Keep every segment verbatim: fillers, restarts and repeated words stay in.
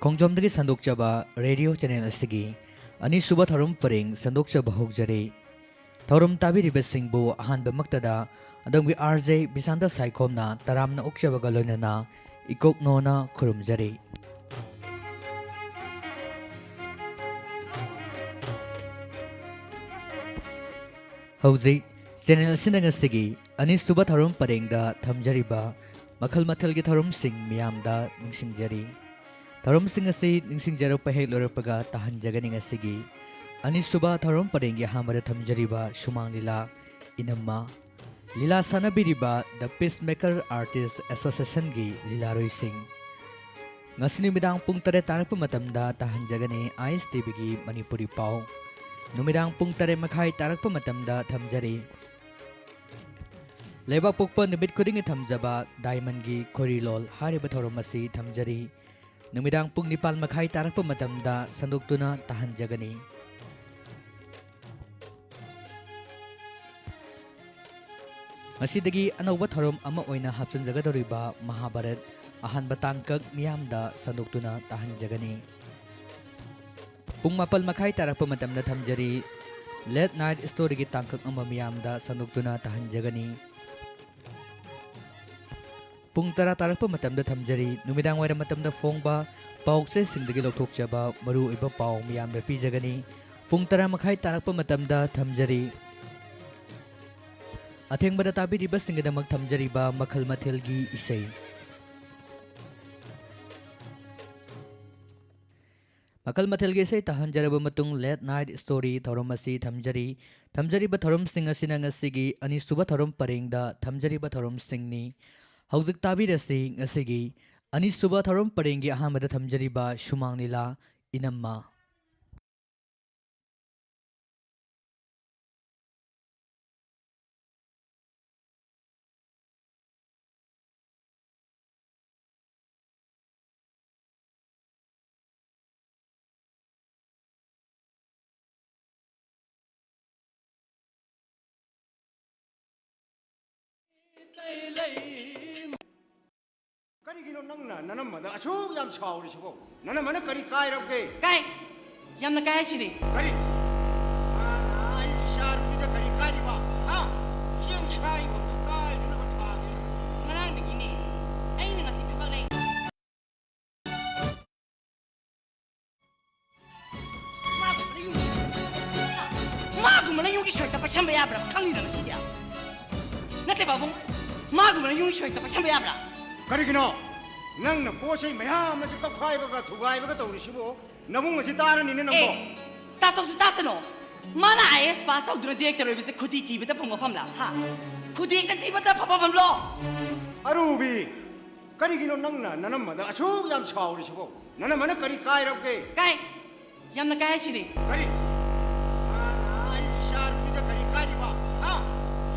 ꯈꯣꯡꯖꯣꯝꯗꯒꯤ ꯁꯟꯗꯣꯛꯆꯕ radio channel ꯑꯁꯤꯒꯤ ꯑꯅꯤꯁꯨꯕ ꯊꯧꯔꯝ ꯄꯔꯦꯡ ꯁꯟꯗꯣꯛꯆꯕ ꯍꯧꯖꯔꯤ꯫ ꯊꯧꯔꯝ ꯇꯥꯕꯤꯔꯤꯕꯁꯤꯡꯕꯨ ꯑꯍꯥꯟꯕꯃꯛꯇꯗ ꯑꯗꯣꯝꯒꯤ ꯑꯥꯔ ꯖꯦ ꯕꯤꯁꯥꯟꯇ ꯁꯥꯏꯈꯣꯝꯅ ꯇꯔꯥꯝꯅ ꯑꯣꯛꯆꯕꯒ ꯂꯣꯏꯅꯅ ꯏꯀꯣꯛꯅꯣꯅ ꯈꯨꯔꯨꯝꯖꯔꯤ꯫ ꯍꯧꯖꯤꯛ ꯆꯦꯅꯦꯜ ꯑꯁꯤꯅ ꯉꯁꯤꯒꯤ ꯑꯅꯤꯁꯨꯕ ꯊꯧꯔꯝ ꯄꯔꯦꯡꯗ ꯊꯝꯖꯔꯤꯕ ꯃꯈꯜ ꯃꯊꯦꯜꯒꯤ ꯊꯧꯔꯝꯁꯤꯡ ꯃꯤꯌꯥꯝꯗ ꯅꯤꯡꯁꯤꯡꯖꯔꯤ꯫ ꯊꯧꯔꯝꯁꯤꯡ ꯑꯁꯤ ꯅꯤꯡꯁꯤꯡꯖꯔꯛꯄ ꯍꯦꯛ ꯂꯣꯏꯔꯛꯄꯒ ꯇꯥꯍꯟꯖꯒꯅꯤ ꯉꯁꯤꯒꯤ ꯑꯅꯤꯁꯨꯕ ꯊꯧꯔꯝ ꯄꯔꯦꯡꯒꯤ ꯑꯍꯥꯟꯕꯗ ꯊꯝꯖꯔꯤꯕ ꯁꯨꯃꯥꯡ ꯂꯤꯂꯥ ꯏꯅꯝꯃ, ꯂꯤꯂꯥ ꯁꯥꯟꯅꯕꯤꯔꯤꯕ The Peacemaker Artist Associationꯒꯤ ꯂꯤꯂꯥꯔꯣꯏꯁꯤꯡ꯫ ꯉꯁꯤ ꯅꯨꯃꯤꯗꯥꯡ ꯄꯨꯡ ꯇꯔꯦꯠ ꯇꯥꯔꯛꯄ ꯃꯇꯝꯗ ꯇꯥꯍꯟꯖꯒꯅꯤ ꯑꯥꯏ ꯑꯦꯁ ꯇꯤ ꯚꯤꯒꯤ ꯃꯅꯤꯄꯨꯔꯤ ꯄꯥꯎ꯫ ꯅꯨꯃꯤꯗꯥꯡ ꯄꯨꯡ ꯇꯔꯦꯠ ꯃꯈꯥꯏ ꯇꯥꯔꯛꯄ ꯃꯇꯝꯗ ꯊꯝꯖꯔꯤ ꯂꯩꯕꯥꯛꯄꯣꯛꯄ ꯅꯨꯃꯤꯠ ꯈꯨꯗꯤꯡꯒꯤ ꯊꯝꯖꯕ ꯗꯥꯏꯃꯟꯒꯤ ꯈꯣꯏꯔꯤꯂꯣꯜ ꯍꯥꯏꯔꯤꯕ ꯊꯧꯔꯝ ꯑꯁꯤ ꯊꯝꯖꯔꯤ꯫ ꯅꯨꯃꯤꯗꯥꯡ ꯄꯨꯡ ꯅꯤꯄꯥꯜ ꯃꯈꯥꯏ ꯇꯥꯔꯛꯄ ꯃꯇꯝꯗ ꯁꯟꯗꯣꯛꯇꯨꯅ ꯇꯥꯍꯟꯖꯒꯅꯤ꯫ ꯉꯁꯤꯗꯒꯤ ꯑꯅꯧꯕ ꯊꯧꯔꯝ ꯑꯃ ꯑꯣꯏꯅ ꯍꯥꯞꯆꯤꯟꯖꯒꯗꯧꯔꯤꯕ ꯃꯍꯥꯚꯥꯔꯠ ꯑꯍꯥꯟꯕ ꯇꯥꯡꯀꯛ ꯃꯤꯌꯥꯝꯗ ꯁꯟꯗꯣꯛꯇꯨꯅ ꯇꯥꯍꯟꯖꯒꯅꯤ꯫ ꯄꯨꯡ ꯃꯥꯄꯜ ꯃꯈꯥꯏ ꯇꯥꯔꯛꯄ ꯃꯇꯝꯗ ꯊꯝꯖꯔꯤ Late Night Storyꯒꯤ ꯇꯥꯡꯀꯛ ꯑꯃ ꯃꯤꯌꯥꯝꯗ ꯁꯟꯗꯣꯛꯇꯨꯅ ꯇꯥꯍꯟꯖꯒꯅꯤ꯫ ꯄꯨꯡ ꯇꯔꯥ ꯇꯥꯔꯛꯄ ꯃꯇꯝꯗ ꯊꯝꯖꯔꯤ ꯅꯨꯃꯤꯗꯥꯡ ꯋꯥꯏꯔꯝ ꯃꯇꯝꯗ ꯐꯣꯡꯕ ꯄꯥꯎꯆꯦꯁꯤꯡꯗꯒꯤ ꯂꯧꯊꯣꯛꯆꯕ ꯃꯔꯨꯑꯣꯏꯕ ꯄꯥꯎ ꯃꯤꯌꯥꯝꯗ ꯄꯤꯖꯒꯅꯤ꯫ ꯄꯨꯡ ꯇꯔꯥ ꯃꯈꯥꯏ ꯇꯥꯔꯛꯄ ꯃꯇꯝꯗ ꯊꯝꯖꯔꯤ ꯑꯊꯦꯡꯕꯗ ꯇꯥꯕꯤꯔꯤꯕꯁꯤꯡꯒꯤꯗꯃꯛ ꯊꯝꯖꯔꯤꯕ ꯃꯈꯜ ꯃꯊꯦꯜꯒꯤ ꯏꯁꯩ꯫ ꯃꯈꯜ ꯃꯊꯦꯜꯒꯤ ꯏꯁꯩ ꯇꯥꯍꯟꯖꯔꯕ ꯃꯇꯨꯡ Late Night Story ꯊꯧꯔꯝ ꯑꯁꯤ ꯊꯝꯖꯔꯤ꯫ ꯊꯝꯖꯔꯤꯕ ꯊꯧꯔꯝꯁꯤꯡ ꯑꯁꯤꯅ ꯉꯁꯤꯒꯤ ꯑꯅꯤꯁꯨꯕ ꯊꯧꯔꯝ ꯄꯔꯦꯡꯗ ꯊꯝꯖꯔꯤꯕ ꯊꯧꯔꯝꯁꯤꯡꯅꯤ꯫ ꯍꯧꯖꯤꯛ ꯇꯥꯕꯤꯔꯁꯤ ꯉꯁꯤꯒꯤ ꯑꯅꯤꯁꯨꯕ ꯊꯧꯔꯝ ꯄꯔꯦꯡꯒꯤ ꯑꯍꯥꯟꯕꯗ ꯊꯝꯖꯔꯤꯕ ꯁꯨꯃꯥꯡ ꯂꯤꯂꯥ ꯏꯅꯝꯃ꯫ ꯀꯔꯤꯒꯤꯅꯣ ꯅꯪꯅ ꯅꯅꯝꯃꯗ ꯑꯁꯨꯛ ꯌꯥꯝ ꯁꯥꯎꯔꯤꯁꯤꯕꯣ? ꯅꯅꯝꯃꯅ ꯀꯔꯤ ꯀꯥꯏꯔꯕꯒꯦ? ꯀꯥꯏ꯫ ꯌꯥꯝꯅ ꯀꯥꯏ ꯍꯥꯏꯁꯤꯅꯤ꯫ ꯀꯔꯤ? ꯃꯥꯅ ꯑꯩ ꯏꯆꯥ ꯅꯨꯄꯤꯗ ꯀꯔꯤ ꯀꯥꯏꯔꯤꯕ? ꯍꯥ? ꯆꯦꯡ ꯁꯥꯏꯕꯗꯨ ꯀꯥꯏꯗꯅꯕ ꯊꯥꯒꯦ꯫ ꯉꯔꯥꯡꯗꯒꯤꯅꯦ꯫ ꯑꯩꯅ ꯉꯁꯤ ꯊꯕꯛ ꯂꯩ꯫ ꯃꯥꯒꯨꯝꯕꯅ ꯌꯨꯝꯒꯤ ꯁꯣꯏꯗ ꯄꯩꯁꯟꯕ ꯌꯥꯕ꯭ꯔꯥ? ꯈꯪꯉꯤꯗꯅ ꯁꯤꯗꯤ꯫ ꯅꯠꯇꯦ ꯄꯥꯕꯨꯡ, ꯃꯥꯒꯨꯝꯕꯅ ꯌꯨꯝꯒꯤ ꯁꯣꯏꯗ ꯄꯩꯁꯟꯕ ꯌꯥꯕ꯭ꯔꯥ? ꯀꯔꯤꯒꯤꯅꯣ? ꯅꯪꯅ ꯄꯣꯠ ꯆꯩ ꯃꯌꯥꯝ ꯑꯁꯤ ꯀꯛꯈꯥꯏꯕꯒ ꯊꯨꯒꯥꯏꯕꯒ ꯇꯧꯔꯤꯁꯤꯕꯣ? ꯅꯕꯨꯡ ꯑꯁꯤ ꯇꯥꯔꯅꯤꯅꯦ ꯅꯪꯕꯣ꯫ ꯑꯦ, ꯇꯥꯆꯧꯁꯨ ꯇꯥꯁꯅꯣ꯫ ꯃꯥꯅ ꯑꯥꯏ ꯑꯦꯁ ꯄꯥꯁ ꯇꯧꯗꯨꯅ ꯗꯤꯔꯦꯛꯇꯔ ꯑꯣꯏꯕꯁꯦ ꯈꯨꯗꯤ ꯊꯤꯕꯗ ꯐꯪꯕ ꯐꯝꯂꯥ? ꯍꯥ? ꯈꯨꯗꯤ ꯍꯦꯛꯇ ꯊꯤꯕꯗ ꯐꯪꯕ ꯐꯝꯂꯣ? ꯑꯔꯨꯕꯤ, ꯀꯔꯤꯒꯤꯅꯣ ꯅꯪꯅ ꯅꯅꯝꯃꯗ ꯑꯁꯨꯛ ꯌꯥꯝ ꯁꯥꯎꯔꯤꯁꯤꯕꯣ? ꯅꯅꯝꯃꯅ ꯀꯔꯤ ꯀꯥꯏꯔꯕꯒꯦ? ꯀꯥꯏ꯫ ꯌꯥꯝꯅ ꯀꯥꯏ ꯍꯥꯏꯁꯤꯅꯤ꯫ ꯀꯔꯤ? ꯃꯥꯅ ꯑꯩ ꯏꯆꯥ ꯅꯨꯄꯤꯗ ꯀꯔꯤ ꯀꯥꯏꯔꯤꯕ? ꯍꯥ?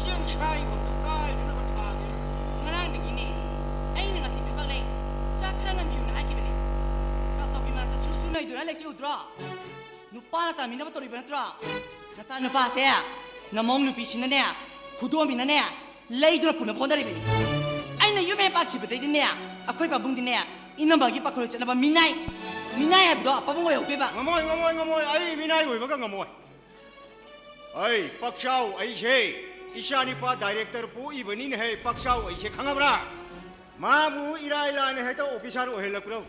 ꯆꯦꯡ ꯁꯥꯏꯕꯗꯨ ꯀꯥꯏꯗꯅꯕ ꯊꯥꯒꯦ꯫ ꯉꯔꯥꯡꯗꯒꯤꯅꯦ꯫ ꯑꯩꯅ ꯉꯁꯤ ꯊꯕꯛ ꯂꯩ꯫ ꯆꯥꯛ ꯈꯔ ꯉꯟꯕꯤꯌꯨꯅ ꯍꯥꯏꯈꯤꯕꯅꯤ꯫ ꯇꯥꯆꯧꯒꯤ ꯃꯔꯛꯇ ꯁꯨꯔꯨ ꯁꯨꯔꯨ ꯅꯩꯗꯨꯅ ꯂꯩꯁꯤ ꯎꯗ꯭ꯔꯣ? ꯅꯨꯄꯥꯅ ꯆꯥꯃꯤꯟꯅꯕ ꯇꯧꯔꯤꯕ ꯅꯠꯇ꯭ꯔꯣ? ꯅꯆꯥ ꯅꯨꯄꯥꯁꯦ ꯅꯃꯧ ꯅꯨꯄꯤꯁꯤꯅꯅꯦ, ꯈꯨꯗꯣꯝꯕꯤꯅꯅꯦ, ꯂꯩꯗꯨꯅ ꯄꯨꯅꯕ ꯍꯣꯠꯅꯔꯤꯕꯅꯤ꯫ ꯑꯩꯅ ꯌꯨꯝ ꯍꯦꯛ ꯄꯥꯟꯈꯤꯕꯗꯩꯗꯤꯅꯦ, ꯑꯩꯈꯣꯏ ꯄꯥꯕꯨꯡꯗꯤꯅꯦ, ꯏꯅꯝꯕꯒꯤ ꯄꯥꯈꯣꯜ ꯆꯠꯅꯕ ꯃꯤꯅꯥꯏ, ꯃꯤꯅꯥꯏ ꯍꯥꯏꯕꯗꯣ ꯄꯥꯕꯨꯡ ꯑꯣꯏꯍꯧꯗꯣꯏꯕ꯫ ꯉꯝꯃꯣꯏ, ꯉꯝꯃꯣꯏ, ꯉꯝꯃꯣꯏ꯫ ꯑꯩ ꯃꯤꯅꯥꯏ ꯑꯣꯏꯕꯒ ꯉꯝꯃꯣꯏ꯫ ꯑꯩ ꯄꯥꯛꯆꯥꯎ ꯑꯩꯁꯦ ꯏꯆꯥ ꯅꯤꯄꯥ ꯗꯥꯏꯔꯦꯛꯇꯔ ꯄꯣꯛꯏꯕꯅꯤꯅꯦꯍꯦ, ꯄꯥꯛꯆꯥꯎ ꯑꯩꯁꯦ ꯈꯪꯉꯕ꯭ꯔꯥ? ꯃꯥꯕꯨ ꯏꯔꯥꯏ ꯂꯥꯏꯅ ꯍꯦꯛꯇ ꯑꯣꯐꯤꯁꯥꯔ ꯑꯣꯏꯍꯜꯂꯛꯄ꯭ꯔꯣ?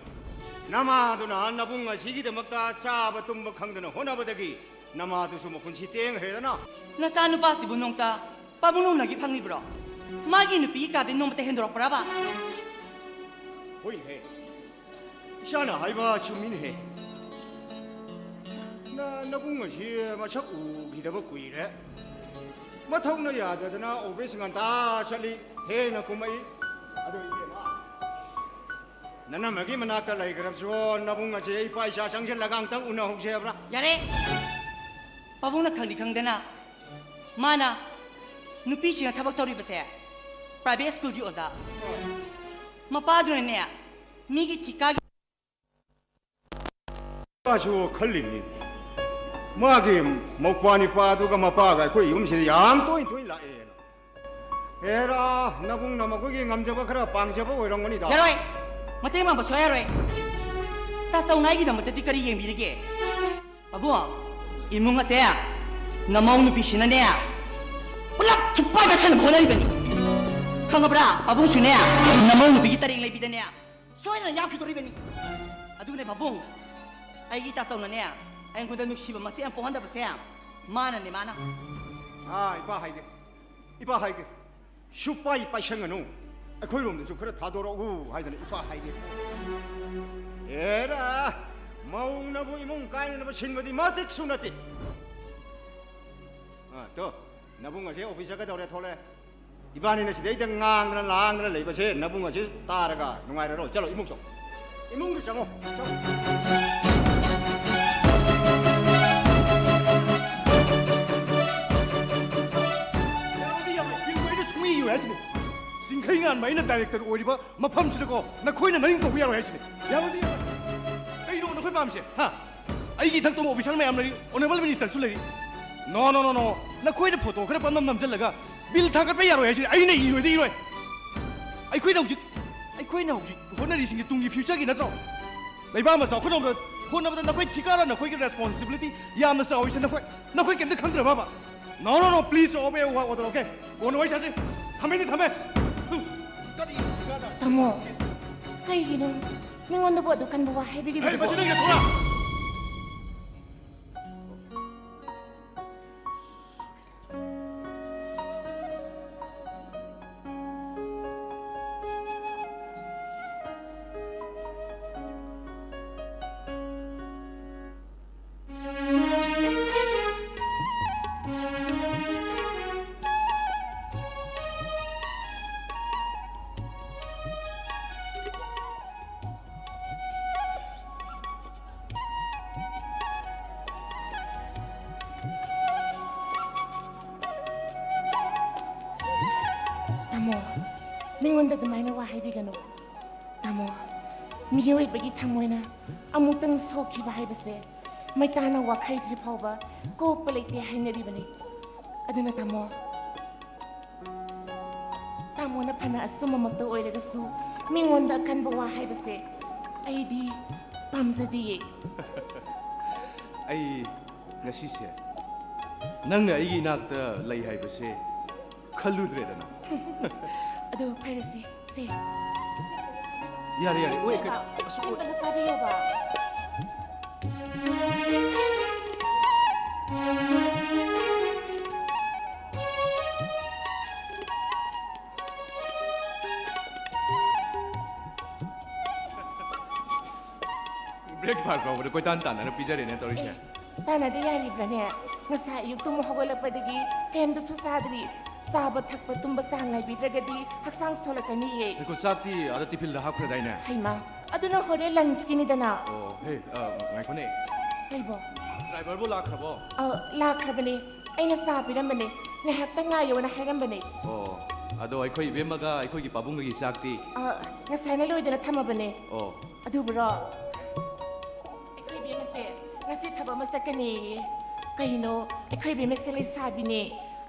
ꯅꯃꯥꯗꯨꯅ ꯅꯕꯨꯡ ꯑꯁꯤꯒꯤꯗꯃꯛꯇ ꯆꯥꯕ ꯇꯨꯝꯕ ꯈꯪꯗꯅ ꯍꯣꯠꯅꯕꯗꯒꯤ ꯅꯃꯥꯗꯨꯁꯨ ꯃꯄꯨꯟꯁꯤ ꯇꯦꯡꯈ꯭ꯔꯦꯗꯅ꯫ ꯅꯆꯥ ꯅꯨꯄꯥꯁꯤꯕꯨ ꯅꯣꯡꯇ ꯄꯥꯕꯨꯡ ꯅꯧꯅꯒꯤ ꯐꯪꯂꯤꯕ꯭ꯔꯣ? ꯃꯥꯒꯤ ꯅꯨꯄꯤꯒꯤ ꯀꯥꯗꯩ ꯅꯣꯡꯃꯇ ꯍꯦꯟꯗꯣꯔꯛꯄ꯭ꯔꯕ? ꯍꯣꯏꯅꯦꯍꯦ, ꯏꯆꯥꯅ ꯍꯥꯏꯕ ꯆꯨꯝꯃꯤꯅꯦꯍꯦ꯫ ꯅ ꯅꯕꯨꯡ ꯑꯁꯤ ꯃꯁꯛ ꯎꯈꯤꯗꯕ ꯀꯨꯏꯔꯦ꯫ ꯃꯊꯧꯅ ꯌꯥꯗꯗꯅ ꯑꯣꯐꯤꯁ ꯉꯟꯇꯥ ꯆꯠꯂꯤ, ꯊꯦꯡꯅ ꯀꯨꯝꯃꯛꯏ꯫ ꯑꯗꯣ ꯏꯕꯦꯝꯃ, ꯅꯅꯝꯃꯒꯤ ꯃꯅꯥꯛꯇ ꯂꯩꯈ꯭ꯔꯕꯁꯨ ꯅꯕꯨꯡ ꯑꯁꯤ ꯏꯄꯥ ꯏꯆꯥ ꯆꯪꯁꯤꯜꯂꯒ ꯑꯝꯇꯪ ꯎꯅꯍꯧꯁꯦ ꯍꯥꯏꯕ꯭ꯔꯥ? ꯌꯥꯔꯦ꯫ ꯄꯥꯕꯨꯡꯅ ꯈꯪꯗꯤ ꯈꯪꯗꯅ ꯃꯥꯅ ꯅꯨꯄꯤꯁꯤꯡꯅ ꯊꯕꯛ ꯇꯧꯔꯤꯕꯁꯦ ꯄ꯭ꯔꯥꯏꯚꯦꯠ ꯁ꯭ꯀꯨꯜꯒꯤ ꯑꯣꯖꯥ꯫ ꯃꯄꯥꯗꯨꯅꯅꯦ ꯃꯤꯒꯤ ꯊꯤꯀꯥꯒꯤ ꯃꯥꯁꯨ ꯈꯜꯂꯤꯅꯤ, ꯃꯥꯒꯤ ꯃꯧꯄ꯭ꯋꯥ ꯅꯤꯄꯥꯗꯨꯒ ꯃꯄꯥꯒ ꯑꯩꯈꯣꯏ ꯌꯨꯝꯁꯤꯗ ꯌꯥꯝ ꯇꯣꯏ ꯇꯣꯏ ꯂꯥꯛꯑꯦꯅ꯫ ꯍꯦꯔꯥ, ꯅꯕꯨꯡ ꯅꯃꯈꯣꯏꯒꯤ ꯉꯝꯖꯕ ꯈꯔ ꯄꯥꯡꯖꯕ ꯑꯣꯏꯔꯝꯒꯅꯤꯗ꯫ ꯌꯥꯔꯣꯏ! ꯃꯇꯦꯡ ꯄꯥꯡꯕ ꯁꯨꯡꯌꯥ ꯌꯥꯔꯣꯏ꯫ ꯇꯥꯆꯧꯅ ꯑꯩꯒꯤꯗꯃꯛꯇꯗꯤ ꯀꯔꯤ ꯌꯦꯡꯕꯤꯔꯤꯒꯦ? ꯄꯥꯕꯨꯡ, ꯏꯃꯨꯡ ꯑꯁꯦ ꯅꯃꯧ ꯅꯨꯄꯤꯁꯤꯅꯅꯦ, ꯄꯨꯂꯞ ꯁꯨꯛꯄꯥꯏ ꯄꯥꯏꯁꯟꯅꯕ ꯍꯣꯠꯅꯔꯤꯕꯅꯤ꯫ ꯈꯪꯉꯕ꯭ꯔꯥ? ꯄꯥꯕꯨꯡꯁꯨꯅꯦ, ꯅꯃꯧ ꯅꯨꯄꯤꯒꯤ ꯇꯔꯦꯡ ꯂꯩꯕꯤꯗꯅꯦ, ꯁꯣꯏꯗꯅ ꯌꯥꯝꯈꯤꯗꯣꯔꯤꯕꯅꯤ꯫ ꯑꯗꯨꯒꯅꯦ ꯄꯥꯕꯨꯡ, ꯑꯩꯒꯤ ꯇꯥꯆꯧꯅꯅꯦ, ꯑꯩꯉꯣꯟꯗ ꯅꯨꯡꯁꯤꯕ ꯃꯆꯦꯠ ꯑꯃ ꯄꯣꯛꯍꯟꯗꯕꯁꯦ ꯃꯥꯅꯅꯦ, ꯃꯥꯅ꯫ ꯑꯥ, ꯏꯄꯥ ꯍꯥꯏꯒꯦ, ꯏꯄꯥ ꯍꯥꯏꯒꯦ, ꯁꯨꯛꯄꯥꯏ ꯄꯥꯏꯁꯟꯒꯅꯨ, ꯑꯩꯈꯣꯏꯔꯣꯝꯗꯁꯨ ꯈꯔ ꯊꯥꯗꯣꯔꯛꯎ ꯍꯥꯏꯗꯅ ꯏꯄꯥ ꯍꯥꯏꯒꯦ꯫ ꯑꯦꯔꯥ, ꯃꯧꯅꯕꯨ ꯏꯃꯨꯡ ꯀꯥꯏꯅꯅꯕ ꯁꯤꯟꯕꯗꯤ ꯃꯇꯤꯛꯁꯨ ꯅꯠꯇꯦ꯫ ꯑꯥ, ꯇꯣ, ꯅꯕꯨꯡ ꯑꯁꯦ ꯑꯣꯐꯤꯁ ꯆꯠꯀꯗꯧꯔꯦ, ꯊꯣꯛꯂꯛꯑꯦ꯫ ꯏꯕꯥꯅꯤꯅ ꯁꯤꯗꯩꯗ ꯉꯥꯡꯗꯅ ꯂꯥꯡꯗꯅ ꯂꯩꯕꯁꯦ ꯅꯕꯨꯡ ꯑꯁꯤ ꯇꯥꯔꯒ ꯅꯨꯡꯉꯥꯏꯔꯔꯣꯏ꯫ ꯆꯠꯂꯣ, ꯏꯃꯨꯡ ꯆꯪꯉꯣ꯫ ꯏꯃꯨꯡꯗ ꯆꯪꯉꯣ꯫ ꯆꯪꯉꯣ꯫ ꯌꯥꯔꯣꯏꯗꯤ ꯌꯥꯔꯣꯏ꯫ ꯕꯤꯜꯕꯨ ꯑꯩꯅ ꯁꯨꯡꯏ ꯏꯔꯣꯏ ꯍꯥꯏꯁꯤꯅꯤ꯫ ꯆꯤꯡꯈꯩ ꯉꯥꯟꯕ ꯑꯩꯅ ꯗꯥꯏꯔꯦꯛꯇꯔ ꯑꯣꯏꯔꯤꯕ ꯃꯐꯝꯁꯤꯗꯀꯣ, ꯅꯈꯣꯏꯅ ꯅꯃꯤꯡ ꯀꯧꯕ ꯌꯥꯔꯣꯏ ꯍꯥꯏꯁꯤꯅꯤ꯫ ꯌꯥꯔꯣꯏꯗꯤ ꯌꯥꯔꯣꯏ꯫ ꯀꯩꯅꯣ ꯅꯈꯣꯏ ꯄꯥꯝꯃꯤꯁꯦ? ꯍꯥ? ꯑꯩꯒꯤ ꯏꯊꯛꯇ ꯑꯣꯐꯤꯁꯥꯔ ꯃꯌꯥꯝ ꯂꯩꯔꯤ, ꯑꯣꯅꯔꯦꯕꯜ ꯃꯤꯅꯤꯁꯇꯔꯁꯨ ꯂꯩꯔꯤ꯫ ꯅꯣ, ꯅꯣ, ꯅꯣ, ꯅꯣ꯫ ꯅꯈꯣꯏꯅ ꯐꯣꯇꯣ ꯈꯔ ꯄꯪꯅꯝ ꯅꯝꯁꯤꯜꯂꯒ ꯕꯤꯜ ꯊꯥꯡꯒꯠꯄ ꯌꯥꯔꯣꯏ ꯍꯥꯏꯁꯤꯗꯤ ꯑꯩꯅ ꯏꯔꯣꯏꯗ ꯏꯔꯣꯏ꯫ ꯑꯩꯈꯣꯏꯅ ꯍꯧꯖꯤꯛ, ꯑꯩꯈꯣꯏꯅ ꯍꯧꯖꯤꯛ ꯍꯣꯠꯅꯔꯤꯁꯤꯡꯁꯦ ꯇꯨꯡꯒꯤ ꯐ꯭ꯌꯨꯆꯔꯒꯤ ꯅꯠꯇ꯭ꯔꯣ? ꯂꯩꯕꯥꯛ ꯑꯃ ꯆꯥꯎꯈꯠꯅꯕ ꯍꯣꯠꯅꯕꯗ ꯅꯈꯣꯏ ꯊꯤꯀꯥꯔ, ꯅꯈꯣꯏꯒꯤ ꯔꯦꯁꯄꯣꯟꯁꯤꯕꯤꯂꯤꯇꯤ ꯌꯥꯝꯅ ꯆꯥꯎꯏꯁꯦ ꯅꯈꯣꯏ, ꯅꯈꯣꯏ ꯀꯩꯝꯇ ꯈꯪꯗ꯭ꯔꯕꯕ? No, no, no, please obey order, okay? ꯀꯣꯟꯅ ꯋꯥꯔꯤ ꯁꯥꯁꯤ꯫ ꯊꯝꯃꯦꯅꯦ, ꯊꯝꯃꯦ꯫ ꯀꯔꯤ ꯊꯤꯀꯥꯗ? ꯇꯥꯃꯣ, ꯀꯩꯒꯤꯅꯣ ꯃꯤꯉꯣꯟꯗꯕꯨ ꯑꯗꯨ ꯀꯟꯕ ꯋꯥ ꯍꯥꯏꯕꯤꯔꯤꯕꯗꯨꯕꯣ? ꯍꯦ, ꯃꯁꯤ ꯅꯪꯒꯤ ꯊꯣꯔꯥ! ꯇꯥꯃꯣ, ꯃꯤꯉꯣꯟꯗ ꯑꯗꯨꯃꯥꯏꯅ ꯋꯥ ꯍꯥꯏꯕꯤꯒꯅꯨ꯫ ꯇꯥꯃꯣ, ꯃꯤꯑꯣꯏꯕꯒꯤ ꯊꯃꯣꯏꯅ ꯑꯃꯨꯛꯇꯪ ꯁꯣꯛꯈꯤꯕ ꯍꯥꯏꯕꯁꯦ ꯃꯩꯇꯥꯅ ꯋꯥꯈꯥꯏꯗ꯭ꯔꯤ ꯐꯥꯎꯕ ꯀꯣꯛꯄ ꯂꯩꯇꯦ ꯍꯥꯏꯅꯔꯤꯕꯅꯤ꯫ ꯑꯗꯨꯅ ꯇꯥꯃꯣ, ꯃꯣꯏꯅ ꯐꯅ ꯑꯆꯨꯝꯕꯃꯛꯇ ꯑꯣꯏꯔꯒꯁꯨ, ꯃꯤꯉꯣꯟꯗ ꯑꯀꯟꯕ ꯋꯥ ꯍꯥꯏꯕꯁꯦ ꯑꯩꯗꯤ ꯄꯥꯝꯖꯗꯤꯌꯦ꯫ ꯑꯩ ꯉꯁꯤꯁꯦ ꯅꯪꯅ ꯑꯩꯒꯤ ꯏꯅꯥꯛꯇ ꯂꯩ ꯍꯥꯏꯕꯁꯦ ꯈꯜꯂꯨꯗ꯭ꯔꯦꯗꯅ꯫ ꯑꯗꯣ ꯐꯔꯦꯁꯦ, ꯁꯦ꯫ ꯌꯥꯔꯦ, ꯌꯥꯔꯦ꯫ ꯑꯣꯏ, ꯀꯩ- ꯁꯦ, ꯑꯝꯇꯒ ꯆꯥꯕꯤꯌꯣꯕ꯫ breakfast ꯐꯥꯎꯕꯗ ꯀꯣꯏꯇꯥꯟ ꯇꯥꯟꯅꯅ ꯄꯤꯖꯔꯦꯅꯦ ꯇꯧꯔꯤꯁꯦ꯫ ꯇꯥꯟꯅꯗꯦ, ꯌꯥꯔꯤꯕ꯭ꯔꯥꯅꯦ? ꯉꯁꯥꯏ ꯑꯌꯨꯛ ꯇꯨꯝ ꯍꯧꯒꯠꯂꯛꯄꯗꯒꯤ ꯀꯩꯝꯇꯁꯨ ꯆꯥꯗ꯭ꯔꯤ꯫ ꯆꯥꯕ ꯊꯛꯄ ꯇꯨꯝꯕ ꯆꯥꯡ ꯅꯥꯏꯕꯤꯗ꯭ꯔꯒꯗꯤ ꯍꯛꯆꯥꯡ ꯁꯣꯜꯂꯛꯀꯅꯤꯌꯦ꯫ ꯉꯥꯏꯈꯣ, ꯆꯥꯛꯇꯤ ꯑꯥꯗ ꯇꯤꯐꯤꯜꯗ ꯍꯥꯞꯈ꯭ꯔꯗꯥꯏꯅꯦ? ꯍꯩꯃꯥ, ꯑꯗꯨꯅ ꯍꯣꯔꯦꯟ ꯂꯟꯁꯀꯤꯅꯤꯗꯅ꯫ ꯑꯣ, ꯍꯦ, ꯑ, ꯉꯥꯏꯈꯣꯅꯦ꯫ ꯀꯩꯕꯣ? ꯗ꯭ꯔꯥꯏꯚꯔꯕꯨ ꯂꯥꯛꯈ꯭ꯔꯕꯣ? ꯑ, ꯂꯥꯛꯈ꯭ꯔꯕꯅꯦ꯫ ꯑꯩꯅ ꯆꯥ ꯄꯤꯔꯝꯕꯅꯦ, ꯉꯥꯏꯍꯥꯛꯇꯪ ꯉꯥꯏꯌꯣꯅ ꯍꯥꯏꯔꯝꯕꯅꯦ꯫ ꯑꯣ, ꯑꯗꯣ ꯑꯩꯈꯣꯏ ꯏꯕꯦꯝꯃꯒ ꯑꯩꯈꯣꯏꯒꯤ ꯄꯥꯕꯨꯡꯒꯒꯤ ꯆꯥꯛꯇꯤ? ꯑ, ꯉꯁꯥꯏꯅ ꯂꯣꯏꯗꯅ ꯊꯝꯃꯕꯅꯦ꯫ ꯑꯣ, ꯑꯗꯨꯕꯨꯔꯣ, ꯑꯩꯈꯣꯏ ꯏꯕꯦꯝꯃꯁꯦ ꯉꯁꯤ ꯊꯕꯛ ꯑꯃ ꯆꯠꯀꯅꯤꯌꯦ꯫ ꯀꯩꯅꯣ, ꯑꯩꯈꯣꯏ ꯏꯕꯦꯝꯃꯁꯦ ꯂꯩꯁꯥꯕꯤꯅꯦ꯫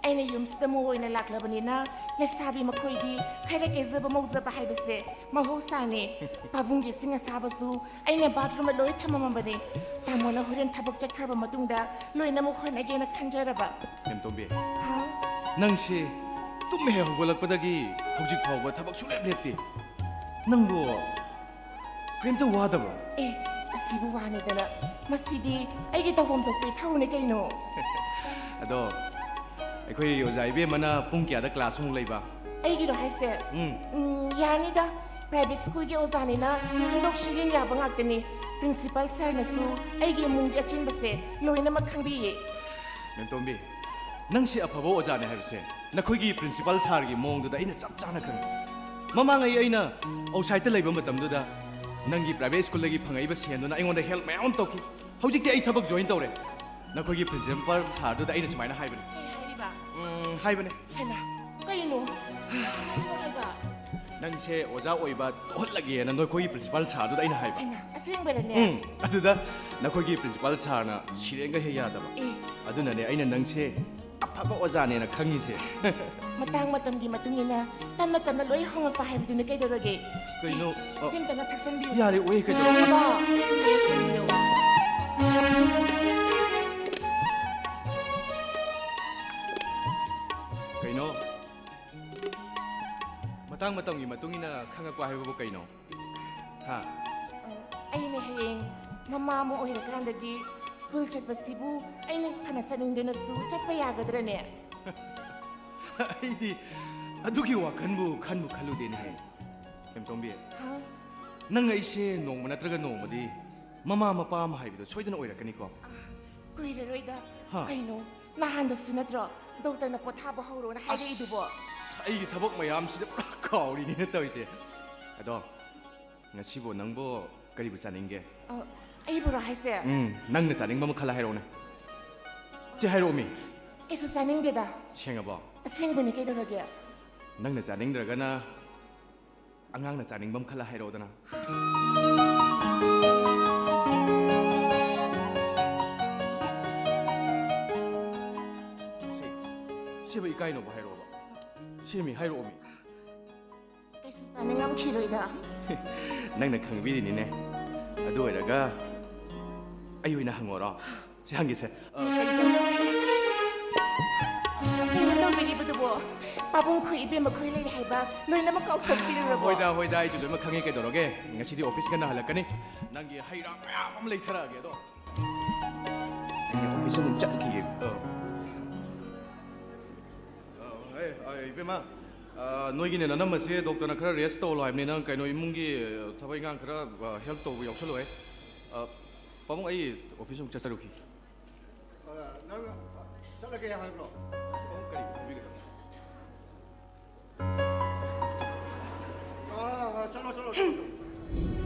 ꯑꯩꯅ ꯌꯨꯝꯁꯤꯗ ꯃꯧ ꯑꯣꯏꯅ ꯂꯥꯛꯂꯕꯅꯤꯅ, ꯂꯩꯁꯥꯕꯤ ꯃꯈꯣꯏꯗꯤ ꯈꯔ ꯀꯦꯖꯕ ꯃꯧꯖꯕ ꯍꯥꯏꯕꯁꯦ ꯃꯍꯧꯁꯥꯅꯦ꯫ ꯄꯥꯕꯨꯡꯒꯤ ꯏꯁꯤꯡ ꯑꯁꯥꯕꯁꯨ ꯑꯩꯅ ꯕꯥꯊꯔꯨꯝꯗ ꯂꯣꯏ ꯊꯝꯃꯝꯃꯕꯅꯦ꯫ ꯇꯥꯃꯣꯅ ꯍꯣꯔꯦꯟ ꯊꯕꯛ ꯆꯠꯈ꯭ꯔꯕ ꯃꯇꯨꯡꯗ ꯂꯣꯏꯅꯃꯛ ꯍꯣꯠꯅꯒꯦꯅ ꯈꯟꯖꯔꯕ꯫ ꯃꯦꯝꯇꯣꯝꯕꯤ, ꯍꯥꯎ? ꯅꯪꯁꯦ ꯇꯨꯝ ꯍꯦꯛ ꯍꯧꯒꯠꯂꯛꯄꯗꯒꯤ ꯍꯧꯖꯤꯛ ꯐꯥꯎꯕ ꯊꯕꯛ ꯁꯨꯡꯂꯦꯞ ꯂꯦꯞꯇꯦ꯫ ꯅꯪꯕꯨ ꯀꯔꯤꯝꯇ ꯋꯥꯗꯕ꯭ꯔꯣ? ꯑꯦ, ꯑꯁꯤꯕꯨ ꯋꯥꯅꯤꯗꯅ? ꯃꯁꯤꯗꯤ ꯑꯩꯒꯤ ꯇꯧꯐꯝ ꯊꯣꯛꯄ ꯏꯊꯧꯅꯦ ꯀꯩꯅꯣ꯫ ꯑꯗꯣ ꯑꯩꯈꯣꯏ ꯑꯣꯖꯥ ꯏꯕꯦꯝꯃꯅ ꯄꯨꯡ ꯀꯌꯥꯗ ꯀ꯭ꯂꯥꯁ ꯑꯃꯨꯛ ꯂꯩꯕ? ꯑꯩꯒꯤꯔꯣ ꯍꯥꯏꯁꯦ? ꯎꯝ꯫ ꯎꯝ, ꯌꯥꯅꯤꯗ꯫ ꯄ꯭ꯔꯥꯏꯚꯦꯠ ꯁ꯭ꯀꯨꯜꯒꯤ ꯑꯣꯖꯥꯅꯤꯅ ꯁꯤꯟꯗꯣꯛ ꯁꯤꯟꯖꯤꯟ ꯌꯥꯕ ꯉꯥꯛꯇꯅꯤ꯫ ꯄ꯭ꯔꯤꯟꯁꯤꯄꯥꯜ ꯁꯥꯔꯅꯁꯨ ꯑꯩꯒꯤ ꯏꯃꯨꯡꯒꯤ ꯑꯆꯤꯟꯕꯁꯦ ꯂꯣꯏꯅꯃꯛ ꯈꯪꯕꯤꯌꯦ꯫ ꯃꯦꯝꯇꯣꯝꯕꯤ, ꯅꯪꯁꯦ ꯑꯐꯕ ꯑꯣꯖꯥꯅꯦ ꯍꯥꯏꯕꯁꯦ ꯅꯈꯣꯏꯒꯤ ꯄ꯭ꯔꯤꯟꯁꯤꯄꯥꯜ ꯁꯥꯔꯒꯤ ꯃꯑꯣꯡꯗꯨꯗ ꯑꯩꯅ ꯆꯞ ꯆꯥꯅ ꯈꯪꯉꯤ꯫ ꯃꯃꯥꯡꯉꯩ ꯑꯩꯅ ꯑꯥꯎꯠꯁꯥꯏꯗꯇ ꯂꯩꯕ ꯃꯇꯝꯗꯨꯗ ꯅꯪꯒꯤ ꯄ꯭ꯔꯥꯏꯚꯦꯠ ꯁ꯭ꯀꯨꯜꯗꯒꯤ ꯐꯪꯉꯛꯏꯕ ꯁꯦꯟꯗꯨꯅ ꯑꯩꯉꯣꯟꯗ ꯍꯦꯜꯞ ꯃꯌꯥꯝ ꯑꯃ ꯇꯧꯈꯤ꯫ ꯍꯧꯖꯤꯛꯇꯤ ꯑꯩ ꯊꯕꯛ ꯖꯣꯏꯟ ꯇꯧꯔꯦ꯫ ꯅꯈꯣꯏꯒꯤ ꯄ꯭ꯔꯤꯟꯁꯤꯄꯥꯜ ꯁꯥꯔꯗꯨꯗ ꯑꯩꯅ ꯁꯨꯃꯥꯏꯅ ꯍꯥꯏꯕꯅꯤ꯫ ꯀꯩ ꯍꯥꯏꯔꯤꯕ? ꯎꯝ, ꯍꯥꯏꯕꯅꯤ꯫ ꯍꯩꯃꯥ, ꯀꯩꯅꯣ? ꯀꯩꯅꯣ ꯍꯥꯏꯕ? ꯅꯪꯁꯦ ꯑꯣꯖꯥ ꯑꯣꯏꯕ ꯇꯣꯛꯍꯜꯂꯒꯦꯅ ꯅꯈꯣꯏꯒꯤ ꯄ꯭ꯔꯤꯟꯁꯤꯄꯥꯜ ꯁꯥꯔꯗꯨꯗ ꯑꯩꯅ ꯍꯥꯏꯕ꯫ ꯍꯩꯃꯥ, ꯑꯁꯦꯡꯕꯔꯅꯦ? ꯎꯝ, ꯑꯗꯨꯗ ꯅꯈꯣꯏꯒꯤ ꯄ꯭ꯔꯤꯟꯁꯤꯄꯥꯜ ꯁꯥꯔꯅ ꯁꯤꯔꯦꯡꯒ ꯍꯦꯛ ꯌꯥꯗꯕ꯫ ꯑꯦ꯫ ꯑꯗꯨꯅꯅꯦ ꯑꯩꯅ ꯅꯪꯁꯦ ꯑꯐꯕ ꯑꯣꯖꯥꯅꯦꯅ ꯈꯪꯉꯤꯁꯦ꯫ ꯃꯇꯥꯡ ꯃꯇꯝꯒꯤ ꯃꯇꯨꯡ ꯏꯟꯅ ꯇꯞꯅ ꯇꯞꯅ ꯂꯣꯏ ꯍꯣꯡꯉꯛꯄ ꯍꯥꯏꯕꯗꯨꯅꯤ꯫ ꯀꯩꯗꯧꯔꯒꯦ? ꯀꯩꯅꯣ? ꯁꯤ, ꯑ, ꯁꯤ ꯑꯝꯇꯪꯒ ꯊꯛꯆꯟꯕꯤꯌꯨ꯫ ꯌꯥꯔꯦ, ꯑꯣꯏ, ꯀꯩꯗꯧꯔꯒꯦ? ꯁꯤꯝꯇ ꯊꯛꯆꯟꯕꯤꯌꯨ꯫ ꯀꯩꯅꯣ? ꯃꯇꯥꯡ ꯃꯇꯝꯒꯤ ꯃꯇꯨꯡ ꯏꯟꯅ ꯈꯪꯉꯛꯄ ꯍꯥꯏꯕꯕꯨ ꯀꯩꯅꯣ? ꯍꯥ? ꯑꯩꯅ ꯍꯌꯦꯡ ꯃꯃꯥ ꯑꯃ ꯑꯣꯏꯔꯀꯥꯟꯗꯗꯤ ꯁ꯭ꯀꯨꯜ ꯆꯠꯄꯁꯤꯕꯨ ꯑꯩꯅ ꯐꯅ ꯆꯠꯅꯤꯡꯗꯨꯅꯁꯨ ꯆꯠꯄ ꯌꯥꯒꯗ꯭ꯔꯅꯦ? ꯑꯩꯗꯤ ꯑꯗꯨꯒꯤ ꯋꯥꯈꯜꯕꯨ ꯈꯟꯕꯨ ꯈꯜꯂꯨꯗꯦꯅꯦꯍꯦ꯫ ꯈꯦꯝꯇꯣꯝꯕꯤ, ꯍꯥ? ꯅꯪ ꯑꯩꯁꯦ ꯅꯣꯡꯃ ꯅꯠꯇ꯭ꯔꯒ ꯅꯣꯡꯃꯗꯤ ꯃꯃꯥ ꯃꯄꯥ ꯑꯃ ꯍꯥꯏꯕꯗꯣ ꯁꯣꯏꯗꯅ ꯑꯣꯏꯔꯛꯀꯅꯤꯀꯣ? ꯀꯨꯏꯔꯔꯣꯏꯗ꯫ ꯍꯥ? ꯀꯩꯅꯣ, ꯅꯍꯥꯟꯗꯁꯨ ꯅꯠꯇ꯭ꯔꯣ ꯗꯣꯛꯇꯔꯅ ꯄꯣꯊꯥꯕ ꯍꯧꯔꯣꯅ ꯍꯥꯏꯔꯛꯏꯗꯨꯕꯣ? ꯑꯁ, ꯑꯩꯒꯤ ꯊꯕꯛ ꯃꯌꯥꯝꯁꯤꯗ ꯄꯨꯔꯥ ꯀꯥꯎꯔꯤꯅꯤꯅꯦ ꯇꯧꯔꯤꯁꯦ꯫ ꯑꯗꯣ, ꯉꯁꯤꯕꯨ ꯅꯪꯕꯨ ꯀꯔꯤꯕꯨ ꯆꯥꯅꯤꯡꯒꯦ? ꯑ, ꯑꯩꯕꯨꯔꯣ ꯍꯥꯏꯁꯦ? ꯎꯝ, ꯅꯪꯅ ꯆꯥꯅꯤꯡꯕ ꯑꯃ ꯈꯜꯂ ꯍꯥꯏꯔꯛꯎꯅꯦ꯫ ꯆꯦ, ꯍꯥꯏꯔꯛꯑꯣꯃꯤ꯫ ꯀꯩꯁꯨ ꯆꯥꯅꯤꯡꯗꯦꯗ꯫ ꯁꯦꯡꯉꯕꯣ? ꯑꯁꯦꯡꯕꯅꯤ, ꯀꯩꯗꯧꯔꯒꯦ? ꯅꯪꯅ ꯆꯥꯅꯤꯡꯗ꯭ꯔꯒꯅ ꯑꯉꯥꯡꯅ ꯆꯥꯅꯤꯡꯕ ꯑꯃ ꯈꯜꯂ ꯍꯥꯏꯔꯛꯑꯣꯗꯅ꯫ ꯁꯤ, ꯁꯤꯕꯨ ꯏꯀꯥꯏꯅꯣꯕ ꯍꯥꯏꯔꯛꯑꯣꯕ꯫ ꯁꯤꯃꯤ, ꯍꯥꯏꯔꯛꯑꯣꯃꯤ꯫ ꯀꯩꯁꯨ ꯆꯥꯅꯤꯡꯉꯝꯈꯤꯔꯣꯏꯗ꯫ ꯅꯪꯅ ꯈꯪꯕꯤꯔꯤꯅꯤꯅꯦ꯫ ꯑꯗꯨ ꯑꯣꯏꯔꯒ ꯑꯩ ꯑꯣꯏꯅ ꯍꯪꯉꯣꯔꯣ? ꯁꯤ ꯍꯪꯒꯦꯁꯦ꯫ ꯑ, ꯀꯩꯅꯣ ꯇꯧꯕꯤꯔꯤꯕꯗꯨꯕꯣ? ꯄꯥꯕꯨꯡ ꯈꯣꯏ, ꯏꯕꯦꯝꯃ ꯈꯣꯏ ꯂꯩ ꯍꯥꯏꯕ ꯂꯣꯏꯅꯃꯛ ꯀꯥꯎꯊꯣꯛꯄꯤꯔꯨꯔꯕꯣ? ꯍꯣꯏꯗ, ꯍꯣꯏꯗ, ꯑꯩꯁꯨ ꯂꯣꯏꯅꯃꯛ ꯈꯪꯉꯤ꯫ ꯀꯩꯗꯧꯔꯒꯦ? ꯉꯁꯤꯗꯤ ꯑꯣꯐꯤꯁ ꯉꯟꯅ ꯍꯜꯂꯛꯀꯅꯤ꯫ ꯅꯪꯒꯤ ꯍꯩ ꯔꯥ ꯃꯌꯥꯝ ꯑꯃ ꯂꯩꯊꯔꯛꯑꯒꯦ ꯑꯗꯣ꯫ ꯑꯩ ꯑꯣꯐꯤꯁ ꯑꯃꯨꯛ ꯆꯠꯈꯤꯒꯦ꯫ ꯑ꯫ ꯑ, ꯑꯦ, ꯑ, ꯏꯕꯦꯝꯃ, ꯑ, ꯅꯣꯏꯒꯤꯅꯦ ꯅꯅꯝꯃꯁꯦ ꯗꯣꯛꯇꯔꯅ ꯈꯔ ꯔꯦꯁ ꯇꯧꯍꯜꯂꯣ ꯍꯥꯏꯕꯅꯤ꯫ ꯅꯪ ꯀꯩꯅꯣ ꯏꯃꯨꯡꯒꯤ, ꯑ, ꯊꯕꯛ ꯏꯪꯈꯥꯡ ꯈꯔ, ꯑ, ꯍꯦꯜꯞ ꯇꯧꯕ ꯌꯥꯎꯁꯜꯂꯣꯍꯦ꯫ ꯑ, ꯄꯥꯕꯨꯡ, ꯑꯩ ꯑꯣꯐꯤꯁ ꯑꯃꯨꯛ ꯆꯠꯆꯔꯨꯈꯤ꯫ ꯑ, ꯅꯪ, ꯑ, ꯆꯠꯂꯒꯦ ꯍꯥꯏꯕ꯭ꯔꯣ? ꯄꯥꯕꯨꯡ ꯀꯔꯤ ꯍꯥꯏꯕꯤꯒꯗꯕ? ꯑ, ꯑ, ꯆꯠꯂꯣ, ꯆꯠꯂꯣ, ꯆꯠꯂꯣ, ꯆꯠꯂꯣ꯫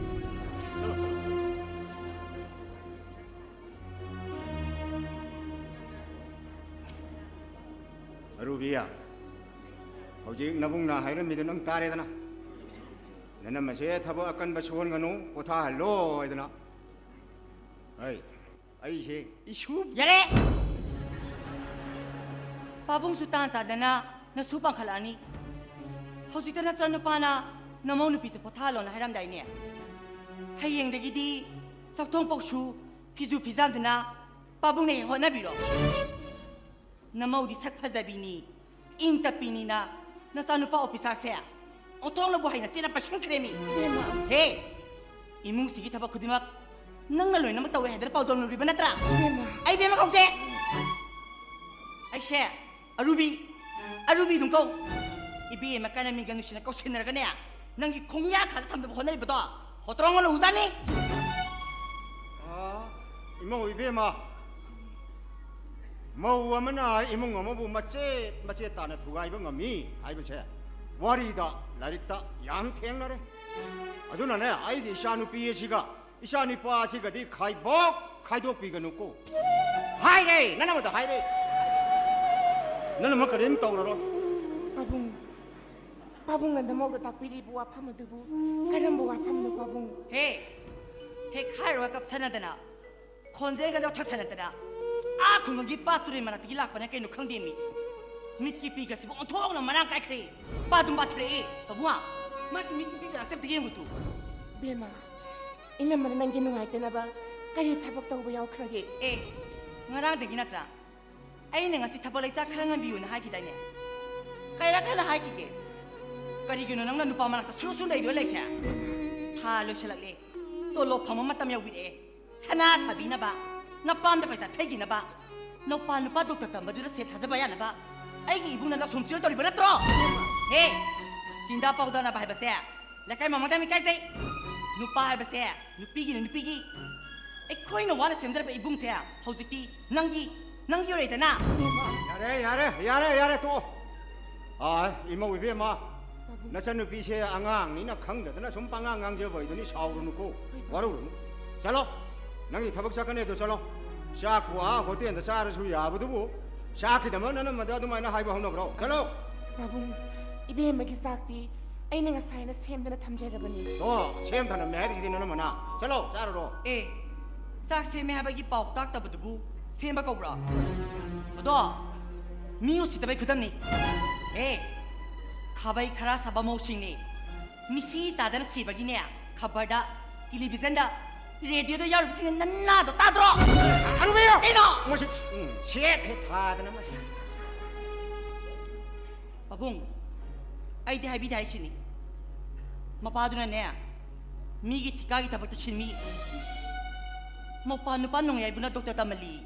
ꯆꯠꯂꯣ, ꯆꯠꯂꯣ, ꯆꯠꯂꯣ꯫ ꯑꯔꯨꯕꯤ, ꯍꯧꯖꯤꯛ ꯅꯕꯨꯡꯅ ꯍꯥꯏꯔꯝꯃꯤꯗꯣ ꯅꯪ ꯇꯥꯔꯦꯗꯅ? ꯅꯅꯝꯃꯁꯦ ꯊꯕꯛ ꯑꯀꯟꯕ ꯁꯨꯍꯟꯒꯅꯨ, ꯄꯣꯊꯥꯍꯜꯂꯣ ꯍꯥꯏꯗꯅ꯫ ꯍꯩ, ꯑꯩꯁꯦ ꯏꯁꯨ ꯌꯥꯔꯦ! ꯄꯥꯕꯨꯡꯁꯨ ꯇꯥꯟ ꯇꯥꯗꯅ ꯅꯁꯨ ꯄꯥꯡꯈꯠꯂꯛꯑꯅꯤ꯫ ꯍꯧꯖꯤꯛꯇ ꯅꯆꯥꯅꯨꯄꯥꯅ ꯅꯃꯧ ꯅꯨꯄꯤꯁꯦ ꯄꯣꯊꯥꯍꯜꯂꯣꯅ ꯍꯥꯏꯔꯝꯗꯥꯏꯅꯦ? ꯍꯌꯦꯡꯗꯒꯤꯗꯤ ꯆꯥꯛꯊꯣꯡ ꯄꯧꯁꯨ, ꯐꯤꯖꯨ ꯐꯤꯖꯥꯝꯗꯨꯅ ꯄꯥꯕꯨꯡꯅ ꯍꯦꯛ ꯍꯣꯠꯅꯕꯤꯔꯣ꯫ ꯅꯃꯧꯗꯤ ꯁꯛ ꯐꯖꯕꯤꯅꯤ, ꯏꯪ ꯇꯞꯄꯤꯅꯤꯅ ꯅꯆꯥꯅꯨꯄꯥ ꯑꯣꯐꯤꯁꯥꯔꯁꯦ ꯑꯣꯟꯊꯣꯛꯅꯕꯨ ꯍꯩꯅ ꯆꯦꯠꯅ ꯄꯥꯏꯁꯤꯟꯈ꯭ꯔꯦꯃꯤ꯫ ꯏꯕꯦꯝꯃ꯫ ꯍꯦ! ꯏꯃꯨꯡꯁꯤꯒꯤ ꯊꯕꯛ ꯈꯨꯗꯤꯡꯃꯛ ꯅꯪꯅ ꯂꯣꯏꯅꯃꯛ ꯇꯧꯋꯦ ꯍꯥꯏꯗꯅ ꯄꯥꯎꯗꯝꯂꯨꯔꯤꯕ ꯅꯠꯇ꯭ꯔꯥ? ꯏꯕꯦꯝꯃ꯫ ꯑꯩ ꯏꯕꯦꯝꯃ ꯀꯧꯗꯦ꯫ ꯑꯩꯁꯦ ꯑꯔꯨꯕꯤ, ꯑꯔꯨꯕꯤ ꯑꯗꯨꯝ ꯀꯧ꯫ ꯏꯕꯦꯝꯃ ꯀꯥꯏꯅ ꯃꯤꯡꯒ ꯅꯨꯡꯁꯤꯅ ꯀꯧꯁꯤꯟꯅꯔꯒꯅꯦ, ꯅꯪꯒꯤ ꯈꯣꯡꯌꯥ ꯈꯥꯗ ꯊꯝꯗꯕ ꯍꯣꯠꯅꯔꯤꯕꯗꯣ ꯍꯣꯇ꯭ꯔꯣꯡ ꯑꯣꯜꯂ ꯎꯖꯥꯅꯤ꯫ ꯑꯥ, ꯏꯃꯧ ꯏꯕꯦꯝꯃ, ꯃꯧ ꯑꯃꯅ ꯏꯃꯨꯡ ꯑꯃꯕꯨ ꯃꯆꯦꯠ ꯃꯆꯦꯠ ꯇꯥꯅ ꯊꯨꯒꯥꯏꯕ ꯉꯝꯃꯤ ꯍꯥꯏꯕꯁꯦ ꯋꯥꯔꯤꯗ, ꯂꯥꯏꯔꯤꯛꯇ ꯌꯥꯝ ꯊꯦꯡꯅꯔꯦ꯫ ꯑꯗꯨꯅꯅꯦ, ꯑꯩꯒꯤ ꯏꯆꯥꯅꯨꯄꯤ ꯑꯁꯤꯒ ꯏꯆꯥ ꯅꯨꯄꯥꯁꯤꯒꯗꯤ ꯈꯥꯏꯕꯣꯛ ꯈꯥꯏꯗꯣꯛꯄꯤꯒꯅꯨꯀꯣ꯫ ꯍꯥꯏꯔꯦ, ꯅꯅꯝꯃꯗ ꯍꯥꯏꯔꯦ꯫ ꯅꯅꯝꯃ ꯀꯔꯤꯝ ꯇꯧꯔꯔꯣꯏ꯫ ꯄꯥꯕꯨꯡ, ꯄꯥꯕꯨꯡꯅ ꯅꯃꯧꯗ ꯇꯥꯛꯄꯤꯔꯤꯕ ꯋꯥꯐꯝ ꯑꯗꯨꯕꯨ ꯀꯔꯝꯕ ꯋꯥꯐꯝꯅꯣ, ꯄꯥꯕꯨꯡ? ꯍꯦ! ꯍꯦꯛ ꯍꯥꯏꯔꯨꯔꯒ ꯀꯞꯁꯟꯅꯗꯅ, ꯈꯣꯟꯖꯦꯜꯒꯗꯣ ꯊꯛꯁꯟꯅꯗꯅ, ꯑꯥ ꯈꯨꯡꯒꯪꯒꯤ ꯄꯥꯠ ꯇꯨꯔꯦꯜ ꯃꯅꯥꯛꯇꯒꯤ ꯂꯥꯛꯄꯅ ꯀꯩꯅꯣ ꯈꯪꯗꯦꯃꯤ꯫ ꯃꯤꯠꯀꯤ ꯄꯤꯒꯁꯤꯕꯨ ꯑꯣꯟꯊꯣꯛꯅ ꯃꯔꯥꯡ ꯀꯥꯏꯈ꯭ꯔꯦ꯫ ꯄꯥꯗꯨꯝ ꯄꯥꯊꯔꯛꯑꯦ꯫ ꯄꯥꯕꯨꯡ, ꯃꯥꯒꯤ ꯃꯤꯠꯀꯤ ꯄꯤꯒ ꯑꯝꯇ ꯌꯦꯡꯉꯨꯇꯨ꯫ ꯕꯦꯝꯃ, ꯏꯅꯝꯃꯅ ꯅꯪꯒꯤ ꯅꯨꯡꯉꯥꯏꯇꯅꯕ ꯀꯔꯤ ꯊꯕꯛ ꯇꯧꯕ ꯌꯥꯎꯈ꯭ꯔꯒꯦ? ꯑꯦ, ꯉꯔꯥꯡꯗꯒꯤ ꯅꯠꯇ꯭ꯔꯥ? ꯑꯩꯅ ꯉꯁꯤ ꯊꯕꯛ ꯂꯩꯆꯥ ꯈꯔ ꯉꯟꯕꯤꯌꯨꯅ ꯍꯥꯏꯈꯤꯗꯥꯏꯅꯦ? ꯀꯩꯔꯥ ꯈꯔ ꯍꯥꯏꯈꯤꯒꯦ? ꯀꯔꯤꯒꯤꯅꯣ ꯅꯪꯅ ꯅꯨꯄꯥ ꯃꯅꯥꯛꯇ ꯁꯨꯔꯨ ꯁꯨꯔꯨ ꯂꯩꯗꯣꯏ ꯂꯩꯁꯦ? ꯊꯥ ꯂꯣꯏꯁꯤꯜꯂꯛꯂꯦ, ꯇꯣꯂꯣꯞ ꯐꯪꯕ ꯃꯇꯝ ꯌꯧꯕꯤꯔꯛꯑꯦ꯫ ꯁꯅꯥ ꯁꯥꯕꯤꯅꯕ, ꯅꯄꯥꯝꯗ ꯄꯩꯁꯥ ꯊꯩꯈꯤꯅꯕ, ꯅꯧꯄꯥ ꯅꯨꯄꯥ ꯗꯣꯛꯇꯔ ꯇꯝꯕꯗꯨꯗ ꯁꯦꯜ ꯊꯥꯗꯕ ꯌꯥꯅꯕ ꯑꯩꯒꯤ ꯏꯕꯨꯡꯅ ꯂꯧꯁꯨꯝ ꯆꯦꯜ ꯇꯧꯔꯤꯕ ꯅꯠꯇ꯭ꯔꯣ? ꯍꯦ! ꯆꯤꯟꯗꯥ ꯄꯥꯎꯗꯥꯅꯕ ꯍꯥꯏꯕꯁꯦ ꯂꯩꯀꯥꯏ ꯃꯃꯥꯡꯗ ꯌꯥꯝ ꯏꯀꯥꯏꯖꯩ꯫ ꯅꯨꯄꯥ ꯍꯥꯏꯕꯁꯦ ꯅꯨꯄꯤꯒꯤꯅꯤ, ꯅꯨꯄꯤꯒꯤ꯫ ꯑꯩꯈꯣꯏꯅ ꯋꯥꯅ ꯁꯦꯝꯖꯔꯕ ꯏꯕꯨꯡꯁꯦ ꯍꯧꯖꯤꯛꯇꯤ ꯅꯪꯒꯤ, ꯅꯪꯒꯤ ꯑꯣꯏꯔꯦꯗꯅ꯫ ꯌꯥꯔꯦ, ꯌꯥꯔꯦ, ꯌꯥꯔꯦ, ꯌꯥꯔꯦ, ꯇꯣꯛꯑꯣ꯫ ꯑꯥ, ꯏꯃꯧ ꯏꯕꯦꯝꯃ, ꯅꯆꯟꯅꯨꯄꯤꯁꯦ ꯑꯉꯥꯡꯅꯤꯅ ꯈꯪꯗꯗꯅ ꯁꯨꯝ ꯄꯉꯥꯡ ꯉꯥꯡꯖꯕ ꯑꯣꯏꯗꯣꯏꯅꯤ, ꯁꯥꯎꯔꯨꯅꯨꯀꯣ, ꯋꯥꯔꯧꯔꯨꯅꯨ꯫ ꯆꯠꯂꯣ, ꯅꯪꯒꯤ ꯊꯕꯛ ꯆꯠꯀꯅꯤ ꯑꯗꯨ ꯆꯠꯂꯣ꯫ ꯆꯥꯛꯄꯨ ꯑꯥ ꯍꯣꯇꯦꯜꯗ ꯆꯥꯔꯁꯨ ꯌꯥꯕꯗꯨꯕꯨ, ꯆꯥꯛꯀꯤꯗꯃꯛ ꯅꯅꯝꯃꯗ ꯑꯗꯨꯃꯥꯏꯅ ꯍꯥꯏꯕ ꯍꯧꯅꯕ꯭ꯔꯣ? ꯆꯠꯂꯣ꯫ ꯄꯥꯕꯨꯡ, ꯏꯕꯦꯝꯃꯒꯤ ꯆꯥꯛꯇꯤ ꯑꯩꯅ ꯉꯁꯥꯏꯅ ꯁꯦꯝꯗꯅ ꯊꯝꯖꯔꯕꯅꯤ꯫ ꯑꯣ, ꯁꯦꯝ ꯊꯝꯂꯝꯃꯦ ꯍꯥꯏꯔꯤꯁꯤꯗꯤ ꯅꯅꯝꯃꯅ꯫ ꯆꯠꯂꯣ, ꯆꯥꯔꯨꯔꯣ꯫ ꯑꯦ, ꯆꯥꯛ ꯁꯦꯝꯃꯦ ꯍꯥꯏꯕꯒꯤ ꯄꯥꯎ ꯇꯥꯛꯇꯕꯗꯨꯕꯨ ꯁꯦꯝꯕ ꯀꯧꯕ꯭ꯔꯣ? ꯑꯗꯣ, ꯃꯤ ꯎꯁꯤꯠꯇꯕꯩ ꯈꯨꯗꯝꯅꯤ꯫ ꯑꯦ, ꯈꯥꯕꯩ ꯈꯔ ꯁꯥꯕ ꯃꯧꯁꯤꯡꯅꯦ꯫ ꯃꯤꯁꯤ ꯆꯥꯗꯅ ꯁꯤꯕꯒꯤꯅꯦ, ꯈꯕꯔꯗ, ꯇꯦꯂꯤꯚꯤꯖꯟꯗ, ꯔꯦꯗꯤꯑꯣꯗ ꯌꯥꯎꯔꯤꯕꯁꯤꯡꯅ ꯅꯅꯥꯗꯣ ꯇꯥꯗ꯭ꯔꯣ? ꯑꯔꯨꯕꯤꯌꯣ! ꯀꯩꯅꯣ? ꯃꯁꯤ, ꯎꯝ, ꯁꯦꯠ ꯍꯦꯛ ꯊꯥꯗꯅ ꯃꯁꯤ꯫ ꯄꯥꯕꯨꯡ, ꯑꯩꯗꯤ ꯍꯥꯏꯕꯤꯗꯦ ꯍꯥꯏꯁꯤꯅꯤ꯫ ꯃꯄꯥꯗꯨꯅꯅꯦ, ꯃꯤꯒꯤ ꯊꯤꯀꯥꯒꯤ ꯊꯕꯛꯇ ꯁꯤꯟꯃꯤ꯫ ꯃꯧꯄꯥ ꯅꯨꯄꯥ ꯅꯣꯡꯌꯥꯏꯕꯨꯅ ꯗꯣꯛꯇꯔ ꯇꯝꯍꯜꯂꯤ꯫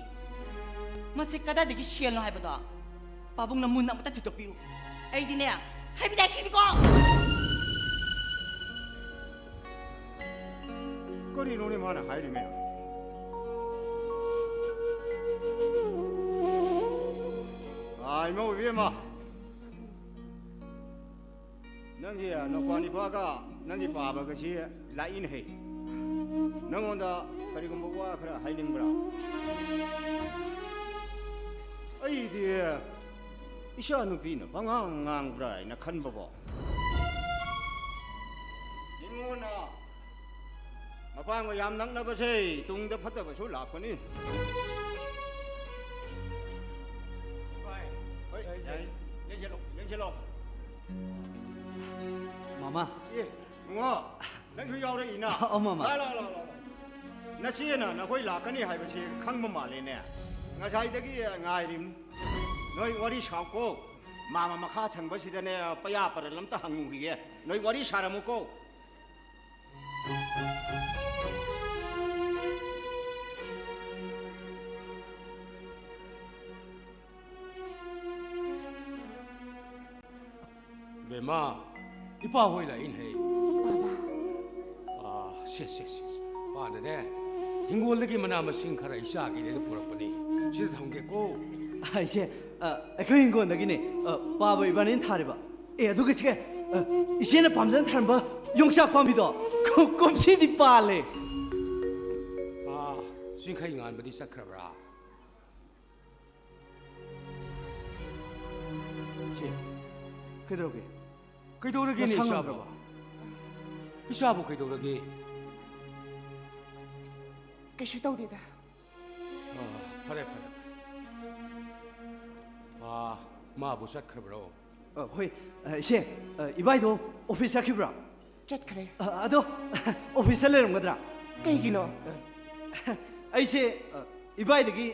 ꯃꯁꯤ ꯀꯗꯥꯏꯗꯒꯤ ꯁꯦꯜꯅꯣ ꯍꯥꯏꯕꯗꯣ ꯄꯥꯕꯨꯡꯅ ꯃꯨꯟꯅ ꯑꯃꯨꯛꯇ ꯊꯤꯗꯣꯛꯄꯤꯌꯨ꯫ ꯑꯩꯗꯤꯅꯦ, ꯍꯥꯏꯕꯤꯗꯦ ꯍꯥꯏꯁꯤꯅꯤꯀꯣ꯫ ꯀꯔꯤꯅꯣꯅꯦ ꯃꯥꯅ ꯍꯥꯏꯔꯤꯃꯦ? ꯑꯥ, ꯏꯃꯧ ꯏꯕꯦꯝꯃ, ꯅꯪꯒꯤ ꯅꯨꯄꯥ ꯅꯤꯄꯥꯒ ꯅꯪꯒꯤ ꯄꯥꯕꯒꯁꯤ ꯂꯥꯛꯏꯅꯦꯍꯦ꯫ ꯅꯪꯉꯣꯟꯗ ꯀꯔꯤꯒꯨꯝꯕ ꯋꯥ ꯈꯔ ꯍꯥꯏꯅꯤꯡꯕ꯭ꯔꯥ? ꯑꯩꯗꯤ ꯏꯆꯥ ꯅꯨꯄꯤꯅ ꯄꯉꯥꯡ ꯉꯥꯡꯕ꯭ꯔꯥ ꯍꯥꯏꯅ ꯈꯟꯕꯀꯣ꯫ ꯅꯤꯉꯣꯟꯅ ꯃꯄꯥꯡꯒ ꯌꯥꯝ ꯅꯛꯅꯕꯁꯦ ꯇꯨꯡꯗ ꯐꯠꯇꯕꯁꯨ ꯂꯥꯛꯄꯅꯤ꯫ ꯍꯣꯏ, ꯌꯥꯏ꯫ ꯌꯦꯡꯁꯤꯜꯂꯣ, ꯌꯦꯡꯁꯤꯜꯂꯣ꯫ ꯃꯃꯥ꯫ ꯑꯦ, ꯏꯕꯨꯡꯉꯣ, ꯅꯪꯁꯨ ꯌꯥꯎꯔꯛꯏꯅ꯫ ꯑꯧ, ꯃꯃꯥ꯫ ꯂꯥꯛ, ꯂꯥꯛ, ꯂꯥꯛ, ꯂꯥꯛ, ꯂꯥꯛ꯫ ꯅꯆꯦꯅ ꯅꯈꯣꯏ ꯂꯥꯛꯀꯅꯤ ꯍꯥꯏꯕꯁꯤ ꯈꯪꯕ ꯃꯥꯜꯂꯦꯅꯦ꯫ ꯉꯁꯥꯏꯗꯒꯤ ꯉꯥꯏꯔꯤꯝ꯫ ꯅꯣꯏ ꯋꯥꯔꯤ ꯁꯥꯎꯀꯣ꯫ ꯃꯥꯃ ꯃꯈꯥ ꯊꯪꯕꯁꯤꯗꯅꯦ, ꯄꯌꯥ ꯄꯔꯜ ꯑꯝꯇ ꯍꯪꯉꯨꯈꯤꯒꯦ꯫ ꯅꯣꯏ ꯋꯥꯔꯤ ꯁꯥꯔꯝꯃꯨꯀꯣ꯫ ꯕꯦꯝꯃ, ꯏꯄꯥ ꯍꯣꯏ ꯂꯥꯛꯏꯅꯦꯍꯦ꯫ ꯕꯥꯕꯥ꯫ ꯑꯥ, ꯁꯦ, ꯁꯦ, ꯁꯦ, ꯁꯦ꯫ ꯄꯥꯅꯅꯦ, ꯍꯤꯡꯒꯣꯜꯗꯒꯤ ꯃꯅꯥ ꯃꯁꯤꯡ ꯈꯔ ꯏꯆꯥꯒꯤꯅꯦꯅ ꯄꯨꯔꯛꯄꯅꯤ꯫ ꯁꯤꯗ ꯊꯝꯒꯦꯀꯣ꯫ ꯑ, ꯏꯆꯦ, ꯑ, ꯑꯩꯈꯣꯏ ꯍꯤꯡꯒꯣꯜꯗꯒꯤꯅꯦ, ꯑ, ꯄꯥꯕ ꯏꯕꯥꯅꯤꯅ ꯊꯥꯔꯤꯕ꯫ ꯑꯦ, ꯑꯗꯨꯒ ꯏꯆꯦ, ꯑ, ꯏꯆꯦꯅ ꯄꯥꯝꯖꯅ ꯊꯥꯔꯝꯕ ꯌꯣꯡꯆꯥꯛ ꯄꯥꯝꯕꯤꯗꯣ ꯀꯨ-, ꯀꯨꯝꯁꯤꯗꯤ ꯄꯥꯜꯂꯦ꯫ ꯑꯥ, ꯆꯤꯡꯈꯩ ꯉꯥꯟꯕꯗꯤ ꯆꯠꯈ꯭ꯔꯕ꯭ꯔꯥ? ꯆꯦ, ꯀꯩꯗꯧꯔꯒꯦ? ꯀꯩꯗꯧꯔꯒꯦꯅꯦ, ꯅꯁꯥ ꯏꯆꯥꯕꯣ? ꯉꯝꯗ꯭ꯔꯕꯣ? ꯏꯆꯥꯕꯨ ꯀꯩꯗꯧꯔꯒꯦ? ꯀꯩꯁꯨ ꯇꯧꯗꯦꯗ꯫ ꯑꯥ, ꯐꯔꯦ, ꯐꯔꯦ, ꯐꯔꯦ꯫ ꯑꯥ, ꯃꯥꯕꯨ ꯆꯠꯈ꯭ꯔꯕ꯭ꯔꯣ? ꯑ, ꯍꯣꯏ꯫ ꯑ, ꯏꯆꯦ, ꯑ, ꯏꯕꯥꯏꯗꯣ ꯑꯣꯐꯤꯁ ꯆꯠꯈꯤꯕ꯭ꯔꯥ? ꯆꯠꯈ꯭ꯔꯦ꯫ ꯑ, ꯑꯗꯣ ꯑꯣꯐꯤꯁꯇ ꯂꯩꯔꯝꯒꯗ꯭ꯔꯥ? ꯀꯩꯒꯤꯅꯣ? ꯑ, ꯑꯩꯁꯦ, ꯑ, ꯏꯕꯥꯏꯗꯒꯤ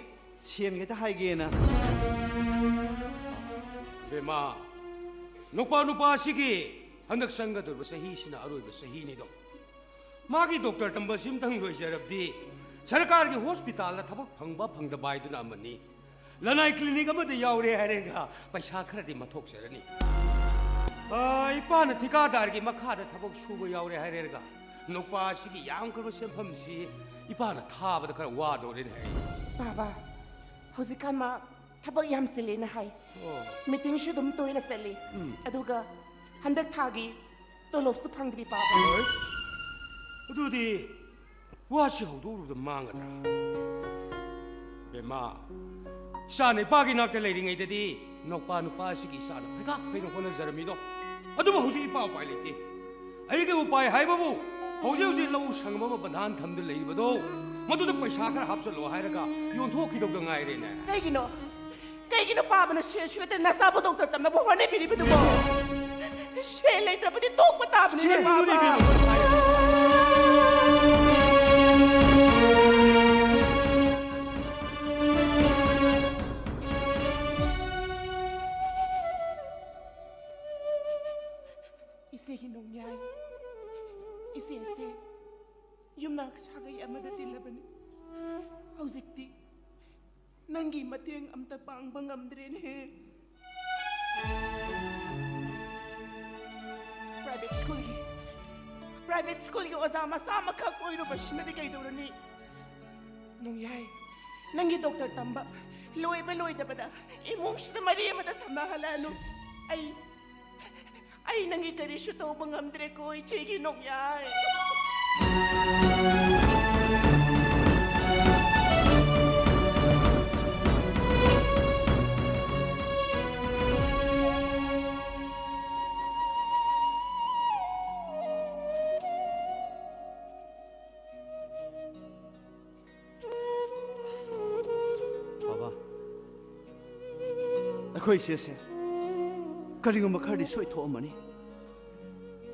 ꯁꯦꯟ ꯈꯤꯇ ꯍꯥꯏꯒꯦꯅ꯫ ꯕꯦꯝꯃ, ꯅꯨꯄꯥ, ꯅꯨꯄꯥ ꯑꯁꯤꯒꯤ ꯍꯟꯗꯛ ꯆꯪꯒꯗꯧꯔꯤꯕ ꯆꯍꯤꯁꯤꯅ ꯑꯔꯣꯏꯕ ꯆꯍꯤꯅꯤꯗꯣ꯫ ꯃꯥꯒꯤ ꯗꯣꯛꯇꯔ ꯇꯝꯕꯁꯤ ꯑꯝꯇꯪ ꯂꯣꯏꯖꯔꯕꯗꯤ ꯁꯔꯀꯥꯔꯒꯤ ꯍꯣꯁꯄꯤꯇꯥꯜꯗ ꯊꯕꯛ ꯐꯪꯕ ꯐꯪꯗꯕ ꯍꯥꯏꯗꯨꯅ ꯑꯃꯅꯤ, ꯂꯅꯥꯏ ꯀ꯭ꯂꯤꯅꯤꯛ ꯑꯃꯗ ꯌꯥꯎꯔꯦ ꯍꯥꯏꯔꯒ ꯄꯩꯁꯥ ꯈꯔꯗꯤ ꯃꯊꯣꯛꯆꯔꯅꯤ꯫ ꯑ, ꯏꯄꯥꯅ ꯊꯤꯀꯥꯗꯥꯔꯒꯤ ꯃꯈꯥꯗ ꯊꯕꯛ ꯁꯨꯕ ꯌꯥꯎꯔꯦ ꯍꯥꯏꯔꯒ ꯅꯨꯄꯥ ꯑꯁꯤꯒꯤ ꯌꯥꯝꯈ꯭ꯔꯕ ꯁꯦꯟꯐꯝꯁꯤ ꯏꯄꯥꯅ ꯊꯥꯕꯗ ꯈꯔ ꯋꯥꯗꯧꯔꯦꯅꯦ꯫ ꯕꯥꯕꯥ, ꯍꯧꯖꯤꯛꯀꯥꯟ ꯃꯥ ꯊꯕꯛ ꯌꯥꯝ ꯆꯤꯜꯂꯦꯅ ꯍꯥꯏ꯫ ꯑꯣ꯫ ꯃꯤꯇꯤꯡꯁꯨ ꯑꯗꯨꯝ ꯇꯣꯏꯅ ꯆꯠꯂꯤ꯫ ꯎꯝ꯫ ꯑꯗꯨꯒ ꯍꯟꯗꯛ ꯊꯥꯒꯤ ꯇꯣꯂꯣꯞꯁꯨ ꯐꯪꯗ꯭ꯔꯤ, ꯕꯥꯕꯥ꯫ ꯍꯣꯏ꯫ ꯑꯗꯨꯗꯤ ꯋꯥꯁꯤ ꯍꯧꯗꯣꯛꯎꯔꯨꯕꯗ ꯃꯥꯡꯒꯗ꯭ꯔꯥ? ꯕꯦꯝꯃ, ꯏꯆꯥꯅ ꯏꯄꯥꯒꯤ ꯅꯥꯛꯇ ꯂꯩꯔꯤꯉꯩꯗꯗꯤ ꯅꯧꯄꯥ ꯅꯨꯄꯥ ꯑꯁꯤꯒꯤ ꯏꯆꯥꯅ ꯄꯩꯈꯥ ꯐꯩꯅ ꯍꯣꯠꯅꯖꯔꯝꯃꯤꯗꯣ꯫ ꯑꯗꯨꯕꯨ ꯍꯧꯖꯤꯛ ꯏꯄꯥ ꯎꯄꯥꯏ ꯂꯩꯇꯦ꯫ ꯑꯩꯒꯤ ꯎꯄꯥꯏ ꯍꯥꯏꯕꯕꯨ ꯍꯧꯖꯤꯛ ꯍꯧꯖꯤꯛ ꯂꯧ ꯁꯪꯒꯝ ꯑꯃ ꯕꯟꯙꯥꯟ ꯊꯝꯗꯨꯅ ꯂꯩꯔꯤꯕꯗꯣ, ꯃꯗꯨꯗ ꯄꯩꯁꯥ ꯈꯔ ꯍꯥꯞꯆꯜꯂꯣ ꯍꯥꯏꯔꯒ ꯌꯣꯟꯊꯣꯛꯈꯤꯗꯧꯗ ꯉꯥꯏꯔꯦꯅꯦ꯫ ꯀꯩꯒꯤꯅꯣ? ꯀꯩꯒꯤꯅꯣ ꯄꯥꯕꯅ ꯁꯦꯜꯁꯨ ꯅꯠꯇꯅ ꯅꯆꯥꯕꯨ ꯗꯣꯛꯇꯔ ꯇꯝꯅꯕ ꯍꯣꯠꯅꯕꯤꯔꯤꯕꯗꯨꯕꯣ? ꯁꯦꯜ ꯂꯩꯇ꯭ꯔꯕꯗꯤ ꯇꯣꯛꯄ ꯇꯥꯕꯅꯤꯅꯦ, ꯁꯦꯜ ꯄꯥꯕ꯫ ꯏꯆꯦꯒꯤ ꯅꯣꯡꯌꯥꯏ, ꯏꯆꯦꯁꯦ ꯌꯨꯝꯅꯥꯛ ꯁꯥꯒꯩ ꯑꯃꯗ ꯇꯤꯜꯂꯕꯅꯤ꯫ ꯍꯧꯖꯤꯛꯇꯤ ꯅꯪꯒꯤ ꯃꯇꯦꯡ ꯑꯝꯇ ꯄꯥꯡꯕ ꯉꯝꯗ꯭ꯔꯦꯅꯦꯍꯦ꯫ ꯄ꯭ꯔꯥꯏꯚꯦꯠ ꯁ꯭ꯀꯨꯜꯒꯤ, ꯄ꯭ꯔꯥꯏꯚꯦꯠ ꯁ꯭ꯀꯨꯜꯒꯤ ꯑꯣꯖꯥ ꯃꯆꯥ ꯑꯃꯈꯛ ꯑꯣꯏꯔꯨꯕꯁꯤꯅꯗꯤ ꯀꯩꯗꯧꯔꯨꯅꯤ? ꯅꯣꯡꯌꯥꯏ, ꯅꯪꯒꯤ ꯗꯣꯛꯇꯔ ꯇꯝꯕ ꯂꯣꯏꯕ ꯂꯣꯏꯗꯕꯗ ꯏꯃꯨꯡꯁꯤꯗ ꯃꯔꯤ ꯑꯃꯗ ꯁꯝꯅꯍꯜꯂꯛꯑꯅꯨ꯫ ꯑꯩ, ꯑꯩ ꯅꯪꯒꯤ ꯀꯔꯤꯁꯨ ꯇꯧꯕ ꯉꯝꯗ꯭ꯔꯦꯀꯣ, ꯏꯆꯦꯒꯤ ꯅꯣꯡꯌꯥꯏ꯫ ꯕꯥꯕꯥ, ꯑꯩꯈꯣꯏ ꯏꯆꯦꯁꯦ ꯀꯔꯤꯒꯨꯝꯕ ꯈꯔꯗꯤ ꯁꯣꯏꯊꯣꯛꯑꯝꯃꯅꯤ꯫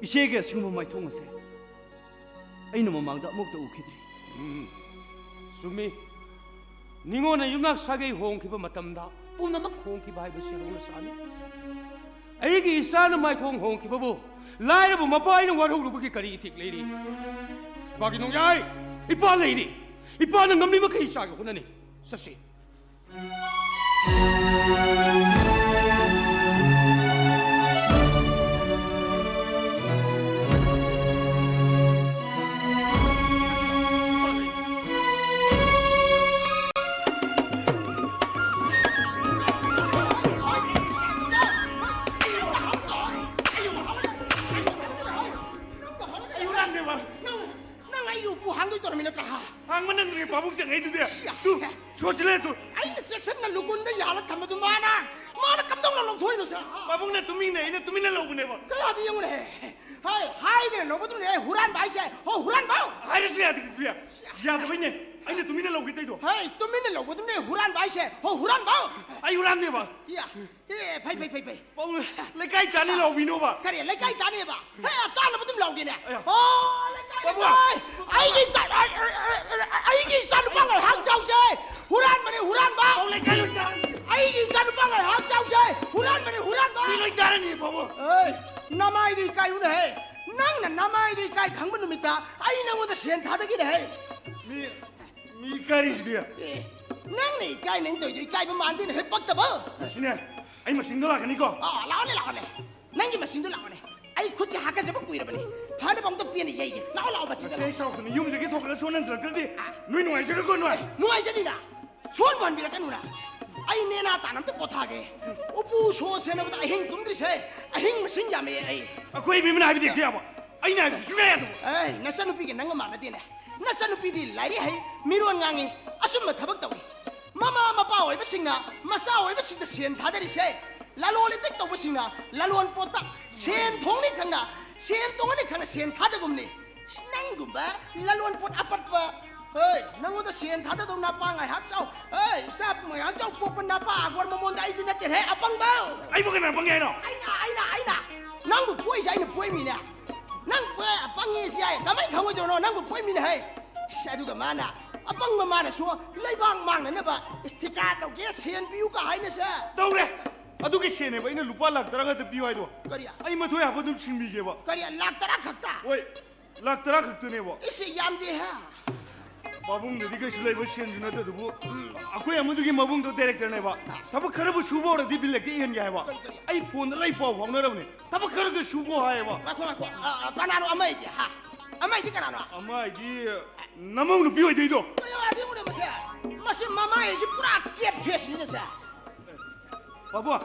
ꯏꯆꯦꯒꯤ ꯑꯁꯤꯒꯨꯝꯕ ꯃꯥꯏꯊꯣꯡ ꯑꯁꯦ ꯑꯩꯅ ꯃꯃꯥꯡꯗ ꯑꯃꯨꯛꯇ ꯎꯈꯤꯗ꯭ꯔꯤ꯫ ꯎꯝ, ꯆꯨꯝꯃꯤ꯫ ꯅꯤꯉꯣꯜꯅ ꯌꯨꯝꯅꯥꯛ ꯁꯥꯒꯩ ꯍꯣꯡꯈꯤꯕ ꯃꯇꯝꯗ ꯄꯨꯝꯅꯃꯛ ꯍꯣꯡꯈꯤꯕ ꯍꯥꯏꯕꯁꯤ ꯍꯧꯅꯁꯥꯅꯤ꯫ ꯑꯩꯒꯤ ꯏꯆꯥꯅ ꯃꯥꯏꯊꯣꯡ ꯍꯣꯡꯈꯤꯕꯕꯨ ꯂꯥꯏꯔꯕ ꯃꯄꯥ ꯑꯩꯅ ꯋꯥꯔꯧꯔꯨꯕꯒꯤ ꯀꯔꯤ ꯏꯊꯤꯛ ꯂꯩꯔꯤ? ꯏꯄꯥꯒꯤ ꯅꯣꯡꯌꯥꯏ, ꯏꯄꯥ ꯂꯩꯔꯤ꯫ ꯏꯄꯥꯅ ꯉꯝꯂꯤ ꯃꯈꯩ ꯏꯆꯥꯒꯤ ꯍꯣꯠꯅꯅꯤ꯫ ꯆꯠꯁꯤ꯫ ꯅꯪ ꯑꯩꯒꯤ ꯎꯄꯨ ꯍꯥꯡꯗꯣꯏ ꯇꯧꯔꯝꯃꯤ ꯅꯠꯇ꯭ꯔꯥ, ꯍꯥ? ꯍꯥꯡꯕ ꯅꯪꯗ꯭ꯔꯦ ꯄꯥꯕꯨꯡ ꯆꯪꯉꯛꯏꯗꯨꯗꯤ꯫ ꯁꯤꯌꯥ꯫ ꯇꯨ, ꯁꯣꯠꯁꯤꯜꯂꯦ ꯇꯨ꯫ ꯑꯩꯅ ꯆꯦꯛꯁꯤꯟꯅ ꯂꯨꯀꯨꯟꯗ ꯌꯥꯜꯂ ꯊꯝꯕꯗꯨ ꯃꯥꯅ, ꯃꯥꯅ ꯀꯝꯗꯧꯅ ꯂꯧꯊꯣꯛꯏꯅꯣ ꯁꯦ? ꯄꯥꯕꯨꯡꯅ ꯇꯨꯃꯤꯟꯅ, ꯑꯩꯅ ꯇꯨꯃꯤꯟꯅ ꯂꯧꯕꯅꯦꯕ꯫ ꯀꯌꯥꯗꯤ ꯌꯦꯡꯉꯨꯅꯦ꯫ ꯍꯥꯏ, ꯍꯥꯏꯗꯅ ꯂꯧꯕꯗꯨꯅꯦ ꯍꯨꯔꯥꯟꯕ ꯍꯥꯏꯁꯦ꯫ ꯍꯣ, ꯍꯨꯔꯥꯟꯕ! ꯍꯥꯏꯔꯁꯨ ꯌꯥꯗꯦ, ꯇꯨ꯫ ꯌꯥꯗꯕꯩꯅꯦ ꯑꯩꯅ ꯇꯨꯃꯤꯟꯅ ꯂꯧꯒꯦ ꯇꯩꯗꯣ꯫ ꯍꯩ, ꯇꯨꯃꯤꯟꯅ ꯂꯧꯕꯗꯨꯅꯦ ꯍꯨꯔꯥꯟꯕ ꯍꯥꯏꯁꯦ꯫ ꯍꯣ, ꯍꯨꯔꯥꯟꯕ! ꯑꯩ ꯍꯨꯔꯥꯟꯗꯦꯕ꯫ ꯌꯥ꯫ ꯑꯦ, ꯐꯩ, ꯐꯩ, ꯐꯩ, ꯐꯩ꯫ ꯄꯥꯕꯨꯡ, ꯂꯩꯀꯥꯏ ꯇꯥꯅꯤ ꯂꯥꯎꯕꯤꯅꯣꯕ꯫ ꯀꯔꯤ? ꯂꯩꯀꯥꯏ ꯇꯥꯅꯤꯕ? ꯍꯦ, ꯇꯥꯅꯕ ꯑꯗꯨꯝ ꯂꯥꯎꯒꯦꯅꯦ꯫ ꯑꯌꯥ꯫ ꯑꯣ, ꯂꯩꯀꯥꯏ, ꯄꯥꯕꯨꯡ꯫ ꯂꯩꯀꯥꯏ! ꯑꯩꯒꯤ ꯏꯆꯥ-, ꯑꯩꯒꯤ ꯏꯆꯥ ꯅꯨꯄꯥ ꯉꯥꯏꯍꯥꯛ ꯆꯥꯎꯁꯦ! ꯍꯨꯔꯥꯟꯕꯅꯦ, ꯍꯨꯔꯥꯟꯕ! ꯄꯥꯕꯨꯡ, ꯂꯩꯀꯥꯏ ꯂꯣꯏ ꯇꯥꯅꯤ꯫ ꯑꯩꯒꯤ ꯏꯆꯥ ꯅꯨꯄꯥ ꯉꯥꯏꯍꯥꯛ ꯆꯥꯎꯁꯦ! ꯍꯨꯔꯥꯟꯕꯅꯦ, ꯍꯨꯔꯥꯟꯕ! ꯃꯤ ꯂꯣꯏ ꯇꯥꯔꯅꯤ, ꯄꯥꯕꯨꯡ꯫ ꯑꯦ, ꯅꯃꯥꯏꯗꯤ ꯏꯀꯥꯏꯌꯨꯅꯦꯍꯦ! ꯅꯪꯅ ꯅꯃꯥꯏꯗꯤ ꯏꯀꯥꯏ ꯈꯪꯕ ꯅꯨꯃꯤꯠꯇ ꯑꯩ ꯅꯪꯉꯣꯟꯗ ꯁꯦꯟ ꯊꯥꯗꯒꯦꯅꯦꯍꯦ! ꯃꯤ ꯃꯤ ꯀꯥꯔꯤꯁꯤꯗꯤ? ꯑꯦ, ꯅꯪꯅ ꯏꯀꯥꯏ ꯅꯪ ꯇꯧꯔꯤꯗꯣ ꯏꯀꯥꯏꯕ ꯃꯥꯟꯗꯦꯅꯦ, ꯍꯦ ꯄꯛꯇꯕ꯫ ꯑꯁꯤꯅꯦ, ꯑꯩ ꯃꯁꯤꯡꯗꯣ ꯂꯥꯛꯀꯅꯤꯀꯣ꯫ ꯑꯥ, ꯂꯥꯛꯑꯣꯅꯦ, ꯂꯥꯛꯑꯣꯅꯦ꯫ ꯅꯪꯒꯤ ꯃꯁꯤꯡꯗꯣ ꯂꯥꯛꯑꯣꯅꯦ꯫ ꯑꯩ ꯈꯨꯠꯁꯦ ꯍꯥꯀꯠꯆꯕ ꯀꯨꯏꯔꯕꯅꯤ꯫ ꯐꯅꯕ ꯑꯝꯇ ꯄꯦꯟꯅ ꯌꯩꯒꯦ꯫ ꯂꯥꯛꯑꯣ, ꯂꯥꯛꯑꯣ, ꯃꯁꯤꯡꯗꯣ ꯉꯁꯤ ꯑꯩ ꯂꯥꯛꯑꯣ꯫ ꯁꯥꯎꯔꯛꯇꯅ ꯌꯨꯝꯁꯤꯒꯤ ꯊꯣꯛꯈ꯭ꯔ ꯁꯣꯟ ꯍꯟꯖꯤꯜꯂꯛꯇ꯭ꯔꯗꯤ ꯑꯥ꯫ ꯅꯣꯏ ꯅꯨꯡꯉꯥꯏꯖꯔꯣꯏꯀꯣ, ꯅꯣꯏ꯫ ꯅꯨꯡꯉꯥꯏꯖꯅꯤꯅ꯫ ꯁꯣꯟꯕꯨ ꯍꯟꯕꯤꯔꯛꯀꯅꯨꯅ꯫ ꯑꯩ ꯅꯦꯅꯥ ꯇꯥꯅ ꯑꯝꯇ ꯄꯣꯊꯥꯒꯦ꯫ ꯎꯄꯨ ꯁꯣ ꯁꯦꯟꯅꯕꯗ ꯑꯍꯤꯡ ꯇꯨꯝꯗ꯭ꯔꯤꯁꯦ꯫ ꯑꯍꯤꯡ ꯃꯁꯤꯡ ꯌꯥꯝꯃꯛꯑꯦ ꯑꯩ꯫ ꯑꯩꯈꯣꯏ ꯏꯃꯩꯃꯅ ꯍꯥꯏꯕꯗꯤ ꯍꯦꯛꯇ ꯌꯥꯕ꯫ ꯑꯩꯅ ꯍꯥꯏꯕꯗꯤ ꯁꯨꯡꯌꯥ ꯌꯥꯗꯕ꯫ ꯑꯦ, ꯅꯆꯟꯅꯨꯄꯤꯒ ꯅꯪꯒ ꯃꯥꯟꯅꯗꯦꯅꯦ꯫ ꯅꯆꯟꯅꯨꯄꯤꯗꯤ ꯂꯥꯏꯔꯤꯛ ꯍꯩ, ꯃꯤꯔꯣꯟ ꯉꯥꯡꯉꯤ, ꯑꯆꯨꯝꯕ ꯊꯕꯛ ꯇꯧꯏ꯫ ꯃꯃꯥ ꯃꯄꯥ ꯑꯣꯏꯕꯁꯤꯡꯅ ꯃꯆꯥ ꯑꯣꯏꯕꯁꯤꯡꯗ ꯁꯦꯟ ꯊꯥꯗꯔꯤꯁꯦ, ꯂꯂꯣꯟ ꯏꯇꯤꯛ ꯇꯧꯕꯁꯤꯡꯅ ꯂꯂꯣꯟ ꯄꯣꯠꯇ ꯁꯦꯟ ꯊꯣꯡꯅꯤ ꯈꯪꯅ, ꯁꯦꯟ ꯇꯣꯡꯉꯅꯤ ꯈꯪꯅ ꯁꯦꯟ ꯊꯥꯗꯒꯨꯝꯅꯤ꯫ ꯅꯪꯒꯨꯝꯕ ꯂꯂꯣꯟ ꯄꯣꯠ ꯑꯄꯠꯄ, ꯍꯣꯏ, ꯅꯪꯉꯣꯟꯗ ꯁꯦꯟ ꯊꯥꯗꯗꯧ ꯅꯄꯥ ꯉꯥꯏꯍꯥꯛ ꯆꯥꯎ꯫ ꯑꯦ, ꯏꯆꯥ ꯉꯥꯏꯍꯥꯛ ꯆꯥꯎ ꯄꯣꯛꯄ ꯅꯄꯥ ꯑꯒꯣꯔ ꯃꯃꯣꯟꯗ ꯑꯩꯗꯤ ꯅꯠꯇꯦꯍꯦ, ꯑꯄꯪꯕ꯫ ꯑꯩꯕꯨ ꯀꯅꯥ ꯄꯪꯉꯦ ꯍꯥꯏꯅꯣ? ꯑꯩꯅ, ꯑꯩꯅ, ꯑꯩꯅ꯫ ꯅꯪꯕꯨ ꯄꯣꯛꯏꯁꯦ ꯑꯩꯅ ꯄꯣꯛꯏꯃꯤꯅꯦ꯫ ꯅꯪ ꯄꯣꯛꯑꯦ, ꯑꯄꯪꯉꯦ ꯁꯤ ꯍꯥꯏ꯫ ꯀꯃꯥꯏꯅ ꯈꯪꯉꯣꯏꯗꯣꯏꯅꯣ? ꯅꯪꯕꯨ ꯄꯣꯛꯏꯃꯤꯅꯦ ꯍꯦ꯫ ꯏꯁ, ꯑꯗꯨꯒ ꯃꯥꯅ, ꯑꯄꯪꯕ ꯃꯥꯅꯁꯨ ꯂꯩꯕꯥꯛ ꯃꯥꯡꯅꯅꯕ ꯏꯁ ꯊꯤꯀꯥ ꯇꯧꯒꯦ, ꯁꯦꯟ ꯄꯤꯌꯨ ꯀ ꯍꯥꯏꯅꯁꯦ꯫ ꯇꯧꯔꯦ꯫ ꯑꯗꯨꯒꯤ ꯁꯦꯟꯅꯦꯕ ꯑꯩꯅ ꯂꯨꯄꯥ ꯂꯥꯛ ꯇꯔꯥ ꯈꯛꯇ ꯄꯤꯌꯨ ꯍꯥꯏꯗꯣ꯫ ꯀꯔꯤ? ꯑꯩ ꯃꯊꯣꯏ ꯍꯥꯞꯄ ꯑꯗꯨꯝ ꯁꯤꯡꯕꯤꯒꯦꯕ꯫ ꯀꯔꯤ? ꯂꯥꯛ ꯇꯔꯥ ꯈꯛꯇ? ꯍꯣꯏ꯫ ꯂꯥꯛ ꯇꯔꯥ ꯈꯛꯇꯅꯦꯕ꯫ ꯏꯁ, ꯌꯥꯝꯗꯦ ꯍꯥ? ꯄꯥꯕꯨꯡꯗꯗꯤ ꯀꯩꯁꯨ ꯂꯩꯕ ꯁꯦꯟꯁꯨ ꯅꯠꯇꯦ ꯑꯗꯨꯕꯨ, ꯑꯩꯈꯣꯏ ꯑꯃꯗꯨꯒꯤ ꯃꯕꯨꯡꯗꯣ ꯗꯥꯏꯔꯦꯛꯇꯔꯅꯦꯕ꯫ ꯊꯕꯛ ꯈꯔꯕꯨ ꯁꯨꯕ ꯍꯧꯔꯗꯤ ꯕꯤꯜ ꯍꯦꯛꯇ ꯏꯍꯟꯒꯦ ꯍꯥꯏꯕ꯫ ꯀꯔꯤ, ꯀꯔꯤ? ꯑꯩ ꯐꯣꯟꯗ ꯂꯣꯏ ꯄꯥꯎ ꯐꯥꯎꯅꯔꯕꯅꯦ꯫ ꯊꯕꯛ ꯈꯔꯒ ꯁꯨꯕ ꯍꯥꯏꯌꯦꯕ꯫ ꯉꯥꯏꯈꯣ, ꯉꯥꯏꯈꯣ꯫ ꯑ, ꯑ, ꯀꯅꯥꯅꯣ ꯑꯃ ꯑꯩꯗꯤ, ꯍꯥ? ꯑꯃ ꯑꯩꯗꯤ ꯀꯅꯥꯅꯣ? ꯑꯃ ꯑꯩꯗꯤ ꯅꯃꯧ ꯅꯨꯄꯤ ꯑꯣꯏꯗꯣꯏꯗꯣ꯫ ꯑꯌꯣ, ꯑꯗꯨ ꯎꯔꯦ ꯃꯁꯦ꯫ ꯃꯁꯤ ꯃꯃꯥꯏꯁꯤ ꯄꯨꯔꯥ ꯀꯦꯠ ꯐꯦꯁꯅꯤꯅꯦ ꯁꯦ꯫ ꯄꯥꯕꯨꯡ,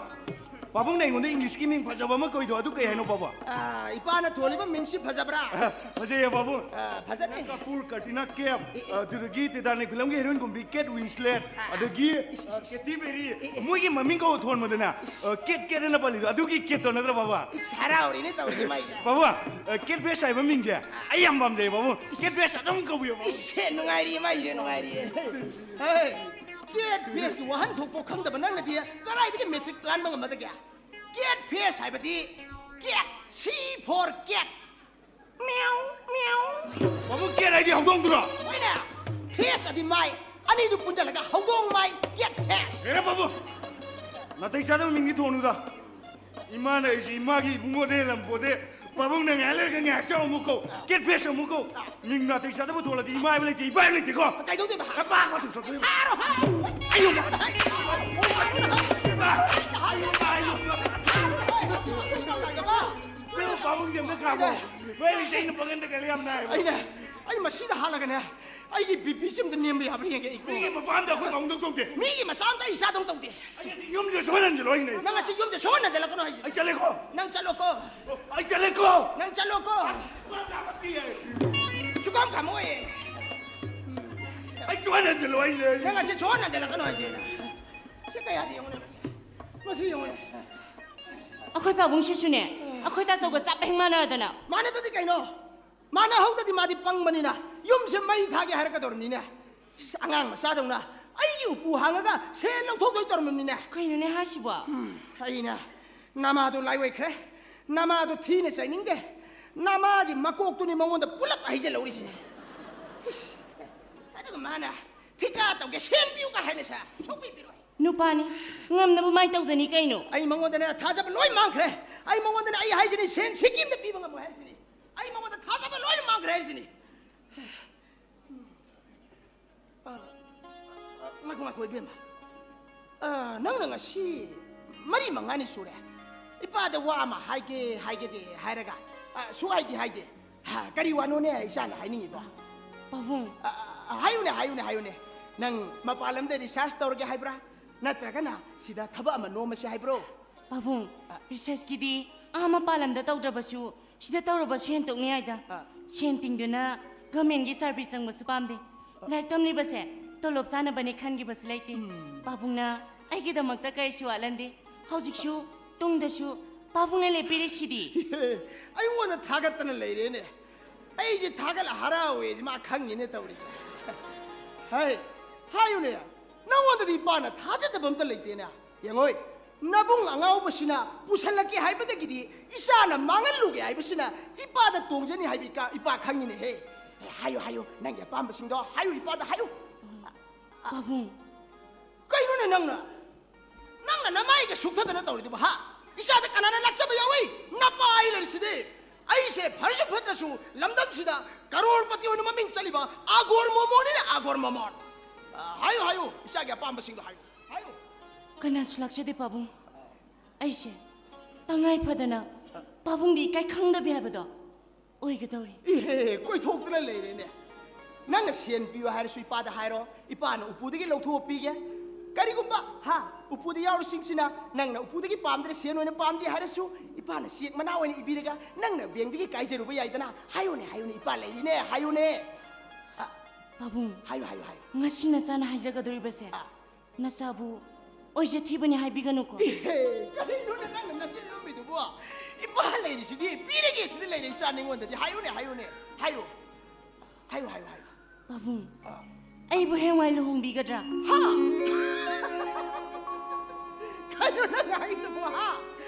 ꯄꯥꯕꯨꯡꯅ ꯑꯩꯉꯣꯟꯗ ꯏꯪꯂꯤꯁꯀꯤ ꯃꯤꯡ ꯐꯖꯕ ꯑꯃ ꯀꯧꯏꯗꯣ, ꯑꯗꯨ ꯀꯩ ꯍꯥꯏꯅꯣ, ꯄꯥꯕꯨꯡ? ꯑꯥ, ꯏꯄꯥꯅ ꯊꯣꯜꯂꯤꯕ ꯃꯤꯡꯁꯤ ꯐꯖꯕ꯭ꯔꯥ? ꯐꯖꯩꯌꯦ, ꯄꯥꯕꯨꯡ꯫ ꯑꯥ, ꯐꯖꯅꯤ꯫ ꯀꯄꯨꯔ, ꯀꯇꯤꯅꯥ ꯀꯦꯞ, ꯑꯦ, ꯑꯦ꯫ ꯑꯗꯨꯗꯒꯤ ꯇꯤꯇꯥꯅꯤꯛ ꯐꯤꯂꯝꯒꯤ ꯍꯦꯔꯣꯏꯟ ꯀꯨꯝꯕꯤ ꯀꯦꯠ ꯋꯤꯟꯁꯂꯦꯠ, ꯑꯥ, ꯑꯥ꯫ ꯑꯗꯒꯤ, ꯏꯁ, ꯏꯁ, ꯑꯥ, ꯏꯁ꯫ ꯀꯦꯇꯤ ꯄꯦꯔꯤ꯫ ꯑꯦ, ꯑꯦ꯫ ꯃꯣꯏꯒꯤ ꯃꯃꯤꯡ ꯀꯧꯕ ꯊꯣꯟꯕꯗꯅꯦ, ꯏꯁ꯫ ꯑꯥ, ꯀꯦꯠ, ꯀꯦꯠ ꯑꯅ ꯄꯜꯂꯤꯗꯣ, ꯑꯗꯨꯒꯤ ꯀꯦꯠꯇꯣ ꯅꯠꯇ꯭ꯔꯣ, ꯄꯥꯕꯨꯡ? ꯏꯁ, ꯍꯔꯥꯎꯔꯤꯅꯦ ꯇꯧꯔꯤꯁꯦ ꯃꯥꯏꯁꯦ꯫ ꯄꯥꯕꯨꯡ, ꯑꯥ, ꯀꯦꯠ ꯐꯦꯁ ꯍꯥꯏꯕ ꯃꯤꯡꯁꯦ ꯑꯩ ꯌꯥꯝ ꯄꯥꯝꯖꯩ, ꯄꯥꯕꯨꯡ꯫ ꯀꯦꯠ ꯐꯦꯁ ꯑꯗꯨꯝ ꯀꯧꯕꯤꯌꯣ, ꯄꯥꯕꯨꯡ꯫ ꯏꯁ, ꯅꯨꯡꯉꯥꯏꯔꯤꯌꯦ ꯃꯥꯏꯁꯦ, ꯅꯨꯡꯉꯥꯏꯔꯤꯌꯦ꯫ ꯍꯦ, ꯀꯦꯠ ꯐꯦꯁꯀꯤ ꯋꯥꯍꯟꯊꯣꯛꯄ ꯈꯪꯗꯕ ꯅꯪꯅꯗꯤ ꯀꯗꯥꯏꯗꯒꯤ ꯃꯦꯇ꯭ꯔꯤꯛ ꯀꯥꯟꯕ ꯉꯝꯃꯗꯒꯦ? ꯀꯦꯠ ꯐꯦꯁ ꯍꯥꯏꯕꯗꯤ ꯀꯦꯠ, C for cat꯫ ꯃ꯭ꯌꯥꯎ, ꯃ꯭ꯌꯥꯎ꯫ ꯄꯥꯕꯨꯡ, ꯀꯦꯠ ꯍꯥꯏꯗꯤ ꯍꯧꯗꯣꯡꯗꯨꯔꯣ? ꯍꯣꯏꯅꯦ, ꯐꯦꯁ ꯑꯗꯤ ꯃꯥꯏ, ꯑꯅꯤꯗꯨ ꯄꯨꯟꯁꯤꯜꯂꯒ ꯍꯧꯗꯣꯡ ꯃꯥꯏ, ꯀꯦꯠ ꯐꯦꯁ꯫ ꯍꯦꯔꯥ ꯄꯥꯕꯨꯡ, ꯅꯥꯇꯩ ꯆꯥꯗꯕ ꯃꯤꯡꯗꯤ ꯊꯣꯟꯅꯨꯗ꯫ ꯏꯃꯥꯅ ꯑꯩꯁꯦ ꯏꯃꯥꯒꯤ ꯏꯕꯨꯡꯉꯣꯗꯩ ꯍꯦꯜꯂꯝꯄꯣꯠꯇꯦ꯫ ꯄꯥꯕꯨꯡꯅ ꯉꯥꯏꯍꯥꯛ ꯂꯩꯔꯒ ꯉꯥꯏꯍꯥꯛ ꯆꯥꯎ ꯑꯃꯨꯛ ꯀꯧ, ꯀꯦꯠ ꯐꯦꯁ ꯑꯃꯨꯛ ꯀꯧ꯫ ꯃꯤꯡ ꯅꯥꯇꯩ ꯆꯥꯗꯕ ꯊꯣꯛꯂꯗꯤ ꯏꯃꯥ ꯍꯥꯏꯕ ꯂꯩꯇꯦ, ꯏꯄꯥ ꯍꯥꯏꯕ ꯂꯩꯇꯦꯀꯣ꯫ ꯀꯩꯗꯧꯗꯣꯏꯕ? ꯅꯄꯥ ꯑꯃ ꯊꯣꯛꯂꯛꯇꯣꯏꯕ꯫ ꯐꯥꯔꯣ, ꯐꯥꯔꯣ꯫ ꯑꯩꯌꯣ, ꯃꯥ꯫ ꯑꯩꯌꯣ, ꯃꯥ, ꯑꯩꯌꯣ, ꯃꯥ꯫ ꯏꯕꯦꯝꯃ, ꯄꯥꯕꯨꯡꯁꯦ ꯑꯝꯇ ꯈꯥꯝꯃꯣ꯫ ꯃꯣꯏ ꯂꯤꯆꯩꯅ ꯄꯪꯍꯟꯗ ꯀꯩꯅꯣ ꯌꯥꯝ ꯅꯥꯏꯌꯦꯕ꯫ ꯑꯩꯅ, ꯑꯩ ꯃꯁꯤꯗ ꯍꯥꯠꯂꯒꯅꯦ, ꯑꯩꯒꯤ ꯕꯤꯄꯤꯁꯤ ꯑꯝꯇ ꯅꯦꯝꯕ ꯌꯥꯕ꯭ꯔꯥ ꯌꯦꯡꯒꯦ ꯑꯩ꯫ ꯃꯤꯒꯤ ꯃꯄꯥꯝꯗ ꯑꯩꯈꯣꯏ ꯄꯥꯕꯨꯡꯗꯧ ꯇꯧꯗꯦ꯫ ꯃꯤꯒꯤ ꯃꯆꯥ ꯑꯝꯇ ꯑꯩ ꯏꯆꯥꯗꯧ ꯇꯧꯗꯦ꯫ ꯑꯩ ꯌꯨꯝꯁꯦ ꯁꯣꯏꯍꯟꯁꯤꯜꯂꯣ ꯍꯥꯏꯁꯤꯅꯦ꯫ ꯅꯪ ꯑꯁꯤ ꯌꯨꯝꯁꯦ ꯁꯣꯛꯍꯟꯅꯖꯜꯂꯛꯀꯅꯣ ꯍꯥꯏꯁꯤꯅꯦ꯫ ꯑꯩ ꯆꯠꯂꯦꯀꯣ꯫ ꯅꯪ ꯆꯠꯂꯣꯀꯣ꯫ ꯑꯩ ꯆꯠꯂꯦꯀꯣ꯫ ꯅꯪ ꯆꯠꯂꯣꯀꯣ꯫ ꯑꯁ, ꯃꯥ ꯀꯥꯄꯛꯇꯤ ꯌꯥꯏ꯫ ꯁꯨꯀꯥꯝ ꯈꯥꯃꯣꯏꯌꯦ꯫ ꯑꯩ ꯁꯣꯛꯍꯟꯍꯟꯁꯤꯜꯂꯣ ꯍꯥꯏꯁꯤꯅꯦ꯫ ꯅꯪ ꯑꯁꯤ ꯁꯣꯛꯍꯟꯅꯖꯜꯂꯛꯀꯅꯣ ꯍꯥꯏꯁꯤꯅꯦ꯫ ꯁꯤ ꯀꯌꯥꯗꯤ ꯌꯦꯡꯉꯨꯅꯦ ꯃꯁꯤ꯫ ꯃꯁꯤ ꯌꯦꯡꯉꯨꯅꯦ꯫ ꯑꯩꯈꯣꯏ ꯄꯥꯕꯨꯡꯁꯤꯁꯨꯅꯦ, ꯑꯩꯈꯣꯏ ꯇꯥꯆꯧꯒ ꯆꯞ ꯍꯦꯛ ꯃꯥꯟꯅꯗꯅ꯫ ꯃꯥꯟꯅꯗꯗꯤ ꯀꯩꯅꯣ? ꯃꯥꯟꯅꯍꯧꯗꯗꯤ ꯃꯥꯗꯤ ꯄꯪꯕꯅꯤꯅ ꯌꯨꯝꯁꯦ ꯃꯩ ꯊꯥꯒꯦ ꯍꯥꯏꯔꯛꯀꯗꯧꯔꯤꯕꯅꯤꯅꯦ꯫ ꯑꯁ, ꯑꯉꯥꯡ ꯃꯆꯥꯗꯧꯅ ꯑꯩꯒꯤ ꯎꯄꯨ ꯍꯥꯡꯉꯒ ꯁꯦꯟ ꯂꯧꯊꯣꯛꯇꯣꯏ ꯇꯧꯔꯝꯃꯤꯅꯦ꯫ ꯀꯩꯅꯣꯅꯦ ꯍꯥꯏꯁꯤꯕꯣ? ꯎꯝ, ꯑꯩꯅ ꯅꯃꯥꯗꯣ ꯂꯥꯏꯑꯣꯏꯈ꯭ꯔꯦ, ꯅꯃꯥꯗꯣ ꯊꯤꯅ ꯆꯩꯅꯤꯡꯗꯦ, ꯅꯃꯥꯒꯤ ꯃꯀꯣꯛꯇꯨꯅꯤ ꯃꯉꯣꯟꯗ ꯄꯨꯂꯞ ꯍꯩꯖꯤꯜꯍꯧꯔꯤꯁꯦ꯫ ꯏꯁ, ꯑꯗꯨꯒ ꯃꯥꯅ ꯊꯤꯀꯥ ꯇꯧꯒꯦ, ꯁꯦꯟ ꯄꯤꯌꯨꯒ ꯍꯥꯏꯅꯁꯦ, ꯁꯨꯡꯄꯤ ꯄꯤꯔꯣꯏ꯫ ꯅꯨꯄꯥꯅꯤ, ꯉꯝꯅꯕ ꯃꯥꯏ ꯇꯧꯖꯅꯤ ꯀꯩꯅꯣ꯫ ꯑꯩ ꯃꯉꯣꯟꯗꯅꯦ ꯊꯥꯖꯕ ꯂꯣꯏ ꯃꯥꯡꯈ꯭ꯔꯦ꯫ ꯑꯩ ꯃꯉꯣꯟꯗꯅꯦ ꯑꯩ ꯍꯥꯏꯁꯤꯅꯤ, ꯁꯦꯟ ꯁꯤꯀꯤ ꯑꯃꯇ ꯄꯤꯕ ꯉꯝꯃꯣꯏ ꯍꯥꯏꯁꯤꯅꯤ꯫ ꯑꯩ ꯃꯉꯣꯟꯗ ꯊꯥꯖꯕ ꯂꯣꯏꯅ ꯃꯥꯡꯈ꯭ꯔꯦ ꯍꯥꯏꯁꯤꯅꯤ꯫ ꯑ, ꯑ, ꯉꯥꯏꯈꯣ, ꯉꯥꯏꯈꯣ, ꯏꯕꯦꯝꯃ꯫ ꯑ, ꯅꯪꯅ ꯉꯁꯤ ꯃꯔꯤ ꯃꯉꯥꯅꯤ ꯁꯨꯔꯦ ꯏꯄꯥꯗ ꯋꯥ ꯑꯃ ꯍꯥꯏꯒꯦ, ꯍꯥꯏꯒꯦꯗꯤ ꯍꯥꯏꯔꯒ, ꯑ, ꯁꯨꯛꯍꯥꯏꯗꯤ ꯍꯥꯏꯗꯦ꯫ ꯍꯥ, ꯀꯔꯤ ꯋꯥꯅꯣꯅꯦ ꯏꯆꯥꯅ ꯍꯥꯏꯅꯤꯡꯉꯤꯗꯣ? ꯄꯥꯕꯨꯡ꯫ ꯑ, ꯑ, ꯍꯥꯏꯌꯨꯅꯦ, ꯍꯥꯏꯌꯨꯅꯦ, ꯍꯥꯏꯌꯨꯅꯦ꯫ ꯅꯪ ꯃꯄꯥꯟ ꯂꯝꯗ research ꯇꯧꯔꯒꯦ ꯍꯥꯏꯕ꯭ꯔꯥ? ꯅꯠꯇ꯭ꯔꯒꯅ ꯁꯤꯗ ꯊꯕꯛ ꯑꯃ ꯅꯣꯝꯃꯁꯦ ꯍꯥꯏꯕ꯭ꯔꯣ? ꯄꯥꯕꯨꯡ, ꯑ꯫ Researchꯀꯤꯗꯤ ꯑꯥ ꯃꯄꯥꯟ ꯂꯝꯗ ꯇꯧꯗ꯭ꯔꯕꯁꯨ ꯁꯤꯗ ꯇꯧꯔꯕꯁꯨ ꯍꯦꯟꯇꯣꯛꯅꯤ ꯍꯥꯏꯗ꯫ ꯑ꯫ ꯁꯦꯟ ꯇꯤꯡꯗꯨꯅ governmentꯀꯤ service ꯆꯪꯕꯁꯨ ꯄꯥꯝꯗꯦ꯫ ꯑ꯫ ꯂꯥꯏꯔꯤꯛ ꯇꯝꯂꯤꯕꯁꯦ ꯇꯣꯂꯣꯞ ꯆꯥꯅꯕꯅꯦ ꯈꯟꯈꯤꯕꯁꯨ ꯂꯩꯇꯦ꯫ ꯎꯝ꯫ ꯄꯥꯕꯨꯡꯅ ꯑꯩꯒꯤꯗꯃꯛꯇ ꯀꯔꯤꯁꯨ ꯋꯥꯠꯍꯟꯗꯦ꯫ ꯍꯧꯖꯤꯛꯁꯨ ꯇꯨꯡꯗꯁꯨ ꯄꯥꯕꯨꯡꯅ ꯂꯦꯞꯄꯤꯔꯤꯁꯤꯗꯤ꯫ ꯑꯩꯉꯣꯟꯗ ꯊꯥꯒꯠꯇꯅ ꯂꯩꯔꯦꯅꯦ꯫ ꯑꯩꯁꯦ ꯊꯥꯒꯠꯂ ꯍꯔꯥꯎꯋꯦꯁꯦ ꯃꯥ ꯈꯪꯉꯤꯅꯦ ꯇꯧꯔꯤꯁꯦ꯫ ꯍꯥꯏ, ꯍꯥꯏꯌꯨꯅꯦ, ꯅꯪꯉꯣꯟꯗꯗꯤ ꯏꯄꯥꯅ ꯊꯥꯖꯗꯕ ꯑꯝꯇ ꯂꯩꯇꯦꯅꯦ꯫ ꯌꯦꯡꯉꯣꯏ, ꯅꯕꯨꯡ ꯑꯉꯥꯎꯕꯁꯤꯅ ꯄꯨꯁꯜꯂꯛꯀꯦ ꯍꯥꯏꯕꯗꯒꯤꯗꯤ ꯏꯆꯥꯅ ꯃꯥꯡꯍꯜꯂꯨꯒꯦ ꯍꯥꯏꯕꯁꯤꯅ ꯏꯄꯥꯗ ꯇꯣꯡꯖꯅꯤ ꯍꯥꯏꯕ ꯏꯀꯥ-, ꯏꯄꯥ ꯈꯪꯉꯤꯅꯦꯍꯦ꯫ ꯍꯥꯏꯌꯨ, ꯍꯥꯏꯌꯨ, ꯅꯪꯒꯤ ꯑꯄꯥꯝꯕꯁꯤꯡꯗꯣ ꯍꯥꯏꯌꯨ, ꯏꯄꯥꯗ ꯍꯥꯏꯌꯨ꯫ ꯄꯥꯕꯨꯡ꯫ ꯀꯩꯅꯣꯅꯦ ꯅꯪꯅ? ꯅꯪꯅ ꯅꯃꯥꯏꯒ ꯁꯨꯛꯊꯗꯅ ꯇꯧꯔꯤꯗꯨꯕꯨ, ꯍꯥ? ꯏꯆꯥꯗ ꯀꯅꯥꯅ ꯂꯥꯛꯆꯕ ꯌꯥꯎꯏ? ꯅꯄꯥ ꯑꯩ ꯂꯩꯔꯤꯁꯤꯗꯤ꯫ ꯑꯩꯁꯦ ꯐꯔꯁꯨ ꯐꯠꯇ꯭ꯔꯁꯨ ꯂꯝꯗꯝꯁꯤꯗ ꯀꯔꯣꯔꯄꯇꯤ ꯑꯣꯏꯅ ꯃꯃꯤꯡ ꯆꯠꯂꯤꯕ ꯑꯒꯣꯔ ꯃꯣꯃꯣꯟꯅꯤꯅꯦ, ꯑꯒꯣꯔ ꯃꯣꯃꯣꯟ꯫ ꯑ, ꯍꯥꯏꯌꯨ, ꯍꯥꯏꯌꯨ, ꯏꯆꯥꯒꯤ ꯑꯄꯥꯝꯕꯁꯤꯡꯗꯣ ꯍꯥꯏꯌꯨ, ꯍꯥꯏꯌꯨ꯫ ꯀꯅꯥꯁꯨ ꯂꯥꯛꯆꯗꯦ ꯄꯥꯕꯨꯡ꯫ ꯑꯩꯁꯦ ꯇꯉꯥꯏ ꯐꯗꯅ ꯄꯥꯕꯨꯡꯗꯤ ꯏꯀꯥꯏ ꯈꯪꯗꯕꯤ ꯍꯥꯏꯕꯗꯣ ꯑꯣꯏꯒꯗꯧꯔꯤ꯫ ꯏꯍꯦ, ꯀꯣꯏꯊꯣꯛꯇꯅ ꯂꯩꯔꯦꯅꯦ꯫ ꯅꯪꯅ ꯁꯦꯟ ꯄꯤꯌꯨ ꯍꯥꯏꯔꯁꯨ ꯏꯄꯥꯗ ꯍꯥꯏꯔꯣ, ꯏꯄꯥꯅ ꯎꯄꯨꯗꯒꯤ ꯂꯧꯊꯣꯛꯑ ꯄꯤꯒꯦ꯫ ꯀꯔꯤꯒꯨꯝꯕ, ꯍꯥ, ꯎꯄꯨꯗ ꯌꯥꯎꯔꯤꯁꯤꯡꯁꯤꯅ ꯅꯪꯅ ꯎꯄꯨꯗꯒꯤ ꯄꯥꯝꯗ꯭ꯔꯦ, ꯁꯦꯟ ꯑꯣꯏꯅ ꯄꯥꯝꯗꯦ ꯍꯥꯏꯔꯁꯨ, ꯏꯄꯥꯅ ꯆꯦꯛ ꯃꯅꯥ ꯑꯣꯏꯅ ꯏꯕꯤꯔꯒ ꯅꯪꯅ bankꯗꯒꯤ ꯀꯥꯏꯖꯔꯨꯕ ꯌꯥꯏꯗꯅ꯫ ꯍꯥꯏꯌꯨꯅꯦ, ꯍꯥꯏꯌꯨꯅꯦ, ꯏꯄꯥ ꯂꯩꯔꯤꯅꯦ, ꯍꯥꯏꯌꯨꯅꯦ꯫ ꯑ, ꯄꯥꯕꯨꯡ, ꯍꯥꯏꯌꯨ, ꯍꯥꯏꯌꯨ, ꯍꯥꯏꯌꯨ꯫ ꯉꯁꯤ ꯅꯆꯥꯅ ꯍꯥꯏꯖꯒꯗꯧꯔꯤꯕꯁꯦ, ꯑ꯫ ꯅꯆꯥꯕꯨ ꯑꯣꯏꯖ ꯊꯤꯕꯅꯤ ꯍꯥꯏꯕꯤꯒꯅꯨꯀꯣ꯫ ꯏꯍꯦ, ꯀꯔꯤꯅꯣꯅꯦ ꯅꯪꯅ ꯅꯆꯤꯟ ꯂꯨꯝꯃꯤꯗꯨꯕꯣ? ꯏꯄꯥ ꯂꯩꯔꯤꯁꯤꯗꯤ, ꯄꯤꯔꯒꯦ ꯁꯤꯗ ꯂꯩꯔꯦ ꯏꯆꯥ ꯅꯉꯣꯟꯗꯗꯤ꯫ ꯍꯥꯏꯌꯨꯅꯦ, ꯍꯥꯏꯌꯨꯅꯦ, ꯍꯥꯏꯌꯨ꯫ ꯍꯥꯏꯌꯨ, ꯍꯥꯏꯌꯨ, ꯍꯥꯏꯌꯨ꯫ ꯄꯥꯕꯨꯡ, ꯑꯥ꯫ ꯑꯩꯕꯨ ꯍꯌꯦꯡꯋꯥꯏ ꯂꯨꯍꯣꯡꯕꯤꯒꯗ꯭ꯔꯥ? ꯍꯥ? ꯀꯩꯅꯣ ꯅꯪ ꯍꯥꯏꯗꯨꯕꯨ, ꯍꯥ?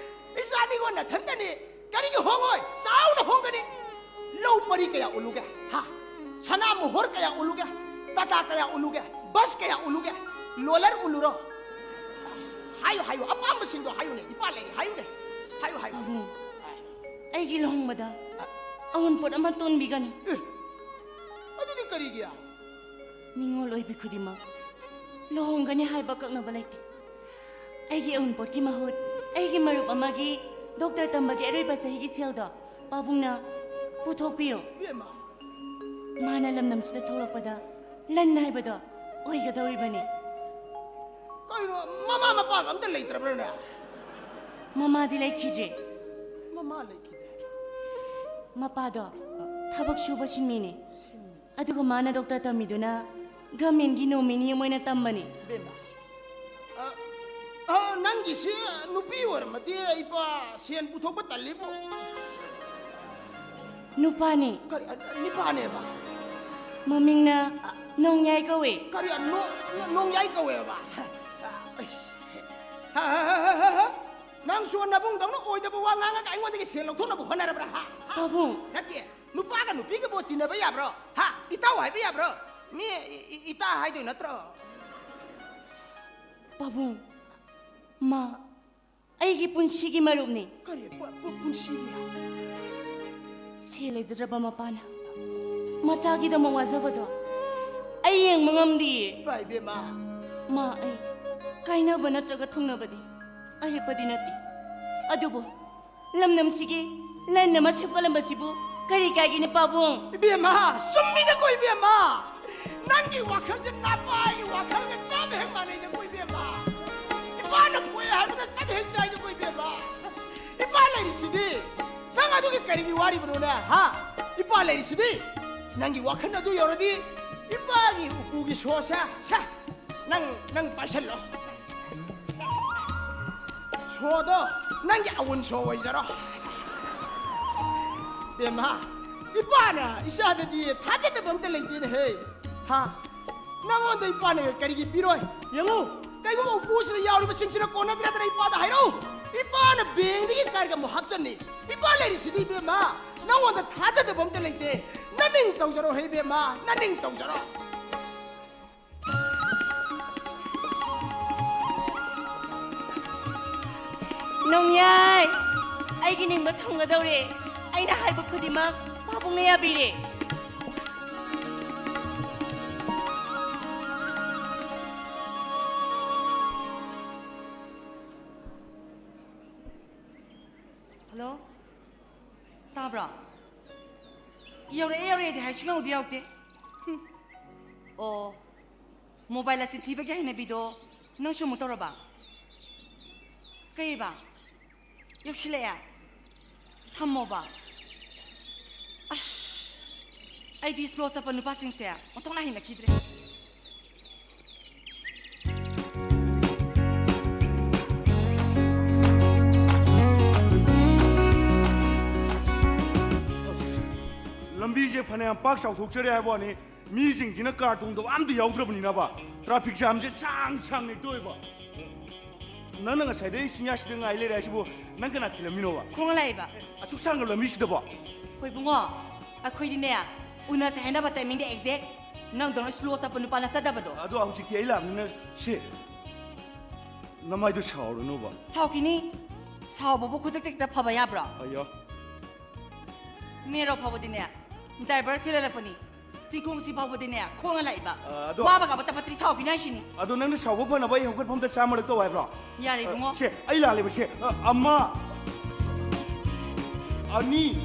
ꯏꯆꯥꯅꯤꯉꯣ ꯅꯊꯟꯇꯅꯤ꯫ ꯀꯔꯤꯒꯤ ꯍꯣꯡꯉꯣꯏ? ꯆꯥꯎꯅ ꯍꯣꯡꯒꯅꯤ꯫ ꯂꯧ ꯄꯔꯤ ꯀꯌꯥ ꯎꯠꯂꯨꯒꯦ? ꯍꯥ? ꯁꯅꯥ ꯃꯣꯍꯣꯔ ꯀꯌꯥ ꯎꯠꯂꯨꯒꯦ? ꯇꯥꯇꯥ ꯀꯌꯥ ꯎꯠꯂꯨꯒꯦ? ꯕꯁ ꯀꯌꯥ ꯎꯠꯂꯨꯒꯦ? ꯂꯣꯂꯔ ꯎꯠꯂꯨꯔꯣ? ꯍꯥꯏꯌꯨ, ꯍꯥꯏꯌꯨ, ꯑꯄꯥꯝꯕꯁꯤꯡꯗꯣ ꯍꯥꯏꯌꯨꯅꯦ꯫ ꯏꯄꯥ ꯂꯩꯔꯤ, ꯍꯥꯏꯌꯨꯅꯦ꯫ ꯍꯥꯏꯌꯨ, ꯍꯥꯏꯌꯨ꯫ ꯄꯥꯕꯨꯡ, ꯑꯩꯒꯤ ꯂꯨꯍꯣꯡꯕꯗ ꯑꯑꯣꯟꯄꯣꯠ ꯑꯃ ꯇꯣꯟꯕꯤꯒꯅꯨ꯫ ꯑꯦ, ꯑꯗꯨꯗꯤ ꯀꯔꯤꯒꯤ? ꯅꯤꯡꯉꯣꯜ ꯑꯣꯏꯕꯤ ꯈꯨꯗꯤꯡꯃꯛ ꯂꯨꯍꯣꯡꯒꯅꯤ ꯍꯥꯏꯕ ꯑꯀꯛꯅꯕ ꯂꯩꯇꯦ꯫ ꯑꯩꯒꯤ ꯑꯎꯟꯄꯣꯠꯀꯤ ꯃꯍꯨꯠ ꯑꯩꯒꯤ ꯃꯔꯨꯞ ꯑꯃꯒꯤ ꯗꯣꯛꯇꯔ ꯇꯝꯕꯒꯤ ꯑꯔꯣꯏꯕ ꯆꯍꯤꯒꯤ ꯁꯦꯜꯗꯣ ꯄꯥꯕꯨꯡꯅ ꯄꯨꯊꯣꯛꯄꯤꯌꯨ꯫ ꯏꯕꯦꯝꯃ, ꯃꯥꯅ ꯂꯝꯗꯝꯁꯤꯗ ꯊꯣꯛꯂꯛꯄꯗ ꯂꯟ ꯍꯥꯏꯕꯗꯣ ꯑꯣꯏꯒꯗꯧꯔꯤꯕꯅꯤ꯫ ꯀꯩꯅꯣ, ꯃꯃꯥ ꯃꯄꯥꯒ ꯑꯝꯇ ꯂꯩꯇ꯭ꯔꯕ꯭ꯔꯅꯦ? ꯃꯃꯥꯗꯤ ꯂꯩꯈꯤꯗ꯭ꯔꯦ꯫ ꯃꯃꯥ ꯂꯩꯈꯤꯗꯦ꯫ ꯃꯄꯥꯗꯣ ꯊꯕꯛ ꯁꯨꯕ ꯁꯤꯟꯃꯤꯅꯤ꯫ ꯑꯗꯨꯒ ꯃꯥꯅ ꯗꯣꯛꯇꯔ ꯇꯝꯃꯤꯗꯨꯅ ꯒꯃꯦꯟꯒꯤ ꯅꯣꯃꯤꯅꯤ ꯑꯃ ꯑꯣꯏꯅ ꯇꯝꯕꯅꯤ꯫ ꯏꯕꯦꯝꯃ, ꯑ, ꯑ, ꯅꯪꯒꯤꯁꯤ ꯅꯨꯄꯤ ꯑꯣꯏꯔꯝꯃꯗꯤ ꯏꯄꯥ ꯁꯦꯟ ꯄꯨꯊꯣꯛꯄ ꯇꯜꯂꯤꯕꯨ꯫ ꯅꯨꯄꯥꯅꯤ꯫ ꯀꯔꯤ, ꯑ, ꯅꯤꯄꯥꯅꯦꯕ? ꯃꯃꯤꯡꯅ ꯅꯣꯡꯌꯥꯏ ꯀꯧꯋꯦ꯫ ꯀꯔꯤ, ꯑ, ꯅꯣ-, ꯅꯣ-, ꯅꯣꯡꯌꯥꯏ ꯀꯧꯋꯦꯕ? ꯑ, ꯑꯩꯁ, ꯍ, ꯍ, ꯍ, ꯍ, ꯍ, ꯍ? ꯅꯪꯁꯨ ꯅꯕꯨꯡꯗꯧꯅ ꯑꯣꯏꯗꯕ ꯋꯥ ꯉꯥꯡꯉꯒ ꯑꯩꯉꯣꯟꯗꯒꯤ ꯁꯦꯟ ꯂꯧꯊꯣꯛꯅꯕ ꯍꯣꯠꯅꯔꯕ꯭ꯔꯥ, ꯍꯥ? ꯍꯥ? ꯄꯥꯕꯨꯡ꯫ ꯅꯠꯇꯦ, ꯅꯨꯄꯥꯒ ꯅꯨꯄꯤꯒꯕꯨ ꯇꯤꯟꯅꯕ ꯌꯥꯕ꯭ꯔꯣ? ꯍꯥ? ꯏꯇꯥꯎ ꯍꯥꯏꯕ ꯌꯥꯕ꯭ꯔꯣ? ꯃꯤ ꯏ-, ꯏ-, ꯏꯇꯥ ꯍꯥꯏꯗꯣꯏ ꯅꯠꯇ꯭ꯔꯣ? ꯄꯥꯕꯨꯡ, ꯃꯥ ꯑꯩꯒꯤ ꯄꯨꯟꯁꯤꯒꯤ ꯃꯔꯨꯞꯅꯤ꯫ ꯀꯔꯤ ꯄꯨ-, ꯄꯨ-, ꯄꯨꯟꯁꯤꯒꯤ? ꯁꯦꯜ ꯂꯩꯖꯗ꯭ꯔꯕ ꯃꯄꯥꯅ ꯃꯆꯥꯒꯤꯗꯃꯛ ꯋꯥꯖꯕꯗꯣ ꯑꯩ ꯌꯦꯡꯕ ꯉꯝꯗꯤꯌꯦ꯫ ꯏꯄꯥ ꯏꯕꯦꯝꯃ꯫ ꯃꯥ ꯑꯩ ꯀꯥꯏꯅꯕ ꯅꯠꯇ꯭ꯔꯒ ꯊꯨꯡꯅꯕꯗꯤ ꯑꯔꯦꯞꯄꯗꯤ ꯅꯠꯇꯦ꯫ ꯑꯗꯨꯕꯨ ꯂꯝꯗꯝꯁꯤꯒꯤ ꯂꯟ ꯑꯃ ꯁꯦꯝꯒꯠꯂꯝꯕꯁꯤꯕꯨ ꯀꯔꯤ ꯀꯥꯏꯒꯦꯅꯦ ꯄꯥꯕꯨꯡ? ꯏꯕꯦꯝꯃ, ꯆꯨꯝꯃꯤꯗꯀꯣ ꯏꯕꯦꯝꯃ꯫ ꯅꯪꯒꯤ ꯋꯥꯈꯜꯁꯦ ꯅꯄꯥꯒꯤ ꯋꯥꯈꯜꯒ ꯆꯞ ꯍꯦꯛ ꯃꯥꯟꯅꯩꯗꯀꯣ ꯏꯕꯦꯝꯃ꯫ ꯏꯄꯥꯅ ꯄꯣꯛꯑꯦ ꯍꯥꯏꯕꯗ ꯆꯞ ꯍꯦꯛ ꯆꯥꯏꯗꯀꯣ ꯏꯕꯦꯝꯃ꯫ ꯏꯄꯥ ꯂꯩꯔꯤꯁꯤꯗꯤ꯫ ꯅꯪ ꯑꯗꯨꯒꯤ ꯀꯔꯤꯒꯤ ꯋꯥꯔꯤꯕꯅꯣꯅꯦ, ꯍꯥ? ꯏꯄꯥ ꯂꯩꯔꯤꯁꯤꯗꯤ꯫ ꯅꯪꯒꯤ ꯋꯥꯈꯜ ꯑꯗꯨ ꯌꯧꯔꯗꯤ ꯏꯄꯥꯒꯤ ꯎꯄꯨꯒꯤ ꯁꯣꯁꯦ, ꯁꯦ, ꯅꯪ, ꯅꯪ ꯄꯥꯏꯁꯜꯂꯣ꯫ ꯁꯣꯗꯣ ꯅꯪꯒꯤ ꯑꯋꯨꯟ ꯁꯣ ꯑꯣꯏꯖꯔꯣ꯫ ꯕꯦꯝꯃ, ꯏꯄꯥꯅ ꯏꯆꯥꯗꯗꯤ ꯊꯥꯖꯗꯕ ꯑꯝꯇ ꯂꯩꯇꯦꯅꯦꯍꯦ꯫ ꯍꯥ? ꯅꯪꯉꯣꯟꯗ ꯏꯄꯥꯅ ꯀꯔꯤꯒꯤ ꯄꯤꯔꯣꯏ? ꯌꯦꯡꯉꯨ, ꯀꯩꯒꯨꯝꯕ ꯎꯄꯨꯁꯤꯗ ꯌꯥꯎꯔꯤꯕꯁꯤꯡꯁꯤꯅ ꯀꯣꯟꯅꯗ꯭ꯔꯗꯅ ꯏꯄꯥꯗ ꯍꯥꯏꯔꯛꯎ꯫ ꯏꯄꯥꯅ ꯕꯦꯡꯗꯒꯤ ꯀꯥꯔꯒ ꯑꯃꯨꯛ ꯍꯥꯞꯆꯟꯅꯤ꯫ ꯏꯄꯥ ꯂꯩꯔꯤꯁꯤꯗꯤ ꯏꯕꯦꯝꯃ, ꯅꯪꯉꯣꯟꯗ ꯊꯥꯖꯗꯕ ꯑꯝꯇ ꯂꯩꯇꯦ꯫ ꯅꯅꯤꯡ ꯇꯧꯖꯔꯣ ꯍꯦ ꯏꯕꯦꯝꯃ, ꯅꯅꯤꯡ ꯇꯧꯖꯔꯣ꯫ ꯅꯣꯡꯌꯥꯏ, ꯑꯩꯒꯤ ꯅꯤꯡꯕ ꯊꯨꯡꯒꯗꯧꯔꯦ꯫ ꯑꯩꯅ ꯍꯥꯏꯕ ꯈꯨꯗꯤꯡꯃꯛ ꯄꯥꯕꯨꯡꯅ ꯌꯥꯕꯤꯔꯦ꯫ ꯍꯜꯂꯣ? ꯇꯥꯕ꯭ꯔꯣ? ꯌꯧꯔꯛꯑꯦ, ꯌꯧꯔꯛꯑꯦꯗꯤ ꯍꯥꯏ, ꯁꯨꯡꯌꯧꯗꯤ ꯌꯧꯔꯛꯇꯦ꯫ ꯍꯨꯝ꯫ ꯑꯣ, ꯃꯣꯕꯥꯏꯜ ꯑꯁꯤ ꯊꯤꯕꯒꯤ ꯍꯩꯅꯕꯤꯗꯣ ꯅꯪꯁꯨ ꯑꯃꯨꯛ ꯇꯧꯔꯕ? ꯀꯩꯕ? ꯌꯧꯁꯤꯜꯂꯛꯑꯦ? ꯊꯝꯃꯣꯕ꯫ ꯑꯁ, ꯑꯩꯗꯤ ꯁ꯭ꯂꯣ ꯆꯠꯄ ꯅꯨꯄꯥꯁꯤꯡꯁꯦ ꯑꯣꯟꯊꯣꯛꯅ ꯍꯩꯅꯈꯤꯗ꯭ꯔꯦ꯫ ꯂꯝꯕꯤꯁꯦ ꯐꯅꯌꯥꯝ ꯄꯥꯛ ꯆꯥꯎꯊꯣꯛꯆꯔꯦ ꯍꯥꯏꯕ ꯋꯥꯅꯤ, ꯃꯤꯁꯤꯡꯁꯤꯅ ꯀꯥꯔ ꯇꯣꯡꯗꯕ ꯑꯝꯇ ꯌꯥꯎꯗ꯭ꯔꯕꯅꯤꯅꯕ, ꯇ꯭ꯔꯥꯐꯤꯛ ꯖꯥꯝꯁꯦ ꯁꯥꯡ ꯁꯥꯡꯅ ꯍꯦꯛꯇ ꯑꯣꯏꯕ꯫ ꯅꯪꯅ ꯉꯁꯥꯏꯗꯩ ꯆꯤꯡꯌꯥꯁꯤꯗ ꯉꯥꯏ ꯂꯩꯔꯦ ꯍꯥꯏꯁꯤꯕꯨ, ꯅꯪ ꯀꯅꯥ ꯊꯤꯜꯂꯝꯃꯤꯅꯣꯕ? ꯈꯣꯡꯅ ꯂꯥꯛꯏꯕ꯫ ꯑꯁꯨꯛ ꯁꯥꯡꯅ ꯂꯝꯕꯤꯁꯤꯗꯕꯣ? ꯍꯣꯏ ꯏꯕꯨꯡꯉꯣ, ꯑꯩꯈꯣꯏꯗꯤꯅꯦ, ꯎꯅꯁꯦ ꯍꯥꯏꯅꯕ ꯇꯥꯏꯃꯤꯡꯗ ꯑꯦꯛꯖꯦꯛ ꯅꯪꯗꯧꯅ ꯁ꯭ꯂꯣ ꯆꯠꯄ ꯅꯨꯄꯥ ꯅꯠꯆꯗꯕꯗꯣ꯫ ꯑꯗꯣ ꯍꯧꯖꯤꯛꯇꯤ ꯑꯩ ꯂꯥꯛꯑꯕꯅꯤꯅ ꯁꯦ, ꯅꯃꯥꯏꯗꯣ ꯁꯥꯎꯔꯅꯨꯕ꯫ ꯁꯥꯎꯈꯤꯅꯤ꯫ ꯁꯥꯎꯕꯕꯨ ꯈꯨꯗꯛꯇ ꯍꯦꯛꯇ ꯐꯕ ꯌꯥꯕ꯭ꯔꯣ? ꯑꯌꯣ꯫ Marrow ꯐꯥꯎꯕꯗꯤꯅꯦ, driver ꯊꯤꯜꯍꯜꯂꯛꯄꯅꯤ꯫ ꯆꯤꯡꯈꯣꯡꯁꯤ ꯐꯥꯎꯕꯗꯤꯅꯦ, ꯈꯣꯡꯅ ꯂꯥꯛꯏꯕ꯫ ꯑ, ꯑꯗꯣ ꯋꯥꯕ ꯀꯥꯕ ꯇ ꯐꯠꯇ꯭ꯔꯤ ꯁꯥꯎꯈꯤꯅꯤ ꯍꯥꯏꯁꯤꯅꯤ꯫ ꯑꯗꯣ ꯅꯪꯅ ꯁꯥꯎꯕ ꯐꯅꯕ ꯑꯩ ꯍꯧꯒꯠꯐꯝꯗ ꯆꯥꯝꯃꯔꯛ ꯇꯧ ꯍꯥꯏꯕ꯭ꯔꯣ? ꯌꯥꯔꯦ ꯏꯕꯨꯡꯉꯣ꯫ ꯑ, ꯁꯦ, ꯑꯩ ꯂꯥꯜꯂꯦꯕ꯫ ꯁꯦ, ꯑ, ꯑꯃ, ꯑꯅꯤ,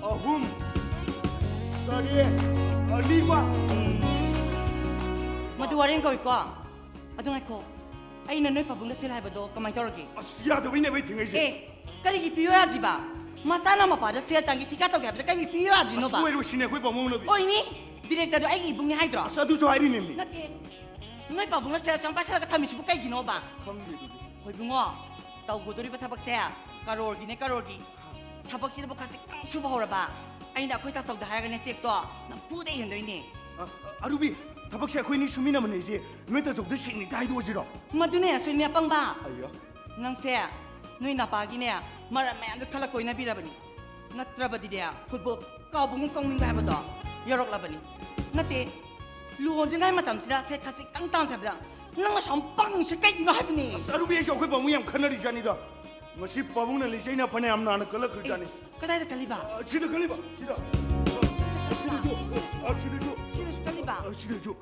ꯑꯍꯨꯝ, ꯇꯔꯦꯠ, ꯑꯅꯤꯄꯥ꯫ ꯃꯗꯨ ꯋꯥꯔꯦꯡ ꯀꯧꯏꯀꯣ꯫ ꯑꯗꯨ ꯉꯥꯏꯈꯣ, ꯑꯩꯅ ꯅꯣꯏ ꯄꯥꯕꯨꯡꯗ ꯁꯦꯜ ꯍꯥꯏꯕꯗꯣ ꯀꯃꯥꯏ ꯇꯧꯔꯒꯦ? ꯑꯁ, ꯌꯥꯗꯕꯩꯅꯦꯕ ꯑꯩ ꯊꯦꯡꯉꯛꯏꯁꯦ꯫ ꯑꯦ, ꯀꯔꯤꯒꯤ ꯄꯤꯌꯣ ꯌꯥꯗ꯭ꯔꯤꯕ? ꯃꯆꯥꯅ ꯃꯄꯥꯗ ꯁꯦꯜ ꯇꯥꯟꯒꯦ ꯊꯤꯀꯥ ꯇꯧꯒꯦ ꯍꯥꯏꯕꯗ ꯀꯔꯤꯒꯤ ꯄꯤꯌꯣ ꯑꯁ, ꯌꯥꯗ꯭ꯔꯤꯅꯣꯕ? ꯂꯣꯏꯔꯦ, ꯁꯤꯅꯦ ꯑꯩꯈꯣꯏ ꯄꯥꯕꯨꯡꯅꯕꯤ꯫ ꯑꯣꯏꯅꯤ, ꯗꯤꯔꯦꯛꯇꯔꯗꯣ ꯑꯩꯒꯤ ꯏꯕꯨꯡꯅꯤ ꯍꯥꯏꯗ꯭ꯔꯣ? ꯑꯁ, ꯑꯗꯨꯁꯨ ꯍꯥꯏꯔꯤꯅꯦꯃꯤ꯫ ꯅꯠꯇꯦ, ꯅꯣꯏ ꯄꯥꯕꯨꯡꯅ ꯁꯦꯜ ꯑꯁꯨꯛ ꯌꯥꯝ ꯄꯥꯏꯁꯜꯂꯒ ꯊꯝꯃꯤꯁꯤꯕꯨ ꯀꯩꯒꯤꯅꯣꯕ? ꯑꯁ, ꯈꯪꯗꯦ ꯑꯗꯨꯗꯤ꯫ ꯍꯣꯏ ꯏꯕꯨꯡꯉꯣ, ꯇꯧꯒꯗꯧꯔꯤꯕ ꯊꯕꯛꯁꯦ ꯀꯔꯣꯔꯒꯤꯅꯦ, ꯀꯔꯣꯔꯒꯤ꯫ ꯊꯕꯛꯁꯤꯗꯕꯨ ꯈꯖꯤꯛꯇꯪ ꯁꯨꯕ ꯍꯧꯔꯕ, ꯑꯩꯅ ꯑꯩꯈꯣꯏ ꯇꯥꯆꯧꯗ ꯍꯥꯏꯔꯒꯅꯦ ꯆꯦꯛꯇꯣ ꯅꯝꯐꯨꯗ ꯏꯍꯟꯗꯣꯏꯅꯦ꯫ ꯑ, ꯑ, ꯑꯔꯨꯕꯤ, ꯊꯕꯛꯁꯦ ꯑꯩꯈꯣꯏꯅꯤ ꯁꯨꯃꯤꯟꯅꯕꯅꯦ ꯏꯆꯦ꯫ ꯅꯣꯏ ꯇꯥꯆꯧꯗ ꯁꯦꯡꯅ ꯍꯦꯛꯇ ꯍꯥꯏꯗꯣꯛꯑꯁꯤꯔꯣ? ꯃꯗꯨꯅꯦ ꯁꯣꯏꯅꯤ ꯑꯄꯪꯕ꯫ ꯑꯌꯥ꯫ ꯅꯪꯁꯦ ꯅꯣꯏ ꯅꯄꯥꯒꯤꯅꯦ ꯃꯔꯝ ꯃꯌꯥꯝꯗꯣ ꯈꯜꯂ ꯀꯣꯏꯅꯕꯤꯔꯕꯅꯤ꯫ ꯅꯠꯇ꯭ꯔꯕꯗꯤꯅꯦ ꯐꯨꯠꯕꯣꯜ ꯀꯥꯎꯕꯒꯨꯝ ꯀꯥꯎꯅꯤꯡꯕ ꯍꯥꯏꯕꯗꯣ ꯌꯧꯔꯛꯂꯕꯅꯤ꯫ ꯅꯠꯇꯦ, ꯂꯨꯍꯣꯡꯗ꯭ꯔꯤꯉꯩ ꯃꯇꯝꯁꯤꯗ ꯁꯦ ꯈꯖꯤꯛꯇꯪ ꯇꯥꯟꯖꯕꯗ ꯅꯪ ꯑꯁꯨꯝ ꯄꯪꯉꯤꯁꯦ ꯀꯩꯒꯤꯅꯣ ꯍꯥꯏꯕꯅꯤ? ꯑꯁ, ꯑꯔꯨꯕꯤ ꯑꯩꯁꯨ ꯑꯩꯈꯣꯏ ꯄꯥꯕꯨꯡ ꯌꯥꯝ ꯈꯟꯅꯔꯤꯖꯥꯠꯅꯤꯗ꯫ ꯉꯁꯤ ꯄꯥꯕꯨꯡꯅ ꯂꯤꯆꯩꯅ ꯐꯅꯌꯥꯝ ꯅꯥꯅ ꯀꯜꯂꯛꯈ꯭ꯔꯖꯥꯠꯅꯤ꯫ ꯑꯦ, ꯀꯗꯥꯏꯗ ꯀꯜꯂꯤꯕ? ꯑ, ꯁꯤꯗ ꯀꯜꯂꯤꯕ, ꯁꯤꯗ꯫ ꯁꯤꯗꯁꯨ, ꯑ, ꯁꯤꯗꯁꯨ꯫ ꯁꯤꯗꯁꯨ ꯀꯜꯂꯤꯕ? ꯑ, ꯁꯤꯗꯁꯨ꯫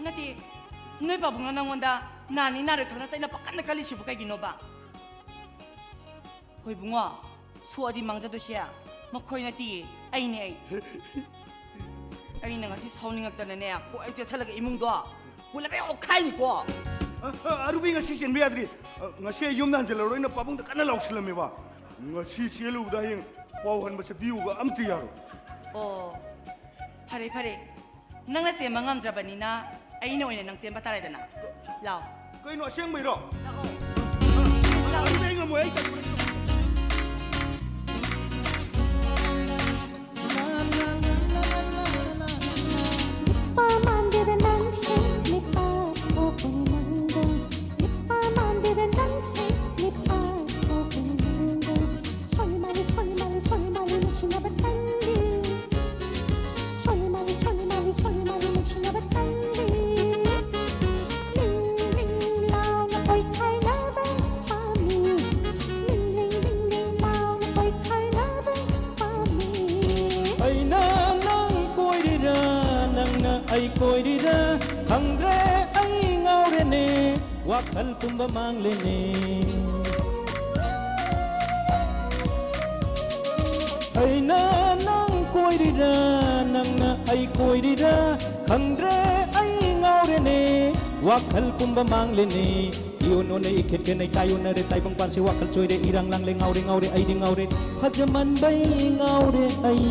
ꯅꯠꯇꯦ, ꯅꯣꯏ ꯄꯥꯕꯨꯡꯅ ꯅꯪꯉꯣꯟꯗ ꯅꯥꯅꯤ ꯅꯥꯔꯣꯏ ꯈꯪꯅ ꯆꯩꯅ ꯄꯥꯀꯟꯗ ꯀꯜꯂꯤꯁꯤꯕꯨ ꯀꯩꯒꯤꯅꯣꯕ? ꯍꯣꯏ ꯏꯕꯨꯡꯉꯣ, ꯁꯣꯛꯑꯗꯤ ꯃꯥꯡꯖꯗꯣꯏꯁꯦ ꯃꯈꯣꯏ ꯅꯠꯇꯤꯌꯦ, ꯑꯩꯅꯦ ꯑꯩ꯫ ꯑꯩꯅ ꯉꯁꯤ ꯁꯥꯎꯅꯤꯡꯉꯛꯇꯅꯅꯦ ꯀꯣꯏ ꯆꯦꯠꯁꯜꯂꯒ ꯏꯃꯨꯡꯗꯣ ꯄꯨꯂꯞ ꯍꯦꯛ ꯑꯣꯠꯈꯥꯏꯅꯤꯀꯣ꯫ ꯑ, ꯑ, ꯑꯔꯨꯕꯤ ꯉꯁꯤ ꯆꯦꯟꯕ ꯌꯥꯗ꯭ꯔꯤ꯫ ꯑ, ꯉꯁꯤ ꯑꯩ ꯌꯨꯝꯗ ꯍꯟꯖꯤꯜꯂꯔꯣꯏꯅ ꯄꯥꯕꯨꯡꯗ ꯀꯟꯅ ꯂꯥꯎꯁꯤꯜꯂꯝꯃꯦꯕ꯫ ꯉꯁꯤ ꯆꯦꯜꯂꯨꯕꯗ ꯍꯌꯦꯡ ꯄꯥꯎ ꯍꯟꯕ ꯆꯠꯄꯤꯌꯨꯒ ꯑꯝꯇ ꯌꯥꯔꯣꯏ꯫ ꯑꯣ, ꯐꯔꯦ ꯐꯔꯦ, ꯅꯪꯅ ꯆꯦꯟꯕ ꯉꯝꯗ꯭ꯔꯕꯅꯤꯅ ꯑꯩꯅ ꯑꯣꯏꯅ ꯅꯪ ꯆꯦꯟꯕ ꯇꯥꯔꯦꯗꯅ꯫ ꯂꯥꯎ꯫ ꯀꯩꯅꯣ, ꯑꯁꯦꯡꯕꯩꯔꯣ? ꯂꯥꯛꯑꯣ꯫ ꯑꯗꯨꯗꯤ ꯑꯩ ꯉꯝꯃꯣꯏ, ꯑꯩ ꯇꯜꯂꯤ꯫ ꯅꯨꯄꯥ ꯃꯥꯟꯗꯦꯗ ꯅꯪꯁꯦ, ꯅꯨꯄꯥ ꯊꯣꯛꯄꯅꯤ ꯅꯪꯗꯣ꯫ ꯅꯨꯄꯥ ꯃꯥꯟꯗꯦꯗ ꯅꯪꯁꯦ, ꯅꯨꯄꯥ ꯊꯣꯛꯄꯅꯤ ꯅꯪꯗꯣ꯫ ꯁꯣꯏ ꯃꯥꯜꯂꯤ, ꯁꯣꯏ ꯃꯥꯜꯂꯤ, ꯁꯣꯏ ꯃꯥꯜꯂꯤ, ꯅꯨꯡꯁꯤꯅꯕ ꯇꯜꯂꯤ꯫ ꯁꯣꯏ ꯃꯥꯜꯂꯤ, ꯁꯣꯏ ꯃꯥꯜꯂꯤ, ꯁꯣꯏ ꯃꯥꯜꯂꯤ, ꯅꯨꯡꯁꯤꯅꯕ ꯇꯜꯂꯤ꯫ ꯂꯤꯡ ꯂꯤꯡ ꯂꯥꯎꯅ ꯀꯣꯏꯈꯥꯏꯅꯕ ꯄꯥꯝꯃꯤ꯫ ꯂꯤꯡ ꯂꯤꯡ ꯂꯤꯡ ꯂꯤꯡ ꯂꯥꯎꯅ ꯀꯣꯏꯈꯥꯏꯅꯕ ꯄꯥꯝꯃꯤ꯫ ꯑꯩꯅ ꯅꯪ ꯀꯣꯏꯔꯤꯔꯥ, ꯅꯪꯅ ꯑꯩ ꯀꯣꯏꯔꯤꯔꯥ, ꯈꯪꯗ꯭ꯔꯦ ꯑꯩ ꯉꯥꯎꯔꯦꯅꯦ, ꯋꯥꯈꯜ ꯄꯨꯝꯕ ꯃꯥꯡꯂꯦꯅꯦ꯫ ꯑꯩꯅ ꯅꯪ ꯀꯣꯏꯔꯤꯔꯥ, ꯅꯪꯅ ꯑꯩ ꯀꯣꯏꯔꯤꯔꯥ, ꯈꯪꯗ꯭ꯔꯦ ꯑꯩ ꯉꯥꯎꯔꯦꯅꯦ, ꯋꯥꯈꯜ ꯄꯨꯝꯕ ꯃꯥꯡꯂꯦꯅꯦ꯫ ꯏꯌꯣꯟ ꯑꯣꯟꯅꯩ, ꯏꯈꯦꯠ ꯈꯦꯠꯅꯩ, ꯇꯥꯏ ꯑꯣꯟꯅꯔꯦ, ꯇꯥꯏꯕꯪ ꯄꯥꯟꯁꯤ ꯋꯥꯈꯜ ꯆꯣꯏꯔꯦ, ꯏꯔꯥꯡ ꯂꯥꯡꯂꯦ, ꯉꯥꯎꯔꯦ, ꯉꯥꯎꯔꯦ, ꯑꯩꯗꯤ ꯉꯥꯎꯔꯦ, ꯐꯖꯃꯟꯕꯩ ꯉꯥꯎꯔꯦ ꯑꯩ꯫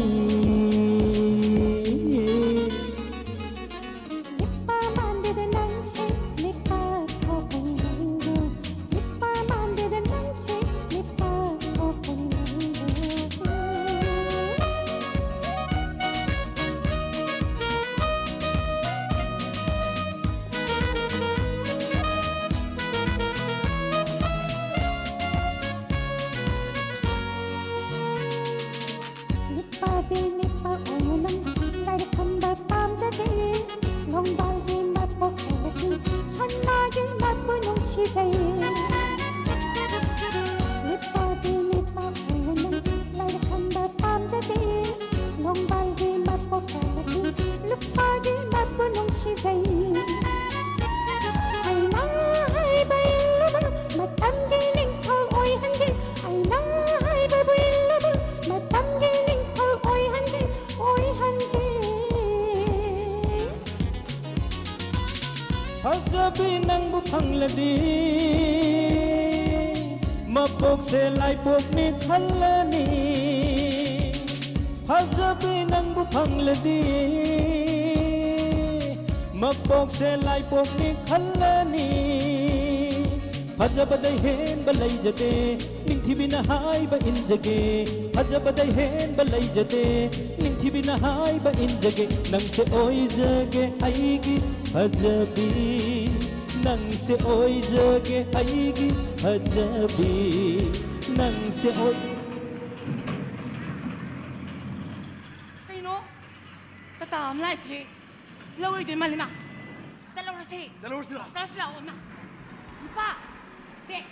ꯅꯨꯄꯥ ꯃꯥꯟꯗꯦꯗ ꯅꯪꯁꯦ, ꯅꯨꯄꯥ ꯊꯣꯛꯄꯅꯤ ꯅꯪꯗꯣ꯫ ꯅꯨꯄꯥ ꯃꯥꯟꯗꯦꯗ ꯅꯪꯁꯦ, ꯅꯨꯄꯥ ꯊꯣꯛꯄꯅꯤ ꯅꯪꯗꯣ꯫ ꯄꯣꯛꯂꯕꯗꯤ ꯂꯨꯄꯥꯒꯤ ꯃꯄꯨ ꯅꯨꯡꯁꯤꯖꯩ꯫ ꯑꯩꯅ ꯍꯥꯏꯕ ꯏꯜꯂꯕ ꯃꯇꯝꯒꯤ ꯅꯤꯡꯊꯧ ꯑꯣꯏꯍꯟꯒꯦ꯫ ꯑꯩꯅ ꯍꯥꯏꯕꯕꯨ ꯏꯜꯂꯕ ꯃꯇꯝꯒꯤ ꯅꯤꯡꯊꯧ ꯑꯣꯏꯍꯟꯒꯦ, ꯑꯣꯏꯍꯟꯒꯦ꯫ ꯐꯖꯕꯤ ꯅꯪꯕꯨ ꯐꯪꯂꯗꯤ ꯃꯄꯣꯛꯁꯦ ꯂꯥꯏꯄꯣꯛꯅꯤ ꯈꯜꯂꯅꯤ꯫ ꯐꯖꯕꯤ ꯅꯪꯕꯨ ꯐꯪꯂꯗꯤ ꯃꯄꯣꯛꯁꯦ ꯂꯥꯏꯄꯣꯛꯅꯤ ꯈꯜꯂꯅꯤ꯫ ꯐꯖꯕꯗ ꯍꯦꯟꯕ ꯂꯩꯖꯗꯦ, ꯅꯤꯡꯊꯤꯕꯤꯅ ꯍꯥꯏꯕ ꯏꯟꯖꯒꯦ꯫ ꯐꯖꯕꯗ ꯍꯦꯟꯕ ꯂꯩꯖꯗꯦ, ꯅꯤꯡꯊꯤꯕꯤꯅ ꯍꯥꯏꯕ ꯏꯟꯖꯒꯦ꯫ ꯅꯪꯁꯦ ꯑꯣꯏꯖꯒꯦ ꯑꯩꯒꯤ ꯐꯖꯕꯤ, ꯅꯪꯁꯦ ꯑꯣꯏꯖꯒꯦ ꯑꯩꯒꯤ ꯐꯖꯕꯤ, ꯅꯪꯁꯦ ꯑꯣꯏ꯫ ꯀꯩꯅꯣ? ꯇꯥꯇꯥ ꯑꯃ ꯂꯥꯛꯏꯁꯦ꯫ ꯂꯧꯔꯣꯏꯗꯣꯏ ꯃꯥꯜꯂꯤꯅ꯫ ꯆꯠꯂꯧꯔꯁꯦ꯫ ꯆꯠꯂꯧꯔꯁꯤ ꯂꯥꯛꯑꯣ꯫ ꯆꯠꯂꯁꯤ ꯂꯥꯛꯑꯣ, ꯏꯃꯥ꯫ ꯅꯨꯄꯥ, ꯕꯦꯛ꯫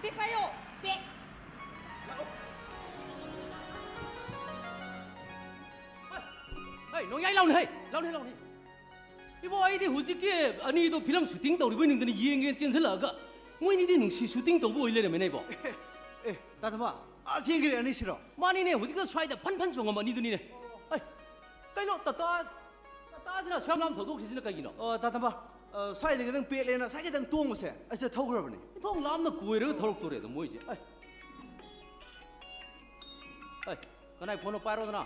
ꯕꯦꯛ ꯄꯥꯏꯌꯣ, ꯕꯦꯛ꯫ ꯂꯥꯛꯑꯣ꯫ ꯍꯩ, ꯍꯩ, ꯅꯣꯡꯌꯥꯏ ꯂꯥꯎꯅꯦ, ꯍꯩ꯫ ꯂꯥꯎꯅꯦ, ꯂꯥꯎꯅꯦ꯫ ꯏꯕꯣ, ꯑꯩꯗꯤ ꯍꯧꯖꯤꯛꯀꯤ ꯑꯅꯤꯗꯣ ꯐꯤꯂꯝ ꯁꯨꯇꯤꯡ ꯇꯧꯔꯤꯕꯣꯏ ꯅꯤꯡꯗꯅ ꯌꯦꯡꯒꯦꯅ ꯆꯦꯟꯁꯤꯜꯂꯛꯑꯒ ꯃꯣꯏꯅꯤꯗꯤ ꯅꯨꯡꯁꯤ ꯁꯨꯇꯤꯡ ꯇꯧꯕ ꯑꯣꯏ ꯂꯩꯔꯝꯃꯦꯅꯦ, ꯏꯕꯣ꯫ ꯑꯦ, ꯇꯥ ꯊꯝꯕ, ꯑꯥ ꯆꯦꯟꯈ꯭ꯔꯦ ꯑꯅꯤꯁꯤꯔꯣ? ꯃꯥꯅꯤꯅꯦ, ꯍꯧꯖꯤꯛꯇ ꯁ꯭ꯋꯥꯏꯗ ꯐꯟ ꯐꯟ ꯆꯣꯡꯉꯝꯕ ꯑꯅꯤꯗꯨꯅꯤꯅꯦ꯫ ꯑꯩ, ꯀꯩꯅꯣ, ꯇꯥꯇꯥ, ꯇꯥꯇꯥꯁꯤꯅ ꯑꯁꯨꯛ ꯌꯥꯝ ꯂꯥꯞꯅ ꯊꯧꯗꯣꯛꯈ꯭ꯔꯤꯁꯤꯅ ꯀꯩꯒꯤꯅꯣ? ꯑꯣ, ꯇꯥ ꯊꯝꯕ, ꯑ, ꯁ꯭ꯋꯥꯏꯗ ꯈꯤꯇꯪ ꯄꯦꯛꯂꯦꯅ ꯁ꯭ꯋꯥꯏ ꯈꯤꯇꯪ ꯇꯣꯡꯉꯨꯁꯦ꯫ ꯑꯁꯤꯗ ꯊꯧꯈ꯭ꯔꯕꯅꯦ꯫ ꯊꯣꯡ ꯂꯥꯞꯅ ꯀꯣꯏꯔꯒ ꯊꯧꯔꯛꯇꯣꯔꯦ ꯑꯗꯣ ꯃꯣꯏꯁꯦ꯫ ꯑꯩ, ꯑꯩ, ꯀꯅꯥꯏ ꯐꯣꯟꯅꯣ ꯄꯥꯏꯔꯣꯗꯅ?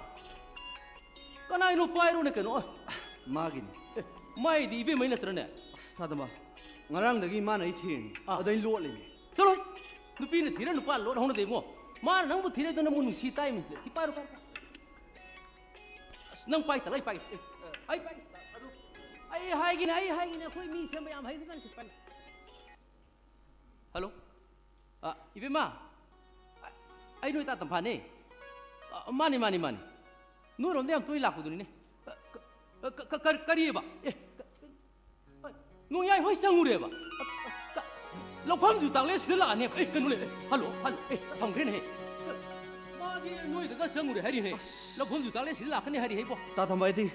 ꯀꯅꯥꯏꯅꯣ ꯄꯥꯏꯔꯣꯅꯦ ꯀꯩꯅꯣ? ꯑꯩ, ꯃꯥꯒꯤꯅꯤ꯫ ꯑꯦ, ꯃꯥꯏꯗꯤ ꯏꯕꯦꯝꯃꯩ ꯅꯠꯇ꯭ꯔꯅꯦ? ꯑꯁ, ꯇꯥ ꯊꯝꯕ, ꯉꯔꯥꯡꯗꯒꯤ ꯃꯥꯅ ꯑꯩ ꯊꯤꯔꯤꯅꯤ꯫ ꯑꯥ꯫ ꯑꯗ ꯑꯩ ꯂꯣꯠꯂꯤꯅꯤ꯫ ꯆꯠꯂꯣ! ꯅꯨꯄꯤꯅ ꯊꯤꯔ ꯅꯨꯄꯥ ꯂꯣꯠ ꯍꯧꯅꯗꯦ ꯏꯕꯨꯡꯉꯣ꯫ ꯃꯥꯅ ꯅꯪꯕꯨ ꯊꯤꯔꯦꯗꯣ ꯅꯪꯕꯨ ꯅꯨꯡꯁꯤ ꯇꯥꯏꯃꯤ꯫ ꯁꯤ ꯄꯥꯏꯔꯣ, ꯄꯥꯏꯔꯣ, ꯄꯥꯏꯔꯣ꯫ ꯑꯁ, ꯅꯪ ꯄꯥꯏ ꯇꯜꯂ ꯑꯩ ꯄꯥꯏꯒꯦ꯫ ꯑꯦ, ꯑꯩ ꯄꯥꯏꯒꯦ꯫ ꯑꯗꯨ ꯑꯩ ꯍꯥꯏꯒꯤꯅꯦ, ꯑꯩ ꯍꯥꯏꯒꯤꯅꯦ, ꯑꯩꯈꯣꯏ ꯃꯤ ꯁꯦꯝꯕ ꯌꯥꯝ ꯍꯩꯕꯖꯥꯠꯅꯤ꯫ ꯄꯥꯏꯒꯦ꯫ ꯍꯜꯂꯣ? ꯑ, ꯏꯕꯦꯝꯃ? ꯑ, ꯑꯩ ꯅꯣꯏ ꯇꯥ ꯇꯝꯐꯥꯅꯦ꯫ ꯑ, ꯃꯥꯅꯤ, ꯃꯥꯅꯤ, ꯃꯥꯅꯤ꯫ ꯅꯣꯏꯔꯣꯝꯗ ꯌꯥꯝ ꯇꯣꯏ ꯂꯥꯛꯄꯗꯨꯅꯤꯅꯦ꯫ ꯑ, ꯀ-, ꯀ-, ꯀ-, ꯀ-, ꯀꯔꯤꯑꯕ? ꯑꯦ, ꯀ-, ꯀ-, ꯅꯣꯡꯌꯥꯏ ꯍꯣꯏ ꯆꯪꯉꯨꯔꯦꯕ꯫ ꯀ-, ꯂꯧꯐꯝꯁꯨ ꯇꯥꯛꯂꯦ, ꯁꯤꯗ ꯂꯥꯛꯑꯅꯦꯕ꯫ ꯑꯦ, ꯀꯩꯅꯣ ꯂꯩ, ꯑꯦ, ꯍꯜꯂꯣ, ꯍꯜꯂꯣ, ꯑꯦ, ꯊꯝꯈ꯭ꯔꯦꯅꯦꯍꯦ꯫ ꯑꯦ, ꯅꯣꯏꯗꯒ ꯆꯪꯉꯨꯔꯦ ꯍꯥꯏꯔꯤꯅꯦ꯫ ꯑꯁ꯫ ꯂꯧꯐꯝꯁꯨ ꯇꯥꯛꯂꯦ, ꯁꯤꯗ ꯂꯥꯛꯀꯅꯤ ꯍꯥꯏꯔꯤ ꯍꯥꯏꯕꯣ꯫ ꯇꯥ ꯊꯝꯕꯥꯏꯗꯤ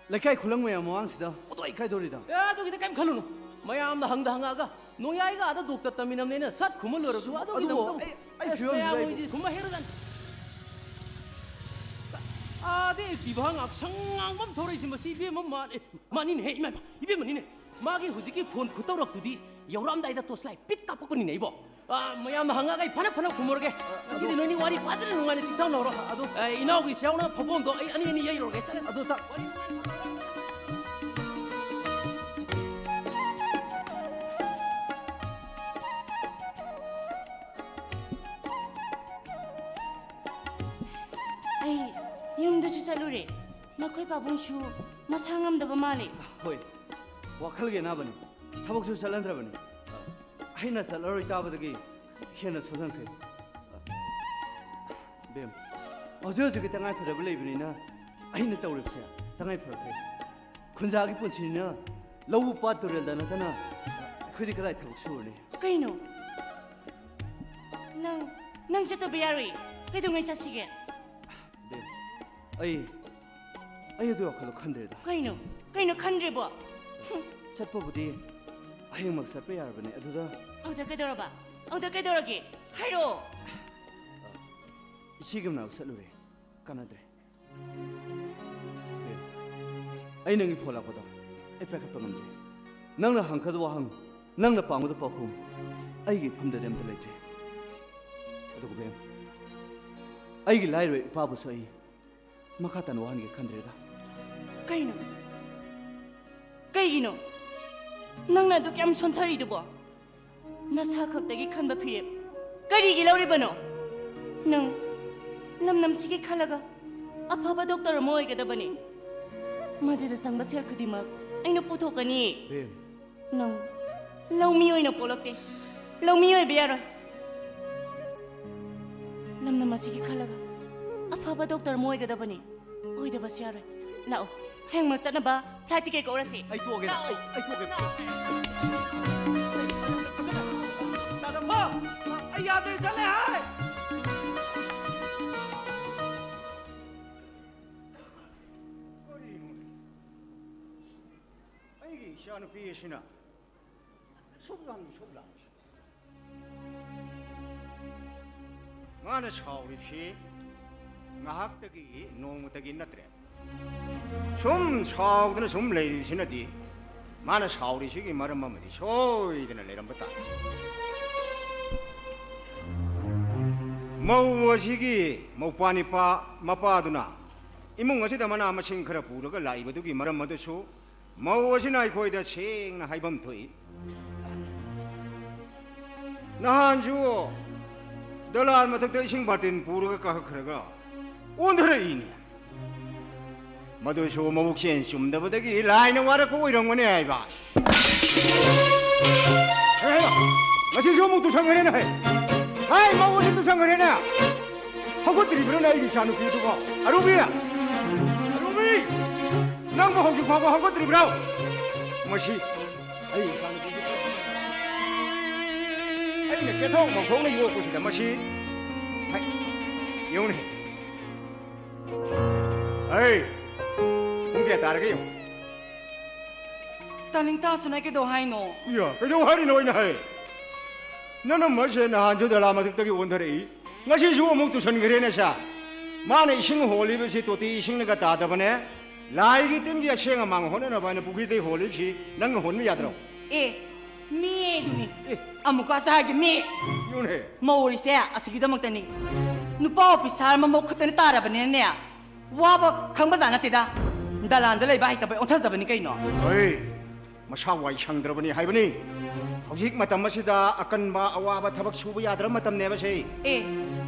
ꯂꯩꯀꯥꯏ ꯈꯨꯂꯪ ꯃꯌꯥꯝ ꯃꯃꯥꯡꯁꯤꯗ ꯄꯣꯠꯂꯣꯏ ꯀꯥꯏꯗꯧꯔꯤꯗ꯫ ꯑꯦ, ꯑꯗꯨꯒꯤꯗꯤ ꯀꯩꯝ ꯈꯜꯂꯨꯅꯨ꯫ ꯃꯌꯥꯝꯅ ꯍꯪꯗ ꯍꯪꯉꯛꯑꯒ ꯅꯣꯡꯌꯥꯏꯒ ꯑꯥꯗ ꯗꯣꯛꯇꯔ ꯇꯝꯃꯤꯟꯅꯕꯅꯦꯅ ꯁꯠ ꯈꯨꯝꯃ ꯂꯣꯏꯔꯁꯨ ꯑꯗꯨꯒꯤꯗꯃꯛꯇ ꯑꯗꯨꯕꯨ ꯑꯩ, ꯑꯩ ꯑꯁ, ꯐꯤꯕꯝꯁꯤꯗ ꯃꯌꯥꯝ ꯑꯩꯕꯨ ꯍꯣꯏꯗꯤ ꯈꯨꯝꯕ ꯍꯩꯔꯖꯥꯠꯅꯤ꯫ ꯑꯥꯗ ꯑꯦꯜ ꯄꯤ ꯚꯥ ꯉꯥꯛꯁꯪ ꯉꯥꯡꯕ ꯑꯃ ꯊꯧꯔꯛꯏꯁꯦ ꯃꯁꯤ ꯏꯕꯦꯝꯃ ꯃꯥꯜꯂꯦ꯫ ꯃꯥꯅꯤꯅꯦꯍꯦ, ꯏꯃꯥ, ꯏꯃꯥ, ꯏꯕꯦꯝꯃꯅꯤꯅꯦ꯫ ꯃꯥꯒꯤ ꯍꯧꯖꯤꯛꯀꯤ ꯐꯣꯟ ꯈꯨꯇꯧꯔꯛꯇꯨꯗꯤ ꯌꯧꯔꯛꯑꯝꯗꯥꯏꯗ ꯇꯣꯁ ꯂꯥꯏꯠ ꯄꯤꯠ ꯀꯥꯞꯄꯛꯄꯅꯤꯅꯦ ꯑꯩꯕꯣ꯫ ꯑꯥ, ꯃꯌꯥꯝꯅ ꯍꯪꯉꯒ ꯑꯩ ꯐꯅ ꯐꯅ ꯈꯨꯝꯃꯨꯔꯒꯦ꯫ ꯉꯁꯤꯗꯤ ꯅꯣꯏꯅꯤ ꯋꯥꯔꯤ ꯐꯖꯅ ꯅꯨꯡꯉꯥꯏꯅ ꯆꯤꯡꯊꯥꯎꯅꯔꯣ꯫ ꯑꯗꯨ ꯑꯥ, ꯏꯅꯥꯎꯒꯤ ꯁꯦ ꯌꯥꯎꯅ ꯐꯕꯣꯡꯗꯣ ꯑꯩ ꯑꯅꯤ ꯑꯅꯤ ꯌꯩꯔꯨꯔꯒꯦ꯫ ꯆꯠꯂꯦ꯫ ꯑꯗꯨ ꯇ- ꯋꯥꯔꯤ ꯅꯨꯡꯉꯥꯏꯅ ꯁꯥꯟꯅꯔꯣ꯫ ꯑꯩ ꯌꯨꯝꯗꯁꯨ ꯆꯠꯂꯨꯔꯦ꯫ ꯅꯈꯣꯏ ꯄꯥꯕꯨꯡꯁꯨ ꯃꯁꯥ ꯉꯝꯗꯕ ꯃꯥꯜꯂꯦ꯫ ꯍꯣꯏ, ꯋꯥꯈꯜꯒꯤ ꯑꯅꯥꯕꯅꯤ꯫ ꯊꯕꯛꯁꯨ ꯆꯠꯍꯟꯗ꯭ꯔꯕꯅꯤ꯫ ꯑꯩꯅ ꯆꯠꯂꯔꯣꯏ ꯇꯥꯕꯗꯒꯤ ꯍꯦꯟꯅ ꯁꯣꯟꯊꯈ꯭ꯔꯦ꯫ ꯕꯦꯝ, ꯍꯧꯖꯤꯛ ꯍꯧꯖꯤꯛꯀꯤ ꯇꯉꯥꯏ ꯐꯗꯕ ꯂꯩꯕꯅꯤꯅ ꯑꯩꯅ ꯇꯧꯔꯤꯕꯁꯦ ꯇꯉꯥꯏ ꯐꯔꯛꯈ꯭ꯔꯦ꯫ ꯈꯨꯟꯖꯥꯒꯤ ꯄꯨꯟꯁꯤꯅꯤꯅ ꯂꯧ, ꯄꯥꯠ, ꯇꯨꯔꯦꯜꯗ ꯅꯠꯇꯅ ꯑꯩꯈꯣꯏꯗꯤ ꯀꯗꯥꯏ ꯊꯕꯛ ꯁꯨꯔꯨꯅꯤ? ꯀꯩꯅꯣ? ꯅꯪ, ꯅꯪ ꯆꯠꯇꯕ ꯌꯥꯔꯣꯏ꯫ ꯀꯩꯗꯧꯉꯩ ꯆꯠꯁꯤꯒꯦ? ꯕꯦꯝ, ꯑꯩ, ꯑꯩ ꯑꯗꯨ ꯋꯥꯈꯜꯗꯣ ꯈꯟꯗ꯭ꯔꯦꯗ꯫ ꯀꯩꯅꯣ? ꯀꯩꯅꯣ ꯈꯟꯗ꯭ꯔꯤꯕꯣ? ꯍꯨꯝ꯫ ꯆꯠꯄꯕꯨꯗꯤ ꯍꯌꯦꯡꯃꯛ ꯆꯠꯄ ꯌꯥꯔꯕꯅꯦ, ꯑꯗꯨꯗ ꯑꯗꯨꯗ ꯀꯩꯗꯧꯔꯕ? ꯑꯗꯨꯗ ꯀꯩꯗꯧꯔꯒꯦ? ꯍꯥꯏꯔꯛꯑꯣ꯫ ꯏꯆꯦꯒꯤ ꯃꯅꯥꯛ ꯆꯠꯂꯨꯔꯦ, ꯀꯥꯟꯅꯗ꯭ꯔꯦ꯫ ꯕꯦꯝ, ꯑꯩ ꯅꯪꯒꯤ ꯐꯣꯟ ꯂꯥꯛꯄꯗꯣ ꯑꯩ ꯄꯥꯏꯈꯠꯄ ꯉꯝꯗ꯭ꯔꯦ꯫ ꯅꯪꯅ ꯍꯪꯒꯗꯕ ꯋꯥꯍꯪ, ꯅꯪꯅ ꯄꯥꯝꯒꯗꯕ ꯄꯥꯎꯈꯨꯝ ꯑꯩꯒꯤ ꯏꯐꯝꯗꯗꯤ ꯑꯝꯇ ꯂꯩꯇ꯭ꯔꯦ꯫ ꯑꯗꯨꯒ ꯕꯦꯝ, ꯑꯩꯒꯤ ꯂꯥꯏꯔꯕ ꯏꯄꯥꯕꯨꯁꯨ ꯑꯩ ꯃꯈꯥ ꯇꯥꯅ ꯋꯥꯍꯟꯒꯦ ꯈꯟꯗ꯭ꯔꯦꯗ꯫ ꯀꯩꯅꯣ? ꯀꯩꯒꯤꯅꯣ ꯅꯪꯅ ꯑꯗꯨꯛ ꯌꯥꯝ ꯁꯣꯟꯊꯔꯤꯗꯨꯕꯣ? ꯅꯁꯥ ꯈꯛꯇꯒꯤ ꯈꯟꯕ ꯐꯤꯔꯦꯞ ꯀꯔꯤꯒꯤ ꯂꯧꯔꯤꯕꯅꯣ? ꯅꯪ ꯂꯝꯗꯝꯁꯤꯒꯤ ꯈꯜꯂꯒ ꯑꯐꯕ ꯗꯣꯛꯇꯔ ꯑꯃ ꯑꯣꯏꯒꯗꯕꯅꯤ꯫ ꯃꯗꯨꯗ ꯆꯪꯕ ꯁꯦꯜ ꯈꯨꯗꯤꯡꯃꯛ ꯑꯩꯅ ꯄꯨꯊꯣꯛꯀꯅꯤ꯫ ꯕꯦꯝ, ꯅꯪ ꯂꯧꯃꯤ ꯑꯣꯏꯅ ꯄꯣꯛꯂꯛꯇꯦ꯫ ꯂꯧꯃꯤ ꯑꯣꯏꯕ ꯌꯥꯔꯣꯏ꯫ ꯂꯝꯗꯝ ꯑꯁꯤꯒꯤ ꯈꯜꯂꯒ ꯑꯐꯕ ꯗꯣꯛꯇꯔ ꯑꯃ ꯑꯣꯏꯒꯗꯕꯅꯤ꯫ ꯑꯣꯏꯗꯕꯁꯨ ꯌꯥꯔꯣꯏ꯫ ꯂꯥꯛꯑꯣ, ꯍꯌꯦꯡꯃꯛ ꯆꯠꯅꯕ ꯐ꯭ꯂꯥꯏꯠ ꯇꯤꯀꯦꯠ ꯀꯛꯎꯔꯁꯤ꯫ ꯑꯩ ꯇꯣꯛꯑꯒꯦ꯫ ꯂꯥꯛꯑꯣ꯫ ꯑꯩ, ꯑꯩ ꯇꯣꯛꯑꯒꯦ꯫ ꯂꯥꯛꯑꯣ꯫ ꯇꯥꯗꯝꯕ! ꯑꯩ ꯌꯥꯗ꯭ꯔꯦ, ꯆꯠꯂꯦ ꯍꯥꯏ! ꯏꯆꯥꯅꯨꯄꯤ ꯑꯁꯤꯅ ꯁꯨꯛ ꯌꯥꯝ ꯁꯨꯛ ꯂꯥꯡꯉꯤ꯫ ꯃꯥꯅ ꯁꯥꯎꯔꯤꯕꯁꯤ ꯉꯥꯏꯍꯥꯛꯇꯒꯤ, ꯅꯣꯡꯃꯇꯒꯤ ꯅꯠꯇ꯭ꯔꯦ꯫ ꯁꯨꯝ ꯁꯥꯎꯗꯅ ꯁꯨꯝ ꯂꯩꯔꯤꯁꯤꯅꯗꯤ ꯃꯥꯅ ꯁꯥꯎꯔꯤꯁꯤꯒꯤ ꯃꯔꯝ ꯑꯃꯗꯤ ꯁꯣꯏꯗꯅ ꯂꯩꯔꯝꯕ ꯇꯥꯏ꯫ ꯃꯧ ꯑꯁꯤꯒꯤ ꯃꯧꯄ꯭ꯋꯥ ꯅꯤꯄꯥ ꯃꯄꯥꯗꯨꯅ ꯏꯃꯨꯡ ꯑꯁꯤꯗ ꯃꯅꯥ ꯃꯁꯤꯡ ꯈꯔ ꯄꯨꯔꯒ ꯂꯥꯛꯏꯕꯗꯨꯒꯤ ꯃꯔꯝ ꯑꯗꯨꯁꯨ ꯃꯧ ꯑꯁꯤꯅ ꯑꯩꯈꯣꯏꯗ ꯁꯦꯡꯅ ꯍꯥꯏꯐꯝ ꯊꯣꯛꯏ꯫ ꯅꯍꯥꯟꯁꯨ ꯗꯣꯂꯥꯟ ꯃꯊꯛꯇ ꯏꯁꯤꯡ ꯕꯥꯔꯇꯤꯟ ꯄꯨꯔꯒ ꯀꯥꯈꯠꯈ꯭ꯔꯒ ꯑꯣꯟꯊꯔꯛꯏꯅꯦ꯫ ꯃꯗꯨꯁꯨ ꯃꯕꯨꯛꯆꯦꯜ ꯆꯨꯝꯗꯕꯗꯒꯤ ꯂꯥꯏꯅ ꯋꯥꯔꯛꯄ ꯑꯣꯏꯔꯝꯒꯅꯤ ꯍꯥꯏꯕ꯫ ꯍꯦ, ꯍꯦ, ꯉꯁꯤꯁꯨ ꯑꯃꯨꯛ ꯇꯨꯁꯟꯈ꯭ꯔꯦꯅꯦ ꯍꯦ꯫ ꯍꯥꯏ, ꯃꯧ ꯑꯁꯤ ꯇꯨꯁꯟꯈ꯭ꯔꯦꯅꯦ꯫ ꯍꯧꯒꯠꯇ꯭ꯔꯤꯕ꯭ꯔꯣꯅꯦ ꯑꯩꯒꯤ ꯏꯆꯥꯅꯨꯄꯤꯗꯨꯕꯣ? ꯑꯔꯨꯕꯤ! ꯑꯔꯨꯕꯤ! ꯅꯪꯕꯨ ꯍꯧꯖꯤꯛ ꯐꯥꯎꯕ ꯍꯧꯒꯠꯇ꯭ꯔꯤꯕ꯭ꯔꯣ? ꯃꯁꯤ ꯑꯩ ꯏꯆꯥꯅꯨꯄꯤꯗꯨ ꯑꯩꯅ ꯀꯦꯊꯣꯛ ꯃꯧꯊꯣꯛꯅ ꯌꯣꯛꯄꯁꯤꯗ ꯃꯁꯤ, ꯍꯥꯏ, ꯌꯦꯡꯉꯨꯅꯦ꯫ ꯑꯩ, ꯄꯨꯡ ꯀꯌꯥ ꯇꯥꯔꯒꯦ ꯌꯦꯡꯉꯨ꯫ ꯇꯥꯅꯤꯡ ꯇꯥꯁꯅꯨ, ꯑꯩ ꯀꯩꯗꯧ ꯍꯥꯏꯅꯣ? ꯏꯌꯥ, ꯀꯩꯗꯧ ꯍꯥꯏꯔꯤꯅꯣ ꯑꯩꯅ ꯍꯥꯏ? ꯅꯅꯝꯃꯁꯦ ꯅꯍꯥꯟꯁꯨ ꯗꯂꯥ ꯃꯊꯛꯇꯒꯤ ꯑꯣꯟꯊꯔꯛꯏ, ꯉꯁꯤꯁꯨ ꯑꯃꯨꯛ ꯇꯨꯁꯟꯈ꯭ꯔꯦꯅꯦ ꯁꯥ꯫ ꯃꯥꯅ ꯏꯁꯤꯡ ꯍꯣꯜꯂꯤꯕꯁꯤ ꯇꯣꯇꯤ ꯏꯁꯤꯡꯅꯒ ꯇꯥꯗꯕꯅꯦ, ꯂꯥꯏꯒꯤ ꯇꯤꯟꯒꯤ ꯑꯁꯦꯡ ꯑꯃꯥꯡ ꯍꯣꯠꯅꯅꯕ ꯍꯥꯏꯅ ꯄꯨꯈ꯭ꯔꯤꯗꯩ ꯍꯣꯜꯂꯤꯕꯁꯤ ꯅꯪꯅ ꯍꯣꯟꯕ ꯌꯥꯗ꯭ꯔꯣ? ꯑꯦ, ꯃꯤ ꯑꯗꯨꯅꯤ꯫ ꯑꯦ꯫ ꯑꯃꯨꯛꯀꯁꯨ ꯍꯥꯏꯒꯦ, ꯃꯤ꯫ ꯌꯦꯡꯉꯨꯅꯦ꯫ ꯃꯧ ꯑꯣꯏꯔꯤꯁꯦ ꯑꯁꯤꯒꯤꯗꯃꯛꯇꯅꯤ꯫ ꯅꯨꯄꯥ ꯑꯣꯐꯤꯁꯥꯔ ꯃꯃꯧ ꯈꯛꯇꯅ ꯇꯥꯔꯕꯅꯤꯅꯅꯦ, ꯋꯥꯕ ꯈꯪꯕꯖꯥꯠ ꯅꯠꯇꯦꯗ꯫ ꯗꯂꯥꯟꯗ ꯂꯩꯕ ꯍꯩꯇꯕꯩ ꯑꯣꯟꯊꯖꯕꯅꯤ ꯀꯩꯅꯣ꯫ ꯍꯣꯏ, ꯃꯁꯥ ꯋꯥꯏ ꯁꯪꯗ꯭ꯔꯕꯅꯤ ꯍꯥꯏꯕꯅꯤ꯫ ꯍꯧꯖꯤꯛ ꯃꯇꯝ ꯑꯁꯤꯗ ꯑꯀꯟꯕ ꯑꯋꯥꯕ ꯊꯕꯛ ꯁꯨꯕ ꯌꯥꯗ꯭ꯔꯕ ꯃꯇꯝꯅꯦꯕ ꯁꯦ꯫ ꯑꯦ,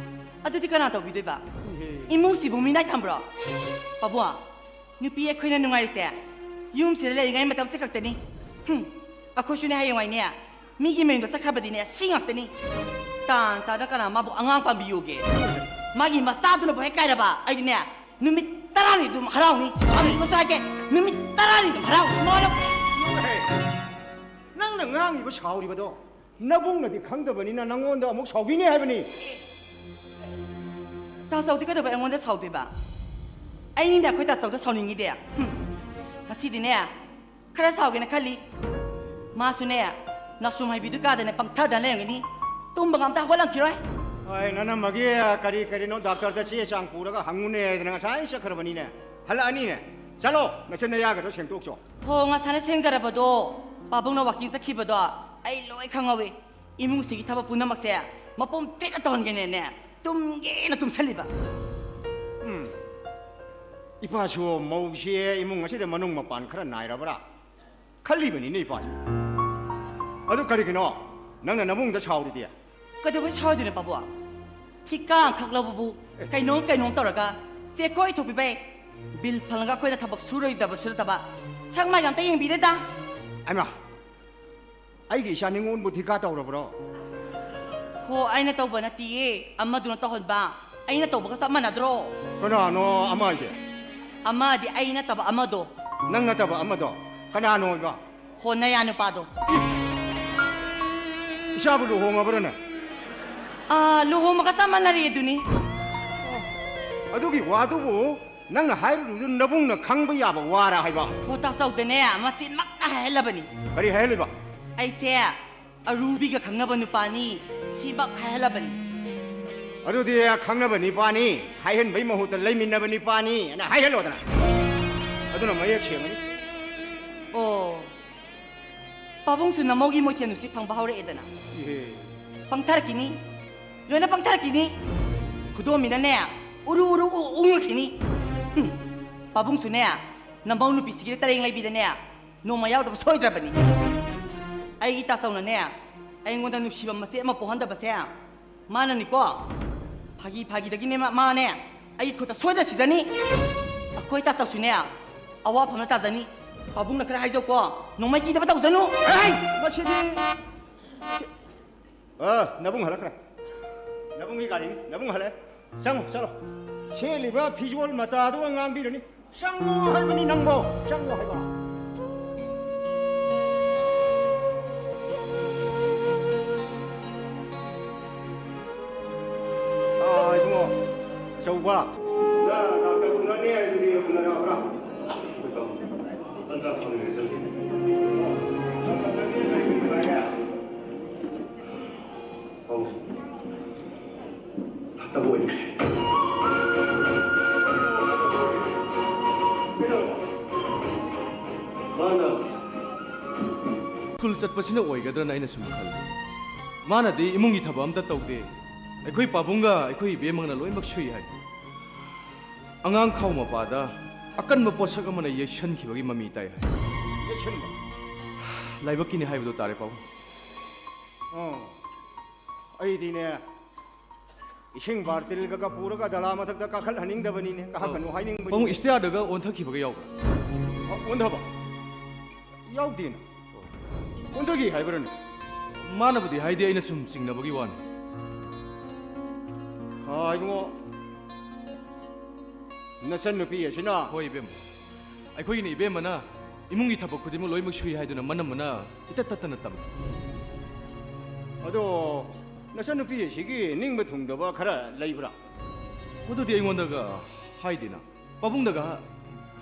ꯑꯗꯨꯗꯤ ꯀꯅꯥ ꯇꯧꯕꯤꯗꯣꯏꯕ? ꯏꯍꯦ꯫ ꯏꯃꯨꯡꯁꯤꯕꯨ ꯃꯤꯅꯥꯏ ꯊꯝꯕ꯭ꯔꯣ? ꯄꯥꯕꯨꯡ, ꯅꯨꯄꯤ ꯑꯩꯈꯣꯏꯅ ꯅꯨꯡꯉꯥꯏꯔꯤꯁꯦ ꯌꯨꯝꯁꯤꯗ ꯂꯩꯔꯤꯉꯩ ꯃꯇꯝꯁꯤ ꯈꯛꯇꯅꯤ꯫ ꯍꯨꯝ, ꯑꯩꯈꯣꯏꯁꯨꯅꯦ ꯍꯌꯦꯡꯋꯥꯏꯅꯦ ꯃꯤꯒꯤ ꯃꯌꯨꯝꯗ ꯆꯠꯈ꯭ꯔꯕꯗꯤꯅꯦ ꯁꯤ ꯉꯥꯛꯇꯅꯤ꯫ ꯇꯥꯟ ꯆꯥꯗ ꯀꯅꯥ ꯃꯥꯕꯨ ꯑꯉꯥꯡ ꯄꯥꯝꯕꯤꯌꯣꯒꯦ? ꯃꯥꯒꯤ ꯃꯆꯥꯗꯨꯅꯕꯨ ꯍꯦꯛ ꯀꯥꯏꯔꯕ ꯑꯩꯗꯤꯅꯦ ꯅꯨꯃꯤꯠ ꯇꯔꯥꯅꯤ ꯑꯗꯨꯝ ꯍꯔꯥꯎꯅꯤ꯫ ꯑꯃꯨꯛꯀꯁꯨ ꯍꯥꯏꯒꯦ, ꯅꯨꯃꯤꯠ ꯇꯔꯥꯅꯤ ꯑꯗꯨꯝ ꯍꯔꯥꯎꯅꯤ꯫ ꯃꯥꯅ ꯅꯪꯅ ꯉꯥꯡꯉꯤꯕ ꯁꯥꯎꯔꯤꯕꯗꯣ ꯅꯕꯨꯡꯅꯗꯤ ꯈꯪꯗꯕꯅꯤꯅ ꯅꯪꯉꯣꯟꯗ ꯑꯃꯨꯛ ꯁꯥꯎꯕꯤꯅꯤ ꯍꯥꯏꯕꯅꯤ꯫ ꯇꯥꯆꯧꯗꯤ ꯀꯩꯗꯧꯕꯩ ꯑꯩꯉꯣꯟꯗ ꯁꯥꯎꯗꯣꯏꯕ? ꯑꯩꯅꯤꯅꯦ ꯑꯩꯈꯣꯏ ꯇꯥꯆꯧꯗ ꯁꯥꯎꯅꯤꯡꯉꯤꯗꯤ꯫ ꯍꯨꯝ꯫ ꯉꯁꯤꯗꯤꯅꯦ ꯈꯔ ꯁꯥꯎꯒꯦꯅ ꯈꯜꯂꯤ꯫ ꯃꯥꯁꯨꯅꯦ, ꯅꯥꯁꯨꯝ ꯍꯩꯕꯤꯗꯨ ꯀꯥꯗꯅꯦ ꯄꯪꯊꯗꯅ ꯂꯩꯔꯝꯒꯅꯤ꯫ ꯇꯨꯝꯕꯒ ꯑꯝꯇ ꯍꯧꯒꯠꯂꯝꯈꯤꯔꯣꯏ꯫ ꯍꯣꯏ, ꯅꯅꯝꯃꯒꯤ ꯀꯔꯤ ꯀꯔꯤꯅꯣ ꯗꯥꯛꯇꯔꯗ ꯆꯦ ꯆꯥꯡ ꯄꯨꯔꯒ ꯍꯪꯉꯨꯅꯦ ꯍꯥꯏꯗꯅ ꯉꯁꯥꯏ ꯆꯠꯈ꯭ꯔꯕꯅꯤꯅꯦ꯫ ꯍꯜꯂꯛꯑꯅꯤꯅꯦ꯫ ꯆꯠꯂꯣ, ꯅꯆꯤꯟ ꯅꯌꯥꯒꯗꯣ ꯁꯦꯡꯗꯣꯛꯆꯣ꯫ ꯍꯣ, ꯉꯁꯥꯏꯅ ꯁꯦꯡꯖꯔꯕꯗꯣ꯫ ꯄꯥꯕꯨꯡꯅ ꯋꯥꯀꯤꯡ ꯆꯠꯈꯤꯕꯗꯣ ꯑꯩ ꯂꯣꯏ ꯈꯪꯍꯧꯋꯤ꯫ ꯏꯃꯨꯡꯁꯤꯒꯤ ꯊꯕꯛ ꯄꯨꯝꯅꯃꯛꯁꯦ ꯃꯄꯨꯝ ꯊꯦꯠꯅ ꯇꯧꯍꯟꯒꯦꯅꯦꯅꯦ ꯇꯨꯝꯒꯦꯅ ꯇꯨꯝꯁꯜꯂꯤꯕ꯫ ꯎꯝ꯫ ꯏꯄꯥꯁꯨ ꯃꯧꯁꯦ ꯏꯃꯨꯡ ꯑꯁꯤꯗ ꯃꯅꯨꯡ ꯃꯄꯥꯟ ꯈꯔ ꯅꯥꯏꯔꯕ꯭ꯔꯥ ꯈꯜꯂꯤꯕꯅꯤꯅꯦ ꯏꯄꯥꯁꯨ꯫ ꯑꯗꯨ ꯀꯔꯤꯒꯤꯅꯣ ꯅꯪꯅ ꯅꯕꯨꯡꯗ ꯁꯥꯎꯔꯤꯗꯤ? ꯀꯩꯗꯧꯕꯩ ꯁꯥꯎꯔꯣꯏꯗꯣꯏꯅꯣ ꯄꯥꯕꯨꯡ? ꯊꯤꯀꯥ ꯑꯃꯈꯛ ꯂꯧꯕꯕꯨ ꯀꯩꯅꯣꯝ ꯀꯩꯅꯣꯝ ꯇꯧꯔꯒ ꯆꯦ ꯀꯣꯏ ꯊꯣꯛꯄꯤꯕꯩ꯫ ꯕꯤꯜ ꯐꯪꯂꯒ ꯑꯩꯈꯣꯏꯅ ꯊꯕꯛ ꯁꯨꯔꯣꯏꯗꯕꯁꯨ ꯅꯠꯇꯕ ꯁꯛ ꯃꯥꯏꯒ ꯑꯝꯇ ꯌꯦꯡꯕꯤꯗꯦꯗ꯫ ꯑꯩꯃ, ꯑꯩꯒꯤ ꯏꯆꯥ ꯅꯤꯉꯣꯜꯕꯨ ꯊꯤꯀꯥ ꯇꯧꯔꯕ꯭ꯔꯣ? ꯍꯣ, ꯑꯩꯅ ꯇꯧꯕ ꯅꯠꯇꯤꯌꯦ, ꯑꯃꯗꯨꯅ ꯇꯧꯍꯟꯕ꯫ ꯑꯩꯅ ꯇꯧꯕꯒ ꯆꯞ ꯃꯥꯟꯅꯗ꯭ꯔꯣ? ꯀꯅꯥꯅꯣ ꯑꯃ ꯍꯥꯏꯗꯤ? ꯑꯃꯗꯤ ꯑꯩ ꯅꯠꯇꯕ ꯑꯃꯗꯣ꯫ ꯅꯪ ꯅꯠꯇꯕ ꯑꯃꯗꯣ ꯀꯅꯥꯅꯣ ꯑꯣꯏꯕ? ꯍꯣ, ꯅꯌꯥ ꯅꯨꯄꯥꯗꯣ꯫ ꯏꯆꯥꯕꯨ ꯂꯨꯍꯣꯡꯉꯕ꯭ꯔꯅꯦ? ꯑꯥ, ꯂꯨꯍꯣꯡꯕꯒ ꯆꯞ ꯃꯥꯟꯅꯔꯦ ꯑꯗꯨꯅꯤ꯫ ꯑꯗꯨꯒꯤ ꯋꯥꯗꯨꯕꯨ ꯅꯪꯅ ꯍꯥꯏꯔꯤꯗꯨ ꯅꯕꯨꯡꯅ ꯈꯪꯕ ꯌꯥꯕ ꯋꯥꯔ ꯍꯥꯏꯕ? ꯍꯣ, ꯇꯥꯆꯧꯗꯅꯦ ꯃꯆꯤꯟꯃꯛꯅ ꯍꯥꯏꯍꯜꯂꯕꯅꯤ꯫ ꯀꯔꯤ ꯍꯥꯏꯍꯜꯂꯤꯕ? ꯑꯩꯁꯦ ꯑꯔꯨꯕꯤꯒ ꯈꯪꯅꯕ ꯅꯨꯄꯥꯅꯤ ꯁꯤꯃꯛ ꯍꯥꯏꯍꯜꯂꯕꯅꯤ꯫ ꯑꯗꯨꯗꯤ ꯈꯪꯅꯕ ꯅꯤꯄꯥꯅꯤ, ꯍꯥꯏꯍꯟꯕꯩ ꯃꯍꯨꯠꯇ ꯂꯩꯃꯤꯟꯅꯕ ꯅꯤꯄꯥꯅꯤ ꯑꯅ ꯍꯥꯏꯍꯜꯂꯣꯗꯅ꯫ ꯑꯗꯨꯅ ꯃꯌꯦꯛ ꯁꯦꯡꯉꯅꯤ꯫ ꯑꯣ, ꯄꯥꯕꯨꯡꯁꯨ ꯅꯃꯧꯒꯤ ꯃꯣꯏꯊꯦꯟꯗꯨꯁꯤ ꯐꯪꯕ ꯍꯧꯔꯛꯑꯦꯗꯅ꯫ ꯏꯍꯦ꯫ ꯄꯪꯊꯔꯛꯈꯤꯅꯤ, ꯂꯣꯏꯅ ꯄꯪꯊꯔꯛꯈꯤꯅꯤ꯫ ꯈꯨꯗꯣꯝꯕꯤꯅꯅꯦ ꯎꯔꯨ ꯎꯔꯨ ꯎ- ꯎꯪꯉꯛꯈꯤꯅꯤ꯫ ꯍꯨꯝ, ꯄꯥꯕꯨꯡꯁꯨꯅꯦ ꯅꯃꯧ ꯅꯨꯄꯤꯁꯤꯒꯤ ꯇꯔꯦꯡ ꯂꯩꯕꯤꯗꯅꯦ ꯅꯣꯡꯃ ꯌꯥꯎꯗꯕ ꯁꯣꯏꯗ꯭ꯔꯕꯅꯤ꯫ ꯑꯩꯒꯤ ꯇꯥꯆꯧꯅꯅꯦ ꯑꯩꯉꯣꯟꯗ ꯅꯨꯡꯁꯤꯕ ꯃꯆꯦꯠ ꯑꯃ ꯄꯣꯛꯍꯟꯗꯕꯁꯦ ꯃꯥꯅꯅꯤꯀꯣ꯫ ꯐꯥꯒꯤ ꯐꯥꯒꯤꯗꯒꯤꯅꯦ ꯃꯥ- ꯃꯥꯅꯦ ꯑꯩꯒꯤ ꯈꯨꯠꯇ ꯁꯣꯏꯗꯅ ꯁꯤꯖꯅꯤ꯫ ꯑꯩꯈꯣꯏ ꯇꯥꯆꯧꯁꯨꯅꯦ ꯑꯋꯥꯐꯝꯅ ꯇꯥꯖꯅꯤ꯫ ꯄꯥꯕꯨꯡꯅ ꯈꯔ ꯍꯥꯏꯖꯧꯀꯣ, ꯅꯣꯡꯃꯩ ꯀꯤꯗꯕ ꯇꯧꯖꯅꯨ꯫ ꯑꯦ, ꯃꯁꯤꯗꯤ꯫ ꯑ, ꯅꯕꯨꯡ ꯍꯜꯂꯛꯈ꯭ꯔꯦ꯫ ꯅꯕꯨꯡꯒꯤ ꯒꯥꯔꯤꯅꯤ, ꯅꯕꯨꯡ ꯍꯜꯂꯛꯑꯦ꯫ ꯆꯪꯉꯨ, ꯆꯠꯂꯣ꯫ ꯁꯦꯠꯂꯤꯕ ꯐꯤꯖꯣꯜ ꯃꯇꯥꯗꯨꯒ ꯉꯥꯡꯕꯤꯔꯅꯤ꯫ ꯆꯪꯉꯣ ꯍꯥꯏꯕꯅꯤ ꯅꯪꯕꯣ, ꯆꯪꯉꯣ ꯍꯥꯏꯕ꯫ ꯑꯥ, ꯏꯕꯨꯡꯉꯣ, ꯑꯆꯧꯕ꯫ ꯅ ꯗꯥꯛꯇꯔ ꯎꯅꯅꯤ ꯍꯥꯏꯗꯨꯗꯤ ꯎꯅꯔꯛꯑꯕ꯭ꯔꯥ? Ultrasound ꯔꯤꯖꯜ ꯁ꯭ꯀꯨꯜ ꯆꯠꯄꯁꯤꯅ ꯑꯣꯏꯒꯗ꯭ꯔꯅ ꯑꯩꯅ ꯁꯨꯝ ꯈꯜꯂꯤ꯫ ꯃꯥꯅꯗꯤ ꯏꯃꯨꯡꯒꯤ ꯊꯕꯛ ꯑꯝꯇ ꯇꯧꯗꯦ, ꯑꯩꯈꯣꯏ ꯄꯥꯕꯨꯡꯒ ꯑꯩꯈꯣꯏ ꯏꯕꯦꯝꯃꯒꯅ ꯂꯣꯏꯅꯃꯛ ꯁꯨꯏ ꯍꯥꯏ꯫ ꯑꯉꯥꯡ ꯈꯥꯎ ꯃꯄꯥꯗ ꯑꯀꯟꯕ ꯄꯣꯠꯁꯛ ꯑꯃꯅ ꯌꯩꯁꯟꯈꯤꯕꯒꯤ ꯃꯃꯤ ꯇꯥꯏ ꯍꯥꯏ꯫ ꯌꯩꯁꯟꯕ? ꯂꯥꯏꯕꯛꯀꯤꯅꯤ ꯍꯥꯏꯕꯗꯣ ꯇꯥꯔꯦ, ꯄꯥꯕꯨꯡ꯫ ꯑꯣ, ꯑꯩꯗꯤꯅꯦ, ꯏꯁꯤꯡ ꯕꯥꯔꯇꯤꯜꯒꯒ ꯄꯨꯔꯒ ꯗꯂꯥ ꯃꯊꯛꯇ ꯀꯥꯈꯠꯍꯟꯅꯤꯡꯗꯕꯅꯤꯅꯦ, ꯀꯥꯈꯠꯀꯅꯨ ꯍꯥꯏꯅꯤꯡꯕꯅꯤ꯫ ꯄꯥꯕꯨꯡ, ꯏꯁꯇꯤꯌꯥꯔꯗꯒ ꯑꯣꯟꯊꯈꯤꯕꯒ ꯌꯥꯎꯕ꯭ꯔꯥ? ꯑ, ꯑꯣꯟꯊꯕ? ꯌꯥꯎꯗꯦꯅ꯫ ꯑꯣꯟꯊꯈꯤ ꯍꯥꯏꯕ꯭ꯔꯅꯦ? ꯃꯥꯅꯕꯨꯗꯤ ꯍꯥꯏꯗꯦ, ꯑꯩꯅ ꯁꯨꯝ ꯆꯤꯡꯅꯕꯒꯤ ꯋꯥꯅꯤ꯫ ꯑꯥ, ꯏꯕꯨꯡꯉꯣ, ꯅꯆꯟꯅꯨꯄꯤ ꯑꯁꯤꯅ꯫ ꯍꯣꯏ, ꯏꯕꯦꯝꯃ꯫ ꯑꯩꯈꯣꯏꯒꯤꯅ ꯏꯕꯦꯝꯃꯅ ꯏꯃꯨꯡꯒꯤ ꯊꯕꯛ ꯈꯨꯗꯤꯡꯃꯛ ꯂꯣꯏꯅꯃꯛ ꯁꯨꯏ ꯍꯥꯏꯗꯨꯅ ꯃꯅꯝꯃꯅ ꯏꯇꯠ ꯇꯠꯇꯅ ꯇꯝꯃꯤ꯫ ꯑꯗꯣ ꯅꯆꯟꯅꯨꯄꯤ ꯑꯁꯤꯒꯤ ꯅꯤꯡꯕ ꯊꯨꯡꯗꯕ ꯈꯔ ꯂꯩꯕ꯭ꯔꯥ? ꯃꯗꯨꯗꯤ ꯑꯩꯉꯣꯟꯗꯒ ꯍꯥꯏꯗꯦꯅ꯫ ꯄꯥꯕꯨꯡꯗꯒ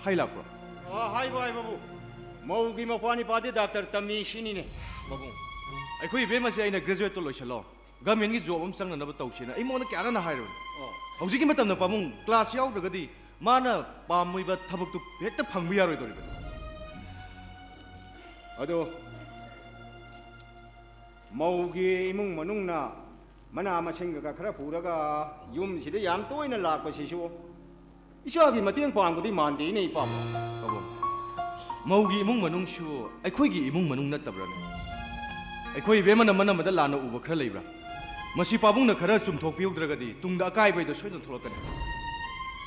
ꯍꯥꯏ ꯂꯥꯛꯄ꯭ꯔꯣ? ꯑ, ꯍꯥꯏꯕꯨ ꯍꯥꯏꯕꯕꯨ, ꯃꯧꯒꯤ ꯃꯄ꯭ꯋꯥ ꯅꯤꯄꯥꯗꯤ ꯗꯥꯛꯇꯔ ꯇꯝꯃꯤ ꯁꯤꯅꯤꯅꯦ꯫ ꯄꯥꯕꯨꯡ, ꯑꯩꯈꯣꯏ ꯏꯕꯦꯝꯃꯁꯦ ꯑꯩꯅ ꯒ꯭ꯔꯦꯖꯨꯑꯦꯠꯇꯣ ꯂꯣꯏꯁꯤꯜꯂꯣ, ꯒꯃꯦꯟꯒꯤ ꯖꯣꯕ ꯑꯃ ꯆꯪꯅꯅꯕ ꯇꯧꯁꯦꯅ ꯑꯩ ꯃꯉꯣꯟꯗ ꯀꯌꯥꯔꯛꯅ ꯍꯥꯏꯔꯕꯅꯤ꯫ ꯑꯣ꯫ ꯍꯧꯖꯤꯛꯀꯤ ꯃꯇꯝꯗ ꯄꯥꯕꯨꯡ, ꯀ꯭ꯂꯥꯁ ꯌꯥꯎꯗ꯭ꯔꯒꯗꯤ ꯃꯥꯅ ꯄꯥꯝꯃꯤꯕ ꯊꯕꯛꯇꯨ ꯍꯦꯛꯇ ꯐꯪꯕ ꯌꯥꯔꯣꯏꯗꯧꯔꯤꯕꯅꯤ꯫ ꯑꯗꯣ ꯃꯧꯒꯤ ꯏꯃꯨꯡ ꯃꯅꯨꯡꯅ ꯃꯅꯥ ꯃꯁꯤꯡꯒ ꯈꯔ ꯄꯨꯔꯒ ꯌꯨꯝꯁꯤꯗ ꯌꯥꯝ ꯇꯣꯏꯅ ꯂꯥꯛꯄꯁꯤꯁꯨ ꯏꯆꯥꯒꯤ ꯃꯇꯦꯡ ꯄꯥꯡꯕꯗꯤ ꯃꯥꯟꯗꯦꯅꯦ, ꯏꯄꯥꯕꯨ꯫ ꯄꯥꯕꯨꯡ, ꯃꯧꯒꯤ ꯏꯃꯨꯡ ꯃꯅꯨꯡꯁꯨ ꯑꯩꯈꯣꯏꯒꯤ ꯏꯃꯨꯡ ꯃꯅꯨꯡ ꯅꯠꯇꯕ꯭ꯔꯥꯅꯦ? ꯑꯩꯈꯣꯏ ꯏꯕꯦꯝꯃꯅ ꯃꯅꯝꯃꯗ ꯂꯥꯟꯅ ꯎꯕ ꯈꯔ ꯂꯩꯕ꯭ꯔꯥ? ꯃꯁꯤ ꯄꯥꯕꯨꯡꯅ ꯈꯔ ꯆꯨꯝꯊꯣꯛꯄꯤꯍꯧꯗ꯭ꯔꯒꯗꯤ ꯇꯨꯡꯗ ꯑꯀꯥꯏꯕ ꯍꯥꯏꯗꯣ ꯁꯣꯏꯗꯅ ꯊꯣꯛꯂꯛꯀꯅꯤ꯫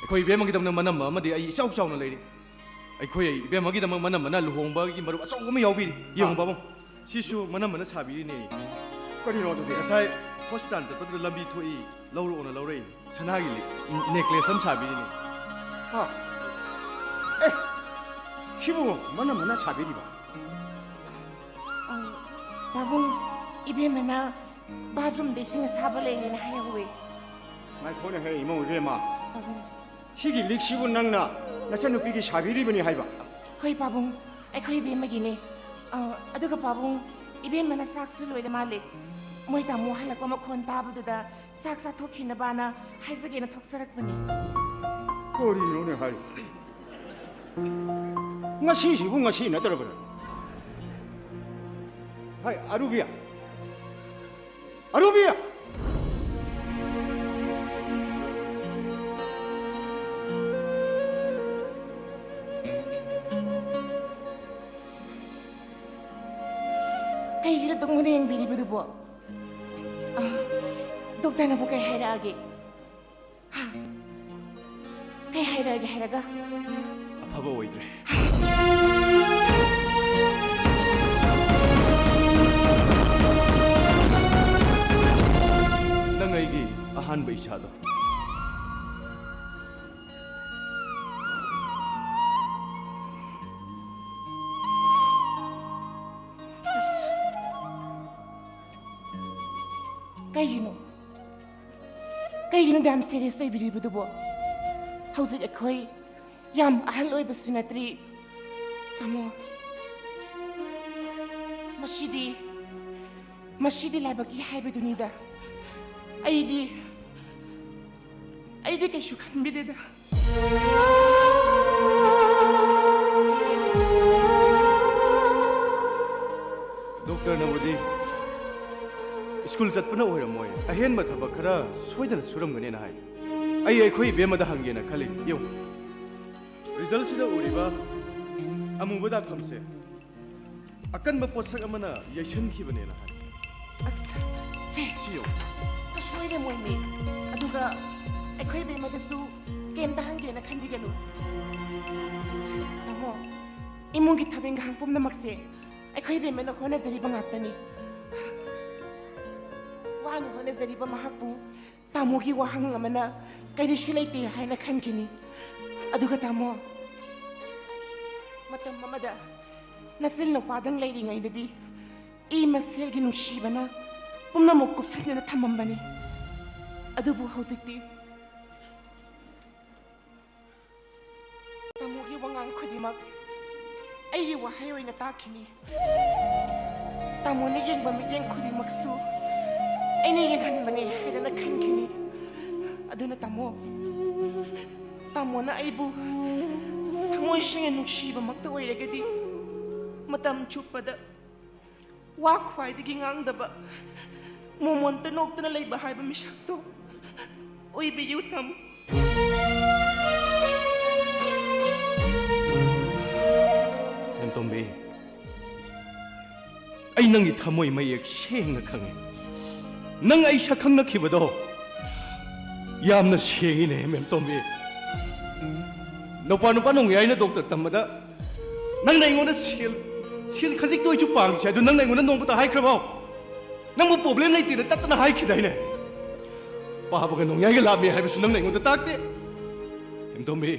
ꯑꯩꯈꯣꯏ ꯏꯕꯦꯝꯃꯒꯤꯗꯃꯛꯇ ꯃꯅꯝꯃ ꯑꯃꯗꯤ ꯑꯩ ꯏꯆꯥꯎ ꯆꯥꯎꯅ ꯂꯩꯔꯤ꯫ ꯑꯩꯈꯣꯏ ꯏꯕꯦꯝꯃꯒꯤꯗꯃꯛ ꯃꯅꯝꯃꯅ ꯂꯨꯍꯣꯡꯕꯒꯤ ꯃꯔꯨꯞ ꯑꯆꯧꯕ ꯑꯃ ꯌꯥꯎꯕꯤꯔꯤ꯫ ꯌꯦꯡꯉꯨ, ꯑꯥ꯫ ꯄꯥꯕꯨꯡ, ꯁꯤꯁꯨ ꯃꯅꯝꯃꯅ ꯁꯥꯕꯤꯔꯤꯅꯦ꯫ ꯀꯔꯤꯅꯣ ꯑꯗꯨꯗꯤ? ꯉꯁꯥꯏ ꯍꯣꯁꯄꯤꯇꯥꯜ ꯆꯠꯄꯗꯨꯗ ꯂꯝꯕꯤ ꯊꯣꯛꯏ, ꯂꯧꯔꯛꯑꯣꯅ ꯂꯧꯔꯛꯏꯅꯦ꯫ ꯁꯅꯥꯒꯤ ꯂꯤꯛ-, ꯅꯦꯀ꯭ꯂꯦꯁ ꯑꯃ ꯁꯥꯕꯤꯔꯤꯅꯦ꯫ ꯍꯥ? ꯑꯦ, ꯁꯤꯕꯨ ꯃꯅꯝꯃꯅ ꯁꯥꯕꯤꯔꯤꯕ? ꯑ, ꯄꯥꯕꯨꯡ, ꯏꯕꯦꯝꯃꯅ ꯕꯥꯊꯔꯨꯝꯗ ꯏꯁꯤꯡ ꯑꯁꯥꯕ ꯂꯩꯔꯦꯅ ꯍꯥꯏꯍꯧꯋꯦ꯫ ꯉꯥꯏꯈꯣꯅꯦꯍꯦ, ꯏꯃꯧ ꯏꯕꯦꯝꯃ꯫ ꯄꯥꯕꯨꯡ꯫ ꯁꯤꯒꯤ ꯂꯤꯛꯁꯤꯕꯨ ꯅꯪꯅ ꯅꯆꯟꯅꯨꯄꯤꯒꯤ ꯁꯥꯕꯤꯔꯤꯕꯅꯤ ꯍꯥꯏꯕ? ꯍꯣꯏ, ꯄꯥꯕꯨꯡ, ꯑꯩꯈꯣꯏ ꯏꯕꯦꯝꯃꯒꯤꯅꯦ꯫ ꯑ, ꯑꯗꯨꯒ ꯄꯥꯕꯨꯡ, ꯏꯕꯦꯝꯃꯅ ꯆꯥꯛꯁꯨ ꯂꯣꯏꯔ ꯃꯥꯜꯂꯦ꯫ ꯃꯣꯏ ꯇꯥꯃꯣ ꯍꯜꯂꯛꯄ ꯃꯈꯣꯟ ꯇꯥꯕꯗꯨꯗ ꯆꯥꯛ ꯆꯥꯊꯣꯛꯈꯤꯅꯕꯅ ꯍꯥꯏꯖꯒꯦꯅ ꯊꯣꯛꯆꯔꯛꯄꯅꯤ꯫ ꯀꯔꯤꯅꯣꯅꯦ ꯍꯥꯏ? ꯉꯁꯤꯁꯤꯕꯨ ꯉꯁꯤ ꯅꯠꯇ꯭ꯔꯕ꯭ꯔꯥ? ꯍꯥꯏ, ꯑꯔꯨꯕꯤ! ꯑꯔꯨꯕꯤ! ꯀꯩꯒꯤꯅꯣ ꯑꯗꯨꯛ ꯃꯨꯟꯅ ꯌꯦꯡꯕꯤꯔꯤꯕꯗꯨꯕꯣ? ꯑ, ꯗꯣꯛꯇꯔꯅꯕꯨ ꯀꯩ ꯍꯥꯏꯔꯛꯑꯒꯦ? ꯍꯥ? ꯀꯩ ꯍꯥꯏꯔꯛꯑꯒꯦ ꯍꯥꯏꯔꯒ? ꯑꯐꯕ ꯑꯣꯏꯗ꯭ꯔꯦ꯫ ꯅꯪ ꯑꯩꯒꯤ ꯑꯍꯥꯟꯕ ꯏꯆꯥꯗꯣ꯫ ꯑꯁ꯫ ꯀꯩꯒꯤꯅꯣ? ꯀꯩꯒꯤꯅꯣ ꯌꯥꯝ serious ꯑꯣꯏꯕꯤꯔꯤꯕꯗꯨꯕꯣ? ꯍꯧꯖꯤꯛ ꯑꯩꯈꯣꯏ ꯌꯥꯝ ꯑꯍꯜ ꯑꯣꯏꯕꯁꯨ ꯅꯠꯇ꯭ꯔꯤ, ꯇꯥꯃꯣ꯫ ꯃꯁꯤꯗꯤ, ꯃꯁꯤꯗꯤ ꯂꯥꯏꯕꯛꯀꯤ ꯍꯥꯏꯕꯗꯨꯅꯤꯗ꯫ ꯑꯩꯗꯤ, ꯑꯩꯗꯤ ꯀꯩꯁꯨ ꯈꯟꯕꯤꯗꯦꯗ꯫ ꯗꯣꯛꯇꯔꯅꯕꯨꯗꯤ ꯁ꯭ꯀꯨꯜ ꯆꯠꯄꯅ ꯑꯣꯏꯔꯝꯃꯣꯏ, ꯑꯍꯦꯟꯕ ꯊꯕꯛ ꯈꯔ ꯁꯣꯏꯗꯅ ꯁꯨꯔꯝꯒꯅꯦꯅ ꯍꯥꯏ꯫ ꯑꯩ ꯑꯩꯈꯣꯏ ꯏꯕꯦꯝꯃꯗ ꯍꯪꯒꯦꯅ ꯈꯜꯂꯤ꯫ ꯌꯦꯡꯉꯨ, resultꯁꯤꯗ ꯎꯔꯤꯕ ꯑꯃꯨꯕ ꯗꯥꯛꯐꯝꯁꯦ ꯑꯀꯟꯕ ꯄꯣꯠꯁꯛ ꯑꯃꯅ ꯌꯩꯁꯟꯈꯤꯕꯅꯦꯅ ꯍꯥꯏ꯫ ꯑꯁ, ꯁꯦ꯫ ꯁꯤ ꯌꯦꯡꯉꯨ꯫ ꯀꯩꯁꯨ ꯑꯣꯏꯔꯝꯃꯣꯏꯃꯤ꯫ ꯑꯗꯨꯒ ꯑꯩꯈꯣꯏ ꯏꯕꯦꯝꯃꯗꯁꯨ ꯀꯩꯝꯇ ꯍꯪꯒꯦꯅ ꯈꯟꯕꯤꯒꯅꯨ꯫ ꯇꯥꯃꯣ, ꯏꯃꯨꯡꯒꯤ ꯊꯕꯛ ꯏꯪꯈꯥꯡ ꯄꯨꯝꯅꯃꯛꯁꯦ ꯑꯩꯈꯣꯏ ꯏꯕꯦꯝꯃꯅ ꯍꯣꯠꯅꯖꯔꯤꯕ ꯉꯥꯛꯇꯅꯤ꯫ ꯋꯥꯅ ꯍꯣꯠꯅꯖꯔꯤꯕ ꯃꯍꯥꯛꯄꯨ ꯇꯥꯃꯣꯒꯤ ꯋꯥꯍꯪ ꯑꯃꯅ ꯀꯔꯤꯁꯨ ꯂꯩꯇꯦ ꯍꯥꯏꯅ ꯈꯟꯈꯤꯅꯤ꯫ ꯑꯗꯨꯒ ꯇꯥꯃꯣ, ꯃꯇꯝ ꯑꯃꯗ ꯅꯆꯤꯟ ꯅꯨꯄꯥꯗꯪ ꯂꯩꯔꯤꯉꯩꯗꯗꯤ ꯏ ꯃꯁꯦꯜꯒꯤ ꯅꯨꯡꯁꯤꯕꯅ ꯄꯨꯝꯅꯃꯛ ꯀꯨꯞꯁꯤꯟꯗꯨꯅ ꯊꯝꯃꯝꯕꯅꯤ꯫ ꯑꯗꯨꯕꯨ ꯍꯧꯖꯤꯛꯇꯤ ꯇꯥꯃꯣꯒꯤ ꯋꯥꯉꯥꯡ ꯈꯨꯗꯤꯡꯃꯛ ꯑꯩꯒꯤ ꯋꯥꯍꯩ ꯑꯣꯏꯅ ꯇꯥꯈꯤꯅꯤ꯫ ꯇꯥꯃꯣꯅ ꯌꯦꯡꯕ ꯃꯤꯠꯌꯦꯡ ꯈꯨꯗꯤꯡꯃꯛꯁꯨ ꯑꯩꯅ ꯌꯦꯡꯍꯟꯕꯅꯤ ꯍꯥꯏꯗꯅ ꯈꯟꯈꯤꯅꯤ꯫ ꯑꯗꯨꯅ ꯇꯥꯃꯣ, ꯇꯥꯃꯣꯅ ꯑꯩꯕꯨ ꯊꯃꯣꯏ ꯁꯦꯡꯅ ꯅꯨꯡꯁꯤꯕꯃꯛꯇ ꯑꯣꯏꯔꯒꯗꯤ ꯃꯇꯝ ꯆꯨꯞꯄꯗ ꯋꯥ ꯈ꯭ꯋꯥꯏꯗꯒꯤ ꯉꯥꯡꯗꯕ, ꯃꯣꯃꯣꯟꯇ ꯅꯣꯛꯇꯅ ꯂꯩꯕ ꯍꯥꯏꯕ ꯃꯤꯁꯛꯇꯣ ꯑꯣꯏꯕꯤꯌꯨ, ꯇꯥꯃꯣ꯫ ꯍꯦꯝꯇꯣꯝꯕꯤ, ꯑꯩ ꯅꯪꯒꯤ ꯊꯃꯣꯏ ꯃꯌꯦꯛ ꯁꯦꯡꯅ ꯈꯪꯉꯤ꯫ ꯅꯪ ꯑꯩ ꯁꯛ ꯈꯪꯅꯈꯤꯕꯗꯣ ꯌꯥꯝꯅ ꯁꯦꯡꯉꯤꯅꯦ, ꯃꯦꯝꯇꯣꯝꯕꯤ꯫ ꯅꯨꯄꯥ ꯅꯨꯄꯥ ꯅꯣꯡꯌꯥꯏꯅ ꯗꯣꯛꯇꯔ ꯇꯝꯕꯗ ꯅꯪꯅ ꯑꯩꯉꯣꯟꯗ ꯁꯦꯜ, ꯁꯦꯜ ꯈꯖꯤꯛꯇ ꯑꯣꯏꯁꯨ ꯄꯥꯡꯁꯦ ꯍꯥꯏꯗꯨ ꯅꯪꯅ ꯑꯩꯉꯣꯟꯗ ꯅꯣꯡꯃꯇ ꯍꯥꯏꯈ꯭ꯔꯕꯣ? ꯅꯪꯕꯨ problem ꯂꯩꯇꯦꯅ ꯇꯠꯇꯅ ꯍꯥꯏꯈꯤꯗꯥꯏꯅꯦ? ꯄꯥꯕꯒ ꯅꯣꯡꯌꯥꯏꯒ ꯂꯥꯞꯃꯤ ꯍꯥꯏꯕꯁꯨ ꯅꯪꯅ ꯑꯩꯉꯣꯟꯗ ꯇꯥꯛꯇꯦ꯫ ꯍꯦꯝꯇꯣꯝꯕꯤ,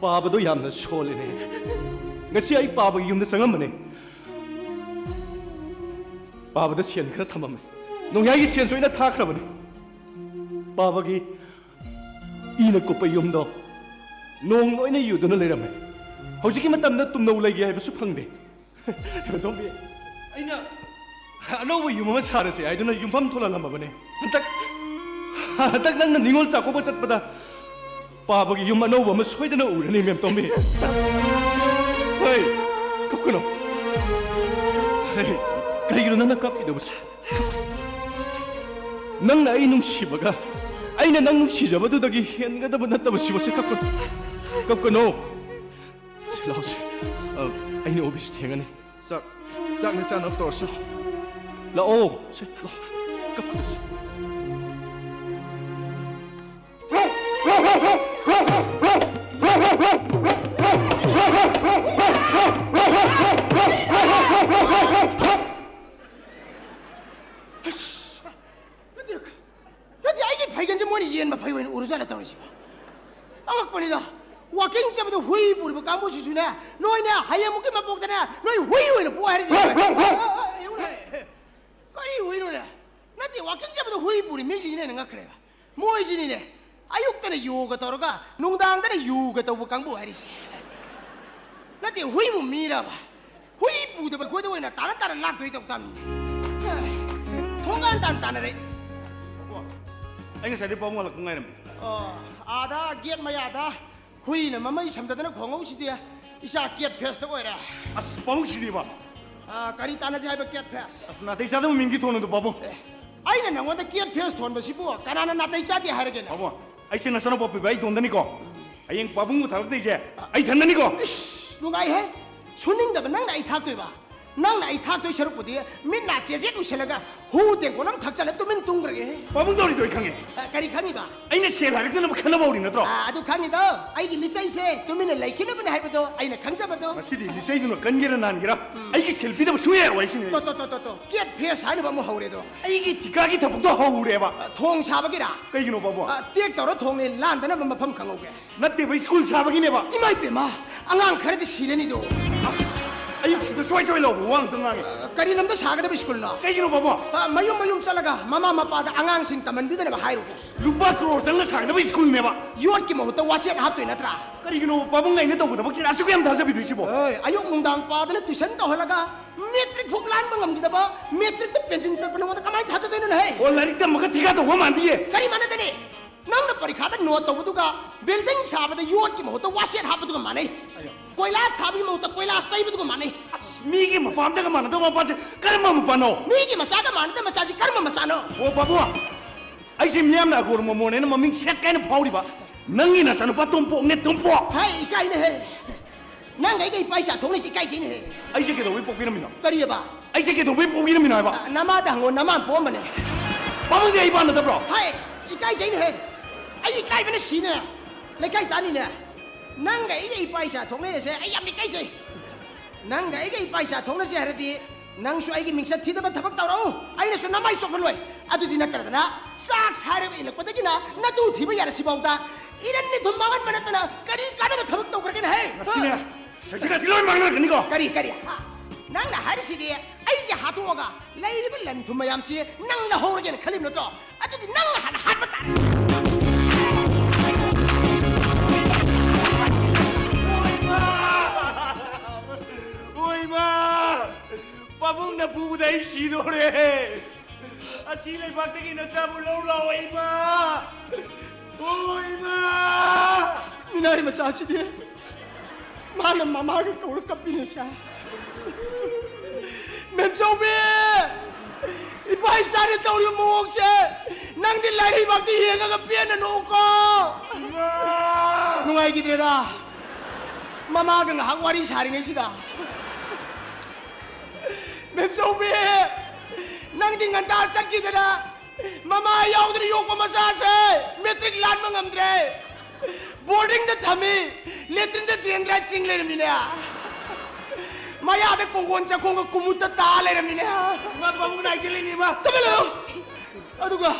ꯄꯥꯕꯗꯣ ꯌꯥꯝꯅ ꯁꯣꯜꯂꯦꯅꯦ꯫ ꯉꯁꯤ ꯑꯩ ꯄꯥꯕꯒꯤ ꯌꯨꯝꯗ ꯆꯪꯉꯝꯕꯅꯦ꯫ ꯄꯥꯕꯗ ꯁꯦꯟ ꯈꯔ ꯊꯝꯃꯝꯃꯦ꯫ ꯅꯣꯡꯌꯥꯏꯒꯤ ꯁꯦꯟꯁꯨ ꯑꯩꯅ ꯊꯥꯈ꯭ꯔꯕꯅꯦ꯫ ꯄꯥꯕꯒꯤ ꯏꯅ ꯀꯨꯞꯄ ꯌꯨꯝꯗꯣ ꯅꯣꯡ ꯂꯣꯏꯅ ꯌꯨꯗꯨꯅ ꯂꯩꯔꯝꯃꯦ꯫ ꯍꯧꯖꯤꯛꯀꯤ ꯃꯇꯝꯗ ꯇꯨꯝꯅꯧ ꯂꯩꯒꯦ ꯍꯥꯏꯕꯁꯨ ꯐꯪꯗꯦ꯫ ꯃꯦꯝꯇꯣꯝꯕꯤ, ꯑꯩꯅ ꯑꯅꯧꯕ ꯌꯨꯝ ꯑꯃ ꯁꯥꯔꯁꯦ ꯍꯥꯏꯗꯨꯅ ꯌꯨꯝꯐꯝ ꯊꯣꯜꯍꯜꯂꯝꯃꯕꯅꯦ꯫ ꯍꯟꯗꯛ, ꯍꯟꯗꯛ ꯅꯪꯅ ꯅꯤꯉꯣꯜ ꯆꯥꯛꯀꯧꯕ ꯆꯠꯄꯗ ꯄꯥꯕꯒꯤ ꯌꯨꯝ ꯑꯅꯧꯕ ꯑꯃ ꯁꯣꯏꯗꯅ ꯎꯔꯅꯤ, ꯃꯦꯝꯇꯣꯝꯕꯤ꯫ ꯍꯩ, ꯀꯞꯀꯅꯨ꯫ ꯍꯩ, ꯀꯔꯤꯒꯤꯅꯣ ꯅꯪꯅ ꯀꯞꯄꯤꯗꯨꯕꯨ? ꯅꯪꯅ ꯑꯩ ꯅꯨꯡꯁꯤꯕꯒ ꯑꯩꯅ ꯅꯪ ꯅꯨꯡꯁꯤꯖꯕꯗꯨꯗꯒꯤ ꯍꯦꯟꯒꯗꯕ ꯅꯠꯇꯕ ꯁꯤꯕꯁꯦ꯫ ꯀꯞꯀꯅꯨ, ꯀꯞꯀꯅꯨ꯫ ꯁꯤ ꯂꯥꯎꯁꯦ꯫ ꯑ, ꯑꯩꯅ ꯑꯣꯐꯤꯁ ꯊꯦꯡꯉꯅꯤ꯫ ꯆꯥꯛ, ꯆꯥꯛꯅ ꯆꯥꯅꯕ ꯇꯧꯔꯁꯤ꯫ ꯂꯥꯛꯑꯣ꯫ ꯁꯦ, ꯂꯥꯛꯑꯣ꯫ ꯀꯞꯀꯅꯨꯁꯦ꯫ ꯑꯁ! ꯅꯠꯇꯦ, ꯅꯠꯇꯦ, ꯑꯩꯒꯤ ꯐꯩꯒꯟꯁꯦ ꯃꯣꯏꯅ ꯌꯦꯟ ꯃꯐꯩ ꯑꯣꯏꯅ ꯎꯔꯖꯥꯠꯂ ꯇꯧꯔꯤꯁꯤꯕꯣ? ꯑꯉꯛꯄꯅꯤꯗ꯫ Walking ꯆꯠꯄꯗ ꯍꯨꯏ ꯄꯨꯔꯤꯕ ꯀꯥꯡꯕꯨꯁꯤꯁꯨꯅꯦ, ꯅꯣꯏꯅꯦ, ꯍꯌꯦꯡꯃꯨꯛꯀꯤ ꯃꯄꯣꯛꯇꯅꯦ, ꯅꯣꯏ ꯍꯨꯏ ꯑꯣꯏꯅ ꯄꯣꯛ ꯍꯥꯏꯔꯤꯁꯤꯕꯣ? ꯀꯔꯤ ꯍꯨꯏꯅꯣꯅꯦ? ꯅꯠꯇꯦ, walking ꯆꯠꯄꯗ ꯍꯨꯏ ꯄꯨꯔꯤ ꯃꯤꯁꯤꯡꯁꯤꯅ ꯍꯦꯟꯅ ꯉꯛꯈ꯭ꯔꯦꯕ꯫ ꯃꯣꯏꯁꯤꯅꯤꯅꯦ, ꯑꯌꯨꯛꯇꯅ ꯌꯣꯒ ꯇꯧꯔꯒ, ꯅꯨꯡꯗꯥꯡꯗꯅ ꯌꯣꯒ ꯇꯧꯕ ꯀꯥꯡꯕꯨ ꯍꯥꯏꯔꯤꯁꯦ꯫ ꯅꯠꯇꯦ, ꯍꯨꯏꯕꯨ ꯃꯤꯔꯕ? ꯍꯨꯏ ꯄꯨꯗꯕ ꯑꯩꯈꯣꯏꯗ ꯑꯣꯏꯅ ꯇꯥꯅ ꯇꯥꯅ ꯂꯥꯛꯇꯣꯏ ꯇꯧ ꯇꯥꯃꯤꯅꯦ꯫ ꯊꯣꯡꯒꯥꯟ ꯇꯥꯟ ꯇꯥꯅꯔꯦ꯫ ꯑꯩ ꯉꯁꯥꯏꯗꯩ ꯄꯥꯕꯨꯡ ꯍꯜꯂꯛꯄ ꯉꯥꯏꯔꯝꯃꯤ꯫ ꯑꯣ, ꯑꯥꯗ gate ꯃꯌꯥꯗ ꯍꯨꯏꯅ ꯃꯃꯩ ꯁꯝꯗꯗꯅ ꯈꯣꯡꯍꯧꯁꯤꯗꯤ ꯏꯆꯥ ꯀꯦꯠ ꯐꯦꯁꯇ ꯑꯣꯏꯔꯦ꯫ ꯑꯁ, ꯄꯥꯕꯨꯡ ꯁꯤꯗꯤꯕ꯫ ꯑ, ꯀꯔꯤ ꯇꯥꯟꯅꯁꯦ ꯍꯥꯏꯕ ꯀꯦꯠ ꯐꯦꯁ? ꯑꯁ, ꯅꯥꯇꯩ ꯆꯥꯗꯕ ꯃꯤꯡꯗꯤ ꯊꯣꯟꯅꯨꯗ, ꯄꯥꯕꯨꯡ꯫ ꯑꯦ, ꯑꯩꯅ ꯅꯪꯉꯣꯟꯗ ꯀꯦꯠ ꯐꯦꯁ ꯊꯣꯟꯕꯁꯤꯕꯨ ꯀꯅꯥꯅ ꯅꯥꯇꯩ ꯆꯥꯗꯦ ꯍꯥꯏꯔꯒꯦꯅꯦ? ꯄꯥꯕꯨꯡ, ꯑꯩꯁꯦ ꯅꯆꯥꯅꯨꯄꯥ ꯄꯤꯕ ꯑꯩ ꯏꯇꯣꯝꯗꯅꯤꯀꯣ꯫ ꯍꯌꯦꯡ ꯄꯥꯕꯨꯡꯕꯨ ꯊꯥꯂꯛꯇꯣꯏꯁꯦ ꯑꯩ ꯏꯊꯟꯗꯅꯤꯀꯣ꯫ ꯏꯁ, ꯅꯨꯡꯉꯥꯏꯍꯦ꯫ ꯁꯨꯅꯤꯡꯗꯕ ꯅꯪꯅ ꯑꯩ ꯊꯥꯛꯇꯣꯏꯕ? ꯅꯪꯅ ꯑꯩ ꯊꯥꯛꯇꯣꯏ ꯁꯔꯨꯛꯄꯨꯗꯤ ꯃꯤꯠ ꯅꯥ ꯆꯦꯖꯦꯠ ꯎꯏꯁꯜꯂꯒ ꯍꯨ ꯇꯦꯡꯀꯣꯠ ꯑꯃ ꯊꯛꯆꯜꯂ ꯇꯨꯃꯤꯟ ꯇꯨꯝꯈ꯭ꯔꯒꯦ꯫ ꯄꯥꯕꯨꯡ ꯇꯧꯔꯤꯗꯣ ꯑꯩ ꯈꯪꯉꯦ꯫ ꯑ, ꯀꯔꯤ ꯈꯪꯉꯤꯕ? ꯑꯩꯅ ꯁꯦꯜ ꯍꯥꯏꯔꯛꯇꯅꯕ ꯈꯟꯅꯕ ꯍꯧꯔꯤ ꯅꯠꯇ꯭ꯔꯣ? ꯑ, ꯑꯗꯨ ꯈꯪꯉꯤꯗꯣ, ꯑꯩꯒꯤ ꯂꯤꯆꯩꯁꯦ ꯇꯨꯃꯤꯟꯅ ꯂꯩꯈꯤꯅꯕꯅꯦ ꯍꯥꯏꯕꯗꯣ ꯑꯩꯅ ꯈꯪꯖꯕꯗꯣ꯫ ꯉꯁꯤꯗꯤ ꯂꯤꯆꯩꯗꯨꯅ ꯀꯟꯒꯦꯔꯥ ꯅꯥꯟꯒꯦꯔꯥ, ꯑꯩꯒꯤ ꯁꯦꯜ ꯄꯤꯗꯕ ꯁꯨꯡꯌꯥ ꯌꯥꯔꯣꯏ ꯍꯥꯏꯁꯤꯅꯦ꯫ ꯇꯣ, ꯇꯣ, ꯇꯣ, ꯇꯣ, ꯇꯣ꯫ ꯀꯦꯠ ꯐꯦꯁ ꯍꯥꯏꯅꯕ ꯑꯃꯨꯛ ꯍꯧꯔꯦꯗꯣ꯫ ꯑꯩꯒꯤ ꯊꯤꯀꯥꯒꯤ ꯊꯕꯛꯇꯣ ꯍꯧꯔꯦꯕ꯫ ꯑ, ꯊꯣꯡ ꯁꯥꯕꯒꯤꯔꯥ? ꯀꯩꯒꯤꯅꯣ, ꯄꯥꯕꯨꯡ? ꯑ, ꯇꯦꯛ ꯇꯧꯔ ꯊꯣꯡꯅꯦ, ꯂꯥꯟꯗꯅꯕ ꯃꯐꯝ ꯈꯪꯍꯧꯒꯦ꯫ ꯅꯠꯇꯦꯕ, ꯁ꯭ꯀꯨꯜ ꯁꯥꯕꯒꯤꯅꯦꯕ꯫ ꯏꯃꯥ ꯏꯄꯦꯝꯃ, ꯑꯉꯥꯡ ꯈꯔꯗꯤ ꯁꯤꯔꯅꯤꯗꯣ꯫ ꯑꯁ, ꯑꯌꯨꯛꯁꯤꯗ ꯁꯨꯋꯥꯏ ꯁꯨꯋꯥꯏ ꯂꯥꯎꯕ ꯋꯥ ꯉꯥꯛꯇ ꯉꯥꯡꯉꯦ꯫ ꯑ, ꯀꯔꯤ ꯂꯝꯗ ꯁꯥꯒꯗꯕ ꯁ꯭ꯀꯨꯜꯅꯣ? ꯀꯩꯒꯤꯅꯣ, ꯄꯥꯕꯨꯡ? ꯑ, ꯃꯌꯨꯝ ꯃꯌꯨꯝ ꯆꯠꯂꯒ ꯃꯃꯥ ꯃꯄꯥꯗ ꯑꯉꯥꯡꯁꯤꯡ ꯇꯝꯍꯟꯕꯤꯗꯅꯕ ꯍꯥꯏꯔꯨꯒꯦ꯫ ꯂꯨꯄꯥ ꯀ꯭ꯔꯣꯔ ꯆꯪꯅ ꯁꯥꯒꯗꯕ ꯁ꯭ꯀꯨꯜꯅꯦꯕ꯫ ꯌꯣꯠꯀꯤ ꯃꯍꯨꯠꯇ ꯋꯥꯆꯦꯠ ꯍꯥꯞꯇꯣꯏ ꯅꯠꯇ꯭ꯔꯥ? ꯀꯔꯤꯒꯤꯅꯣ ꯄꯥꯕꯨꯡꯅ ꯑꯩꯅ ꯇꯧꯒꯗꯕꯁꯤꯗ ꯑꯁꯨꯛ ꯌꯥꯝ ꯊꯥꯖꯕꯤꯗꯣꯏꯁꯤꯕꯣ? ꯑꯦ, ꯑꯌꯨꯛ ꯅꯨꯡꯗꯥꯡ ꯄꯥꯗꯅ ꯇ꯭ꯌꯨꯁꯟ ꯇꯧꯍꯜꯂꯒ ꯃꯦꯇ꯭ꯔꯤꯛ ꯐꯥꯎ ꯂꯥꯟꯕ ꯉꯝꯈꯤꯗꯕ ꯃꯦꯇ꯭ꯔꯤꯛꯇ ꯄꯦꯟꯁꯤꯟ ꯆꯠꯄ ꯅꯉꯣꯟꯗ ꯀꯃꯥꯏꯅ ꯊꯥꯖꯗꯣꯏꯅꯣꯅꯦ? ꯑꯣ, ꯂꯥꯏꯔꯤꯛ ꯇꯝꯕꯒ ꯊꯤꯀꯥ ꯇꯧꯕ ꯃꯥꯟꯗꯤꯌꯦ꯫ ꯀꯔꯤ ꯃꯥꯟꯅꯗꯅꯤ? ꯅꯪꯅ ꯄꯔꯤꯈꯥꯗ ꯅꯣꯠ ꯇꯧꯕꯗꯨꯒ ꯕꯤꯜꯗꯤꯡ ꯁꯥꯕꯗ ꯌꯣꯠꯀꯤ ꯃꯍꯨꯠꯇ ꯋꯥꯆꯦꯠ ꯍꯥꯞꯄꯗꯨꯒ ꯃꯥꯟꯅꯩ꯫ ꯑꯌꯥ꯫ ꯀꯣꯏꯂꯥꯁ ꯊꯥꯕꯒꯤ ꯃꯍꯨꯠꯇ ꯀꯣꯏꯂꯥꯁ ꯇꯩꯕꯗꯨꯒ ꯃꯥꯟꯅꯩ꯫ ꯑꯁ, ꯃꯤꯒꯤ ꯃꯄꯥꯝꯗꯒ ꯃꯥꯟꯅꯗꯕ ꯃꯄꯥꯁꯦ ꯀꯔꯝꯕ ꯃꯄꯥꯅꯣ? ꯃꯤꯒꯤ ꯃꯆꯥꯒ ꯃꯥꯟꯅꯗꯕ ꯃꯆꯥꯁꯤ ꯀꯔꯝꯕ ꯃꯆꯥꯅꯣ? ꯑꯣ, ꯄꯥꯕꯨꯡ, ꯑꯩꯁꯦ ꯃꯤꯌꯥꯝꯅ ꯑꯒꯣꯔ ꯃꯣꯃꯣꯟ ꯍꯥꯏꯅ ꯃꯃꯤꯡ ꯁꯦꯠ ꯀꯥꯏꯅ ꯐꯥꯎꯔꯤꯕ ꯅꯪꯒꯤ ꯅꯆꯥꯅꯨꯄꯥ ꯇꯣꯝꯄꯣꯛꯅꯦ, ꯇꯣꯝꯄꯣꯛ꯫ ꯍꯥꯏ, ꯏꯀꯥꯏꯅꯦꯍꯦ꯫ ꯅꯪꯒ ꯑꯩꯒ ꯏꯄꯥ ꯏꯆꯥ ꯊꯣꯛꯅꯩꯁꯦ ꯏꯀꯥꯏꯖꯩꯅꯦꯍꯦ꯫ ꯑꯩꯁꯦ ꯀꯩꯗꯧꯕꯩ ꯄꯣꯛꯄꯤꯔꯝꯃꯤꯅꯣ? ꯀꯔꯤꯑꯕ? ꯑꯩꯁꯦ ꯀꯩꯗꯧꯕꯩ ꯄꯣꯛꯄꯤꯔꯝꯃꯤꯅꯣ ꯍꯥꯏꯕ? ꯑ, ꯅꯃꯥꯗ ꯍꯪꯉꯣ, ꯅꯃꯥ ꯄꯣꯛꯑꯝꯕꯅꯦ꯫ ꯄꯥꯕꯨꯡꯗꯤ ꯑꯩ ꯏꯄꯥ ꯅꯠꯇꯕ꯭ꯔꯣ? ꯍꯥꯏ, ꯏꯀꯥꯏꯖꯩꯅꯦꯍꯦ꯫ ꯑꯩ ꯏꯀꯥꯏꯕꯅ ꯁꯤꯅꯦ꯫ ꯂꯩꯀꯥꯏ ꯇꯥꯅꯤꯅꯦ꯫ ꯅꯪꯒ ꯑꯩꯒ ꯏꯄꯥ ꯏꯆꯥ ꯊꯣꯛꯅꯩꯁꯦ ꯑꯩ ꯌꯥꯝ ꯏꯀꯥꯏꯖꯩ꯫ ꯅꯪꯒ ꯑꯩꯒ ꯏꯄꯥ ꯏꯆꯥ ꯊꯣꯛꯅꯁꯦ ꯍꯥꯏꯔꯗꯤ ꯅꯪꯁꯨ ꯑꯩꯒꯤ ꯃꯤꯡꯆꯠ ꯊꯤꯗꯕ ꯊꯕꯛ ꯇꯧꯔꯛꯎ꯫ ꯑꯩꯅꯁꯨ ꯅꯃꯥꯏ ꯆꯣꯞꯍꯜꯂꯣꯏ꯫ ꯑꯗꯨꯗꯤ ꯅꯠꯇ꯭ꯔꯗꯅ ꯆꯥꯛ ꯁꯥꯏꯔꯒ ꯏꯜꯂꯛꯄꯗꯒꯤꯅ ꯅꯇꯨ ꯊꯤꯕ ꯌꯥꯔꯁꯤꯐꯥꯎꯗ ꯏꯔꯟ ꯏꯊꯨꯝ ꯃꯥꯡꯍꯟꯕ ꯅꯠꯇꯅ ꯀꯔꯤ ꯀꯥꯟꯅꯕ ꯊꯕꯛ ꯇꯧꯈ꯭ꯔꯒꯦꯅꯦ? ꯍꯦ? ꯉꯁꯤꯅꯦ, ꯉꯁꯤ, ꯉꯁꯤ ꯂꯣꯏ ꯃꯥꯡꯅꯔꯛꯀꯅꯤꯀꯣ꯫ ꯀꯔꯤ, ꯀꯔꯤ? ꯍꯥ? ꯅꯪꯅ ꯍꯥꯏꯔꯤꯁꯤꯗꯤ ꯑꯩꯁꯦ ꯍꯥꯠꯇꯣꯛꯑꯒ ꯂꯩꯔꯤꯕ ꯂꯟ ꯊꯨꯝ ꯃꯌꯥꯝꯁꯤ ꯅꯪ ꯂꯧꯍꯧꯔꯒꯦꯅ ꯈꯜꯂꯤꯕ ꯅꯠꯇ꯭ꯔꯣ? ꯑꯗꯨꯗꯤ ꯅꯪꯅ ꯍꯥꯟꯅ ꯍꯥꯠꯄ ꯇꯥꯔꯦ꯫ ꯍꯣꯏꯃ! ꯄꯥꯕꯨꯡꯅ ꯐꯨꯕꯗ ꯑꯩ ꯁꯤꯗꯣꯔꯦ꯫ ꯑꯁꯤ ꯂꯩꯕꯥꯛꯇꯒꯤ ꯅꯆꯥꯕꯨ ꯂꯧ ꯂꯥꯛꯑꯣ, ꯏꯃꯥ! ꯑꯣ, ꯏꯃꯥ! ꯃꯤꯅꯥꯏ ꯃꯆꯥꯁꯤꯗꯤ ꯃꯥꯅ ꯃꯃꯥꯒ ꯀꯧꯔ ꯀꯞꯄꯤꯅꯦ ꯁꯦ꯫ ꯃꯦꯝꯆꯧꯕꯤ! ꯏꯄꯥ ꯏꯆꯥꯅ ꯇꯧꯔꯤꯕ ꯃꯑꯣꯡꯁꯦ ꯅꯪꯗꯤ ꯂꯥꯏꯔꯩꯕꯥꯛꯇ ꯌꯦꯡꯉꯒ ꯄꯦꯟꯅ ꯅꯣꯛꯎꯀꯣ꯫ ꯏꯃꯥ! ꯅꯨꯡꯉꯥꯏꯈꯤꯗ꯭ꯔꯦꯗ꯫ ꯃꯃꯥꯒ ꯉꯥꯏꯍꯥꯛ ꯋꯥꯔꯤ ꯁꯥꯔꯤꯉꯩꯁꯤꯗ꯫ ꯃꯦꯝꯆꯧꯕꯤ! ꯅꯪꯗꯤ ꯉꯟꯇꯥ ꯆꯠꯈꯤꯗꯅ ꯃꯃꯥ ꯌꯥꯎꯗꯅ ꯌꯣꯛꯄ ꯃꯆꯥꯁꯦ ꯃꯦꯇ꯭ꯔꯤꯛ ꯂꯥꯟꯕ ꯉꯝꯗ꯭ꯔꯦ꯫ ꯕꯣꯔꯗꯤꯡꯗ ꯊꯝꯃꯤ, ꯂꯦꯇ꯭ꯔꯤꯟꯗ ꯗ꯭ꯔꯦꯟ ꯗ꯭ꯔꯥꯏ ꯆꯤꯡ ꯂꯩꯔꯝꯃꯤꯅꯦ꯫ ꯃꯌꯥꯗ ꯀꯣꯡꯒꯣꯟ ꯆꯥꯛꯈꯣꯡꯒ ꯀꯨꯃꯨꯠꯇ ꯇꯥ ꯂꯩꯔꯝꯃꯤꯅꯦ꯫ ꯏꯃꯥ, ꯄꯥꯕꯨꯡ ꯅꯥꯏꯁꯤꯜꯂꯤꯅꯤ, ꯏꯃꯥ꯫ ꯇꯨꯃꯤꯟ ꯂꯩꯌꯨ꯫ ꯑꯗꯨꯒ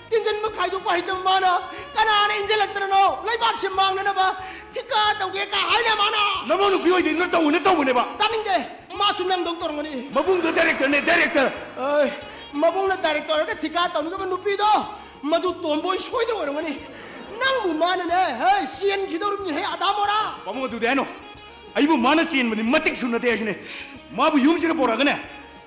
ꯇꯤꯟꯖꯟꯕ ꯈꯥꯏꯗꯣꯛꯄ ꯍꯩꯇꯕ ꯃꯥꯅ ꯀꯅꯥꯅ ꯏꯟꯖꯜꯂꯛꯇꯅꯅꯣ? ꯂꯩꯕꯥꯛꯁꯦ ꯃꯥꯡꯅꯅꯕ ꯊꯤꯀꯥ ꯇꯧꯒꯦ ꯀꯥ ꯍꯥꯏꯅ ꯃꯥꯅ꯫ ꯅꯃꯧ ꯅꯨꯄꯤ ꯑꯣꯏꯗꯣꯏꯅ ꯇꯧꯕꯅ ꯇꯧꯕꯅꯦꯕ꯫ ꯇꯥꯅꯤꯡꯗꯦ꯫ ꯃꯥꯁꯨ ꯅꯪꯗꯧ ꯇꯧꯔꯝꯒꯅꯤ꯫ ꯃꯕꯨꯡꯗꯣ ꯗꯥꯏꯔꯦꯛꯇꯔꯅꯦ, ꯗꯥꯏꯔꯦꯛꯇꯔ꯫ ꯑꯩ, ꯃꯕꯨꯡꯅ ꯗꯥꯏꯔꯦꯛꯇꯔꯒ ꯊꯤꯀꯥ ꯇꯧꯅꯒꯗꯕ ꯅꯨꯄꯤꯗꯣ ꯃꯗꯨ ꯇꯣꯝꯕꯣꯏ ꯁꯣꯏꯗꯅ ꯑꯣꯏꯔꯝꯒꯅꯤ꯫ ꯅꯪꯕꯨ ꯃꯥꯅꯅꯦ, ꯍꯦ, ꯆꯦꯟꯈꯤꯗꯧꯔꯤꯕꯅꯤ, ꯍꯦ, ꯑꯗꯥ ꯃꯣꯔꯥ꯫ ꯄꯥꯕꯨꯡ, ꯑꯗꯨꯗꯤ ꯍꯥꯏꯅꯣ꯫ ꯑꯩꯕꯨ ꯃꯥꯅ ꯆꯦꯟꯕꯗꯤ ꯃꯇꯤꯛ ꯁꯨꯅꯗꯦ ꯍꯥꯏꯁꯤꯅꯦ꯫ ꯃꯥꯕꯨ ꯌꯨꯝꯁꯤꯗ ꯄꯣꯔꯛꯑꯒꯅꯦ,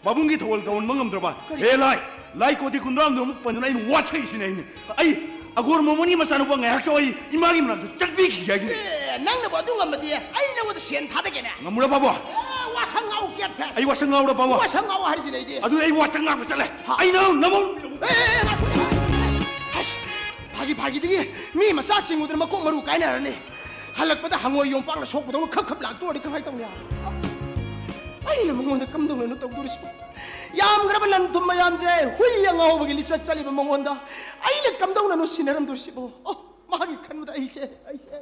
ꯄꯥꯕꯨꯡꯒꯤ ꯊꯧꯒꯜ ꯇꯧꯍꯟꯕ ꯉꯝꯗ꯭ꯔꯕ? ꯀꯔꯤ? ꯍꯦ ꯂꯥꯏ, ꯂꯥꯏ ꯀꯣꯗꯤ ꯀꯨꯟꯊ꯭ꯔꯥꯍꯨꯝꯗꯣꯏꯃꯨꯛ ꯄꯟꯗꯨꯅ ꯑꯩꯅ ꯋꯥꯁꯛꯏꯁꯤꯅꯦ ꯑꯩꯅ꯫ ꯑꯩ ꯑꯒꯣꯔ ꯃꯣꯃꯣꯟꯒꯤ ꯃꯆꯥꯅꯨꯄꯥ ꯉꯥꯏꯍꯥꯛꯁꯨ ꯑꯩ ꯏꯃꯥꯒꯤ ꯃꯅꯥꯛꯇ ꯆꯠꯄꯤꯈꯤꯒꯦ ꯍꯥꯏꯁꯤꯅꯦ꯫ ꯑꯦ, ꯅꯪꯅꯕꯨ ꯑꯗꯨ ꯉꯝꯃꯗꯤ ꯑꯩ ꯅꯪꯉꯣꯟꯗ ꯁꯦꯟ ꯊꯥꯗꯒꯦꯅꯦ꯫ ꯉꯝꯃꯨꯔꯥ ꯄꯥꯕꯨꯡ? ꯑꯦ, ꯋꯥꯁꯛ ꯉꯥꯎ ꯀꯦꯠ ꯐꯦꯁ꯫ ꯑꯩ ꯋꯥꯁꯛ ꯉꯥꯎꯔꯥ ꯄꯥꯕꯨꯡ? ꯋꯥꯁꯛ ꯉꯥꯎ ꯍꯥꯏꯔꯤꯁꯤꯅꯦ ꯑꯩꯗꯤ꯫ ꯑꯗꯨꯗꯤ ꯑꯩ ꯋꯥꯁꯛ ꯉꯥꯛꯄ ꯆꯠꯂꯦ꯫ ꯍꯥ? ꯑꯩ ꯅꯪ ꯅꯃꯧ ꯑꯦ, ꯑꯦ, ꯑꯦ, ꯉꯥꯏꯈꯣ, ꯉꯥꯏꯈꯣ꯫ ꯑꯁ, ꯐꯥꯒꯤ ꯐꯥꯒꯤꯗꯒꯤ ꯃꯤ ꯃꯆꯥ ꯆꯤꯡꯉꯨꯗꯅ ꯃꯀꯣꯛ ꯃꯔꯨ ꯀꯥꯏꯅꯔꯅꯤ꯫ ꯍꯜꯂꯛꯄꯗ ꯍꯪꯉꯣꯏ ꯌꯣꯝꯄꯥꯛꯅ ꯁꯣꯛꯄꯗꯧꯅ ꯈꯞ ꯈꯞ ꯂꯥꯛꯇꯣꯔꯗꯤ ꯀꯃꯥꯏꯅ ꯇꯧꯅꯤ? ꯑꯩꯅ ꯃꯉꯣꯟꯗ ꯀꯝꯗꯧꯅꯅꯣ ꯇꯧꯗꯣꯔꯤꯁꯤꯕꯣ? ꯌꯥꯝꯈ꯭ꯔꯕ ꯂꯟ ꯊꯨꯝ ꯃꯌꯥꯝꯁꯦ ꯍꯨꯏ ꯑꯉꯥꯎꯕꯒꯤ ꯂꯤꯆꯠ ꯆꯠꯂꯤꯕ ꯃꯉꯣꯟꯗ ꯑꯩꯅ ꯀꯝꯗꯧꯅꯅꯣ ꯁꯤꯟꯅꯔꯝꯗꯣꯔꯤꯁꯤꯕꯣ? ꯑꯣ, ꯃꯥꯒꯤ ꯈꯟꯕꯗ ꯑꯩꯁꯦ, ꯑꯩꯁꯦ꯫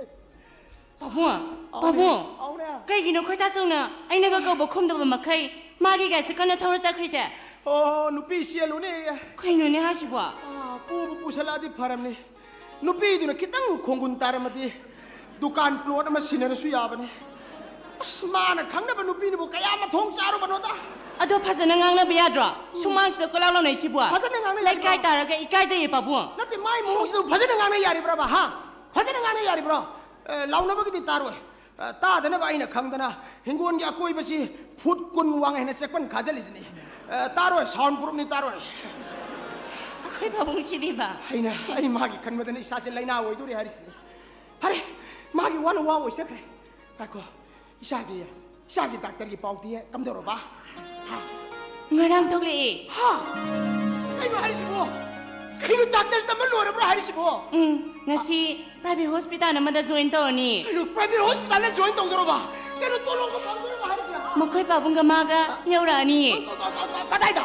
ꯄꯥꯕꯨꯡ, ꯑꯧꯅꯦ, ꯄꯥꯕꯨꯡ, ꯑꯧꯅꯦ꯫ ꯀꯩꯒꯤꯅꯣ ꯈꯣꯏꯗꯥꯆꯧꯅ ꯑꯩꯅꯒ ꯀꯧꯕ ꯈꯨꯝꯗꯕ ꯃꯈꯩ ꯃꯥꯒꯤ ꯒꯥꯔꯤꯁꯦ ꯀꯟꯅ ꯊꯧꯔ ꯆꯠꯈ꯭ꯔꯤꯁꯦ? ꯑꯣ, ꯅꯨꯄꯤ ꯆꯦꯜꯂꯨꯅꯦ꯫ ꯀꯩꯅꯣꯅꯦ ꯍꯥꯏꯁꯤꯕꯣ? ꯑꯥ, ꯄꯨꯕꯨ ꯄꯨꯁꯜꯂꯛꯑꯗꯤ ꯐꯔꯝꯅꯤ꯫ ꯅꯨꯄꯤꯗꯨꯅ ꯈꯤꯇꯪ ꯈꯣꯡꯒꯨꯟ ꯇꯥꯔꯝꯃꯗꯤ ꯗꯨꯀꯥꯟ ꯄ꯭ꯂꯣꯠ ꯑꯃ ꯁꯤꯟꯅꯔꯁꯨ ꯌꯥꯕꯅꯦ꯫ ꯑꯁ, ꯃꯥꯅ ꯈꯪꯅꯕ ꯅꯨꯄꯤꯅꯕꯨ ꯀꯌꯥ ꯃꯊꯣꯡ ꯆꯥꯔꯨꯕꯅꯣꯗ꯫ ꯑꯗꯣ ꯐꯖꯅ ꯉꯥꯡꯅꯕ ꯌꯥꯗ꯭ꯔꯣ? ꯁꯨꯃꯥꯡꯁꯤꯗ ꯀꯣꯏꯂꯥꯎ ꯂꯥꯎꯅꯩꯁꯤꯕꯣ? ꯐꯖꯅ ꯉꯥꯡꯅ ꯌꯥꯗ꯭ꯔꯣ? ꯂꯩꯀꯥꯏ ꯇꯥꯔꯒ ꯏꯀꯥꯏꯖꯩꯌꯦ ꯄꯥꯕꯨꯡ꯫ ꯅꯠꯇꯦ, ꯃꯥꯏ ꯃꯑꯣꯡꯁꯤꯗ ꯐꯖꯅ ꯉꯥꯡꯅ ꯌꯥꯔꯤꯕ꯭ꯔꯕ, ꯍꯥ? ꯐꯖꯅ ꯉꯥꯡꯅ ꯌꯥꯔꯤꯕ꯭ꯔꯣ? ꯑꯦ, ꯂꯥꯎꯅꯕꯒꯤꯗꯤ ꯇꯥꯔꯣꯏ꯫ ꯑꯦ, ꯇꯥꯗꯅꯕ ꯑꯩꯅ ꯈꯪꯗꯅ ꯍꯤꯡꯒꯣꯜꯒꯤ ꯑꯀꯣꯏꯕꯁꯤ ꯐꯨꯠ ꯀꯨꯟ ꯋꯥꯡ ꯍꯦꯟꯅ ꯆꯦꯛꯄꯟ ꯈꯥꯖꯤꯜꯂꯤꯁꯤꯅꯤ꯫ ꯑꯦ, ꯇꯥꯔꯣꯏ, ꯁꯥꯎꯟ ꯄ꯭ꯔꯨꯐꯅꯤ, ꯇꯥꯔꯣꯏ꯫ ꯑꯩꯈꯣꯏ ꯄꯥꯕꯨꯡꯁꯤꯗꯤꯕ꯫ ꯑꯩꯅ, ꯑꯩ ꯃꯥꯒꯤ ꯈꯟꯕꯗꯅ ꯏꯁꯥꯁꯦ ꯂꯥꯏꯅꯥ ꯑꯣꯏꯗꯣꯔꯤ ꯍꯥꯏꯔꯤꯁꯤꯅꯤ꯫ ꯐꯔꯦ, ꯃꯥꯒꯤ ꯋꯥꯅ ꯋꯥ ꯑꯣꯏꯖꯈ꯭ꯔꯦ꯫ ꯉꯥꯏꯈꯣ, ꯏꯆꯥꯒꯤ, ꯏꯆꯥꯒꯤ ꯗꯥꯛꯇꯔꯒꯤ ꯄꯥꯎꯗꯤ ꯀꯝꯗꯧꯔꯕ? ꯍꯥ? ꯉꯔꯥꯡ ꯊꯣꯛꯂꯛꯑꯦ꯫ ꯍꯥ? ꯀꯩꯅꯣ ꯍꯥꯏꯔꯤꯁꯤꯕꯣ? ꯀꯩꯅꯣ, ꯗꯥꯛꯇꯔ ꯇꯝꯕ ꯂꯣꯏꯔꯕ꯭ꯔꯥ ꯍꯥꯏꯔꯤꯁꯤꯕꯣ? ꯎꯝ, ꯉꯁꯤ private hospital ꯑꯃꯗ join ꯇꯧꯔꯅꯤ꯫ ꯀꯩꯅꯣ, private hospitalꯗ join ꯇꯧꯗꯣꯔꯕ? ꯀꯩꯅꯣ, ꯇꯣꯂꯣꯞꯀ ꯐꯪꯗꯣꯔꯕ ꯍꯥꯏꯔꯤꯁꯦ? ꯍꯥ? ꯃꯈꯣꯏ ꯄꯥꯕꯨꯡꯒ ꯃꯥꯒ ꯌꯧꯔꯛꯑꯅꯤꯌꯦ꯫ ꯀ-, ꯀ-, ꯀ-, ꯀ-, ꯀꯗꯥꯏꯗ?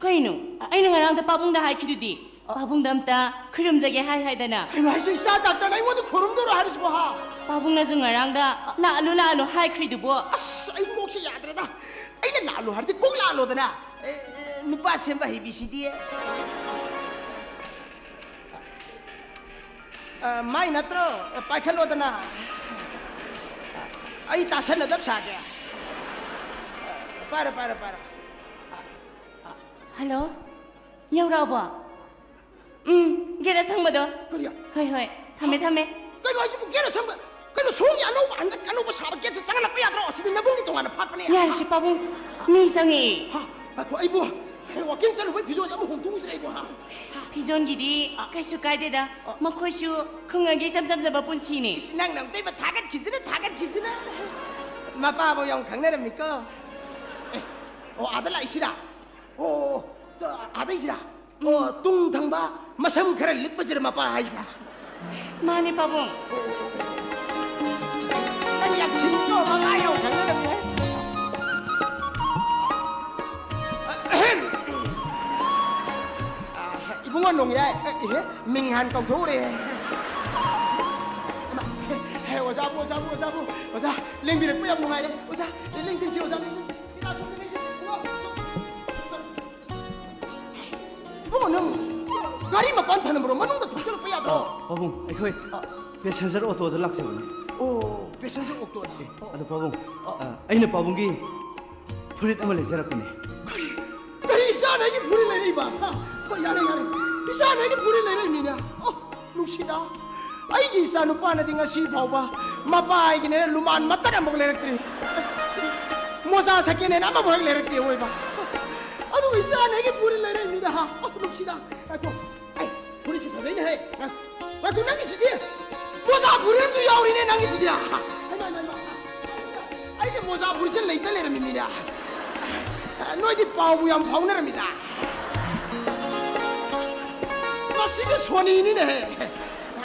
ꯀꯩꯅꯣ? ꯑꯩꯅ ꯉꯔꯥꯡꯗ ꯄꯥꯕꯨꯡꯗ ꯍꯥꯏꯈꯤꯗꯨꯗꯤ꯫ ꯑ꯫ ꯄꯥꯕꯨꯡꯗ ꯑꯝꯇ ꯈꯨꯔꯨꯝꯖꯒꯦ ꯍꯥꯏ ꯍꯥꯏꯗꯅ꯫ ꯀꯩꯅꯣ ꯍꯥꯏꯁꯦ? ꯏꯆꯥ ꯗꯥꯛꯇꯔꯅ ꯑꯩꯉꯣꯟꯗ ꯈꯨꯔꯨꯝꯗꯧꯔꯣ ꯍꯥꯏꯔꯤꯁꯤꯕꯣ, ꯍꯥ? ꯄꯥꯕꯨꯡꯅꯁꯨ ꯉꯔꯥꯡꯗ ꯂꯥꯛꯑꯅꯨ, ꯂꯥꯛꯑꯅꯨ ꯍꯥꯏꯈ꯭ꯔꯤꯗꯨꯕꯣ꯫ ꯑꯁ, ꯑꯩ ꯀꯣꯛꯁꯦ ꯌꯥꯗ꯭ꯔꯦꯗ꯫ ꯑꯩꯅ ꯂꯥꯛꯑꯅꯨ ꯍꯥꯏꯔꯗꯤ ꯀꯣꯛ ꯂꯥꯛꯑꯅꯣꯗꯅ꯫ ꯑꯦ, ꯑꯦ, ꯅꯨꯄꯥ ꯁꯦꯝꯕ ꯍꯩꯕꯤꯁꯤꯗꯤ꯫ ꯑ, ꯃꯥꯏ ꯅꯠꯇ꯭ꯔꯣ? ꯄꯥꯏꯈꯠꯂꯣꯗꯅ꯫ ꯑꯩ ꯇꯥꯁꯟꯅꯗꯕ ꯁꯥꯒꯦ꯫ ꯄꯥꯏꯔꯣ, ꯄꯥꯏꯔꯣ, ꯄꯥꯏꯔꯣ꯫ Hello? ꯌꯧꯔꯛꯑꯕꯣ? ꯎꯝ, gate ꯑꯁꯪꯕꯗꯣ꯫ ꯀꯔꯤ? ꯍꯣꯏ, ꯍꯣꯏ꯫ ꯊꯝꯃꯦ, ꯊꯝꯃꯦ꯫ ꯀꯩꯅꯣ ꯍꯥꯏꯁꯤꯕꯨ, gate ꯑꯁꯪꯕ? ꯀꯩꯅꯣ, ꯁꯣꯝꯒꯤ ꯑꯅꯧꯕ, ꯍꯟꯗꯛ ꯑꯅꯧꯕ ꯁꯥꯕ gateꯁꯦ ꯆꯪꯍꯜꯂꯛꯄ ꯌꯥꯗ꯭ꯔꯣ? ꯑꯁꯤꯗꯤ ꯅꯕꯨꯡꯒꯤ ꯇꯣꯉꯥꯟꯅ ꯐꯥꯠꯄꯅꯦ꯫ ꯌꯥꯔꯦꯁꯦ, ꯄꯥꯕꯨꯡ꯫ ꯃꯤ ꯆꯪꯉꯛꯑꯦ꯫ ꯍꯥ? ꯉꯥꯏꯈꯣ, ꯑꯩꯕꯨ, ꯍꯦ, walking ꯆꯠꯂꯨꯕꯩ ꯐꯤꯖꯣꯜꯁꯦ ꯑꯃꯨꯛ ꯍꯣꯡꯗꯣꯛꯎꯁꯤꯔ ꯑꯩꯕꯨ, ꯍꯥ? ꯐꯤꯖꯣꯜꯒꯤꯗꯤ ꯀꯩꯁꯨ ꯀꯥꯏꯗꯦꯗ꯫ ꯑ꯫ ꯃꯈꯣꯏꯁꯨ ꯈꯨꯡꯒꯪꯒꯤ ꯏꯆꯝ ꯆꯝꯖꯕ ꯄꯨꯟꯁꯤꯅꯤ꯫ ꯏꯁ, ꯅꯪꯅ ꯑꯃꯨꯛꯇ ꯊꯥꯒꯠꯈꯤꯕꯁꯤꯅ, ꯊꯥꯒꯠꯈꯤꯕꯁꯤꯅ꯫ ꯃꯄꯥꯕꯨ ꯌꯥꯝ ꯈꯪꯅꯔꯝꯃꯤꯀꯣ꯫ ꯑꯦ, ꯑꯣ, ꯑꯥꯗ ꯂꯥꯛꯏꯁꯤꯔꯥ? ꯑꯣ, ꯑꯣ, ꯑꯣ, ꯑꯥꯗꯩꯁꯤꯔꯥ? ꯑꯣ, ꯎꯝ꯫ ꯇꯨꯡ ꯊꯪꯕ ꯃꯁꯝ ꯈꯔ ꯂꯤꯛꯄꯁꯤꯔ ꯃꯄꯥ ꯍꯥꯏꯁꯦ? ꯃꯥꯅꯦ, ꯄꯥꯕꯨꯡ꯫ ꯅꯪ ꯌꯥꯝ ꯁꯤꯡꯉꯤꯀꯣ, ꯃꯉꯥ ꯌꯧ ꯈꯪꯒꯗꯕꯅꯦ꯫ ꯑꯍꯦꯝ! ꯑ, ꯏꯕꯨꯡꯉꯣ ꯅꯣꯡꯌꯥꯏ, ꯏꯍꯦ, ꯃꯤꯡ ꯍꯥꯟ ꯀꯧꯊꯣꯛꯎꯔꯦ꯫ ꯍꯦ, ꯑꯣꯖꯥꯕꯨ, ꯑꯣꯖꯥꯕꯨ, ꯑꯣꯖꯥꯕꯨ, ꯑꯣꯖꯥ, ꯂꯦꯡꯕꯤꯔꯛꯄ ꯌꯥꯝ ꯅꯨꯡꯉꯥꯏꯔꯦ꯫ ꯑꯣꯖꯥ, ꯂꯦꯡꯁꯤꯟꯁꯤ, ꯑꯣꯖꯥ, ꯂꯦꯡꯁꯤꯟꯁꯤ꯫ ꯏꯕꯨꯡꯉꯣ, ꯅꯪ ꯒꯥꯔꯤ ꯃꯄꯥꯟ ꯊꯅꯝꯕ꯭ꯔꯣ? ꯃꯅꯨꯡꯗ ꯊꯣꯛꯆꯜꯂꯛꯄ ꯌꯥꯗ꯭ꯔꯣ? ꯑ, ꯄꯥꯕꯨꯡ, ꯑꯩꯈꯣꯏ, ꯑ, passenger autoꯗ ꯂꯥꯛꯆꯕꯅꯤ꯫ ꯑꯣ, passenger autoꯗ? ꯑꯦ, ꯑꯗꯣ ꯄꯥꯕꯨꯡ, ꯑ, ꯑ, ꯑꯩꯅ ꯄꯥꯕꯨꯡꯒꯤ ꯐꯨꯔꯤꯠ ꯑꯃ ꯂꯩꯖꯔꯛꯄꯅꯦ꯫ ꯀꯔꯤ? ꯀꯔꯤ ꯏꯆꯥꯅ ꯑꯩꯒꯤ ꯐꯨꯔꯤꯠ ꯂꯩꯔꯛꯏꯕ? ꯍꯥ? ꯍꯣꯏ, ꯌꯥꯔꯦ, ꯌꯥꯔꯦ꯫ ꯏꯆꯥꯅ ꯑꯩꯒꯤ ꯐꯨꯔꯤꯠ ꯂꯩꯔꯛꯏꯅꯤꯅꯦ꯫ ꯑꯣ, ꯅꯨꯡꯁꯤꯗ꯫ ꯑꯩꯒꯤ ꯏꯆꯥ ꯅꯨꯄꯥꯅꯗꯤ ꯉꯁꯤ ꯐꯥꯎꯕ ꯃꯄꯥ ꯑꯩꯒꯤꯅꯦ ꯂꯨꯃꯥꯟ ꯃꯇꯠ ꯑꯃꯐꯥꯎ ꯂꯩꯔꯛꯇ꯭ꯔꯤ꯫ ꯃꯣꯖꯥ second hand ꯑꯃꯐꯥꯎ ꯍꯦꯛ ꯂꯩꯔꯛꯇꯦ ꯑꯣꯏꯕ꯫ ꯑꯗꯨꯒ ꯏꯆꯥꯅ ꯑꯩꯒꯤ ꯐꯨꯔꯤꯠ ꯂꯩꯔꯛꯏꯅꯤꯅ ꯍꯥ? ꯑꯣ, ꯅꯨꯡꯁꯤꯗ꯫ ꯉꯥꯏꯈꯣ꯫ ꯑꯩ ꯐꯨꯔꯤꯠꯁꯤ ꯐꯖꯩꯅꯦꯍꯦ꯫ ꯉꯥꯏꯈꯣ, ꯅꯪꯒꯤꯁꯤꯗꯤ꯫ ꯃꯣꯖꯥ ꯐꯨꯔꯤꯠ ꯑꯃꯁꯨ ꯌꯥꯎꯔꯤꯅꯦ ꯅꯪꯒꯤꯁꯤꯗꯤ꯫ ꯍꯩꯃꯥ, ꯍꯩꯃꯥ, ꯍꯩꯃꯥ꯫ ꯑꯩꯒꯤ ꯃꯣꯖꯥ ꯐꯨꯔꯤꯠꯁꯦ ꯂꯩꯇ ꯂꯩꯔꯝꯃꯤꯅꯤꯅꯦ꯫ ꯅꯣꯏꯗꯤ ꯄꯥꯎꯕꯨ ꯌꯥꯝ ꯐꯥꯎꯅꯔꯝꯃꯤꯗ꯫ ꯃꯁꯤꯗꯤ ꯁꯣꯅꯤꯅꯤꯅꯦꯍꯦ꯫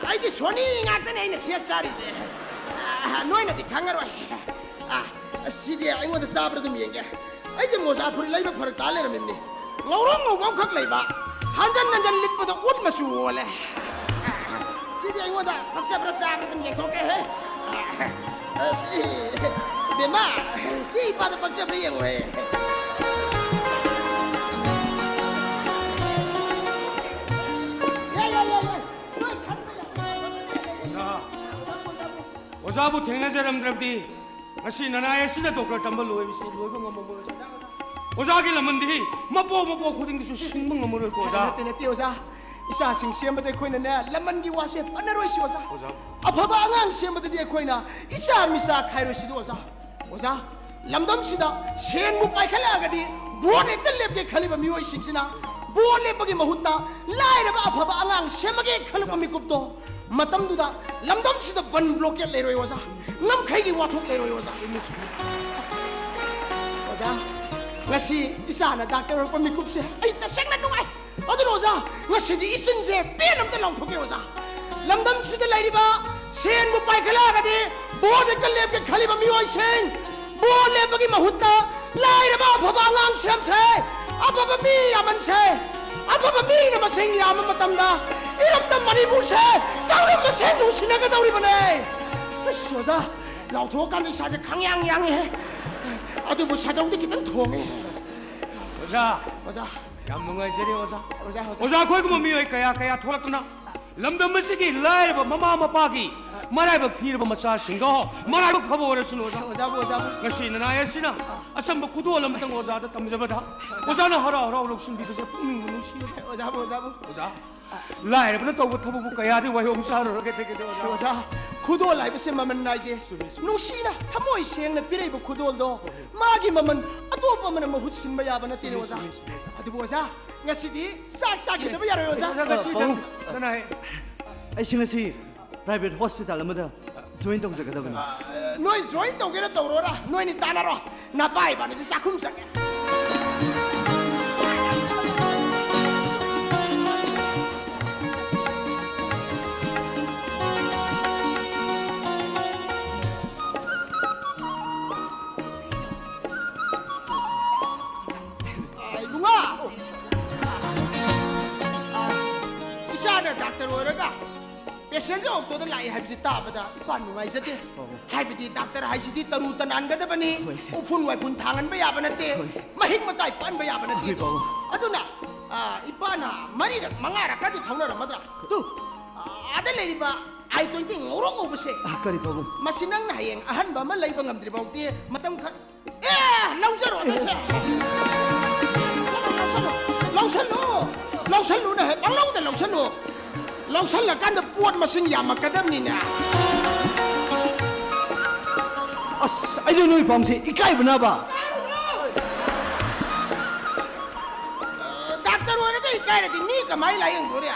ꯑꯩꯗꯤ ꯁꯣꯅꯤ ꯉꯥꯛꯇꯅꯦ ꯑꯩꯅ ꯁꯦꯠ ꯆꯥꯔꯤꯁꯦ꯫ ꯅꯣꯏꯅꯗꯤ ꯈꯪꯉꯔꯣꯏ꯫ ꯑ, ꯁꯤꯗꯤ ꯑꯩꯉꯣꯟꯗ ꯆꯥꯕ꯭ꯔꯥ ꯑꯗꯨꯝ ꯌꯦꯡꯒꯦ꯫ ꯑꯩꯒꯤ ꯃꯣꯖꯥ ꯐꯨꯔꯤꯠ ꯂꯩꯕ ꯐꯔꯛ ꯇꯥ ꯂꯩꯔꯝꯃꯤꯅꯤ꯫ ꯉꯧꯔꯣꯛ ꯉꯧꯕ ꯑꯃꯈꯛ ꯂꯩꯕ, ꯍꯟꯖꯟ ꯍꯟꯖꯟ ꯂꯤꯠꯄꯗ ꯎꯠ ꯃꯆꯨ ꯑꯣꯜꯂꯦ꯫ ꯁꯤꯗꯤ ꯑꯩꯉꯣꯟꯗ ꯄꯛꯆꯕ꯭ꯔꯥ ꯆꯥꯕ꯭ꯔꯥ ꯑꯗꯨꯝ ꯌꯦꯡꯊꯣꯛꯀꯦꯍꯦ꯫ ꯑꯁꯤ, ꯕꯦꯝꯃ, ꯁꯤ ꯏꯄꯥꯗ ꯄꯛꯆꯕ꯭ꯔꯥ ꯌꯦꯡꯉꯨꯍꯦ꯫ ꯌꯥꯏ, ꯌꯥꯏ, ꯌꯥꯏ, ꯌꯥꯏ꯫ ꯅꯣꯏ ꯈꯟꯕ ꯌꯥꯕ ꯌꯥꯕ ꯌꯥꯏ꯫ ꯑꯣꯖꯥꯕꯨ ꯊꯦꯡꯅꯖꯔꯝꯗ꯭ꯔꯕꯗꯤ ꯉꯁꯤ ꯅꯅꯥꯏ ꯑꯁꯤꯗ ꯗꯣꯛꯇꯔ ꯇꯝꯕ ꯂꯣꯏꯕꯁꯤ ꯂꯣꯏꯕ ꯉꯝꯃꯝꯃꯣꯏ꯫ ꯑꯣꯖꯥꯒꯤ ꯂꯃꯟꯗꯤ ꯃꯄꯣꯛ ꯃꯄꯣꯛ ꯈꯨꯗꯤꯡꯒꯤꯁꯨ ꯁꯤꯟꯕ ꯉꯝꯃꯔꯣꯏꯀꯣ, ꯑꯣꯖꯥ꯫ ꯅꯠꯇꯦ, ꯅꯠꯇꯦ, ꯑꯣꯖꯥ꯫ ꯏꯆꯥꯁꯤꯡ ꯁꯦꯝꯕꯗ ꯑꯩꯈꯣꯏꯅꯅꯦ, ꯂꯃꯟꯒꯤ ꯋꯥꯁꯦ ꯄꯟꯅꯔꯣꯏꯁꯤ, ꯑꯣꯖꯥ꯫ ꯑꯣꯖꯥ꯫ ꯑꯐꯕ ꯑꯉꯥꯡ ꯁꯦꯝꯕꯗꯗꯤ ꯑꯩꯈꯣꯏꯅ ꯏꯆꯥ ꯃꯤꯆꯥ ꯈꯥꯏꯔꯣꯏꯁꯤꯗꯤ, ꯑꯣꯖꯥ꯫ ꯑꯣꯖꯥ, ꯂꯝꯗꯝꯁꯤꯗ ꯁꯦꯟꯕꯨ ꯄꯥꯏꯈꯠꯂꯛꯑꯒꯗꯤ ꯚꯣꯠ ꯍꯦꯛꯇ ꯂꯦꯞꯀꯦ ꯈꯜꯂꯤꯕ ꯃꯤꯑꯣꯏꯁꯤꯡꯁꯤꯅ ꯚꯣꯠ ꯂꯦꯞꯄꯒꯤ ꯃꯍꯨꯠꯇ ꯂꯥꯏꯔꯕ ꯑꯐꯕ ꯑꯉꯥꯡ ꯁꯦꯝꯃꯒꯦ ꯈꯜꯂꯛꯄ ꯃꯤꯀꯨꯞꯇꯣ, ꯃꯇꯝꯗꯨꯗ ꯂꯝꯗꯝꯁꯤꯗ ꯕꯟ ꯕ꯭ꯂꯣꯀꯦꯠ ꯂꯩꯔꯣꯏ ꯑꯣꯖꯥ, ꯉꯝꯈꯩꯒꯤ ꯋꯥꯊꯣꯛ ꯂꯩꯔꯣꯏ ꯑꯣꯖꯥ꯫ ꯑꯣꯖꯥ, ꯉꯁꯤ ꯏꯆꯥꯅ ꯗꯥꯛꯇꯔ ꯑꯣꯏꯔꯛꯄ ꯃꯤꯀꯨꯞꯁꯦ ꯑꯩ ꯇꯁꯦꯡꯅ ꯅꯨꯡꯉꯥꯏ꯫ ꯑꯗꯨꯅ ꯑꯣꯖꯥ, ꯉꯁꯤꯗꯤ ꯏꯆꯤꯟꯁꯦ ꯄꯦꯟ ꯑꯝꯇ ꯂꯥꯎꯊꯣꯛꯀꯦ ꯑꯣꯖꯥ꯫ ꯂꯝꯗꯝꯁꯤꯗ ꯂꯩꯔꯤꯕ ꯁꯦꯟꯕꯨ ꯄꯥꯏꯈꯠꯂꯛꯑꯒꯗꯤ ꯚꯣꯠ ꯍꯦꯛꯇ ꯂꯦꯞꯀꯦ ꯈꯜꯂꯤꯕ ꯃꯤꯑꯣꯏꯁꯤꯡ, ꯚꯣꯠ ꯂꯦꯞꯄꯒꯤ ꯃꯍꯨꯠꯇ ꯂꯥꯏꯔꯕ ꯑꯐꯕ ꯑꯉꯥꯡ ꯁꯦꯝꯁꯦ, ꯑꯐꯕ ꯃꯤ ꯌꯥꯝꯍꯟꯁꯦ, ꯑꯐꯕ ꯃꯤꯅ ꯃꯁꯤꯡ ꯌꯥꯝꯕ ꯃꯇꯝꯗ ꯏꯔꯝꯗꯝ ꯃꯅꯤꯄꯨꯔꯁꯦ ꯀꯥꯡꯂꯨꯞ ꯃꯁꯦꯟ ꯅꯨꯡꯁꯤꯅꯒꯗꯧꯔꯤꯕꯅꯦ꯫ ꯑꯁ, ꯑꯣꯖꯥ, ꯂꯥꯎꯊꯣꯛꯑꯀꯥꯟꯗ ꯏꯁꯥꯁꯦ ꯈꯪꯌꯥꯡ ꯌꯥꯡꯉꯤꯍꯦ꯫ ꯑꯗꯨꯕꯨ ꯁꯥꯗꯧꯗꯤ ꯈꯤꯇꯪ ꯊꯣꯡꯉꯦ꯫ ꯑꯣꯖꯥ, ꯑꯣꯖꯥ꯫ ꯌꯥꯝ ꯅꯨꯡꯉꯥꯏꯖꯔꯦ, ꯑꯣꯖꯥ꯫ ꯑꯣꯖꯥ, ꯑꯣꯖꯥ꯫ ꯑꯣꯖꯥ, ꯑꯩꯈꯣꯏꯒꯨꯝꯕ ꯃꯤꯑꯣꯏ ꯀꯌꯥ ꯀꯌꯥ ꯊꯣꯛꯂꯛꯇꯨꯅ ꯂꯝꯗꯝ ꯑꯁꯤꯒꯤ ꯂꯥꯏꯔꯕ ꯃꯃꯥ ꯃꯄꯥꯒꯤ ꯃꯔꯥꯏꯕꯛ ꯊꯤꯔꯕ ꯃꯆꯥꯁꯤꯡꯗꯣ ꯃꯔꯥꯏꯕꯛ ꯐꯕ ꯑꯣꯏꯔꯁꯅꯨ, ꯑꯣꯖꯥ꯫ ꯑꯣꯖꯥꯕꯨ, ꯑꯣꯖꯥꯕꯨ꯫ ꯉꯁꯤ ꯅꯅꯥꯏ ꯑꯁꯤꯅ ꯑꯆꯝꯕ ꯈꯨꯗꯣꯜ ꯑꯃꯇꯪ ꯑꯣꯖꯥꯗ ꯇꯝꯖꯕꯗ ꯑꯣꯖꯥꯅ ꯍꯔꯥꯎ ꯍꯔꯥꯎ ꯂꯧꯁꯤꯟꯕꯤꯕꯁꯦ ꯄꯨꯛꯅꯤꯡꯕꯨ ꯅꯨꯡꯁꯤꯕ꯫ ꯑꯣꯖꯥꯕꯨ, ꯑꯣꯖꯥꯕꯨ꯫ ꯑꯣꯖꯥ, ꯂꯥꯏꯔꯕꯅ ꯇꯧꯕ ꯊꯕꯛꯄꯨ ꯀꯌꯥꯗꯤ ꯋꯥꯌꯣꯝ ꯆꯥꯔꯨꯔꯒꯦ, ꯇꯦꯛꯀꯦ, ꯇꯦꯛꯀꯦ, ꯑꯣꯖꯥ꯫ ꯑꯣꯖꯥ, ꯈꯨꯗꯣꯜ ꯍꯥꯏꯕꯁꯦ ꯃꯃꯜ ꯅꯥꯏꯗꯦ꯫ ꯆꯨꯝꯃꯤ, ꯆꯨꯝꯃꯤ꯫ ꯅꯨꯡꯁꯤꯅ ꯊꯃꯣꯏ ꯁꯦꯡꯅ ꯄꯤꯔꯛꯏꯕ ꯈꯨꯗꯣꯜꯗꯣ ꯃꯥꯒꯤ ꯃꯃꯜ ꯑꯇꯣꯞꯄ ꯑꯃꯅ ꯃꯍꯨꯠ ꯁꯤꯟꯕ ꯌꯥꯕ ꯅꯠꯇꯦꯅꯦ, ꯆꯨꯝꯃꯤ, ꯑꯣꯖꯥ꯫ ꯆꯨꯝꯃꯤ, ꯆꯨꯝꯃꯤ꯫ ꯑꯗꯨꯕꯨ ꯑꯣꯖꯥ, ꯉꯁꯤꯗꯤ ꯆꯥꯛ ꯆꯥꯈꯤꯗꯕ ꯌꯥꯔꯣꯏ, ꯑꯣꯖꯥ꯫ ꯑꯣꯖꯥ, ꯉꯁꯤ ꯑ, ꯄꯥꯕꯨꯡ꯫ ꯀꯅꯥ ꯍꯥꯏ? ꯑꯩꯁꯤ ꯉꯁꯤ private hospital ꯑꯃꯗ join ꯇꯧꯖꯒꯗꯕꯅꯤ꯫ ꯅꯣꯏ join ꯇꯧꯒꯦꯔꯥ ꯇꯧꯔꯣꯔꯥ, ꯅꯣꯏꯅꯤ ꯇꯥꯟꯅꯔꯣ꯫ ꯅꯄꯥ ꯏꯕꯥꯅꯤꯗꯤ ꯆꯥꯛꯈꯨꯝ ꯆꯪꯉꯦ꯫ ꯑꯥ, ꯏꯕꯨꯡꯉꯣ! ꯑꯥ, ꯏꯆꯥꯅ ꯗꯥꯛꯇꯔ ꯑꯣꯏꯔꯒ passenger ꯑꯣꯛꯇꯣꯗ ꯂꯥꯛꯏ ꯍꯥꯏꯕꯁꯤ ꯇꯥꯕꯗ ꯏꯄꯥ ꯅꯨꯡꯉꯥꯏꯖꯗꯦ꯫ ꯄꯥꯕꯨꯡ꯫ ꯍꯥꯏꯕꯗꯤ ꯗꯥꯛꯇꯔ ꯍꯥꯏꯁꯤꯗꯤ ꯇꯔꯨ ꯇꯅꯥꯟꯒꯗꯕꯅꯤ, ꯍꯣꯏ꯫ ꯎꯐꯨꯟ ꯋꯥꯏꯐꯨꯟ ꯊꯥꯡꯍꯟꯕ ꯌꯥꯕ ꯅꯠꯇꯦ, ꯍꯣꯏ꯫ ꯃꯍꯤꯛ ꯃꯇꯥꯏ ꯄꯟꯕ ꯌꯥꯕ ꯅꯠꯇꯦ꯫ ꯍꯣꯏ, ꯄꯥꯕꯨꯡ꯫ ꯑꯗꯨꯅ, ꯑꯥ, ꯏꯄꯥꯅ ꯃꯔꯤꯔꯛ ꯃꯉꯥꯔꯛꯀꯗꯤ ꯊꯧꯅꯔꯝꯃꯗ꯭ꯔꯥ? ꯇꯨ, ꯑꯥ, ꯑꯥꯗ ꯂꯩꯔꯤꯕ I twenty ꯉꯧꯔꯣꯛ ꯉꯧꯕꯁꯦ꯫ ꯑꯥ, ꯀꯔꯤ ꯄꯥꯕꯨꯡ? ꯃꯁꯤ ꯅꯪꯅ ꯍꯌꯦꯡ ꯑꯍꯟꯕ ꯑꯃ ꯂꯩꯕ ꯉꯝꯗ꯭ꯔꯤ ꯐꯥꯎꯗꯤ ꯃꯇꯝ ꯈꯔ ꯑꯦ, ꯂꯧꯖꯔꯣ, ꯇꯁꯦ꯫ ꯂꯧꯁꯜꯂꯨ, ꯂꯧꯁꯜꯂꯨ, ꯂꯧꯁꯜꯂꯨꯅꯦ, ꯄꯪꯂꯧꯗ ꯂꯧꯁꯜꯂꯨ꯫ ꯂꯧꯁꯜꯂꯀꯥꯟꯗ ꯄꯣꯠ ꯃꯁꯤꯡ ꯌꯥꯝꯃꯛꯀꯗꯕꯅꯤꯅꯦ꯫ ꯑꯁ, ꯑꯩꯗꯤ ꯅꯣꯏ ꯄꯥꯎꯁꯦ ꯏꯀꯥꯏꯕꯅꯕ꯫ ꯗꯥꯛꯇꯔ ꯑꯣꯏꯔꯒ ꯏꯀꯥꯏꯔꯗꯤ ꯃꯤ ꯀꯃꯥꯏꯅ ꯂꯥꯌꯦꯡꯗꯣꯔꯤ?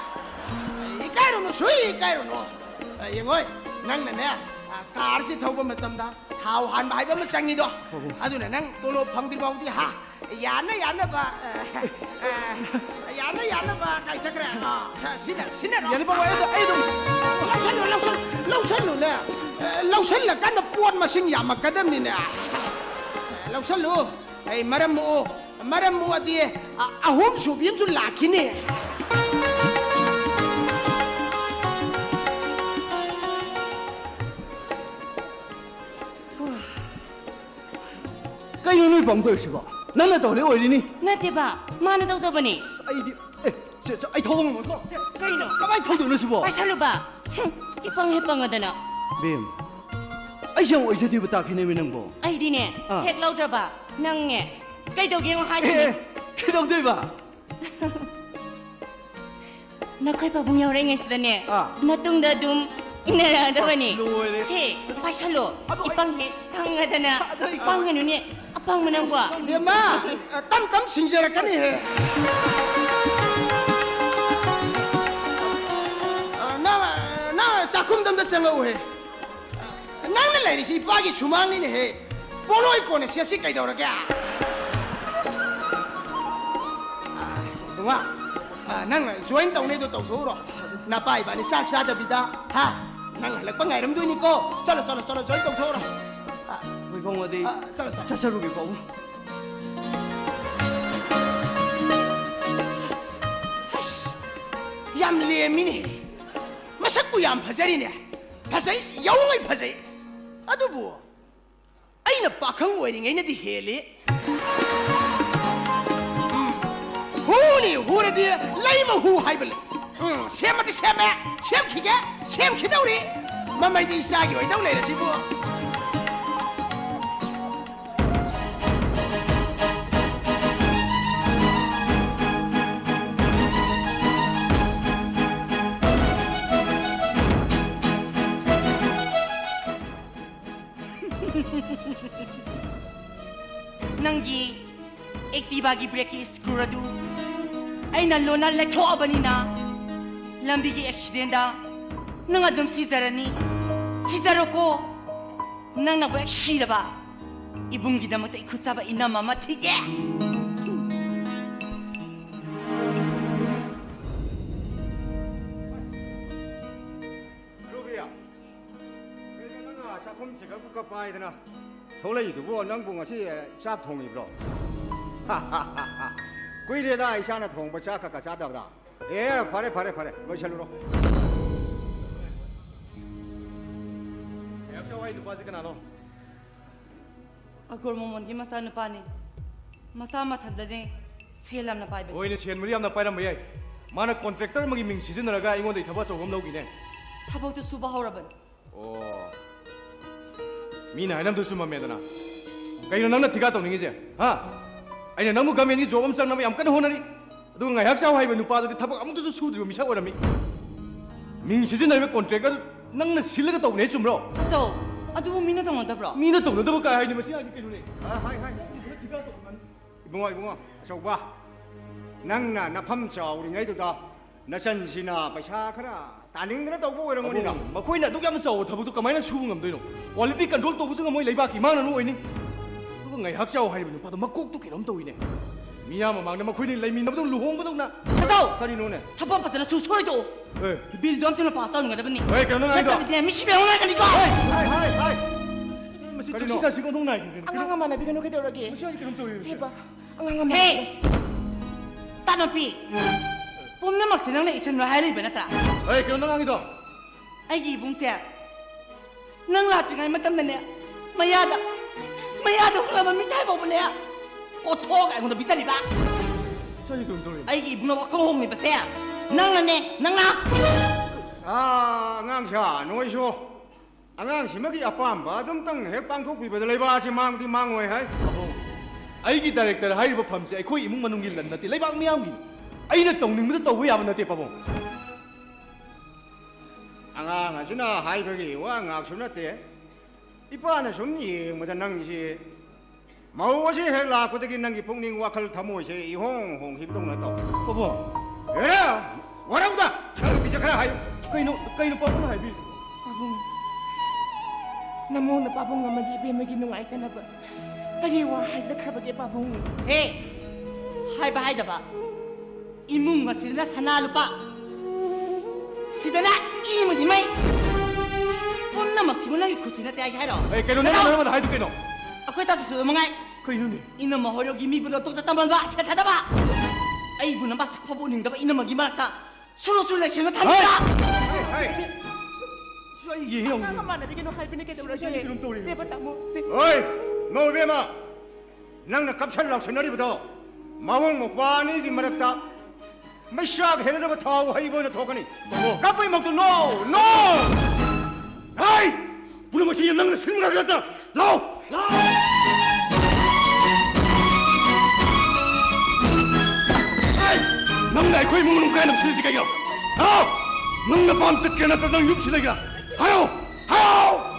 ꯏꯀꯥꯏꯔꯨꯅꯨ, ꯁꯨꯏ ꯏꯀꯥꯏꯔꯨꯅꯨ꯫ ꯌꯦꯡꯉꯣꯏ, ꯅꯪꯅꯅꯦ, ꯀꯥꯔꯁꯤ ꯊꯧꯕ ꯃꯇꯝꯗ ꯊꯥꯎ ꯍꯥꯟꯕ ꯍꯥꯏꯕ ꯑꯃ ꯆꯪꯉꯤꯗꯣ꯫ ꯍꯣ, ꯍꯣ꯫ ꯑꯗꯨꯅ ꯅꯪ ꯇꯣꯂꯣꯞ ꯐꯪꯗ꯭ꯔꯤ ꯐꯥꯎꯗꯤ, ꯍꯥ, ꯌꯥꯅ ꯌꯥꯅꯕ, ꯑ, ꯑ, ꯌꯥꯅ ꯌꯥꯅꯕ ꯀꯥꯏ ꯆꯠꯈ꯭ꯔꯦ? ꯑ, ꯁꯤꯟꯅ-, ꯁꯤꯟꯅꯔꯣ꯫ ꯌꯥꯅꯤ, ꯄꯥꯕꯨꯡ, ꯑꯩ ꯑꯗꯨꯝ, ꯑꯩ ꯑꯗꯨꯝ ꯂꯧꯁꯜꯂꯨ, ꯂꯧꯁꯜꯂꯨ, ꯂꯧꯁꯜꯂꯨꯅꯦ꯫ ꯑ, ꯂꯧꯁꯜꯂꯀꯥꯟꯗ ꯄꯣꯠ ꯃꯁꯤꯡ ꯌꯥꯝꯃꯛꯀꯗꯕꯅꯤꯅꯦ꯫ ꯑ, ꯂꯧꯁꯜꯂꯨ꯫ ꯑꯩ ꯃꯔꯝ ꯃꯣꯛꯑꯣ, ꯃꯔꯝ ꯃꯣꯛꯑꯗꯤ, ꯑ, ꯑꯍꯨꯝ ꯁꯨꯕꯤ ꯑꯃꯁꯨ ꯂꯥꯛꯈꯤꯅꯤ꯫ ꯀꯩꯅꯣ ꯅꯣꯏ ꯄꯥꯝꯗꯣꯏꯁꯤꯕꯣ? ꯅꯪꯅ ꯇꯧꯔꯦ ꯑꯣꯏꯔꯤꯅꯤ꯫ ꯅꯠꯇꯦꯕ, ꯃꯥꯅ ꯇꯧꯖꯕꯅꯤ꯫ ꯑꯩꯗꯤ, ꯑꯦ, ꯁꯦ, ꯁꯦ, ꯑꯩ ꯊꯧꯕ ꯉꯝꯃꯣꯏꯀꯣ꯫ ꯁꯦ, ꯀꯩꯅꯣ? ꯀꯃꯥꯏꯅ ꯊꯧꯗꯣꯏꯅꯣ ꯁꯤꯕꯣ? ꯄꯥꯏꯁꯜꯂꯨꯕ꯫ ꯍꯨꯝ, ꯏꯄꯪ ꯍꯦꯛ ꯄꯪꯉꯗꯅ꯫ ꯕꯦꯝ, ꯑꯩꯁꯦ ꯌꯥꯝ ꯑꯣꯏꯖꯗꯦꯕ ꯇꯥꯈꯤꯅꯦꯃꯤ ꯅꯪꯕꯣ꯫ ꯑꯩꯗꯤꯅꯦ, ꯑꯥ꯫ ꯍꯦꯛ ꯂꯧꯗ꯭ꯔꯕ, ꯅꯪꯅꯦ, ꯀꯩꯗꯧꯒꯦ ꯌꯦꯡꯉꯣ ꯍꯥꯏꯁꯤꯅꯦ꯫ ꯑꯦ, ꯀꯩꯗꯧꯗꯣꯏꯕ? ꯅꯈꯣꯏ ꯄꯥꯕꯨꯡ ꯌꯥꯎꯔꯛꯏꯉꯩꯁꯤꯗꯅꯦ, ꯑꯥ꯫ ꯅꯇꯨꯡꯗ ꯑꯗꯨꯝ ꯏꯟꯅꯔꯛꯑꯗꯕꯅꯤ꯫ ꯑꯁ, ꯂꯣꯏꯔꯦ꯫ ꯁꯦ, ꯄꯥꯏꯁꯜꯂꯣ꯫ ꯑꯗꯣ ꯑꯩ ꯏꯄꯪ ꯍꯦꯛ ꯄꯪꯉꯗꯅ꯫ ꯑꯗꯣ ꯑꯩ ꯄꯪꯒꯅꯨꯅꯦ, ꯑꯄꯪꯕ ꯅꯪꯕꯣ꯫ ꯏꯕꯦꯝꯃ, ꯇꯝ ꯇꯝ ꯁꯤꯡꯖꯔꯛꯀꯅꯤꯍꯦ꯫ ꯅꯪ, ꯅꯪ ꯆꯥꯛ ꯈꯨꯝꯗꯝꯗ ꯆꯪꯉꯛꯎꯍꯦ꯫ ꯅꯪꯅ ꯂꯩꯔꯤꯁꯤ ꯏꯄꯥꯒꯤ ꯁꯨꯃꯥꯡꯅꯤꯅꯦꯍꯦ꯫ ꯄꯣꯂꯣꯏ ꯀꯣꯟꯅ ꯁꯦꯠꯁꯤ ꯀꯩꯗꯧꯔꯒꯦ? ꯏꯕꯨꯡꯉꯣ, ꯅꯪ ꯖꯣꯏꯟ ꯇꯧꯅꯤꯗꯣ ꯇꯧꯊꯣꯛꯎꯔꯣ꯫ ꯅꯄꯥ ꯏꯕꯥꯅꯤ ꯆꯥꯛ ꯆꯥꯗꯕꯤꯗ, ꯍꯥ? ꯅꯪ ꯍꯜꯂꯛꯄ ꯉꯥꯏꯔꯝꯗꯣꯏꯅꯤꯀꯣ꯫ ꯆꯠꯂꯣ, ꯆꯠꯂꯣ, ꯆꯠꯂꯣ, ꯖꯣꯏꯟ ꯇꯧꯊꯣꯛꯎꯔꯣ꯫ ꯍꯣꯏ, ꯏꯕꯨꯡꯉꯣꯗꯤ ꯑ, ꯆꯠꯂꯣ, ꯆꯠꯂꯣ꯫ ꯆꯠꯆꯔꯨꯒꯦꯀꯣ꯫ ꯌꯥꯝ ꯂꯦꯝꯃꯤꯅꯦ꯫ ꯃꯁꯛꯄꯨ ꯌꯥꯝ ꯐꯖꯔꯤꯅꯦ꯫ ꯐꯖꯩ, ꯌꯥꯎꯉꯩ ꯐꯖꯩ꯫ ꯑꯗꯨꯕꯨ ꯑꯩꯅ ꯄꯥꯈꯪ ꯑꯣꯏꯔꯤꯉꯩꯅꯗꯤ ꯍꯦꯜꯂꯤ꯫ ꯎꯝ꯫ ꯍꯨꯅꯤ ꯍꯨꯔꯗꯤ ꯂꯩꯃ ꯍꯨ ꯍꯥꯏꯕ ꯂꯩ꯫ ꯎꯝ, ꯁꯦꯝꯃꯗꯤ ꯁꯦꯝꯃꯦ, ꯁꯦꯝꯈꯤꯒꯦ, ꯁꯦꯝꯈꯤꯗꯧꯔꯤ꯫ ꯃꯃꯩꯗꯤ ꯏꯆꯥꯒꯤ ꯑꯣꯏꯗꯧ ꯂꯩꯔꯁꯤꯕꯨ꯫ ꯅꯪꯒꯤ ꯑꯦꯛꯇꯤꯚꯥꯒꯤ ꯕ꯭ꯔꯦꯛꯀꯤ ꯁ꯭ꯀ꯭ꯔꯨ ꯑꯗꯨ ꯑꯩꯅ ꯂꯣꯟꯅ ꯂꯩꯊꯣꯛꯑꯕꯅꯤꯅ, ꯂꯝꯕꯤꯒꯤ ꯑꯦꯛꯁꯤꯗꯦꯟꯗ ꯅꯪ ꯑꯗꯨꯝ ꯁꯤꯖꯔꯅꯤ꯫ ꯁꯤꯖꯔꯣꯀꯣ꯫ ꯅꯪꯅꯕꯨ ꯍꯦꯛ ꯁꯤꯔꯕ, ꯏꯕꯨꯡꯒꯤꯗꯃꯛꯇ ꯏꯈꯨꯠ ꯆꯥꯕ ꯏꯅꯝ ꯑꯃ ꯊꯤꯒꯦ꯫ ꯔꯨꯕꯤꯌꯥ, ꯀꯩꯅꯣ ꯅꯪꯅ ꯆꯥꯛꯈꯨꯝ ꯆꯦꯒꯞ ꯀꯨꯀ ꯄꯥꯏꯗꯅ ꯊꯣꯛꯂꯛꯏꯗꯨꯕꯨ? ꯅꯪꯕꯨ ꯉꯁꯤ, ꯑꯦ, ꯆꯥꯛ ꯊꯣꯡꯉꯤꯕ꯭ꯔꯣ? ꯀꯨꯏꯔꯦꯗ ꯏꯁꯥꯅ ꯊꯣꯡꯕ ꯆꯥꯛ ꯀꯀ ꯆꯥꯗꯕꯗ꯫ ꯑꯦ, ꯐꯔꯦ, ꯐꯔꯦ, ꯐꯔꯦ, ꯂꯣꯏꯁꯜꯂꯨꯔꯣ꯫ ꯉꯥꯏꯍꯥꯛ ꯆꯥꯎ ꯍꯥꯏ ꯅꯨꯄꯥꯁꯤ ꯀꯅꯥꯅꯣ? ꯑꯒꯣꯔ ꯃꯣꯃꯣꯟꯒꯤ ꯃꯆꯥꯅꯨꯄꯥꯅꯤ꯫ ꯃꯆꯥ ꯃꯊꯟꯗꯅꯦ, ꯁꯦꯜ ꯌꯥꯝꯅ ꯄꯥꯏꯕꯅꯤ꯫ ꯍꯣꯏꯅꯦ, ꯁꯦꯟꯕꯨꯗꯤ ꯌꯥꯝꯅ ꯄꯥꯏꯔꯝꯕ ꯌꯥꯏ꯫ ꯃꯥꯅ ꯀꯣꯟꯇ꯭ꯔꯦꯛꯇꯔ ꯑꯃꯒꯤ ꯃꯤꯡ ꯁꯤꯖꯤꯟꯅꯔꯒ ꯑꯩꯉꯣꯟꯗꯒꯤ ꯊꯕꯛ ꯑꯆꯧꯕ ꯑꯃ ꯂꯧꯈꯤꯅꯦ꯫ ꯊꯕꯛꯇꯨ ꯁꯨꯕ ꯍꯧꯔꯕꯅꯤ꯫ ꯑꯣ, ꯃꯤꯅ ꯍꯥꯏꯅꯕꯗꯨ ꯆꯨꯝꯃꯝꯃꯦꯗꯅ꯫ ꯀꯩꯅꯣ ꯅꯪꯅ ꯊꯤꯀꯥ ꯇꯧꯅꯤꯡꯉꯤꯁꯦ? ꯍꯥ? ꯑꯩꯅ ꯅꯪꯕꯨ ꯒꯃꯦꯟꯒꯤ ꯖꯣꯕ ꯑꯃ ꯆꯪꯅꯕ ꯌꯥꯝ ꯀꯟꯅ ꯍꯣꯠꯅꯔꯤ꯫ ꯑꯗꯨꯒ ꯉꯥꯏꯍꯥꯛ ꯆꯥꯎ ꯍꯥꯏꯕ ꯅꯨꯄꯥꯗꯨꯗꯤ ꯊꯕꯛ ꯑꯃꯠꯇꯁꯨ ꯁꯨꯗ꯭ꯔꯤꯕ ꯃꯤꯁꯛ ꯑꯣꯏꯔꯝꯃꯤ꯫ ꯃꯤꯡ ꯁꯤꯖꯤꯟꯅꯔꯤꯕ ꯀꯣꯟꯇ꯭ꯔꯦꯛꯇꯔ ꯅꯪꯅ ꯁꯤꯜꯂꯒ ꯇꯧꯕꯅꯦ, ꯆꯨꯝꯕ꯭ꯔꯣ? ꯑꯗꯣ, ꯑꯗꯨꯕꯨ ꯃꯤꯅ ꯇꯧꯅꯗꯕ꯭ꯔꯣ? ꯃꯤꯅ ꯇꯧꯅꯗꯕ ꯀꯥꯏ ꯍꯥꯏꯗꯤ ꯃꯁꯤ ꯍꯥꯏꯗꯤ ꯀꯩꯅꯣꯅꯦ? ꯑ, ꯍꯥꯏ, ꯍꯥꯏ꯫ ꯅꯪꯗꯤ ꯈꯔ ꯊꯤꯀꯥ ꯇꯧ, ꯅꯪ꯫ ꯏꯕꯨꯡꯉꯣ, ꯏꯕꯨꯡꯉꯣ, ꯑꯆꯧꯕ, ꯅꯪꯅ ꯅꯐꯝ ꯆꯥꯎꯔꯤꯉꯩꯗꯨꯗ ꯅꯆꯟꯁꯤꯅ ꯄꯩꯁꯥ ꯈꯔ ꯌꯥꯅꯤꯡꯗꯅ ꯇꯧꯕ ꯑꯣꯏꯔꯝꯒꯅꯤꯗ꯫ ꯑꯕꯨꯡ, ꯃꯈꯣꯏꯅ ꯑꯗꯨꯛ ꯌꯥꯝꯅ ꯆꯥꯎꯕ ꯊꯕꯛꯇꯨ ꯀꯃꯥꯏꯅ ꯁꯨꯕ ꯉꯝꯗꯣꯏꯅꯣ? Quality control ꯇꯧꯕꯁꯨ ꯉꯝꯃꯣꯏ, ꯂꯩꯕꯥꯛꯀꯤ ꯃꯥꯡꯅꯕ ꯑꯣꯏꯅꯤ꯫ ꯑꯗꯨꯒ ꯉꯥꯏꯍꯥꯛ ꯆꯥꯎ ꯍꯥꯏꯔꯤꯕ ꯅꯨꯄꯥꯗꯣ ꯃꯀꯣꯛꯇꯨ ꯀꯩꯅꯣꯝ ꯇꯧꯏꯅꯦ꯫ ꯃꯤꯌꯥꯝ ꯃꯃꯥꯡꯗ ꯃꯈꯣꯏꯅꯤ ꯂꯩꯃꯤꯟꯅꯕꯗꯧ, ꯂꯨꯍꯣꯡꯕꯗꯧꯅ꯫ ꯁꯠꯇꯧ! ꯀꯔꯤꯅꯣꯅꯦ? ꯊꯕꯛ ꯐꯖꯅ ꯁꯨ ꯁꯣꯏꯗꯣ꯫ ꯑꯦ꯫ Billꯗꯣ ꯑꯝꯇ ꯄꯥꯁ ꯇꯧꯅꯤꯡꯒꯗꯕꯅꯤ꯫ ꯑꯦ, ꯀꯩꯅꯣ ꯅꯪ ꯍꯥꯏꯗꯣ? ꯅꯠꯇꯕꯗꯤꯅꯦ, ꯃꯤ ꯁꯤꯕ ꯌꯥꯎꯅꯔꯛꯀꯅꯤꯀꯣ꯫ ꯍꯥꯏ, ꯍꯥꯏ, ꯍꯥꯏ, ꯍꯥꯏ꯫ ꯃꯁꯤ ꯀꯔꯤꯅꯣ? ꯊꯛꯁꯤ ꯈꯥꯁꯤ ꯑꯣꯟꯊꯣꯛ ꯅꯥꯏꯗꯦ꯫ ꯑꯉꯥꯡ ꯑꯃ ꯃꯥꯟꯅꯕꯤꯒꯅꯨ, ꯀꯩꯗꯧꯔꯒꯦ? ꯃꯁꯤ ꯑꯩ ꯀꯩꯅꯣꯝ ꯇꯧꯔꯦ꯫ ꯁꯦꯕ, ꯑꯉꯥꯡ ꯑꯃ ꯍꯦ! ꯃꯥꯟꯅꯕꯤꯒꯅꯨ꯫ ꯇꯥꯅꯣꯄꯤ! ꯄꯨꯝꯅꯃꯛꯁꯦ ꯅꯪꯅ ꯏꯁꯟꯂꯣ ꯍꯥꯏꯔꯤꯕ ꯅꯠꯇ꯭ꯔꯥ? ꯑꯦ, ꯀꯩꯅꯣ ꯅꯪ ꯉꯥꯡꯉꯤꯗꯣ? ꯑꯩꯒꯤ ꯏꯕꯨꯡꯁꯦ ꯅꯪ ꯂꯥꯛꯇ꯭ꯔꯤꯉꯩ ꯃꯇꯝꯗꯅꯦ, ꯃꯌꯥꯗ, ꯃꯌꯥꯗ ꯍꯨꯠꯂꯕ ꯃꯤꯊꯥꯏ ꯐꯥꯎꯕꯅꯦ, ꯀꯣꯠꯊꯣꯛꯑꯒ ꯑꯩꯉꯣꯟꯗ ꯄꯤꯖꯔꯤꯕ꯫ ꯁꯤ ꯑꯩ ꯀꯩꯅꯣꯝ ꯇꯧꯔꯦ꯫ ꯑꯩꯒꯤ ꯏꯕꯨꯡꯅ ꯋꯥꯈꯜ ꯍꯣꯡꯂꯤꯕꯁꯦ ꯅꯪꯅꯅꯦ, ꯅꯪꯅ꯫ ꯑꯥ, ꯑꯉꯥꯡꯁꯥ, ꯅꯣꯏꯁꯨ ꯑꯉꯥꯡꯁꯤꯃꯒꯤ ꯑꯄꯥꯝꯕ ꯑꯗꯨꯝꯇꯪ ꯍꯦꯛ ꯄꯥꯡꯊꯣꯛꯄꯤꯕꯗ ꯂꯩꯕꯥꯛ ꯑꯁꯤ ꯃꯥꯡꯗꯤ ꯃꯥꯡꯉꯣꯏ ꯍꯥꯏ꯫ ꯄꯥꯕꯨꯡ, ꯑꯩꯒꯤ director ꯍꯥꯏꯔꯤꯕ ꯐꯝꯁꯦ ꯑꯩꯈꯣꯏ ꯏꯃꯨꯡ ꯃꯅꯨꯡꯒꯤ ꯂꯟ ꯅꯠꯇꯦ, ꯂꯩꯕꯥꯛ ꯃꯤꯌꯥꯝꯒꯤꯅꯤ꯫ ꯑꯩꯅ ꯇꯧꯅꯤꯡꯕꯗ ꯇꯧꯕ ꯌꯥꯕ ꯅꯠꯇꯦ, ꯄꯥꯕꯨꯡ꯫ ꯑꯉꯥꯡ ꯑꯁꯤꯅ ꯍꯥꯏꯕꯒꯤ ꯋꯥ ꯉꯥꯛꯁꯨ ꯅꯠꯇꯦ꯫ ꯏꯄꯥꯅ ꯁꯨꯝ ꯌꯦꯡꯕꯗ ꯅꯪꯁꯤ ꯃꯧ ꯑꯁꯤ ꯍꯦꯛ ꯂꯥꯛꯄꯗꯒꯤ ꯅꯪꯒꯤ ꯄꯨꯛꯅꯤꯡ ꯋꯥꯈꯜ ꯊꯃꯣꯏꯁꯦ ꯏꯍꯣꯡ ꯍꯣꯡꯈꯤꯕꯗꯧꯅ ꯇꯧ꯫ ꯄꯥꯕꯨꯡ꯫ ꯑꯦꯔꯥ! ꯋꯥꯔꯧꯗ! ꯅꯪ ꯄꯤꯖ ꯈꯔ ꯍꯥꯏꯌꯨ꯫ ꯀꯩꯅꯣ, ꯀꯩꯅꯣ ꯄꯥꯕꯨꯡ ꯍꯥꯏꯕꯤꯔꯤꯗꯨꯕꯣ? ꯄꯥꯕꯨꯡ, ꯅꯃꯧꯅ ꯄꯥꯕꯨꯡ ꯑꯃꯗꯤ ꯏꯕꯦꯝꯃꯒꯤ ꯅꯨꯡꯉꯥꯏꯇꯅꯕ ꯀꯔꯤ ꯋꯥ ꯍꯥꯏꯖꯈ꯭ꯔꯕꯒꯦ ꯄꯥꯕꯨꯡ? ꯍꯦ! ꯍꯥꯏꯕ ꯍꯥꯏꯗꯕ꯫ ꯏꯃꯨꯡ ꯑꯁꯤꯗꯅ ꯁꯅꯥ ꯂꯨꯄꯥ, ꯁꯤꯗꯅ ꯏ ꯑꯃꯗꯤ ꯃꯩ꯫ ꯄꯨꯝꯅꯃꯛꯁꯤꯕꯨ ꯅꯪꯒꯤ ꯈꯨꯠꯁꯤ ꯅꯠꯇꯦ ꯍꯥꯏꯒꯦ ꯍꯥꯏꯔꯣ? ꯑꯦ, ꯀꯩꯅꯣ ꯅꯪꯅ ꯅꯅꯥꯎ! ꯃꯔꯝ ꯑꯃꯗ ꯍꯥꯏꯗꯨ ꯀꯩꯅꯣ? ꯑꯩꯈꯣꯏ ꯇꯥꯆꯧꯁꯨ ꯑꯗꯨ ꯃꯉꯥꯏ꯫ ꯀꯩꯅꯣꯅꯦ? ꯏꯅꯝꯃ ꯍꯣꯏꯔꯣꯝꯒꯤ ꯃꯤꯕꯨ ꯂꯧꯊꯣꯛꯇ ꯇꯝꯍꯟꯕ, ꯁꯦꯠꯊꯗꯕ꯫ ꯑꯩꯕꯨ ꯅꯃꯁꯛ ꯐꯥꯎꯕ ꯎꯅꯤꯡꯗꯕ ꯏꯅꯝꯃꯒꯤ ꯃꯔꯛꯇ ꯁꯨꯔꯨ ꯁꯨꯔꯨ ꯂꯩꯁꯦꯝꯅ ꯊꯝꯕꯤꯕ꯫ ꯍꯩ! ꯍꯩ! ꯁꯤ ꯑꯩ ꯌꯦꯡ ꯌꯥꯎꯅꯤꯡꯉꯦ꯫ ꯑꯉꯥꯡ ꯃꯥꯟꯅꯕꯤꯒꯅꯨ ꯍꯥꯏꯕꯅꯤ ꯀꯩꯗꯧꯔꯒꯦ? ꯁꯤ ꯀꯩꯅꯣꯝ ꯇꯧꯔꯦ꯫ ꯁꯦꯕ ꯇꯥꯃꯣ, ꯁꯦ꯫ ꯍꯣꯏ! ꯅꯣ ꯏꯕꯦꯝꯃ! ꯅꯪꯅ ꯀꯞꯁꯟ ꯂꯥꯎꯁꯟꯅꯔꯤꯕꯗꯣ ꯃꯕꯨꯡ ꯃꯧꯄ꯭ꯋꯥ ꯑꯅꯤꯒꯤ ꯃꯔꯛꯇ ꯃꯩꯆꯥꯛ ꯍꯦꯟꯅꯅꯕ ꯊꯥꯎ ꯍꯩꯕ ꯑꯣꯏꯅ ꯊꯣꯛꯀꯅꯤ꯫ ꯇꯥꯃꯣ꯫ ꯀꯞꯄꯩ ꯃꯛꯇꯨ ꯅꯣ! ꯅꯣ! ꯍꯩ! ꯄꯨꯝꯅꯃꯛꯁꯤ ꯅꯪꯅ ꯁꯤꯟꯕ ꯉꯥꯛꯇ ꯅꯠꯇ꯭ꯔꯥ? ꯂꯥꯎ! ꯂꯥꯎ! ꯍꯩ! ꯅꯪꯅ ꯑꯩꯈꯣꯏ ꯏꯃꯨꯡ ꯃꯅꯨꯡ ꯀꯥꯏꯅꯕ ꯁꯤꯜꯂꯤꯁꯤ ꯀꯩꯒꯤꯅꯣ? ꯂꯥꯎ! ꯅꯪ ꯅꯄꯥꯝ ꯆꯠꯀꯦꯔꯥ ꯅꯠꯇ꯭ꯔꯒ ꯅꯪ ꯌꯨꯝ ꯁꯤꯜꯂꯒꯦꯔꯥ? ꯍꯥꯏꯌꯣ! ꯍꯥꯏꯌꯣ!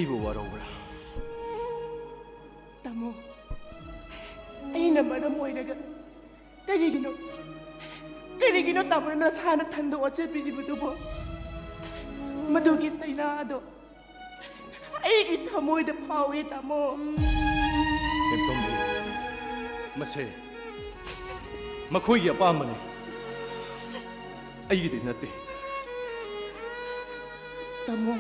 ꯑꯩꯕꯨ ꯋꯥꯔꯧꯕ꯭ꯔꯥ? ꯇꯥꯃꯣ, ꯑꯩꯅ ꯃꯔꯝ ꯑꯣꯏꯔꯒ ꯀꯔꯤꯒꯤꯅꯣ, ꯀꯔꯤꯒꯤꯅꯣ ꯇꯥꯃꯣꯅ ꯅꯁꯥ ꯅꯊꯟꯗ ꯑꯣꯠꯆꯕꯤꯔꯤꯕꯗꯨꯕꯣ? ꯃꯗꯨꯒꯤ ꯆꯩꯅꯥ ꯑꯗꯣ ꯑꯩꯒꯤ ꯊꯃꯣꯏꯗ ꯐꯥꯎꯏ, ꯇꯥꯃꯣ꯫ ꯏꯕꯦꯝꯇꯣꯝꯕꯤ, ꯃꯁꯦ ꯃꯈꯣꯏꯒꯤ ꯑꯄꯥꯝꯕꯅꯤ, ꯑꯩꯒꯤꯗꯤ ꯅꯠꯇꯦ꯫ ꯇꯥꯃꯣ,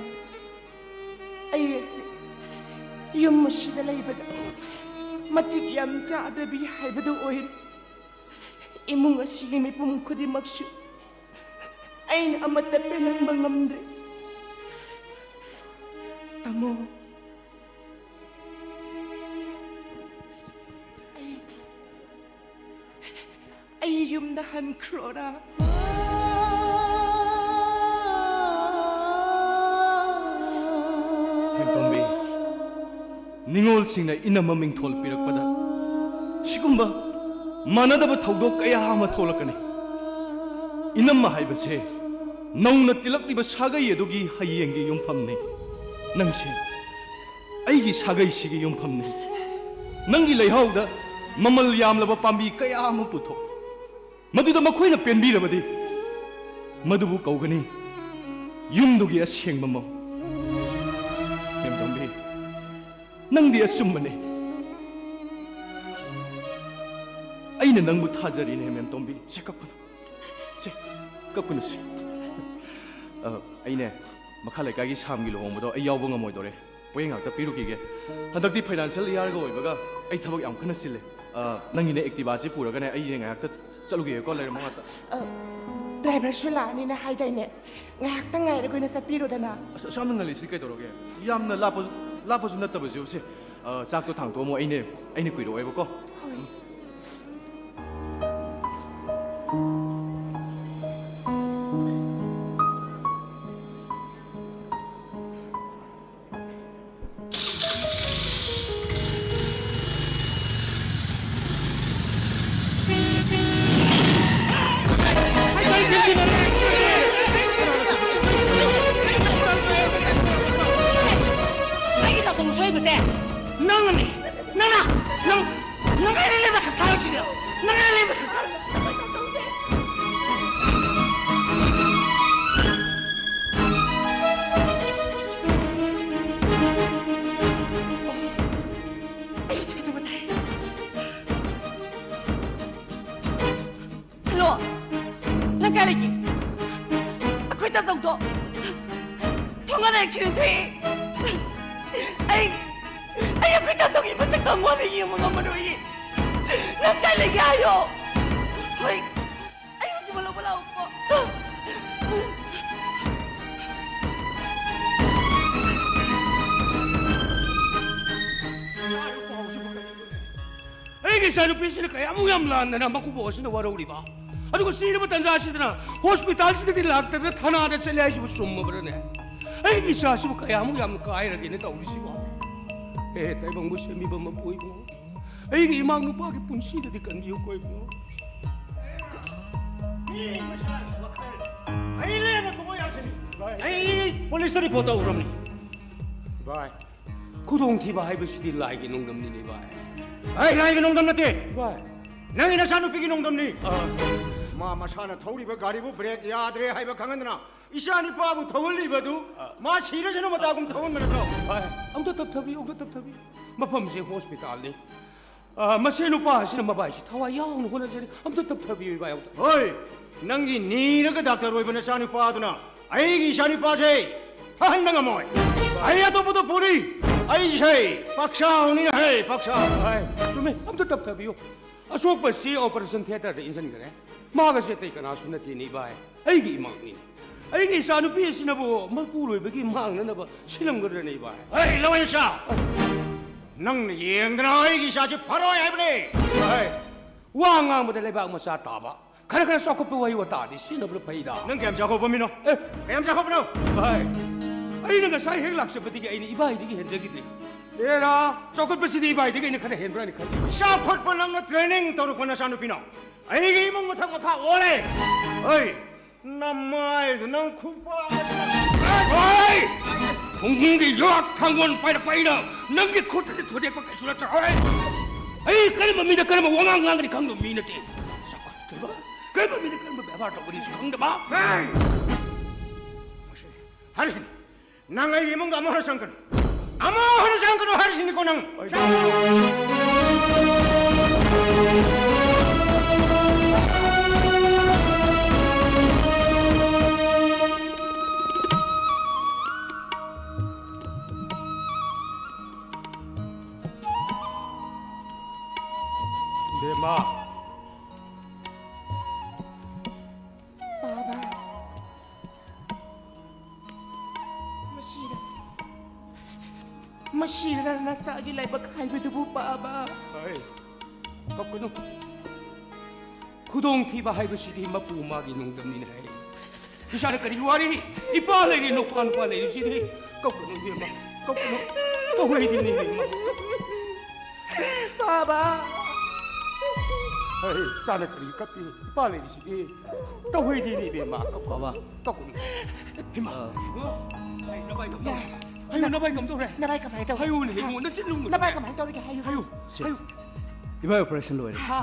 ꯑꯩ ꯑꯁꯤ ꯌꯨꯝ ꯑꯁꯤꯗ ꯂꯩꯕꯗ ꯃꯇꯤꯛ ꯌꯥꯝ ꯆꯥꯗ꯭ꯔꯕꯤ ꯍꯥꯏꯕꯗꯨ ꯑꯣꯏꯔꯦ꯫ ꯏꯃꯨꯡ ꯑꯁꯤꯒꯤ ꯃꯤꯄꯨꯝ ꯈꯨꯗꯤꯡꯃꯛꯁꯨ ꯑꯩꯅ ꯑꯃꯠꯇ ꯄꯦꯜꯍꯟꯕ ꯉꯝꯗ꯭ꯔꯦ꯫ ꯇꯥꯃꯣ, ꯑꯩ, ꯑꯩ ꯌꯨꯝꯗ ꯍꯟꯈ꯭ꯔꯣꯔꯥ? ꯏꯕꯦꯝꯇꯣꯝꯕꯤ, ꯅꯤꯉꯣꯜꯁꯤꯡꯅ ꯏꯅꯝꯃ ꯃꯤꯡꯊꯣꯜ ꯄꯤꯔꯛꯄꯗ ꯁꯤꯒꯨꯝꯕ ꯃꯥꯟꯅꯗꯕ ꯊꯧꯗꯣꯛ ꯀꯌꯥ ꯑꯃ ꯊꯣꯛꯂꯛꯀꯅꯤ꯫ ꯏꯅꯝꯃ ꯍꯥꯏꯕꯁꯦ ꯅꯧꯅ ꯇꯤꯜꯂꯛꯂꯤꯕ ꯁꯥꯒꯩ ꯑꯗꯨꯒꯤ ꯍꯌꯦꯡꯒꯤ ꯌꯨꯝꯐꯝꯅꯤ꯫ ꯅꯪꯁꯦ ꯑꯩꯒꯤ ꯁꯥꯒꯩꯁꯤꯒꯤ ꯌꯨꯝꯐꯝꯅꯤ꯫ ꯅꯪꯒꯤ ꯂꯩꯍꯥꯎꯗ ꯃꯃꯜ ꯌꯥꯝꯂꯕ ꯄꯥꯝꯕꯤ ꯀꯌꯥ ꯑꯃ ꯄꯨꯊꯣꯛ꯫ ꯃꯗꯨꯗ ꯃꯈꯣꯏꯅ ꯄꯦꯟꯕꯤꯔꯕꯗꯤ, ꯃꯗꯨꯕꯨ ꯀꯧꯒꯅꯤ ꯌꯨꯝꯗꯨꯒꯤ ꯑꯁꯦꯡꯕ ꯃꯧ꯫ ꯃꯦꯝꯇꯣꯝꯕꯤ, ꯅꯪꯗꯤ ꯑꯆꯨꯝꯕꯅꯤ꯫ ꯑꯩꯅ ꯅꯪꯕꯨ ꯊꯥꯖꯔꯤꯅꯦ, ꯃꯦꯝꯇꯣꯝꯕꯤ꯫ ꯁꯦ, ꯀꯞꯀꯅꯨ꯫ ꯁꯦ, ꯀꯞꯀꯅꯨ ꯁꯦ꯫ ꯑ, ꯑꯩꯅꯦ, ꯃꯈꯥ ꯂꯩꯀꯥꯏꯒꯤ ꯁꯥꯝꯒꯤ ꯂꯨꯍꯣꯡꯕꯗꯣ ꯑꯩ ꯌꯥꯎꯕ ꯉꯝꯃꯣꯏꯗꯧꯔꯦ꯫ ꯄꯣꯌꯦꯡ ꯉꯥꯛꯇ ꯄꯤꯔꯨꯈꯤꯒꯦ꯫ ꯍꯟꯗꯛꯇꯤ financial year-ꯒ ꯑꯣꯏꯕꯒ ꯑꯩ ꯊꯕꯛ ꯌꯥꯝ ꯀꯟꯅ ꯆꯤꯜꯂꯦ꯫ ꯑ, ꯅꯪꯒꯤꯅꯦ Activa-ꯁꯤ ꯄꯨꯔꯒꯅꯦ ꯑꯩ ꯉꯥꯏꯍꯥꯛꯇ ꯆꯠꯂꯨꯈꯤꯒꯦꯀꯣ, ꯂꯩꯔꯝꯃꯣ ꯉꯥꯛꯇ꯫ ꯑ, driver-ꯁꯨ ꯂꯥꯛꯑꯅꯤꯅ ꯍꯥꯏꯗꯥꯏꯅꯦ? ꯉꯥꯏꯍꯥꯛꯇ ꯉꯥꯏꯔꯒ ꯑꯣꯏꯅ ꯆꯠꯄꯤꯔꯣꯗꯅ꯫ ꯑꯁ, ꯑꯁꯨꯛ ꯌꯥꯝꯅ ꯉꯜꯂꯤꯁꯤ ꯀꯩꯗꯧꯔꯒꯦ? ꯌꯥꯝꯅ ꯂꯥꯞꯄ, ꯂꯥꯞꯄꯁꯨ ꯅꯠꯇꯕꯁꯤꯕꯨ꯫ ꯁꯦ, ꯑ, ꯆꯥꯛꯇꯣ ꯊꯥꯡꯇꯣꯛꯑꯝꯃꯣ, ꯑꯩꯅꯦ, ꯑꯩꯅ ꯀꯨꯏꯔꯛꯑꯣꯏꯕꯀꯣ꯫ ꯍꯣꯏ꯫ ꯑꯦꯛꯁꯤꯗꯦꯟ ꯊꯣꯛꯑꯦ꯫ ꯑꯩ, ꯑꯩ ꯑꯩꯈꯣꯏ ꯇꯥꯆꯧꯒꯤ ꯃꯁꯛ ꯈꯪꯉꯣꯅ ꯌꯦꯡꯕ ꯉꯝꯃꯔꯣꯏꯌꯦ꯫ ꯅꯪ ꯀꯥꯏ ꯂꯩꯒꯦ ꯍꯥꯏꯌꯣ꯫ ꯍꯣꯏ, ꯑꯩ ꯍꯧꯖꯤꯛꯃꯛ ꯂꯧꯕ ꯂꯥꯛꯑꯣꯀꯣ꯫ ꯑꯩꯒꯤ ꯏꯆꯥꯅꯨꯄꯤꯁꯤꯅ ꯀꯌꯥꯃꯨꯛ ꯌꯥꯝ ꯂꯥꯟꯗꯅ ꯃꯀꯨꯕꯣꯛ ꯑꯁꯤꯅ ꯋꯥꯔꯧꯔꯤꯕ, ꯑꯗꯨꯒ ꯁꯤꯔꯕ ꯇꯟꯖꯥꯁꯤꯗꯅ ꯍꯣꯁꯄꯤꯇꯥꯜꯁꯤꯗꯗꯤ ꯂꯥꯛꯇꯗꯅ ꯊꯅꯥꯗ ꯆꯠꯂꯦ ꯍꯥꯏꯁꯤꯕꯨ ꯆꯨꯝꯃꯕ꯭ꯔꯅꯦ? ꯑꯩꯒꯤ ꯏꯆꯥꯁꯤꯕꯨ ꯀꯌꯥꯃꯨꯛ ꯌꯥꯝꯅ ꯀꯥꯏꯔꯒꯦꯅ ꯇꯧꯔꯤꯁꯤꯕꯣ? ꯑꯦ, ꯇꯥꯏꯕꯪꯕꯨ ꯁꯦꯝꯕꯤꯕ ꯃꯄꯨ ꯏꯕꯨꯡꯉꯣ, ꯑꯩꯒꯤ ꯏꯃꯥ ꯅꯨꯄꯥꯒꯤ ꯄꯨꯟꯁꯤꯗꯗꯤ ꯀꯟꯕꯤꯌꯨꯀꯣ ꯏꯕꯨꯡꯉꯣ꯫ ꯃꯤ ꯃꯁꯥꯒꯤ ꯋꯥꯈꯜ ꯑꯩ ꯂꯦꯝꯅ ꯊꯣꯛꯄ ꯌꯥꯁꯤꯅꯤ꯫ ꯑꯩ ꯄꯨꯂꯤꯁꯇ ꯔꯤꯄꯣꯔꯠ ꯇꯧꯈ꯭ꯔꯕꯅꯤ꯫ ꯚꯥꯏ, ꯈꯨꯗꯣꯡꯊꯤꯕ ꯍꯥꯏꯕꯁꯤꯗꯤ ꯂꯥꯏꯒꯤ ꯅꯣꯡꯗꯝꯅꯤꯅꯦ ꯚꯥꯏ꯫ ꯑꯩ ꯂꯥꯏꯒꯤ ꯅꯣꯡꯗꯝ ꯅꯠꯇꯦ꯫ ꯚꯥꯏ꯫ ꯅꯪꯒꯤ ꯅꯆꯥꯅꯨꯄꯤꯒꯤ ꯅꯣꯡꯗꯝꯅꯤ꯫ ꯑ꯫ ꯃꯥ ꯃꯁꯥꯅ ꯊꯧꯔꯤꯕ ꯒꯥꯔꯤꯕꯨ ꯕ꯭ꯔꯦꯛ ꯌꯥꯗ꯭ꯔꯦ ꯍꯥꯏꯕ ꯈꯪꯍꯟꯗꯅ ꯏꯆꯥ ꯅꯨꯄꯥꯕꯨ ꯊꯧꯍꯜꯂꯤꯕꯗꯨ, ꯑ꯫ ꯃꯥ ꯁꯤꯔꯁꯅꯨ ꯃꯇꯥꯒꯨꯝ ꯊꯧꯍꯟꯕ ꯅꯠꯇ꯭ꯔꯣ? ꯚꯥꯏ, ꯑꯝꯇ ꯇꯞꯊꯕꯤꯌꯨ, ꯑꯝꯇ ꯇꯞꯊꯕꯤꯌꯨ꯫ ꯃꯐꯝꯁꯦ ꯍꯣꯁꯄꯤꯇꯥꯜꯅꯤ꯫ ꯑ, ꯃꯁꯤ ꯅꯨꯄꯥ ꯑꯁꯤꯅ ꯃꯕꯥꯏꯁꯤ ꯊꯋꯥꯏ ꯌꯥꯎꯅ ꯍꯣꯠꯅꯖꯔꯤ꯫ ꯑꯝꯇ ꯇꯞꯊꯕꯤꯌꯨ ꯏꯕꯥꯏ, ꯑꯝꯇ꯫ ꯍꯣꯏ, ꯅꯪꯒꯤ ꯅꯤꯔꯒ ꯗꯥꯛꯇꯔ ꯑꯣꯏꯕ ꯅꯆꯥꯅꯨꯄꯥꯗꯨꯅ ꯑꯩꯒꯤ ꯏꯆꯥꯅꯨꯄꯥꯁꯦ ꯐꯍꯟꯕ ꯉꯝꯃꯣꯏ꯫ ꯑꯩ ꯑꯇꯣꯞꯄꯗ ꯄꯨꯔꯤ꯫ ꯑꯩꯁꯦ ꯄꯛꯁꯥꯎꯅꯤ ꯍꯦ, ꯄꯛꯁꯥꯎ꯫ ꯍꯣꯏ, ꯆꯨꯝꯃꯦ, ꯑꯝꯇ ꯇꯞꯊꯕꯤꯌꯨ꯫ ꯑꯁꯣꯛꯄꯁꯤ ꯑꯣꯄꯔꯦꯁꯟ ꯊꯤꯌꯦꯇꯔꯗ ꯏꯟꯁꯤꯟꯈ꯭ꯔꯦ꯫ ꯃꯥꯒꯁꯦ ꯑꯇꯩ ꯀꯅꯥꯁꯨ ꯅꯠꯇꯦꯅꯦ ꯏꯕꯥꯏ, ꯑꯩꯒꯤ ꯏꯃꯥꯛꯅꯤꯅꯦ꯫ ꯑꯩꯒꯤ ꯏꯆꯥꯅꯨꯄꯤ ꯑꯁꯤꯅꯕꯨ ꯃꯄꯨꯔꯣꯏꯕꯒꯤ ꯃꯥꯡꯅꯅꯕ ꯁꯤꯜꯂꯝꯒꯗ꯭ꯔꯅꯦ ꯏꯕꯥꯏ? ꯍꯩ, ꯂꯋꯥꯏ ꯃꯆꯥ! ꯅꯪꯅ ꯌꯦꯡꯗꯅ ꯑꯩꯒꯤ ꯏꯆꯥꯁꯤ ꯐꯔꯣꯏ ꯍꯥꯏꯕꯅꯦ꯫ ꯍꯩ, ꯋꯥ ꯉꯥꯡꯕꯗ ꯂꯩꯕꯥꯛ ꯃꯆꯥ ꯇꯥꯕ, ꯈꯔ ꯈꯔ ꯆꯥꯎꯈꯠꯄ ꯋꯥꯍꯩ ꯋꯥꯇꯥꯗꯤ ꯁꯤꯖꯤꯟꯅꯕꯅ ꯐꯩꯗ꯫ ꯅꯪ ꯀꯌꯥꯝ ꯆꯥꯎꯈꯠꯄ ꯃꯤꯅꯣ? ꯑꯦ, ꯀꯌꯥꯝ ꯆꯥꯎꯈꯠꯄꯅꯣ? ꯚꯥꯏ, ꯑꯩꯅ ꯉꯁꯥꯏ ꯍꯦꯛ ꯂꯥꯛꯆꯕꯗꯒꯤ ꯑꯩꯅ ꯏꯕꯥꯏꯗꯒꯤ ꯍꯦꯟꯖꯈꯤꯗ꯭ꯔꯤ꯫ ꯑꯦꯔꯥ, ꯆꯥꯎꯈꯠꯄꯁꯤꯗꯤ ꯏꯕꯥꯏꯗꯒꯤ ꯑꯩꯅ ꯈꯔ ꯍꯦꯟꯕ꯭ꯔꯥ ꯍꯥꯏꯅ ꯈꯜꯂꯤ꯫ ꯆꯥꯎꯈꯠꯄ ꯅꯪꯅ ꯇ꯭ꯔꯦꯅꯤꯡ ꯇꯧꯔꯛꯄ ꯅꯆꯥꯅꯨꯄꯤꯅꯣ? ꯑꯩꯒꯤ ꯏꯃꯨꯡ ꯃꯊꯛ ꯃꯈꯥ ꯑꯣꯜꯂꯦ꯫ ꯍꯣꯏ, ꯅꯃꯥꯏꯗꯨ ꯅꯪ ꯈꯨꯄꯥꯛ ꯑꯃ ꯍꯣꯏ! ꯈꯣꯡꯅꯨꯡꯒꯤ ꯌꯣꯠ ꯊꯥꯡꯒꯣꯜ ꯄꯥꯏꯔꯛꯄ ꯑꯩꯅ ꯅꯪꯒꯤ ꯈꯨꯠ ꯑꯁꯤ ꯊꯨꯗꯦꯛꯄ ꯀꯩꯁꯨ ꯅꯠꯇ꯭ꯔꯣꯏ꯫ ꯑꯩ ꯀꯔꯝꯕ ꯃꯤꯗ ꯀꯔꯝꯕ ꯋꯥꯉꯥꯡ ꯉꯥꯡꯒꯅꯤ ꯈꯪꯗꯕ ꯃꯤ ꯅꯠꯇꯦ꯫ ꯆꯥꯎꯈꯠꯇꯕ, ꯀꯔꯝꯕ ꯃꯤꯗ ꯀꯔꯝꯕ ꯕꯦꯕꯥꯔ ꯇꯧꯒꯅꯤꯁꯨ ꯈꯪꯗꯕ꯫ ꯍꯦ! ꯍꯔꯤꯟ, ꯅꯪ ꯑꯩꯒꯤ ꯏꯃꯨꯡꯗ ꯑꯃꯨꯛ ꯍꯟꯅ ꯆꯪꯒꯅꯨ꯫ ꯑꯃꯨꯛ ꯍꯟꯅ ꯆꯪꯒꯅꯨ ꯍꯥꯏꯔꯤꯁꯤꯅꯤꯀꯣ ꯅꯪ꯫ ꯕꯦꯝꯃ꯫ ꯄꯥꯕ꯫ ꯃꯁꯤꯔ, ꯃꯁꯤꯔ ꯅꯆꯥꯒꯤ ꯂꯥꯏꯕꯛ ꯍꯥꯏꯕꯗꯨꯕꯨ, ꯄꯥꯕ? ꯑꯩ, ꯀꯞꯀꯅꯨ꯫ ꯈꯨꯗꯣꯡꯊꯤꯕ ꯍꯥꯏꯕꯁꯤꯗꯤ ꯃꯄꯨ ꯃꯥꯒꯤ ꯅꯣꯡꯗꯝꯅꯤꯅꯦ꯫ ꯏꯆꯥꯅ ꯀꯔꯤ ꯋꯥꯔꯤ? ꯏꯄꯥ ꯂꯩꯔꯤ, ꯅꯨꯄꯥ, ꯅꯨꯄꯥ ꯂꯩꯔꯤꯁꯤꯗꯤ꯫ ꯀꯞꯀꯅꯨ, ꯏꯕꯦꯝꯃ, ꯀꯞꯀꯅꯨ꯫ ꯇꯧꯍꯩꯗꯦꯅꯦ, ꯏꯕꯦꯝꯃ꯫ ꯄꯥꯕ꯫ ꯍꯩ, ꯏꯆꯥꯅ ꯀꯔꯤ ꯀꯞꯄꯤ? ꯏꯄꯥ ꯂꯩꯔꯤꯁꯤꯗꯤ꯫ ꯇꯧꯍꯩꯗꯦꯅꯦ, ꯏꯕꯦꯝꯃ꯫ ꯀꯞꯀꯅꯨ, ꯕꯥꯕꯥ꯫ ꯀꯞꯀꯅꯨ꯫ ꯏꯃꯥ, ꯑ꯫ ꯏꯃꯥ꯫ ꯍꯩ, ꯅꯚꯥꯏ ꯀꯝꯗꯧꯔꯦ? ꯌꯥ꯫ ꯍꯩꯌꯨ, ꯅꯚꯥꯏ ꯀꯝꯗꯧꯔꯦ? ꯅꯚꯥꯏ ꯀꯃꯥꯏꯅ ꯇꯧꯔꯦ? ꯍꯩꯌꯨꯅꯦ, ꯍꯥ? ꯍꯩꯌꯨ, ꯅꯆꯤꯟ ꯂꯨꯝꯒꯅꯨ꯫ ꯅꯚꯥꯏ ꯀꯃꯥꯏꯅ ꯇꯧꯔꯤꯒꯦ? ꯍꯥꯏꯌꯨ꯫ ꯍꯩꯌꯨ, ꯁꯦ꯫ ꯍꯩꯌꯨ꯫ ꯏꯕꯥꯏ operation ꯂꯣꯏꯔꯦ꯫ ꯍꯥ?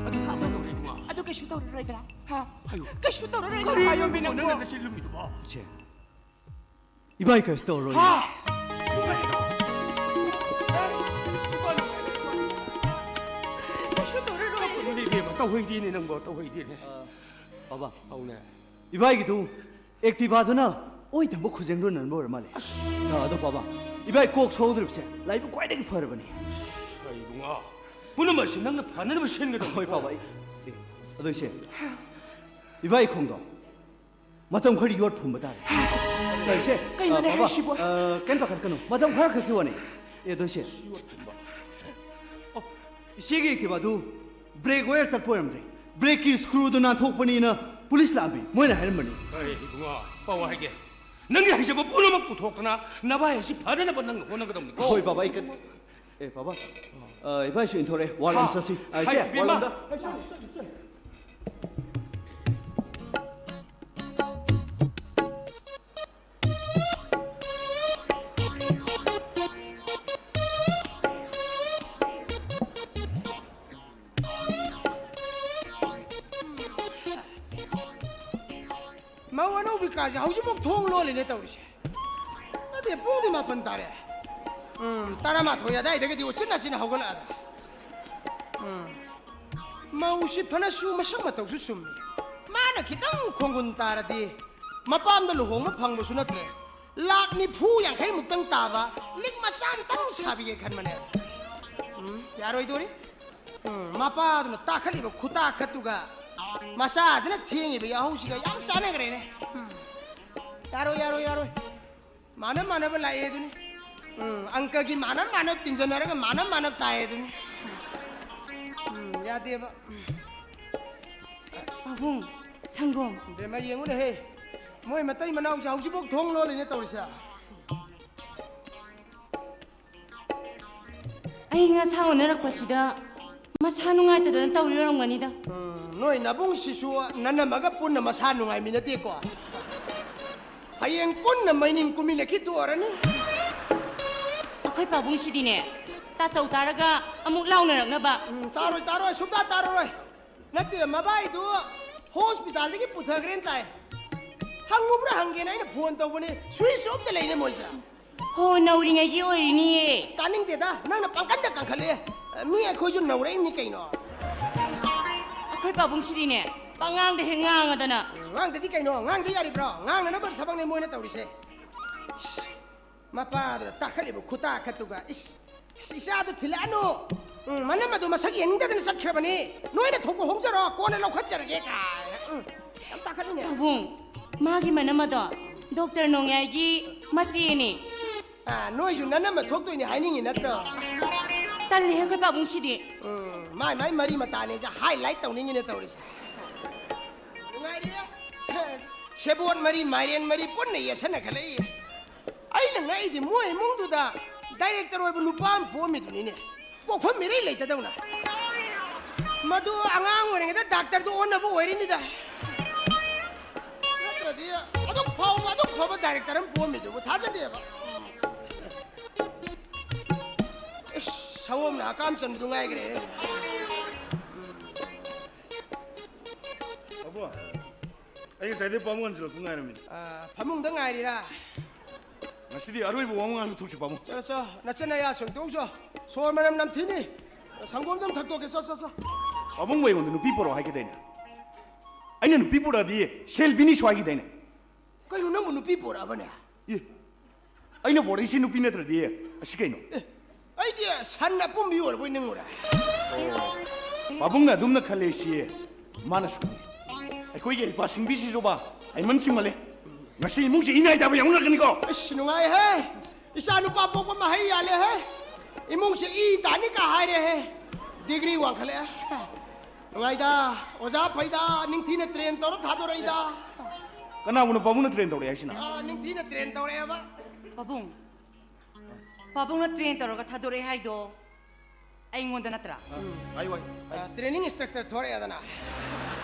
ꯑꯗꯨ ꯀꯃꯥꯏꯅ ꯇꯧꯔꯦ, ꯏꯕꯨꯡꯉꯣ? ꯑꯗꯨ ꯀꯩꯁꯨ ꯇꯧꯔꯔꯣꯏꯗ꯭ꯔꯥ? ꯍꯥ? ꯍꯥꯏꯌꯨ꯫ ꯀꯩꯁꯨ ꯇꯧꯔꯔꯣꯏꯗ꯭ꯔꯥ? ꯀꯔꯤꯅꯣ ꯍꯥꯏꯌꯣ, ꯏꯕꯨꯡꯉꯣ, ꯅꯪꯅ ꯃꯤꯅꯨꯡꯉꯣ꯫ ꯅꯆꯤꯟ ꯂꯨꯝꯃꯤꯗꯨꯕꯣ? ꯁꯦ꯫ ꯏꯕꯥꯏ ꯀꯩꯁꯨ ꯇꯧꯔꯔꯣꯏ꯫ ꯍꯥ? ꯀꯩꯁꯨ ꯇꯧꯔꯔꯣꯏ꯫ ꯇꯧꯍꯩꯗꯦꯅꯦ, ꯏꯕꯦꯝꯃ, ꯇꯧꯍꯩꯗꯦꯅꯦ ꯅꯪꯕꯣ, ꯇꯧꯍꯩꯗꯦꯅꯦ꯫ ꯑ, ꯕꯥꯕꯥ꯫ ꯑꯧꯅꯦ꯫ ꯏꯕꯥꯏꯒꯤꯗꯨ Activaꯗꯨꯅ ꯑꯣꯏ ꯊꯪꯕ ꯈꯨꯖꯦꯡꯗꯨ ꯅꯟꯕ ꯑꯣꯏꯔ ꯃꯥꯜꯂꯦ꯫ ꯑꯁ꯫ ꯑ, ꯑꯗꯣ ꯕꯥꯕꯥ, ꯏꯕꯥꯏ ꯀꯣꯛ ꯁꯣꯛꯍꯧꯗ꯭ꯔꯤꯕꯁꯦ ꯂꯥꯏꯕꯛ ꯈ꯭ꯋꯥꯏꯗꯒꯤ ꯐꯔꯕꯅꯤ꯫ ꯑꯩ ꯏꯕꯨꯡꯉꯣ, ꯄꯨꯝꯅꯃꯛ ꯑꯁꯤ ꯅꯪꯅ ꯐꯅꯅꯕ ꯁꯤꯟꯒꯗꯕꯅꯤ꯫ ꯍꯣꯏ ꯕꯥꯕꯥ, ꯑꯩ, ꯑꯦ, ꯑꯗꯣ ꯏꯆꯦ, ꯏꯕꯥꯏ ꯈꯣꯡꯗꯣ ꯃꯇꯝ ꯈꯔ ꯌꯣꯠ ꯐꯨꯝꯕ ꯇꯥꯔꯦ꯫ ꯑ, ꯏꯆꯦ, ꯀꯩꯅꯣꯅꯦ ꯑ, ꯕꯥꯕꯥ, ꯍꯥꯏꯁꯤꯕꯣ? ꯑ, ꯀꯩꯝ ꯄꯥꯈꯠꯀꯅꯨ, ꯃꯇꯝ ꯈꯔ ꯈꯛꯀꯤ ꯋꯥꯅꯤ꯫ ꯑꯦ, ꯑꯗꯣ ꯏꯆꯦ, ꯌꯣꯠ ꯐꯨꯝꯕ? ꯑꯣ, ꯏꯆꯦꯒꯤ Activaꯗꯨ brake wire ꯇꯠꯄ ꯑꯣꯏꯔꯝꯗ꯭ꯔꯦ꯫ Brakeꯀꯤ screwꯗꯨ ꯅꯥꯟꯊꯣꯛꯄꯅꯤꯅ police ꯂꯥꯛꯑꯝꯃꯤ꯫ ꯃꯣꯏꯅ ꯍꯥꯏꯔꯝꯕꯅꯤ꯫ ꯑꯩ ꯏꯕꯨꯡꯉꯣ, ꯄꯥꯎ ꯍꯥꯏꯒꯦ꯫ ꯅꯪꯒꯤ ꯍꯩꯖꯕ ꯄꯨꯝꯅꯃꯛ ꯄꯨꯊꯣꯛꯇꯅ ꯅꯚꯥꯏ ꯑꯁꯤ ꯐꯅꯅꯕ ꯅꯪꯅ ꯍꯣꯠꯅꯒꯗꯕꯅꯤꯀꯣ꯫ ꯍꯣꯏ, ꯕꯥꯕꯥ, ꯑꯩ ꯀꯟ-, ꯑꯦ, ꯕꯥꯕꯥ, ꯑ, ꯏꯕꯥ, ꯑꯩꯁꯨ ꯏꯟꯊꯣꯔꯛꯑꯦ꯫ ꯋꯥꯔ ꯂꯣꯝ ꯍꯥ? ꯆꯠꯁꯤ꯫ ꯑ, ꯏꯆꯦ, ꯍꯥꯏ, ꯋꯥꯔ ꯏꯕꯦꯝꯃ꯫ ꯂꯣꯝꯗ꯫ ꯃꯧ ꯑꯅꯧꯕꯤ ꯀꯥꯁꯦ ꯍꯧꯖꯤꯛꯐꯥꯎ ꯊꯣꯡ ꯂꯣꯜꯂꯤꯅꯦ ꯇꯧꯔꯤꯁꯦ꯫ ꯅꯠꯇꯦ, ꯄꯨꯡꯗꯤ ꯃꯥꯄꯟ ꯇꯥꯔꯦ꯫ ꯎꯝ, ꯇꯔꯥꯃꯥꯊꯣꯏ ꯑꯗꯥꯏꯗꯒꯗꯤ ꯎꯆꯤꯟ ꯅꯥꯆꯤꯟ ꯍꯧꯒꯠꯂꯛꯑꯗ꯫ ꯎꯝ꯫ ꯃꯧꯁꯤ ꯐꯅꯁꯨ ꯃꯁꯛ ꯃꯇꯧꯁꯨ ꯆꯨꯝꯃꯤ꯫ ꯃꯥꯅ ꯈꯤꯇꯪ ꯈꯣꯡꯒꯨꯟ ꯇꯥꯔꯗꯤ ꯃꯄꯥꯝꯗ ꯂꯨꯍꯣꯡꯕ ꯐꯪꯕꯁꯨ ꯅꯠꯇ꯭ꯔꯦ꯫ ꯂꯥꯛ ꯅꯤꯐꯨ ꯌꯥꯡꯈꯩ ꯃꯨꯛꯇꯪ ꯇꯥꯕ ꯂꯤꯛ ꯃꯆꯥ ꯑꯝꯇꯪ ꯁꯥꯕꯤꯒꯦ ꯈꯟꯕꯅꯦ꯫ ꯎꯝ, ꯌꯥꯔꯣꯏꯗꯣꯔꯤ꯫ ꯎꯝ, ꯃꯄꯥꯗꯨꯅ ꯇꯥꯈꯠꯂꯤꯕ ꯈꯨꯇꯥꯈꯠꯇꯨꯒ ꯃꯆꯥꯁꯤꯅ ꯊꯦꯡꯉꯤꯕ ꯌꯥꯍꯧꯁꯤꯒ ꯌꯥꯝ ꯆꯥꯟꯅꯈ꯭ꯔꯦꯅꯦ꯫ ꯎꯝ, ꯌꯥꯔꯣꯏ, ꯌꯥꯔꯣꯏ, ꯌꯥꯔꯣꯏ꯫ ꯃꯥꯟꯅ ꯃꯥꯟꯅꯕ ꯂꯥꯛꯑꯦ ꯑꯗꯨꯅꯤ꯫ ꯎꯝ, ꯑꯪꯀꯒꯤ ꯃꯥꯟꯅ ꯃꯥꯟꯅꯕ ꯇꯤꯟꯖꯟꯅꯔꯒ ꯃꯥꯟꯅ ꯃꯥꯟꯅꯕ ꯇꯥꯏ ꯑꯗꯨꯅꯤ꯫ ꯎꯝ, ꯌꯥꯗꯦꯕ꯫ ꯎꯝ꯫ ꯄꯥꯕꯨꯡ, ꯁꯪꯒꯣꯝ꯫ ꯏꯕꯦꯝꯃ, ꯌꯦꯡꯉꯨꯅꯦꯍꯦ, ꯃꯣꯏ ꯃꯇꯩ ꯃꯅꯥꯎꯁꯦ ꯍꯧꯖꯤꯛꯐꯥꯎ ꯊꯣꯡ ꯂꯣꯜꯂꯤꯅꯦ ꯇꯧꯔꯤꯁꯦ꯫ ꯑꯏꯪ ꯑꯁꯥ ꯑꯣꯟꯅꯔꯛꯄꯁꯤꯗ ꯃꯁꯥ ꯅꯨꯡꯉꯥꯏꯇꯗꯅ ꯇꯧꯔꯤ ꯑꯣꯏꯔꯝꯒꯅꯤꯗ꯫ ꯎꯝ, ꯅꯣꯏ ꯅꯕꯨꯡꯁꯤꯁꯨ ꯅꯅꯝꯃꯒ ꯄꯨꯟꯅ ꯃꯁꯥ ꯅꯨꯡꯉꯥꯏꯃꯤꯟꯅꯗꯦꯀꯣ꯫ ꯍꯌꯦꯡ ꯄꯨꯟꯅ ꯃꯩꯅꯤꯡ ꯀꯨꯝꯃꯤꯟꯅꯈꯤ ꯇꯣꯔꯅꯤ꯫ ꯑꯩꯈꯣꯏ ꯄꯥꯕꯨꯡꯁꯤꯗꯤꯅꯦ, ꯇꯥꯆꯧ ꯇꯥꯔꯒ ꯑꯃꯨꯛ ꯂꯥꯎꯅꯔꯛꯅꯕ꯫ ꯎꯝ, ꯇꯥꯔꯣꯏ, ꯇꯥꯔꯣꯏ, ꯁꯨꯡꯇꯥ ꯇꯥꯔꯔꯣꯏ꯫ ꯅꯠꯇꯦ, ꯃꯕꯥꯏꯗꯨ ꯍꯣꯁꯄꯤꯇꯥꯜꯗꯒꯤ ꯄꯨꯊꯈ꯭ꯔꯦꯅ ꯇꯥꯏ꯫ ꯍꯪꯉꯨꯕ꯭ꯔꯥ ꯍꯪꯒꯦꯅ ꯑꯩꯅ ꯐꯣꯟ ꯇꯧꯕꯅꯤ, ꯁ꯭ꯋꯤꯆ ꯑꯣꯐꯇ ꯂꯩꯅꯦ ꯃꯣꯏꯁꯦ꯫ ꯍꯣ, ꯅꯧꯔꯤꯉꯩꯒꯤ ꯑꯣꯏꯔꯤꯅꯤꯌꯦ꯫ ꯇꯥꯅꯤꯡꯗꯦꯗ, ꯅꯪꯅ ꯄꯥꯡꯀꯟꯗ ꯀꯟꯈꯠꯂꯛꯑꯦ꯫ ꯃꯤ ꯑꯩꯈꯣꯏꯁꯨ ꯅꯧꯔꯛꯏꯕꯅꯤ ꯀꯩꯅꯣ꯫ ꯑꯩꯈꯣꯏ ꯄꯥꯕꯨꯡꯁꯤꯗꯤꯅꯦ, ꯄꯉꯥꯡꯗ ꯍꯦꯛ ꯉꯥꯡꯉꯗꯅ꯫ ꯉꯥꯡꯗꯗꯤ ꯀꯩꯅꯣ, ꯉꯥꯡꯗ ꯌꯥꯔꯤꯕ꯭ꯔꯣ? ꯉꯥꯡꯅꯅꯕ ꯊꯕꯛꯅꯦ ꯃꯣꯏꯅ ꯇꯧꯔꯤꯁꯦ꯫ ꯃꯄꯥꯗꯨꯅ ꯇꯥꯈꯠꯂꯤꯕ ꯈꯨꯇꯥꯈꯠꯇꯨꯒ, ꯏꯁ, ꯏꯁ, ꯏꯆꯥꯗꯨ ꯊꯤꯜꯂꯛꯑꯅꯨ꯫ ꯎꯝ, ꯃꯅꯝ ꯑꯗꯨ ꯃꯁꯛ ꯌꯦꯡꯅꯤꯡꯗꯗꯅ ꯆꯠꯈ꯭ꯔꯕꯅꯤ꯫ ꯅꯣꯏꯅ ꯊꯣꯛꯄ ꯍꯣꯡꯖꯔꯣ, ꯀꯣꯟꯅ ꯂꯧꯈꯠꯆꯔꯒꯦ ꯀꯥꯏꯅ꯫ ꯎꯝ, ꯌꯥꯝ ꯇꯥꯈꯠꯂꯤꯅꯦ꯫ ꯄꯥꯕꯨꯡ, ꯃꯥꯒꯤ ꯃꯅꯝ ꯑꯗꯣ ꯗꯣꯛꯇꯔ ꯅꯣꯡꯌꯥꯏꯒꯤ ꯃꯆꯦꯅꯦ꯫ ꯑꯥ, ꯅꯣꯏꯁꯨ ꯅꯅꯝꯃ ꯊꯣꯛꯇꯣꯏꯅꯦ ꯍꯥꯏꯅꯤꯡꯉꯤ ꯅꯠꯇ꯭ꯔꯣ? ꯇꯜꯂꯤꯍꯦ ꯑꯩꯈꯣꯏ ꯄꯥꯕꯨꯡꯁꯤꯗꯤ꯫ ꯎꯝ, ꯃꯥꯏ ꯃꯥꯏ ꯃꯔꯤ ꯃꯇꯥꯅꯦꯁꯦ highlight ꯇꯧꯅꯤꯡꯉꯤꯅꯦ ꯇꯧꯔꯤꯁꯦ꯫ ꯅꯨꯡꯉꯥꯏꯔꯤꯌꯦ꯫ ꯁꯦꯕꯣꯠ ꯃꯔꯤ, ꯃꯥꯏꯔꯦꯟ ꯃꯔꯤ ꯄꯨꯟꯅ ꯌꯦꯠꯁꯟꯅꯈꯠꯂꯛꯏ꯫ ꯑꯩꯅ ꯉꯛꯏꯗꯤ ꯃꯣꯏ ꯏꯃꯨꯡꯗꯨꯗ ꯗꯥꯏꯔꯦꯛꯇꯔ ꯑꯣꯏꯕ ꯅꯨꯄꯥ ꯑꯃ ꯄꯣꯛꯑꯝꯃꯤꯗꯨꯅꯤꯅꯦ꯫ ꯄꯣꯛꯐꯝ ꯃꯤꯔꯩ ꯂꯩꯇꯗꯧꯅ꯫ ꯃꯗꯨ ꯑꯉꯥꯡ ꯑꯣꯏꯔꯤꯉꯩꯗ ꯗꯥꯛꯇꯔꯗꯨ ꯑꯣꯟꯅꯕ ꯑꯣꯏꯔꯤꯅꯤꯗ꯫ ꯅꯠꯇ꯭ꯔꯗꯤ ꯑꯗꯨꯛ ꯐꯥꯎꯕ, ꯑꯗꯨꯛ ꯐꯕ ꯗꯥꯏꯔꯦꯛꯇꯔ ꯑꯃ ꯄꯣꯛꯑꯝꯃꯤꯗꯨꯕꯨ ꯊꯥꯖꯗꯦꯕ꯫ ꯏꯁ, ꯁꯑꯣꯝꯅ ꯍꯀꯥꯝ ꯆꯟꯕꯗꯨ ꯉꯥꯏꯈ꯭ꯔꯦ꯫ ꯄꯥꯕꯨꯡ, ꯑꯩ ꯉꯁꯥꯏꯗꯩ ꯄꯥꯕꯨꯡ ꯍꯟꯖꯤꯜꯂꯛꯄ ꯉꯥꯏꯔꯝꯃꯤꯅꯦ꯫ ꯑꯥ, ꯐꯃꯨꯡꯗ ꯉꯥꯏꯔꯤꯔꯥ? ꯉꯁꯤꯗꯤ ꯑꯔꯣꯏꯕ ꯋꯥ ꯉꯥꯡꯕ ꯊꯣꯛꯁꯤ, ꯄꯥꯕꯨꯡ꯫ ꯆꯣ, ꯆꯣ, ꯅꯆꯤꯟ ꯅꯌꯥ ꯁꯦꯡꯗꯣꯛꯎ ꯆꯣ꯫ ꯁꯣꯔ ꯃꯅꯝ ꯅꯝꯊꯤꯅꯤ꯫ ꯁꯪꯒꯣꯝꯗꯣ ꯑꯝ ꯊꯛꯇꯣꯛꯀꯦ, ꯆꯣ, ꯆꯣ, ꯆꯣ꯫ ꯄꯥꯕꯨꯡꯕꯨ ꯑꯩꯉꯣꯟꯗ ꯅꯨꯄꯤ ꯄꯨꯔꯛꯑꯣ ꯍꯥꯏꯈꯤꯗꯥꯏꯅꯦ? ꯑꯩꯅ ꯅꯨꯄꯤ ꯄꯨꯔꯛꯑꯗꯤ ꯁꯦꯜ ꯄꯤꯅꯤꯁꯨ ꯍꯥꯏꯈꯤꯗꯥꯏꯅꯦ? ꯀꯩꯅꯣ, ꯅꯪꯕꯨ ꯅꯨꯄꯤ ꯄꯨꯔꯛꯑꯕꯅꯦ? ꯑꯦ, ꯑꯩꯅ ꯄꯨꯔꯛꯏꯁꯤ ꯅꯨꯄꯤ ꯅꯠꯇ꯭ꯔꯗꯤ ꯑꯁꯤ ꯀꯩꯅꯣ? ꯑꯦ, ꯑꯩꯗꯤ ꯁꯟ ꯑꯄꯨꯝꯕꯤ ꯑꯣꯏꯔꯕꯣꯏ ꯅꯤꯡꯉꯨꯔꯦ꯫ ꯄꯥꯕꯨꯡꯅ ꯑꯗꯨꯝꯅ ꯈꯜꯂꯦ ꯁꯤ꯫ ꯃꯥꯅ ꯁꯨꯝ ꯑꯩꯈꯣꯏꯒꯤ ꯍꯩꯄꯥ ꯁꯤꯡꯕꯤꯁꯤꯁꯨꯕ ꯍꯩꯃꯟ ꯁꯤꯡꯃꯜꯂꯦ꯫ ꯉꯁꯤ ꯏꯃꯨꯡꯁꯤ ꯏꯅꯥꯏ ꯇꯥꯕ ꯌꯥꯎꯅꯔꯛꯀꯅꯤꯀꯣ꯫ ꯑꯁ, ꯅꯨꯡꯉꯥꯏꯍꯦ꯫ ꯏꯆꯥ ꯅꯨꯄꯥ ꯄꯣꯛꯄ ꯃꯍꯩ ꯌꯥꯜꯂꯦꯍꯦ꯫ ꯏꯃꯨꯡꯁꯦ ꯏ ꯇꯥꯅꯤ ꯀꯥ ꯍꯥꯏꯔꯦꯍꯦ꯫ ꯗꯤꯒ꯭ꯔꯤ ꯋꯥꯡꯈꯠꯂꯛꯑꯦ꯫ ꯅꯨꯡꯉꯥꯏꯗ꯫ ꯑꯣꯖꯥ ꯐꯩꯗ꯫ ꯅꯤꯡꯊꯤꯅ ꯇ꯭ꯔꯦꯟ ꯇꯧꯔ ꯊꯥꯗꯣꯔꯛꯏꯗ꯫ ꯀꯅꯥꯕꯨꯅꯣ ꯄꯥꯕꯨꯡꯅ ꯇ꯭ꯔꯦꯟ ꯇꯧꯔꯛꯑꯦ ꯍꯥꯏꯁꯤꯅ? ꯑꯥ, ꯅꯤꯡꯊꯤꯅ ꯇ꯭ꯔꯦꯟ ꯇꯧꯔꯛꯑꯦꯕ꯫ ꯄꯥꯕꯨꯡ, ꯄꯥꯕꯨꯡꯅ ꯇ꯭ꯔꯦꯟ ꯇꯧꯔꯒ ꯊꯥꯗꯣꯔꯛꯑꯦ ꯍꯥꯏꯗꯣ ꯑꯩꯉꯣꯟꯗ ꯅꯠꯇ꯭ꯔꯥ? ꯎꯝ꯫ ꯍꯥꯏꯌꯨ, ꯍꯥꯏꯌꯨ, ꯍꯥꯏꯌꯨ꯫ ꯑ, training instructor ꯊꯣꯔꯛꯑꯦꯗꯅ꯫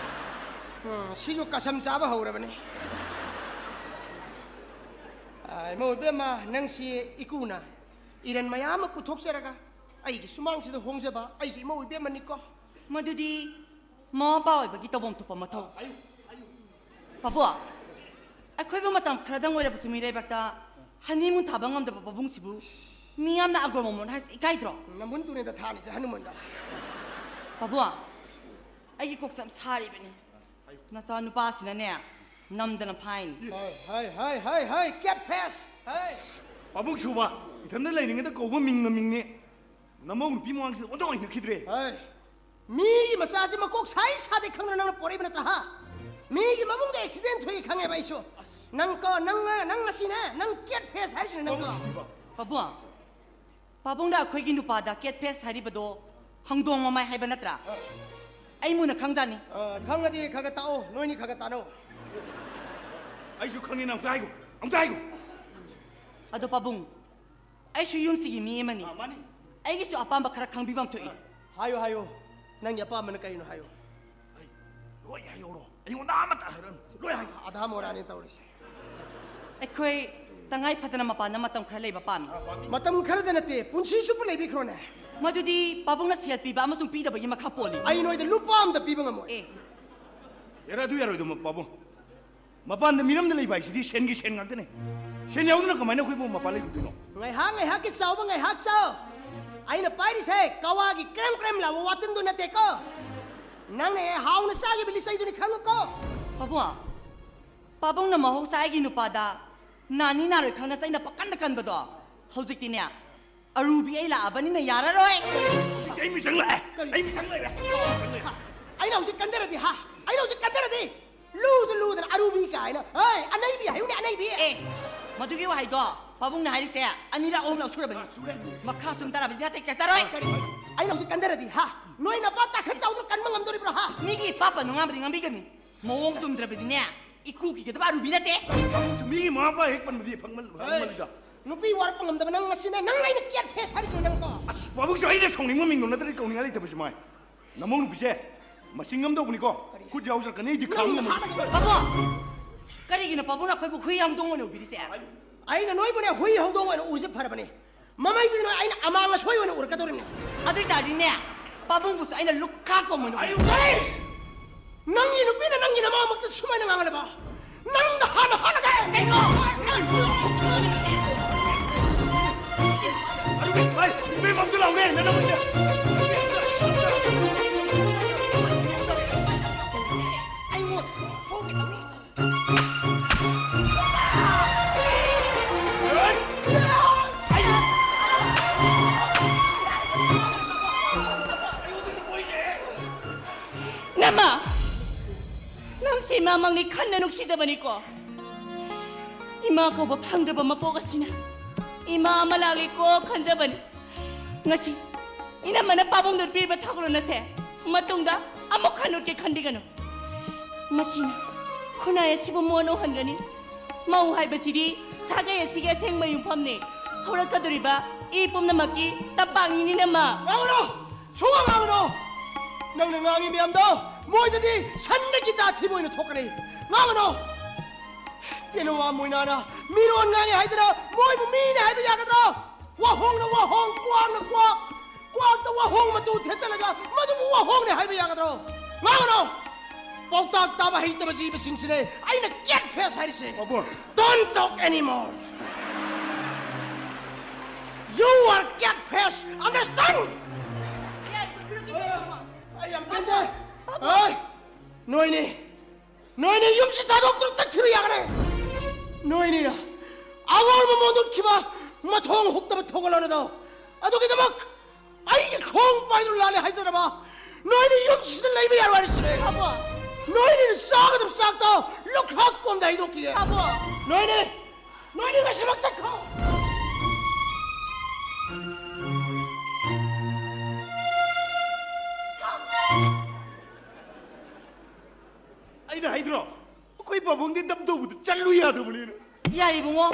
ꯎꯝ, ꯁꯤꯁꯨ ꯀꯁꯝ ꯆꯥꯕ ꯍꯧꯔꯕꯅꯤ꯫ ꯑ, ꯏꯃꯧ ꯏꯕꯦꯝꯃ, ꯅꯪꯁꯤ ꯏꯀꯨꯅ ꯏꯔꯟ ꯃꯌꯥꯝ ꯑꯃ ꯄꯨꯊꯣꯛꯆꯔꯒ ꯑꯩꯒꯤ ꯁꯨꯃꯥꯡꯁꯤꯗ ꯍꯣꯡꯖꯕ ꯑꯩꯒꯤ ꯏꯃꯧ ꯏꯕꯦꯝꯃꯅꯤꯀꯣ꯫ ꯃꯗꯨꯗꯤ ꯃꯃꯥ ꯃꯄꯥ ꯑꯣꯏꯕꯒꯤ ꯇꯧꯐꯝ ꯊꯣꯛꯄ ꯃꯊꯧ꯫ ꯄꯥꯕꯨꯡ, ꯑꯩꯈꯣꯏꯕꯨ ꯃꯇꯝ ꯈꯔꯗꯪ ꯑꯣꯏꯔꯕꯁꯨ ꯃꯤꯔꯩꯕꯥꯛꯇ honeymoon ꯊꯥꯕ ꯉꯝꯗꯕ ꯄꯥꯕꯨꯡꯁꯤꯕꯨ ꯃꯤ ꯌꯥꯝꯅ ꯑꯒꯣꯔ ꯃꯃꯣꯟ ꯍꯥꯏꯁꯤ ꯏꯀꯥꯏꯗ꯭ꯔꯣ? ꯅꯃꯨꯟ ꯇꯨꯅꯦꯗ ꯊꯥꯅꯤꯁꯦ ꯍꯅꯨꯃꯟꯗ꯫ ꯄꯥꯕꯨꯡ, ꯑꯩꯒꯤ ꯀꯣꯛꯁꯦ ꯌꯥꯝ ꯁꯥꯔꯤꯕꯅꯤ꯫ ꯅꯆꯥ ꯅꯨꯄꯥꯁꯤꯅꯅꯦ, ꯅꯝꯗꯅ ꯐꯥꯏꯅꯤ꯫ ꯍꯥꯏ, ꯍꯥꯏ, ꯍꯥꯏ, ꯍꯥꯏ, ꯍꯥꯏ, cat face! ꯍꯥꯏ! ꯄꯥꯕꯨꯡ ꯁꯨꯕ, ꯏꯊꯟꯗ ꯂꯩꯔꯤꯉꯩꯗ ꯀꯧꯕ ꯃꯤꯡꯅ ꯃꯤꯡꯅꯦ꯫ ꯅꯃꯧ ꯅꯨꯄꯤ ꯃꯃꯥꯡꯁꯤꯗ ꯑꯣꯟꯊꯣꯛ ꯍꯩꯅꯈꯤꯗ꯭ꯔꯦ꯫ ꯍꯥꯏ! ꯃꯤꯒꯤ ꯃꯆꯥꯁꯤ ꯃꯀꯣꯛ ꯁꯥꯏ ꯁꯥꯗꯦ ꯈꯪꯗꯅ ꯅꯪꯅ ꯄꯣꯔꯛꯏꯕ ꯅꯠꯇ꯭ꯔꯥ, ꯍꯥ? ꯃꯤꯒꯤ ꯃꯕꯨꯡꯗ accident ꯊꯣꯛꯏ ꯈꯪꯉꯦꯕ ꯑꯩꯁꯨ꯫ ꯅꯪ ꯀꯣ, ꯅꯪ, ꯅꯪ ꯉꯁꯤꯅꯦ, ꯅꯪ cat face ꯍꯥꯏꯁꯤꯅꯦ ꯅꯪ ꯀꯣ꯫ ꯄꯥꯕꯨꯡ, ꯄꯥꯕꯨꯡꯅ ꯑꯩꯈꯣꯏꯒꯤ ꯅꯨꯄꯥꯗ cat face ꯍꯥꯏꯔꯤꯕꯗꯣ ꯍꯪꯗꯣꯡ ꯃꯃꯥꯏ ꯍꯥꯏꯕ ꯅꯠꯇ꯭ꯔꯥ? ꯑꯩ ꯃꯨꯟꯅ ꯈꯪꯖꯥꯅꯤ꯫ ꯑ, ꯈꯪꯉꯗꯤ ꯈꯔ ꯈꯔ ꯇꯥꯛꯑꯣ, ꯅꯣꯏꯅꯤ ꯈꯔ ꯈꯔ ꯇꯥꯟꯅꯧ꯫ ꯑꯩꯁꯨ ꯈꯪꯉꯦꯅ ꯑꯃꯨꯛꯇ ꯍꯥꯏꯈꯣ, ꯑꯃꯨꯛꯇ ꯍꯥꯏꯈꯣ꯫ ꯑꯗꯣ ꯄꯥꯕꯨꯡ, ꯑꯩꯁꯨ ꯌꯨꯝꯁꯤꯒꯤ ꯃꯤ ꯑꯃꯅꯤ꯫ ꯑ, ꯃꯥꯅꯤ꯫ ꯑꯩꯒꯤꯁꯨ ꯑꯄꯥꯝꯕ ꯈꯔ ꯈꯪꯕꯤꯐꯝ ꯊꯣꯛꯏ꯫ ꯍꯥꯏꯌꯨ, ꯍꯥꯏꯌꯨ꯫ ꯅꯪꯒꯤ ꯑꯄꯥꯝꯕꯅ ꯀꯔꯤꯅꯣ ꯍꯥꯏꯌꯨ꯫ ꯑꯩ ꯂꯣꯏ ꯍꯥꯏꯍꯧꯔꯣ꯫ ꯑꯩꯉꯣꯟꯗ ꯑꯃꯠꯇ ꯍꯥꯏꯔꯛꯑꯅꯨ꯫ ꯂꯣꯏ ꯍꯥꯏꯌꯨ꯫ ꯑꯙꯥ ꯃꯣꯔꯥꯅꯤ ꯇꯧꯔꯤꯁꯦ꯫ ꯑꯩꯈꯣꯏ ꯇꯉꯥꯏ ꯐꯗꯅ ꯃꯄꯥꯟꯗ ꯃꯇꯝ ꯈꯔ ꯂꯩꯕ ꯄꯥꯝꯃꯤ꯫ ꯃꯇꯝ ꯈꯔꯗ ꯅꯠꯇꯦ, ꯄꯨꯟꯁꯤ ꯆꯨꯞꯄ ꯂꯩꯕꯤꯈ꯭ꯔꯣꯅꯦ꯫ ꯃꯗꯨꯗꯤ ꯄꯥꯕꯨꯡꯅ ꯁꯦꯜ ꯄꯤꯕ ꯑꯃꯁꯨꯡ ꯄꯤꯗꯕꯒꯤ ꯃꯈꯥ ꯄꯣꯜꯂꯤ꯫ ꯑꯩ ꯅꯣꯏꯗ ꯂꯨꯄꯥ ꯑꯃꯇ ꯄꯤꯕ ꯉꯝꯃꯣꯏ꯫ ꯑꯦ꯫ ꯌꯥꯔꯦ, ꯑꯗꯨ ꯌꯥꯔꯣꯏꯗꯣ, ꯄꯥꯕꯨꯡ꯫ ꯃꯄꯥꯟꯗ ꯃꯤꯔꯝꯗ ꯂꯩꯕ ꯍꯥꯏꯁꯤꯗꯤ ꯁꯦꯟꯒꯤ ꯁꯦꯟ ꯉꯥꯛꯇꯅꯦ꯫ ꯁꯦꯟ ꯌꯥꯎꯗꯅ ꯀꯃꯥꯏꯅ ꯑꯩꯈꯣꯏꯕꯨ ꯃꯄꯥꯟ ꯂꯩꯔꯨꯗꯣꯏꯅꯣ? ꯉꯥꯏꯍꯥꯛ ꯉꯥꯏꯍꯥꯛꯀꯤ ꯆꯥꯎꯕ ꯉꯥꯏꯍꯥꯛ ꯆꯥꯎ꯫ ꯑꯩꯅ ꯄꯥꯏꯔꯤꯁꯦ ꯀꯋꯥꯒꯤ ꯀ꯭ꯔꯦꯝ ꯀ꯭ꯔꯦꯝ ꯂꯥꯎꯕ ꯋꯥꯇꯤꯟꯗꯨ ꯅꯠꯇꯦꯀꯣ꯫ ꯅꯪꯅ ꯍꯦꯛ ꯍꯥꯎꯅ ꯆꯥꯈꯤꯕ ꯂꯤꯆꯩꯗꯨꯅꯤ ꯈꯪꯉꯨꯀꯣ꯫ ꯄꯥꯕꯨꯡ, ꯄꯥꯕꯨꯡꯅ ꯃꯍꯧꯁꯥ ꯑꯩꯒꯤ ꯅꯨꯄꯥꯗ ꯅꯥꯅꯤ ꯅꯥꯔꯣꯏ ꯈꯪꯅ ꯆꯩꯅ ꯄꯀꯟꯗ ꯀꯟꯕꯗꯣ, ꯍꯧꯖꯤꯛꯇꯤꯅꯦ, ꯑꯔꯨꯕꯤ ꯑꯩ ꯂꯥꯛꯑꯕꯅꯤꯅ ꯌꯥꯔꯔꯣꯏ꯫ ꯃꯤꯆꯪ ꯂꯥꯛꯑꯦ꯫ ꯀꯔꯤ? ꯑꯩ ꯃꯤꯆꯪ ꯂꯩꯔꯦ꯫ ꯃꯤꯆꯪ ꯂꯩꯔꯦ꯫ ꯑꯩꯅ ꯍꯧꯖꯤꯛ ꯀꯟꯗꯔꯗꯤ ꯍꯥ? ꯑꯩꯅ ꯍꯧꯖꯤꯛ ꯀꯟꯗꯔꯗꯤ? ꯂꯨꯁꯨ ꯂꯨꯗꯅ ꯑꯔꯨꯕꯤ ꯀꯥꯏꯅ꯫ ꯍꯩ, ꯑꯅꯩꯕꯤ ꯍꯥꯏꯌꯨꯅꯦ, ꯑꯅꯩꯕꯤ꯫ ꯑꯦ, ꯃꯗꯨꯒꯤ ꯋꯥꯍꯩꯗꯣ ꯄꯥꯕꯨꯡꯅ ꯍꯥꯏꯔꯤꯁꯦ ꯑꯅꯤꯔꯛ ꯑꯍꯨꯝꯂꯛ ꯁꯨꯔꯕꯅꯤ꯫ ꯁꯨꯔꯦ꯫ ꯃꯈꯥ ꯁꯨꯝ ꯇꯥꯔꯕꯗꯤ ꯅꯠꯇꯦ, ꯀꯦꯁꯔꯣꯏ꯫ ꯀꯔꯤ? ꯑꯩꯅ ꯍꯧꯖꯤꯛ ꯀꯟꯗꯔꯗꯤ ꯍꯥ? ꯅꯣꯏ ꯅꯄꯥ ꯇꯥꯈꯠ ꯆꯥꯎꯗꯅ ꯀꯟꯕ ꯉꯝꯗꯣꯔꯤꯕ꯭ꯔꯣ ꯍꯥ? ꯃꯤꯒꯤ ꯏꯄꯥ ꯄꯟꯕ ꯉꯥꯡꯕꯗꯤ ꯉꯥꯡꯕꯤꯒꯅꯨ꯫ ꯃꯑꯣꯡ ꯆꯨꯝꯗ꯭ꯔꯕꯗꯤꯅꯦ, ꯏꯀꯨ ꯀꯤꯒꯗꯕ ꯑꯔꯨꯕꯤ ꯅꯠꯇꯦ꯫ ꯄꯥꯕꯨꯡꯁꯨ ꯃꯤꯒꯤ ꯃꯃꯥ ꯃꯄꯥ ꯍꯦꯛ ꯄꯟꯕꯗꯤ ꯐꯪꯃꯟ-, ꯐꯪꯃꯜꯂꯤꯗ꯫ ꯅꯨꯄꯤ ꯋꯥꯔꯛꯄ ꯉꯝꯗꯕ ꯅꯪ ꯉꯁꯤꯅꯦ, ꯅꯪ ꯑꯩꯅ ꯀꯦꯠ ꯐꯦꯁ ꯍꯥꯏꯔꯤꯁꯤꯅꯦ ꯅꯪꯀꯣ꯫ ꯑꯁ, ꯄꯥꯕꯨꯡꯁꯨ ꯑꯩꯅ ꯁꯥꯎꯅꯤꯡꯕ ꯃꯤꯡꯗꯣ ꯅꯠꯇ꯭ꯔꯗꯤ ꯀꯧꯅꯤꯡꯉꯥꯏ ꯂꯩꯇꯕꯁꯦ ꯃꯥꯏ꯫ ꯅꯃꯧ ꯅꯨꯄꯤꯁꯦ ꯃꯆꯤꯟ ꯉꯝꯗꯧꯕꯅꯤꯀꯣ꯫ ꯀꯔꯤ? ꯈꯨꯠ ꯌꯥꯎꯖꯔꯛꯀꯅꯤ, ꯑꯩꯗꯤ ꯈꯥꯡ ꯅꯪ ꯉꯝꯃꯣꯏ꯫ ꯍꯥꯠꯂꯒꯦ꯫ ꯄꯥꯕꯨꯡ! ꯀꯔꯤꯒꯤꯅꯣ ꯄꯥꯕꯨꯡꯅ ꯑꯩꯈꯣꯏꯕꯨ ꯍꯨꯏ ꯍꯧꯗꯣꯡ ꯑꯣꯏꯅ ꯎꯕꯤꯔꯤꯁꯦ? ꯑꯩꯅ ꯅꯣꯏꯕꯨꯅꯦ ꯍꯨꯏ ꯍꯧꯗꯣꯡ ꯑꯣꯏꯅ ꯎꯔꯤꯁꯦ ꯐꯔꯕꯅꯦ꯫ ꯃꯃꯩꯗꯨꯗꯤ ꯅꯣꯏ ꯑꯩꯅ ꯑꯃꯥꯡ ꯑꯁꯣꯏ ꯑꯣꯏꯅ ꯎꯔꯛꯀꯗꯧꯔꯤꯅꯦ꯫ ꯑꯗꯨ ꯑꯣꯏ ꯇꯥꯔꯗꯤꯅꯦ, ꯄꯥꯕꯨꯡꯕꯨꯁꯨ ꯑꯩꯅ ꯂꯨꯈꯥ ꯀꯧꯕ ꯑꯣꯏꯅ ꯎꯔꯦ꯫ ꯑꯩ ꯎꯔꯦ! ꯅꯪꯒꯤ ꯅꯨꯄꯤꯅ ꯅꯪꯒꯤ ꯅꯃꯥꯃꯛꯇ ꯁꯨꯃꯥꯏꯅ ꯉꯥꯡꯍꯜꯂꯕ? ꯅꯪꯗ ꯍꯥꯟꯅ ꯍꯥꯠꯂꯒꯦ! ꯀꯩꯅꯣ? ꯑꯗꯨꯗꯤ ꯚꯥꯏ, ꯏꯕꯦꯝꯃ ꯑꯝꯇ ꯂꯥꯎꯅꯦ, ꯅꯅꯝꯃꯁꯦ꯫ ꯑꯩꯉꯣꯟꯗ ꯐꯨꯒꯦ ꯇꯧꯔꯤ꯫ ꯅꯃꯥ, ꯅꯪꯁꯦ ꯏꯃꯥꯃꯛꯅꯤ ꯈꯟꯅ ꯅꯨꯡꯁꯤꯖꯕꯅꯤꯀꯣ꯫ ꯏꯃꯥ ꯀꯧꯕ ꯐꯪꯗ꯭ꯔꯕ ꯃꯄꯣꯛ ꯑꯁꯤꯅ ꯏꯃꯥ ꯑꯃ ꯂꯥꯛꯂꯦꯀꯣ ꯈꯟꯖꯕꯅꯤ꯫ ꯉꯁꯤ ꯏꯅꯝꯃꯅ ꯄꯥꯕꯨꯡꯗ ꯄꯤꯔꯤꯕ ꯊꯧꯒꯜꯂꯣꯟ ꯑꯁꯦ ꯃꯇꯨꯡꯗ ꯑꯃꯨꯛ ꯍꯟꯅ ꯎꯠꯀꯦ ꯈꯟꯕꯤꯒꯅꯨ꯫ ꯃꯁꯤꯅ ꯈꯨꯟꯅꯥꯏ ꯑꯁꯤꯕꯨ ꯃꯣꯟ ꯎꯍꯟꯒꯅꯤ꯫ ꯃꯧ ꯍꯥꯏꯕꯁꯤꯗꯤ ꯁꯥꯒꯩ ꯑꯁꯤꯒꯤ ꯑꯁꯦꯡꯕ ꯌꯨꯝꯐꯝꯅꯤ꯫ ꯍꯧꯔꯛꯀꯗꯧꯔꯤꯕ ꯏ ꯄꯨꯝꯅꯃꯛꯀꯤ ꯇꯝꯄꯥꯛꯅꯤꯅꯦ ꯅꯃꯥ꯫ ꯉꯥꯡꯉꯨꯅꯨ! ꯁꯨꯡꯉꯥꯡ ꯉꯥꯡꯉꯨꯅꯨ! ꯅꯪꯅ ꯉꯥꯡꯉꯤ ꯃꯌꯥꯝꯗꯣ ꯃꯣꯏꯗꯗꯤ ꯁꯟꯗꯒꯤ ꯇꯥ ꯊꯤꯕ ꯑꯣꯏꯅ ꯊꯣꯛꯀꯅꯤ꯫ ꯉꯥꯡꯉꯨꯅꯨ! ꯇꯦꯅꯋꯥ ꯃꯣꯏꯅꯥꯅ ꯃꯤꯔꯣꯟ ꯉꯥꯡꯉꯤ ꯍꯥꯏꯗꯅ ꯃꯣꯏꯕꯨ ꯃꯤꯅꯦ ꯍꯥꯏꯕ ꯌꯥꯒꯗ꯭ꯔꯣ? ꯋꯥꯍꯣꯡꯅ ꯋꯥꯍꯣꯡ, ꯀ꯭ꯋꯥꯛꯅ ꯀ꯭ꯋꯥꯛ, ꯀ꯭ꯋꯥꯛꯇ ꯋꯥꯍꯣꯡ ꯃꯇꯨ ꯊꯦꯠꯆꯜꯂꯒ ꯃꯗꯨꯕꯨ ꯋꯥꯍꯣꯡꯅꯦ ꯍꯥꯏꯕ ꯌꯥꯒꯗ꯭ꯔꯣ? ꯉꯥꯡꯉꯨꯅꯨ! ꯄꯥꯎꯇꯥꯛ ꯇꯥꯕ ꯍꯩꯇꯕ ꯖꯤꯕꯁꯤꯡꯁꯤꯅꯦ ꯑꯩꯅ ꯀꯦꯠ ꯐꯦꯁ ꯍꯥꯏꯔꯤꯁꯦ꯫ ꯄꯥꯕꯨꯡ! Don't talk anymore! You are cat face, understand? ꯑꯩ ꯌꯥꯝ ꯄꯦꯟꯗꯦ꯫ ꯍꯣꯏ, ꯅꯣꯏꯅꯤ, ꯅꯣꯏꯅꯤ ꯌꯨꯝꯁꯤ ꯊꯥꯗꯣꯛꯇꯨꯅ ꯆꯠꯈꯤꯕ ꯌꯥꯒꯅꯤ꯫ ꯅꯣꯏꯅꯤ ꯑꯋꯥꯡꯕ ꯃꯣꯟꯗꯨꯠꯈꯤꯕ ꯃꯊꯣꯡ ꯍꯨꯛꯇꯕ ꯊꯧꯒꯜꯂꯣꯟ ꯑꯗꯣ ꯑꯗꯨꯒꯤꯗꯃꯛ ꯑꯩꯒꯤ ꯈꯣꯡ ꯄꯥꯏꯗꯨꯅ ꯂꯥꯜꯂꯦ ꯍꯥꯏꯖꯔꯕ? ꯅꯣꯏꯅ ꯌꯨꯝꯁꯤꯗ ꯂꯩꯕ ꯌꯥꯔꯣꯏ ꯍꯥꯏꯔꯤꯁꯤꯅꯦ꯫ ꯄꯥꯕꯨꯡ! ꯅꯣꯏꯅ ꯆꯥꯒꯗꯕ ꯆꯥꯛꯇꯣ ꯂꯨꯈꯥꯛ ꯀꯣꯝꯗ ꯍꯩꯗꯣꯛꯈꯤꯒꯦ꯫ ꯄꯥꯕꯨꯡ! ꯅꯣꯏꯅꯦ! ꯅꯣꯏꯅꯦ ꯉꯁꯤꯃꯛ ꯆꯠꯈ꯭ꯔꯣ! ꯑꯩꯅ ꯍꯥꯏꯗ꯭ꯔꯣ? ꯑꯩꯈꯣꯏ ꯄꯥꯕꯨꯡꯗꯤ ꯗꯞ ꯇꯧꯕꯗ ꯆꯠꯂꯨ ꯌꯥꯗꯕꯅꯤꯅ꯫ ꯌꯥꯔꯦ ꯏꯕꯨꯡꯉꯣ,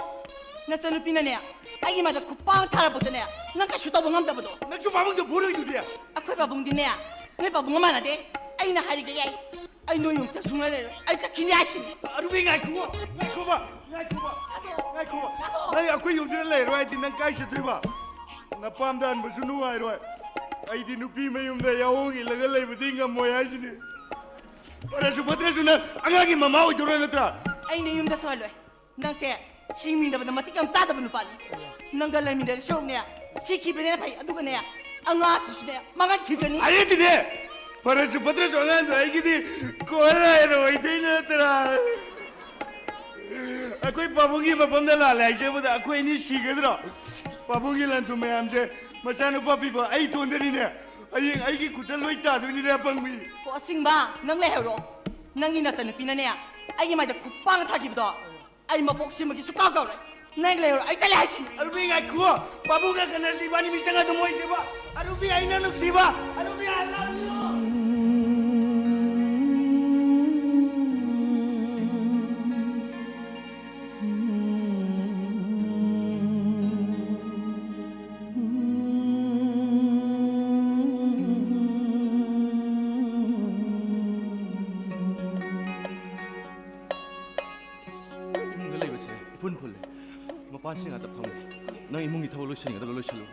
ꯅꯆꯟꯅꯨꯄꯤꯅꯅꯦ ꯑꯩꯒꯤ ꯃꯥꯏꯗ ꯈꯨꯄꯥꯛ ꯊꯥꯔꯛꯄꯗꯅꯦ ꯅꯪ ꯀꯩꯁꯨ ꯇꯧꯕ ꯉꯝꯗꯕꯗꯣ꯫ ꯅꯪꯁꯨ ꯄꯥꯕꯨꯡꯗ ꯐꯨꯔꯣꯏꯗꯨꯗꯤ꯫ ꯑꯩꯈꯣꯏ ꯄꯥꯕꯨꯡꯗꯤꯅꯦ ꯅꯣꯏ ꯄꯥꯕꯨꯡꯒ ꯃꯥꯟꯅꯗꯦ꯫ ꯑꯩꯅ ꯍꯥꯏꯔꯤꯒꯩ ꯌꯥꯏ꯫ ꯑꯩ ꯅꯣꯏ ꯌꯨꯝ ꯆꯠ ꯁꯨꯡꯂꯩ ꯂꯩꯔꯣꯏ꯫ ꯑꯩ ꯆꯠꯈꯤꯅꯤ ꯍꯥꯏꯁꯤꯅꯤ꯫ ꯑꯔꯨꯕꯤ ꯉꯥꯏꯈꯣꯕ, ꯉꯥꯏꯈꯣꯕ, ꯉꯥꯏꯈꯣꯕ, ꯉꯥꯏꯈꯣꯕ꯫ ꯅꯪ ꯑꯩꯈꯣꯏ ꯌꯨꯝꯁꯤꯗ ꯂꯩꯔꯣꯏ ꯍꯥꯏꯗꯤ ꯅꯪ ꯀꯥꯏ ꯆꯠꯇꯣꯏꯕ? ꯅꯄꯥꯝꯗ ꯍꯟꯕꯁꯨ ꯅꯨꯡꯉꯥꯏꯔꯣꯏ꯫ ꯑꯩꯗꯤ ꯅꯨꯄꯤ ꯃꯌꯨꯝꯗ ꯌꯥꯑꯣꯡ ꯏꯜꯂꯒ ꯂꯩꯕꯗꯤ ꯉꯝꯃꯣꯏ ꯍꯥꯏꯁꯤꯅꯤ꯫ ꯐꯔꯁꯨ ꯐꯠꯇ꯭ꯔꯁꯨ ꯅꯪ ꯑꯉꯥꯡꯒꯤ ꯃꯃꯥ ꯑꯣꯏꯗꯧꯔꯣ ꯅꯠꯇ꯭ꯔꯥ? ꯑꯩꯅ ꯌꯨꯝꯗ ꯁꯣꯏꯍꯜꯂꯣꯏ꯫ ꯅꯪꯁꯦ ꯍꯤꯡꯃꯤꯟꯅꯕꯗ ꯃꯇꯤꯛ ꯌꯥꯝ ꯆꯥꯗꯕ ꯅꯨꯄꯥꯅꯤ꯫ ꯅꯪꯒ ꯂꯩꯃꯤꯟꯅꯔ ꯁꯔꯨꯛꯅꯦ ꯁꯤꯈꯤꯕꯅ ꯐꯩ꯫ ꯑꯗꯨꯒꯅꯦ ꯑꯉꯥꯡꯁꯤꯁꯨꯅꯦ ꯃꯥꯡꯍꯟꯈꯤꯒꯅꯤ꯫ ꯑꯩꯗꯤꯅꯦ ꯐꯔꯁꯨ ꯐꯠꯇ꯭ꯔꯁꯨ ꯑꯉꯥꯡꯗꯣ ꯑꯩꯒꯤꯗꯤ ꯀꯣꯟꯅ ꯍꯥꯏꯔꯣꯏꯗꯣꯏ ꯅꯠꯇ꯭ꯔꯥ? ꯑꯩꯈꯣꯏ ꯄꯥꯕꯨꯡꯒꯤ ꯃꯐꯝꯗ ꯂꯥꯜꯂꯦ ꯍꯥꯏꯖꯕꯗ ꯑꯩꯈꯣꯏ ꯑꯅꯤ ꯁꯤꯒꯗ꯭ꯔꯣ? ꯄꯥꯕꯨꯡꯒꯤ ꯂꯟ ꯊꯨꯝ ꯃꯌꯥꯝꯁꯦ ꯃꯆꯥꯅꯨꯄꯥ ꯄꯤꯕ ꯑꯩ ꯏꯇꯣꯟꯗꯅꯤꯅꯦ꯫ ꯍꯌꯦꯡ ꯑꯩꯒꯤ ꯈꯨꯠꯇ ꯂꯣꯏ ꯇꯥꯗꯣꯏꯅꯤꯅꯦ, ꯑꯄꯪꯕꯤ꯫ ꯑꯣ, ꯑꯁꯤꯡꯕ, ꯅꯪ ꯂꯩꯍꯧꯔꯣ꯫ ꯅꯪꯒꯤ ꯅꯆꯟꯅꯨꯄꯤꯅꯅꯦ ꯑꯩꯒꯤ ꯃꯥꯏꯗ ꯈꯨꯄꯥꯡ ꯊꯥꯈꯤꯕꯗꯣ ꯑꯩ ꯃꯄꯣꯛ ꯁꯤꯃꯒꯤ ꯁꯨꯛꯀꯥꯎ ꯀꯥꯎꯔꯣꯏ꯫ ꯅꯪ ꯂꯩꯍꯧꯔꯣ, ꯑꯩ ꯆꯠꯂꯦ ꯍꯥꯏꯁꯤꯅꯤ꯫ ꯑꯔꯨꯕꯤ ꯉꯥꯏꯈꯨꯑꯣ, ꯄꯥꯕꯨꯡꯒ ꯈꯟꯅꯔꯁꯤ, ꯏꯕꯥꯅꯤ ꯃꯤꯆꯪ ꯑꯗꯨꯝ ꯑꯣꯏꯁꯦꯕ꯫ ꯑꯔꯨꯕꯤ ꯑꯩꯅ ꯅꯨꯡꯁꯤꯕ, ꯑꯔꯨꯕꯤ I love you꯫ ꯏꯃꯨꯡꯗ ꯂꯩꯕꯁꯦ ꯏꯐꯨꯟ ꯐꯨꯜꯂꯦ꯫ ꯃꯄꯥꯟꯁꯤ ꯉꯥꯛꯇ ꯐꯝꯂꯦ꯫ ꯅꯪ ꯏꯃꯨꯡꯒꯤ ꯊꯕꯛ ꯂꯣꯏꯁꯤꯟꯒꯗꯕ ꯂꯣꯏꯁꯤꯜꯂꯨ꯫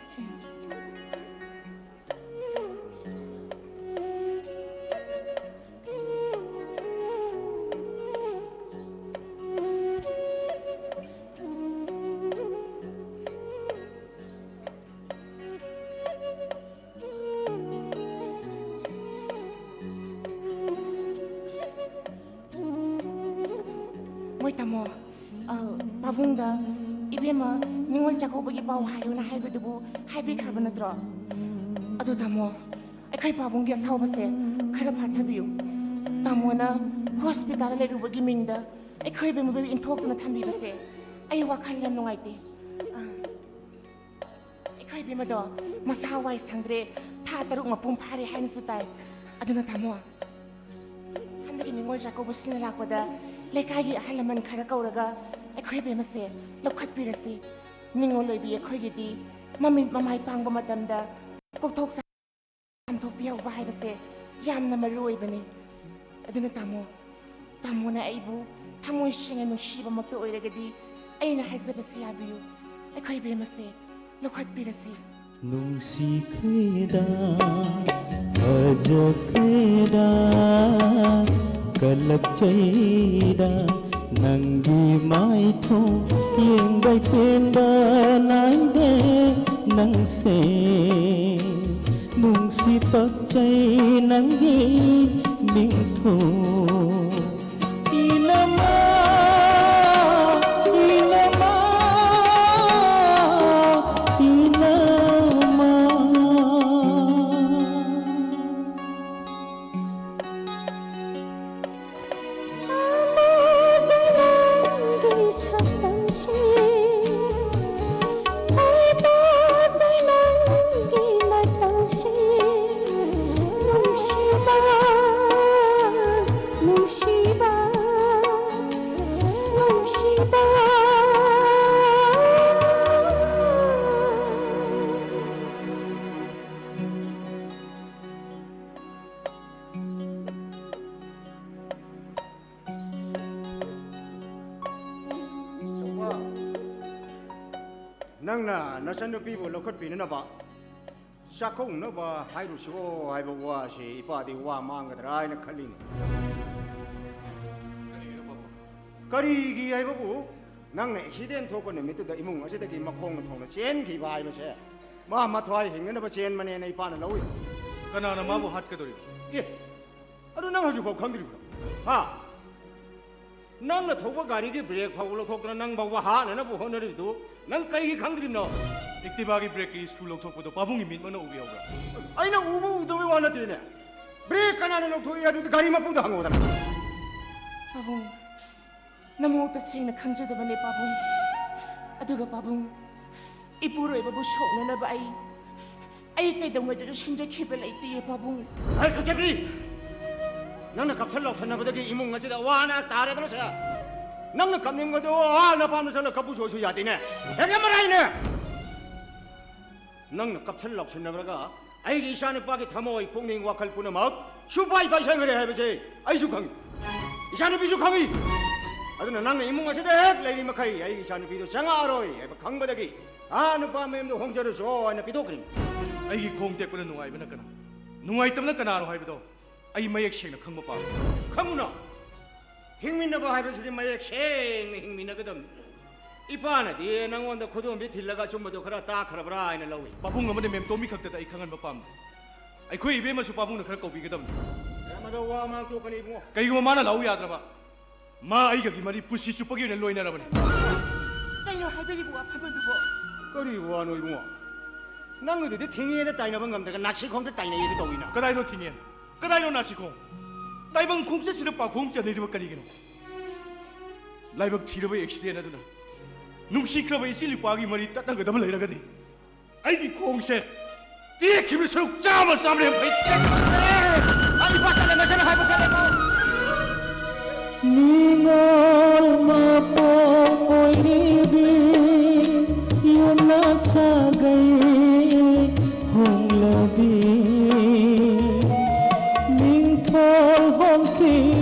ꯃꯣꯏ ꯇꯥꯃꯣ, ꯑ, ꯄꯥꯕꯨꯡꯗ ꯏꯕꯦꯝꯃ ꯅꯤꯉꯣꯜ ꯆꯥꯛꯀꯧꯕꯒꯤ ꯄꯥꯎ ꯍꯥꯏꯌꯨꯅ ꯍꯥꯏꯕꯗꯨꯕꯨ ꯍꯥꯏꯕꯤꯈ꯭ꯔꯕ ꯅꯠꯇ꯭ꯔꯣ? ꯑꯗꯨ ꯇꯥꯃꯣ, ꯑꯩꯈꯣꯏ ꯄꯥꯕꯨꯡꯒꯤ ꯑꯁꯥꯎꯕꯁꯦ ꯈꯔ ꯐꯥꯊꯕꯤꯌꯨ꯫ ꯇꯥꯃꯣꯅ ꯍꯣꯁꯄꯤꯇꯥꯜꯗ ꯂꯩꯔꯨꯕꯒꯤ ꯃꯤꯡꯗ ꯑꯩꯈꯣꯏ ꯏꯕꯦꯝꯃꯕꯨ ꯏꯟꯊꯣꯛꯇꯨꯅ ꯊꯝꯕꯤꯕꯁꯦ ꯑꯩ ꯋꯥꯈꯜ ꯌꯥꯝ ꯅꯨꯡꯉꯥꯏꯇꯦ꯫ ꯑ, ꯑꯩꯈꯣꯏ ꯏꯕꯦꯝꯃꯗꯣ ꯃꯁꯥ ꯋꯥꯏ ꯁꯪꯗ꯭ꯔꯦ, ꯊꯥ ꯇꯔꯨꯛ ꯃꯄꯨꯡ ꯐꯥꯔꯦ ꯍꯥꯏꯅꯁꯨ ꯇꯥꯏ꯫ ꯑꯗꯨꯅ ꯇꯥꯃꯣ, ꯍꯟꯗꯛꯀꯤ ꯅꯤꯉꯣꯜ ꯆꯥꯛꯀꯧꯕ ꯁꯤꯟꯅ ꯂꯥꯛꯄꯗ ꯂꯩꯀꯥꯏꯒꯤ ꯑꯍꯜ ꯂꯃꯟ ꯈꯔ ꯀꯧꯔꯒ ꯑꯩꯈꯣꯏ ꯏꯕꯦꯝꯃꯁꯦ ꯂꯧꯈꯠꯄꯤꯔꯁꯤ꯫ ꯅꯤꯉꯣꯜ ꯑꯣꯏꯕꯤ ꯑꯩꯈꯣꯏꯒꯤꯗꯤ ꯃꯃꯤꯠ ꯃꯃꯥꯏ ꯄꯥꯡꯕ ꯃꯇꯝꯗ ꯀꯣꯛꯊꯣꯛ ꯆꯥꯝꯊꯣꯛꯄꯤꯍꯧꯕ ꯍꯥꯏꯕꯁꯦ ꯌꯥꯝꯅ ꯃꯔꯨ ꯑꯣꯏꯕꯅꯤ꯫ ꯑꯗꯨꯅ ꯇꯥꯃꯣ, ꯇꯥꯃꯣꯅ ꯑꯩꯕꯨ ꯊꯃꯣꯏ ꯁꯦꯡꯅ ꯅꯨꯡꯁꯤꯕꯃꯛꯇ ꯑꯣꯏꯔꯒꯗꯤ ꯑꯩꯅ ꯍꯥꯏꯖꯕꯁꯤ ꯌꯥꯕꯤꯌꯨ꯫ ꯑꯩꯈꯣꯏ ꯏꯕꯦꯝꯃꯁꯦ ꯂꯧꯈꯠꯄꯤꯔꯁꯤ꯫ ꯅꯨꯡꯁꯤꯈ꯭ꯔꯦꯗ, ꯐꯖꯈ꯭ꯔꯦꯗ, ꯀꯜꯂꯛꯆꯩꯗ, ꯅꯪꯒꯤ ꯃꯥꯏꯊꯣꯡ ꯌꯦꯡꯕꯩ ꯄꯦꯟꯕ ꯅꯥꯏꯗꯦ ꯅꯪꯁꯦ꯫ ꯅꯨꯡꯁꯤ ꯄꯛꯆꯩ ꯅꯪꯒꯤ ꯃꯤꯡꯊꯣꯡ꯫ ꯏꯅꯃ, ꯏꯅꯃ, ꯏꯅꯃ꯫ ꯅꯪꯒꯤ ꯁꯛꯇꯝꯁꯤ, ꯈꯣꯏꯗꯥꯖꯩ ꯅꯪꯒꯤ ꯃꯇꯧꯁꯤ꯫ ꯅꯨꯡꯁꯤꯕ, ꯅꯨꯡꯁꯤꯕ, ꯅꯨꯡꯁꯤꯕ꯫ ꯅꯪꯅ ꯅꯆꯟꯅꯨꯄꯤꯕꯨ ꯂꯧꯈꯠꯄꯤꯅꯅꯕ, ꯆꯥꯛꯀꯧꯅꯕ ꯍꯥꯏꯔꯨꯁꯤꯔꯣ ꯍꯥꯏꯕ ꯋꯥꯁꯤ ꯏꯄꯥꯗꯤ ꯋꯥ ꯃꯥꯡꯒꯗ꯭ꯔꯥ ꯍꯥꯏꯅ ꯈꯜꯂꯤꯅꯤ꯫ ꯀꯔꯤꯒꯤ ꯍꯥꯏꯕꯕꯨ, ꯅꯪꯅ ꯑꯦꯛꯁꯤꯗꯦꯟ ꯊꯣꯛꯄ ꯅꯨꯃꯤꯠꯇꯨꯗ ꯏꯃꯨꯡ ꯑꯁꯤꯗꯒꯤ ꯃꯈꯣꯡꯅ ꯊꯣꯡꯅ ꯆꯦꯟꯈꯤꯕ ꯍꯥꯏꯕꯁꯦ ꯃꯥ ꯃꯊ꯭ꯋꯥꯏ ꯍꯤꯡꯅꯅꯕ ꯆꯦꯟꯕꯅꯦꯅ ꯏꯄꯥꯅ ꯂꯧꯏ꯫ ꯀꯅꯥꯅ ꯃꯥꯕꯨ ꯍꯥꯠꯀꯗꯧꯔꯤꯕ? ꯑꯦ, ꯑꯗꯨ ꯅꯪ ꯍꯧꯖꯤꯛꯐꯥꯎ ꯈꯪꯗ꯭ꯔꯤꯕ꯭ꯔꯣ? ꯍꯥ? ꯅꯪꯅ ꯊꯧꯕ ꯒꯥꯔꯤꯒꯤ ꯕ꯭ꯔꯦꯛ ꯐꯥꯎꯕ ꯂꯧꯊꯣꯛꯇꯅ ꯅꯪ ꯐꯥꯎꯕ ꯍꯥꯠꯅꯅꯕ ꯍꯣꯠꯅꯔꯤꯕꯗꯨ ꯅꯪ ꯀꯔꯤꯒꯤ ꯈꯪꯗ꯭ꯔꯤꯕꯅꯣ? ꯑꯦꯛꯇꯤꯚꯥꯒꯤ ꯕ꯭ꯔꯦꯛꯀꯤ ꯁ꯭ꯀ꯭ꯔꯨ ꯂꯧꯊꯣꯛꯄꯗꯣ ꯄꯥꯕꯨꯡꯒꯤ ꯃꯤꯠꯃꯛꯅ ꯎꯕꯤꯍꯧꯕ꯭ꯔꯥ? ꯑꯩꯅ ꯎꯕ ꯎꯗꯕꯩ ꯋꯥ ꯅꯠꯇꯦꯅꯦ꯫ ꯕ꯭ꯔꯦꯛ ꯀꯅꯥꯅ ꯂꯧꯊꯣꯛꯏ ꯍꯥꯏꯗꯨꯗꯤ ꯒꯥꯔꯤ ꯃꯄꯨꯗ ꯍꯪꯉꯣꯗꯅ꯫ ꯄꯥꯕꯨꯡ, ꯅꯃꯣ ꯇꯁꯦꯡꯅ ꯈꯪꯖꯗꯕꯅꯦ ꯄꯥꯕꯨꯡ꯫ ꯑꯗꯨꯒ ꯄꯥꯕꯨꯡ, ꯏꯄꯨꯔꯣꯏꯕꯕꯨ ꯁꯣꯛꯅꯅꯕ ꯑꯩ, ꯑꯩ ꯀꯩꯗꯧꯉꯩꯗꯁꯨ ꯁꯤꯟꯖꯈꯤꯕ ꯂꯩꯇꯦꯌꯦ ꯄꯥꯕꯨꯡ꯫ ꯑꯩ ꯈꯪꯖꯕꯤ! ꯅꯪꯅ ꯀꯞꯁꯟ ꯂꯥꯎꯁꯟꯅꯕꯗꯒꯤ ꯏꯃꯨꯡ ꯑꯁꯤꯗ ꯑꯋꯥ ꯑꯅꯥ ꯇꯥꯔꯦꯗꯅ ꯁꯦ꯫ ꯅꯪꯅ ꯀꯞꯅꯤꯡꯕꯗꯣ ꯑꯥ ꯅꯄꯥꯝꯗ ꯆꯠꯂ ꯀꯞꯄꯨ ꯁꯣꯏꯁꯨ ꯌꯥꯗꯦꯅꯦ꯫ ꯍꯦꯛ ꯃꯔꯥꯏꯅꯦ! ꯅꯪꯅ ꯀꯞꯁꯟ ꯂꯥꯎꯁꯟꯅꯕꯒ ꯑꯩꯒꯤ ꯏꯆꯥꯅꯨꯄꯥꯒꯤ ꯊꯃꯣꯏ, ꯄꯨꯛꯅꯤꯡ, ꯋꯥꯈꯜ ꯄꯨꯝꯅꯃꯛ ꯁꯨꯄꯥꯏ ꯄꯥꯏꯁꯟꯈ꯭ꯔꯦ ꯍꯥꯏꯕꯁꯦ ꯑꯩꯁꯨ ꯈꯪꯉꯤ꯫ ꯏꯆꯥꯅꯨꯄꯤꯁꯨ ꯈꯪꯉꯤ꯫ ꯑꯗꯨꯅ ꯅꯪꯅ ꯏꯃꯨꯡ ꯑꯁꯤꯗ ꯍꯦꯛ ꯂꯩꯔꯤ ꯃꯈꯩ ꯑꯩꯒꯤ ꯏꯆꯥꯅꯨꯄꯤꯗꯣ ꯆꯪꯉꯛꯑꯔꯣꯏ ꯍꯥꯏꯕ ꯈꯪꯕꯗꯒꯤ ꯑꯥ ꯅꯨꯄꯥ ꯃꯌꯨꯝꯗ ꯍꯣꯡꯖꯔꯨꯆꯣ ꯍꯥꯏꯅ ꯄꯤꯊꯣꯛꯈ꯭ꯔꯤꯅꯤ꯫ ꯑꯩꯒꯤ ꯈꯣꯡ ꯇꯦꯛꯄꯅ ꯅꯨꯡꯉꯥꯏꯕꯅ ꯀꯅꯥ? ꯅꯨꯡꯉꯥꯏꯇꯕꯅ ꯀꯅꯥꯅꯣ ꯍꯥꯏꯕꯗꯣ ꯑꯩ ꯃꯌꯦꯛ ꯁꯦꯡꯅ ꯈꯪꯕ ꯄꯥꯝꯃꯤ꯫ ꯈꯪꯉꯨꯅꯣ꯫ ꯍꯤꯡꯃꯤꯟꯅꯕ ꯍꯥꯏꯕꯁꯤꯗꯤ ꯃꯌꯦꯛ ꯁꯦꯡꯅ ꯍꯤꯡꯃꯤꯟꯅꯒꯗꯕꯅꯤ꯫ ꯏꯄꯥꯅꯗꯤ ꯅꯪꯉꯣꯟꯗ ꯈꯨꯗꯣꯝꯕꯤ ꯊꯤꯜꯂꯒ ꯑꯆꯨꯝꯕꯗꯣ ꯈꯔ ꯇꯥꯛꯈ꯭ꯔꯕ꯭ꯔꯥ ꯍꯥꯏꯅ ꯂꯧꯏ꯫ ꯄꯥꯕꯨꯡ ꯑꯃꯗꯤ ꯃꯦꯝ ꯇꯣꯝꯕꯤ ꯈꯛꯇꯗ ꯑꯩ ꯈꯪꯍꯟꯕ ꯄꯥꯝꯗꯦ꯫ ꯑꯩꯈꯣꯏ ꯏꯕꯦꯝꯃꯁꯨ ꯄꯥꯕꯨꯡꯅ ꯈꯔ ꯀꯧꯕꯤꯒꯗꯕꯅꯤ꯫ ꯃꯦꯝ ꯑꯗꯣ ꯋꯥ ꯃꯥꯡ ꯇꯣꯛꯀꯅꯤ ꯏꯕꯨꯡꯉꯣ꯫ ꯀꯩꯒꯨꯝꯕ ꯃꯥꯅ ꯂꯥꯛꯎ ꯌꯥꯗ꯭ꯔꯕ, ꯃꯥ ꯑꯩꯒꯒꯤ ꯃꯔꯤ ꯄꯨꯟꯁꯤ ꯆꯨꯞꯄꯒꯤ ꯑꯣꯏꯅ ꯂꯣꯏꯅꯔꯕꯅꯤ꯫ ꯀꯩꯅꯣ ꯍꯥꯏꯕꯤꯔꯤꯕ ꯋꯥꯐꯝ ꯑꯗꯨꯕꯣ? ꯀꯔꯤ ꯋꯥꯅꯣ ꯏꯕꯨꯡꯉꯣ? ꯅꯪꯒꯤꯗꯨꯗꯤ ꯊꯤꯡꯉꯦꯅ ꯇꯥꯏꯅꯕ ꯉꯝꯗ꯭ꯔꯒ ꯅꯥꯁꯤꯈꯣꯡꯗ ꯇꯥꯏꯅꯩ ꯑꯗꯨ ꯇꯧꯏꯅ꯫ ꯀꯗꯥꯏꯅꯣ ꯊꯤꯡꯉꯦ? ꯀꯗꯥꯏꯅꯣ ꯅꯥꯁꯤꯈꯣꯡ? ꯇꯥꯏꯕꯪ ꯈꯣꯡꯆꯠꯁꯤꯗ ꯄꯥꯈꯣꯡ ꯆꯟꯅꯔꯤꯕ ꯀꯔꯤꯒꯤꯅꯣ? ꯂꯥꯏꯕꯛ ꯊꯤꯔꯕ ꯑꯦꯛꯁꯤꯗꯦꯟ ꯑꯗꯨꯅ ꯅꯨꯡꯁꯤꯈ꯭ꯔꯕ ꯏꯆꯤꯜ ꯏꯄ꯭ꯋꯥꯒꯤ ꯃꯔꯤ ꯇꯠꯅꯒꯗꯕ ꯂꯩꯔꯒꯗꯤ ꯑꯩꯒꯤ ꯈꯣꯡꯁꯦ ꯇꯦꯛꯈꯤꯕ ꯁꯔꯨꯛ ꯆꯥꯝꯃ ꯆꯥꯝꯃ ꯌꯥꯡꯈꯩ ꯇꯦꯛꯈ꯭ꯔꯦ꯫ ꯑꯩ ꯏꯄꯥ ꯆꯠꯂꯦ, ꯅꯆꯟ ꯍꯥꯏꯕ ꯆꯠꯂꯦꯀꯣ꯫ ꯅꯤꯡꯉꯣꯜ ꯃꯄꯣꯛ ꯑꯣꯏꯔꯤꯕꯤ ꯌꯨꯝꯅꯥꯛ ꯁꯥꯒꯩ ꯍꯣꯡꯂꯕꯤ ꯅꯤꯡꯊꯧ ꯍꯣꯡꯈꯤ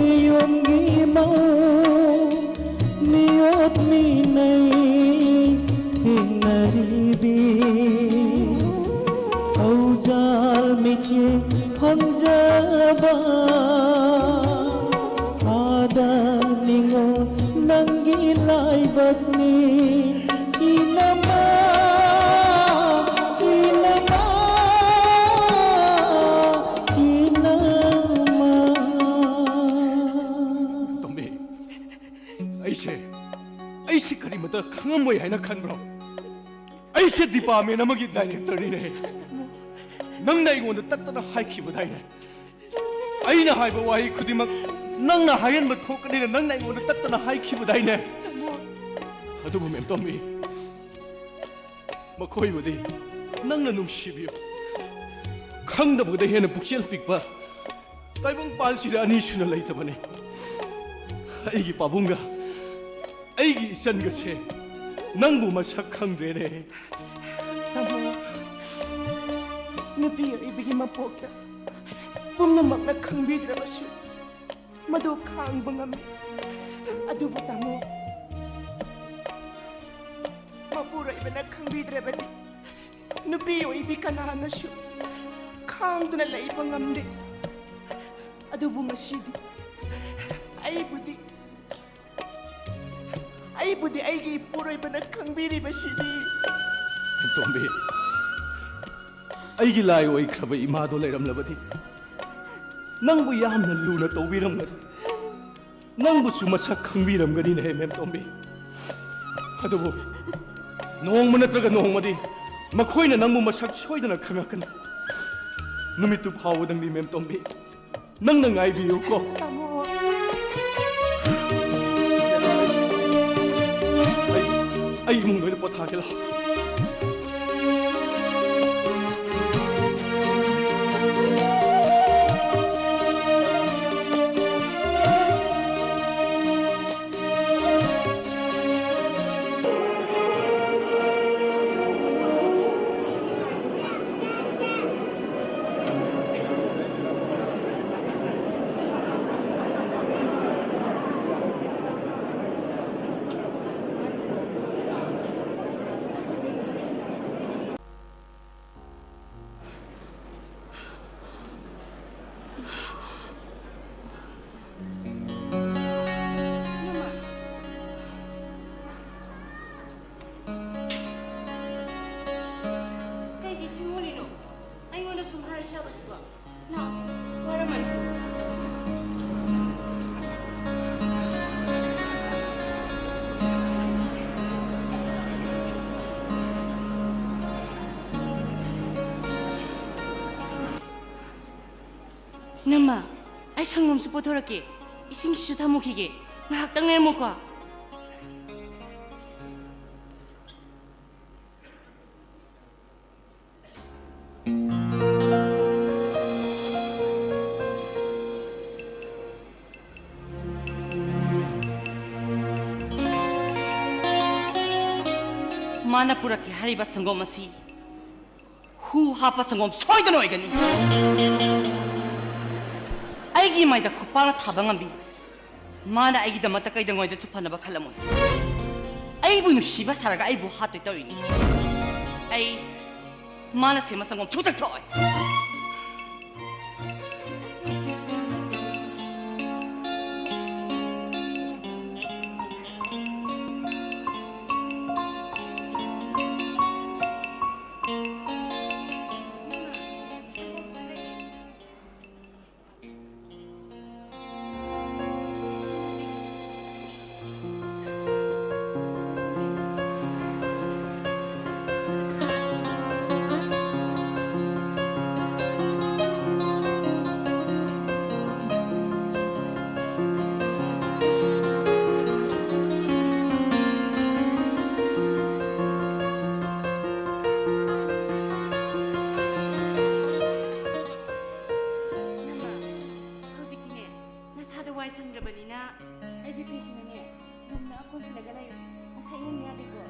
ꯌꯨꯝꯒꯤ ꯃꯧ ꯃꯤꯑꯣꯠ ꯃꯤꯅꯩ ꯊꯦꯡꯅꯔꯤꯕꯤ ꯊꯧꯖꯥꯜ ꯃꯤꯠꯌꯦꯡ ꯐꯪꯖꯕ ꯑꯥꯗ ꯅꯤꯡꯉꯣ ꯅꯪꯒꯤ ꯂꯥꯏꯕꯛꯅꯤ ꯏꯅꯃ ꯏꯅꯃ ꯏꯅꯃ꯫ ꯇꯣꯝꯕꯤ, ꯑꯩꯁꯦ, ꯑꯩꯁꯦ ꯀꯔꯤꯃꯇ ꯈꯪꯉꯝꯃꯣꯏ ꯍꯥꯏꯅ ꯈꯟꯕ꯭ꯔꯣ? ꯑꯩꯁꯦ ꯗꯤꯄꯥꯔꯠꯃꯦꯟ ꯑꯃꯒꯤ ꯗꯥꯏꯔꯦꯛꯇꯔꯅꯤꯅꯦ꯫ ꯅꯪꯅ ꯑꯩꯉꯣꯟꯗ ꯇꯠꯇꯅ ꯍꯥꯏꯈꯤꯕꯗꯥꯏꯅꯦ, ꯑꯩꯅ ꯍꯥꯏꯕ ꯋꯥꯍꯩ ꯈꯨꯗꯤꯡꯃꯛ ꯅꯪꯅ ꯍꯥꯏꯍꯟꯕ ꯊꯣꯛꯀꯅꯤꯅ ꯅꯪꯅ ꯑꯩꯉꯣꯟꯗ ꯇꯠꯇꯅ ꯍꯥꯏꯈꯤꯕꯗꯥꯏꯅꯦ? ꯑꯗꯨꯕꯨ ꯃꯦꯝꯇꯣꯝꯕꯤ, ꯃꯈꯣꯏꯕꯨꯗꯤ ꯅꯪꯅ ꯅꯨꯡꯁꯤꯕꯤꯌꯨ꯫ ꯈꯪꯗꯕꯗ ꯍꯦꯟꯅ ꯄꯨꯛꯆꯦꯜ ꯄꯤꯛꯄ ꯇꯥꯏꯕꯪꯄꯥꯟꯁꯤꯗ ꯑꯅꯤꯁꯨꯅ ꯂꯩꯇꯕꯅꯤ꯫ ꯑꯩꯒꯤ ꯄꯥꯕꯨꯡꯒ ꯑꯩꯒꯤ ꯏꯆꯟꯒꯁꯦ ꯅꯪꯕꯨ ꯃꯁꯛ ꯈꯪꯗ꯭ꯔꯦꯅꯦ꯫ ꯇꯥꯃꯣ, ꯅꯨꯄꯤ ꯑꯣꯏꯕꯒꯤ ꯃꯄꯣꯛꯇ ꯄꯨꯝꯅꯃꯛꯅ ꯈꯪꯕꯤꯗ꯭ꯔꯕꯁꯨ ꯃꯗꯨ ꯈꯥꯡꯕ ꯉꯝꯃꯤ꯫ ꯑꯗꯨꯕꯨ ꯇꯥꯃꯣ, ꯃꯄꯨꯔꯣꯏꯕꯅ ꯈꯪꯕꯤꯗ꯭ꯔꯕꯗꯤ ꯅꯨꯄꯤ ꯑꯣꯏꯕꯤ ꯀꯅꯥꯅꯁꯨ ꯈꯥꯡꯗꯨꯅ ꯂꯩꯕ ꯉꯝꯗꯦ꯫ ꯑꯗꯨꯕꯨ ꯉꯁꯤꯗꯤ ꯑꯩꯕꯨꯗꯤ, ꯑꯩꯕꯨꯗꯤ ꯑꯩꯒꯤ ꯏꯄꯨꯔꯣꯏꯕꯅ ꯈꯪꯕꯤꯔꯤꯕꯁꯤꯗꯤ꯫ ꯇꯣꯝꯕꯤ, ꯑꯩꯒꯤ ꯂꯥꯏ ꯑꯣꯏꯈ꯭ꯔꯕ ꯏꯃꯥꯗꯣ ꯂꯩꯔꯝꯂꯕꯗꯤ ꯅꯪꯕꯨ ꯌꯥꯝꯅ ꯂꯨꯅ ꯇꯧꯕꯤꯔꯝꯒꯅꯤ꯫ ꯅꯪꯕꯨꯁꯨ ꯃꯁꯛ ꯈꯪꯕꯤꯔꯝꯒꯅꯤꯅꯦ, ꯃꯦꯝꯇꯣꯝꯕꯤ꯫ ꯑꯗꯨꯕꯨ ꯅꯣꯡꯃ ꯅꯠꯇ꯭ꯔꯒ ꯅꯣꯡꯃꯗꯤ ꯃꯈꯣꯏꯅ ꯅꯪꯕꯨ ꯃꯁꯛ ꯁꯣꯏꯗꯅ ꯈꯪꯉꯛꯀꯅꯤ꯫ ꯅꯨꯃꯤꯠꯇꯨ ꯐꯥꯎꯕꯗꯪꯗꯤ, ꯃꯦꯝꯇꯣꯝꯕꯤ, ꯅꯪꯅ ꯉꯥꯏꯕꯤꯌꯨꯀꯣ꯫ ꯇꯥꯃꯣ꯫ ꯑꯩ, ꯑꯩ ꯏꯃꯨꯡꯗ ꯑꯣꯏꯅ ꯄꯣꯊꯥꯒꯦ ꯂꯥꯎ꯫ ꯏꯃꯥ, ꯀꯩꯒꯤ ꯁꯤꯡꯉꯨꯔꯤꯅꯣ? ꯑꯩꯉꯣꯟꯗ ꯁꯨꯝ ꯍꯥꯏꯔꯤꯁꯤꯕꯣ? ꯂꯥꯛꯑꯣ, ꯋꯥꯔꯝꯃꯅꯤ꯫ ꯏꯅꯝꯃ, ꯑꯩ ꯁꯪꯒꯣꯝꯁꯨ ꯄꯨꯊꯣꯔꯛꯀꯦ, ꯏꯁꯤꯡꯁꯤꯁꯨ ꯊꯝꯃꯨꯈꯤꯒꯦ꯫ ꯉꯥꯏꯍꯥꯛꯇꯪ ꯂꯩꯔꯝꯃꯨꯀꯣ꯫ ꯃꯥꯅ ꯄꯨꯔꯛꯀꯦ ꯍꯥꯏꯔꯤꯕ ꯁꯪꯒꯣꯝ ꯑꯁꯤ ꯍꯨ ꯍꯥꯞꯄ ꯁꯪꯒꯣꯝ ꯁꯣꯏꯗꯅ ꯑꯣꯏꯒꯅꯤ꯫ ꯑꯩꯒꯤ ꯃꯥꯏꯗ ꯈꯨꯄꯥꯛꯅ ꯊꯥꯕ ꯉꯝꯕꯤ꯫ ꯃꯥꯅ ꯑꯩꯒꯤꯗꯃꯛꯇ ꯀꯩꯗꯧꯉꯩꯗꯁꯨ ꯐꯅꯕ ꯈꯜꯂꯝꯃꯣꯏ꯫ ꯑꯩꯕꯨ ꯅꯨꯡꯁꯤꯕ ꯁꯥꯔꯒ ꯑꯩꯕꯨ ꯍꯥꯠꯇꯣꯏ ꯇꯧꯔꯤꯅꯤ꯫ ꯑꯩ ꯃꯥꯅ ꯁꯦꯝꯕ ꯁꯪꯒꯣꯝ ꯁꯨꯡꯊꯛ ꯊꯛꯑꯣꯏ꯫ ꯅꯃ, ꯍꯧꯖꯤꯛꯇꯤꯅꯦ, ꯅꯁꯥꯗꯣ ꯋꯥꯏ ꯁꯪꯗ꯭ꯔꯕꯅꯤꯅ ꯑꯩꯒꯤ ꯐꯤꯁꯤꯅꯅꯦ, ꯅꯝꯅ ꯀꯣꯟꯁꯤꯜꯂꯒ ꯂꯩꯌꯨ꯫ ꯃꯁꯥ ꯏꯪꯍꯟꯕ ꯌꯥꯗꯦꯀꯣ꯫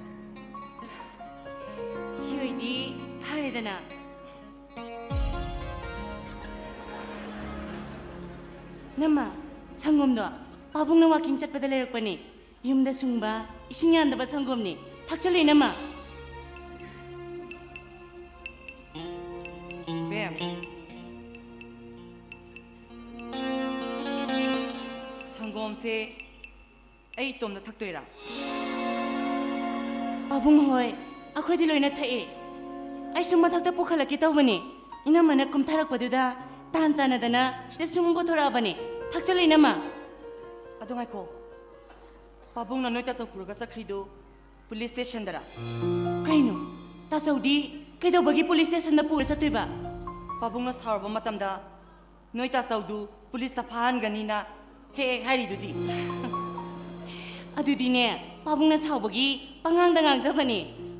ꯁꯤ ꯑꯣꯏꯗꯤ ꯐꯔꯦꯗꯅ꯫ ꯅꯃ, ꯁꯪꯒꯣꯝꯗꯣ ꯄꯥꯕꯨꯡꯅ ꯋꯥꯀꯤꯡ ꯆꯠꯄꯗ ꯂꯩꯔꯛꯄꯅꯦ꯫ ꯌꯨꯝꯗ ꯁꯨꯡꯕ, ꯏꯁꯤꯡ ꯌꯥꯟꯗꯕ ꯁꯪꯒꯣꯝꯅꯦ꯫ ꯊꯛꯆꯜꯂꯨ, ꯏꯅꯝꯃ꯫ ꯕꯦꯝ, ꯁꯪꯒꯣꯝꯁꯦ ꯑꯩ ꯏꯇꯣꯝꯗ ꯊꯛꯇꯣꯏꯔꯥ? ꯄꯥꯕꯨꯡ ꯍꯣꯏ, ꯑꯩꯈꯣꯏꯗꯤ ꯂꯣꯏꯅ ꯊꯛꯑꯦ꯫ ꯑꯩꯁꯨ ꯃꯊꯛꯇ ꯄꯨꯈꯠꯂꯛꯀꯦ ꯇꯧꯕꯅꯦ꯫ ꯏꯅꯝꯃꯅ ꯀꯨꯝꯊꯔꯛꯄꯗꯨꯗ ꯇꯥꯟ ꯆꯥꯟꯅꯗꯅ ꯁꯤꯗ ꯁꯨꯝ ꯄꯨꯊꯣꯔꯛꯑꯕꯅꯦ꯫ ꯊꯛꯆꯜꯂꯨ, ꯏꯅꯝꯃ꯫ ꯑꯗꯨ ꯉꯥꯏꯈꯣ꯫ ꯄꯥꯕꯨꯡꯅ ꯅꯣꯏ ꯇꯥꯆꯧ ꯄꯨꯔꯒ ꯆꯠꯈ꯭ꯔꯤꯗꯨ ꯄꯨꯂꯤꯁ ꯁ꯭ꯇꯦꯁꯟꯗꯔ? ꯀꯩꯅꯣ? ꯇꯥꯆꯧꯗꯤ ꯀꯩꯗꯧꯕꯒꯤ ꯄꯨꯂꯤꯁ ꯁ꯭ꯇꯦꯁꯟꯗ ꯄꯨꯔ ꯆꯠꯇꯣꯏꯕ? ꯄꯥꯕꯨꯡꯅ ꯁꯥꯎꯔꯕ ꯃꯇꯝꯗ ꯅꯣꯏ ꯇꯥꯆꯧꯗꯨ ꯄꯨꯂꯤꯁꯇ ꯐꯥꯍꯟꯒꯅꯤꯅ ꯍꯦꯛ ꯍꯦꯛ ꯍꯥꯏꯔꯤꯗꯨꯗꯤ꯫ ꯑꯗꯨꯗꯤꯅꯦ, ꯄꯥꯕꯨꯡꯅ ꯁꯥꯎꯕꯒꯤ ꯄꯉꯥꯡꯗ ꯉꯥꯡꯖꯕꯅꯦ꯫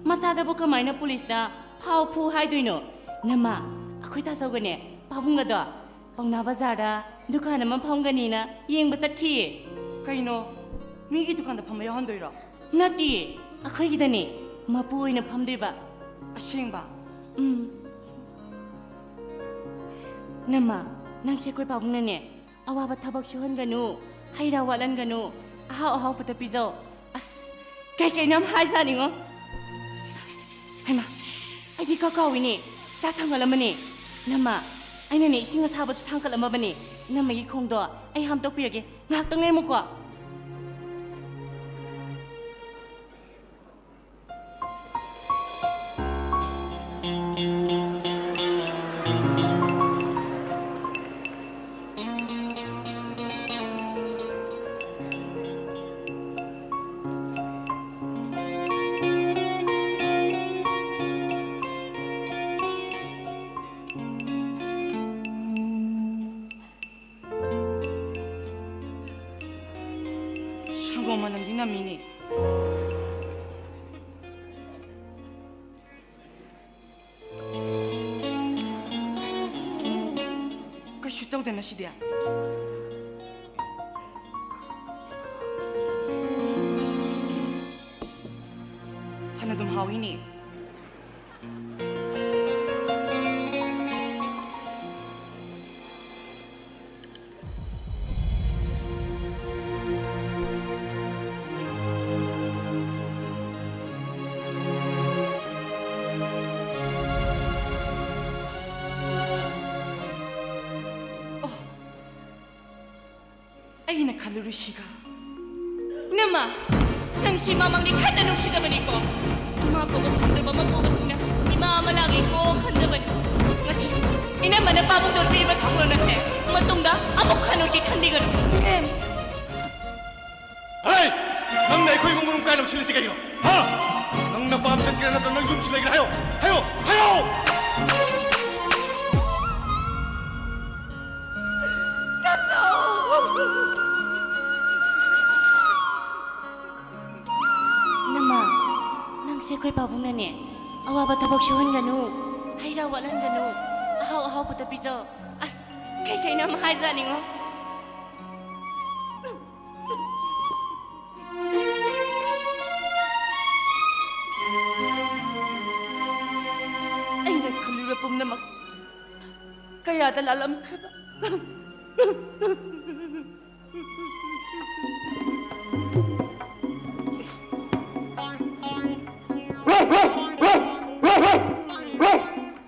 ꯃꯆꯥꯗꯕꯨ ꯀꯃꯥꯏꯅ ꯄꯨꯂꯤꯁꯅ ꯐꯥꯎ ꯐꯨ ꯍꯥꯏꯗꯣꯏꯅꯣ? ꯅꯃ, ꯑꯩꯈꯣꯏ ꯇꯥꯆꯧꯒꯅꯦ, ꯄꯥꯕꯨꯡꯒꯗꯣ ꯄꯥꯎꯅꯥ ꯕꯖꯥꯔꯗ ꯗꯨꯀꯥꯟ ꯑꯃ ꯐꯝꯒꯅꯤꯅ ꯌꯦꯡꯕ ꯆꯠꯈꯤꯌꯦ꯫ ꯀꯩꯅꯣ? ꯃꯤꯒꯤ ꯗꯨꯀꯥꯟꯗ ꯐꯝꯕ ꯌꯥꯎꯍꯟꯗꯣꯏꯔꯣ? ꯅꯠꯇꯤꯌꯦ, ꯑꯩꯈꯣꯏꯒꯤꯗꯅꯦ꯫ ꯃꯄꯨ ꯑꯣꯏꯅ ꯐꯝꯗꯣꯏꯕ꯫ ꯑꯁꯦꯡꯕ? ꯎꯝ꯫ ꯅꯃ, ꯅꯪꯁꯦ ꯑꯩꯈꯣꯏ ꯄꯥꯕꯨꯡꯅꯅꯦ, ꯑꯋꯥꯕ ꯊꯕꯛ ꯁꯨꯍꯟꯒꯅꯨ, ꯍꯩ ꯔꯥ ꯋꯥꯠꯍꯟꯒꯅꯨ, ꯑꯍꯥꯎ ꯑꯍꯥꯎꯕꯇ ꯄꯤꯖꯧ꯫ ꯑꯁ, ꯀꯩ ꯀꯩꯅꯣ ꯌꯥꯝ ꯍꯥꯏꯖꯥꯅꯤꯉꯣ꯫ ꯍꯩꯃꯥ, ꯑꯩꯗꯤ ꯀꯥ ꯀꯥꯎꯏꯅꯦ꯫ ꯆꯥꯛ ꯊꯥꯡꯒꯠꯂꯝꯕꯅꯦ꯫ ꯅꯃ, ꯑꯩꯅꯅꯦ ꯏꯁꯤꯡ ꯑꯁꯥꯕꯁꯨ ꯊꯥꯡꯒꯠꯂꯝꯃꯕꯅꯦ꯫ ꯅꯃꯒꯤ ꯈꯣꯡꯗꯣ ꯑꯩ ꯍꯥꯝꯗꯣꯛꯄꯤꯔꯒꯦ꯫ ꯉꯥꯏꯍꯥꯛꯇꯪ ꯂꯩꯔꯝꯃꯨꯀꯣ꯫ ꯁꯪꯒꯣꯝ ꯃꯅꯝꯗꯤ ꯅꯝꯃꯤꯅꯦ꯫ ꯀꯩꯁꯨ ꯇꯧꯗꯅ ꯁꯤꯗꯤ꯫ ꯐꯅꯗꯨꯝ ꯍꯥꯎꯏꯅꯦ꯫ ꯑꯣ, ꯑꯩꯅ ꯈꯜꯂꯨꯔꯤꯁꯤꯒ꯫ ꯏꯅꯝꯃ, ꯅꯪꯁꯤ ꯃꯃꯥꯡꯗꯤ ꯈꯟꯅ ꯅꯨꯡꯁꯤꯖꯕꯅꯤꯀꯣ꯫ ꯏꯃꯥ ꯀꯧꯕ ꯐꯪꯗ꯭ꯔꯕ ꯃꯄꯣꯛ ꯑꯁꯤꯅ ꯏꯃꯥ ꯑꯃ ꯂꯥꯛꯏꯀꯣ ꯈꯟꯖꯕꯅꯤ꯫ ꯉꯁꯤ ꯏꯅꯝꯃꯅ ꯄꯥꯕꯨꯡꯗ ꯄꯤꯔꯤꯕ ꯊꯧꯒꯜ ꯑꯁꯦ ꯃꯇꯨꯡꯗ ꯑꯃꯨꯛ ꯍꯟꯅ ꯑꯣꯏꯒꯦ ꯈꯟꯕꯤꯒꯅꯨ꯫ ꯏꯅꯦꯝ! ꯍꯩ! ꯅꯪꯅ ꯑꯩꯈꯣꯏ ꯏꯃꯨꯡ ꯃꯅꯨꯡ ꯀꯥꯏꯅꯕ ꯁꯤꯜꯂꯤꯁꯤ ꯀꯩꯒꯤꯅꯣ? ꯍꯥ? ꯅꯪ ꯅꯄꯥꯝ ꯆꯠꯀꯦꯔꯥ ꯅꯠꯇ꯭ꯔꯒ ꯅꯪ ꯌꯨꯝꯁꯤ ꯂꯩꯒꯦꯔꯥ? ꯍꯥꯏꯌꯣ! ꯍꯥꯏꯌꯣ! ꯍꯥꯏꯌꯣ! ꯑꯩꯈꯣꯏ ꯄꯥꯕꯨꯡꯅꯅꯦ, ꯑꯋꯥꯕ ꯊꯕꯛ ꯁꯨꯍꯟꯒꯅꯨ, ꯍꯩ ꯔꯥ ꯋꯥꯠꯍꯟꯒꯅꯨ, ꯑꯍꯥꯎ ꯑꯍꯥꯎꯕꯗ ꯄꯤꯖꯧ꯫ ꯑꯁ, ꯀꯩ ꯀꯩꯅꯣ ꯑꯃ ꯍꯥꯏꯖꯥꯠꯅꯤꯉꯣ꯫ ꯑꯩꯅ ꯈꯜꯂꯤꯕ ꯄꯨꯝꯅꯃꯛꯁꯦ ꯀꯌꯥꯗ ꯂꯥꯜꯂꯝꯈ꯭ꯔꯕ꯫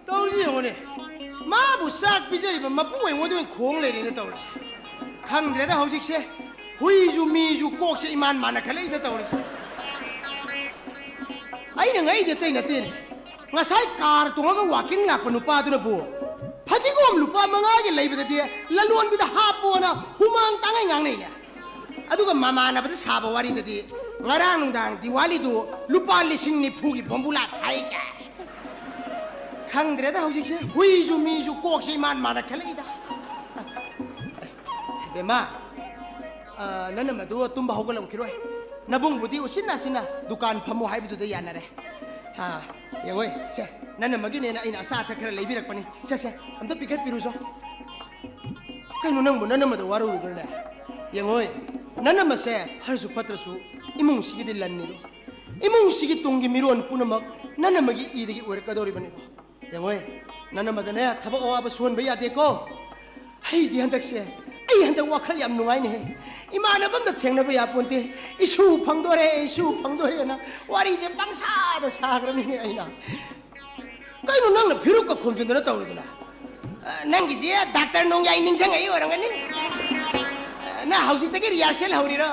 ꯇꯧꯔꯤꯁꯤ ꯌꯦꯡꯉꯨꯅꯦ, ꯃꯥꯕꯨ ꯆꯥꯛ ꯄꯤꯖꯔꯤꯕ ꯃꯄꯨ ꯑꯩꯉꯣꯟꯗ ꯑꯣꯏꯅ ꯈꯣꯡ ꯂꯩꯔꯦꯅ ꯇꯧꯔꯤꯁꯦ꯫ ꯈꯪꯗ꯭ꯔꯦꯗ ꯍꯧꯖꯤꯛꯁꯦ, ꯍꯨꯏꯁꯨ ꯃꯤꯁꯨ ꯀꯣꯛꯁꯦ ꯏꯃꯥꯟ ꯃꯥꯟꯅ ꯈꯜꯂꯛꯏꯗ ꯇꯧꯔꯤꯁꯦ꯫ ꯑꯩꯅ ꯉꯛꯏꯗꯤ ꯑꯇꯩ ꯅꯠꯇꯦꯅꯦ, ꯉꯁꯥꯏ ꯀꯥꯔ ꯇꯣꯡꯉꯒ ꯋꯥꯀꯤꯡ ꯂꯥꯛꯄ ꯅꯨꯄꯥꯗꯨꯅꯕꯨ ꯐꯗꯤꯒꯣꯝ ꯂꯨꯄꯥ ꯃꯉꯥꯒꯤ ꯂꯩꯕꯗꯗꯤ ꯂꯂꯣꯟꯕꯤꯗ ꯍꯥꯞꯄꯣꯅ ꯍꯨꯃꯥꯡ ꯇꯥꯡꯉꯩ ꯉꯥꯡꯅꯩꯅꯦ꯫ ꯑꯗꯨꯒ ꯃꯃꯥꯟꯅꯕꯗ ꯁꯥꯕ ꯋꯥꯔꯤꯗꯗꯤ ꯉꯔꯥꯡ ꯅꯨꯡꯗꯥꯡ ꯗꯤꯋꯥꯂꯤꯗꯨ ꯂꯨꯄꯥ ꯂꯤꯁꯤꯡ ꯅꯤꯐꯨꯒꯤ ꯕꯣꯝꯕꯨꯂꯥ ꯊꯥꯏ ꯀꯥꯏ꯫ ꯈꯪꯗ꯭ꯔꯦꯗ ꯍꯧꯖꯤꯛꯁꯦ, ꯍꯨꯏꯁꯨ ꯃꯤꯁꯨ ꯀꯣꯛꯁꯦ ꯏꯃꯥꯟ ꯃꯥꯟꯅ ꯈꯜꯂꯛꯏꯗ꯫ ꯕꯦꯝꯃ, ꯑ, ꯅꯅꯝꯃꯗꯨ ꯇꯨꯝꯕ ꯍꯧꯒꯠꯂꯝꯈꯤꯔꯣꯏ꯫ ꯅꯕꯨꯡꯕꯨꯗꯤ ꯎꯁꯤꯟ ꯅꯥꯁꯤꯟꯅ ꯗꯨꯀꯥꯟ ꯐꯝꯃꯣ ꯍꯥꯏꯕꯗꯨꯗ ꯌꯥꯅꯔꯦ꯫ ꯑ, ꯌꯦꯡꯉꯣꯏ, ꯁꯦ, ꯅꯅꯝꯃꯒꯤꯅꯦꯅ ꯑꯩꯅ ꯑꯆꯥ ꯑꯊꯛ ꯈꯔ ꯂꯩꯕꯤꯔꯛꯄꯅꯤ꯫ ꯁꯦ, ꯁꯦ, ꯑꯝꯇ ꯄꯤꯈꯠꯄꯤꯔꯨꯆꯣ꯫ ꯀꯩꯅꯣ ꯅꯪꯕꯨ ꯅꯅꯝꯃꯗ ꯋꯥꯔꯧꯔꯤꯕ꯭ꯔꯅꯦ? ꯌꯦꯡꯉꯣꯏ, ꯅꯅꯝꯃꯁꯦ ꯐꯔꯁꯨ ꯐꯠꯇ꯭ꯔꯁꯨ ꯏꯃꯨꯡꯁꯤꯒꯤꯗꯤ ꯂꯟꯅꯤꯗꯣ꯫ ꯏꯃꯨꯡꯁꯤꯒꯤ ꯇꯨꯡꯒꯤ ꯃꯤꯔꯣꯟ ꯄꯨꯝꯅꯃꯛ ꯅꯅꯝꯃꯒꯤ ꯏꯗꯒꯤ ꯑꯣꯏꯔꯛꯀꯗꯧꯔꯤꯕꯅꯤꯗꯣ꯫ ꯌꯦꯡꯉꯣꯏ, ꯅꯅꯝꯃꯗꯅꯦ ꯊꯕꯛ ꯑꯋꯥꯕ ꯁꯨꯍꯟꯕ ꯌꯥꯗꯦꯀꯣ꯫ ꯑꯩꯗꯤ ꯍꯟꯗꯛꯁꯦ, ꯑꯩ ꯍꯟꯗꯛ ꯋꯥꯈꯜ ꯌꯥꯝ ꯅꯨꯡꯉꯥꯏꯅꯦꯍꯦ꯫ ꯏꯃꯥꯟꯅꯕ ꯑꯝꯇ ꯊꯦꯡꯅꯕ ꯌꯥꯄꯣꯟꯇꯦ꯫ ꯏꯁꯨ ꯐꯪꯗꯣꯔꯦ, ꯏꯁꯨ ꯐꯪꯗꯣꯔꯦꯅ ꯋꯥꯔꯤꯁꯦ ꯄꯪꯁꯥꯗ ꯁꯥꯈ꯭ꯔꯃꯤꯅꯦ ꯑꯩꯅ꯫ ꯀꯩꯅꯣ ꯅꯪꯅ ꯐꯤꯔꯨꯛꯀ ꯈꯣꯝꯖꯤꯟꯗꯅ ꯇꯧꯔꯤꯗꯨꯅ? ꯑ, ꯅꯪꯒꯤꯁꯦ ꯗꯥꯛꯇꯔ ꯅꯣꯡꯌꯥꯏ ꯅꯤꯡꯁꯤꯡꯉꯛꯏ ꯑꯣꯏꯔꯝꯒꯅꯤ꯫ ꯑ, ꯅꯪ ꯍꯧꯖꯤꯛꯇꯒꯤ ꯔꯤꯍꯥꯔꯁꯦꯜ ꯍꯧꯔꯤꯔꯣ?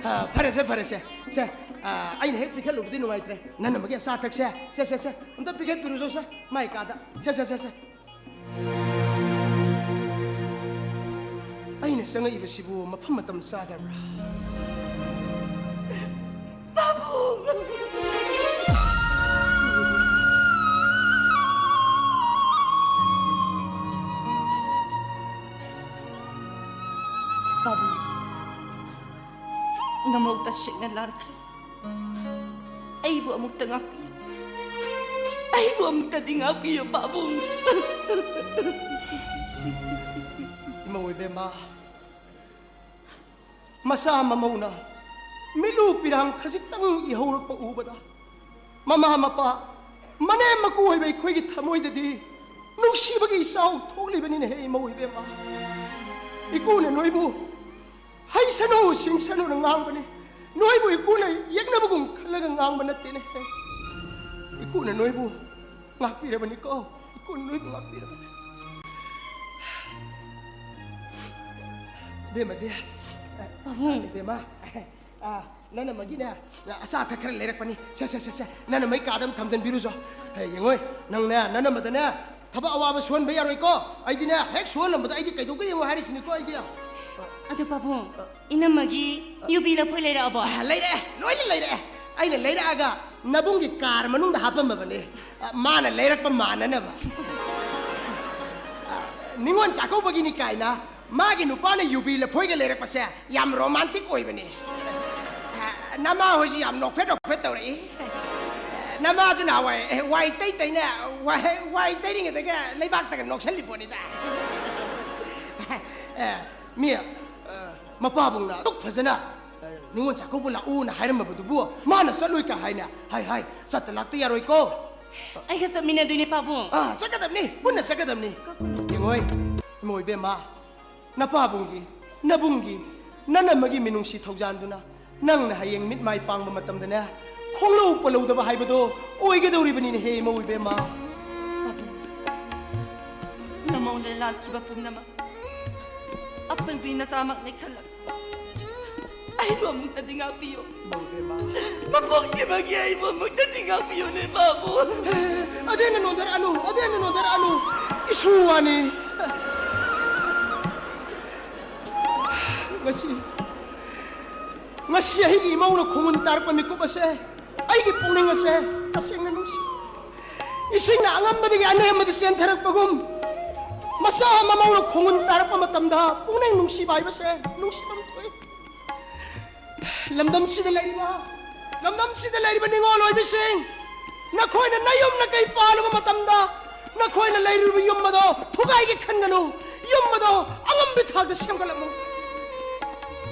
ꯑ, ꯐꯔꯦꯁꯦ, ꯐꯔꯦꯁꯦ꯫ ꯁꯦ, ꯑ, ꯑꯩꯅ ꯍꯦꯛ ꯄꯤꯈꯠꯂꯨꯕꯗꯤ ꯅꯨꯡꯉꯥꯏꯇ꯭ꯔꯦ꯫ ꯅꯅꯝꯃꯒꯤ ꯑꯆꯥ ꯑꯊꯛꯁꯦ, ꯁꯦ, ꯁꯦ, ꯁꯦ, ꯑꯝꯇ ꯄꯤꯈꯠꯄꯤꯔꯨꯆꯣ ꯁꯦ, ꯃꯥꯏ ꯀꯥꯗ꯫ ꯁꯦ, ꯁꯦ, ꯁꯦ, ꯁꯦ꯫ ꯑꯩꯅ ꯆꯪꯉꯛꯏꯕꯁꯤꯕꯨ ꯃꯐꯝ ꯃꯇꯝ ꯆꯥꯗꯕ꯭ꯔꯥ? ꯄꯥꯕꯨꯡ! ꯄꯥꯕꯨꯡ, ꯅꯃꯧ ꯇꯁꯦꯡꯅ ꯂꯥꯟꯈ꯭ꯔꯦ꯫ ꯑꯩꯕꯨ ꯑꯃꯨꯛꯇ ꯉꯥꯛꯄꯤꯌꯨ꯫ ꯑꯩꯕꯨ ꯑꯃꯨꯛꯇꯗꯤ ꯉꯥꯛꯄꯤꯌꯨ, ꯄꯥꯕꯨꯡ꯫ ꯏꯃꯧ ꯏꯕꯦꯝꯃ, ꯃꯆꯥ ꯃꯃꯧꯅ ꯃꯤꯠꯂꯨ ꯄꯤꯔꯥꯡ ꯈꯖꯤꯛꯇꯪ ꯏꯍꯧꯔꯛꯄ ꯎꯕꯗ, ꯃꯃꯥ ꯃꯄꯥ, ꯃꯅꯦꯝ ꯃꯀꯨ ꯑꯣꯏꯕ ꯑꯩꯈꯣꯏꯒꯤ ꯊꯃꯣꯏꯗꯗꯤ ꯅꯨꯡꯁꯤꯕꯒꯤ ꯏꯆꯥꯎ ꯊꯣꯛꯂꯤꯕꯅꯤꯅꯦꯍꯦ, ꯏꯃꯧ ꯏꯕꯦꯝꯃ꯫ ꯏꯀꯨꯅ ꯅꯣꯏꯕꯨ ꯍꯩꯁꯅꯨ ꯁꯤꯡꯁꯅꯨꯅ ꯉꯥꯡꯕꯅꯤ꯫ ꯅꯣꯏꯕꯨ ꯏꯀꯨꯅ ꯌꯦꯛꯅꯕꯒꯨꯝ ꯈꯜꯂꯒ ꯉꯥꯡꯕ ꯅꯠꯇꯦꯅꯦ꯫ ꯏꯀꯨꯅ ꯅꯣꯏꯕꯨ ꯉꯥꯛꯄꯤꯔꯕꯅꯤꯀꯣ꯫ ꯏꯀꯨꯅ ꯅꯣꯏꯕꯨ ꯉꯥꯛꯄꯤꯔꯕꯅꯤ꯫ ꯏꯕꯦꯝꯃꯗꯤ, ꯄꯥꯕꯨꯡ꯫ ꯏꯕꯦꯝꯃ, ꯑ, ꯅꯅꯝꯃꯒꯤꯅꯦ, ꯑꯆꯥ ꯑꯊꯛ ꯈꯔ ꯂꯩꯔꯛꯄꯅꯤ꯫ ꯁꯦ, ꯁꯦ, ꯁꯦ, ꯁꯦ, ꯅꯅꯝꯃꯩ ꯀꯥꯗ ꯑꯃ ꯊꯝꯖꯟꯕꯤꯔꯨꯆꯣ꯫ ꯍꯦ, ꯌꯦꯡꯉꯣꯏ, ꯅꯪꯅꯦ, ꯅꯅꯝꯃꯗꯅꯦ, ꯊꯕꯛ ꯑꯋꯥꯕ ꯁꯨꯍꯟꯕ ꯌꯥꯔꯣꯏꯀꯣ꯫ ꯑꯩꯗꯤꯅꯦ, ꯍꯦꯛ ꯁꯨꯍꯜꯂꯝꯕꯗ ꯑꯩꯗꯤ ꯀꯩꯗꯧꯒꯦ ꯌꯦꯡꯉꯣ ꯍꯥꯏꯔꯤꯁꯤꯅꯤꯀꯣ ꯑꯩꯗꯤ꯫ ꯑꯗꯨ ꯄꯥꯕꯨꯡ, ꯏꯅꯝꯃꯒꯤ ꯌꯨꯕꯤ ꯂꯐꯣꯏ ꯂꯩꯔꯛꯑꯕꯣ? ꯑ, ꯂꯩꯔꯛꯑꯦ, ꯂꯣꯏꯅ ꯂꯩꯔꯛꯑꯦ꯫ ꯑꯩꯅ ꯂꯩꯔꯛꯑꯒ ꯅꯕꯨꯡꯒꯤ ꯀꯥꯔ ꯃꯅꯨꯡꯗ ꯍꯥꯞꯄꯝꯃꯕꯅꯦ꯫ ꯑ, ꯃꯥꯅ ꯂꯩꯔꯛꯄ ꯃꯥꯟꯅꯅꯕ꯫ ꯑ, ꯅꯤꯉꯣꯜ ꯆꯥꯛꯀꯧꯕꯒꯤꯅꯤ ꯀꯥꯏꯅ ꯃꯥꯒꯤ ꯅꯨꯄꯥꯅ ꯌꯨꯕꯤ ꯂꯐꯣꯏꯒ ꯂꯩꯔꯛꯄꯁꯦ ꯌꯥꯝ ꯔꯣꯃꯥꯟꯇꯤꯛ ꯑꯣꯏꯕꯅꯦ꯫ ꯑ, ꯅꯃꯥ ꯍꯣꯏꯁꯨ ꯌꯥꯝ ꯅꯣꯛꯐꯦꯠ ꯅꯣꯛꯐꯦꯠ ꯇꯧꯔꯛꯏ꯫ ꯅꯃꯥꯁꯨ ꯅꯍꯥꯟꯋꯥꯏ, ꯑꯦ, ꯋꯥꯏ ꯇꯩ ꯇꯩꯅ, ꯋꯥꯏ, ꯋꯥꯏ ꯇꯩꯔꯤꯉꯩꯗꯒ ꯂꯩꯕꯥꯛꯇꯒ ꯅꯣꯛꯁꯜꯂꯤ ꯄꯣꯠꯅꯤꯗ꯫ ꯑꯦ, ꯃꯤ, ꯑ, ꯃꯄꯥꯕꯨꯡꯅ ꯑꯗꯨꯛ ꯐꯖꯅ, ꯑ, ꯅꯤꯉꯣꯜ ꯆꯥꯛꯀꯧꯕ ꯂꯥꯛꯎꯅ ꯍꯥꯏꯔꯝꯃꯕꯗꯨꯕꯨ ꯃꯥꯅ ꯆꯠꯂꯣꯏ ꯀꯥ ꯍꯥꯏꯅꯦ꯫ ꯍꯥꯏ, ꯍꯥꯏ, ꯆꯠꯇ ꯂꯥꯛꯇ ꯌꯥꯔꯣꯏꯀꯣ꯫ ꯑꯩꯒ ꯆꯠꯃꯤꯟꯅꯗꯣꯏꯅꯦ, ꯄꯥꯕꯨꯡ꯫ ꯑꯥ, ꯆꯠꯀꯗꯕꯅꯤ, ꯄꯨꯟꯅ ꯆꯠꯀꯗꯕꯅꯤ꯫ ꯌꯦꯡꯉꯣꯏ, ꯏꯃꯧ ꯏꯕꯦꯝꯃ, ꯅꯄꯥꯕꯨꯡꯒꯤ, ꯅꯕꯨꯡꯒꯤ, ꯅꯅꯝꯃꯒꯤ ꯃꯤꯅꯨꯡꯁꯤ ꯊꯧꯖꯥꯟꯗꯨꯅ ꯅꯪꯅ ꯍꯌꯦꯡ ꯃꯤꯠ ꯃꯥꯏ ꯄꯥꯡꯕ ꯃꯇꯝꯗꯅꯦ, ꯈꯣꯡꯂꯧ ꯄꯜꯂꯧꯗꯕ ꯍꯥꯏꯕꯗꯣ ꯑꯣꯏꯒꯗꯧꯔꯤꯕꯅꯤꯅꯦꯍꯦ, ꯏꯃꯧ ꯏꯕꯦꯝꯃ꯫ ꯅꯃꯧꯅ ꯂꯥꯟꯈꯤꯕ ꯄꯨꯝꯅꯃꯛ ꯑꯄꯪꯕꯤ ꯅꯆꯥꯃꯛꯅꯦ ꯈꯜꯂꯒ ꯑꯩꯕꯨ ꯑꯃꯨꯛꯇꯗꯤ ꯉꯥꯛꯄꯤꯌꯨ꯫ ꯏꯃꯧ ꯏꯕꯦꯝꯃ꯫ ꯃꯄꯣꯛꯁꯤꯃꯒꯤ ꯑꯩꯕꯨ ꯑꯃꯨꯛꯇꯗꯤ ꯉꯥꯛꯄꯤꯌꯨꯅꯦ, ꯄꯥꯕꯨꯡ꯫ ꯑꯗꯦꯟꯅ ꯅꯣꯟꯊꯔꯛꯑꯅꯨ, ꯑꯗꯦꯟꯅ ꯅꯣꯟꯊꯔꯛꯑꯅꯨ꯫ ꯏꯁꯨ ꯋꯥꯅꯤ꯫ ꯉꯁꯤ, ꯉꯁꯤ ꯑꯩꯒꯤ ꯏꯃꯧꯅ ꯈꯣꯡꯒꯨꯟ ꯇꯥꯔꯛꯄ ꯃꯤꯀꯨꯞ ꯑꯁꯦ ꯑꯩꯒꯤ ꯄꯨꯛꯅꯤꯡ ꯑꯁꯦ ꯇꯁꯦꯡꯅ ꯅꯨꯡꯁꯤ꯫ ꯏꯁꯤꯡꯅ ꯑꯉꯝꯕꯗꯒꯤ ꯑꯅꯦꯝꯕꯗ ꯆꯦꯟꯊꯔꯛꯄꯒꯨꯝ, ꯃꯆꯥ ꯃꯃꯧꯅ ꯈꯣꯡꯒꯨꯟ ꯇꯥꯔꯛꯄ ꯃꯇꯝꯗ ꯄꯨꯛꯅꯤꯡ ꯅꯨꯡꯁꯤꯕ ꯍꯥꯏꯕꯁꯦ ꯅꯨꯡꯁꯤꯐꯝ ꯊꯣꯛꯏ꯫ ꯂꯝꯗꯝꯁꯤꯗ ꯂꯩꯔꯤꯕ ꯂꯝꯗꯝꯁꯤꯗ ꯂꯩꯔꯤꯕ ꯅꯤꯡꯉꯣꯜ ꯑꯣꯏꯕꯤꯁꯤꯡ, ꯅꯈꯣꯏꯅ ꯅꯌꯨꯝ ꯅꯀꯩ ꯄꯥꯜꯂꯨꯕ ꯃꯇꯝꯗ ꯅꯈꯣꯏꯅ ꯂꯩꯔꯨꯔꯤꯕ ꯌꯨꯝ ꯑꯗꯣ ꯊꯨꯒꯥꯏꯒꯦ ꯈꯟꯒꯅꯨ꯫ ꯌꯨꯝ ꯑꯗꯣ ꯑꯉꯝꯕꯤ ꯊꯥꯛꯇ ꯁꯦꯝꯒꯠꯂꯝꯃꯨ꯫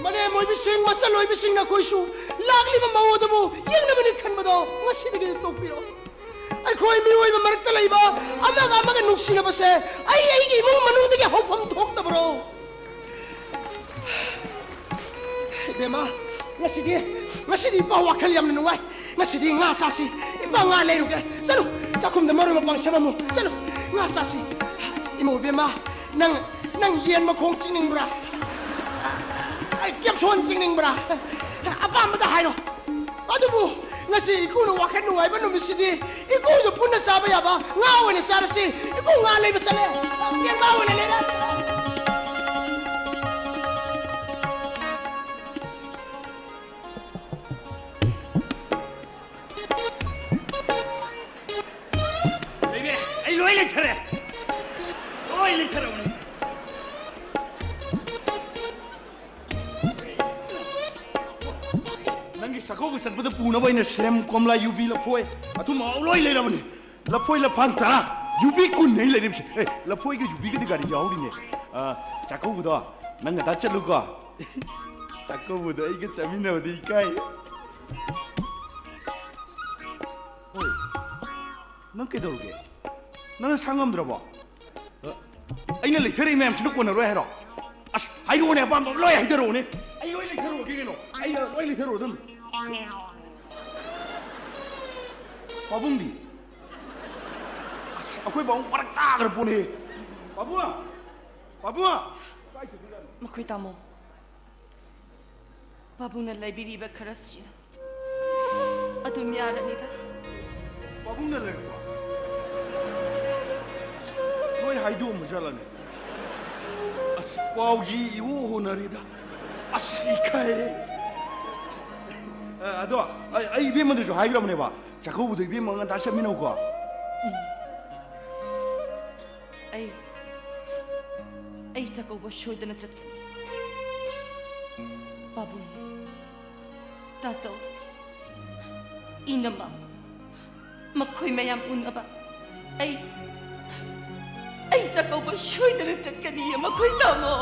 ꯃꯅꯦꯝ ꯑꯣꯏꯕꯤꯁꯤꯡ, ꯃꯆꯜ ꯑꯣꯏꯕꯤꯁꯤꯡ, ꯅꯈꯣꯏꯁꯨ ꯂꯥꯛꯂꯤꯕ ꯃꯧ ꯑꯗꯨꯕꯨ ꯌꯦꯡꯅꯕꯅꯤ ꯈꯟꯕꯗꯣ ꯉꯁꯤꯗꯒꯤ ꯇꯣꯛꯄꯤꯔꯣ꯫ ꯑꯩꯈꯣꯏ ꯃꯤꯑꯣꯏꯕ ꯃꯔꯛꯇ ꯂꯩꯕ ꯑꯃꯒ ꯑꯃꯒ ꯅꯨꯡꯁꯤꯅꯕꯁꯦ ꯑꯩ ꯑꯩꯒꯤ ꯏꯃꯨꯡ ꯃꯅꯨꯡꯗꯒꯤ ꯍꯧꯐꯝ ꯊꯣꯛꯇꯕ꯭ꯔꯣ? ꯏꯕꯦꯝꯃ, ꯉꯁꯤꯗꯤ, ꯉꯁꯤꯗꯤ ꯏꯄꯥ ꯋꯥꯈꯜ ꯌꯥꯝꯅ ꯅꯨꯡꯉꯥꯏ꯫ ꯉꯁꯤꯗꯤ ꯉꯥ ꯆꯥꯁꯤ꯫ ꯏꯄꯥ ꯉꯥ ꯂꯩꯔꯨꯒꯦ꯫ ꯆꯠꯂꯨ, ꯆꯥꯛꯈꯨꯝꯗ ꯃꯔꯣꯏ ꯃꯄꯥꯡ ꯁꯦꯝꯃꯝꯃꯨ꯫ ꯆꯠꯂꯨ, ꯉꯥ ꯆꯥꯁꯤ꯫ ꯏꯃꯧ ꯏꯕꯦꯝꯃ, ꯅꯪ, ꯅꯪ ꯌꯦꯟ ꯃꯈꯣꯡ ꯆꯤꯛꯅꯤꯡꯕ꯭ꯔꯥ? ꯀꯦꯞꯁꯣꯟ ꯆꯤꯛꯅꯤꯡꯕ꯭ꯔꯥ? ꯑꯄꯥꯝꯕꯗ ꯍꯥꯏꯔꯣ꯫ ꯑꯗꯨꯕꯨ ꯉꯁꯤ ꯏꯀꯨꯅ ꯋꯥꯈꯜ ꯅꯨꯡꯉꯥꯏꯕ ꯅꯨꯃꯤꯠꯁꯤꯗꯤ ꯏꯀꯨꯁꯨ ꯄꯨꯟꯅ ꯆꯥꯕ ꯌꯥꯕ ꯉꯥ ꯑꯣꯏꯅ ꯆꯥꯔꯁꯤ꯫ ꯏꯀꯨ ꯉꯥ ꯂꯩꯕ ꯆꯠꯂꯦ꯫ ꯌꯦꯟ ꯉꯥ ꯑꯣꯏꯅ ꯂꯩꯔꯦ꯫ ꯂꯩꯔꯦ꯫ ꯑꯩ ꯂꯣꯏ ꯂꯩꯊꯔꯦ꯫ ꯂꯣꯏ ꯂꯩꯊꯔꯕꯅꯤ꯫ ꯅꯪꯒꯤ ꯆꯥꯛꯀꯧꯕ ꯆꯠꯄꯗ ꯄꯨꯅꯕ ꯑꯩꯅ ꯁꯦꯝ, ꯀꯣꯝꯂꯥ, ꯌꯨꯕꯤ, ꯂꯐꯣꯏ, ꯑꯊꯨꯝ ꯑꯍꯥꯎ ꯂꯣꯏ ꯂꯩꯔꯕꯅꯤ꯫ ꯂꯐꯣꯏ ꯂꯐꯥꯡ ꯇꯔꯥ, ꯌꯨꯕꯤ ꯀꯨꯟ ꯑꯩ ꯂꯩꯔꯤꯕꯁꯦ꯫ ꯑꯦ, ꯂꯐꯣꯏꯒ ꯌꯨꯕꯤꯒꯗꯤ ꯒꯥꯔꯤ ꯌꯥꯎꯔꯤꯅꯦ꯫ ꯑ, ꯆꯥꯛꯀꯧꯕꯗꯣ ꯅꯪ ꯉꯟꯇꯥ ꯆꯠꯂꯨꯀꯣ꯫ ꯆꯥꯛꯀꯧꯕꯗꯣ ꯑꯩꯒ ꯆꯠꯃꯤꯟꯅꯕꯗꯤ ꯏꯀꯥꯏ꯫ ꯍꯣꯏ, ꯅꯪ ꯀꯩꯗꯧꯔꯒꯦ? ꯅꯪ ꯅꯁꯥ ꯉꯝꯗ꯭ꯔꯕꯣ? ꯑ, ꯑꯩꯅ ꯂꯩꯊꯔꯛꯏ ꯃꯌꯥꯝꯁꯤꯅ ꯀꯣꯟꯅꯔꯣꯏ ꯍꯥꯏꯔꯣ? ꯑꯁ, ꯍꯥꯏꯔꯛꯑꯣꯅꯦ, ꯑꯄꯥꯝꯕ ꯂꯣꯏ ꯍꯥꯏꯊꯔꯛꯑꯣꯅꯦ꯫ ꯑꯩ ꯂꯣꯏ ꯂꯩꯊꯔꯛꯑꯒꯦ ꯀꯩꯅꯣ? ꯑꯩ ꯂꯣꯏ ꯂꯩꯊꯔꯛꯑꯣ ꯑꯗꯨꯝ꯫ ꯄꯥꯕꯨꯡꯗꯤ? ꯑꯁ, ꯑꯩꯈꯣꯏ ꯄꯥꯕꯨꯡ ꯐꯔꯛ ꯇꯥꯈ꯭ꯔ ꯄꯣꯠꯅꯤ꯫ ꯄꯥꯕꯨꯡ! ꯄꯥꯕꯨꯡ! ꯀꯥꯏ ꯆꯠꯈ꯭ꯔꯖꯥꯠꯅꯣ? ꯃꯈꯣꯏ ꯇꯥꯃꯣ, ꯄꯥꯕꯨꯡꯅ ꯂꯩꯕꯤꯔꯤꯕ ꯈꯔꯁꯤ ꯑꯗꯨꯝ ꯌꯥꯔꯅꯤꯗ꯫ ꯄꯥꯕꯨꯡꯅ ꯂꯩꯔꯛꯄ? ꯂꯣꯏ ꯍꯥꯏꯗꯣꯛꯑꯝꯕ ꯖꯥꯠꯂꯅꯦ? ꯑꯁ, ꯄꯥꯎꯁꯤ ꯏꯍꯣ ꯍꯣꯅꯔꯤꯗ꯫ ꯑꯁ, ꯏꯀꯥꯏ꯫ ꯑ, ꯑꯗꯣ ꯑꯩ, ꯑꯩ ꯏꯕꯦꯝꯃꯗꯁꯨ ꯍꯥꯏꯈ꯭ꯔꯕꯅꯦꯕ, ꯆꯥꯛꯀꯧꯕꯗꯣ ꯏꯕꯦꯝꯃ ꯉꯟꯇꯥ ꯆꯠꯃꯤꯟꯅꯧꯀꯣ꯫ ꯑꯩ, ꯑꯩ ꯆꯥꯛꯀꯧꯕ ꯁꯣꯏꯗꯅ ꯆꯠꯀꯅꯤ꯫ ꯄꯥꯕꯨꯡ, ꯇꯥꯆꯧ, ꯏꯅꯝꯃ, ꯃꯈꯣꯏ ꯃꯌꯥꯝ ꯎꯅꯕ ꯑꯩ, ꯑꯩ ꯆꯥꯛꯀꯧꯕ ꯁꯣꯏꯗꯅ ꯆꯠꯀꯅꯤꯌꯦ ꯃꯈꯣꯏ ꯇꯥꯃꯣ꯫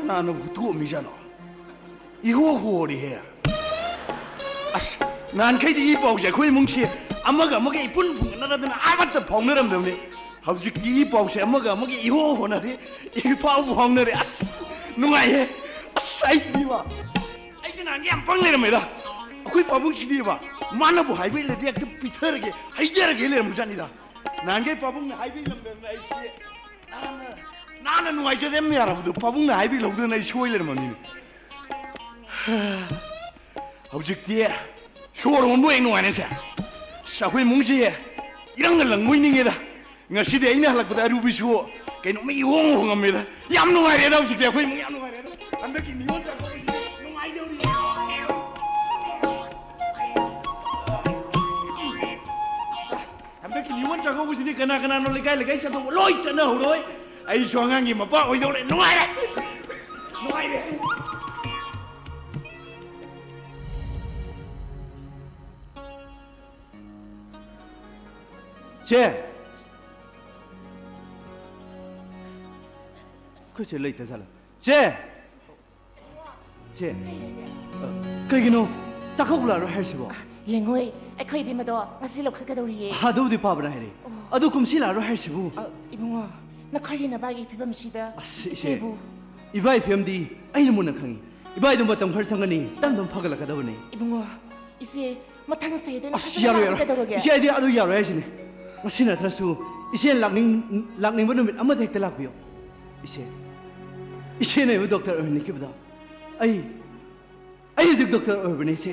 ꯀꯅꯥꯅ ꯍꯨꯠꯇꯣꯛꯑꯝꯃꯤꯖꯥꯠꯅꯣ? ꯏꯍꯣ ꯍꯣꯔꯤꯍꯦ꯫ ꯑꯁ, ꯅꯍꯥꯟꯈꯩꯗꯤ ꯏ ꯄꯥꯎꯁꯦ ꯑꯩꯈꯣꯏ ꯏꯃꯨꯡꯁꯦ ꯑꯃꯒ ꯑꯃꯒ ꯏꯄꯨꯟ ꯐꯨꯡꯒꯠꯅꯔꯗꯅ ꯑꯃꯠꯇ ꯐꯥꯎꯅꯔꯝꯗꯕꯅꯤ꯫ ꯍꯧꯖꯤꯛꯇꯤ ꯏ ꯄꯥꯎꯁꯦ ꯑꯃꯒ ꯑꯃꯒ ꯏꯍꯣ ꯍꯣꯅꯔꯦ, ꯏ ꯄꯥꯎꯕꯨ ꯐꯥꯎꯅꯔꯦ꯫ ꯑꯁ, ꯅꯨꯡꯉꯥꯏꯍꯦ꯫ ꯑꯁ, ꯑꯩꯗꯤꯕ, ꯑꯩꯁꯦ ꯅꯍꯥꯟꯒꯩ ꯌꯥꯝ ꯄꯪ ꯂꯩꯔꯝꯃꯦꯗ꯫ ꯑꯩꯈꯣꯏ ꯄꯥꯕꯨꯡꯁꯤꯗꯤꯕ, ꯃꯥꯅꯕꯨ ꯍꯥꯏꯕ ꯏꯜꯂꯗꯤ ꯍꯦꯛꯇ ꯄꯤꯊꯔꯒꯦ, ꯍꯩꯖꯔꯒꯦ ꯂꯩꯔꯝꯕꯖꯥꯠꯅꯤꯗ꯫ ꯅꯍꯥꯟꯈꯩ ꯄꯥꯕꯨꯡꯅ ꯍꯥꯏꯕ ꯏꯜꯂꯝꯗꯅ ꯑꯩꯁꯦ ꯅꯍꯥꯟꯅ, ꯅꯍꯥꯟꯅ ꯅꯨꯡꯉꯥꯏꯖꯔꯝ ꯌꯥꯔꯕꯗꯣ ꯄꯥꯕꯨꯡꯅ ꯍꯥꯏꯕ ꯏꯜꯍꯧꯗꯅ ꯑꯩ ꯁꯣꯏ ꯂꯩꯔꯝꯃꯕꯅꯤꯅꯦ꯫ ꯍꯧꯖꯤꯛꯇꯤ ꯁꯣꯔ ꯍꯣꯟꯕ ꯍꯦꯛ ꯅꯨꯡꯉꯥꯏꯔꯦꯁꯦ꯫ ꯑꯁ, ꯑꯩꯈꯣꯏ ꯏꯃꯨꯡꯁꯦ ꯏꯔꯪꯒ ꯂꯪꯕꯣꯏ ꯅꯤꯡꯉꯦꯗ꯫ ꯉꯁꯤꯗꯤ ꯑꯩꯅ ꯍꯜꯂꯛꯄꯗ ꯑꯔꯨꯕꯤꯁꯨ ꯀꯩꯅꯣꯝꯃ ꯏꯍꯣꯡ ꯍꯣꯡꯉꯝꯃꯦꯗ꯫ ꯌꯥꯝ ꯅꯨꯡꯉꯥꯏꯔꯦꯗ, ꯍꯧꯖꯤꯛꯇꯤ ꯑꯩꯈꯣꯏ ꯏꯃꯨꯡ ꯌꯥꯝ ꯅꯨꯡꯉꯥꯏꯔꯦꯗ꯫ ꯍꯟꯗꯛꯀꯤ ꯅꯤꯉꯣꯜ ꯆꯥꯛꯀꯧꯕꯁꯤꯗꯤ ꯅꯨꯡꯉꯥꯏꯗꯧꯔꯤ꯫ ꯍꯟꯗꯛꯀꯤ ꯅꯤꯉꯣꯜ ꯆꯥꯛꯀꯧꯕꯁꯤꯗꯤ ꯀꯅꯥ ꯀꯅꯥꯅꯣ ꯂꯩꯀꯥꯏ ꯂꯩꯀꯥꯏ ꯆꯠꯊꯣꯛꯄ ꯂꯣꯏ ꯆꯠꯅꯍꯧꯔꯣꯏ꯫ ꯑꯩꯁꯨ ꯑꯉꯥꯡꯒꯤ ꯃꯄꯥ ꯑꯣꯏꯗꯧꯔꯦ꯫ ꯅꯨꯡꯉꯥꯏꯔꯦ꯫ ꯅꯨꯡꯉꯥꯏꯔꯦ꯫ ꯆꯦ! ꯑꯩꯈꯣꯏ ꯆꯦ ꯂꯩꯇ ꯖꯥꯠꯂꯥ? ꯆꯦ! ꯆꯦ! ꯑ, ꯀꯩꯒꯤꯅꯣ ꯆꯥꯛꯀꯧꯕ ꯂꯥꯛꯑꯔꯣꯏ ꯍꯥꯏꯔꯤꯁꯤꯕꯣ? ꯌꯦꯡꯉꯣꯏ, ꯑꯩꯈꯣꯏ ꯏꯕꯦꯝꯃꯗꯣ ꯉꯁꯤ ꯂꯧꯈꯠꯀꯗꯧꯔꯤꯌꯦ꯫ ꯑꯗꯨꯕꯨꯗꯤ ꯄꯥꯕꯅ ꯍꯥꯏꯔꯦ꯫ ꯑꯣ꯫ ꯑꯗꯨ ꯀꯨꯝꯁꯤ ꯂꯥꯛꯑꯔꯣꯏ ꯍꯥꯏꯔꯤꯁꯤꯕꯨ? ꯑ, ꯏꯕꯨꯡꯉꯣ, ꯅꯈꯣꯏꯒꯤ ꯅꯕꯥꯒꯤ ꯐꯤꯕꯝꯁꯤꯗ ꯑꯁ, ꯏꯆꯦ, ꯏꯆꯦꯕꯨ ꯏꯕꯥꯏ ꯐꯤꯕꯝꯗꯤ ꯑꯩꯅ ꯃꯨꯟꯅ ꯈꯪꯉꯤ꯫ ꯏꯕꯥꯏꯗꯨ ꯃꯇꯝ ꯈꯔ ꯆꯪꯒꯅꯤ, ꯇꯞ ꯇꯞꯅ ꯐꯒꯠꯂꯛꯀꯗꯕꯅꯤ꯫ ꯏꯕꯨꯡꯉꯣ, ꯏꯆꯦ ꯃꯊꯪ ꯆꯍꯤꯗ ꯑꯣꯏꯅ ꯑꯁ, ꯐꯖꯅ ꯌꯥꯔꯣꯏ, ꯂꯥꯛꯑꯒꯦ ꯌꯥꯔꯣꯏ꯫ ꯀꯩꯗꯧꯔꯒꯦ? ꯏꯆꯦ, ꯑꯩꯗꯤ ꯑꯗꯨ ꯌꯥꯔꯣꯏ ꯍꯥꯏꯁꯤꯅꯦ꯫ ꯉꯁꯤ ꯅꯠꯇ꯭ꯔꯁꯨ ꯏꯆꯦꯅ ꯂꯥꯛꯅꯤꯡ-, ꯂꯥꯛꯅꯤꯡꯕ ꯅꯨꯃꯤꯠ ꯑꯃꯗ ꯍꯦꯛꯇ ꯂꯥꯛꯄꯤꯌꯣ꯫ ꯏꯆꯦ, ꯏꯆꯦꯅ ꯑꯩꯕꯨ ꯗꯣꯛꯇꯔ ꯑꯣꯏꯍꯟꯅꯤꯡꯈꯤꯕꯗꯣ ꯑꯩ, ꯑꯩ ꯍꯧꯖꯤꯛ ꯗꯣꯛꯇꯔ ꯑꯣꯏꯔꯕꯅꯦ, ꯏꯆꯦ꯫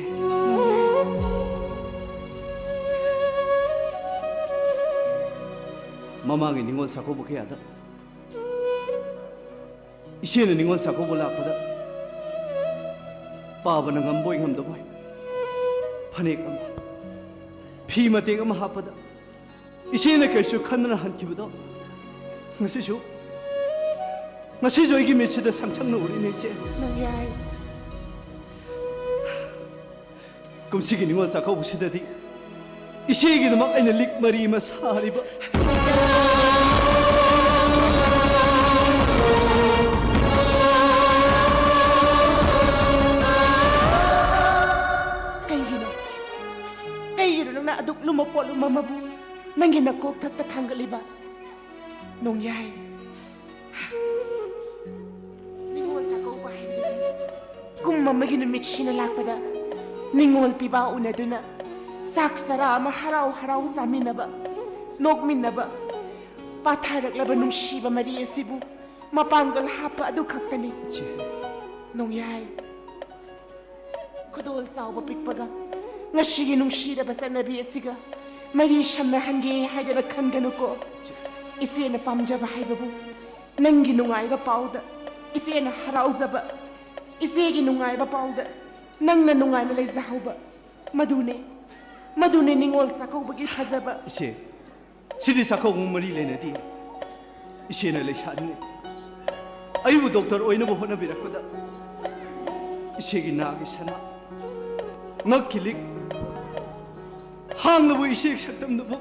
ꯃꯃꯥꯡꯒꯤ ꯅꯤꯉꯣꯜ ꯆꯥꯛꯀꯧꯕ ꯀꯌꯥꯗ ꯏꯆꯦꯅ ꯅꯤꯉꯣꯜ ꯆꯥꯛꯀꯧꯕ ꯂꯥꯛꯄꯗ ꯄꯥꯕꯅ ꯉꯝꯕꯣꯏ ꯉꯝꯗꯕꯣꯏ ꯐꯅꯦꯛ ꯑꯃ, ꯐꯤ ꯃꯇꯦꯛ ꯑꯃ ꯍꯥꯞꯄꯗ ꯏꯆꯦꯅ ꯀꯩꯁꯨ ꯈꯟꯗꯅ ꯍꯟꯈꯤꯕꯗꯣ ꯉꯁꯤꯁꯨ, ꯉꯁꯤꯁꯨ ꯑꯩꯒꯤ ꯃꯤꯠꯁꯤꯗ ꯁꯪ ꯁꯪꯅ ꯎꯔꯤꯅꯦ, ꯏꯆꯦ꯫ ꯅꯣꯡꯌꯥꯏ꯫ ꯀꯨꯝꯁꯤꯒꯤ ꯅꯤꯉꯣꯜ ꯆꯥꯛꯀꯧꯕꯁꯤꯗꯗꯤ ꯏꯆꯦꯒꯤꯗꯃꯛ ꯑꯩꯅ ꯂꯤꯛ ꯃꯔꯤ ꯑꯃ ꯁꯥꯔꯤꯕ꯫ ꯀꯩꯒꯤꯅꯣ? ꯀꯩꯒꯤꯅꯣ ꯅꯪꯅ ꯑꯗꯨꯛ ꯂꯨꯝꯕ ꯄꯣꯠꯂꯨꯝ ꯑꯃꯕꯨ ꯅꯪꯒꯤ ꯅꯀꯣꯛꯊꯛꯇ ꯊꯥꯡꯒꯠꯂꯤꯕ? ꯅꯣꯡꯌꯥꯏ, ꯅꯤꯉꯣꯜ ꯆꯥꯛꯀꯧꯕ ꯍꯥꯏꯕꯗꯨꯗꯤ ꯀꯨꯝ ꯑꯃꯒꯤ ꯅꯨꯃꯤꯠꯁꯤꯅ ꯂꯥꯛꯄꯗ ꯅꯤꯉꯣꯜ ꯄꯤꯕꯥ ꯎꯅꯗꯨꯅ ꯆꯥꯛ ꯆꯔꯥ ꯑꯃ ꯍꯔꯥꯎ ꯍꯔꯥꯎ ꯆꯥꯃꯤꯟꯅꯕ, ꯅꯣꯛꯃꯤꯟꯅꯕ, ꯄꯥꯊꯔꯛꯂꯕ ꯅꯨꯡꯁꯤꯕ ꯃꯔꯤ ꯑꯁꯤꯕꯨ ꯃꯄꯥꯡꯒꯜ ꯍꯥꯞꯄ ꯑꯗꯨ ꯈꯛꯇꯅꯤ꯫ ꯏꯆꯦ꯫ ꯅꯣꯡꯌꯥꯏ, ꯈꯨꯗꯣꯜ ꯆꯥꯎꯕ ꯄꯤꯛꯄꯒ ꯉꯁꯤꯒꯤ ꯅꯨꯡꯁꯤꯔꯕ ꯆꯠꯅꯕꯤ ꯑꯁꯤꯒ ꯃꯔꯤ ꯁꯝꯅꯍꯟꯒꯦ ꯍꯥꯏꯗꯅ ꯈꯟꯒꯅꯨꯀꯣ꯫ ꯏꯆꯦꯅ ꯄꯥꯝꯖꯕ ꯍꯥꯏꯕꯕꯨ ꯅꯪꯒꯤ ꯅꯨꯡꯉꯥꯏꯕ ꯄꯥꯎꯗ ꯏꯆꯦꯅ ꯍꯔꯥꯎꯖꯕ, ꯏꯆꯦꯒꯤ ꯅꯨꯡꯉꯥꯏꯕ ꯄꯥꯎꯗ ꯅꯪꯅ ꯅꯨꯡꯉꯥꯏꯅ ꯂꯩꯖꯍꯧꯕ, ꯃꯗꯨꯅꯦ, ꯃꯗꯨꯅꯦ ꯅꯤꯉꯣꯜ ꯆꯥꯛꯀꯧꯕꯒꯤ ꯐꯖꯕ꯫ ꯏꯆꯦ, ꯁꯤꯗꯤ ꯆꯥꯛꯀꯧꯕ ꯃꯔꯤ ꯂꯩꯅꯗꯦ꯫ ꯏꯆꯦꯅ ꯂꯩꯁꯥꯔꯤꯉꯩ ꯑꯩꯕꯨ ꯗꯣꯛꯇꯔ ꯑꯣꯏꯅꯕ ꯍꯣꯠꯅꯕꯤꯔꯛꯄꯗ ꯏꯆꯦꯒꯤ ꯅꯥꯒꯤ ꯁꯅꯥ, ꯉꯛꯀꯤ ꯂꯤꯛ, ꯍꯥꯡꯂꯕ ꯏꯆꯦꯒꯤ ꯁꯛꯇꯝꯗꯨꯕꯨ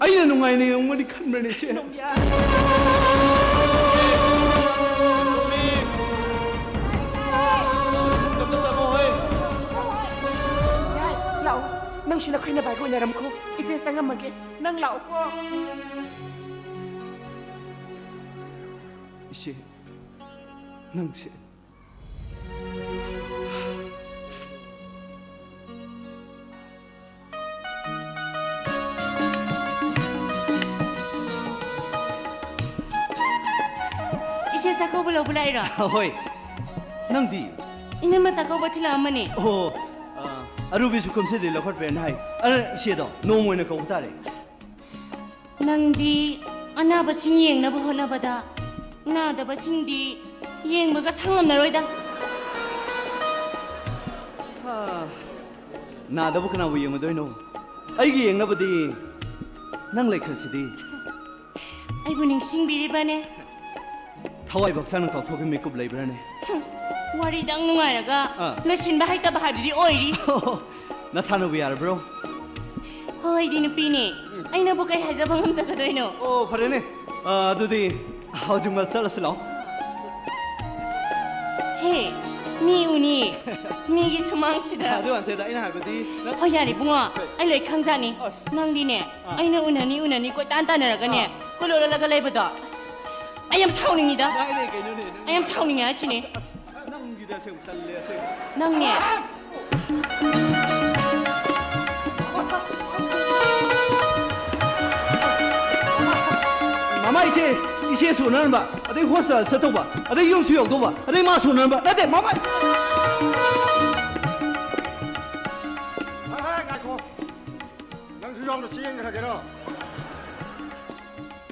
ꯑꯩꯅ ꯅꯨꯡꯉꯥꯏꯅ ꯌꯦꯡꯉꯝꯒꯅꯤ ꯈꯟꯕ꯭ꯔꯅꯦ, ꯏꯆꯦ? ꯅꯣꯡꯌꯥꯏ꯫ ꯂꯥꯛꯑꯣ, ꯅꯪꯁꯨ ꯅꯈꯣꯏ ꯅꯕꯥꯏꯒ ꯎꯅꯔꯝꯈꯣ꯫ ꯏꯆꯦ ꯆꯪꯉꯝꯃꯒꯦ, ꯅꯪ ꯂꯥꯛꯑꯣꯀꯣ꯫ ꯏꯆꯦ, ꯅꯪꯁꯦ꯫ ꯏꯆꯦ ꯆꯥꯛꯀꯧꯕ ꯂꯧꯕ ꯂꯥꯛꯏꯔꯣ? ꯍꯣꯏ꯫ ꯅꯪꯗꯤ? ꯏꯅꯝꯃ ꯆꯥꯛꯀꯧꯕ ꯊꯤꯜꯂꯛꯑꯝꯕꯅꯦ꯫ ꯑꯣ, ꯑ, ꯑꯔꯨꯕꯤꯁꯨ ꯀꯨꯝꯁꯤꯗꯤ ꯂꯧꯈꯠꯄꯦꯅ ꯍꯥꯏ꯫ ꯑ, ꯏꯆꯦꯗꯣ ꯅꯣꯡꯃ ꯑꯣꯏꯅ ꯀꯧꯕ ꯇꯥꯔꯦ꯫ ꯅꯪꯗꯤ ꯑꯅꯥꯕꯁꯤꯡ ꯌꯦꯡꯅꯕ ꯍꯣꯠꯅꯕꯗ ꯅꯥꯗꯕꯁꯤꯡꯗꯤ ꯌꯦꯡꯕꯒ ꯁꯪꯂꯝꯅꯔꯣꯏꯗ꯫ ꯅꯥꯗꯕꯨ ꯀꯅꯥꯕꯨ ꯌꯦꯡꯉꯨꯗꯣꯏꯅꯣ? ꯑꯩꯒꯤ ꯌꯦꯡꯅꯕꯗꯤ ꯅꯪ ꯂꯩꯈ꯭ꯔꯁꯤꯗꯤ꯫ ꯑꯩꯕꯨ ꯅꯤꯡꯁꯤꯡꯕꯤꯔꯤꯕꯅꯦ꯫ ꯊꯋꯥꯏꯕꯛ ꯁꯥꯡꯅ ꯀꯥꯎꯊꯣꯛꯈꯤꯕ ꯃꯤꯀꯨꯞ ꯂꯩꯕ꯭ꯔꯥꯅꯦ? ꯋꯥꯔꯤꯗꯪ ꯅꯨꯡꯉꯥꯏꯔꯒ ꯑꯥ꯫ ꯂꯣꯏꯁꯤꯟꯕ ꯍꯩꯇꯕ ꯍꯥꯏꯕꯗꯨꯗꯤ ꯑꯣꯏꯔꯤ꯫ ꯅꯁꯥꯅꯕꯨ ꯌꯥꯔꯕ꯭ꯔꯣ? ꯍꯣꯏ, ꯑꯩꯗꯤ ꯅꯨꯄꯤꯅꯦ꯫ ꯑꯩꯅꯕꯨ ꯀꯩ ꯍꯥꯏꯖꯕ ꯉꯝꯖꯒꯗꯣꯏꯅꯣ? ꯑꯣ, ꯐꯔꯦꯅꯦ꯫ ꯑ, ꯑꯗꯨꯗꯤ ꯍꯧꯖꯤꯛꯃꯛ ꯆꯠꯂꯁꯤ ꯂꯥꯛꯑꯣ꯫ ꯍꯦ, ꯃꯤ ꯎꯅꯤ꯫ ꯃꯤꯒꯤ ꯁꯨꯃꯥꯡꯁꯤꯗ꯫ ꯑꯗꯨ ꯅꯠꯇꯦꯗ, ꯑꯩꯅ ꯍꯥꯏꯕꯗꯤ ꯅꯪ ꯍꯣꯏ, ꯌꯥꯔꯦ ꯏꯕꯨꯡꯉꯣ, ꯑꯩ ꯂꯣꯏ ꯈꯪꯖꯥꯅꯤ꯫ ꯑꯁ꯫ ꯅꯪꯗꯤꯅꯦ, ꯑꯥ꯫ ꯑꯩꯅ ꯎꯅꯅꯤ ꯎꯅꯅꯤ ꯀꯣꯏꯇꯥꯟ ꯇꯥꯟꯅꯔꯒꯅꯦ, ꯑꯥ꯫ ꯀꯣꯏꯂꯣꯠꯂꯣꯠꯂꯒ ꯂꯩꯕꯗꯣ꯫ ꯑꯁ, ꯑꯩ ꯌꯥꯝ ꯁꯥꯎꯅꯤꯡꯉꯤꯗ꯫ ꯅꯪ ꯑꯩꯅ ꯀꯩꯅꯣꯅꯦ, ꯅꯪ ꯑꯩ ꯌꯥꯝ ꯁꯥꯎꯅꯤꯡꯉꯦ ꯍꯥꯏꯁꯤꯅꯦ꯫ ꯑꯁ, ꯑꯁ, ꯅꯪꯒꯤꯗ ꯑꯁꯦꯡꯕ ꯇꯜꯂꯦ ꯑꯁꯦꯡꯕ꯫ ꯅꯪꯅꯦ꯫ ꯃꯃꯥ, ꯏꯆꯦ, ꯏꯆꯦ ꯁꯣꯟꯅꯔꯝꯕ, ꯑꯗꯩ ꯍꯣꯁꯄꯤꯇꯥꯜ ꯆꯠꯇꯧꯕ, ꯑꯗꯩ ꯌꯨꯝꯁꯨ ꯌꯧꯗꯧꯕ, ꯑꯗꯩ ꯃꯥ ꯁꯣꯟꯅꯔꯝꯕ ꯅꯠꯇꯦ, ꯃꯃꯥ꯫ ꯍꯥꯏ, ꯍꯥꯏ, ꯉꯥꯏꯈꯣ꯫ ꯅꯪꯁꯨ ꯌꯥꯎꯅ ꯆꯦꯟꯈ꯭ꯔꯒꯦꯔꯣ?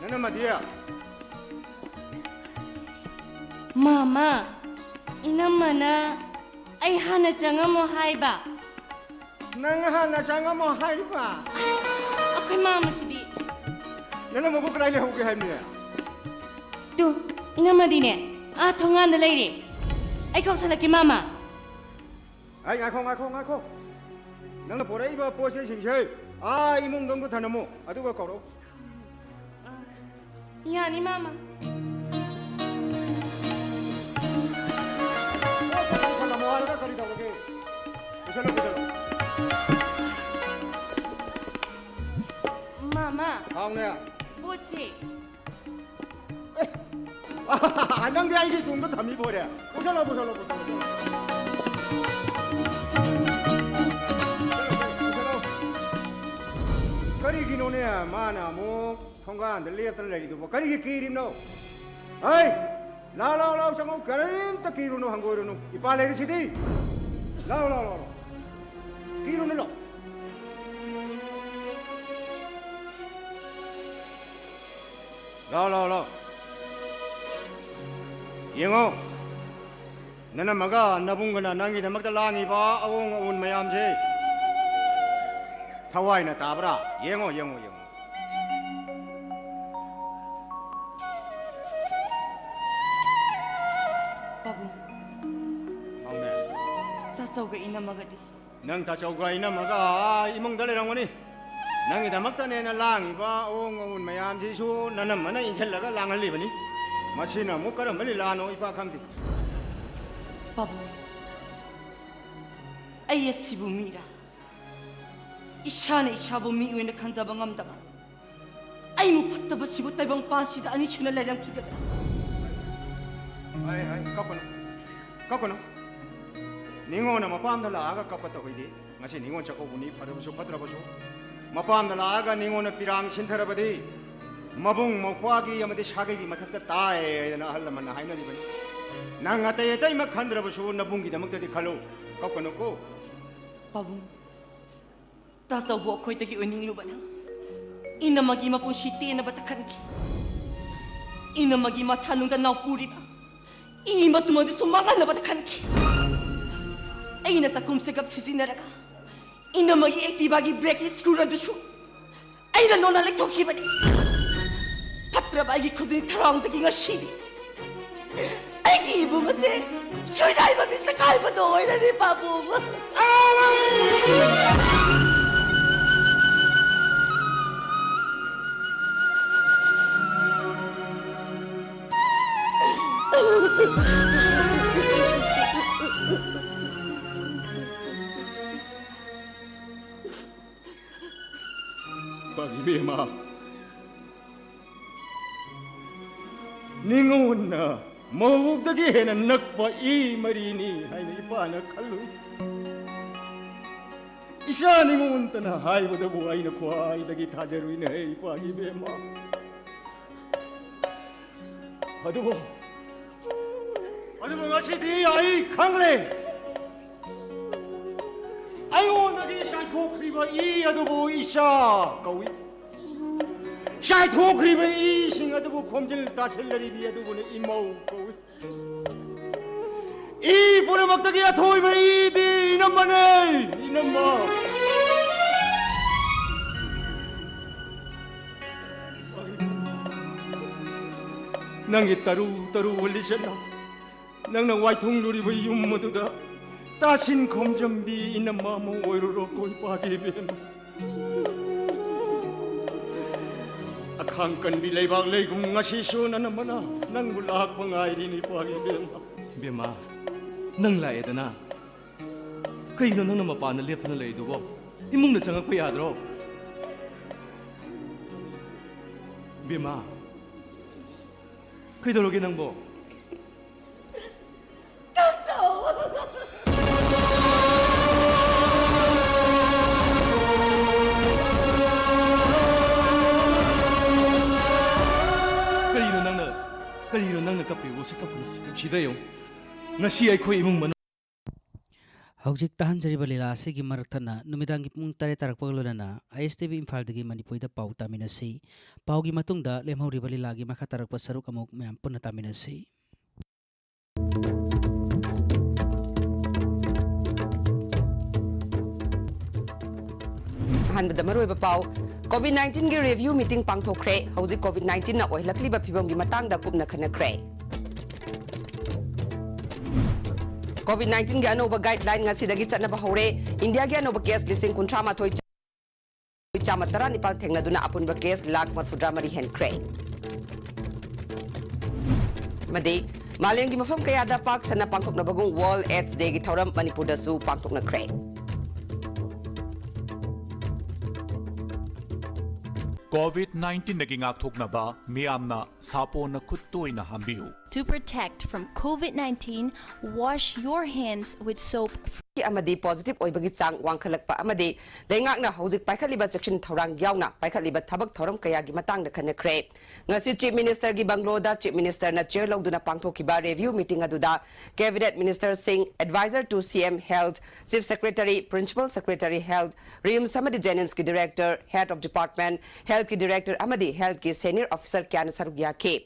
ꯅꯅꯝꯃꯗꯤ? ꯃꯃꯥ, ꯏꯅꯝꯃꯅ ꯑꯩ ꯍꯥꯟꯅ ꯆꯪꯉꯝꯃꯣ ꯍꯥꯏꯕ꯫ ꯅꯪ ꯍꯥꯟꯅ ꯆꯪꯉꯝꯃꯣ ꯍꯥꯏꯕ? ꯑꯩꯈꯣꯏ ꯃꯥꯃꯁꯤꯗꯤ꯫ ꯅꯅꯝꯃꯕꯨ ꯀꯗꯥꯏ ꯂꯩꯍꯧꯒꯦ ꯍꯥꯏꯕꯅꯦ? ꯇꯨ, ꯏꯅꯝꯃꯗꯤꯅꯦ, ꯑꯥ ꯊꯣꯡꯒꯥꯟꯗ ꯂꯩꯔꯦ꯫ ꯑꯩ ꯀꯧꯁꯜꯂꯛꯀꯦ, ꯃꯥꯃ꯫ ꯑꯩ, ꯉꯥꯏꯈꯣ, ꯉꯥꯏꯈꯣ, ꯉꯥꯏꯈꯣ꯫ ꯅꯪꯅ ꯄꯣꯔꯛꯏꯕ ꯄꯣꯠ ꯆꯩꯁꯤꯡꯁꯦ ꯑꯥ ꯏꯃꯨꯡꯗ ꯑꯃꯨꯛ ꯊꯅꯝꯃꯨ, ꯑꯗꯨꯒ ꯀꯧꯔꯛꯎ꯫ ꯌꯥꯅꯤ, ꯃꯥꯃ꯫ ꯄꯣꯠ ꯆꯩ ꯊꯅꯝꯃꯣ ꯍꯥꯏꯔꯒ ꯀꯔꯤ ꯇꯧꯔꯒꯦ? ꯄꯨꯁꯜꯂꯣ, ꯄꯨꯁꯜꯂꯣ꯫ ꯃꯥꯃ, ꯍꯥꯎꯅꯦ꯫ ꯄꯣꯠꯁꯦ꯫ ꯅꯪꯗꯤ ꯑꯩꯒꯤ ꯇꯨꯡꯗ ꯊꯝꯃꯤ ꯕꯣꯏꯔꯦ꯫ ꯄꯨꯁꯜꯂꯣ, ꯄꯨꯁꯜꯂꯣ, ꯄꯨꯁꯜꯂꯣ, ꯄꯨꯁꯜꯂꯣ꯫ ꯄꯨꯁꯜꯂꯣ, ꯄꯨꯁꯜꯂꯣ꯫ ꯀꯔꯤꯒꯤꯅꯣꯅꯦ ꯃꯥꯅ ꯑꯃꯨꯛ ꯊꯣꯡꯒꯥꯟꯗ ꯂꯦꯞꯇꯅ ꯂꯩꯔꯤꯗꯨꯕꯣ? ꯀꯔꯤꯒꯤ ꯀꯤꯔꯤꯕꯅꯣ? ꯍꯩ! ꯂꯥꯎ, ꯂꯥꯎ, ꯂꯥꯎ, ꯆꯪꯉꯛꯎ꯫ ꯀꯔꯤꯝꯇ ꯀꯤꯔꯨꯅꯨ, ꯍꯪꯒꯣꯏꯔꯨꯅꯨ꯫ ꯏꯄꯥ ꯂꯩꯔꯤꯁꯤꯗꯤ꯫ ꯂꯥꯎ, ꯂꯥꯎ, ꯂꯥꯎ, ꯂꯥꯎ꯫ ꯀꯤꯔꯨꯅꯨ, ꯂꯥꯎ꯫ ꯂꯥꯎ, ꯂꯥꯎ, ꯂꯥꯎ꯫ ꯌꯦꯡꯉꯣ, ꯅꯅꯝꯃꯒ ꯅꯕꯨꯡꯒꯅ ꯅꯪꯒꯤꯗꯃꯛꯇ ꯂꯥꯡꯉꯤꯕ ꯑꯑꯣꯡ ꯑꯑꯣꯟ ꯃꯌꯥꯝꯁꯦ ꯊꯋꯥꯏꯅ ꯇꯥꯕ꯭ꯔꯥ? ꯌꯦꯡꯉꯣ, ꯌꯦꯡꯉꯣ, ꯌꯦꯡꯉꯣ꯫ ꯄꯥꯕꯨꯡ, ꯃꯥꯝꯅꯦ꯫ ꯇꯥꯆꯧꯒ ꯏꯅꯝꯃꯒꯗꯤ? ꯅꯪ ꯇꯥꯆꯧꯒ ꯏꯅꯝꯃꯒ ꯑꯥ ꯏꯃꯨꯡꯗ ꯂꯩꯔꯝꯒꯅꯤ꯫ ꯅꯪꯒꯤꯗꯃꯛꯇꯅꯦꯅ ꯂꯥꯡꯉꯤꯕ ꯑꯑꯣꯡ ꯑꯑꯣꯟ ꯃꯌꯥꯝꯁꯤꯁꯨ ꯅꯅꯝꯃꯅ ꯏꯟꯁꯤꯜꯂꯒ ꯂꯥꯡꯍꯜꯂꯤꯕꯅꯤ꯫ ꯃꯁꯤꯅ ꯑꯃꯨꯛ ꯀꯔꯝꯕ ꯂꯤꯂꯥꯅꯣ ꯏꯄꯥ ꯈꯪꯗꯦ꯫ ꯄꯥꯕꯨꯡ, ꯑꯩ ꯑꯁꯤꯕꯨ ꯃꯤꯔꯥ? ꯏꯁꯥꯅ ꯏꯁꯥꯕꯨ ꯃꯤ ꯑꯣꯏꯅ ꯈꯟꯖꯕ ꯉꯝꯗꯕ ꯑꯩꯕꯨ ꯐꯠꯇꯕꯁꯤꯕꯨ ꯇꯥꯏꯕꯪꯄꯥꯟꯁꯤꯗ ꯑꯅꯤꯁꯨꯅ ꯂꯩꯔꯝꯈꯤꯒꯗ꯭ꯔꯥ? ꯍꯥꯏ, ꯍꯥꯏ, ꯀꯞꯀꯅꯨ, ꯀꯞꯀꯅꯨ꯫ ꯅꯤꯉꯣꯟꯅ ꯃꯄꯥꯝꯗ ꯂꯥꯛꯑꯒ ꯀꯞꯄ ꯇꯧꯍꯩꯗꯦ꯫ ꯉꯁꯤ ꯅꯤꯉꯣꯜ ꯆꯥꯛꯀꯧꯕꯅꯤ, ꯐꯔꯕꯁꯨ ꯐꯠꯇ꯭ꯔꯕꯁꯨ꯫ ꯃꯄꯥꯝꯗ ꯂꯥꯛꯑꯒ ꯅꯤꯉꯣꯟꯅ ꯄꯤꯔꯥꯡ ꯁꯤꯟꯊꯔꯕꯗꯤ ꯃꯕꯨꯡ ꯃꯧꯄ꯭ꯋꯥꯒꯤ ꯑꯃꯗꯤ ꯁꯥꯒꯩꯒꯤ ꯃꯊꯛꯇ ꯇꯥꯏ ꯍꯥꯏꯗꯅ ꯑꯍꯜ ꯂꯃꯟꯅ ꯍꯥꯏꯅꯔꯤꯕꯅꯤ꯫ ꯅꯪ ꯑꯇꯩ ꯑꯇꯩꯃꯛ ꯈꯟꯗ꯭ꯔꯕꯁꯨ ꯅꯕꯨꯡꯒꯤꯗꯃꯛꯇꯗꯤ ꯈꯜꯂꯨ, ꯀꯞꯀꯅꯨꯀꯣ꯫ ꯄꯥꯕꯨꯡ, ꯇꯥꯆꯧꯕꯨ ꯑꯩꯈꯣꯏꯗꯒꯤ ꯑꯣꯏꯅꯤꯡꯂꯨꯕꯅ ꯏꯅꯝꯃꯒꯤ ꯃꯄꯨꯟꯁꯤ ꯇꯦꯟꯅꯕꯇ ꯈꯟꯈꯤ꯫ ꯏꯅꯝꯃꯒꯤ ꯃꯊꯥꯅꯨꯡꯗ ꯅꯥꯎꯄꯨꯔꯤꯕ ꯏ ꯃꯇꯨꯝ ꯑꯗꯨꯁꯨ ꯃꯥꯡꯍꯟꯅꯕꯇ ꯈꯟꯈꯤ꯫ ꯑꯩꯅ ꯆꯥꯛꯈꯨꯝ ꯆꯦꯒꯞ ꯁꯤꯖꯤꯟꯅꯔꯒ ꯏꯅꯝꯃꯒꯤ ꯑꯦꯛꯇꯤꯚꯥꯒꯤ ꯕ꯭ꯔꯦꯛꯀꯤ ꯁ꯭ꯀ꯭ꯔꯨ ꯑꯗꯨꯁꯨ ꯑꯩꯅ ꯂꯣꯟꯅ ꯂꯩꯊꯣꯛꯈꯤꯕꯅꯤ꯫ ꯐꯠꯇ꯭ꯔꯕ ꯑꯩꯒꯤ ꯈꯨꯖꯤꯟ ꯊꯔꯥꯎꯗꯒꯤ ꯉꯁꯤꯗꯤ ꯑꯩꯒꯤ ꯏꯕꯨꯡ ꯑꯁꯦ ꯁꯣꯏꯅꯥꯏꯕ ꯃꯤꯁꯛ ꯍꯥꯏꯕꯗꯣ ꯑꯣꯏꯔꯅꯤ, ꯄꯥꯕꯨꯡ꯫ ꯏꯕꯦꯝꯃ, ꯅꯤꯉꯣꯟꯅ ꯃꯧꯗꯒꯤ ꯍꯦꯟꯅ ꯅꯛꯄ ꯏ ꯃꯔꯤꯅꯤ ꯍꯥꯏꯅ ꯏꯄꯥꯅ ꯈꯜꯂꯨꯏ꯫ ꯏꯆꯥ ꯅꯤꯉꯣꯟꯇꯅ ꯍꯥꯏꯕꯗꯕꯨ ꯑꯩꯅ ꯈ꯭ꯋꯥꯏꯗꯒꯤ ꯊꯥꯖꯔꯨꯏꯅꯦ, ꯏꯄꯥꯒꯤ ꯏꯕꯦꯝꯃ꯫ ꯑꯗꯨꯕꯨ, ꯑꯗꯨꯕꯨ ꯉꯁꯤꯗꯤ ꯑꯩ ꯈꯪꯂꯦ꯫ ꯑꯩꯉꯣꯟꯗꯒꯤ ꯆꯥꯏꯊꯣꯛꯈ꯭ꯔꯤꯕ ꯏ ꯑꯗꯨꯕꯨ ꯏꯆꯥ ꯀꯧꯏ꯫ ꯆꯥꯏꯊꯣꯛꯈ꯭ꯔꯤꯕ ꯏꯁꯤꯡ ꯑꯗꯨꯕꯨ ꯈꯣꯝꯖꯤꯜ ꯇꯥꯁꯤꯜꯂꯔꯤꯕꯤ ꯑꯗꯨꯕꯨꯅ ꯏꯃꯧ ꯀꯧꯏ꯫ ꯏ ꯄꯨꯝꯅꯃꯛꯇꯒꯤ ꯑꯊꯣꯏꯕ ꯏꯗꯤ ꯏꯅꯝꯃꯅꯦ, ꯏꯅꯝꯃ꯫ ꯅꯪꯒꯤ ꯇꯔꯨ ꯇꯔꯨ ꯂꯤꯆꯠꯅ ꯅꯪꯅ ꯋꯥꯏꯊꯨꯡꯂꯨꯔꯤꯕ ꯌꯨꯝ ꯑꯗꯨꯗ ꯇꯥꯁꯤꯟ ꯈꯣꯝꯖꯝꯕꯤ ꯏꯅꯝꯃ ꯑꯃ ꯑꯣꯏꯔꯨꯔꯣꯀꯣ, ꯏꯄꯥꯒꯤ ꯏꯕꯦꯝꯃ꯫ ꯑꯈꯥꯡ ꯀꯟꯕꯤ ꯂꯩꯕꯥꯛ ꯂꯩꯒꯨꯝ ꯉꯁꯤꯁꯨ ꯅꯅꯝꯃꯅ ꯅꯪꯕꯨ ꯂꯥꯛꯄ ꯉꯥꯏꯔꯤꯅꯤ, ꯏꯄꯥꯒꯤ ꯏꯕꯦꯝꯃ꯫ ꯏꯕꯦꯝꯃ, ꯅꯪ ꯂꯥꯛꯑꯦꯗꯅ, ꯀꯩꯒꯤꯅꯣ ꯅꯪꯅ ꯃꯄꯥꯟꯗ ꯂꯦꯞꯇꯨꯅ ꯂꯩꯔꯤꯗꯨꯕꯣ? ꯏꯃꯨꯡꯗ ꯆꯪꯉꯛꯄ ꯌꯥꯗ꯭ꯔꯣ? ꯏꯕꯦꯝꯃ, ꯀꯩꯗꯧꯔꯒꯦ ꯅꯪꯕꯣ? ꯀꯔꯤꯅꯣ ꯅꯪꯅ, ꯀꯔꯤꯅꯣ ꯅꯪꯅ ꯀꯞꯄꯤꯕꯁꯤ? ꯀꯞꯀꯅꯨ, ꯅꯨꯡꯁꯤꯗ꯭ꯔꯥ ꯌꯦꯡꯉꯨ꯫ ꯉꯁꯤ ꯑꯩꯈꯣꯏ ꯏꯃꯨꯡ ꯃꯅꯨꯡ ꯍꯧꯖꯤꯛ ꯇꯥꯍꯟꯖꯔꯤꯕ ꯂꯤꯂꯥ ꯑꯁꯤꯒꯤ ꯃꯔꯛ ꯊꯠꯅ ꯅꯨꯃꯤꯗꯥꯡꯒꯤ ꯄꯨꯡ ꯇꯔꯦꯠ ꯇꯥꯔꯛꯄꯒ ꯂꯣꯏꯅꯅ ꯑꯥꯏ ꯑꯦꯁ ꯇꯤ ꯚꯤ ꯏꯝꯐꯥꯜꯗꯒꯤ ꯃꯅꯤꯄꯨꯔꯤꯗ ꯄꯥꯎ ꯇꯥꯃꯤꯟꯅꯁꯤ꯫ ꯄꯥꯎꯒꯤ ꯃꯇꯨꯡꯗ ꯂꯦꯝꯍꯧꯔꯤꯕ ꯂꯤꯂꯥꯒꯤ ꯃꯈꯥ ꯇꯥꯔꯛꯄ ꯁꯔꯨꯛ ꯑꯃꯨꯛ ꯃꯌꯥꯝ ꯄꯨꯟꯅ ꯇꯥꯃꯤꯟꯅꯁꯤ꯫ ꯑꯍꯥꯟꯕꯗ ꯃꯔꯨꯑꯣꯏꯕ ꯄꯥꯎ, ꯀꯣꯚꯤꯗ ꯅꯥꯏꯟꯇꯤꯟꯒꯤ ꯔꯤꯚ꯭ꯌꯨ ꯃꯤꯇꯤꯡ ꯄꯥꯡꯊꯣꯛꯈ꯭ꯔꯦ꯫ ꯍꯧꯖꯤꯛ ꯀꯣꯚꯤꯗ ꯅꯥꯏꯟꯇꯤꯟꯅ ꯑꯣꯏꯍꯜꯂꯛꯂꯤꯕ ꯐꯤꯕꯝꯒꯤ ꯃꯇꯥꯡꯗ ꯀꯨꯞꯅ ꯈꯟꯅꯈ꯭ꯔꯦ꯫ ꯀꯣꯚꯤꯗ ꯅꯥꯏꯟꯇꯤꯟꯒꯤ ꯑꯅꯧꯕ ꯒꯥꯏꯗꯂꯥꯏꯟ ꯉꯁꯤꯗꯒꯤ ꯆꯠꯅꯕ ꯍꯧꯔꯦ꯫ ꯏꯟꯗꯤꯌꯥꯒꯤ ꯑꯅꯧꯕ ꯀꯦꯁ ꯂꯤꯁꯤꯡ ꯀꯨꯟꯊ꯭ꯔꯥ ꯃꯥꯊꯣꯏ ꯆꯥꯝꯃ ꯇꯔꯥꯅꯤꯄꯥꯜ ꯊꯦꯡꯅꯗꯨꯅ ꯑꯄꯨꯟꯕ ꯀꯦꯁ ꯂꯥꯈ ꯃꯔꯤꯐꯨꯇꯔꯥ ꯃꯔꯤ ꯍꯦꯟꯈ꯭ꯔꯦ꯫ ꯑꯃꯗꯤ ꯃꯥꯂꯦꯝꯒꯤ ꯃꯐꯝ ꯀꯌꯥꯗ ꯄꯥꯛ ꯁꯟꯅ ꯄꯥꯡꯊꯣꯛꯅꯕꯒꯨꯝ ꯋꯥꯔꯜꯗ ꯑꯦꯗꯁ ꯗꯦꯒꯤ ꯊꯧꯔꯝ ꯃꯅꯤꯄꯨꯔꯗꯁꯨ ꯄꯥꯡꯊꯣꯛꯅꯈ꯭ꯔꯦ꯫ ꯀꯣꯚꯤꯗ ꯅꯥꯏꯟꯇꯤꯟꯗꯒꯤ ꯉꯥꯛꯊꯣꯛꯅꯕ ꯃꯤꯌꯥꯝꯅ ꯁꯥꯄꯣꯟꯅ ꯈꯨꯠ ꯇꯣꯏꯅ ꯍꯥꯝꯕꯤꯌꯨ꯫ To protect from COVID nineteen, wash your hands with soap. ꯑꯃꯗꯤ positive ꯑꯣꯏꯕꯒꯤ ꯆꯥꯡ ꯋꯥꯡꯈꯠꯂꯛꯄ ꯑꯃꯗꯤ ꯂꯩꯉꯥꯛꯅ ꯍꯧꯖꯤꯛ ꯄꯥꯏꯈꯠꯂꯤꯕ ꯆꯦꯛꯁꯤꯟ ꯊꯧꯔꯥꯡ ꯌꯥꯎꯅ ꯄꯥꯏꯈꯠꯂꯤꯕ ꯊꯕꯛ ꯊꯧꯔꯝ ꯀꯌꯥꯒꯤ ꯃꯇꯥꯡꯗ ꯈꯟꯅꯈ꯭ꯔꯦ꯫ ꯉꯁꯤ Chief Minister ꯒꯤ ꯕꯪꯒ꯭ꯂꯣꯗ Chief Minister ꯅ chair ꯂꯧꯗꯨꯅ ꯄꯥꯡꯊꯣꯛꯈꯤꯕ review meeting ꯑꯗꯨꯗ Cabinet Minister ꯁꯤꯡ, Advisor to C M Health, Chief Secretary, Principal Secretary Health, RIMS ꯑꯃꯗꯤ JNIMS ꯀꯤ Director, Head of Department, Health ꯀꯤ Director ꯑꯃꯗꯤ Health ꯀꯤ senior officer ꯀꯌꯥꯅ ꯁꯔꯨꯛ ꯌꯥꯈꯤ꯫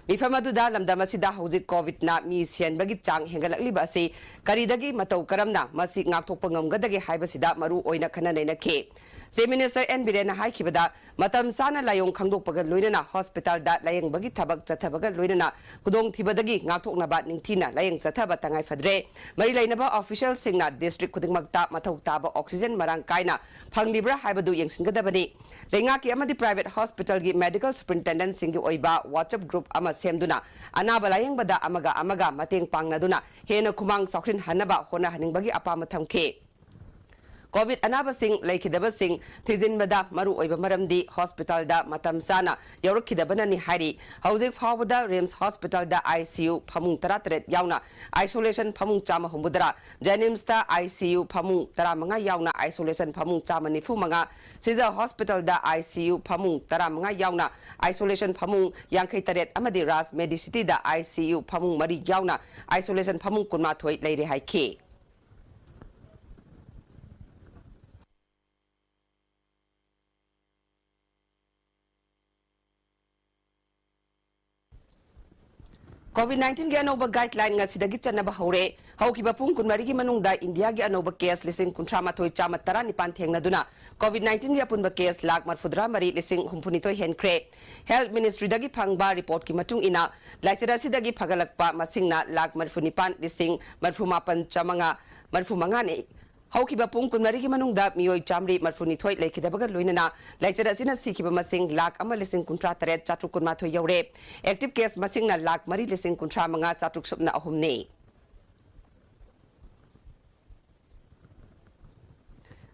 ꯃꯤꯐꯝ ꯑꯗꯨꯗ ꯂꯝꯗꯝ ꯑꯁꯤꯗ ꯍꯧꯖꯤꯛ COVID ꯅ ꯃꯤ ꯁꯤꯍꯟꯕꯒꯤ ꯆꯥꯡ ꯍꯦꯟꯒꯠꯂꯛꯂꯤꯕ ꯑꯁꯤ ꯀꯔꯤꯗꯒꯤ ꯃꯇꯧ ꯀꯔꯝꯅ ꯃꯁꯤ ꯉꯥꯛꯊꯣꯛꯄ ꯉꯝꯒꯗꯒꯦ ꯍꯥꯏꯕꯁꯤꯗ ꯃꯔꯨ ꯑꯣꯏꯅ ꯈꯟꯅ ꯅꯩꯅꯈꯤ꯫ Chief Minister N ꯕꯤꯔꯦꯟꯅ ꯍꯥꯏꯈꯤꯕꯗ, ꯃꯇꯝ ꯆꯥꯅ ꯂꯥꯏꯑꯣꯡ ꯈꯪꯗꯣꯛꯄꯒ ꯂꯣꯏꯅꯅ hospital ꯗ ꯂꯥꯌꯦꯡꯕꯒꯤ ꯊꯕꯛ ꯆꯠꯊꯕꯒ ꯂꯣꯏꯅꯅ ꯈꯨꯗꯣꯡꯊꯤꯕꯗꯒꯤ ꯉꯥꯛꯊꯣꯛꯅꯕ ꯅꯤꯡꯊꯤꯅ ꯂꯥꯌꯦꯡ ꯆꯠꯊꯕ ꯇꯉꯥꯏ ꯐꯗ꯭ꯔꯦ꯫ ꯃꯔꯤ ꯂꯩꯅꯕ official ꯁꯤꯡꯅ district ꯈꯨꯗꯤꯡꯃꯛꯇ ꯃꯊꯧ ꯇꯥꯕ oxygen ꯃꯔꯥꯡ ꯀꯥꯏꯅ ꯐꯪꯂꯤꯕ꯭ꯔꯥ ꯍꯥꯏꯕꯗꯨ ꯌꯦꯡꯁꯤꯟꯒꯗꯕꯅꯤ꯫ ꯂꯩꯉꯥꯛꯀꯤ ꯑꯃꯗꯤ private hospital ꯒꯤ medical superintendent ꯁꯤꯡꯒꯤ ꯑꯣꯏꯕ WhatsApp group ꯑꯃ ꯁꯦꯝꯗꯨꯅ ꯑꯅꯥꯕ ꯂꯥꯌꯦꯡꯕꯗ ꯑꯃꯒ ꯑꯃꯒ ꯃꯇꯦꯡ ꯄꯥꯡꯅꯗꯨꯅ ꯍꯦꯟꯅ ꯈꯨꯃꯥꯡ ꯆꯥꯎꯁꯤꯟꯍꯟꯅꯕ ꯍꯣꯠꯅꯍꯟꯅꯤꯡꯕꯒꯤ ꯑꯄꯥꯝꯕ ꯊꯝꯈꯤ꯫ COVID ꯑꯅꯥꯕꯁꯤꯡ ꯂꯩꯈꯤꯗꯕꯁꯤꯡ ꯊꯤꯖꯤꯟꯕꯗ ꯃꯔꯨ ꯑꯣꯏꯕ ꯃꯔꯝꯗꯤ hospital ꯗ ꯃꯇꯝ ꯆꯥꯅ ꯌꯧꯔꯛꯈꯤꯗꯕꯅꯅꯤ ꯍꯥꯏꯔꯤ꯫ ꯍꯧꯖꯤꯛ ꯐꯥꯎꯕꯗ RIMS hospital ꯗ ICU ꯐꯃꯨꯡ ꯇꯔꯥꯇꯔꯦꯠ ꯌꯥꯎꯅ isolation ꯐꯃꯨꯡ ꯆꯥꯝꯃ ꯍꯨꯝꯐꯨꯇꯔꯥ, JNIMS ꯇ ICU ꯐꯃꯨꯡ ꯇꯔꯥꯃꯉꯥ ꯌꯥꯎꯅ isolation ꯐꯃꯨꯡ ꯆꯥꯝꯃ ꯅꯤꯐꯨ ꯃꯉꯥ, Cesar hospital ꯗ ICU ꯐꯃꯨꯡ ꯇꯔꯥꯃꯉꯥ ꯌꯥꯎꯅ isolation ꯐꯃꯨꯡ ꯌꯥꯡꯈꯩ ꯇꯔꯦꯠ ꯑꯃꯗꯤ Raj Medicity ꯗ ICU ꯐꯃꯨꯡ ꯃꯔꯤ ꯌꯥꯎꯅ isolation ꯐꯃꯨꯡ ꯀꯨꯟꯃꯥꯊꯣꯏ ꯂꯩꯔꯦ ꯍꯥꯏꯈꯤ꯫ COVID nineteen ꯒꯤ ꯑꯅꯧꯕ guideline ꯉꯁꯤꯗꯒꯤ ꯆꯠꯅꯕ ꯍꯧꯔꯦ꯫ ꯍꯧꯈꯤꯕ ꯄꯨꯡ ꯀꯨꯟꯃꯔꯤꯒꯤ ꯃꯅꯨꯡꯗ ꯏꯟꯗꯤꯌꯥꯒꯤ ꯑꯅꯧꯕ case ꯂꯤꯁꯤꯡ ꯀꯨꯟꯊ꯭ꯔꯥ ꯃꯥꯊꯣꯏ ꯆꯥꯝꯃ ꯇꯔꯥꯅꯤꯄꯥꯟ ꯊꯦꯡꯅꯗꯨꯅ COVID nineteen ꯒꯤ ꯑꯄꯨꯟꯕ case ꯂꯥꯈ ꯃꯔꯤꯐꯨꯇꯔꯥ ꯃꯔꯤ ꯂꯤꯁꯤꯡ ꯍꯨꯝꯐꯨꯅꯤꯊꯣꯏ ꯍꯦꯟꯈ꯭ꯔꯦ꯫ Health Ministry ꯗꯒꯤ ꯐꯪꯕ report ꯀꯤ ꯃꯇꯨꯡ ꯏꯟꯅ, ꯂꯥꯏꯆꯠ ꯑꯁꯤꯗꯒꯤ ꯐꯒꯠꯂꯛꯄ ꯃꯁꯤꯡꯅ ꯂꯥꯈ ꯃꯔꯤꯐꯨꯅꯤꯄꯥꯟ ꯂꯤꯁꯤꯡ ꯃꯔꯤꯐꯨꯃꯥꯄꯟ ꯆꯥꯝꯃꯉꯥ ꯃꯔꯤꯐꯨꯃꯉꯥꯅꯤ꯫ ꯍꯧꯈꯤꯕ ꯄꯨꯡ ꯀꯨꯟꯃꯔꯤꯒꯤ ꯃꯅꯨꯡꯗ ꯃꯤꯑꯣꯏ ꯆꯥꯝꯃꯔꯤ ꯃꯔꯤꯐꯨꯅꯤꯊꯣꯏ ꯂꯩꯈꯤꯗꯕꯒ ꯂꯣꯏꯅꯅ ꯂꯥꯏꯆꯠ ꯑꯁꯤꯅ ꯁꯤꯈꯤꯕ ꯃꯁꯤꯡ ꯂꯥꯈ ꯑꯃ ꯂꯤꯁꯤꯡ ꯀꯨꯟꯊ꯭ꯔꯥ ꯇꯔꯦꯠ ꯆꯥꯇ꯭ꯔꯨꯛ ꯀꯨꯟꯃꯥꯊꯣꯏ ꯌꯧꯔꯦ꯫ Active case ꯃꯁꯤꯡꯅ ꯂꯥꯈ ꯃꯔꯤ ꯂꯤꯁꯤꯡ ꯀꯨꯟꯊ꯭ꯔꯥ ꯃꯉꯥ ꯆꯥꯇ꯭ꯔꯨꯛ ꯁꯨꯞꯅ ꯑꯍꯨꯝꯅꯤ꯫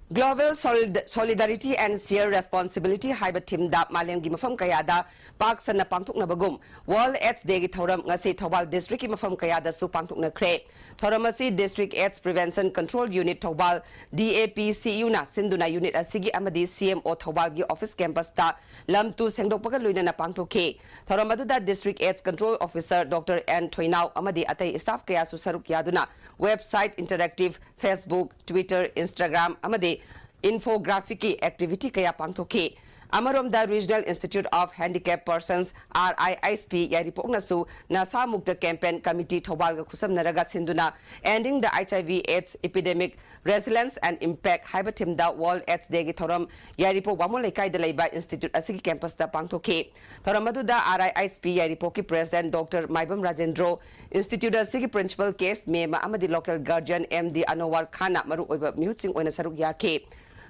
Global Solid- Solidarity and Share Responsibility ꯍꯥꯏꯕ theme ꯗ ꯃꯥꯂꯦꯝꯒꯤ ꯃꯐꯝ ꯀꯌꯥꯗ ꯄꯥꯛ ꯁꯟꯅ ꯄꯥꯡꯊꯣꯛꯅꯕꯒꯨꯝ World AIDS Day ꯒꯤ ꯊꯧꯔꯝ ꯉꯁꯤ ꯊꯧꯕꯥꯜ district ꯀꯤ ꯃꯐꯝ ꯀꯌꯥꯗꯁꯨ ꯄꯥꯡꯊꯣꯛꯅꯈ꯭ꯔꯦ꯫ ꯊꯧꯔꯝ ꯑꯁꯤ District AIDS Prevention Control Unit Thoubal, D A P C U ꯅ ꯁꯤꯟꯗꯨꯅ unit ꯑꯁꯤꯒꯤ ꯑꯃꯗꯤ C M O ꯊꯧꯕꯥꯜꯒꯤ office campus ꯇ ꯂꯝ ꯇꯨ ꯁꯦꯡꯗꯣꯛꯄꯒ ꯂꯣꯏꯅꯅ ꯄꯥꯡꯊꯣꯛꯈꯤ꯫ ꯊꯧꯔꯝ ꯑꯗꯨꯗ District AIDS Control Officer Doctor N ꯊꯣꯏꯅꯥꯎ ꯑꯃꯗꯤ ꯑꯇꯩ staff ꯀꯌꯥꯁꯨ ꯁꯔꯨꯛ ꯌꯥꯗꯨꯅ website, interactive, Facebook, Twitter, Instagram ꯑꯃꯗꯤ infographic ꯀꯤ activity ꯀꯌꯥ ꯄꯥꯡꯊꯣꯛꯈꯤ꯫ ꯑꯃꯔꯣꯝꯗ Regional Institute of Handicap Persons, R I H P ꯌꯥꯏꯔꯤꯄꯣꯛꯅꯁꯨ ꯅꯁꯥ ꯃꯨꯛꯇ campaign committee ꯊꯧꯕꯥꯜꯒ ꯈꯨꯠꯁꯝꯅꯔꯒ ꯁꯤꯟꯗꯨꯅ Ending the H I V AIDS Epidemic, Resilience and Impact ꯍꯥꯏꯕ theme ꯗ World AIDS Day ꯒꯤ ꯊꯧꯔꯝ ꯌꯥꯏꯔꯤꯄꯣꯛ ꯕꯥꯃꯣꯟ ꯂꯩꯀꯥꯏꯗ ꯂꯩꯕ institute ꯑꯁꯤꯒꯤ campus ꯇ ꯄꯥꯡꯊꯣꯛꯈꯤ꯫ ꯊꯧꯔꯝ ꯑꯗꯨꯗ R I H P ꯌꯥꯏꯔꯤꯄꯣꯛꯀꯤ President Doctor Maibam Rajendro, institute ꯑꯁꯤꯒꯤ Principal K S ꯃꯦꯃ ꯑꯃꯗꯤ local guardian M D ꯑꯅꯣꯋꯔ ꯈꯥꯟꯅ ꯃꯔꯨꯑꯣꯏꯕ ꯃꯤꯍꯨꯠꯁꯤꯡ ꯑꯣꯏꯅ ꯁꯔꯨꯛ ꯌꯥꯈꯤ꯫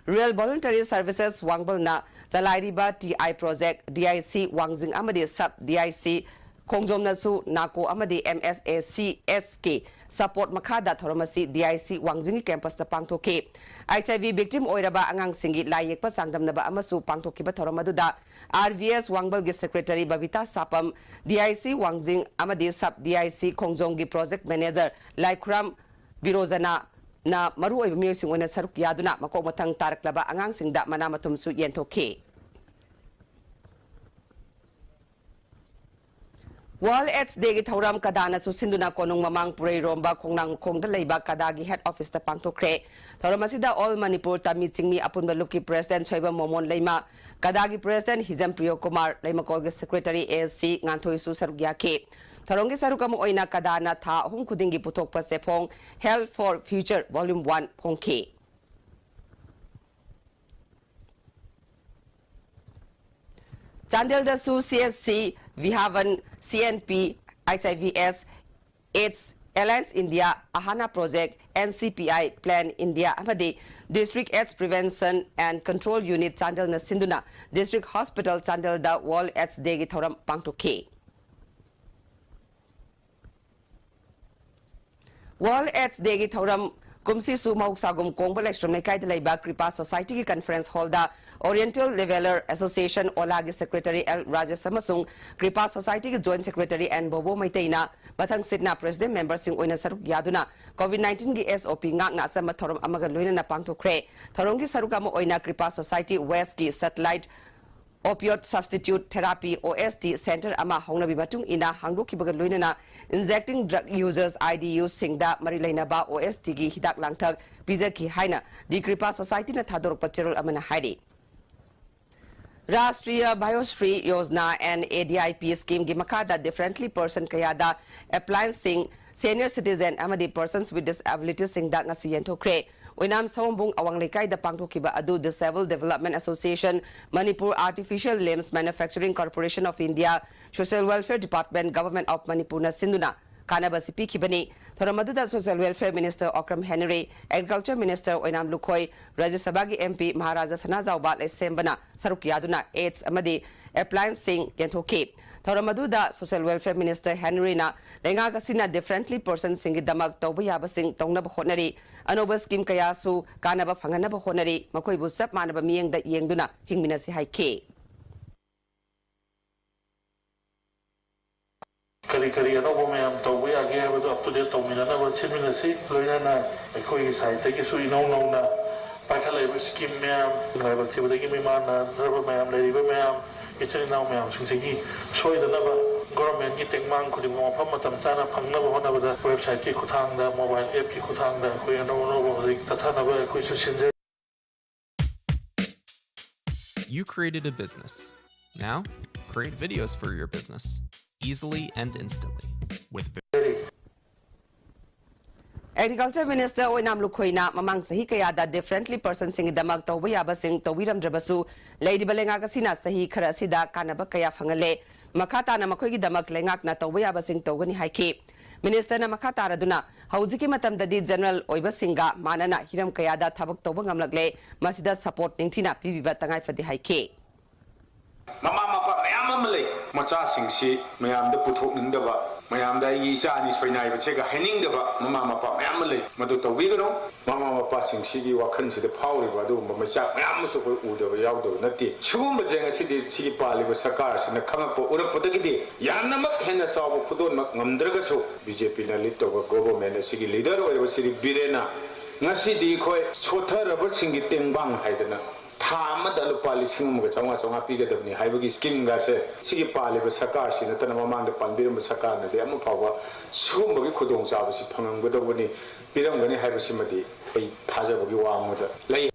Real Voluntary Services ꯋꯥꯡꯕꯜꯅ ꯆꯂꯥꯏꯔꯤꯕ T I Project, D I C ꯋꯥꯡꯖꯤꯡ ꯑꯃꯗꯤ Sub D I C ꯈꯣꯡꯖꯣꯝꯅꯁꯨ NACO ꯑꯃꯗꯤ M S A C S ꯀꯤ support ꯃꯈꯥꯗ ꯊꯧꯔꯝ ꯑꯁꯤ D I C ꯋꯥꯡꯖꯤꯡꯒꯤ campus ꯇ ꯄꯥꯡꯊꯣꯛꯈꯤ꯫ H I V victim ꯑꯣꯏꯔꯕ ꯑꯉꯥꯡꯁꯤꯡꯒꯤ ꯂꯥꯏ ꯌꯦꯛꯄ ꯆꯥꯡꯗꯝꯅꯕ ꯑꯃꯁꯨ ꯄꯥꯡꯊꯣꯛꯈꯤꯕ ꯊꯧꯔꯝ ꯑꯗꯨꯗ R V S ꯋꯥꯡꯕꯜꯒꯤ Secretary Babita ꯁꯥꯄꯝ, D I C ꯋꯥꯡꯖꯤꯡ ꯑꯃꯗꯤ Sub D I C ꯈꯣꯡꯖꯣꯝꯒꯤ Project Manager ꯂꯥꯏꯈꯨꯔꯥꯝ ꯕꯤꯔꯣꯖꯅꯥꯅ ꯃꯔꯨꯑꯣꯏꯕ ꯃꯤꯑꯣꯏꯁꯤꯡ ꯑꯣꯏꯅ ꯁꯔꯨꯛ ꯌꯥꯗꯨꯅ ꯃꯀꯣꯛ ꯃꯊꯪ ꯇꯥꯔꯛꯂꯕ ꯑꯉꯥꯡꯁꯤꯡꯗ ꯃꯅꯥ ꯃꯊꯨꯝꯁꯨ ꯌꯦꯟꯊꯣꯛꯈꯤ꯫ World AIDS Day ꯒꯤ ꯊꯧꯔꯝ ꯀꯗꯥꯅꯁꯨ ꯁꯤꯟꯗꯨꯅ ꯀꯣꯅꯨꯡ ꯃꯃꯥꯡ ꯄꯨꯔꯩꯔꯣꯝꯕ ꯈꯣꯡꯅꯥꯡꯈꯣꯡꯗ ꯂꯩꯕ ꯀꯗꯥꯒꯤ head office ꯇ ꯄꯥꯡꯊꯣꯛꯈ꯭ꯔꯦ꯫ ꯊꯧꯔꯝ ꯑꯁꯤꯗ All Manipur ꯇꯥꯃꯤ ꯆꯤꯡꯃꯤ ꯑꯄꯨꯟꯕ ꯂꯨꯞꯀꯤ President Soibam ꯃꯣꯃꯣꯟ Leima, ꯀꯗꯥꯒꯤ President Hijam ꯄ꯭ꯔꯤꯌꯣ Kumar, ꯂꯩꯃꯀꯣꯜꯒꯤ Secretary A S C ꯉꯥꯟꯊꯣꯏꯁꯨ ꯁꯔꯨꯛ ꯌꯥꯈꯤ꯫ ꯊꯧꯔꯝꯒꯤ ꯁꯔꯨꯛ ꯑꯃ ꯑꯣꯏꯅ ꯀꯗꯥꯅ ꯊꯥ ꯑꯍꯨꯝ ꯈꯨꯗꯤꯡꯒꯤ ꯄꯨꯊꯣꯛꯄ ꯆꯦꯐꯣꯡ Health for Future Volume one ꯐꯣꯡꯈꯤ꯫ ꯆꯥꯟꯗꯦꯜꯗꯁꯨ C S C, ꯚꯤꯍꯥꯕꯟ, C N P, H I V S, AIDS, Alliance India, ꯑꯍꯥꯅꯥ Project, N C P I, Plan India ꯑꯃꯗꯤ District AIDS Prevention and Control Unit ꯆꯥꯟꯗꯦꯜꯅ ꯁꯤꯟꯗꯨꯅ District Hospital ꯆꯥꯟꯗꯦꯜꯗ World AIDS Day ꯒꯤ ꯊꯧꯔꯝ ꯄꯥꯡꯊꯣꯛꯈꯤ꯫ World AIDS Day ꯒꯤ ꯊꯧꯔꯝ ꯀꯨꯝꯁꯤꯁꯨ ꯃꯍꯧꯁꯥꯒꯨꯝ ꯀꯣꯡꯕ ꯂꯥꯏꯁ꯭ꯔꯝ ꯂꯩꯀꯥꯏꯗ ꯂꯩꯕ ꯀ꯭ꯔꯤꯄꯥ ꯁꯣꯁꯥꯏꯇꯤꯒꯤ ꯀꯟꯐꯔꯦꯟꯁ ꯍꯣꯜꯗ Oriental Leveller Association, ꯑꯣꯂꯥꯒꯤ ꯁꯦꯀ꯭ꯔꯦꯇꯔꯤ ꯑꯦꯜ ꯔꯥꯖꯦꯁ ꯑꯃꯁꯨꯡ ꯀ꯭ꯔꯤꯄꯥ ꯁꯣꯁꯥꯏꯇꯤꯒꯤ ꯖꯣꯏꯟꯠ ꯁꯦꯀ꯭ꯔꯦꯇꯔꯤ ꯑꯦꯟ ꯕꯣꯕꯣ ꯃꯩꯇꯩꯅ ꯃꯊꯪ ꯁꯤꯠꯅ ꯄ꯭ꯔꯦꯁꯤꯗꯦꯟꯠ ꯃꯦꯝꯕꯔꯁꯤꯡ ꯑꯣꯏꯅ ꯁꯔꯨꯛ ꯌꯥꯗꯨꯅ COVID nineteen ꯒꯤ S O P ꯉꯥꯛꯅ ꯑꯆꯝꯕ ꯊꯧꯔꯝ ꯑꯃꯒ ꯂꯣꯏꯅꯅ ꯄꯥꯡꯊꯣꯛꯈ꯭ꯔꯦ꯫ ꯊꯧꯔꯝꯒꯤ ꯁꯔꯨꯛ ꯑꯃ ꯑꯣꯏꯅ ꯀ꯭ꯔꯤꯄꯥ ꯁꯣꯁꯥꯏꯇꯤ ꯋꯦꯁꯀꯤ satellite Opioid Substitute Therapy, O S T, centre ꯑꯃ ꯍꯧꯅꯕꯤ ꯃꯇꯨꯡ ꯏꯟꯅ ꯍꯥꯡꯗꯣꯛꯈꯤꯕꯒ ꯂꯣꯏꯅꯅ Injecting Drug Users, I D Us, ꯁꯤꯡꯗ ꯃꯔꯤ ꯂꯩꯅꯕ O S T ꯒꯤ ꯍꯤꯗꯥꯛ ꯂꯥꯡꯊꯛ ꯄꯤꯖꯈꯤ ꯍꯥꯏꯅ ꯗꯤ ꯀ꯭ꯔꯤꯄꯥ ꯁꯣꯁꯥꯏꯇꯤꯅ ꯊꯥꯗꯣꯔꯛꯄ ꯆꯦꯔꯣꯜ ꯑꯃꯅ ꯍꯥꯏꯔꯤ꯫ ꯔꯥꯁꯇ꯭ꯔꯤꯌ ꯚꯥꯌꯣꯁ꯭ꯔꯤ Yojana, N A D I P, ꯁ꯭ꯀꯤꯝꯒꯤ ꯃꯈꯥꯗ ꯗꯤꯐꯔꯦꯟꯠꯂꯤ ꯄꯔꯁꯟ ꯀꯌꯥꯗ ꯑꯦꯄ꯭ꯂꯥꯌꯦꯟꯁꯁꯤꯡ, ꯁꯦꯅꯤꯌꯔ ꯁꯤꯇꯤꯖꯦꯟ ꯑꯃꯗꯤ ꯄꯔꯁꯟꯁ ꯋꯤꯠ ꯗꯤꯁꯑꯦꯕꯤꯂꯤꯇꯤꯁꯤꯡꯗ ꯉꯁꯤ ꯌꯦꯟꯊꯣꯛꯈ꯭ꯔꯦ꯫ ꯑꯣꯏꯅꯥꯝ ꯁꯑꯣꯝꯕꯨꯡ ꯑꯋꯥꯡ ꯂꯩꯀꯥꯏꯗ ꯄꯥꯡꯊꯣꯛꯈꯤꯕ ꯑꯗꯨ Disabled Development Association, Manipur Artificial Limbs Manufacturing Corporation of India, Social Welfare Department, Government of Manipurꯅ ꯁꯤꯟꯗꯨꯅ ꯀꯥꯟꯅꯕ ꯑꯁꯤ ꯄꯤꯈꯤꯕꯅꯤ꯫ ꯊꯧꯔꯝ ꯑꯗꯨꯗ Social Welfare Minister Okram Henry, Agriculture Minister ꯑꯣꯏꯅꯥꯝ ꯂꯨꯈꯣꯏ, ꯔꯥꯖ꯭ꯌ ꯁꯚꯥꯒꯤ M P ꯃꯍꯥꯔꯥꯖꯥ ꯁꯅꯥꯖꯥꯎꯕ ꯂꯩꯁꯦꯝꯕꯅ ꯁꯔꯨꯛ ꯌꯥꯗꯨꯅ ꯑꯦꯗꯁ ꯑꯃꯗꯤ ꯑꯦꯄ꯭ꯂꯥꯌꯦꯟꯁꯁꯤꯡ ꯌꯦꯟꯊꯣꯛꯈꯤ꯫ ꯊꯧꯔꯝ ꯑꯗꯨꯗ Social Welfare Minister ꯍꯦꯅꯔꯤꯅ ꯂꯩꯉꯥꯛ ꯑꯁꯤꯅ ꯗꯤꯐꯔꯦꯟꯠꯂꯤ ꯄꯔꯁꯟꯁꯤꯡꯒꯤꯗꯃꯛ ꯇꯧꯕ ꯌꯥꯕꯁꯤꯡ ꯇꯧꯅꯕ ꯍꯣꯠꯅꯔꯤ, ꯑꯅꯧꯕ ꯁ꯭ꯀꯤꯝ ꯀꯌꯥꯁꯨ ꯀꯥꯟꯅꯕ ꯐꯪꯍꯟꯅꯕ ꯍꯣꯠꯅꯔꯤ, ꯃꯈꯣꯏꯕꯨ ꯆꯞ ꯃꯥꯟꯅꯕ ꯃꯤꯠꯌꯦꯡꯗ ꯌꯦꯡꯗꯨꯅ ꯍꯤꯡꯃꯤꯟꯅꯁꯤ ꯍꯥꯏꯈꯤ꯫ ꯀꯔꯤ ꯀꯔꯤ ꯑꯅꯧꯕ ꯃꯌꯥꯝ ꯇꯧꯕ ꯌꯥꯒꯦ ꯍꯥꯏꯕꯗꯨ up to date ꯇꯧꯃꯤꯟꯅꯅꯕ ꯁꯤꯟꯃꯤꯟꯅꯁꯤ꯫ ꯂꯣꯏꯅꯅ ꯑꯩꯈꯣꯏꯒꯤ ꯁꯥꯏꯠꯇꯒꯤꯁꯨ ꯏꯅꯧ ꯅꯧꯅ ꯄꯥꯏꯈꯠꯂꯛꯏꯕ ꯁ꯭ꯀꯤꯝ ꯃꯌꯥꯝ, ꯂꯥꯏꯕꯛ ꯊꯤꯕꯗꯒꯤ ꯃꯤꯃꯥꯟꯅꯗ꯭ꯔꯕ ꯃꯌꯥꯝ ꯂꯩꯔꯤꯕ ꯃꯌꯥꯝ, ꯏꯆꯤꯟ ꯏꯅꯥꯎ ꯃꯌꯥꯝꯁꯤꯡꯁꯤꯒꯤ ꯁꯣꯏꯗꯅꯕ ꯒꯣꯔꯃꯦꯟꯒꯤ ꯇꯦꯡꯕꯥꯡ ꯈꯨꯗꯤꯡꯃꯛ ꯃꯐꯝ ꯃꯇꯝ ꯆꯥꯅ ꯐꯪꯅꯕ ꯍꯣꯠꯅꯕꯗ ꯋꯦꯕꯁꯥꯏꯠꯀꯤ ꯈꯨꯠꯊꯥꯡꯗ, ꯃꯣꯕꯥꯏꯜ ꯑꯦꯞꯀꯤ ꯈꯨꯠꯊꯥꯡꯗ ꯑꯩꯈꯣꯏ ꯑꯅꯧ ꯑꯅꯧꯕ ꯍꯧꯖꯤꯛ ꯆꯠꯊꯅꯕ ꯑꯩꯈꯣꯏꯁꯨ ꯁꯤꯟꯖꯔꯤ꯫ You created a business. Now, create videos for your business easily and instantly with Agriculture Minister ꯑꯣꯏꯅꯥꯝ ꯂꯨꯈꯣꯏꯅ ꯃꯃꯥꯡ ꯆꯍꯤ ꯀꯌꯥꯗ ꯗꯤꯐꯔꯦꯟꯠꯂꯤ ꯄꯔꯁꯟꯁꯤꯡꯒꯤꯗꯃꯛ ꯇꯧꯕ ꯌꯥꯕꯁꯤꯡ ꯇꯧꯕꯤꯔꯝꯗ꯭ꯔꯕꯁꯨ, ꯂꯩꯔꯤꯕ ꯂꯩꯉꯥꯛ ꯑꯁꯤꯅ ꯆꯍꯤ ꯈꯔ ꯑꯁꯤꯗ ꯀꯥꯟꯅꯕ ꯀꯌꯥ ꯐꯪꯍꯜꯂꯦ꯫ ꯃꯈꯥ ꯇꯥꯅ ꯃꯈꯣꯏꯒꯤꯗꯃꯛ ꯂꯩꯉꯥꯛꯅ ꯇꯧꯕ ꯌꯥꯕꯁꯤꯡ ꯇꯧꯒꯅꯤ ꯍꯥꯏꯈꯤ꯫ ꯃꯤꯅꯤꯁꯇꯔꯅ ꯃꯈꯥ ꯇꯥꯔꯗꯨꯅ, ꯍꯧꯖꯤꯛꯀꯤ ꯃꯇꯝꯗꯗꯤ ꯖꯦꯅꯔꯦꯜ ꯑꯣꯏꯕꯁꯤꯡꯒ ꯃꯥꯟꯅꯅ ꯍꯤꯔꯝ ꯀꯌꯥꯗ ꯊꯕꯛ ꯇꯧꯕ ꯉꯝꯂꯛꯂꯦ, ꯃꯁꯤꯗ ꯁꯄꯣꯔꯠ ꯅꯤꯡꯊꯤꯅ ꯄꯤꯕꯤꯕ ꯇꯉꯥꯏꯐꯗꯦ ꯍꯥꯏꯈꯤ꯫ ꯃꯃꯥ ꯃꯄꯥ ꯃꯌꯥꯝ ꯑꯃ ꯂꯩ꯫ ꯃꯆꯥꯁꯤꯡꯁꯤ ꯃꯌꯥꯝꯗ ꯄꯨꯊꯣꯛꯅꯤꯡꯗꯕ, ꯃꯌꯥꯝꯗ "ꯑꯩꯒꯤ ꯏꯆꯥꯅꯤ ꯁꯣꯏꯅꯥꯏꯕꯁꯦꯒ" ꯍꯥꯏꯅꯤꯡꯗꯕ ꯃꯃꯥ ꯃꯄꯥ ꯃꯌꯥꯝ ꯑꯃ ꯂꯩ꯫ ꯃꯗꯨ ꯇꯧꯕꯤꯒꯅꯨ꯫ ꯃꯃꯥ ꯃꯄꯥꯁꯤꯡꯁꯤꯒꯤ ꯋꯥꯈꯜꯁꯤꯗ ꯐꯥꯎꯔꯤꯕ ꯑꯗꯨꯒꯨꯝꯕ ꯃꯩꯆꯥꯛ ꯃꯌꯥꯝ ꯑꯃꯁꯨ ꯑꯩꯈꯣꯏ ꯎꯗꯕ ꯌꯥꯎꯗꯕ ꯅꯠꯇꯦ꯫ ꯁꯤꯒꯨꯝꯕꯁꯦ ꯉꯁꯤꯗꯤ ꯁꯤꯒꯤ ꯄꯥꯜꯂꯤꯕ ꯁꯔꯀꯥꯔꯁꯤꯅ ꯈꯪꯉꯛꯄ, ꯎꯔꯛꯄꯗꯒꯤꯗꯤ ꯌꯥꯝꯅꯃꯛ ꯍꯦꯟꯅ ꯆꯥꯎꯕ ꯈꯨꯗꯣꯜꯃꯛ ꯉꯝꯗ꯭ꯔꯒꯁꯨ, ꯕꯤ ꯖꯦ ꯄꯤꯅ ꯂꯤꯗ ꯇꯧꯕ ꯒꯣꯚꯔꯟꯃꯦꯟ ꯑꯁꯤꯒꯤ ꯂꯤꯗꯔ ꯑꯣꯏꯔꯤꯕ ꯁꯤꯔꯤ ꯕꯤꯔꯦꯟꯅ ꯉꯁꯤꯗꯤ ꯑꯩꯈꯣꯏ ꯁꯣꯠꯊꯔꯕꯁꯤꯡꯒꯤ ꯇꯦꯡꯕꯥꯡ ꯍꯥꯏꯗꯅ ꯊꯥ ꯑꯃꯗ ꯂꯨꯄꯥ ꯂꯤꯁꯤꯡ ꯑꯃꯒ ꯆꯥꯝꯃꯉꯥ ꯆꯥꯝꯃꯉꯥ ꯄꯤꯒꯗꯕꯅꯤ ꯍꯥꯏꯕꯒꯤ ꯁ꯭ꯀꯤꯝꯒꯁꯦ ꯁꯤꯒꯤ ꯄꯥꯜꯂꯤꯕ ꯁꯔꯀꯥꯔꯁꯤ ꯅꯠꯇꯅ ꯃꯃꯥꯡꯗ ꯄꯥꯟꯕꯤꯔꯝꯕ ꯁꯔꯀꯥꯔꯅꯗꯤ ꯑꯃ ꯐꯥꯎꯕ ꯁꯤꯒꯨꯝꯕꯒꯤ ꯈꯨꯗꯣꯡꯆꯥꯕꯁꯤ ꯐꯪꯉꯝꯒꯗꯧꯕꯅꯤ, ꯄꯤꯔꯝꯒꯅꯤ ꯍꯥꯏꯕꯁꯤꯃꯗꯤ ꯑꯩ ꯊꯥꯖꯕꯒꯤ ꯋꯥꯡꯃꯗ ꯂꯩ꯫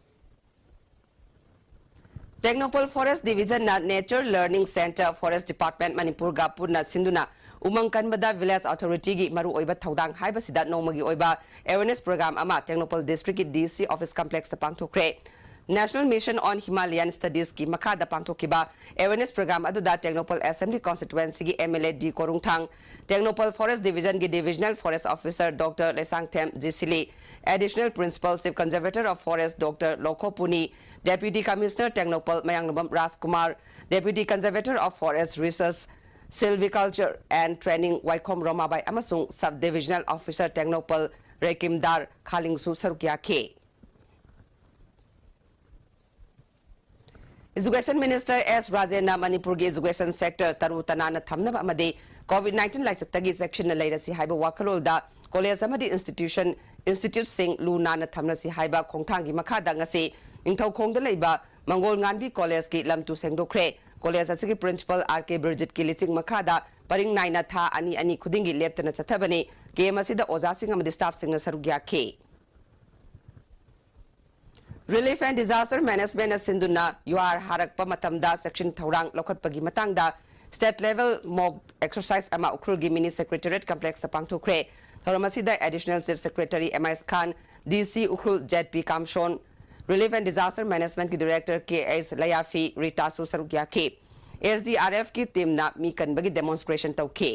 ꯇꯦꯡꯅꯧꯄꯜ ꯐꯣꯔꯦꯁ ꯗꯤꯚꯤꯖꯟꯅ Nature Learning Centre, Forest Department, ꯃꯅꯤꯄꯨꯔꯒ ꯄꯨꯟꯅ ꯁꯤꯟꯗꯨꯅ ꯎꯃꯪ ꯀꯟꯕꯗ ꯚꯤꯂꯦꯖ ꯑꯣꯊꯣꯔꯤꯇꯤꯒꯤ ꯃꯔꯨꯑꯣꯏꯕ ꯊꯧꯗꯥꯡ ꯍꯥꯏꯕꯁꯤꯗ ꯅꯣꯡꯃꯒꯤ ꯑꯣꯏꯕ ꯑꯦꯋꯦꯔꯅꯦꯁ ꯄ꯭ꯔꯣꯒ꯭ꯔꯥꯝ ꯑꯃ ꯇꯦꯡꯅꯧꯄꯜ ꯗꯤꯁꯇ꯭ꯔꯤꯛꯀꯤ ꯗꯤ ꯁꯤ ꯑꯣꯐꯤꯁ ꯀꯝꯄ꯭ꯂꯦꯛꯁꯇ ꯄꯥꯡꯊꯣꯛꯈ꯭ꯔꯦ꯫ National Mission on Himalayan Studiesꯀꯤ ꯃꯈꯥꯗ ꯄꯥꯡꯊꯣꯛꯈꯤꯕ ꯑꯦꯋꯦꯔꯅꯦꯁ ꯄ꯭ꯔꯣꯒ꯭ꯔꯥꯝ ꯑꯗꯨꯗ ꯇꯦꯡꯅꯧꯄꯜ ꯑꯦꯁꯦꯝꯕ꯭ꯂꯤ ꯀꯣꯟꯁꯇꯤꯇ꯭ꯋꯦꯟꯁꯤꯒꯤ M L A D Korungthang, Tengnoupal forest ꯗꯤꯚꯤꯖꯟꯒꯤ divisional forest officer doctor Leishangthem G Shili, additional principal chief conservator of forest doctor Lokhopuni, deputy commissioner Tengnoupal Mayanglambam Rajkumar, deputy conservator of forest resources, silviculture and training Waikhom Romabai ꯑꯃꯁꯨꯡ sub divisional officer Tengnoupal Rekimdar ꯈꯥꯂꯤꯡꯁꯨ ꯁꯔꯨꯛ ꯌꯥꯈꯤ꯫ Education minister ꯑꯦꯁ ꯔꯥꯖꯦꯟꯅ ꯃꯅꯤꯄꯨꯔꯒꯤ education sector ꯇꯔꯨ ꯇꯅꯥꯟꯅ ꯊꯝꯅꯕ ꯑꯃꯗꯤ ꯀꯣꯚꯤꯗ ꯅꯥꯏꯟꯇꯤꯟ ꯂꯥꯏꯆꯠꯇꯒꯤ ꯆꯦꯛꯁꯤꯟꯅ ꯂꯩꯔꯁꯤ ꯍꯥꯏꯕ ꯋꯥꯈꯜꯂꯣꯜꯗ ꯀꯣꯂꯦꯖ ꯑꯃꯗꯤ ꯏꯟꯁꯇꯤꯇ꯭ꯌꯨꯁꯟ, ꯏꯟꯁꯇꯤꯇ꯭ꯌꯨꯠꯁꯤꯡ ꯂꯨ ꯅꯥꯟꯅ ꯊꯝꯂꯁꯤ ꯍꯥꯏꯕ ꯈꯣꯡꯊꯥꯡꯒꯤ ꯃꯈꯥꯗ ꯉꯁꯤ ꯅꯤꯡꯊꯧꯈꯣꯡꯗ ꯂꯩꯕ ꯃꯪꯒꯣꯜ ꯉꯥꯟꯕꯤ ꯀꯣꯂꯦꯖꯀꯤ ꯂꯝꯇꯨ ꯁꯦꯡꯗꯣꯛꯈ꯭ꯔꯦ꯫ ꯀꯣꯂꯦꯖ ꯑꯁꯤꯒꯤ ꯄ꯭ꯔꯤꯟꯁꯤꯄꯜ ꯑꯥꯔ ꯀꯦ ꯕ꯭ꯔꯤꯖꯤꯠꯀꯤ ꯂꯤꯆꯤꯡ ꯃꯈꯥꯗ ꯄꯔꯤꯡ ꯅꯥꯏꯅ ꯊꯥ ꯑꯅꯤ ꯑꯅꯤ ꯈꯨꯗꯤꯡꯒꯤ ꯂꯦꯞꯇꯅ ꯆꯠꯊꯕꯅꯤ꯫ ꯀꯦꯝ ꯑꯁꯤꯗ ꯑꯣꯖꯥꯁꯤꯡ ꯑꯃꯗꯤ ꯁ꯭ꯇꯥꯐꯁꯤꯡꯅ ꯁꯔꯨꯛ ꯌꯥꯈꯤ꯫ ꯔꯤꯂꯤꯐ ꯑꯦꯟ ꯗꯤꯖꯥꯁꯇꯔ ꯃꯦꯅꯦꯖꯃꯦꯟꯅ ꯁꯤꯟꯗꯨꯅ ꯌꯨꯍꯥꯔ ꯍꯥꯔꯛꯄ ꯃꯇꯝꯗ ꯆꯦꯛꯁꯤꯟ ꯊꯧꯔꯥꯡ ꯂꯧꯈꯠꯄꯒꯤ ꯃꯇꯥꯡꯗ ꯁ꯭ꯇꯦꯠ ꯂꯦꯚꯦꯜ ꯃꯣꯛ ꯑꯦꯛꯁꯔꯁꯥꯏꯖ ꯑꯃ ꯎꯈ꯭ꯔꯨꯜꯒꯤ ꯃꯤꯅꯤ ꯁꯦꯀ꯭ꯔꯦꯇꯔꯤꯌꯦꯠ ꯀꯝꯄ꯭ꯂꯦꯛꯁꯇ ꯄꯥꯡꯊꯣꯛꯈ꯭ꯔꯦ꯫ ꯊꯧꯔꯝ ꯑꯁꯤꯗ additional chief secretary M I S Khan, D C Ukhrul Z P Kamson, relief and disaster ꯃꯦꯅꯦꯖꯃꯦꯟꯠꯀꯤ ꯗꯤꯔꯦꯛꯇꯔ ꯀꯦ ꯑꯩꯆ ꯂꯌꯥꯐꯤ ꯔꯤꯇꯥꯁꯨ ꯁꯔꯨꯛ ꯌꯥꯈꯤ꯫ ꯑꯦꯁ ꯗꯤ ꯑꯥꯔ ꯑꯦꯐꯀꯤ ꯇꯤꯝꯅ ꯃꯤ ꯀꯟꯕꯒꯤ ꯗꯦꯃꯣꯟꯁꯇ꯭ꯔꯦꯁꯟ ꯇꯧꯈꯤ꯫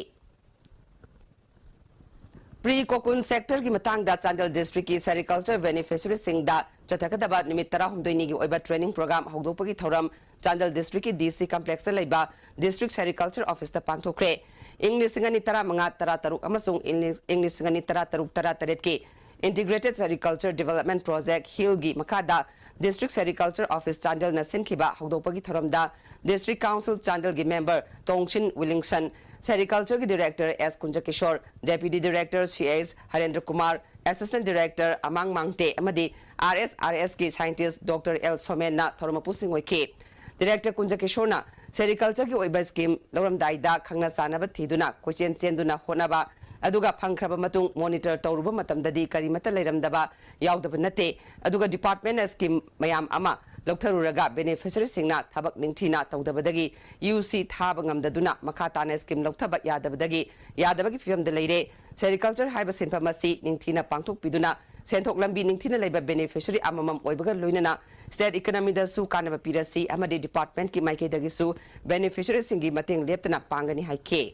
ꯄ꯭ꯔꯤ ꯀꯣꯀꯨꯟ ꯁꯦꯛꯇꯔꯒꯤ ꯃꯇꯥꯡꯗ ꯆꯥꯟꯗꯦꯜ ꯗꯤꯁꯇ꯭ꯔꯤꯛꯀꯤ ꯁꯦꯔꯤꯀꯜꯆꯔ ꯕꯦꯅꯤꯐꯤꯁꯔꯤꯁꯤꯡꯗ ꯆꯠꯊꯒꯗꯕ ꯅꯨꯃꯤꯠ ꯇꯔꯥꯍꯨꯝꯗꯣꯏꯅꯤꯒꯤ ꯑꯣꯏꯕ training program ꯍꯧꯗꯣꯛꯄꯒꯤ ꯊꯧꯔꯝ ꯆꯥꯟꯗꯦꯜ district ꯀꯤ D C complex ꯇ ꯂꯩꯕ district sericulture office ꯇ ꯄꯥꯡꯊꯣꯛꯈ꯭ꯔꯦ꯫ ꯏꯪ ꯂꯤꯁꯤꯡ ꯑꯅꯤ ꯇꯔꯥꯃꯉꯥ ꯇꯔꯥꯇꯔꯨꯛ ꯑꯃꯁꯨꯡ ꯏꯪ ꯂꯤꯁꯤꯡ ꯑꯅꯤ ꯇꯔꯥꯇꯔꯨꯛ ꯇꯔꯥꯇꯔꯦꯠꯀꯤ Integrated Sericulture Development Project ꯍꯤꯜꯒꯤ ꯃꯈꯥꯗ District Sericulture Office ꯆꯥꯟꯗꯦꯜꯅ ꯁꯤꯟꯈꯤꯕ ꯍꯧꯗꯣꯛꯄꯒꯤ ꯊꯧꯔꯝꯗ District Council ꯆꯥꯟꯗꯦꯜꯒꯤ member ꯇꯣꯡꯁꯤꯟ ꯋꯤꯂꯤꯡꯁꯟ, Sericulture ꯒꯤ director S ꯀꯨꯟꯖꯀꯤꯁꯣꯔ, Deputy Director C H ꯍꯔꯦꯟꯗ꯭ꯔ Kumar, Assistant Director ꯑꯃꯥꯡ ꯃꯥꯡꯇꯦ ꯑꯃꯗꯤ R S R S ꯀꯤ scientist Doctor L ꯁꯣꯃꯦꯟꯅ ꯊꯧꯔꯝ ꯃꯄꯨꯁꯤꯡ ꯑꯣꯏꯈꯤ꯫ Director ꯀꯨꯟꯖꯀꯤꯁꯣꯔꯅ sericulture ꯒꯤ ꯑꯣꯏꯕ scheme ꯂꯧꯔꯝꯗꯥꯏꯗ ꯈꯪꯅ ꯆꯥꯟꯅꯕ ꯊꯤꯗꯨꯅ ꯀꯣꯏꯆꯦꯟ ꯆꯦꯟꯗꯨꯅ ꯍꯣꯠꯅꯕ, ꯑꯗꯨꯒ ꯐꯪꯈ꯭ꯔꯕ ꯃꯇꯨꯡ monitor ꯇꯧꯔꯨꯕ ꯃꯇꯝꯗꯗꯤ ꯀꯔꯤꯃꯠꯇ ꯂꯩꯔꯝꯗꯕ ꯌꯥꯎꯗꯕ ꯅꯠꯇꯦ꯫ ꯑꯗꯨꯒ department ꯅ scheme ꯃꯌꯥꯝ ꯑꯃ ꯂꯧꯊꯔꯨꯔꯒ beneficiary ꯁꯤꯡꯅ ꯊꯕꯛ ꯅꯤꯡꯊꯤꯅ ꯇꯧꯗꯕꯗꯒꯤ U C ꯊꯥꯕ ꯉꯝꯗꯗꯨꯅ ꯃꯈꯥ ꯇꯥꯅ scheme ꯂꯧꯊꯕ ꯌꯥꯗꯕꯗꯒꯤ ꯌꯥꯗꯕꯒꯤ ꯐꯤꯚꯝꯗ ꯂꯩꯔꯦ꯫ Sericulture ꯍꯥꯏꯕ ꯁꯤꯟꯐꯝ ꯑꯁꯤ ꯅꯤꯡꯊꯤꯅ ꯄꯥꯡꯊꯣꯛꯄꯤꯗꯨꯅ ꯁꯦꯟꯊꯣꯛ ꯂꯝꯕꯤ ꯅꯤꯡꯊꯤꯅ ꯂꯩꯕ beneficiary ꯑꯃꯃꯝ ꯑꯣꯏꯕꯒ ꯂꯣꯏꯅꯅ state economy ꯗꯁꯨ ꯀꯥꯟꯅꯕ ꯄꯤꯔꯁꯤ ꯑꯃꯗꯤ department ꯀꯤ ꯃꯥꯏꯀꯩꯗꯒꯤꯁꯨ beneficiary ꯁꯤꯡꯒꯤ ꯃꯇꯦꯡ ꯂꯦꯞꯇꯅ ꯄꯥꯡꯒꯅꯤ ꯍꯥꯏꯈꯤ꯫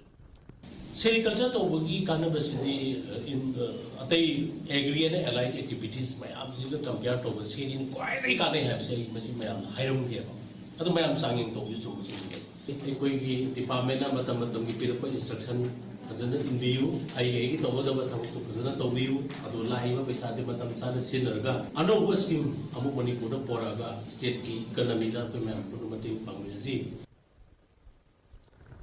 Sericulture ꯇꯧꯕꯒꯤ ꯀꯥꯟꯅꯕꯁꯤꯗꯤ, ꯑ, in, ꯑ, ꯑꯇꯩ agri and allied activities ꯃꯌꯥꯝꯁꯤꯒ compare ꯇꯧꯕ ꯁꯤꯅ ꯈ꯭ꯋꯥꯏꯗꯒꯤ ꯀꯥꯟꯅꯩ ꯍꯥꯏꯕꯁꯦ ꯑꯩ ꯃꯁꯤ ꯃꯌꯥꯝꯅ ꯍꯥꯏꯔꯝꯒꯦꯕ꯫ ꯑꯗꯨ ꯃꯌꯥꯝ ꯆꯥꯡꯌꯦꯡ ꯇꯧꯕꯁꯨ ꯆꯨꯝꯕ ꯆꯨꯝꯗꯦ꯫ ꯑꯩꯈꯣꯏꯒꯤ department ꯅ ꯃꯇꯝ ꯃꯇꯝꯒꯤ ꯄꯤꯔꯛꯄ instruction ꯐꯖꯅ ꯏꯟꯕꯤꯌꯨ, ꯑꯩ ꯑꯩꯒꯤ ꯇꯧꯒꯗꯕ ꯊꯕꯛꯇꯨ ꯐꯖꯅ ꯇꯧꯕꯤꯌꯨ, ꯑꯗꯨ ꯂꯥꯛꯏꯕ ꯄꯩꯁꯥꯁꯦ ꯃꯇꯝ ꯆꯥꯅ ꯁꯤꯖꯤꯟꯅꯔꯒ ꯑꯅꯧꯕ scheme ꯑꯃꯨꯛ ꯃꯅꯤꯄꯨꯔꯗ ꯄꯣꯔꯛꯑꯒ state ꯀꯤ economy ꯗ ꯑꯩꯈꯣꯏ ꯃꯌꯥꯝ ꯄꯨꯟꯅ ꯃꯇꯦꯡ ꯄꯥꯡꯃꯤꯟꯅꯁꯤ꯫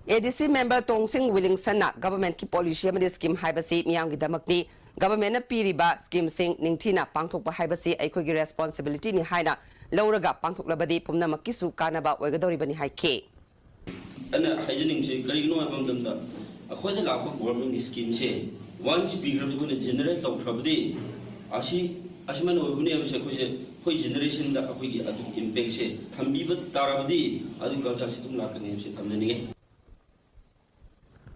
A D C member ꯇꯣꯡꯁꯤꯡ ꯋꯤꯂꯤꯡꯁꯟꯅ government ꯀꯤ policy ꯑꯃꯗꯤ scheme ꯍꯥꯏꯕꯁꯤ ꯃꯤꯌꯥꯝꯒꯤꯗꯃꯛꯅꯤ꯫ Government ꯅ ꯄꯤꯔꯤꯕ scheme ꯁꯤꯡ ꯅꯤꯡꯊꯤꯅ ꯄꯥꯡꯊꯣꯛꯄ ꯍꯥꯏꯕꯁꯤ ꯑꯩꯈꯣꯏꯒꯤ responsibility ꯅꯤ ꯍꯥꯏꯅ ꯂꯧꯔꯒ ꯄꯥꯡꯊꯣꯛꯂꯕꯗꯤ ꯄꯨꯝꯅꯃꯛꯀꯤꯁꯨ ꯀꯥꯟꯅꯕ ꯑꯣꯏꯒꯗꯧꯔꯤꯕꯅꯤ ꯍꯥꯏꯈꯤ꯫ ꯑꯩꯅ ꯍꯥꯏꯖꯅꯤꯡꯕꯁꯦ ꯀꯔꯤꯒꯤꯅꯣ ꯍꯥꯏꯕ ꯃꯇꯝꯗ, ꯑꯩꯈꯣꯏꯗ ꯂꯥꯛꯄ government ꯀꯤ scheme ꯁꯦ once ꯄꯤꯈ꯭ꯔꯕꯁꯦ ꯑꯩꯈꯣꯏꯅ generate ꯇꯧꯈ꯭ꯔꯕꯗꯤ, ꯑꯁꯤ ꯑꯁꯨꯃꯥꯏꯅ ꯑꯣꯏꯕꯅꯦ ꯍꯥꯏꯕꯁꯦ ꯑꯩꯈꯣꯏꯁꯦ, ꯑꯩꯈꯣꯏ generation ꯗ ꯑꯩꯈꯣꯏꯒꯤ ꯑꯗꯨꯒꯤ impact ꯁꯦ ꯊꯝꯕꯤꯕ ꯇꯥꯔꯕꯗꯤ ꯑꯗꯨꯒꯤ culture ꯁꯤ ꯑꯗꯨꯝ ꯂꯥꯛꯀꯅꯤ ꯍꯥꯏꯕꯁꯦ ꯊꯝꯖꯅꯤꯡꯉꯤ꯫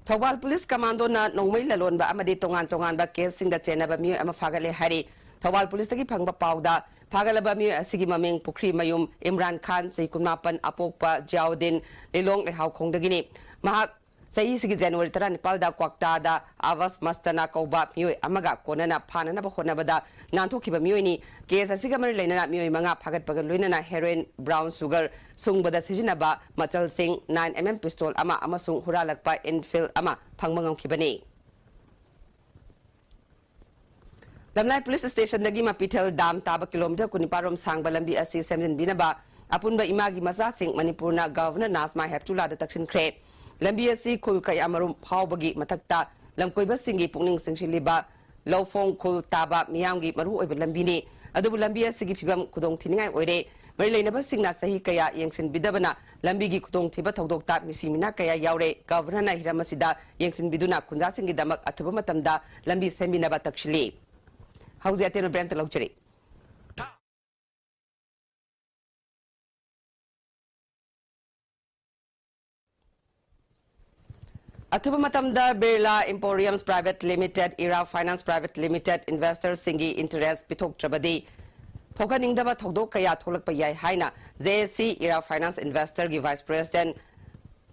ꯊꯧꯕꯥꯜ ꯄꯨꯂꯤꯁ ꯀꯃꯥꯟꯗꯣꯅ ꯅꯣꯡꯃꯩ ꯂꯂꯣꯟꯕ ꯑꯃꯗꯤ ꯇꯣꯉꯥꯟ ꯇꯣꯉꯥꯟꯕ case ꯁꯤꯡꯗ ꯆꯦꯟꯅꯕ ꯃꯤꯑꯣꯏ ꯑꯃ ꯐꯥꯒꯠꯂꯦ ꯍꯥꯏꯔꯤ꯫ ꯊꯧꯕꯥꯜ ꯄꯨꯂꯤꯁꯇꯒꯤ ꯐꯪꯕ ꯄꯥꯎꯗ ꯐꯥꯒꯠꯂꯕ ꯃꯤꯑꯣꯏ ꯑꯁꯤꯒꯤ ꯃꯃꯤꯡ ꯄꯨꯈ꯭ꯔꯤꯃꯌꯨꯝ ꯏꯝꯔꯥꯟ ꯈꯥꯟ, ꯆꯍꯤ ꯀꯨꯟꯃꯥꯄꯟ, ꯑꯄꯣꯛꯄ ꯖꯤꯌꯥꯎꯗꯤꯟ, ꯂꯤꯂꯣꯡ ꯂꯩꯍꯥꯎꯈꯣꯡꯗꯒꯤꯅꯤ꯫ ꯃꯍꯥꯛ ꯆꯍꯤꯁꯤꯒꯤ January ꯇꯔꯥꯅꯤꯄꯥꯜꯗ ꯀ꯭ꯋꯥꯛꯇꯥꯗ ꯑꯕꯥꯁ ꯃꯁꯇꯅꯥ ꯀꯧꯕ ꯃꯤꯑꯣꯏ ꯑꯃꯒ ꯀꯣꯟꯅꯅ ꯐꯥꯅꯅꯕ ꯍꯣꯠꯅꯕꯗ ꯅꯥꯟꯊꯣꯛꯈꯤꯕ ꯃꯤꯑꯣꯏꯅꯤ꯫ ꯀꯦꯁ ꯑꯁꯤꯒ ꯃꯔꯤ ꯂꯩꯅꯅ ꯃꯤꯑꯣꯏ ꯃꯉꯥ ꯐꯥꯒꯠꯄꯒ ꯂꯣꯏꯅꯅ heroin, brown sugar ꯁꯨꯡꯕꯗ ꯁꯤꯖꯤꯟꯅꯕ ꯃꯆꯜꯁꯤꯡ, nine M M pistol ꯑꯃ ꯑꯃꯁꯨꯡ ꯍꯨꯔꯥꯜꯂꯛꯄ Enfield ꯑꯃ ꯐꯪꯕ ꯉꯝꯈꯤꯕꯅꯤ꯫ ꯂꯝꯂꯥꯏ ꯄꯨꯂꯤꯁ ꯁ꯭ꯇꯦꯁꯟꯗꯒꯤ ꯃꯄꯤꯊꯦꯜ ꯗꯥꯝ ꯇꯥꯕ ꯀꯤꯂꯣꯃꯤꯇꯔ ꯀꯨꯟꯅꯤꯄꯥꯟ ꯔꯣꯝ ꯁꯥꯡꯕ ꯂꯝꯕꯤ ꯑꯁꯤ ꯁꯦꯝꯖꯤꯟꯕꯤꯅꯕ ꯑꯄꯨꯟꯕ ꯏꯃꯥꯒꯤ ꯃꯆꯥꯁꯤꯡ ꯃꯅꯤꯄꯨꯔꯅ ꯒꯚꯔꯅꯔ ꯅꯥꯖꯃꯥ ꯍꯦꯞꯇꯨꯂꯥꯗ ꯇꯛꯁꯤꯟꯈ꯭ꯔꯦ꯫ ꯂꯝꯕꯤ ꯑꯁꯤ ꯈꯨꯜ ꯀꯌꯥꯃꯔꯨꯝ ꯐꯥꯎꯕꯒꯤ ꯃꯊꯛꯇ ꯂꯝꯀꯣꯏꯕꯁꯤꯡꯒꯤ ꯄꯨꯛꯅꯤꯡ ꯆꯤꯡꯁꯤꯜꯂꯤꯕ ꯂꯧꯐꯣꯡ ꯈꯨꯜ ꯇꯥꯕ ꯃꯤꯌꯥꯝꯒꯤ ꯃꯔꯨꯑꯣꯏꯕ ꯂꯝꯕꯤꯅꯤ꯫ ꯑꯗꯨꯕꯨ ꯂꯝꯕꯤ ꯑꯁꯤꯒꯤ ꯐꯤꯕꯝ ꯈꯨꯗꯣꯡ ꯊꯤꯅꯤꯡꯉꯥꯏ ꯑꯣꯏꯔꯦ꯫ ꯃꯔꯤ ꯂꯩꯅꯕꯁꯤꯡꯅ ꯆꯍꯤ ꯀꯌꯥ ꯌꯦꯡꯁꯤꯟꯕꯤꯗꯕꯅ ꯂꯝꯕꯤꯒꯤ ꯈꯨꯗꯣꯡꯊꯤꯕ ꯊꯧꯗꯣꯛꯇ ꯃꯤꯁꯤ ꯃꯤꯅꯥ ꯀꯌꯥ ꯌꯥꯎꯔꯦ꯫ ꯒꯚꯔꯅꯔꯅ ꯍꯤꯔꯝ ꯑꯁꯤꯗ ꯌꯦꯡꯁꯤꯟꯕꯤꯗꯨꯅ ꯈꯨꯟꯖꯥꯁꯤꯡꯒꯤꯗꯃꯛ ꯑꯊꯨꯕ ꯃꯇꯝꯗ ꯂꯝꯕꯤ ꯁꯦꯝꯕꯤꯅꯕ ꯇꯛꯁꯤꯜꯂꯤ꯫ ꯍꯧꯖꯤꯛ ꯑꯇꯦꯟꯕ ꯕ꯭ꯔꯦꯛ ꯑꯝꯇ ꯂꯧꯖꯔꯤ꯫ ꯑꯊꯨꯕ ꯃꯇꯝꯗ Birla Emporiums Private Limited, Era Finance Private Limited investorꯁꯤꯡꯒꯤ interest ꯄꯤꯊꯣꯛꯇ꯭ꯔꯕꯗꯤ ꯊꯣꯛꯍꯟꯅꯤꯡꯗꯕ ꯊꯧꯗꯣꯛ ꯀꯌꯥ ꯊꯣꯛꯂꯛꯄ ꯌꯥꯏ ꯍꯥꯏꯅ J A C Era Finance Investorꯒꯤ Vice President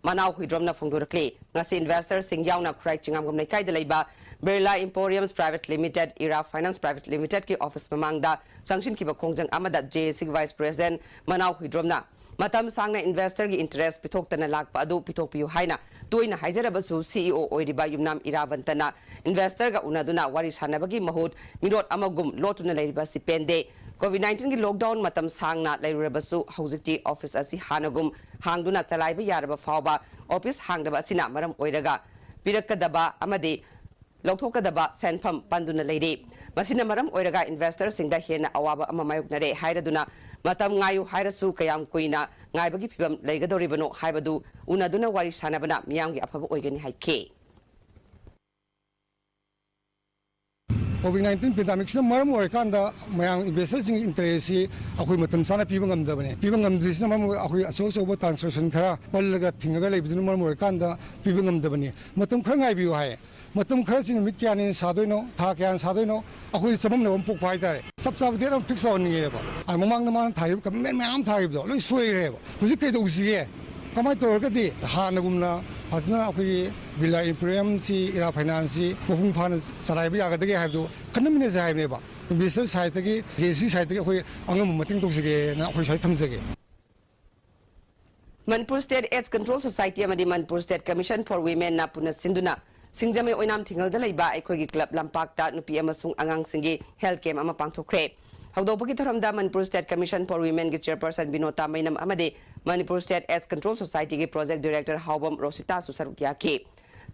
ꯃꯅꯥꯎ ꯍꯨꯏꯗ꯭ꯔꯣꯝꯅ ꯐꯣꯡꯗꯣꯔꯛꯂꯤ꯫ ꯉꯁꯤ investorꯁꯤꯡ ꯌꯥꯎꯅ ꯈꯨꯔꯥꯏ ꯆꯤꯡꯉꯥꯝꯕꯝ ꯂꯩꯀꯥꯏꯗ ꯂꯩꯕ Birla Emporiums Private Limited, Era Finance Private Limitedꯀꯤ office ꯃꯃꯥꯡꯗ ꯆꯪꯁꯤꯟꯈꯤꯕ ꯈꯣꯡꯖꯪ ꯑꯃꯗ J A Cꯒꯤ Vice President ꯃꯅꯥꯎ ꯍꯨꯏꯗ꯭ꯔꯣꯝꯅ ꯃꯇꯝ ꯁꯥꯡꯅ investorꯒꯤ interest ꯄꯤꯊꯣꯛꯇꯅ ꯂꯥꯛꯄ ꯑꯗꯨ ꯄꯤꯊꯣꯛꯄꯤꯌꯨ ꯍꯥꯏꯅ ꯇꯣꯏꯅ ꯍꯥꯏꯖꯔꯕꯁꯨ, C E O ꯑꯣꯏꯔꯤꯕ ꯌꯨꯝꯅꯥꯝ ꯏꯔꯥꯕꯟꯇꯅ investorꯒ ꯎꯅꯗꯨꯅ ꯋꯥꯔꯤ ꯁꯥꯟꯅꯕꯒꯤ ꯃꯍꯨꯠ ꯃꯤꯔꯣꯠ ꯑꯃꯒꯨꯝ ꯂꯣꯠꯇꯨꯅ ꯂꯩꯔꯤꯕ ꯑꯁꯤ ꯄꯦꯟꯗꯦ꯫ COVID nineteenꯒꯤ lockdown ꯃꯇꯝ ꯁꯥꯡꯅ ꯂꯩꯔꯨꯔꯕꯁꯨ, ꯍꯧꯖꯤꯛꯇꯤ office ꯑꯁꯤ ꯍꯥꯟꯅꯒꯨꯝ ꯍꯥꯡꯗꯨꯅ ꯆꯂꯥꯏꯕ ꯌꯥꯔꯕ ꯐꯥꯎꯕ office ꯍꯥꯡꯗꯕ ꯑꯁꯤꯅ ꯃꯔꯝ ꯑꯣꯏꯔꯒ ꯄꯤꯔꯛꯀꯗꯕ ꯑꯃꯗꯤ ꯂꯧꯊꯣꯛꯀꯗꯕ ꯁꯦꯟꯐꯝ ꯄꯟꯗꯨꯅ ꯂꯩꯔꯤ꯫ ꯃꯁꯤꯅ ꯃꯔꯝ ꯑꯣꯏꯔꯒ investorꯁꯤꯡꯗ ꯍꯦꯟꯅ ꯑꯋꯥꯕ ꯑꯃ ꯃꯥꯌꯣꯛꯅꯔꯦ ꯍꯥꯏꯔꯗꯨꯅ ꯃꯇꯝ ꯉꯥꯏꯌꯨ ꯍꯥꯏꯔꯁꯨ ꯀꯌꯥꯝ ꯀꯨꯏꯅ ꯉꯥꯏꯕꯒꯤ ꯐꯤꯕꯝ ꯂꯩꯒꯗꯧꯔꯤꯕꯅꯣ ꯍꯥꯏꯕꯗꯨ ꯎꯅꯗꯨꯅ ꯋꯥꯔꯤ ꯁꯥꯟꯅꯕꯅ ꯃꯤꯌꯥꯝꯒꯤ ꯑꯐꯕ ꯑꯣꯏꯒꯅꯤ ꯍꯥꯏꯈꯤ꯫ COVID nineteen pandemicꯁꯤꯅ ꯃꯔꯝ ꯑꯣꯏꯔꯀꯥꯟꯗ ꯃꯌꯥꯝ investorꯁꯤꯡꯒꯤ interestꯁꯤ ꯑꯩꯈꯣꯏ ꯃꯇꯝ ꯆꯥꯅ ꯄꯤꯕ ꯉꯝꯗꯕꯅꯦ꯫ ꯄꯤꯕ ꯉꯝꯗ꯭ꯔꯤꯁꯤꯅ ꯃꯔꯝ ꯑꯣꯏꯔꯒ ꯑꯩꯈꯣꯏ ꯑꯆꯧ ꯑꯆꯧꯕ transaction ꯈꯔ ꯄꯜꯂꯒ ꯊꯤꯡꯉꯒ ꯂꯩꯕꯗꯨꯅ ꯃꯔꯝ ꯑꯣꯏꯔꯀꯥꯟꯗ ꯄꯤꯕ ꯉꯝꯗꯕꯅꯤ꯫ ꯃꯇꯝ ꯈꯔ ꯉꯥꯏꯕꯤꯌꯨ ꯍꯥꯏ꯫ ꯃꯇꯝ ꯈꯔꯁꯤ ꯅꯨꯃꯤꯠ ꯀꯌꯥꯅꯤ ꯁꯥꯗꯣꯏꯅꯣ, ꯊꯥ ꯀꯌꯥꯅ ꯁꯥꯗꯣꯏꯅꯣ, ꯑꯩꯈꯣꯏꯗ ꯆꯃꯝꯅꯕ ꯑꯃ ꯄꯣꯛꯄ ꯍꯥꯏꯇꯥꯔꯦ꯫ ꯆꯞ ꯆꯥꯕ date ꯑꯃ fix ꯇꯧꯍꯟꯅꯤꯡꯉꯦꯕ꯫ ꯑ, ꯃꯃꯥꯡꯗ ꯃꯥꯅ ꯊꯥꯈꯤꯕ commitment ꯃꯌꯥꯝ ꯊꯥꯈꯤꯕꯗꯣ ꯂꯣꯏ ꯁꯣꯏꯈ꯭ꯔꯦꯕ꯫ ꯍꯧꯖꯤꯛ ꯀꯩꯗꯧꯁꯤꯒꯦ? ꯀꯃꯥꯏꯅ ꯇꯧꯔꯒꯗꯤ ꯍꯥꯟꯅꯒꯨꯝꯅ ꯐꯖꯅ ꯑꯩꯈꯣꯏꯒꯤ ꯕꯤꯔꯂꯥ ꯏꯝꯄꯤꯔꯤꯌꯝꯁꯤ, ꯏꯔꯥ ꯐꯥꯏꯅꯥꯟꯁꯁꯤ ꯃꯄꯨꯡ ꯐꯥꯅ ꯆꯂꯥꯏꯕ ꯌꯥꯒꯗꯒꯦ ꯍꯥꯏꯕꯗꯨ ꯈꯟꯅꯃꯤꯟꯅꯁꯦ ꯍꯥꯏꯕꯅꯦꯕ꯫ ꯏꯟꯚꯦꯁꯇꯔ ꯁꯥꯏꯠꯇꯒꯤ, ꯖꯦ ꯑꯦꯁ ꯁꯤ ꯁꯥꯏꯠꯇꯒꯤ ꯑꯩꯈꯣꯏ ꯑꯉꯝꯕ ꯃꯇꯦꯡ ꯇꯧꯖꯒꯦꯅ ꯑꯩꯈꯣꯏ ꯁ꯭ꯋꯥꯏꯗ ꯊꯝꯖꯒꯦ꯫ Manipur state AIDS control society ꯑꯃꯗꯤ ꯃꯅꯤꯄꯨꯔ ꯁ꯭ꯇꯦꯠ ꯀꯃꯤꯁꯟ ꯐꯣꯔ ꯋꯤꯃꯦꯟꯅ ꯄꯨꯟꯅ ꯁꯤꯟꯗꯨꯅ ꯁꯤꯡꯖꯃꯩ ꯑꯣꯏꯅꯥꯝ ꯊꯤꯡꯉꯦꯜꯗ ꯂꯩꯕ ꯑꯩꯈꯣꯏꯒꯤ ꯀ꯭ꯂꯕ ꯂꯝꯄꯥꯛꯇ ꯅꯨꯄꯤ ꯑꯃꯁꯨꯡ ꯑꯉꯥꯡꯁꯤꯡꯒꯤ ꯍꯦꯜꯊ ꯀꯦꯝꯞ ꯑꯃ ꯄꯥꯡꯊꯣꯛꯈ꯭ꯔꯦ꯫ ꯍꯧꯗꯣꯛꯄꯒꯤ ꯊꯧꯔꯝꯗ ꯃꯅꯤꯄꯨꯔ ꯁ꯭ꯇꯦꯠ ꯀꯃꯤꯁꯟ ꯐꯣꯔ ꯋꯤꯃꯦꯟꯒꯤ ꯆꯦꯌꯔꯄꯔꯁꯟ ꯕꯤꯅꯣꯇꯥ ꯃꯩꯅꯝ ꯑꯃꯗꯤ ꯃꯅꯤꯄꯨꯔ ꯁ꯭ꯇꯦꯠ ꯑꯦꯗꯁ ꯀꯟꯇ꯭ꯔꯣꯜ ꯁꯣꯁꯥꯏꯇꯤꯒꯤ ꯄ꯭ꯔꯣꯖꯦꯛ ꯗꯤꯔꯦꯛꯇꯔ ꯍꯥꯎꯕꯝ ꯔꯣꯁꯤꯇꯥꯁꯨ ꯁꯔꯨꯛ ꯌꯥꯈꯤ꯫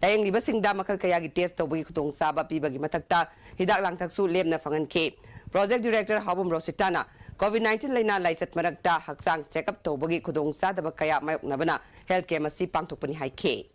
ꯂꯥꯌꯦꯡꯂꯤꯕꯁꯤꯡꯗ ꯃꯈꯜ ꯀꯌꯥꯒꯤ ꯇꯦꯁ ꯇꯧꯕꯒꯤ ꯈꯨꯗꯣꯡꯆꯥꯕ ꯄꯤꯕꯒꯤ ꯃꯊꯛꯇ ꯍꯤꯗꯥꯛ ꯂꯥꯡꯊꯛꯁꯨ ꯂꯦꯝꯅ ꯐꯪꯍꯟꯈꯤ꯫ ꯄ꯭ꯔꯣꯖꯦꯛ ꯗꯤꯔꯦꯛꯇꯔ ꯍꯥꯎꯕꯝ ꯔꯣꯁꯤꯇꯥꯅ ꯀꯣꯚꯤꯗ ꯅꯥꯏꯟꯇꯤꯟ ꯂꯥꯏꯅꯥ ꯂꯥꯏꯆꯠ ꯃꯔꯛꯇ ꯍꯛꯆꯥꯡ ꯆꯦꯛꯑꯞ ꯇꯧꯕꯒꯤ ꯈꯨꯗꯣꯡꯆꯥꯗꯕ ꯀꯌꯥ ꯃꯥꯌꯣꯛꯅꯕꯅ ꯍꯦꯜꯊ ꯀꯦꯝꯞ ꯑꯁꯤ ꯄꯥꯡꯊꯣꯛꯄꯅꯤ ꯍꯥꯏꯈꯤ꯫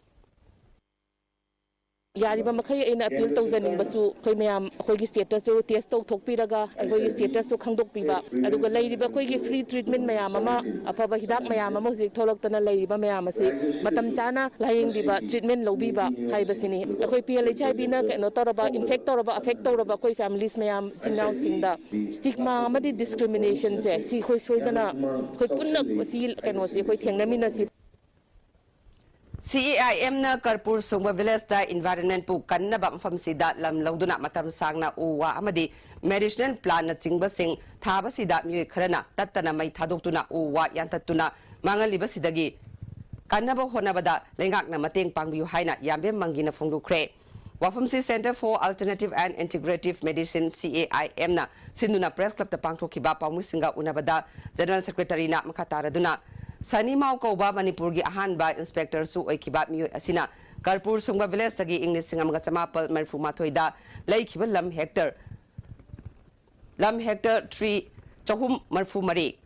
ꯌꯥꯔꯤꯕ ꯃꯈꯩ ꯑꯩꯅ ꯑꯄꯤꯜ ꯇꯧꯖꯅꯤꯡꯕꯁꯨ, ꯑꯩꯈꯣꯏ ꯃꯌꯥꯝ ꯑꯩꯈꯣꯏꯒꯤ ꯁ꯭ꯇꯦꯇꯁꯇꯨ ꯇꯦꯁ ꯇꯧꯊꯣꯛꯄꯤꯔꯒ ꯑꯩꯈꯣꯏꯒꯤ ꯁ꯭ꯇꯦꯇꯁꯇꯨ ꯈꯪꯗꯣꯛꯄꯤꯕ, ꯑꯗꯨꯒ ꯂꯩꯔꯤꯕ ꯑꯩꯈꯣꯏꯒꯤ ꯐ꯭ꯔꯤ ꯇ꯭ꯔꯤꯠꯃꯦꯟ ꯃꯌꯥꯝ ꯑꯃ, ꯑꯐꯕ ꯍꯤꯗꯥꯛ ꯃꯌꯥꯝ ꯑꯃ ꯍꯧꯖꯤꯛ ꯊꯣꯛꯂꯛꯇꯅ ꯂꯩꯔꯤꯕ ꯃꯌꯥꯝ ꯑꯁꯤ ꯃꯇꯝ ꯆꯥꯅ ꯂꯥꯌꯦꯡꯕꯤꯕ, ꯇ꯭ꯔꯤꯠꯃꯦꯟ ꯂꯧꯕꯤꯕ ꯍꯥꯏꯕꯁꯤꯅꯤ꯫ ꯑꯩꯈꯣꯏ ꯄꯤ ꯑꯦꯜ ꯑꯩꯆ ꯑꯥꯏ ꯚꯤꯅ ꯀꯩꯅꯣ ꯇꯧꯔꯕ, ꯏꯟꯐꯦꯛ ꯇꯧꯔꯕ, ꯑꯐꯦꯛ ꯇꯧꯔꯕ ꯑꯩꯈꯣꯏ ꯐꯦꯃꯤꯂꯤꯁ ꯃꯌꯥꯝ, ꯏꯆꯤꯟ ꯏꯅꯥꯎꯁꯤꯡꯗ ꯁ꯭ꯇꯤꯒꯃꯥ ꯑꯃꯗꯤ ꯗꯤꯁꯀ꯭ꯔꯤꯃꯤꯅꯦꯁꯟꯁꯦ ꯁꯤ ꯑꯩꯈꯣꯏ ꯁꯣꯏꯗꯅ ꯑꯩꯈꯣꯏ ꯄꯨꯟꯅ ꯁꯤ ꯀꯩꯅꯣꯁꯤ ꯑꯩꯈꯣꯏ ꯊꯦꯡꯅꯃꯤꯟꯅꯁꯤ꯫ ꯁꯤ ꯑꯦ ꯑꯥꯏ ꯑꯦꯝꯅ ꯀꯔꯄꯨꯔ ꯁꯨꯡꯕ ꯚꯤꯂꯦꯖꯇ ꯏꯟꯚꯥꯏꯔꯟꯃꯦꯟꯠꯄꯨ ꯀꯟꯅꯕ ꯃꯐꯝꯁꯤꯗ ꯂꯝ ꯂꯧꯗꯨꯅ ꯃꯇꯝ ꯁꯥꯡꯅ ꯎ ꯋꯥ ꯑꯃꯗꯤ ꯃꯦꯗꯤꯁꯤꯅꯦꯜ ꯄ꯭ꯂꯥꯟꯠꯅꯆꯤꯡꯕꯁꯤꯡ ꯊꯥꯕꯁꯤꯗ ꯃꯤꯑꯣꯏ ꯈꯔꯅ ꯇꯠꯇꯅ ꯃꯩ ꯊꯥꯗꯣꯛꯇꯨꯅ ꯎ ꯋꯥ ꯌꯥꯟꯊꯠꯇꯨꯅ ꯃꯥꯡꯍꯜꯂꯤꯕꯁꯤꯗꯒꯤ ꯀꯟꯅꯕ ꯍꯣꯠꯅꯕꯗ ꯂꯩꯉꯥꯛꯅ ꯃꯇꯦꯡ ꯄꯥꯡꯕꯤꯌꯨ ꯍꯥꯏꯅ ꯌꯥꯝꯕꯦꯝ ꯃꯪꯒꯤꯅ ꯐꯣꯡꯗꯣꯛꯈ꯭ꯔꯦ꯫ ꯋꯥꯐꯝꯁꯤ Centre for Alternative and Integrative Medicine, C A I M, ꯅ ꯁꯤꯟꯗꯨꯅ ꯄ꯭ꯔꯦꯁ ꯀ꯭ꯂꯕꯇ ꯄꯥꯡꯊꯣꯛꯈꯤꯕ ꯄꯥꯎꯃꯤꯁꯤꯡꯒ ꯎꯅꯕꯗ ꯖꯦꯅꯔꯦꯜ ꯁꯦꯀ꯭ꯔꯦꯇꯔꯤꯅ ꯃꯈꯥ ꯇꯥꯔꯗꯨꯅ, ꯁꯅꯤ ꯃꯥꯎ ꯀꯧꯕ ꯃꯅꯤꯄꯨꯔꯒꯤ ꯑꯍꯥꯟꯕ ꯏꯟꯁꯄꯦꯛꯇꯔꯁꯨ ꯑꯣꯏꯈꯤꯕ ꯃꯤꯑꯣꯏ ꯑꯁꯤꯅ ꯀꯔꯄꯨꯔ ꯁꯨꯡꯕ ꯚꯤꯂꯦꯖꯇꯒꯤ ꯏꯪ ꯂꯤꯁꯤꯡ ꯑꯃꯒ ꯆꯃꯥꯄꯜ ꯃꯔꯤꯐꯨ ꯃꯥꯊꯣꯏꯗ ꯂꯩꯈꯤꯕ ꯂꯝ ꯍꯦꯛꯇꯔ, ꯂꯝ ꯍꯦꯛꯇꯔ ꯊ꯭ꯔꯤ ꯆꯍꯨꯝ ꯃꯔꯤꯐꯨ ꯃꯔꯤ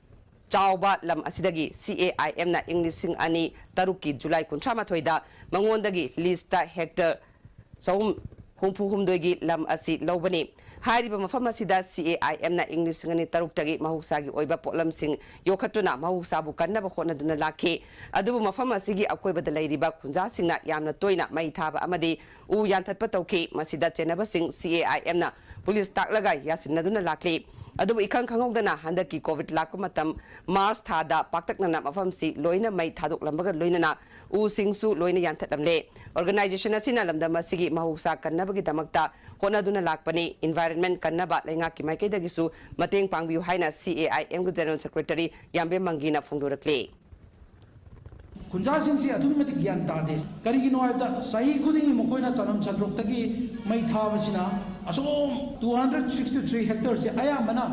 ꯆꯥꯎꯕ ꯂꯝ ꯑꯁꯤꯗꯒꯤ C A I M ꯅ ꯏꯪ ꯂꯤꯁꯤꯡ ꯑꯅꯤ ꯇꯔꯨꯛꯀꯤ ꯖꯨꯂꯥꯏ ꯀꯨꯟꯊ꯭ꯔꯥ ꯃꯥꯊꯣꯏꯗ ꯃꯉꯣꯟꯗꯒꯤ ꯂꯤꯖꯇ ꯍꯦꯛꯇꯔ ꯆꯍꯨꯝ ꯍꯨꯝꯐꯨ ꯍꯨꯝꯗꯣꯏꯒꯤ ꯂꯝ ꯑꯁꯤ ꯂꯧꯕꯅꯤ꯫ ꯍꯥꯏꯔꯤꯕ ꯃꯐꯝ ꯑꯁꯤꯗ C A I M ꯅ ꯏꯪ ꯂꯤꯁꯤꯡ ꯑꯅꯤ ꯇꯔꯨꯛꯇꯒꯤ ꯃꯍꯧꯁꯥꯒꯤ ꯑꯣꯏꯕ ꯄꯣꯠꯂꯝꯁꯤꯡ ꯌꯣꯛꯈꯠꯇꯨꯅ ꯃꯍꯧꯁꯥꯕꯨ ꯀꯟꯅꯕ ꯍꯣꯠꯅꯗꯨꯅ ꯂꯥꯛꯈꯤ꯫ ꯑꯗꯨꯕꯨ ꯃꯐꯝ ꯑꯁꯤꯒꯤ ꯑꯀꯣꯏꯕꯗ ꯂꯩꯔꯤꯕ ꯈꯨꯟꯖꯥꯁꯤꯡꯅ ꯌꯥꯝꯅ ꯇꯣꯏꯅ ꯃꯩ ꯊꯥꯕ ꯑꯃꯗꯤ ꯎ ꯌꯥꯟꯊꯠꯄ ꯇꯧꯈꯤ꯫ ꯃꯁꯤꯗ ꯆꯦꯟꯅꯕꯁꯤꯡ C A I M ꯅ ꯄꯨꯂꯤꯁ ꯇꯥꯛꯂꯒ ꯌꯥꯁꯤꯟꯅꯗꯨꯅ ꯂꯥꯛꯂꯤ꯫ ꯑꯗꯨꯕꯨ ꯏꯈꯪ ꯈꯪꯍꯧꯗꯅ ꯍꯟꯗꯛꯀꯤ ꯀꯣꯚꯤꯗ ꯂꯥꯛꯄ ꯃꯇꯝ ꯃꯥꯔꯆ ꯊꯥꯗ ꯄꯥꯛꯇꯛꯅꯅ ꯃꯐꯝꯁꯤ ꯂꯣꯏꯅ ꯃꯩ ꯊꯥꯗꯣꯛꯂꯝꯕꯒ ꯂꯣꯏꯅꯅ ꯎꯁꯤꯡꯁꯨ ꯂꯣꯏꯅ ꯌꯥꯟꯊꯠꯂꯝꯂꯦ꯫ ꯑꯣꯔꯒꯅꯥꯏꯖꯦꯁꯟ ꯑꯁꯤꯅ ꯂꯝꯗꯝ ꯑꯁꯤꯒꯤ ꯃꯍꯧꯁꯥ ꯀꯟꯅꯕꯒꯤꯗꯃꯛꯇ ꯍꯣꯠꯅꯗꯨꯅ ꯂꯥꯛꯄꯅꯤ꯫ ꯏꯟꯚꯥꯏꯔꯟꯃꯦꯟ ꯀꯟꯅꯕ ꯂꯩꯉꯥꯛꯀꯤ ꯃꯥꯏꯀꯩꯗꯒꯤꯁꯨ ꯃꯇꯦꯡ ꯄꯥꯡꯕꯤꯌꯨ ꯍꯥꯏꯅ ꯁꯤ ꯑꯦ ꯑꯥꯏ ꯑꯦꯝꯒꯤ ꯖꯦꯅꯔꯦꯜ ꯁꯦꯀ꯭ꯔꯦꯇꯔꯤ ꯌꯥꯝꯕꯦꯝ ꯃꯪꯒꯤꯅ ꯐꯣꯡꯗꯣꯔꯛꯂꯤ꯫ ꯈꯨꯟꯖꯥꯁꯤꯡꯁꯤ ꯑꯗꯨꯛꯀꯤ ꯃꯇꯤꯛ ꯒ꯭ꯌꯥꯟ ꯇꯥꯗꯦ꯫ ꯀꯔꯤꯒꯤꯅꯣ ꯍꯥꯏꯕꯗ ꯆꯍꯤ ꯈꯨꯗꯤꯡꯒꯤ ꯃꯈꯣꯏꯅ ꯆꯅꯝ ꯁꯟꯗ꯭ꯔꯣꯛꯇꯒꯤ ꯃꯩ ꯊꯥꯕꯁꯤꯅ ꯑꯁꯣꯝ two hundred sixty three hectare ꯁꯦ ꯑꯌꯥꯝꯕꯅ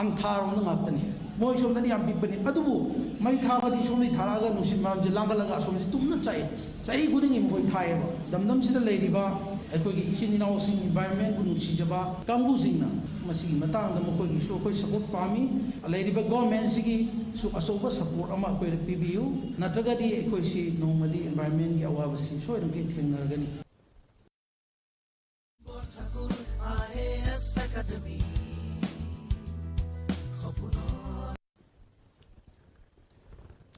ꯑꯪꯊꯥꯔꯣꯝꯗ ꯉꯥꯛꯇꯅꯤ꯫ ꯃꯣꯏ ꯁꯣꯝꯗꯗꯤ ꯌꯥꯝ ꯄꯤꯛꯄꯅꯤ꯫ ꯑꯗꯨꯕꯨ ꯃꯩ ꯊꯥꯕꯗꯤ ꯁꯣꯝꯗꯒꯤ ꯊꯥꯔꯛꯑꯒ ꯅꯨꯡꯁꯤꯠ ꯃꯔꯝꯁꯦ ꯂꯥꯡꯈꯠꯂꯒ ꯑꯁꯣꯝꯁꯦ ꯇꯨꯝꯅ ꯆꯥꯏ꯫ ꯆꯍꯤ ꯈꯨꯗꯤꯡꯒꯤ ꯃꯈꯣꯏ ꯊꯥꯏꯌꯦꯕ꯫ ꯂꯝꯗꯝꯁꯤꯗ ꯂꯩꯔꯤꯕ ꯑꯩꯈꯣꯏꯒꯤ ꯏꯆꯤꯟ ꯏꯅꯥꯎꯁꯤꯡ, ꯏꯟꯚꯥꯏꯔꯟꯃꯦꯟꯕꯨ ꯅꯨꯡꯁꯤꯖꯕ ꯀꯥꯡꯕꯨꯁꯤꯡꯅ ꯃꯁꯤꯒꯤ ꯃꯇꯥꯡꯗ ꯃꯈꯣꯏꯒꯤꯁꯨ ꯑꯩꯈꯣꯏ ꯁꯄꯣꯔꯠ ꯄꯥꯝꯃꯤ꯫ ꯂꯩꯔꯤꯕ ꯒꯣꯔꯃꯦꯟꯁꯤꯒꯤꯁꯨ ꯑꯆꯧꯕ ꯁꯄꯣꯔꯠ ꯑꯃ ꯑꯩꯈꯣꯏꯗ ꯄꯤꯕꯤꯌꯨ, ꯅꯠꯇ꯭ꯔꯒꯗꯤ ꯑꯩꯈꯣꯏꯁꯤ ꯅꯣꯡꯃꯗꯤ ꯏꯟꯚꯥꯏꯔꯟꯃꯦꯟꯒꯤ ꯑꯋꯥꯕꯁꯤ ꯁꯣꯏꯗꯅꯃꯛꯀꯤ ꯊꯦꯡꯅꯔꯒꯅꯤ꯫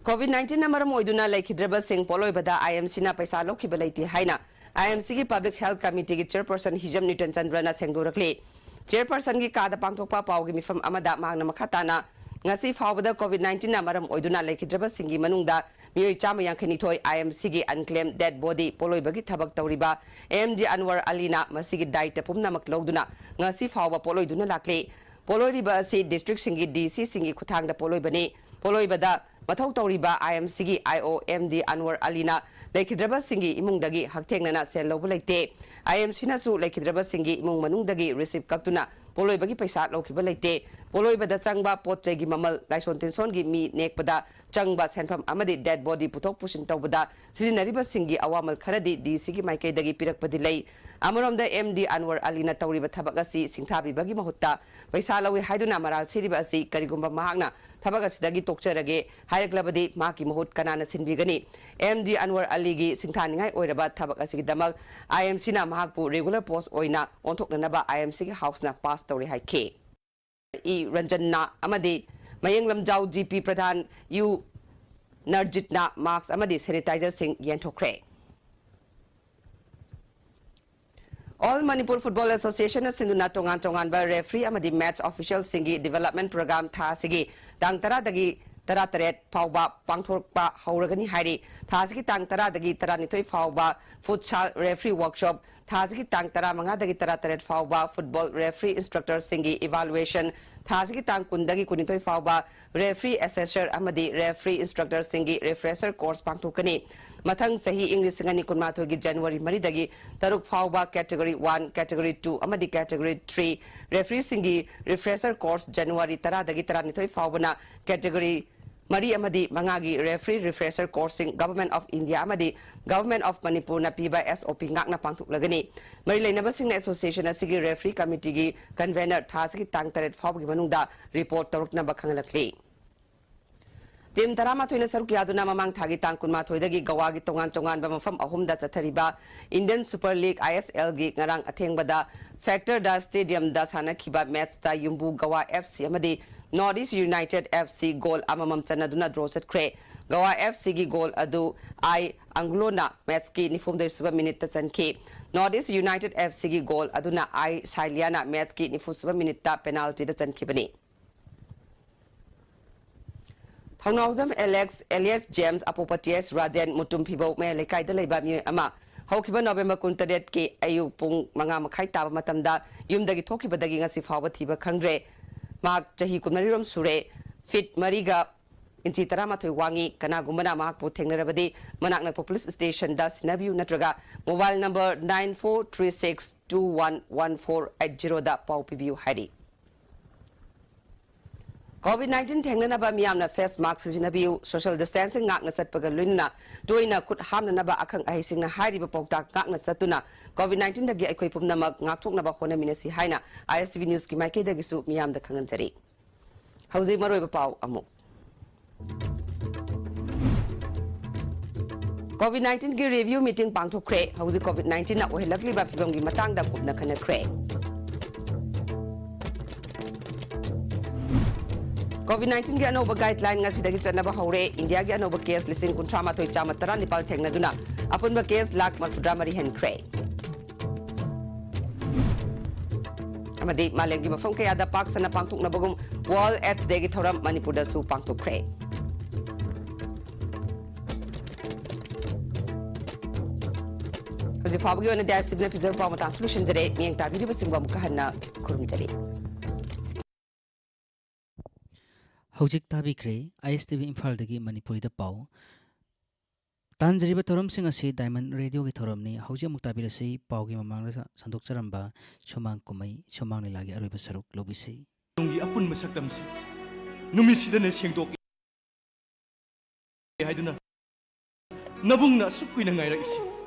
ꯀꯣꯚꯤꯗ ꯅꯥꯏꯟꯇꯤꯟꯅ ꯃꯔꯝ ꯑꯣꯏꯗꯨꯅ ꯂꯩꯈꯤꯗ꯭ꯔꯕꯁꯤꯡ ꯄꯣꯠꯂꯣꯏꯕꯗ ꯑꯥꯏ ꯑꯦꯝ ꯁꯤꯅ ꯄꯩꯁꯥ ꯂꯧꯈꯤꯕ ꯂꯩꯇꯦ ꯍꯥꯏꯅ ꯑꯥꯏ ꯑꯦꯝ ꯁꯤꯒꯤ ꯄꯕ꯭ꯂꯤꯛ ꯍꯦꯜꯊ ꯀꯃꯤꯇꯤꯒꯤ ꯆꯦꯌꯔꯄꯔꯁꯟ ꯍꯤꯖꯝ ꯅ꯭ꯌꯨꯇꯟ ꯆꯟꯗ꯭ꯔꯅ ꯁꯦꯡꯗꯣꯔꯛꯂꯤ꯫ ꯆꯦꯌꯔꯄꯔꯁꯟꯒꯤ ꯀꯥꯗ ꯄꯥꯡꯊꯣꯛꯄ ꯄꯥꯎꯒꯤ ꯃꯤꯐꯝ ꯑꯃꯗ ꯃꯍꯥꯛꯅ ꯃꯈꯥ ꯇꯥꯅ ꯉꯁꯤ ꯐꯥꯎꯕꯗ ꯀꯣꯚꯤꯗ ꯅꯥꯏꯟꯇꯤꯟꯅ ꯃꯔꯝ ꯑꯣꯏꯗꯨꯅ ꯂꯩꯈꯤꯗ꯭ꯔꯕꯁꯤꯡꯒꯤ ꯃꯅꯨꯡꯗ ꯃꯤꯑꯣꯏ ꯆꯥꯝꯃ ꯌꯥꯡꯈꯩ ꯅꯤꯊꯣꯏ ꯑꯥꯏ ꯑꯦꯝ ꯁꯤꯒꯤ ꯑꯟꯀ꯭ꯂꯦꯝ ꯗꯦꯗ ꯕꯣꯗꯤ ꯄꯣꯠꯂꯣꯏꯕꯒꯤ ꯊꯕꯛ ꯇꯧꯔꯤꯕ ꯑꯦꯝ ꯗꯤ ꯑꯟꯋꯔ ꯑꯂꯤꯅ ꯃꯁꯤꯒꯤ ꯗꯥꯌꯤꯠꯇ ꯄꯨꯝꯅꯃꯛ ꯂꯧꯗꯨꯅ ꯉꯁꯤ ꯐꯥꯎꯕ ꯄꯣꯠꯂꯣꯏꯗꯨꯅ ꯂꯥꯛꯂꯤ꯫ ꯄꯣꯠꯂꯣꯏꯔꯤꯕ ꯑꯁꯤ ꯗꯤꯁꯇ꯭ꯔꯤꯛꯁꯤꯡꯒꯤ ꯗꯤ ꯁꯤꯁꯤꯡꯒꯤ ꯈꯨꯠꯊꯥꯡꯗ ꯄꯣꯠꯂꯣꯏꯕꯅꯤ꯫ ꯄꯣꯠꯂꯣꯏꯕꯗ ꯃꯊꯧ ꯇꯧꯔꯤꯕ ꯑꯥꯏ ꯑꯦꯝ ꯁꯤꯒꯤ ꯑꯥꯏ ꯑꯣ ꯑꯦꯝ ꯗꯤ ꯑꯟꯋꯔ ꯑꯂꯤꯅ ꯂꯩꯈꯤꯗ꯭ꯔꯕꯁꯤꯡꯒꯤ ꯏꯃꯨꯡꯗꯒꯤ ꯍꯛꯊꯦꯡꯅꯅ ꯁꯦꯜ ꯂꯧꯕ ꯂꯩꯇꯦ꯫ ꯑꯥꯏ ꯑꯦꯝ ꯁꯤꯅꯁꯨ ꯂꯩꯈꯤꯗ꯭ꯔꯕꯁꯤꯡꯒꯤ ꯏꯃꯨꯡ ꯃꯅꯨꯡꯗꯒꯤ ꯔꯤꯁꯤꯞ ꯀꯛꯇꯨꯅ ꯄꯣꯠꯂꯣꯏꯕꯒꯤ ꯄꯩꯁꯥ ꯂꯧꯈꯤꯕ ꯂꯩꯇꯦ꯫ ꯄꯣꯠꯂꯣꯏꯕꯗ ꯆꯪꯕ ꯄꯣꯠ ꯆꯩꯒꯤ ꯃꯃꯜ, ꯂꯥꯏꯁꯣꯟ ꯇꯤꯟꯁꯣꯟꯒꯤ ꯃꯤ ꯅꯦꯛꯄꯗ ꯆꯪꯕ ꯁꯦꯟꯐꯝ ꯑꯃꯗꯤ ꯗꯦꯗ ꯕꯣꯗꯤ ꯄꯨꯊꯣꯛ ꯄꯨꯁꯤꯟ ꯇꯧꯕꯗ ꯁꯤꯖꯤꯟꯅꯔꯤꯕꯁꯤꯡꯒꯤ ꯑꯋꯥꯃꯜ ꯈꯔꯗꯤ ꯗꯤ ꯁꯤꯒꯤ ꯃꯥꯏꯀꯩꯗꯒꯤ ꯄꯤꯔꯛꯄꯗꯤ ꯂꯩ꯫ ꯑꯃꯔꯣꯝꯗ ꯑꯦꯝ ꯗꯤ ꯑꯟꯋꯔ ꯑꯂꯤꯅ ꯇꯧꯔꯤꯕ ꯊꯕꯛ ꯑꯁꯤ ꯁꯤꯡꯊꯥꯕꯤꯕꯒꯤ ꯃꯍꯨꯠꯇ ꯄꯩꯁꯥ ꯂꯧꯏ ꯍꯥꯏꯗꯨꯅ ꯃꯔꯥꯜ ꯁꯤꯔꯤꯕ ꯑꯁꯤ ꯀꯔꯤꯒꯨꯝꯕ ꯃꯍꯥꯛꯅ ꯊꯕꯛ ꯑꯁꯤꯗꯒꯤ ꯇꯣꯛꯆꯔꯒꯦ ꯍꯥꯏꯔꯛꯂꯕꯗꯤ ꯃꯍꯥꯛꯀꯤ ꯃꯍꯨꯠ ꯀꯅꯥꯅ ꯁꯤꯟꯕꯤꯒꯅꯤ? ꯑꯦꯝ ꯗꯤ ꯑꯟꯋꯔ ꯑꯂꯤꯒꯤ ꯁꯤꯡꯊꯥꯅꯤꯡꯉꯥꯏ ꯑꯣꯏꯔꯕ ꯊꯕꯛ ꯑꯁꯤꯒꯤꯗꯃꯛ ꯑꯥꯏ ꯑꯦꯝ ꯁꯤꯅ ꯃꯍꯥꯛꯄꯨ ꯔꯤꯒꯨꯂꯔ ꯄꯣꯁ ꯑꯣꯏꯅ ꯑꯣꯟꯊꯣꯛꯅꯅꯕ ꯑꯥꯏ ꯑꯦꯝ ꯁꯤꯒꯤ ꯍꯥꯎꯁꯅ ꯄꯥꯁ ꯇꯧꯔꯦ ꯍꯥꯏꯈꯤ꯫ ꯏ ꯔꯟꯖꯟꯅ ꯑꯃꯗꯤ ꯃꯌꯦꯡ ꯂꯝꯖꯥꯎ ꯖꯤ ꯄꯤ ꯄ꯭ꯔꯙꯥꯟ ꯌꯨ ꯅꯔꯖꯤꯠꯅ ꯃꯥꯛꯁ ꯑꯃꯗꯤ ꯁꯦꯅꯤꯇꯥꯏꯖꯔꯁꯤꯡ ꯌꯦꯟꯊꯣꯛꯈ꯭ꯔꯦ꯫ All Manipur Football Association ꯅ ꯁꯤꯟꯗꯨꯅ ꯇꯣꯉꯥꯟ ꯇꯣꯉꯥꯟꯕ referee ꯑꯃꯗꯤ match official ꯁꯤꯡꯒꯤ development program ꯊꯥ ꯑꯁꯤꯒꯤ ꯇꯥꯡ ꯇꯔꯥꯗꯒꯤ ꯇꯔꯥꯇꯔꯦꯠ ꯐꯥꯎꯕ ꯄꯥꯡꯊꯣꯛꯄ ꯍꯧꯔꯒꯅꯤ ꯍꯥꯏꯔꯤ꯫ ꯊꯥ ꯑꯁꯤꯒꯤ ꯇꯥꯡ ꯇꯔꯥꯗꯒꯤ ꯇꯔꯥꯅꯤꯊꯣꯏ ꯐꯥꯎꯕ futsal referee workshop, ꯊꯥ ꯑꯁꯤꯒꯤ ꯇꯥꯡ ꯇꯔꯥꯃꯉꯥꯗꯒꯤ ꯇꯔꯥꯇꯔꯦꯠ ꯐꯥꯎꯕ football referee instructor ꯁꯤꯡꯒꯤ evaluation, ꯊꯥ ꯑꯁꯤꯒꯤ ꯇꯥꯡ ꯀꯨꯟꯗꯒꯤ ꯀꯨꯟꯅꯤꯊꯣꯏ ꯐꯥꯎꯕ referee assessor ꯑꯃꯗꯤ referee instructor ꯁꯤꯡꯒꯤ refresher course ꯄꯥꯡꯊꯣꯛꯀꯅꯤ꯫ ꯃꯊꯪ ꯆꯍꯤ ꯏꯪ ꯂꯤꯁꯤꯡ ꯑꯅꯤ ꯀꯨꯟꯃꯥꯊꯣꯏꯒꯤ January ꯃꯔꯤꯗꯒꯤ ꯇꯔꯨꯛ ꯐꯥꯎꯕ category one, category two ꯑꯃꯗꯤ category three referee ꯁꯤꯡꯒꯤ refresher course January ꯇꯔꯥꯗꯒꯤ ꯇꯔꯥꯅꯤꯊꯣꯏ ꯐꯥꯎꯕꯅ category ꯃꯔꯤ ꯑꯃꯗꯤ ꯃꯉꯥꯒꯤ referee refresher course ꯁꯤꯡ Government of India ꯑꯃꯗꯤ Government of ꯃꯅꯤꯄꯨꯔꯅ ꯄꯤꯕ S O P ꯉꯥꯛꯅ ꯄꯥꯡꯊꯣꯛꯂꯒꯅꯤ꯫ ꯃꯔꯤ ꯂꯩꯅꯕꯁꯤꯡꯅ association ꯑꯁꯤꯒꯤ referee committee ꯒꯤ convener ꯊꯥ ꯑꯁꯤꯒꯤ ꯇꯥꯡ ꯇꯔꯦꯠ ꯐꯥꯎꯕꯒꯤ ꯃꯅꯨꯡꯗ report ꯇꯧꯔꯛꯅꯕ ꯈꯪꯍꯜꯂꯛꯂꯤ꯫ Team ꯇꯔꯥꯃꯥꯊꯣꯏꯅ ꯁꯔꯨꯛ ꯌꯥꯗꯨꯅ ꯃꯃꯥꯡ ꯊꯥꯒꯤ ꯇꯥꯡ ꯀꯨꯟꯃꯥꯊꯣꯏꯗꯒꯤ ꯒꯋꯥꯒꯤ ꯇꯣꯉꯥꯟ ꯇꯣꯉꯥꯟꯕ ꯃꯐꯝ ꯑꯍꯨꯝꯗ ꯆꯠꯊꯔꯤꯕ Indian Super League, I S L ꯒꯤ ꯉꯔꯥꯡ ꯑꯊꯦꯡꯕꯗ Factor Da Stadium ꯗ ꯁꯥꯟꯅꯈꯤꯕ match ꯇ ꯌꯨꯝꯕꯨ ꯒꯋꯥ F C ꯑꯃꯗꯤ North East United F C goal ꯑꯃꯃꯝ ꯆꯟꯅꯗꯨꯅ draw ꯆꯠꯈ꯭ꯔꯦ꯫ ꯒꯋꯥ F C ꯒꯤ goal ꯑꯗꯨ I Angulo ꯅ match ꯀꯤ ꯅꯤꯐꯨꯍꯨꯝꯗꯣꯏ ꯁꯨꯕ minute ꯇ ꯆꯟꯈꯤ꯫ North East United F C ꯒꯤ goal ꯑꯗꯨꯅ I Sailiya ꯅ match ꯀꯤ ꯅꯤꯐꯨ ꯁꯨꯕ minute ꯇ penalty ꯗ ꯆꯟꯈꯤꯕꯅꯤ꯫ ꯊꯧꯅꯥꯎꯖꯝ ꯑꯦꯂꯦꯛꯁ alias James, ꯑꯄꯣꯛꯄ T S ꯔꯥꯖꯦꯟ, ꯃꯨꯇꯨꯝ ꯐꯤꯕꯧ ꯃꯌꯥꯏ ꯂꯩꯀꯥꯏꯗ ꯂꯩꯕ ꯃꯤꯑꯣꯏ ꯑꯃ ꯍꯧꯈꯤꯕ November ꯀꯨꯟꯇꯔꯦꯠꯀꯤ ꯑꯌꯨꯛ ꯄꯨꯡ ꯃꯉꯥ ꯃꯈꯥꯏ ꯇꯥꯕ ꯃꯇꯝꯗ ꯌꯨꯝꯗꯒꯤ ꯊꯣꯛꯈꯤꯕꯗꯒꯤ ꯉꯁꯤ ꯐꯥꯎꯕ ꯊꯤꯕ ꯈꯪꯗ꯭ꯔꯦ꯫ ꯃꯍꯥꯛ ꯆꯍꯤ ꯀꯨꯟꯃꯔꯤ ꯔꯣꯝ ꯁꯨꯔꯦ, feet ꯃꯔꯤꯒ inch ꯇꯔꯥꯃꯥꯊꯣꯏ ꯋꯥꯡꯉꯤ꯫ ꯀꯅꯥꯒꯨꯝꯕꯅ ꯃꯍꯥꯛꯄꯨ ꯊꯦꯡꯅꯔꯕꯗꯤ ꯃꯅꯥꯛ ꯅꯛꯄ police station ꯗ ꯁꯤꯟꯅꯕꯤꯌꯨ ꯅꯠꯇ꯭ꯔꯒ mobile number nine four three six two one one four eight zero ꯗ ꯄꯥꯎ ꯄꯤꯕꯤꯌꯨ ꯍꯥꯏꯔꯤ꯫ COVID nineteen ꯊꯦꯡꯅꯅꯕ ꯃꯤꯌꯥꯝꯅ face mask ꯁꯤꯖꯤꯟꯅꯕꯤꯌꯨ, social distancing ꯉꯥꯛꯅ ꯆꯠꯄꯒ ꯂꯣꯏꯅꯅ ꯇꯣꯏꯅ ꯈꯨꯠ ꯍꯥꯝꯅꯅꯕ ꯑꯈꯪ ꯑꯍꯩꯁꯤꯡꯅ ꯍꯥꯏꯔꯤꯕ ꯄꯥꯎꯇꯥꯛ ꯉꯥꯛꯅ ꯆꯠꯇꯨꯅ COVID nineteen ꯗꯒꯤ ꯑꯩꯈꯣꯏ ꯄꯨꯝꯅꯃꯛ ꯉꯥꯛꯊꯣꯛꯅꯕ ꯍꯣꯠꯅꯃꯤꯟꯅꯁꯤ ꯍꯥꯏꯅ I S T V News ꯀꯤ ꯃꯥꯏꯀꯩꯗꯒꯤꯁꯨ ꯃꯤꯌꯥꯝꯗ ꯈꯪꯍꯟꯖꯔꯤ꯫ ꯍꯧꯖꯤꯛ ꯃꯔꯨꯑꯣꯏꯕ ꯄꯥꯎ ꯑꯃꯨꯛ꯫ COVID nineteen ꯒꯤ review meeting ꯄꯥꯡꯊꯣꯛꯈ꯭ꯔꯦ꯫ ꯍꯧꯖꯤꯛ COVID nineteen ꯅ ꯑꯣꯏꯍꯜꯂꯛꯂꯤꯕ ꯐꯤꯕꯝꯒꯤ ꯃꯇꯥꯡꯗ ꯀꯨꯞꯅ ꯈꯟꯅꯈ꯭ꯔꯦ꯫ COVID nineteen ꯒꯤ ꯑꯅꯧꯕ guideline ꯉꯁꯤꯗꯒꯤ ꯆꯠꯅꯕ ꯍꯧꯔꯦ꯫ ꯏꯟꯗꯤꯌꯥꯒꯤ ꯑꯅꯧꯕ case ꯂꯤꯁꯤꯡ ꯀꯨꯟꯊ꯭ꯔꯥ ꯃꯥꯊꯣꯏ ꯆꯥꯝꯃ ꯇꯔꯥꯅꯤꯄꯥꯜ ꯊꯦꯡꯅꯗꯨꯅ ꯑꯄꯨꯟꯕ case ꯂꯥꯈ ꯃꯔꯤꯐꯨꯇꯔꯥ ꯃꯔꯤ ꯍꯦꯟꯈ꯭ꯔꯦ꯫ ꯑꯃꯗꯤ ꯃꯥꯂꯦꯝꯒꯤ ꯃꯐꯝ ꯀꯌꯥꯗ ꯄꯥꯛ ꯁꯟꯅ ꯄꯥꯡꯊꯣꯛꯅꯕꯒꯨꯝ World AIDS Day ꯒꯤ ꯊꯧꯔꯝ ꯃꯅꯤꯄꯨꯔꯗꯁꯨ ꯄꯥꯡꯊꯣꯛꯈ꯭ꯔꯦ꯫ ꯍꯧꯖꯤꯛ ꯐꯥꯎꯕꯒꯤ ꯑꯣꯏꯅꯗꯤ ꯑꯥꯏ ꯑꯦꯁ ꯇꯤ ꯚꯤꯅ ꯄꯤꯖꯕ ꯄꯥꯎ ꯃꯇꯥꯡꯁꯨ ꯂꯣꯏꯁꯤꯟꯖꯔꯦ꯫ ꯃꯤꯠꯌꯦꯡ ꯇꯥꯕꯤꯔꯤꯕꯁꯤꯡꯕꯨ ꯑꯃꯨꯛꯀ ꯍꯟꯅ ꯈꯨꯔꯨꯝꯖꯔꯤ꯫ ꯍꯧꯖꯤꯛ ꯇꯥꯕꯤꯈ꯭ꯔꯦ ꯑꯥꯏ ꯑꯦꯁ ꯇꯤ ꯚꯤ ꯏꯝꯐꯥꯜꯗꯒꯤ ꯃꯅꯤꯄꯨꯔꯤꯗ ꯄꯥꯎ꯫ ꯇꯥꯟꯖꯔꯤꯕ ꯊꯧꯔꯝꯁꯤꯡ ꯑꯁꯤ ꯗꯥꯏꯃꯟ ꯔꯦꯗꯤꯑꯣꯒꯤ ꯊꯧꯔꯝꯅꯤ꯫ ꯍꯧꯖꯤꯛ ꯑꯃꯨꯛ ꯇꯥꯕꯤꯔꯁꯤ ꯄꯥꯎꯒꯤ ꯃꯃꯥꯡꯗ ꯁ-, ꯁꯟꯗꯣꯛꯆꯔꯝꯕ ꯁꯨꯃꯥꯡ ꯀꯨꯝꯍꯩ, ꯁꯨꯃꯥꯡ ꯂꯤꯂꯥꯒꯤ ꯑꯔꯣꯏꯕ ꯁꯔꯨꯛ ꯂꯧꯕꯤꯁꯤ꯫ ꯇꯨꯡꯒꯤ ꯑꯄꯨꯟꯕ ꯁꯛꯇꯝꯁꯤ ꯅꯨꯃꯤꯠꯁꯤꯗꯅꯦ ꯁꯦꯡꯗꯣꯛꯀꯦ ꯍꯥꯏꯗꯨꯅ ꯅꯕꯨꯡꯅ ꯑꯁꯨꯛ ꯀꯨꯏꯅ ꯉꯥꯏꯔꯛꯏꯁꯤ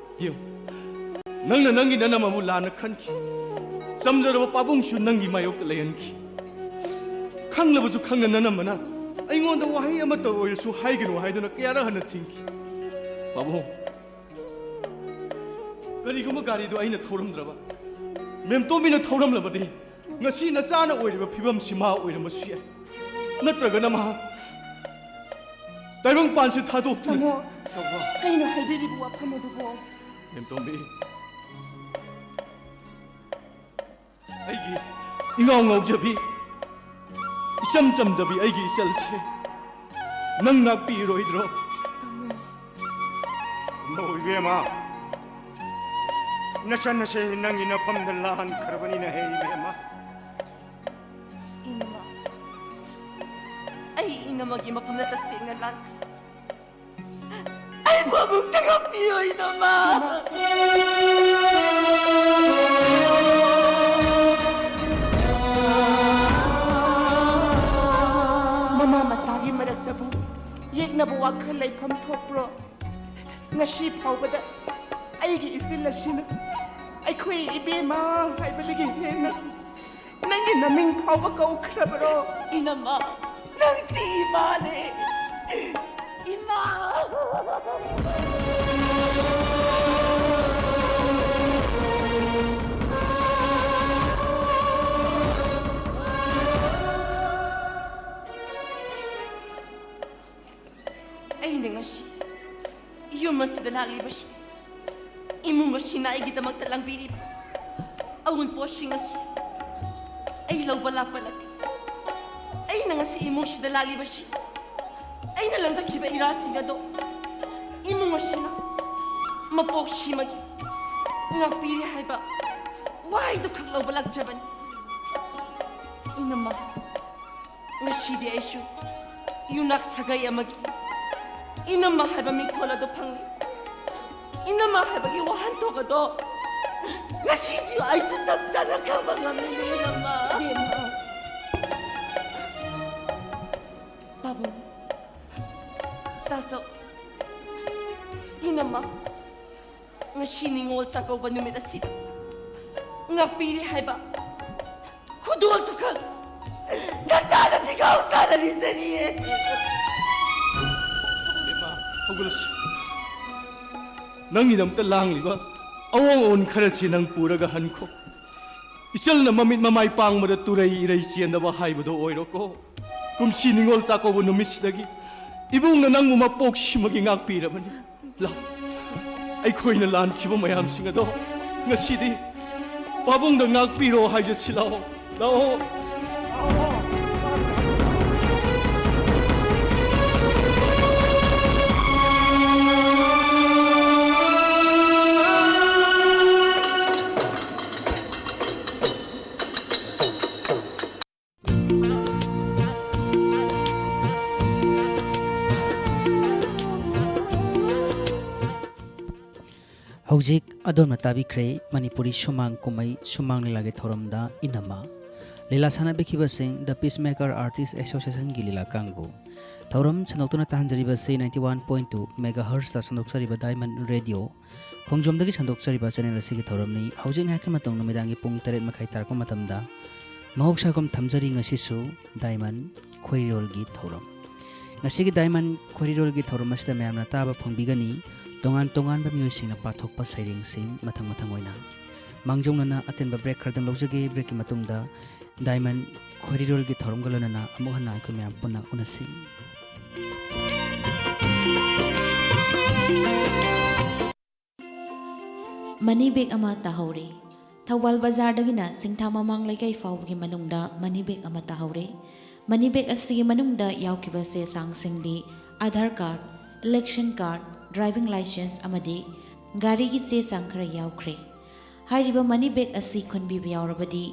ꯌꯦꯡꯉꯨ꯫ ꯅꯪꯅ ꯅꯪꯒꯤ ꯅꯅꯝꯃꯕꯨ ꯂꯥꯟꯅ ꯈꯟꯈꯤ꯫ ꯆꯝꯖꯔꯕ ꯄꯥꯕꯨꯡꯁꯨ ꯅꯪꯒꯤ ꯃꯥꯌꯣꯛꯇ ꯂꯩꯍꯟꯈꯤ꯫ ꯈꯪꯂꯕꯁꯨ ꯈꯪꯅ ꯅꯅꯝꯃꯅ ꯑꯩꯉꯣꯟꯗ ꯋꯥꯍꯩ ꯑꯃꯠꯇ ꯑꯣꯏꯔꯁꯨ ꯍꯥꯏꯒꯅꯨ ꯍꯥꯏꯗꯨꯅ ꯀꯌꯥꯔꯛ ꯍꯟꯅ ꯊꯤꯡꯈꯤ꯫ ꯄꯥꯕꯨꯡ, ꯀꯔꯤꯒꯨꯝꯕ ꯒꯥꯔꯤꯗꯨ ꯑꯩꯅ ꯊꯧꯔꯝꯗ꯭ꯔꯕ, ꯃꯦꯝꯇꯣꯝꯕꯤꯅ ꯊꯧꯔꯝꯂꯕꯗꯤ ꯉꯁꯤ ꯅꯆꯥꯅ ꯑꯣꯏꯔꯤꯕ ꯐꯤꯕꯝꯁꯤ ꯃꯥ ꯑꯣꯏꯔꯝꯕꯁꯨ ꯌꯥꯏ꯫ ꯅꯠꯇ꯭ꯔꯒꯅ ꯃꯍꯥꯛ ꯇꯥꯏꯕꯪꯄꯥꯟꯁꯤ ꯊꯥꯗꯣꯛꯇꯨꯅ ꯇꯥꯃꯣ, ꯇꯧꯕ꯫ ꯀꯩꯅꯣ ꯍꯥꯏꯕꯤꯔꯤꯕ ꯋꯥꯐꯝ ꯑꯗꯨꯕꯣ? ꯃꯦꯝꯇꯣꯝꯕꯤ, ꯑꯩꯒꯤ ꯏꯉꯥꯎ ꯉꯥꯎꯖꯕꯤ, ꯏꯆꯝ ꯆꯝꯖꯕꯤ ꯑꯩꯒꯤ ꯏꯆꯜꯁꯦ ꯅꯪ ꯉꯥꯛꯄꯤꯔꯣꯏꯗ꯭ꯔꯣ? ꯇꯥꯃꯣ꯫ ꯏꯃꯧ ꯏꯕꯦꯝꯃ, ꯅꯆꯟ ꯑꯁꯦ ꯅꯪꯒꯤ ꯅꯐꯝꯗ ꯂꯥꯟꯈ꯭ꯔꯕꯅꯤꯅ ꯍꯦ ꯏꯕꯦꯝꯃ꯫ ꯏꯅꯝꯃ, ꯑꯩ ꯏꯅꯝꯃꯒꯤ ꯃꯐꯝꯗ ꯇꯁꯦꯡꯅ ꯂꯥꯟꯈ꯭ꯔꯦ꯫ ꯑꯩꯕꯨ ꯑꯃꯨꯛꯇ ꯉꯥꯛꯄꯤꯌꯨ, ꯏꯅꯝꯃ꯫ ꯃꯃꯥ ꯃꯆꯥꯒꯤ ꯃꯔꯛꯇꯕꯨ ꯌꯦꯛꯅꯕ ꯋꯥꯈꯜ ꯂꯩꯐꯝ ꯊꯣꯛꯄ꯭ꯔꯣ? ꯉꯁꯤ ꯐꯥꯎꯕꯗ ꯑꯩꯒꯤ ꯏꯆꯤꯜ ꯑꯁꯤꯅ ꯑꯩꯈꯣꯏ ꯏꯕꯦꯝꯃ ꯍꯥꯏꯕꯗꯒꯤ ꯍꯦꯟꯅ ꯅꯪꯒꯤ ꯅꯃꯤꯡ ꯐꯥꯎꯕ ꯀꯧꯈ꯭ꯔꯕ꯭ꯔꯣ? ꯏꯅꯝꯃ, ꯅꯪꯁꯤ ꯏꯃꯥꯅꯦ꯫ ꯏꯃꯥ! ꯑꯩꯅ ꯉꯁꯤ ꯌꯨꯝ ꯑꯁꯤꯗ ꯂꯥꯛꯂꯤꯕꯁꯤ, ꯏꯃꯨꯡ ꯑꯁꯤꯅ ꯑꯩꯒꯤꯗꯃꯛꯇ ꯂꯥꯡꯕꯤꯔꯤꯕ ꯑꯋꯨꯟꯄꯣꯠꯁꯤꯡ ꯑꯁꯤ ꯑꯩ ꯂꯧꯕ ꯂꯥꯛꯄ ꯅꯠꯇꯦ꯫ ꯑꯩꯅ ꯉꯁꯤ ꯏꯃꯨꯡꯁꯤꯗ ꯂꯥꯛꯂꯤꯕꯁꯤ, ꯑꯩꯅ ꯂꯪꯖꯈꯤꯕ ꯏꯔꯥꯁꯤꯡ ꯑꯗꯣ ꯏꯃꯨꯡ ꯑꯁꯤꯅ ꯃꯄꯣꯛꯁꯤꯃꯒꯤ ꯉꯥꯛꯄꯤꯔꯦ ꯍꯥꯏꯕ ꯋꯥꯍꯩꯗꯨ ꯈꯛ ꯂꯧꯕ ꯂꯥꯛꯆꯕꯅꯤ꯫ ꯏꯅꯝꯃ, ꯉꯁꯤꯗꯤ ꯑꯩꯁꯨ ꯌꯨꯝꯅꯥꯛ ꯁꯥꯒꯩ ꯑꯃꯒꯤ ꯏꯅꯝꯃ ꯍꯥꯏꯕ ꯃꯤꯡꯊꯣꯜ ꯑꯗꯨ ꯐꯪꯂꯤ꯫ ꯏꯅꯝꯃ ꯍꯥꯏꯕꯒꯤ ꯋꯥꯍꯟꯊꯣꯛ ꯑꯗꯣ ꯉꯁꯤꯁꯨ ꯑꯩꯁꯨ ꯆꯞ ꯆꯥꯅ ꯈꯪꯕ ꯉꯝꯂꯤ, ꯏꯅꯝꯃ꯫ ꯏꯕꯦꯝꯃ꯫ ꯄꯥꯕꯨꯡ, ꯇꯥꯆꯧ, ꯏꯅꯝꯃ, ꯉꯁꯤ ꯅꯤꯉꯣꯜ ꯆꯥꯛꯀꯧꯕ ꯅꯨꯃꯤꯠ ꯑꯁꯤꯗ ꯉꯥꯛꯄꯤꯔꯦ ꯍꯥꯏꯕ ꯈꯨꯗꯣꯜꯗꯨꯈꯛ ꯅꯆꯥꯅ ꯐꯤꯒꯥꯎ ꯁꯥꯅꯔꯤꯁꯤꯅꯤꯌꯦ꯫ ꯏꯕꯦꯝꯃ, ꯍꯧꯒꯠꯂꯁꯤ꯫ ꯅꯪꯒꯤꯗꯃꯛꯇ ꯂꯥꯡꯂꯤꯕ ꯑꯑꯣꯟ ꯑꯑꯣꯟ ꯈꯔꯁꯤ ꯅꯪ ꯄꯨꯔꯒ ꯍꯟꯈꯣ꯫ ꯏꯆꯜꯅ ꯃꯃꯤꯠ ꯃꯃꯥꯏ ꯄꯥꯡꯕꯗ ꯇꯨꯔꯩ ꯏꯔꯩ ꯆꯦꯟꯗꯕ ꯍꯥꯏꯕꯗꯣ ꯑꯣꯏꯔꯣꯀꯣ꯫ ꯀꯨꯝꯁꯤ ꯅꯤꯉꯣꯜ ꯆꯥꯛꯀꯧꯕ ꯅꯨꯃꯤꯠꯁꯤꯗꯒꯤ ꯏꯕꯨꯡꯅ ꯅꯪꯕꯨ ꯃꯄꯣꯛꯁꯤꯃꯒꯤ ꯉꯥꯛꯄꯤꯔꯕꯅꯤ꯫ ꯂꯥꯛ, ꯑꯩꯈꯣꯏꯅ ꯂꯥꯟꯈꯤꯕ ꯃꯌꯥꯝꯁꯤꯡ ꯑꯗꯣ ꯉꯁꯤꯗꯤ ꯄꯥꯕꯨꯡꯗ ꯉꯥꯛꯄꯤꯔꯣ ꯍꯥꯏꯖꯁꯤ ꯂꯥꯛꯑꯣ, ꯂꯥꯛꯑꯣ꯫ ꯍꯧꯖꯤꯛ ꯑꯗꯣꯝꯅ ꯇꯥꯕꯤꯈ꯭ꯔꯦ ꯃꯅꯤꯄꯨꯔꯤ ꯁꯨꯃꯥꯡ ꯀꯨꯝꯍꯩ ꯁꯨꯃꯥꯡ ꯂꯤꯂꯥꯒꯤ ꯊꯧꯔꯝꯗ ꯏꯅꯝꯃ꯫ ꯂꯤꯂꯥ ꯁꯥꯟꯅꯕꯤꯈꯤꯕꯁꯤꯡ The Peacemaker Artist Association ꯒꯤ ꯂꯤꯂꯥ ꯀꯥꯡꯕꯨ꯫ ꯊꯧꯔꯝ ꯁꯟꯗꯣꯛꯇꯨꯅ ꯇꯥꯍꯟꯖꯔꯤꯕꯁꯤ ninety one point two megahertz ꯇ ꯁꯟꯗꯣꯛꯆꯔꯤꯕ Diamond Radio ꯈꯣꯡꯖꯣꯝꯗꯒꯤ ꯁꯟꯗꯣꯛꯆꯔꯤꯕ channel ꯑꯁꯤꯒꯤ ꯊꯧꯔꯝꯅꯤ꯫ ꯍꯧꯖꯤꯛ ꯉꯥꯏꯍꯥꯛꯀꯤ ꯃꯇꯨꯡ ꯅꯨꯃꯤꯗꯥꯡꯒꯤ ꯄꯨꯡ ꯇꯔꯦꯠ ꯃꯈꯥꯏ ꯇꯥꯔꯛꯄ ꯃꯇꯝꯗ ꯃꯍꯧꯁꯥꯒꯨꯝ ꯊꯝꯖꯔꯤ ꯉꯁꯤꯁꯨ Diamond ꯈꯣꯏꯔꯤꯔꯣꯜꯒꯤ ꯊꯧꯔꯝ꯫ ꯉꯁꯤꯒꯤ Diamond ꯈꯣꯏꯔꯤꯔꯣꯜꯒꯤ ꯊꯧꯔꯝ ꯑꯁꯤꯗ ꯃꯌꯥꯝꯅ ꯇꯥꯕ ꯐꯪꯕꯤꯒꯅꯤ ꯇꯣꯉꯥꯟ ꯇꯣꯉꯥꯟꯕ ꯃꯤꯑꯣꯏꯁꯤꯡꯅ ꯄꯥꯊꯣꯛꯄ ꯁꯩꯔꯦꯡꯁꯤꯡ ꯃꯊꯪ ꯃꯊꯪ ꯑꯣꯏꯅ꯫ ꯃꯥꯡꯖꯧꯅꯅ ꯑꯇꯦꯟꯕ break ꯈꯔꯗꯪ ꯂꯧꯖꯒꯦ꯫ Break ꯀꯤ ꯃꯇꯨꯡꯗ Diamond ꯈꯣꯏꯔꯤꯔꯣꯜꯒꯤ ꯊꯧꯔꯝꯒ ꯂꯣꯏꯅꯅ ꯑꯃꯨꯛ ꯍꯟꯅ ꯑꯩꯈꯣꯏ ꯃꯌꯥꯝ ꯄꯨꯟꯅ ꯎꯅꯁꯤ꯫ Money bag ꯑꯃ ꯇꯥꯍꯧꯔꯦ꯫ ꯊꯧꯕꯥꯜ ꯕꯖꯥꯔꯗꯒꯤꯅ ꯁꯤꯡꯊꯥ ꯃꯃꯥꯡ ꯂꯩꯀꯥꯏ ꯐꯥꯎꯕꯒꯤ ꯃꯅꯨꯡꯗ ꯃꯅꯤ ꯕꯦꯒ ꯑꯃ ꯇꯥꯍꯧꯔꯦ꯫ ꯃꯅꯤ ꯕꯦꯒ ꯑꯁꯤꯒꯤ ꯃꯅꯨꯡꯗ ꯌꯥꯎꯈꯤꯕ ꯆꯦ ꯆꯥꯡꯁꯤꯡꯗꯤ Aadhaar card, election card, driving licence ꯑꯃꯗꯤ ꯒꯥꯔꯤꯒꯤ ꯆꯦ ꯆꯥꯡ ꯈꯔ ꯌꯥꯎꯈ꯭ꯔꯦ꯫ ꯍꯥꯏꯔꯤꯕ ꯃꯅꯤ ꯕꯦꯒ ꯑꯁꯤ ꯈꯨꯟꯕꯤꯕ ꯌꯥꯎꯔꯕꯗꯤ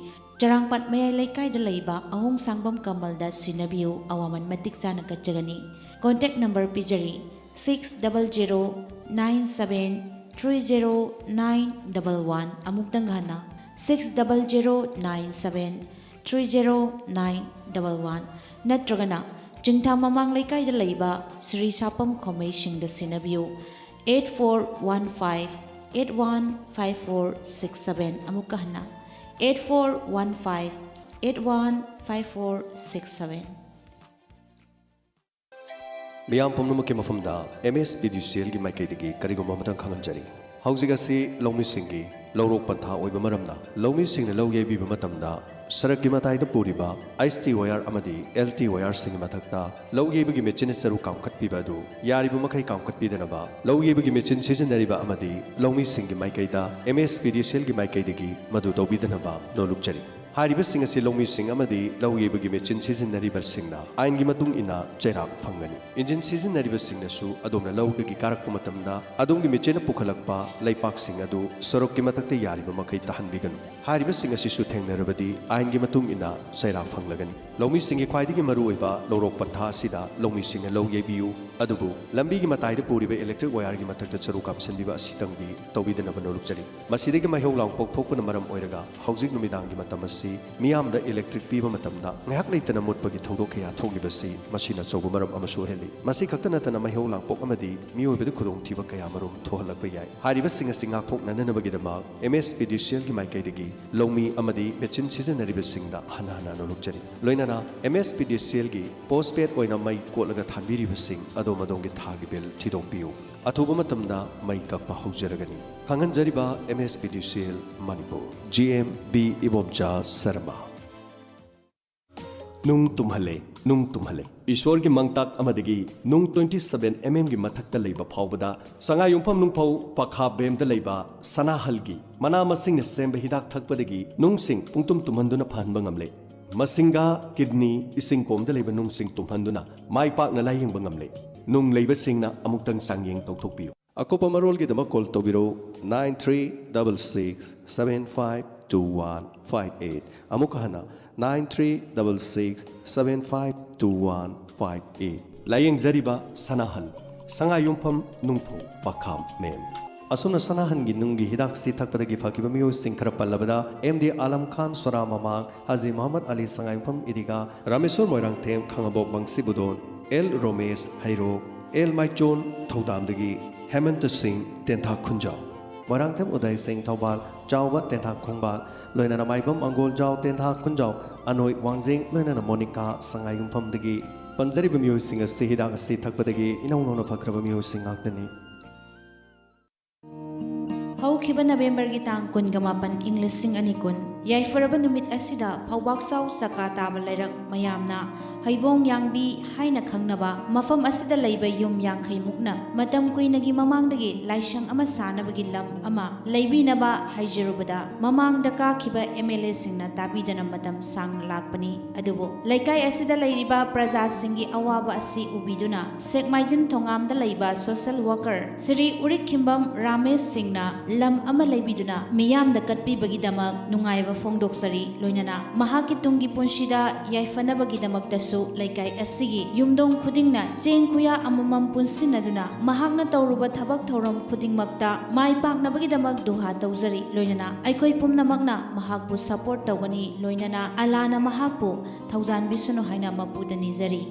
ꯆꯔꯥꯡꯄꯥꯠ ꯃꯌꯥꯏ ꯂꯩꯀꯥꯏꯗ ꯂꯩꯕ ꯑꯍꯣꯡꯁꯥꯡꯕꯝ ꯀꯃꯜꯗ ꯁꯤꯟꯅꯕꯤꯌꯨ, ꯑꯋꯥꯃꯟ ꯃꯇꯤꯛ ꯆꯥꯅ ꯀꯠꯆꯒꯅꯤ꯫ ꯀꯣꯟꯇꯦꯛ ꯅꯝꯕꯔ ꯄꯤꯖꯔꯤ, six double zero nine seven three zero nine double one. ꯑꯃꯨꯛꯇꯪ ꯍꯟꯅ, six double zero nine seven three zero nine double one. ꯅꯠꯇ꯭ꯔꯒꯅ ꯆꯤꯡꯊꯥ ꯃꯃꯥꯡ ꯂꯩꯀꯥꯏꯗ ꯂꯩꯕ ꯁ꯭ꯔꯤ ꯁꯥꯄꯝ ꯈꯣꯃꯩꯁꯤꯡꯗ ꯁꯤꯟꯅꯕꯤꯌꯨ, eight four one five eight one five four six seven. ꯑꯃꯨꯛꯀ ꯍꯟꯅ, eight four one five eight one five four six seven. ꯃꯤꯌꯥꯝ ꯄꯨꯝꯅꯃꯛꯀꯤ ꯃꯐꯝꯗ ꯑꯦꯝ ꯑꯦꯁ ꯄꯤ ꯗꯤ ꯁꯤ ꯑꯦꯜꯒꯤ ꯃꯥꯏꯀꯩꯗꯒꯤ ꯀꯔꯤꯒꯨꯝꯕ ꯑꯃꯇꯪ ꯈꯪꯍꯟꯖꯔꯤ꯫ ꯍꯧꯖꯤꯛ ꯑꯁꯤ ꯂꯧꯃꯤꯁꯤꯡꯒꯤ ꯂꯧꯔꯣꯛ ꯄꯟꯊꯥ ꯑꯣꯏꯕ ꯃꯔꯝꯅ, ꯂꯧꯃꯤꯁꯤꯡꯅ ꯂꯧ ꯌꯩꯕꯤꯕ ꯃꯇꯝꯗ ꯁꯔꯛꯀꯤ ꯃꯇꯥꯏꯗ ꯄꯨꯔꯤꯕ ꯑꯩꯆ ꯇꯤ ꯋꯥꯌꯔ ꯑꯃꯗꯤ ꯑꯦꯜ ꯇꯤ ꯋꯥꯌꯔꯁꯤꯡꯒꯤ ꯃꯊꯛꯇ ꯂꯧ ꯌꯩꯕꯒꯤ ꯃꯦꯆꯤꯟꯅ ꯆꯔꯨ ꯀꯥꯝꯈꯠꯄꯤꯕ ꯑꯗꯨ ꯌꯥꯔꯤꯕ ꯃꯈꯩ ꯀꯥꯝꯈꯠꯄꯤꯗꯅꯕ ꯂꯧ ꯌꯩꯕꯒꯤ ꯃꯦꯆꯤꯟ ꯁꯤꯖꯤꯟꯅꯔꯤꯕ ꯑꯃꯗꯤ ꯂꯧꯃꯤꯁꯤꯡꯒꯤ ꯃꯥꯏꯀꯩꯗ ꯑꯦꯝ ꯑꯦꯁ ꯄꯤ ꯗꯤ ꯁꯤ ꯑꯦꯜꯒꯤ ꯃꯥꯏꯀꯩꯗꯒꯤ ꯃꯗꯨ ꯇꯧꯕꯤꯗꯅꯕ ꯅꯣꯜꯂꯨꯛꯆꯔꯤ꯫ ꯍꯥꯏꯔꯤꯕꯁꯤꯡ ꯑꯁꯤ ꯂꯧꯃꯤꯁꯤꯡ ꯑꯃꯗꯤ ꯂꯧ ꯌꯩꯕꯒꯤ ꯃꯦꯆꯤꯟ ꯁꯤꯖꯤꯟꯅꯔꯤꯕꯁꯤꯡꯅ ꯑꯥꯏꯟꯒꯤ ꯃꯇꯨꯡ ꯏꯟꯅ ꯆꯩꯔꯥꯛ ꯐꯪꯒꯅꯤ꯫ ꯏꯟꯖꯤꯟ ꯁꯤꯖꯤꯟꯅꯔꯤꯕꯁꯤꯡꯅꯁꯨ ꯑꯗꯣꯝꯅ ꯂꯧꯗꯒꯤ ꯀꯥꯔꯛꯄ ꯃꯇꯝꯗ ꯑꯗꯣꯝꯒꯤ ꯃꯦꯆꯤꯟꯅ ꯄꯨꯈꯠꯂꯛꯄ ꯂꯩꯄꯥꯛꯁꯤꯡ ꯑꯗꯨ ꯁꯣꯔꯣꯛꯀꯤ ꯃꯊꯛꯇ ꯌꯥꯔꯤꯕ ꯃꯈꯩ ꯇꯥꯍꯟꯕꯤꯒꯅꯨ꯫ ꯍꯥꯏꯔꯤꯕꯁꯤꯡ ꯑꯁꯤꯁꯨ ꯊꯦꯡꯅꯔꯕꯗꯤ ꯑꯥꯏꯟꯒꯤ ꯃꯇꯨꯡ ꯏꯟꯅ ꯆꯩꯔꯥꯛ ꯐꯪꯂꯒꯅꯤ꯫ ꯂꯧꯃꯤꯁꯤꯡꯒꯤ ꯈ꯭ꯋꯥꯏꯗꯒꯤ ꯃꯔꯨꯑꯣꯏꯕ ꯂꯧꯔꯣꯛ ꯄꯟꯊꯥ ꯑꯁꯤꯗ ꯂꯧꯃꯤꯁꯤꯡꯅ ꯂꯧ ꯌꯩꯕꯤꯌꯨ, ꯑꯗꯨꯕꯨ ꯂꯝꯕꯤꯒꯤ ꯃꯇꯥꯏꯗ ꯄꯨꯔꯤꯕ ꯏꯂꯦꯛꯇ꯭ꯔꯤꯛ ꯋꯥꯌꯔꯒꯤ ꯃꯊꯛꯇ ꯆꯔꯨ ꯀꯥꯝꯁꯤꯟꯕꯤꯕ ꯑꯁꯤꯇꯪꯗꯤ ꯇꯧꯕꯤꯗꯅꯕ ꯅꯣꯜꯂꯨꯛꯆꯔꯤ꯫ ꯃꯁꯤꯗꯒꯤ ꯃꯩꯍꯧ ꯂꯥꯡꯄꯣꯛ ꯊꯣꯛꯄꯅ ꯃꯔꯝ ꯑꯣꯏꯔꯒ ꯍꯧꯖꯤꯛ ꯅꯨꯃꯤꯗꯥꯡꯒꯤ ꯃꯇꯝ ꯑꯁꯤ ꯃꯤꯌꯥꯝꯗ ꯏꯂꯦꯛꯇ꯭ꯔꯤꯛ ꯄꯤꯕ ꯃꯇꯝꯗ ꯉꯥꯏꯍꯥꯛ ꯂꯩꯇꯅ ꯃꯨꯠꯄꯒꯤ ꯊꯧꯗꯣꯛ ꯀꯌꯥ ꯊꯣꯛꯂꯤꯕꯁꯤ ꯃꯁꯤꯅ ꯑꯆꯧꯕ ꯃꯔꯝ ꯑꯃꯁꯨ ꯑꯣꯏꯍꯜꯂꯤ꯫ ꯃꯁꯤ ꯈꯛꯇ ꯅꯠꯇꯅ ꯃꯩꯍꯧ ꯂꯥꯡꯄꯣꯛ ꯑꯃꯗꯤ ꯃꯤꯑꯣꯏꯕꯗ ꯈꯨꯗꯣꯡꯊꯤꯕ ꯀꯌꯥ ꯃꯔꯨꯝ ꯊꯣꯛꯍꯜꯂꯛꯄ ꯌꯥꯏ꯫ ꯍꯥꯏꯔꯤꯕꯁꯤꯡ ꯑꯁꯤ ꯉꯥꯛꯊꯣꯛꯅꯅꯕꯒꯤꯗꯃꯛ ꯑꯦꯝ ꯑꯦꯁ ꯄꯤ ꯗꯤ ꯁꯤ ꯑꯦꯜꯒꯤ ꯃꯥꯏꯀꯩꯗꯒꯤ ꯂꯧꯃꯤ ꯑꯃꯗꯤ ꯃꯦꯆꯤꯟ ꯁꯤꯖꯤꯟꯅꯔꯤꯕꯁꯤꯡꯗ ꯍꯟꯅ ꯍꯟꯅ ꯅꯣꯜꯂꯨꯛꯆꯔꯤ꯫ ꯂꯣꯏꯅꯅ ꯑꯦꯝ ꯑꯦꯁ ꯄꯤ ꯗꯤ ꯁꯤ ꯑꯦꯜꯒꯤ ꯄꯣꯁꯄꯦꯗ ꯑꯣꯏꯅ ꯃꯩ ꯀꯣꯠꯂꯒ ꯊꯥꯟꯕꯤꯔꯤꯕꯁꯤꯡ ꯑꯗꯣꯝ ꯑꯗꯣꯝꯒꯤ ꯊꯥꯒꯤ ꯕꯤꯜ ꯊꯤꯗꯣꯛꯄꯤꯌꯨ꯫ ꯑꯊꯨꯕ ꯃꯇꯝꯗ ꯃꯩ ꯀꯛꯄ ꯍꯧꯖꯔꯒꯅꯤ꯫ ꯈꯪꯍꯟꯖꯔꯤꯕ ꯑꯦꯝ ꯑꯦꯁ P D C L Manipur, G M B Ibomcha Sharma. ꯅꯨꯡ ꯇꯨꯝꯍꯜꯂꯦ, ꯅꯨꯡ ꯇꯨꯝꯍꯜꯂꯦ꯫ ꯏꯁꯣꯔꯒꯤ ꯃꯪꯇꯥꯛ ꯑꯃꯗꯒꯤ ꯅꯨꯡ twenty seven mm ꯒꯤ ꯃꯊꯛꯇ ꯂꯩꯕ ꯐꯥꯎꯕꯗ ꯁꯉꯥꯏꯌꯨꯝꯐꯝ ꯅꯨꯡꯐꯧ ꯄꯈꯥ ꯕꯦꯝꯗ ꯂꯩꯕ ꯁꯅꯥꯍꯜꯒꯤ ꯃꯅꯥ ꯃꯁꯤꯡꯅ ꯁꯦꯝꯕ ꯍꯤꯗꯥꯛ ꯊꯛꯄꯗꯒꯤ ꯅꯨꯡꯁꯤꯡ ꯄꯨꯡꯇꯨꯝ ꯇꯨꯝꯍꯟꯗꯨꯅ ꯐꯍꯟꯕ ꯉꯝꯂꯦ꯫ ꯃꯁꯤꯡꯒꯥ, ꯀꯤꯗꯅꯤ, ꯏꯁꯤꯡ ꯀꯣꯝꯗ ꯂꯩꯕ ꯅꯨꯡꯁꯤꯡ ꯇꯨꯝꯍꯟꯗꯨꯅ ꯃꯥꯏ ꯄꯥꯛꯅ ꯂꯥꯌꯦꯡꯕ ꯉꯝꯂꯦ꯫ ꯅꯨꯡ ꯂꯩꯕꯁꯤꯡꯅ ꯑꯃꯨꯛꯇꯪ ꯆꯥꯡꯌꯦꯡ ꯇꯧꯊꯣꯛꯄꯤꯌꯨ꯫ ꯑꯀꯨꯞꯄ ꯃꯔꯣꯜꯒꯤꯗꯃꯛ call ꯇꯧꯕꯤꯔꯧ, nine three double six seven five two one five eight꯫ ꯑꯃꯨꯛ ꯍꯟꯅ, nine three double six seven five two one five eight꯫ ꯂꯥꯌꯦꯡꯖꯔꯤꯕ ꯁꯅꯥꯍꯜ, ꯁꯉꯥꯏꯌꯨꯝꯐꯝ ꯅꯨꯡꯐꯧ ꯄꯈꯥ ꯃꯦꯝ꯫ ꯑꯁꯨꯝꯅ ꯁꯅꯥꯍꯟꯒꯤ ꯅꯨꯡꯒꯤ ꯍꯤꯗꯥꯛꯁꯤ ꯊꯛꯄꯗꯒꯤ ꯐꯈꯤꯕ ꯃꯤꯑꯣꯏꯁꯤꯡ ꯈꯔ ꯄꯜꯂꯕꯗ, ꯑꯦꯝ ꯗꯤ ꯑꯥꯂꯝ ꯈꯥꯟ ꯁꯣꯔꯥ ꯃꯃꯥꯡ, ꯍꯥꯖꯤ ꯃꯨꯍꯝꯃꯗ ꯑꯂꯤ ꯁꯉꯥꯏꯌꯨꯝꯐꯝ ꯏꯗꯤꯒꯥ, ꯔꯥꯃꯦꯁꯣꯔ ꯃꯣꯏꯔꯥꯡꯊꯦꯝ ꯈꯥꯉꯕꯣꯛ ꯃꯪꯁꯤꯕꯨꯗꯣꯟ, ꯑꯦꯜ ꯔꯣꯃꯦꯁ ꯍꯩꯔꯣꯛ, ꯑꯦꯜ ꯃꯥꯏꯆꯣꯟ ꯊꯧꯗꯥꯝꯗꯒꯤ ꯍꯦꯃꯟꯇ ꯁꯤꯡ ꯇꯦꯟꯊꯥ ꯈꯨꯟꯖꯥꯎ, ꯃꯣꯏꯔꯥꯡꯊꯦꯝ ꯎꯗꯥꯏ ꯁꯤꯡ ꯊꯧꯕꯥꯜ, ꯆꯥꯎꯕ ꯇꯦꯟꯊꯥ ꯈꯣꯡꯕꯥꯜ, ꯂꯣꯏꯅꯅ ꯃꯥꯏꯕꯝ ꯑꯪꯒꯣꯜꯖꯥꯎ ꯇꯦꯟꯊꯥ ꯈꯨꯟꯖꯥꯎ, ꯑꯅꯣꯏ ꯋꯥꯡꯖꯤꯡ, ꯂꯣꯏꯅꯅ ꯃꯣꯅꯤꯀꯥ ꯁꯉꯥꯏꯌꯨꯝꯐꯝꯗꯒꯤ꯫ ꯄꯟꯖꯔꯤꯕ ꯃꯤꯑꯣꯏꯁꯤꯡ ꯑꯁꯤ ꯍꯤꯗꯥꯛ ꯑꯁꯤ ꯊꯛꯄꯗꯒꯤ ꯏꯅꯧ ꯅꯧꯅ ꯐꯈ꯭ꯔꯕ ꯃꯤꯑꯣꯏꯁꯤꯡ ꯉꯥꯛꯇꯅꯤ꯫ ꯍꯧꯈꯤꯕ ꯅꯕꯦꯝꯕꯔꯒꯤ ꯇꯥꯡ ꯀꯨꯟꯒ ꯃꯥꯄꯟ, ꯏꯪ ꯂꯤꯁꯤꯡ ꯑꯅꯤ ꯀꯨꯟ, ꯌꯥꯏꯐꯔꯕ ꯅꯨꯃꯤꯠ ꯑꯁꯤꯗ ꯐꯧꯕꯥꯛꯆꯥꯎ ꯆꯀꯥ ꯇꯥꯕ ꯂꯩꯔꯛ ꯃꯌꯥꯝꯅ ꯍꯩꯕꯣꯡ ꯌꯥꯡꯕꯤ ꯍꯥꯏꯅ ꯈꯪꯅꯕ ꯃꯐꯝ ꯑꯁꯤꯗ ꯂꯩꯕ ꯌꯨꯝ ꯌꯥꯡꯈꯩ ꯃꯨꯛꯅ ꯃꯇꯝ ꯀꯨꯏꯅꯒꯤ ꯃꯃꯥꯡꯗꯒꯤ ꯂꯥꯏꯁꯪ ꯑꯃ ꯁꯥꯅꯕꯒꯤ ꯂꯝ ꯑꯃ ꯂꯩꯕꯤꯅꯕ ꯍꯥꯏꯖꯔꯨꯕꯗ, ꯃꯃꯥꯡꯗ ꯀꯥꯈꯤꯕ ꯑꯦꯝ ꯑꯦꯜ ꯑꯦꯁꯤꯡꯅ ꯇꯥꯕꯤꯗꯅ ꯃꯇꯝ ꯁꯥꯡꯅ ꯂꯥꯛꯄꯅꯤ꯫ ꯑꯗꯨꯕꯨ ꯂꯩꯀꯥꯏ ꯑꯁꯤꯗ ꯂꯩꯔꯤꯕ ꯄ꯭ꯔꯖꯥꯁꯤꯡꯒꯤ ꯑꯋꯥꯕ ꯑꯁꯤ ꯎꯕꯤꯗꯨꯅ, ꯁꯦꯛꯃꯥꯏꯖꯤꯟ ꯊꯣꯉꯥꯝꯗ ꯂꯩꯕ ꯁꯣꯁꯦꯜ ꯋꯥꯀꯔ ꯁ꯭ꯔꯤ ꯎꯔꯤꯛꯈꯤꯝꯕꯝ ꯔꯥꯃꯦꯁ ꯁꯤꯡꯅ ꯂꯝ ꯑꯃ ꯂꯩꯕꯤꯗꯨꯅ ꯃꯤꯌꯥꯝꯗ ꯀꯠꯄꯤꯕꯒꯤꯗꯃꯛ ꯅꯨꯡꯉꯥꯏꯕ ꯐꯣꯡꯗꯣꯛꯆꯔꯤ꯫ ꯂꯣꯏꯅꯅ ꯃꯍꯥꯛꯀꯤ ꯇꯨꯡꯒꯤ ꯄꯨꯟꯁꯤꯗ ꯌꯥꯏꯐꯅꯕꯒꯤꯗꯃꯛꯇꯁꯨ ꯂꯩꯀꯥꯏ ꯑꯁꯤꯒꯤ ꯌꯨꯝꯗꯣꯡ ꯈꯨꯗꯤꯡꯅ ꯆꯦꯡ ꯈꯨꯌꯥ ꯑꯃꯃꯝ ꯄꯨꯟꯁꯤꯟꯅꯗꯨꯅ ꯃꯍꯥꯛꯅ ꯇꯧꯔꯨꯕ ꯊꯕꯛ ꯊꯧꯔꯝ ꯈꯨꯗꯤꯡꯃꯛꯇ ꯃꯥꯏ ꯄꯥꯛꯅꯕꯒꯤꯗꯃꯛ ꯗꯨꯍꯥ ꯇꯧꯖꯔꯤ꯫ ꯂꯣꯏꯅꯅ ꯑꯩꯈꯣꯏ ꯄꯨꯝꯅꯃꯛꯅ ꯃꯍꯥꯛꯄꯨ ꯁꯄꯣꯔꯠ ꯇꯧꯒꯅꯤ꯫ ꯂꯣꯏꯅꯅ ꯑꯜꯂꯥꯅ ꯃꯍꯥꯛꯄꯨ ꯊꯧꯖꯥꯟꯕꯤꯁꯅꯨ ꯍꯥꯏꯅ ꯃꯄꯨꯗ ꯅꯤꯖꯔꯤ꯫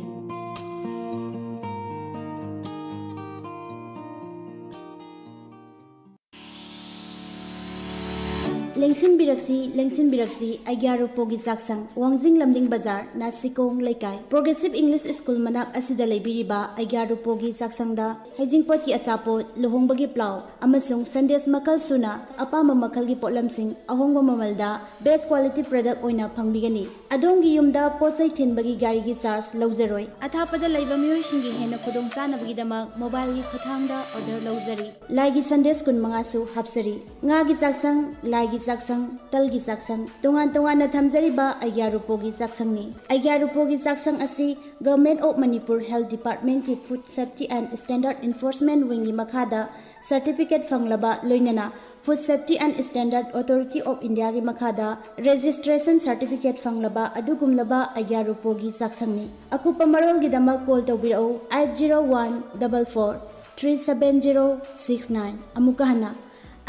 ꯂꯦꯡꯁꯤꯟꯕꯤꯔꯛꯁꯤ, ꯂꯦꯡꯁꯤꯟꯕꯤꯔꯛꯁꯤ, ꯑꯩꯒ꯭ꯌꯥ ꯔꯨꯄꯣꯒꯤ ꯆꯥꯛꯁꯪ, ꯋꯥꯡꯖꯤꯡ ꯂꯝꯗꯤꯡ ꯕꯖꯥꯔ, ꯅꯥꯁꯤꯀꯣꯡ ꯂꯩꯀꯥꯏ, ꯄ꯭ꯔꯣꯒ꯭ꯔꯦꯁꯤꯞ ꯏꯪꯂꯤꯁ ꯁ꯭ꯀꯨꯜ ꯃꯅꯥꯛ ꯑꯁꯤꯗ ꯂꯩꯕꯤꯔꯤꯕ ꯑꯩꯒ꯭ꯌꯥ ꯔꯨꯄꯣꯒꯤ ꯆꯥꯛꯁꯪꯗ ꯍꯩꯖꯤꯡꯄꯣꯠꯀꯤ ꯑꯆꯥꯄꯣꯠ, ꯂꯨꯍꯣꯡꯕꯒꯤ ꯄ꯭ꯂꯥꯎ ꯑꯃꯁꯨꯡ ꯁꯟꯗꯦꯁ ꯃꯈꯜ ꯁꯨꯅ ꯑꯄꯥꯝꯕ ꯃꯈꯜꯒꯤ ꯄꯣꯠꯂꯝꯁꯤꯡ ꯑꯍꯣꯡꯕ ꯃꯃꯜꯗ best quality product ꯑꯣꯏꯅ ꯐꯪꯕꯤꯒꯅꯤ꯫ ꯑꯗꯣꯝꯒꯤ ꯌꯨꯝꯗ ꯄꯣꯠ ꯆꯩ ꯊꯤꯟꯕꯒꯤ ꯒꯥꯔꯤꯒꯤ ꯆꯥꯔꯖ ꯂꯧꯖꯔꯣꯏ꯫ ꯑꯊꯥꯞꯄꯗ ꯂꯩꯕ ꯃꯤꯑꯣꯏꯁꯤꯡꯒꯤ ꯍꯦꯟꯅ ꯈꯨꯗꯣꯡꯆꯥꯅꯕꯒꯤꯗꯃꯛ ꯃꯣꯕꯥꯏꯜꯒꯤ ꯈꯨꯠꯊꯥꯡꯗ ꯑꯣꯔꯗꯔ ꯂꯧꯖꯔꯤ꯫ ꯂꯥꯏꯒꯤ ꯁꯟꯗꯦꯁ ꯀꯨꯟꯃꯉꯥꯁꯨ ꯍꯥꯞꯆꯔꯤ꯫ ꯉꯥꯒꯤ ꯆꯥꯛꯁꯪ, ꯂꯥꯏꯒꯤ ꯆꯥꯛꯁꯪ, ꯇꯜꯒꯤ ꯆꯥꯛꯁꯪ, ꯇꯣꯉꯥꯟ ꯇꯣꯉꯥꯟꯅ ꯊꯝꯖꯔꯤꯕ ꯑꯩꯒ꯭ꯌꯥ ꯔꯨꯄꯣꯒꯤ ꯆꯥꯛꯁꯪꯅꯤ꯫ ꯑꯩꯒ꯭ꯌꯥ ꯔꯨꯄꯣꯒꯤ ꯆꯥꯛꯁꯪ ꯑꯁꯤ Government of Manipur Health Departmentꯀꯤ Food Safety and Standard Enforcement Wingꯒꯤ ꯃꯈꯥꯗ certificate ꯐꯪꯂꯕ, ꯂꯣꯏꯅꯅ Food Safety and Standard Authority of Indiaꯒꯤ ꯃꯈꯥꯗ registration certificate ꯐꯪꯂꯕ ꯑꯗꯨꯒꯨꯝꯂꯕ ꯑꯩꯒ꯭ꯌꯥ ꯔꯨꯄꯣꯒꯤ ꯆꯥꯛꯁꯪꯅꯤ꯫ ꯑꯀꯨꯞꯄ ꯃꯔꯣꯜꯒꯤꯗꯃꯛ call ꯇꯧꯕꯤꯔꯛꯎ eight zero one double four three seven zero six nine꯫ ꯑꯃꯨꯛꯀ ꯍꯟꯅ,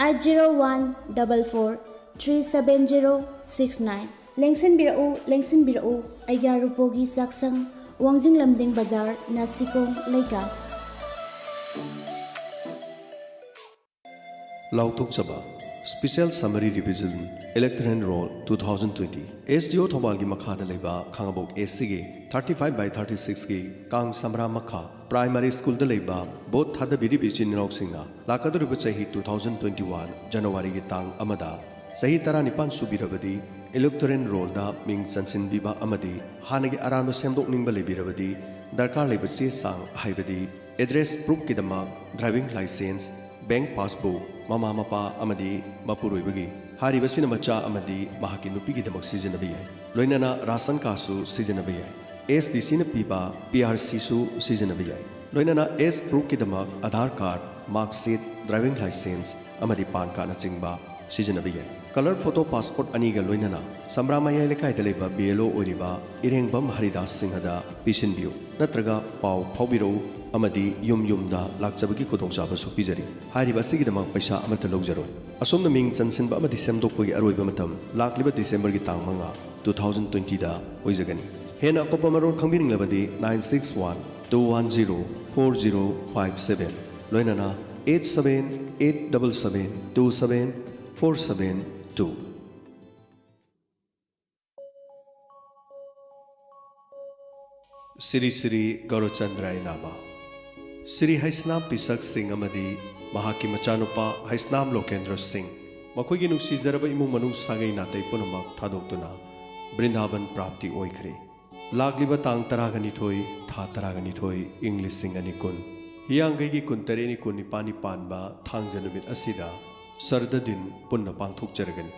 eight zero one double four three seven zero six nine꯫ ꯂꯦꯡꯁꯤꯟꯕꯤꯔꯛꯎ, ꯂꯦꯡꯁꯤꯟꯕꯤꯔꯛꯎ, ꯑꯩꯒ꯭ꯌꯥ ꯔꯨꯄꯣꯒꯤ ꯆꯥꯛꯁꯪ, ꯋꯥꯡꯖꯤꯡ ꯂꯝꯗꯤꯡ ꯕꯖꯥꯔ, ꯅꯥꯁꯤꯀꯣꯡ ꯂꯩꯀꯥꯏ꯫ ꯂꯥꯎꯊꯣꯛꯆꯕ Special Summary Revision Electoral Roll two thousand twenty꯫ SDO ꯊꯧꯕꯥꯜꯒꯤ ꯃꯈꯥꯗ ꯂꯩꯕ ꯈꯥꯉꯕꯣꯛ SCꯒꯤ thirty five by thirty sixꯀꯤ ꯀꯥꯡ ꯁꯝꯔꯥ ꯃꯈꯥ Primary Schoolꯗ ꯂꯩꯕ vote ꯊꯥꯗꯕꯤꯔꯤꯕ ꯏꯆꯤꯟ ꯏꯅꯥꯎꯁꯤꯡꯅ ꯂꯥꯛꯀꯗꯧꯔꯤꯕ ꯆꯍꯤ two thousand twenty one Januaryꯒꯤ ꯇꯥꯡ ꯑꯃꯗ ꯆꯍꯤ ꯇꯔꯥꯅꯤꯄꯥꯟ ꯁꯨꯕꯤꯔꯕꯗꯤ Electoral Rollꯗ ꯃꯤꯡ ꯆꯟꯁꯤꯟꯕꯤꯕ ꯑꯃꯗꯤ ꯍꯥꯟꯅꯒꯤ ꯑꯔꯥꯟꯕ ꯁꯦꯝꯗꯣꯛꯅꯤꯡꯕ ꯂꯩꯕꯤꯔꯕꯗꯤ ꯗꯔꯀꯥꯔ ꯂꯩꯕ ꯆꯦ ꯆꯥꯡ, ꯍꯥꯏꯕꯗꯤ address proofꯀꯤꯗꯃꯛ driving licence, bank passbook, ꯃꯃꯥ ꯃꯄꯥ ꯑꯃꯗꯤ ꯃꯄꯨꯔꯣꯏꯕꯒꯤ, ꯍꯥꯏꯔꯤꯕꯁꯤꯅ ꯃꯆꯥ ꯑꯃꯗꯤ ꯃꯍꯥꯛꯀꯤ ꯅꯨꯄꯤꯒꯤꯗꯃꯛ ꯁꯤꯖꯤꯟꯅꯕ ꯌꯥꯏ꯫ ꯂꯣꯏꯅꯅ ration cardꯁꯨ ꯁꯤꯖꯤꯟꯅꯕ ꯌꯥꯏ꯫ SDCꯅ ꯄꯤꯕ PRCꯁꯨ ꯁꯤꯖꯤꯟꯅꯕ ꯌꯥꯏ꯫ ꯂꯣꯏꯅꯅ age proofꯀꯤꯗꯃꯛ Aadhaar card, mark sheet, driving licence ꯑꯃꯗꯤ PAN cardꯅꯆꯤꯡꯕ ꯁꯤꯖꯤꯟꯅꯕ ꯌꯥꯏ꯫ Colour photo passport ꯑꯅꯤꯒ ꯂꯣꯏꯅꯅ ꯁꯝꯕ꯭ꯔꯥ ꯃꯌꯥꯏ ꯂꯩꯀꯥꯏꯗ ꯂꯩꯕ BLO ꯑꯣꯏꯔꯤꯕ ꯏꯔꯦꯡꯕꯝ ꯍꯔꯤꯗꯥꯁ ꯁꯤꯡꯍꯗ ꯄꯤꯁꯤꯟꯕꯤꯌꯨ, ꯅꯠꯇ꯭ꯔꯒ ꯄꯥꯎ ꯐꯥꯎꯕꯤꯔꯛꯎ ꯑꯃꯗꯤ ꯌꯨꯝ ꯌꯨꯝꯗ ꯂꯥꯛꯆꯕꯒꯤ ꯈꯨꯗꯣꯡꯆꯥꯕꯁꯨ ꯄꯤꯖꯔꯤ꯫ ꯍꯥꯏꯔꯤꯕ ꯑꯁꯤꯒꯤꯗꯃꯛ ꯄꯩꯁꯥ ꯑꯃꯠꯇ ꯂꯧꯖꯔꯣꯏ꯫ ꯑꯁꯣꯝꯅ ꯃꯤꯡ ꯆꯟꯁꯤꯟꯕ ꯑꯃꯗꯤ ꯁꯦꯝꯗꯣꯛꯄꯒꯤ ꯑꯔꯣꯏꯕ ꯃꯇꯝ ꯂꯥꯛꯂꯤꯕ Decemberꯒꯤ ꯇꯥꯡ ꯃꯉꯥ, two thousand twentyꯗ ꯑꯣꯏꯖꯒꯅꯤ꯫ ꯍꯦꯟꯅ ꯑꯀꯨꯞꯄ ꯃꯔꯣꯜ ꯈꯪꯕꯤꯅꯤꯡꯂꯕꯗꯤ nine six one two one zero four zero five seven, ꯂꯣꯏꯅꯅ eight seven eight double seven two seven four seven two. Shri Shri ꯒꯧꯔꯆꯟꯗ꯭ꯔꯥꯌ ꯅꯥꯃ꯫ ꯁ꯭ꯔꯤ ꯍꯩꯁꯅꯥꯝ ꯄꯤꯁꯛ ꯁꯤꯡ ꯑꯃꯗꯤ ꯃꯍꯥꯛꯀꯤ ꯃꯆꯥꯅꯨꯄꯥ ꯍꯩꯁꯅꯥꯝ ꯂꯣꯀꯦꯟꯗ꯭ꯔ ꯁꯤꯡ, ꯃꯈꯣꯏꯒꯤ ꯅꯨꯡꯁꯤꯖꯔꯕ ꯏꯃꯨꯡ ꯃꯅꯨꯡ ꯁꯥꯒꯩ ꯅꯥꯇꯩ ꯄꯨꯝꯅꯃꯛ ꯊꯥꯗꯣꯛꯇꯨꯅ ꯕ꯭ꯔꯤꯟꯗꯥꯕꯟ ꯄ꯭ꯔꯥꯞꯇꯤ ꯑꯣꯏꯈ꯭ꯔꯦ꯫ ꯂꯥꯛꯂꯤꯕ ꯇꯥꯡ ꯇꯔꯥꯒ ꯅꯤꯊꯣꯏ, ꯊꯥ ꯇꯔꯥꯒ ꯅꯤꯊꯣꯏ, ꯏꯪ ꯂꯤꯁꯤꯡ ꯑꯅꯤ ꯀꯨꯟ, ꯍꯤꯌꯥꯡꯒꯩꯒꯤ ꯀꯨꯟꯇꯔꯦꯠꯅꯤ, ꯀꯨꯟꯅꯤꯄꯥꯟꯅꯤ ꯄꯥꯟꯕ ꯊꯥꯡꯖ ꯅꯨꯃꯤꯠ ꯑꯁꯤꯗ ꯁꯔꯗ ꯗꯤꯟ ꯄꯨꯟꯅ ꯄꯥꯡꯊꯣꯛꯆꯔꯒꯅꯤ꯫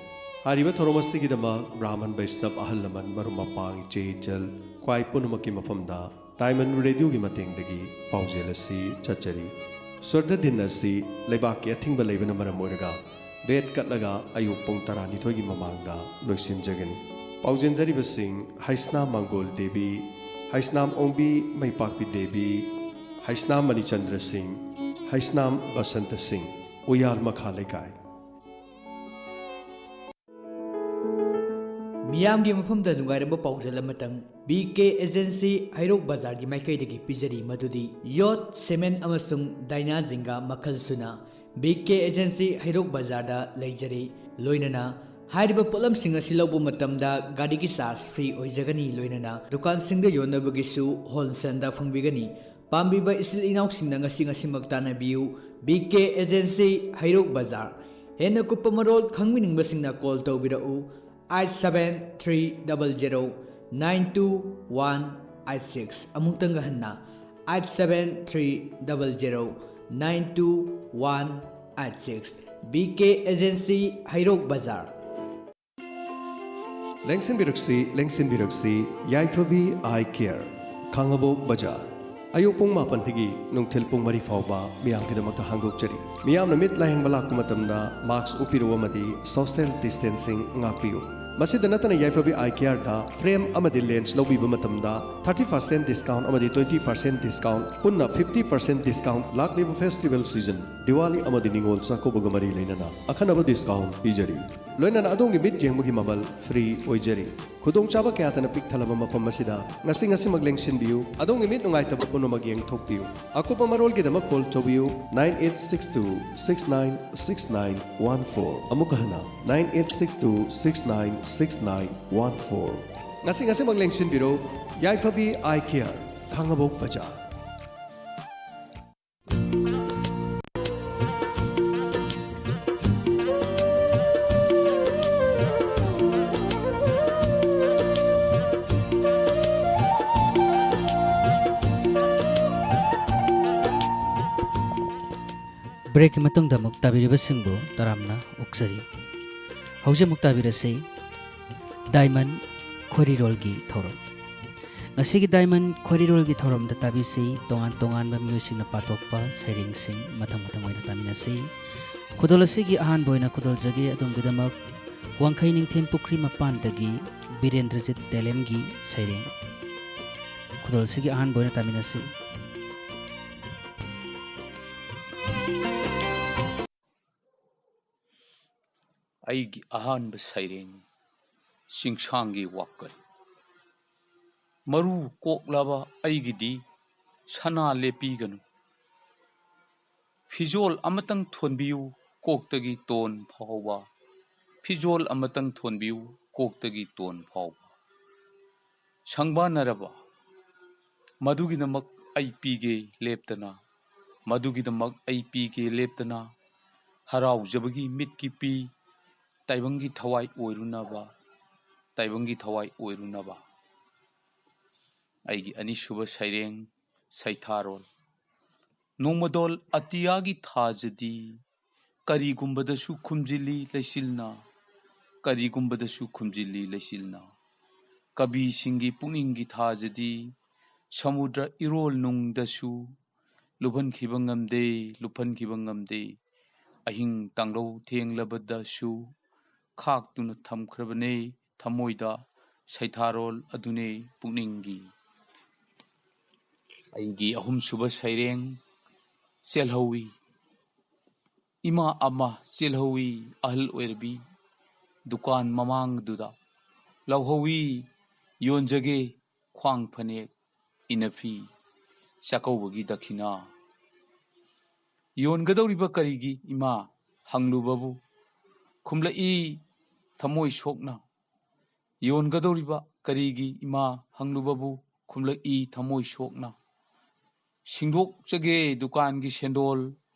ꯍꯥꯏꯔꯤꯕ ꯊꯧꯔꯝ ꯑꯁꯤꯒꯤꯗꯃꯛ ꯕ꯭ꯔꯥꯍꯃꯟ ꯕꯩꯁꯅꯕ, ꯑꯍꯜ ꯂꯃꯟ, ꯃꯔꯨꯞ ꯃꯄꯥꯡ, ꯏꯆꯦ ꯏꯆꯜ, ꯈ꯭ꯋꯥꯏ ꯄꯨꯝꯅꯃꯛꯀꯤ ꯃꯐꯝꯗ ꯗꯥꯏꯃꯟ ꯔꯦꯗꯤꯑꯣꯒꯤ ꯃꯇꯦꯡꯗꯒꯤ ꯄꯥꯎꯖꯦꯜ ꯑꯁꯤ ꯆꯠꯆꯔꯤ꯫ ꯁꯔꯗ ꯗꯤꯟ ꯑꯁꯤ ꯂꯩꯕꯥꯛꯀꯤ ꯑꯊꯤꯡꯕ ꯂꯩꯕꯅ ꯃꯔꯝ ꯑꯣꯏꯔꯒ ꯗꯦꯠ ꯀꯠꯂꯒ ꯑꯌꯨꯛ ꯄꯨꯡ ꯇꯔꯥꯅꯤꯊꯣꯏꯒꯤ ꯃꯃꯥꯡꯗ ꯂꯣꯏꯁꯤꯟꯖꯒꯅꯤ꯫ ꯄꯥꯎꯖꯦꯟꯖꯔꯤꯕꯁꯤꯡ: ꯍꯩꯁꯅꯥꯝ ꯃꯪꯒꯣꯜ ꯗꯦꯕꯤ, ꯍꯩꯁꯅꯥꯝ ꯑꯣꯡꯕꯤ ꯃꯩꯄꯥꯛꯄꯤ ꯗꯦꯕꯤ, ꯍꯩꯁꯅꯥꯝ ꯃꯅꯤꯆꯟꯗ꯭ꯔ ꯁꯤꯡ, ꯍꯩꯁꯅꯥꯝ ꯕꯁꯟꯇ ꯁꯤꯡ, ꯎꯌꯥꯜ ꯃꯈꯥ ꯂꯩꯀꯥꯏ꯫ ꯃꯤꯌꯥꯝꯒꯤ ꯃꯐꯝꯗ ꯅꯨꯡꯉꯥꯏꯔꯕ ꯄꯥꯎꯖꯦꯜ ꯑꯃꯇꯪ ꯕꯤ ꯀꯦ ꯑꯦꯖꯦꯟꯁꯤ ꯍꯩꯔꯣꯛ ꯕꯖꯥꯔꯒꯤ ꯃꯥꯏꯀꯩꯗꯒꯤ ꯄꯤꯖꯔꯤ, ꯃꯗꯨꯗꯤ ꯌꯣꯠ, ꯁꯤꯃꯦꯟ ꯑꯃꯁꯨꯡ ꯗꯥꯏꯅꯥ ꯖꯤꯡꯒꯥ ꯃꯈꯜ ꯁꯨꯅ ꯕꯤ ꯀꯦ ꯑꯦꯖꯦꯟꯁꯤ ꯍꯩꯔꯣꯛ ꯕꯖꯥꯔꯗ ꯂꯩꯖꯔꯤ꯫ ꯂꯣꯏꯅꯅ ꯍꯥꯏꯔꯤꯕ ꯄꯣꯠꯂꯝꯁꯤꯡ ꯑꯁꯤ ꯂꯧꯕ ꯃꯇꯝꯗ ꯒꯥꯔꯤꯒꯤ ꯆꯥꯔꯖ ꯐ꯭ꯔꯤ ꯑꯣꯏꯖꯒꯅꯤ꯫ ꯂꯣꯏꯅꯅ ꯗꯨꯀꯥꯟꯁꯤꯡꯗ ꯌꯣꯟꯅꯕꯒꯤꯁꯨ ꯍꯣꯜꯁꯦꯜꯗ ꯐꯪꯕꯤꯒꯅꯤ꯫ ꯄꯥꯝꯕꯤꯕ ꯏꯆꯤꯜ ꯏꯅꯥꯎꯁꯤꯡꯅ ꯉꯁꯤ ꯉꯁꯤꯃꯛ ꯇꯥꯟꯅꯕꯤꯌꯨ꯫ ꯕꯤ ꯀꯦ ꯑꯦꯖꯦꯟꯁꯤ, ꯍꯩꯔꯣꯛ ꯕꯖꯥꯔ꯫ ꯍꯦꯟꯅ ꯀꯨꯞꯄ ꯃꯔꯣꯜ ꯈꯪꯕꯤꯅꯤꯡꯕꯁꯤꯡꯅ ꯀꯣꯜ ꯇꯧꯕꯤꯔꯛꯎ, eight seven three double zero nine two one eight six. ꯑꯃꯨꯛꯇꯪꯒ ꯍꯟꯅ, eight seven three double zero nine two one eight six. B K agency, Heirok Bazar. ꯂꯦꯡꯁꯤꯟꯕꯤꯔꯛꯁꯤ, ꯂꯦꯡꯁꯤꯟꯕꯤꯔꯛꯁꯤ, ꯌꯥꯏꯐꯕꯤ ꯑꯥꯏ ꯀꯦꯌꯔ, ꯈꯥꯡꯉꯕꯣꯛ ꯕꯖꯥꯔ꯫ ꯑꯌꯨꯛ ꯄꯨꯡ ꯃꯥꯄꯟꯗꯒꯤ ꯅꯨꯡꯊꯤꯜ ꯄꯨꯡ ꯃꯔꯤ ꯐꯥꯎꯕ ꯃꯤꯌꯥꯝꯒꯤꯗꯃꯛꯇ ꯍꯥꯡꯗꯣꯛꯆꯔꯤ꯫ ꯃꯤꯌꯥꯝꯅ ꯃꯤꯠ ꯂꯥꯌꯦꯡꯕ ꯂꯥꯛꯄ ꯃꯇꯝꯗ ꯃꯥꯛꯁ ꯎꯞꯄꯤꯔꯛꯎ ꯑꯃꯗꯤ ꯁꯣꯁꯤꯌꯦꯜ ꯗꯤꯁꯇꯦꯟꯁꯤꯡ ꯉꯥꯛꯄꯤꯌꯨ꯫ ꯃꯁꯤꯗ ꯅꯠꯇꯅ ꯌꯥꯏꯐꯕꯤ ꯑꯥꯏ ꯀꯤꯌꯥꯔꯗ ꯐ꯭ꯔꯦꯝ ꯑꯃꯗꯤ ꯂꯦꯟꯁ ꯂꯧꯕꯤꯕ ꯃꯇꯝꯗ ꯊꯥꯔꯇꯤ ꯄꯥꯔꯁꯦꯟ ꯗꯤꯁꯀꯥꯎꯟ ꯑꯃꯗꯤ ꯇ꯭ꯋꯦꯟꯇꯤ ꯄꯥꯔꯁꯦꯟ ꯗꯤꯁꯀꯥꯎꯟ, ꯄꯨꯟꯅ ꯐꯤꯐꯇꯤ ꯄꯥꯔꯁꯦꯟ ꯗꯤꯁꯀꯥꯎꯟ, ꯂꯥꯛꯂꯤꯕ ꯐꯦꯁꯇꯤꯚꯦꯜ ꯁꯤꯖꯟ ꯗꯤꯋꯥꯂꯤ ꯑꯃꯗꯤ ꯅꯤꯉꯣꯜ ꯆꯥꯛꯀꯧꯕꯒ ꯃꯔꯤ ꯂꯩꯅꯅ ꯑꯈꯟꯅꯕ ꯗꯤꯁꯀꯥꯎꯟ ꯄꯤꯖꯔꯤ꯫ ꯂꯣꯏꯅꯅ ꯑꯗꯣꯝꯒꯤ ꯃꯤꯠ ꯌꯦꯡꯕꯒꯤ ꯃꯃꯜ ꯐ꯭ꯔꯤ ꯑꯣꯏꯖꯔꯤ꯫ ꯈꯨꯗꯣꯡꯆꯥꯕ ꯀꯌꯥꯇꯅ ꯄꯤꯛ ꯊꯜꯂꯕ ꯃꯐꯝ ꯑꯁꯤꯗ ꯉꯁꯤ ꯉꯁꯤꯃꯛ ꯂꯦꯡꯁꯤꯟꯕꯤꯌꯨ꯫ ꯑꯗꯣꯝꯒꯤ ꯃꯤꯠ ꯅꯨꯡꯉꯥꯏꯇꯕ ꯄꯨꯝꯅꯃꯛ ꯌꯦꯡꯊꯣꯛꯄꯤꯌꯨ꯫ ꯑꯀꯨꯞꯄ ꯃꯔꯣꯜꯒꯤꯗꯃꯛ ꯀꯣꯜ ꯇꯧꯕꯤꯌꯨ, nine eight six two six nine six nine one four꯫ ꯑꯃꯨꯛꯀ ꯍꯟꯅ, nine eight six two six nine six nine one four꯫ ꯉꯁꯤ ꯉꯁꯤꯃꯛ ꯂꯦꯡꯁꯤꯟꯕꯤꯔꯣ꯫ ꯌꯥꯏꯐꯕꯤ ꯑꯥꯏ ꯀꯤꯌꯥꯔ, ꯈꯥꯡꯉꯕꯣꯛ ꯕꯖꯥꯔ꯫ ꯕ꯭ꯔꯦꯛꯀꯤ ꯃꯇꯨꯡꯗ ꯑꯃꯨꯛ ꯇꯥꯕꯤꯔꯤꯕꯁꯤꯡꯕꯨ ꯇꯔꯥꯝꯅ ꯑꯣꯛꯆꯔꯤ꯫ ꯍꯧꯖꯤꯛ ꯑꯃꯨꯛ ꯇꯥꯕꯤꯔꯁꯤ ꯗꯥꯏꯃꯟ ꯈꯣꯏꯔꯤꯔꯣꯜꯒꯤ ꯊꯧꯔꯝ꯫ ꯉꯁꯤꯒꯤ ꯗꯥꯏꯃꯟ ꯈꯣꯏꯔꯤꯔꯣꯜꯒꯤ ꯊꯧꯔꯝꯗ ꯇꯥꯕꯤꯁꯤ ꯇꯣꯉꯥꯟ ꯇꯣꯉꯥꯟꯕ ꯃꯤꯑꯣꯏꯁꯤꯡꯅ ꯄꯥꯊꯣꯛꯄ ꯁꯩꯔꯦꯡꯁꯤꯡ ꯃꯊꯪ ꯃꯊꯪ ꯑꯣꯏꯅ ꯇꯥꯃꯤꯟꯅꯁꯤ꯫ ꯈꯨꯗꯣꯜ ꯑꯁꯤꯒꯤ ꯑꯍꯥꯟꯕ ꯑꯣꯏꯅ ꯈꯨꯗꯣꯜꯖꯒꯦ ꯑꯗꯣꯝꯒꯤꯗꯃꯛ ꯋꯥꯡꯈꯩ ꯅꯤꯡꯊꯦꯝ ꯄꯨꯈ꯭ꯔꯤ ꯃꯄꯥꯟꯗꯒꯤ ꯕꯤꯔꯦꯟꯗ꯭ꯔꯖꯤꯠ ꯇꯦꯂꯦꯝꯒꯤ ꯁꯩꯔꯦꯡ꯫ ꯈꯨꯗꯣꯜ ꯑꯁꯤꯒꯤ ꯑꯍꯥꯟꯕ ꯑꯣꯏꯅ ꯇꯥꯃꯤꯟꯅꯁꯤ꯫ ꯑꯩꯒꯤ ꯑꯍꯥꯟꯕ ꯁꯩꯔꯦꯡ, ꯆꯤꯡꯁꯥꯡꯒꯤ ꯋꯥꯀꯜ꯫ ꯃꯔꯨ ꯀꯣꯛꯂꯕ ꯑꯩꯒꯤꯗꯤ ꯁꯅꯥ ꯂꯦꯞꯄꯤꯒꯅꯨ꯫ ꯐꯤꯖꯣꯜ ꯑꯃꯇꯪ ꯊꯣꯟꯕꯤꯌꯨ, ꯀꯣꯛꯇꯒꯤ ꯇꯣꯟ ꯐꯥꯎꯕ꯫ ꯐꯤꯖꯣꯜ ꯑꯃꯇꯪ ꯊꯣꯟꯕꯤꯌꯨ, ꯀꯣꯛꯇꯒꯤ ꯇꯣꯟ ꯐꯥꯎꯕ꯫ ꯁꯪꯕꯥꯅꯔꯕ ꯃꯗꯨꯒꯤꯗꯃꯛ ꯑꯩ ꯄꯤꯒꯦ ꯂꯦꯞꯇꯅ, ꯃꯗꯨꯒꯤꯗꯃꯛ ꯑꯩ ꯄꯤꯒꯦ ꯂꯦꯞꯇꯅ꯫ ꯍꯔꯥꯎꯖꯕꯒꯤ ꯃꯤꯠꯀꯤ ꯄꯤ, ꯇꯥꯏꯕꯪꯒꯤ ꯊꯋꯥꯏ ꯑꯣꯏꯔꯨꯅꯕ, ꯇꯥꯏꯕꯪꯒꯤ ꯊꯋꯥꯏ ꯑꯣꯏꯔꯨꯅꯕ꯫ ꯑꯩꯒꯤ ꯑꯅꯤꯁꯨꯕ ꯁꯩꯔꯦꯡ, ꯁꯩꯊꯥꯔꯣꯜ꯫ ꯅꯣꯡꯃꯗꯣꯜ ꯑꯇꯤꯌꯥꯒꯤ ꯊꯥꯖꯗꯤ ꯀꯔꯤꯒꯨꯝꯕꯗꯁꯨ ꯈꯨꯝꯖꯤꯜꯂꯤ ꯂꯩꯆꯤꯜꯅ, ꯀꯔꯤꯒꯨꯝꯕꯗꯁꯨ ꯈꯨꯝꯖꯤꯜꯂꯤ ꯂꯩꯆꯤꯜꯅ꯫ ꯀꯕꯤꯁꯤꯡꯒꯤ ꯄꯨꯛꯅꯤꯡꯒꯤ ꯊꯥꯖꯗꯤ ꯁꯃꯨꯗ꯭ꯔ ꯏꯔꯣꯜ ꯅꯨꯡꯗꯁꯨ ꯂꯨꯞꯍꯟꯈꯤꯕ ꯉꯝꯗꯦ, ꯂꯨꯞꯍꯟꯈꯤꯕ ꯉꯝꯗꯦ꯫ ꯑꯍꯤꯡ ꯇꯥꯡꯂꯧ ꯊꯦꯡꯂꯕꯗꯁꯨ ꯈꯥꯛꯇꯨꯅ ꯊꯝꯈ꯭ꯔꯕꯅꯦ ꯊꯃꯣꯏꯗ꯫ ꯁꯩꯊꯥꯔꯣꯜ ꯑꯗꯨꯅꯦ ꯄꯨꯛꯅꯤꯡꯒꯤ꯫ ꯑꯩꯒꯤ ꯑꯍꯨꯝꯁꯨꯕ ꯁꯩꯔꯦꯡ ꯆꯦꯜꯍꯧꯏ꯫ ꯏꯃꯥ ꯑꯃ ꯆꯦꯜꯍꯧꯏ ꯑꯍꯜ ꯑꯣꯏꯔꯕꯤ, ꯗꯨꯀꯥꯟ ꯃꯃꯥꯡꯗꯨꯗ ꯂꯧꯍꯧꯏ ꯌꯣꯟꯖꯒꯦ ꯈ꯭ꯋꯥꯡ ꯐꯅꯦꯛ ꯏꯅꯐꯤ ꯆꯥꯛꯀꯧꯕꯒꯤ ꯗꯈꯤꯅꯥ꯫ "ꯌꯣꯟꯒꯗꯧꯔꯤꯕ ꯀꯔꯤꯒꯤ ꯏꯃꯥ?" ꯍꯪꯂꯨꯕꯕꯨ ꯈꯨꯝꯂꯛꯏ ꯊꯃꯣꯏ ꯁꯣꯛꯅ꯫ "ꯌꯣꯟꯒꯗꯧꯔꯤꯕ ꯀꯔꯤꯒꯤ ꯏꯃꯥ?" ꯍꯪꯂꯨꯕꯕꯨ ꯈꯨꯝꯂꯛꯏ ꯊꯃꯣꯏ ꯁꯣꯛꯅ꯫ "ꯁꯤꯡꯗꯣꯛꯆꯒꯦ ꯗꯨꯀꯥꯟꯒꯤ ꯁꯦꯟꯗꯣꯜ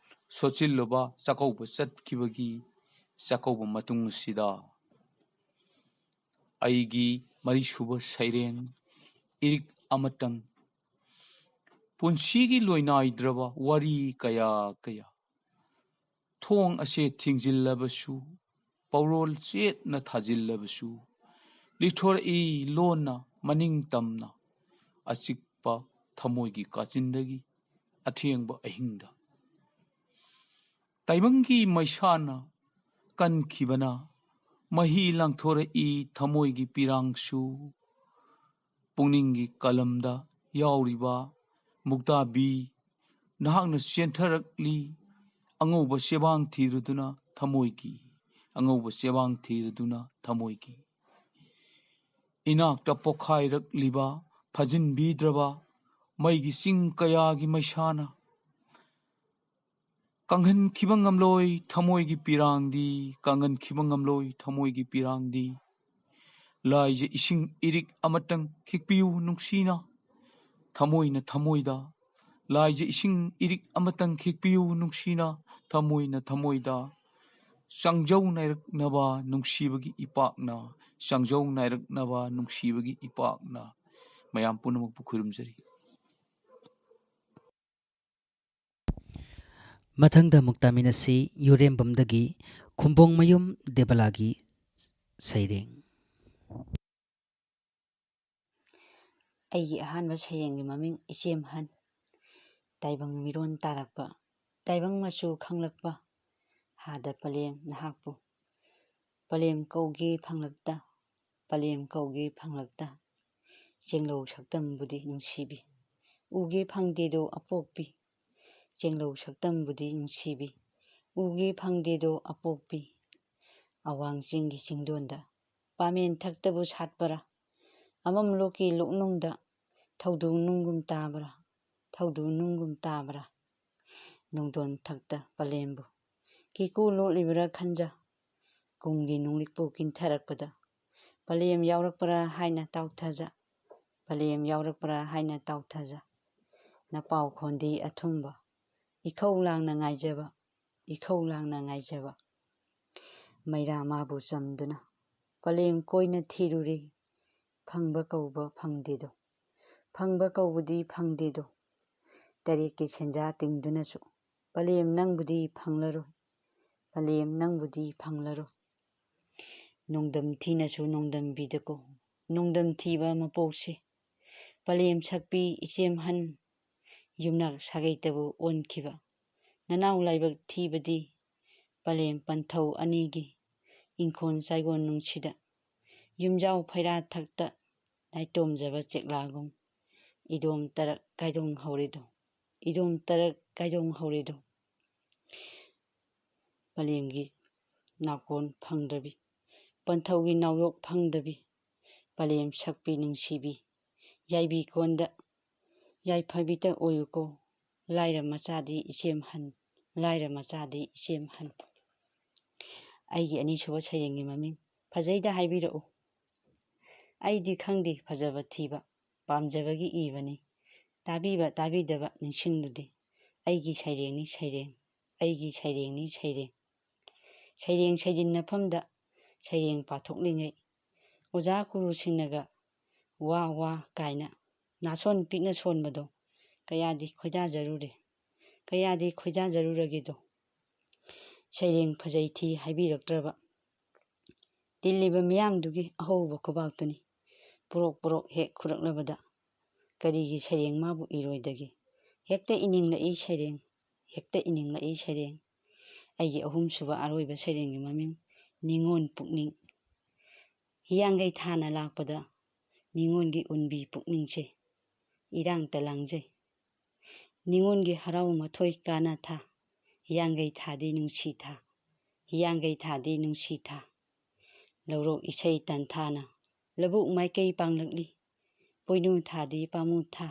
ꯁꯣꯠꯆꯤꯜꯂꯨꯕ ꯆꯥꯛꯀꯧꯕ ꯆꯠꯈꯤꯕꯒꯤ ꯆꯥꯛꯀꯧꯕ ꯃꯇꯨꯡꯁꯤꯗ꯫" ꯑꯩꯒꯤ ꯃꯔꯤꯁꯨꯕ ꯁꯩꯔꯦꯡ ꯏꯔꯤꯛ ꯑꯃꯇꯪ꯫ ꯄꯨꯟꯁꯤꯒꯤ ꯂꯣꯏꯅꯥꯏꯗ꯭ꯔꯕ ꯋꯥꯔꯤ ꯀꯌꯥ ꯀꯌꯥ꯫ ꯊꯣꯡ ꯑꯁꯦ ꯊꯤꯡꯖꯤꯜꯂꯕꯁꯨ, ꯄꯧꯔꯣꯜ ꯆꯦꯠꯅ ꯊꯥꯖꯤꯜꯂꯕꯁꯨ, ꯂꯤꯊꯣꯔꯛꯏ ꯂꯣꯟꯅ ꯃꯅꯤꯡ ꯇꯝꯅ, ꯑꯆꯤꯛꯄ ꯊꯃꯣꯏꯒꯤ ꯀꯥꯆꯤꯟꯗꯒꯤ ꯑꯊꯦꯡꯕ ꯑꯍꯤꯡꯗ꯫ ꯇꯥꯏꯕꯪꯒꯤ ꯃꯩꯁꯥꯅ ꯀꯟꯈꯤꯕꯅ ꯃꯍꯤ ꯂꯥꯡꯊꯣꯔꯛꯏ ꯊꯃꯣꯏꯒꯤ ꯄꯤꯔꯥꯡꯁꯨ꯫ ꯄꯨꯛꯅꯤꯡꯒꯤ ꯀꯂꯝꯗ ꯌꯥꯎꯔꯤꯕ ꯃꯨꯛꯇꯥꯕꯤ, ꯅꯍꯥꯛꯅ ꯆꯦꯟꯊꯔꯛꯂꯤ ꯑꯉꯧꯕ ꯆꯦꯕꯥꯡ ꯊꯤꯔꯗꯨꯅ ꯊꯃꯣꯏꯒꯤ, ꯑꯉꯧꯕ ꯆꯦꯕꯥꯡ ꯊꯤꯔꯗꯨꯅ ꯊꯃꯣꯏꯒꯤ꯫ ꯏꯅꯥꯛꯇ ꯄꯣꯛꯈꯥꯏꯔꯛꯂꯤꯕ ꯐꯥꯖꯤꯟꯕꯤꯗ꯭ꯔꯕ ꯃꯩꯒꯤ ꯆꯤꯡ ꯀꯌꯥꯒꯤ ꯃꯩꯁꯥꯅ꯫ ꯀꯪꯍꯟꯈꯤꯕ ꯉꯝꯂꯣꯏ ꯊꯃꯣꯏꯒꯤ ꯄꯤꯔꯥꯡꯗꯤ, ꯀꯪꯍꯟꯈꯤꯕ ꯉꯝꯂꯣꯏ ꯊꯃꯣꯏꯒꯤ ꯄꯤꯔꯥꯡꯗꯤ꯫ ꯂꯥꯏꯖ ꯏꯁꯤꯡ ꯏꯔꯤꯛ ꯑꯃꯇꯪ ꯈꯤꯛꯄꯤꯌꯨ ꯅꯨꯡꯁꯤꯅ, ꯊꯃꯣꯏꯅ ꯊꯃꯣꯏꯗ꯫ ꯂꯥꯏꯖ ꯏꯁꯤꯡ ꯏꯔꯤꯛ ꯑꯃꯇꯪ ꯈꯤꯛꯄꯤꯌꯨ ꯅꯨꯡꯁꯤꯅ, ꯊꯃꯣꯏꯅ ꯊꯃꯣꯏꯗ꯫ ꯆꯥꯡꯖꯧ ꯅꯥꯏꯔꯛꯅꯕ ꯅꯨꯡꯁꯤꯕꯒꯤ ꯏꯄꯥꯛꯅ, ꯆꯥꯡꯖꯧ ꯅꯥꯏꯔꯛꯅꯕ ꯅꯨꯡꯁꯤꯕꯒꯤ ꯏꯄꯥꯛꯅ꯫ ꯃꯌꯥꯝ ꯄꯨꯝꯅꯃꯛꯄꯨ ꯈꯨꯔꯨꯝꯖꯔꯤ꯫ ꯃꯊꯪꯗ ꯑꯃꯨꯛ ꯇꯥꯃꯤꯟꯅꯁꯤ ꯌꯨꯔꯦꯝꯕꯝꯗꯒꯤ ꯈꯨꯝꯕꯣꯡꯃꯌꯨꯝ ꯗꯦꯕꯂꯥꯒꯤ ꯁꯩꯔꯦꯡ꯫ ꯑꯩꯒꯤ ꯑꯍꯥꯟꯕ ꯁꯩꯔꯦꯡꯒꯤ ꯃꯃꯤꯡ ꯏꯆꯦꯝ ꯑꯍꯟ꯫ ꯇꯥꯏꯕꯪ ꯃꯤꯔꯣꯟ ꯇꯥꯔꯛꯄ, ꯇꯥꯏꯕꯪ ꯃꯆꯨ ꯈꯪꯂꯛꯄ, ꯍꯥꯗ ꯄꯂꯦꯝ ꯅꯍꯥꯛꯄꯨ꯫ ꯄꯂꯦꯝ ꯀꯧꯒꯦ ꯐꯪꯂꯛꯇ, ꯄꯂꯦꯝ ꯀꯧꯒꯦ ꯐꯪꯂꯛꯇ, ꯆꯦꯡꯂꯧ ꯁꯛꯇꯝꯕꯨꯗꯤ ꯅꯨꯡꯁꯤꯕꯤ, ꯎꯒꯦ ꯐꯪꯗꯦꯗꯣ ꯑꯄꯣꯛꯄꯤ꯫ ꯆꯦꯡꯂꯧ ꯁꯛꯇꯝꯕꯨꯗꯤ ꯅꯨꯡꯁꯤꯕꯤ, ꯎꯒꯦ ꯐꯪꯗꯦꯗꯣ ꯑꯄꯣꯛꯄꯤ꯫ ꯑꯋꯥꯡ ꯆꯤꯡꯒꯤ ꯆꯤꯡꯗꯣꯟꯗ ꯄꯥꯃꯦꯟ ꯊꯛꯇꯕꯨ ꯁꯥꯠꯄꯔꯥ? ꯑꯃꯝ ꯂꯣꯛꯀꯤ ꯂꯣꯛꯅꯨꯡꯗ ꯊꯧꯗꯨ ꯅꯨꯡꯒꯨꯝ ꯇꯥꯕ꯭ꯔꯥ? ꯊꯧꯗꯨ ꯅꯨꯡꯒꯨꯝ ꯇꯥꯕ꯭ꯔꯥ? ꯅꯨꯡꯗꯣꯟ ꯊꯛꯇ ꯄꯂꯦꯝꯕꯨ ꯀꯤꯀꯨ ꯂꯣꯠꯂꯤꯕ꯭ꯔꯥ ꯈꯟꯖ, ꯀꯨꯝꯒꯤ ꯅꯨꯡꯂꯤꯛꯄꯨ ꯀꯤꯟꯊꯔꯛꯄꯗ ꯄꯂꯦꯝ ꯌꯥꯎꯔꯛꯄ꯭ꯔꯥ ꯍꯥꯏꯅ ꯇꯥꯎꯊꯖ, ꯄꯂꯦꯝ ꯌꯥꯎꯔꯛꯄ꯭ꯔꯥ ꯍꯥꯏꯅ ꯇꯥꯎꯊꯖ꯫ ꯅꯄꯥꯎ ꯈꯣꯟꯗꯤ ꯑꯊꯨꯝꯕ, ꯏꯈꯧ ꯂꯥꯡꯅ ꯉꯥꯏꯖꯕ, ꯏꯈꯧ ꯂꯥꯡꯅ ꯉꯥꯏꯖꯕ꯫ ꯃꯩꯔꯥ ꯃꯥꯕꯨ ꯆꯝꯗꯨꯅ ꯄꯂꯦꯝ ꯀꯣꯏꯅ ꯊꯤꯔꯨꯔꯦ, ꯐꯪꯕ ꯀꯧꯕ ꯐꯪꯗꯦꯗꯣ, ꯐꯪꯕ ꯀꯧꯕꯗꯤ ꯐꯪꯗꯦꯗꯣ꯫ ꯇꯔꯦꯠꯀꯤ ꯁꯦꯟꯖꯥ ꯇꯤꯡꯗꯨꯅꯁꯨ ꯄꯂꯦꯝ ꯅꯪꯕꯨꯗꯤ ꯐꯪꯂꯔꯣꯏ, ꯄꯂꯦꯝ ꯅꯪꯕꯨꯗꯤ ꯐꯪꯂꯔꯣꯏ꯫ ꯅꯣꯡꯗꯝ ꯊꯤꯅꯁꯨ ꯅꯣꯡꯗꯝꯕꯤꯗꯀꯣ, ꯅꯣꯡꯗꯝ ꯊꯤꯕ ꯃꯄꯣꯛꯁꯤ꯫ ꯄꯂꯦꯝ ꯁꯛꯄꯤ ꯏꯆꯦꯝꯍꯟ, ꯌꯨꯝꯅꯥꯛ ꯁꯥꯒꯩꯇꯕꯨ ꯑꯣꯟꯈꯤꯕ ꯅꯅꯥꯎ ꯂꯥꯏꯕꯛ ꯊꯤꯕꯗꯤ꯫ ꯄꯂꯦꯝ ꯄꯟꯊꯧ ꯑꯅꯤꯒꯤ ꯏꯪꯈꯣꯜ ꯆꯥꯏꯒꯣꯟ ꯅꯨꯡꯁꯤꯗ, ꯌꯨꯝꯖꯥꯎ ꯐꯩꯔꯥ ꯊꯛꯇ ꯅꯥꯏꯇꯣꯝꯖꯕ ꯆꯦꯛꯂꯥꯒꯨꯝ ꯏꯗꯣꯝ ꯇꯔꯛ ꯀꯥꯏꯗꯣꯡ ꯍꯧꯔꯤꯗꯣ, ꯏꯗꯣꯝ ꯇꯔꯛ ꯀꯥꯏꯗꯣꯡ ꯍꯧꯔꯤꯗꯣ꯫ ꯄꯂꯦꯝꯒꯤ ꯅꯥꯀꯣꯟ ꯐꯪꯗꯕꯤ, ꯄꯟꯊꯧꯒꯤ ꯅꯥꯎꯌꯣꯛ ꯐꯪꯗꯕꯤ, ꯄꯂꯦꯝ ꯁꯛꯄꯤ ꯅꯨꯡꯁꯤꯕꯤ, ꯌꯥꯏꯕꯤ ꯀꯣꯟꯗ ꯌꯥꯏꯐꯕꯤꯇ ꯑꯣꯏꯌꯨꯀꯣ꯫ ꯂꯥꯏꯔ ꯃꯆꯥꯗꯤ ꯏꯆꯦꯝꯍꯟ, ꯂꯥꯏꯔ ꯃꯆꯥꯗꯤ ꯏꯆꯦꯝꯍꯟ꯫ ꯑꯩꯒꯤ ꯑꯅꯤꯁꯨꯕ ꯁꯩꯔꯦꯡꯒꯤ ꯃꯃꯤꯡ ꯐꯖꯩꯗ ꯍꯥꯏꯕꯤꯔꯛꯎ꯫ ꯑꯩꯗꯤ ꯈꯪꯗꯦ ꯐꯖꯕ ꯊꯤꯕ, ꯄꯥꯝꯖꯕꯒꯤ ꯏꯕꯅꯤ꯫ ꯇꯥꯕꯤꯕ ꯇꯥꯕꯤꯗꯕ ꯅꯤꯡꯁꯤꯡꯂꯨꯗꯦ꯫ ꯑꯩꯒꯤ ꯁꯩꯔꯦꯡꯅꯤ ꯁꯩꯔꯦꯡ, ꯑꯩꯒꯤ ꯁꯩꯔꯦꯡꯅꯤ ꯁꯩꯔꯦꯡ꯫ ꯁꯩꯔꯦꯡ ꯁꯩꯖꯤꯟꯅꯐꯝꯗ ꯁꯩꯔꯦꯡ ꯄꯥꯊꯣꯛꯂꯤꯉꯩ ꯑꯣꯖꯥ ꯒꯨꯔꯨꯁꯤꯡꯅꯒ "ꯋꯥ ꯋꯥ" ꯀꯥꯏꯅ ꯅꯥꯁꯣꯟ ꯄꯤꯛꯅ ꯁꯣꯟꯕꯗꯣ ꯀꯌꯥꯗꯤ ꯈꯣꯏꯗꯥꯖꯔꯨꯔꯦ, ꯀꯌꯥꯗꯤ ꯈꯣꯏꯗꯥꯖꯔꯨꯔꯒꯦꯗꯣ꯫ ꯁꯩꯔꯦꯡ ꯐꯖꯩ ꯊꯤ ꯍꯥꯏꯕꯤꯔꯛꯇ꯭ꯔꯕ ꯇꯤꯜꯂꯤꯕ ꯃꯤꯌꯥꯝꯗꯨꯒꯤ ꯑꯍꯧꯕ ꯈꯨꯕꯥꯛꯇꯨꯅꯤ꯫ ꯄꯣꯔꯣꯛ ꯄꯣꯔꯣꯛ ꯍꯦꯛ ꯈꯨꯔꯛꯂꯕꯗ ꯀꯔꯤꯒꯤ ꯁꯩꯔꯦꯡ ꯃꯥꯕꯨ ꯏꯔꯣꯏꯗꯒꯦ? ꯍꯦꯛꯇ ꯏꯅꯤꯡꯂꯛꯏ ꯁꯩꯔꯦꯡ, ꯍꯦꯛꯇ ꯏꯅꯤꯡꯂꯛꯏ ꯁꯩꯔꯦꯡ꯫ ꯑꯩꯒꯤ ꯑꯍꯨꯝꯁꯨꯕ ꯑꯔꯣꯏꯕ ꯁꯩꯔꯦꯡꯒꯤ ꯃꯃꯤꯡ ꯅꯤꯉꯣꯜ ꯄꯨꯛꯅꯤꯡ꯫ ꯍꯤꯌꯥꯡꯒꯩ ꯊꯥꯅ ꯂꯥꯛꯄꯗ ꯅꯤꯉꯣꯜꯒꯤ ꯎꯟꯕꯤ ꯄꯨꯛꯅꯤꯡꯁꯦ ꯏꯔꯥꯡꯇ ꯂꯥꯡꯖꯩ꯫ ꯅꯤꯉꯣꯜꯒꯤ ꯍꯔꯥꯎ ꯃꯊꯣꯏ ꯀꯥꯅ ꯊꯥ, ꯍꯤꯌꯥꯡꯒꯩ ꯊꯥꯗꯤ ꯅꯨꯡꯁꯤ ꯊꯥ, ꯍꯤꯌꯥꯡꯒꯩ ꯊꯥꯗꯤ ꯅꯨꯡꯁꯤ ꯊꯥ꯫ ꯂꯧꯔꯣꯛ ꯏꯁꯩ ꯇꯟꯊꯥꯅ ꯂꯧꯕꯨꯛ ꯃꯥꯏꯀꯩ ꯄꯥꯡꯂꯛꯂꯤ꯫ ꯄꯣꯏꯅꯨ ꯊꯥꯗꯤ ꯄꯥꯃꯨ ꯊꯥ꯫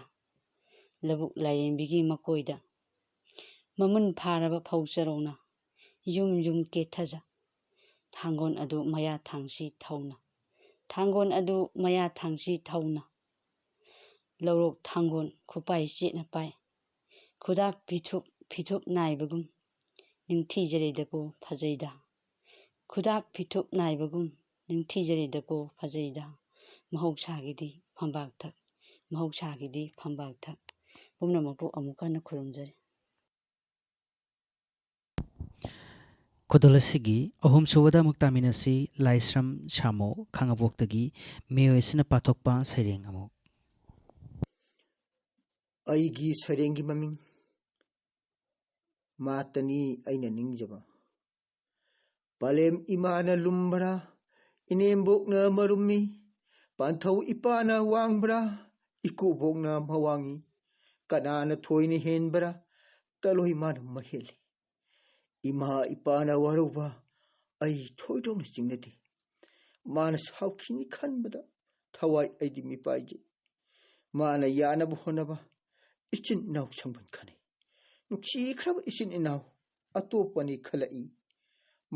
ꯂꯧꯕꯨꯛ ꯂꯥꯏꯔꯦꯝꯕꯤꯒꯤ ꯃꯀꯣꯏꯗ ꯃꯃꯨꯟ ꯐꯥꯔꯕ ꯐꯧ ꯆꯔꯣꯡꯅ ꯌꯨꯝ ꯌꯨꯝ ꯀꯦꯊꯖ꯫ ꯊꯥꯡꯒꯣꯟ ꯑꯗꯨ ꯃꯌꯥ ꯊꯥꯡꯁꯤ ꯊꯧꯅ, ꯊꯥꯡꯒꯣꯟ ꯑꯗꯨ ꯃꯌꯥ ꯊꯥꯡꯁꯤ ꯊꯧꯅ꯫ ꯂꯧꯔꯣꯛ ꯊꯥꯡꯒꯣꯟ ꯈꯨꯄꯥꯏ ꯆꯦꯠꯅ ꯄꯥꯏ꯫ ꯈꯨꯗꯥꯛ ꯐꯤꯊꯨꯞ ꯐꯤꯊꯨꯞ ꯅꯥꯏꯕꯒꯨꯝ ꯅꯤꯡꯊꯤꯖꯔꯦꯗꯀꯣ ꯐꯖꯩꯗ꯫ ꯈꯨꯗꯥꯛ ꯐꯤꯊꯨꯞ ꯅꯥꯏꯕꯒꯨꯝ ꯅꯤꯡꯊꯤꯖꯔꯦꯗꯀꯣ ꯐꯖꯩꯗ꯫ ꯃꯍꯧꯁꯥꯒꯤꯗꯤ ꯐꯝꯕꯥꯛꯊꯛ, ꯃꯍꯧꯁꯥꯒꯤꯗꯤ ꯐꯝꯕꯥꯛꯊꯛ꯫ ꯄꯨꯝꯅꯃꯛꯄꯨ ꯑꯃꯨꯛ ꯍꯟꯅ ꯈꯨꯔꯨꯝꯖꯔꯤ꯫ ꯈꯨꯗꯣꯜ ꯑꯁꯤꯒꯤ ꯑꯍꯨꯝꯁꯨꯕꯗ ꯑꯃꯨꯛ ꯇꯥꯃꯤꯟꯅꯁꯤ꯫ ꯂꯥꯏꯁ꯭ꯔꯝ ꯁꯥꯃꯣ, ꯈꯥꯉꯕꯣꯛꯇꯒꯤ ꯃꯤꯑꯣꯏ ꯑꯁꯤꯅ ꯄꯥꯊꯣꯛꯄ ꯁꯩꯔꯦꯡ ꯑꯃꯨꯛ꯫ ꯑꯩꯒꯤ ꯁꯩꯔꯦꯡꯒꯤ ꯃꯃꯤꯡ ꯃꯥꯇꯅꯤ ꯑꯩꯅ ꯅꯤꯡꯖꯕ꯫ ꯄꯂꯦꯝ ꯏꯃꯥꯅ ꯂꯨꯝꯕ꯭ꯔꯥ, ꯏꯅꯦꯝꯕꯣꯛꯅ ꯃꯔꯨꯝꯃꯤ, ꯄꯥꯟꯊꯧ ꯏꯄꯥꯅ ꯋꯥꯡꯕ꯭ꯔꯥ, ꯏꯀꯨꯕꯣꯛꯅ ꯃꯋꯥꯡꯉꯤ, ꯀꯅꯥꯅ ꯊꯣꯏꯅ ꯍꯦꯟꯕ꯭ꯔꯥ, ꯇꯂꯣꯏ ꯃꯥꯅ ꯃꯍꯦꯜꯂꯤ꯫ ꯏꯃꯥ ꯏꯄꯥꯅ ꯋꯥꯔꯧꯕ ꯑꯩ ꯊꯣꯏꯗꯣꯛꯅ ꯆꯤꯡꯅꯗꯦ꯫ ꯃꯥꯅ ꯁꯥꯎꯈꯤꯅꯤ ꯈꯟꯕꯗ ꯊꯋꯥꯏ ꯑꯩꯗꯤ ꯃꯤꯄꯥꯏꯖꯩ꯫ ꯃꯥꯅ ꯌꯥꯅꯕ ꯍꯣꯠꯅꯕ ꯏꯆꯤꯟ ꯏꯅꯥꯎ ꯁꯪꯕꯟ ꯈꯟꯅꯩ꯫ ꯅꯨꯡꯁꯤꯈ꯭ꯔꯕ ꯏꯆꯤꯟ ꯏꯅꯥꯎ ꯑꯇꯣꯞꯄꯅꯤ ꯈꯜꯂꯛꯏ꯫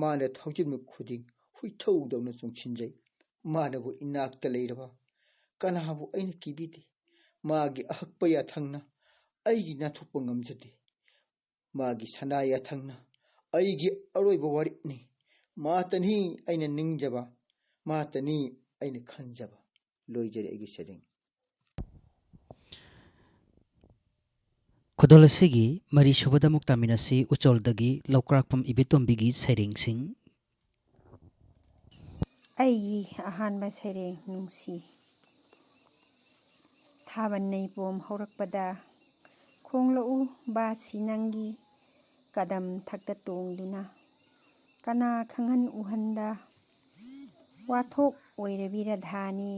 ꯃꯥꯅ ꯊꯧꯖꯤꯟꯕ ꯈꯨꯗꯤꯡ ꯍꯨꯏꯊꯧꯗꯧꯅ ꯆꯣꯡꯁꯤꯟꯖꯩ꯫ ꯃꯥꯅꯕꯨ ꯏꯅꯥꯛꯇ ꯂꯩꯔꯕ ꯀꯅꯥꯕꯨ ꯑꯩꯅ ꯀꯤꯕꯤꯗꯦ꯫ ꯃꯥꯒꯤ ꯑꯍꯛꯄ ꯌꯥꯊꯪꯅ ꯑꯩꯒꯤ ꯅꯥꯟꯊꯣꯛꯄ ꯉꯝꯖꯗꯦ꯫ ꯃꯥꯒꯤ ꯁꯅꯥ ꯌꯥꯊꯪꯅ ꯑꯩꯒꯤ ꯑꯔꯣꯏꯕ ꯋꯥꯔꯦꯞꯅꯤ꯫ ꯃꯥꯇꯅꯤ ꯑꯩꯅ ꯅꯤꯡꯖꯕ, ꯃꯥꯇꯅꯤ ꯑꯩꯅ ꯈꯟꯖꯕ꯫ ꯂꯣꯏꯖꯔꯦ ꯑꯩꯒꯤ ꯁꯩꯔꯦꯡ꯫ ꯈꯨꯗꯣꯜ ꯑꯁꯤꯒꯤ ꯃꯔꯤꯁꯨꯕꯗ ꯑꯃꯨꯛ ꯇꯥꯃꯤꯟꯅꯁꯤ꯫ ꯎꯆꯣꯜꯗꯒꯤ ꯂꯧꯀ꯭ꯔꯥꯛꯄꯝ ꯏꯕꯦꯇꯣꯝꯕꯤꯒꯤ ꯁꯩꯔꯦꯡꯁꯤꯡ꯫ ꯑꯩꯒꯤ ꯑꯍꯥꯟꯕ ꯁꯩꯔꯦꯡ ꯅꯨꯡꯁꯤ꯫ ꯊꯥꯕꯜ ꯅꯩꯄꯣꯝ ꯍꯧꯔꯛꯄꯗ ꯈꯣꯡꯂꯛꯎ ꯕꯥꯁꯤ ꯅꯪꯒꯤ ꯀꯗꯝ ꯊꯛꯇ ꯇꯣꯡꯗꯨꯅ꯫ ꯀꯅꯥ ꯈꯪꯍꯟ ꯎꯍꯟꯗ ꯋꯥꯊꯣꯛ ꯑꯣꯏꯔꯕꯤ ꯔꯥꯙꯥꯅꯤ꯫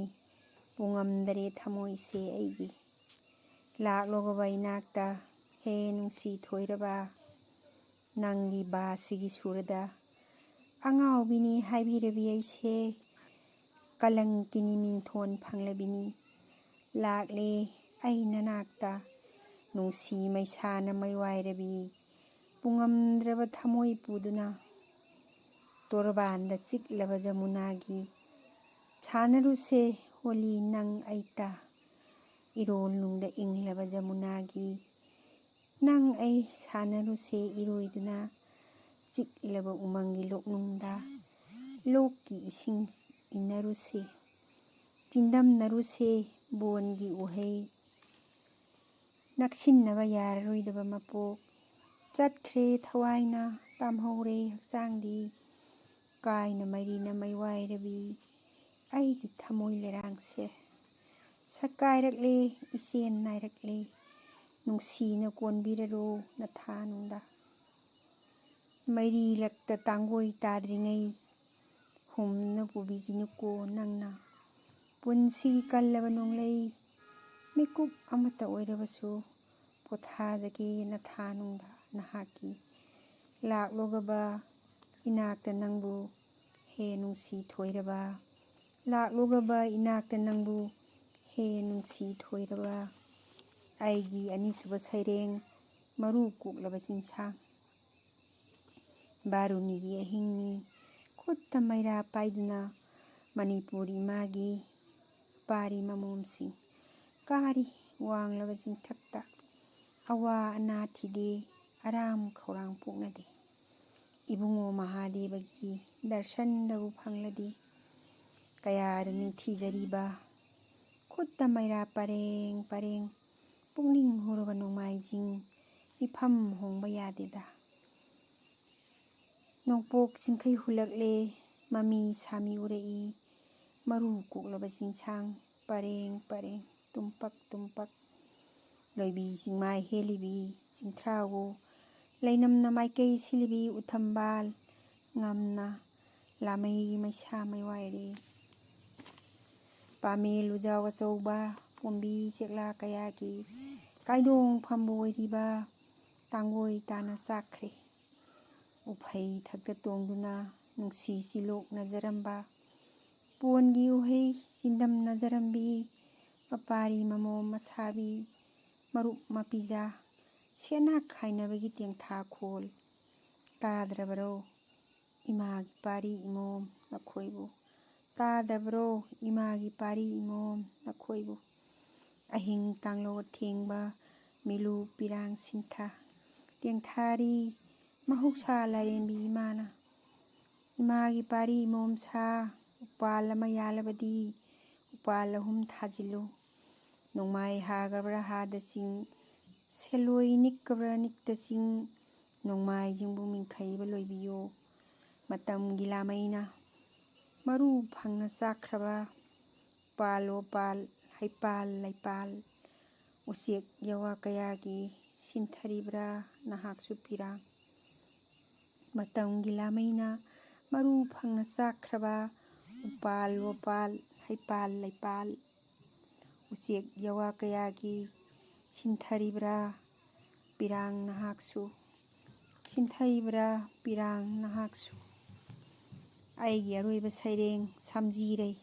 ꯄꯨꯡꯉꯝꯗꯔꯦ ꯊꯃꯣꯏꯁꯦ ꯑꯩꯒꯤ꯫ ꯂꯥꯛꯂꯣꯒꯕ ꯏꯅꯥꯛꯇ, ꯍꯦ ꯅꯨꯡꯁꯤ ꯊꯣꯏꯔꯕ, ꯅꯪꯒꯤ ꯕꯥꯁꯤꯒꯤ ꯁꯨꯔꯗ ꯑꯉꯥꯎꯕꯤꯅꯤ ꯍꯥꯏꯕꯤꯔꯕꯤ ꯑꯩꯁꯦ꯫ ꯀꯂꯪꯀꯤꯅꯤ ꯃꯤꯡꯊꯣꯟ ꯐꯪꯂꯕꯤꯅꯤ꯫ ꯂꯥꯛꯂꯦ ꯑꯩ ꯅꯅꯥꯛꯇ, ꯅꯨꯡꯁꯤ ꯃꯩꯁꯥꯅ ꯃꯩꯋꯥꯏꯔꯕꯤ, ꯄꯨꯡꯉꯝꯗ꯭ꯔꯕ ꯊꯃꯣꯏ ꯄꯨꯗꯨꯅ꯫ ꯇꯣꯔꯕꯥꯟꯗ ꯆꯤꯛꯂꯕ ꯖꯃꯨꯅꯥꯒꯤ ꯁꯥꯟꯅꯔꯨꯁꯦ ꯍꯣꯂꯤ ꯅꯪ ꯑꯩꯇ꯫ ꯏꯔꯣꯜꯅꯨꯡꯗ ꯏꯪꯂꯕ ꯖꯃꯨꯅꯥꯒꯤ ꯅꯪ ꯑꯩ ꯁꯥꯟꯅꯔꯨꯁꯦ ꯏꯔꯣꯏꯗꯨꯅ꯫ ꯆꯤꯛꯂꯕ ꯎꯃꯪꯒꯤ ꯂꯣꯛꯅꯨꯡꯗ ꯂꯣꯛꯀꯤ ꯏꯁꯤꯡ ꯏꯟꯅꯔꯨꯁꯦ꯫ ꯄꯤꯟꯗꯝꯅꯔꯨꯁꯦ ꯕꯣꯟꯒꯤ ꯎꯍꯩ꯫ ꯅꯛꯁꯤꯟꯅꯕ ꯌꯥꯔꯔꯣꯏꯗꯕ ꯃꯄꯣꯛ꯫ ꯆꯠꯈ꯭ꯔꯦ ꯊꯋꯥꯏꯅ, ꯇꯥꯝꯍꯧꯔꯦ ꯍꯛꯆꯥꯡꯗꯤ꯫ ꯀꯥꯏꯅ ꯃꯩꯔꯤꯅ ꯃꯩꯋꯥꯏꯔꯕꯤ ꯑꯩꯒꯤ ꯊꯃꯣꯏ ꯂꯩꯔꯥꯡꯁꯦ꯫ ꯁꯛꯀꯥꯏꯔꯛꯂꯦ, ꯏꯆꯦꯟ ꯅꯥꯏꯔꯛꯂꯦ, ꯅꯨꯡꯁꯤꯅ ꯀꯣꯟꯕꯤꯔꯔꯣ ꯅꯊꯥꯅꯨꯡꯗ꯫ ꯃꯩꯔꯤ ꯂꯛꯇ ꯇꯥꯡꯒꯣꯏ ꯇꯥꯗ꯭ꯔꯤꯉꯩ ꯍꯨꯝꯅ ꯄꯨꯕꯤꯈꯤꯅꯨꯀꯣ ꯅꯪꯅ꯫ ꯄꯨꯟꯁꯤ ꯀꯜꯂꯕ ꯅꯣꯡꯂꯩ ꯃꯤꯀꯨꯞ ꯑꯃꯠꯇ ꯑꯣꯏꯔꯕꯁꯨ ꯄꯣꯊꯥꯖꯒꯦ ꯅꯊꯥꯅꯨꯡꯗ ꯅꯍꯥꯛꯀꯤ꯫ ꯂꯥꯛꯂꯣꯒꯕ ꯏꯅꯥꯛꯇ ꯅꯪꯕꯨ ꯍꯦ ꯅꯨꯡꯁꯤ ꯊꯣꯏꯔꯕ꯫ ꯂꯥꯛꯂꯣꯒꯕ ꯏꯅꯥꯛꯇ ꯅꯪꯕꯨ ꯍꯦ ꯅꯨꯡꯁꯤ ꯊꯣꯏꯔꯕ꯫ ꯑꯩꯒꯤ ꯑꯅꯤꯁꯨꯕ ꯁꯩꯔꯦꯡ ꯃꯔꯨ ꯀꯣꯛꯂꯕ ꯆꯤꯡꯁꯥꯡ꯫ ꯕꯥꯔꯨꯅꯤꯒꯤ ꯑꯍꯤꯡꯅꯤ꯫ ꯈꯨꯠꯇ ꯃꯩꯔꯥ ꯄꯥꯏꯗꯨꯅ ꯃꯅꯤꯄꯨꯔ ꯏꯃꯥꯒꯤ ꯄꯥꯔꯤ ꯃꯃꯣꯝꯁꯤꯡ ꯀꯥꯔꯤ ꯋꯥꯡꯂꯕ ꯆꯤꯡꯊꯛꯇ꯫ ꯑꯋꯥ ꯑꯅꯥ ꯊꯤꯗꯦ, ꯑꯔꯥꯝ ꯈꯧꯔꯥꯡ ꯄꯣꯛꯅꯗꯦ꯫ ꯏꯕꯨꯡꯉꯣ ꯃꯍꯥꯗꯦꯕꯒꯤ ꯗꯔꯁꯟꯗꯕꯨ ꯐꯪꯂꯗꯤ ꯀꯌꯥꯗ ꯅꯤꯡꯊꯤꯖꯔꯤꯕ꯫ ꯈꯨꯠꯇ ꯃꯩꯔꯥ ꯄꯔꯦꯡ ꯄꯔꯦꯡ, ꯄꯨꯛꯅꯤꯡ ꯍꯨꯔꯕ ꯅꯣꯡꯃꯥꯏꯖꯤꯡ, ꯃꯤꯐꯝ ꯍꯣꯡꯕ ꯌꯥꯗꯦꯗ꯫ ꯅꯣꯡꯄꯣꯛ ꯆꯤꯡꯈꯩ ꯍꯨꯜꯂꯛꯂꯦ, ꯃꯃꯤ ꯁꯥꯃꯤ ꯎꯔꯛꯏ, ꯃꯔꯨ ꯀꯣꯛꯂꯕ ꯆꯤꯡꯁꯥꯡ ꯄꯔꯦꯡ ꯄꯔꯦꯡ, ꯇꯨꯝꯄꯛ ꯇꯨꯝꯄꯛ꯫ ꯂꯣꯏꯕꯤ ꯆꯤꯡꯃꯥꯏ ꯍꯦꯜꯂꯤꯕꯤ ꯆꯤꯡꯊ꯭ꯔꯥꯋꯨ, ꯂꯩꯅꯝꯅ ꯃꯥꯏꯀꯩ ꯁꯤꯜꯂꯤꯕꯤ ꯎꯊꯝꯕꯥꯜ, ꯉꯝꯅ ꯂꯥꯃꯩ ꯃꯩꯁꯥ ꯃꯩꯋꯥꯏꯔꯦ꯫ ꯄꯥꯃꯦꯜ ꯂꯨꯖꯥꯎ ꯑꯆꯧꯕ ꯄꯣꯝꯕꯤ ꯆꯦꯛꯂꯥ ꯀꯌꯥꯒꯤ ꯀꯥꯏꯗꯣꯡ ꯐꯝꯕ ꯑꯣꯏꯔꯤꯕ ꯇꯥꯡꯒꯣꯏ ꯇꯥꯅ ꯆꯥꯛꯈ꯭ꯔꯦ꯫ ꯎꯐꯩ ꯊꯛꯇ ꯇꯣꯡꯗꯨꯅ ꯅꯨꯡꯁꯤ ꯆꯤꯂꯣꯛꯅꯖꯔꯝꯕ ꯄꯣꯟꯒꯤ ꯎꯍꯩ ꯆꯤꯟꯗꯝꯅꯖꯔꯝꯕꯤ ꯃꯄꯥꯔꯤ ꯃꯃꯣꯝ ꯃꯁꯥꯕꯤ ꯃꯔꯨꯞ ꯃꯄꯤꯖꯥ ꯁꯦꯠꯅ ꯈꯥꯏꯅꯕꯒꯤ ꯇꯦꯡꯊꯥ ꯈꯣꯜ ꯇꯥꯗ꯭ꯔꯕꯔꯣ? ꯏꯃꯥꯒꯤ ꯄꯥꯔꯤ ꯏꯃꯣꯝ ꯅꯈꯣꯏꯕꯨ ꯇꯥꯗꯕ꯭ꯔꯣ? ꯏꯃꯥꯒꯤ ꯄꯥꯔꯤ ꯏꯃꯣꯝ ꯅꯈꯣꯏꯕꯨ ꯑꯍꯤꯡ ꯇꯥꯡꯂꯣ ꯊꯦꯡꯕ ꯃꯤꯂꯨ ꯄꯤꯔꯥꯡ ꯁꯤꯟꯊ ꯇꯦꯡꯊꯥꯔꯤ ꯃꯍꯧꯁꯥ ꯂꯥꯏꯔꯦꯝꯕꯤ ꯏꯃꯥꯅ꯫ ꯏꯃꯥꯒꯤ ꯄꯥꯔꯤ ꯏꯃꯣꯝ ꯁꯥ ꯎꯄꯥꯜ ꯑꯃ ꯌꯥꯜꯂꯕꯗꯤ ꯎꯄꯥꯜ ꯑꯍꯨꯝ ꯊꯥꯖꯤꯜꯂꯨ꯫ ꯅꯣꯡꯃꯥꯏ ꯍꯥꯒꯕ꯭ꯔꯥ ꯍꯥꯗ ꯆꯤꯡ, ꯁꯦꯂꯣꯏ ꯅꯤꯛꯀꯕ꯭ꯔꯥ ꯅꯤꯛꯇ ꯆꯤꯡ, ꯅꯣꯡꯃꯥꯏꯖꯤꯡꯕꯨ ꯃꯤꯡꯈꯩꯕ ꯂꯣꯏꯕꯤꯌꯣ꯫ ꯃꯇꯝꯒꯤ ꯂꯥꯃꯩꯅ ꯃꯔꯨ ꯐꯪꯅ ꯆꯥꯛꯈ꯭ꯔꯕ ꯄꯥꯜ ꯋꯥꯄꯥꯜ, ꯍꯩꯄꯥꯜ ꯂꯩꯄꯥꯜ, ꯎꯆꯦꯛ ꯌꯥꯋꯥ ꯀꯌꯥꯒꯤ ꯁꯤꯟꯊꯔꯤꯕ꯭ꯔꯥ ꯅꯍꯥꯛꯁꯨ ꯄꯤꯔꯥꯡ? ꯃꯇꯝꯒꯤ ꯂꯥꯃꯩꯅ ꯃꯔꯨ ꯐꯪꯅ ꯆꯥꯛꯈ꯭ꯔꯕ ꯎꯄꯥꯜ ꯋꯥꯄꯥꯜ, ꯍꯩꯄꯥꯜ ꯂꯩꯄꯥꯜ, ꯎꯆꯦꯛ ꯌꯥꯋꯥ ꯀꯌꯥꯒꯤ ꯁꯤꯟꯊꯔꯤꯕ꯭ꯔꯥ ꯄꯤꯔꯥꯡ ꯅꯍꯥꯛꯁꯨ? ꯁꯤꯟꯊꯔꯤꯕ꯭ꯔꯥ ꯄꯤꯔꯥꯡ ꯅꯍꯥꯛꯁꯨ? ꯑꯩꯒꯤ ꯑꯔꯣꯏꯕ ꯁꯩꯔꯦꯡ ꯁꯝꯖꯤꯔꯩ꯫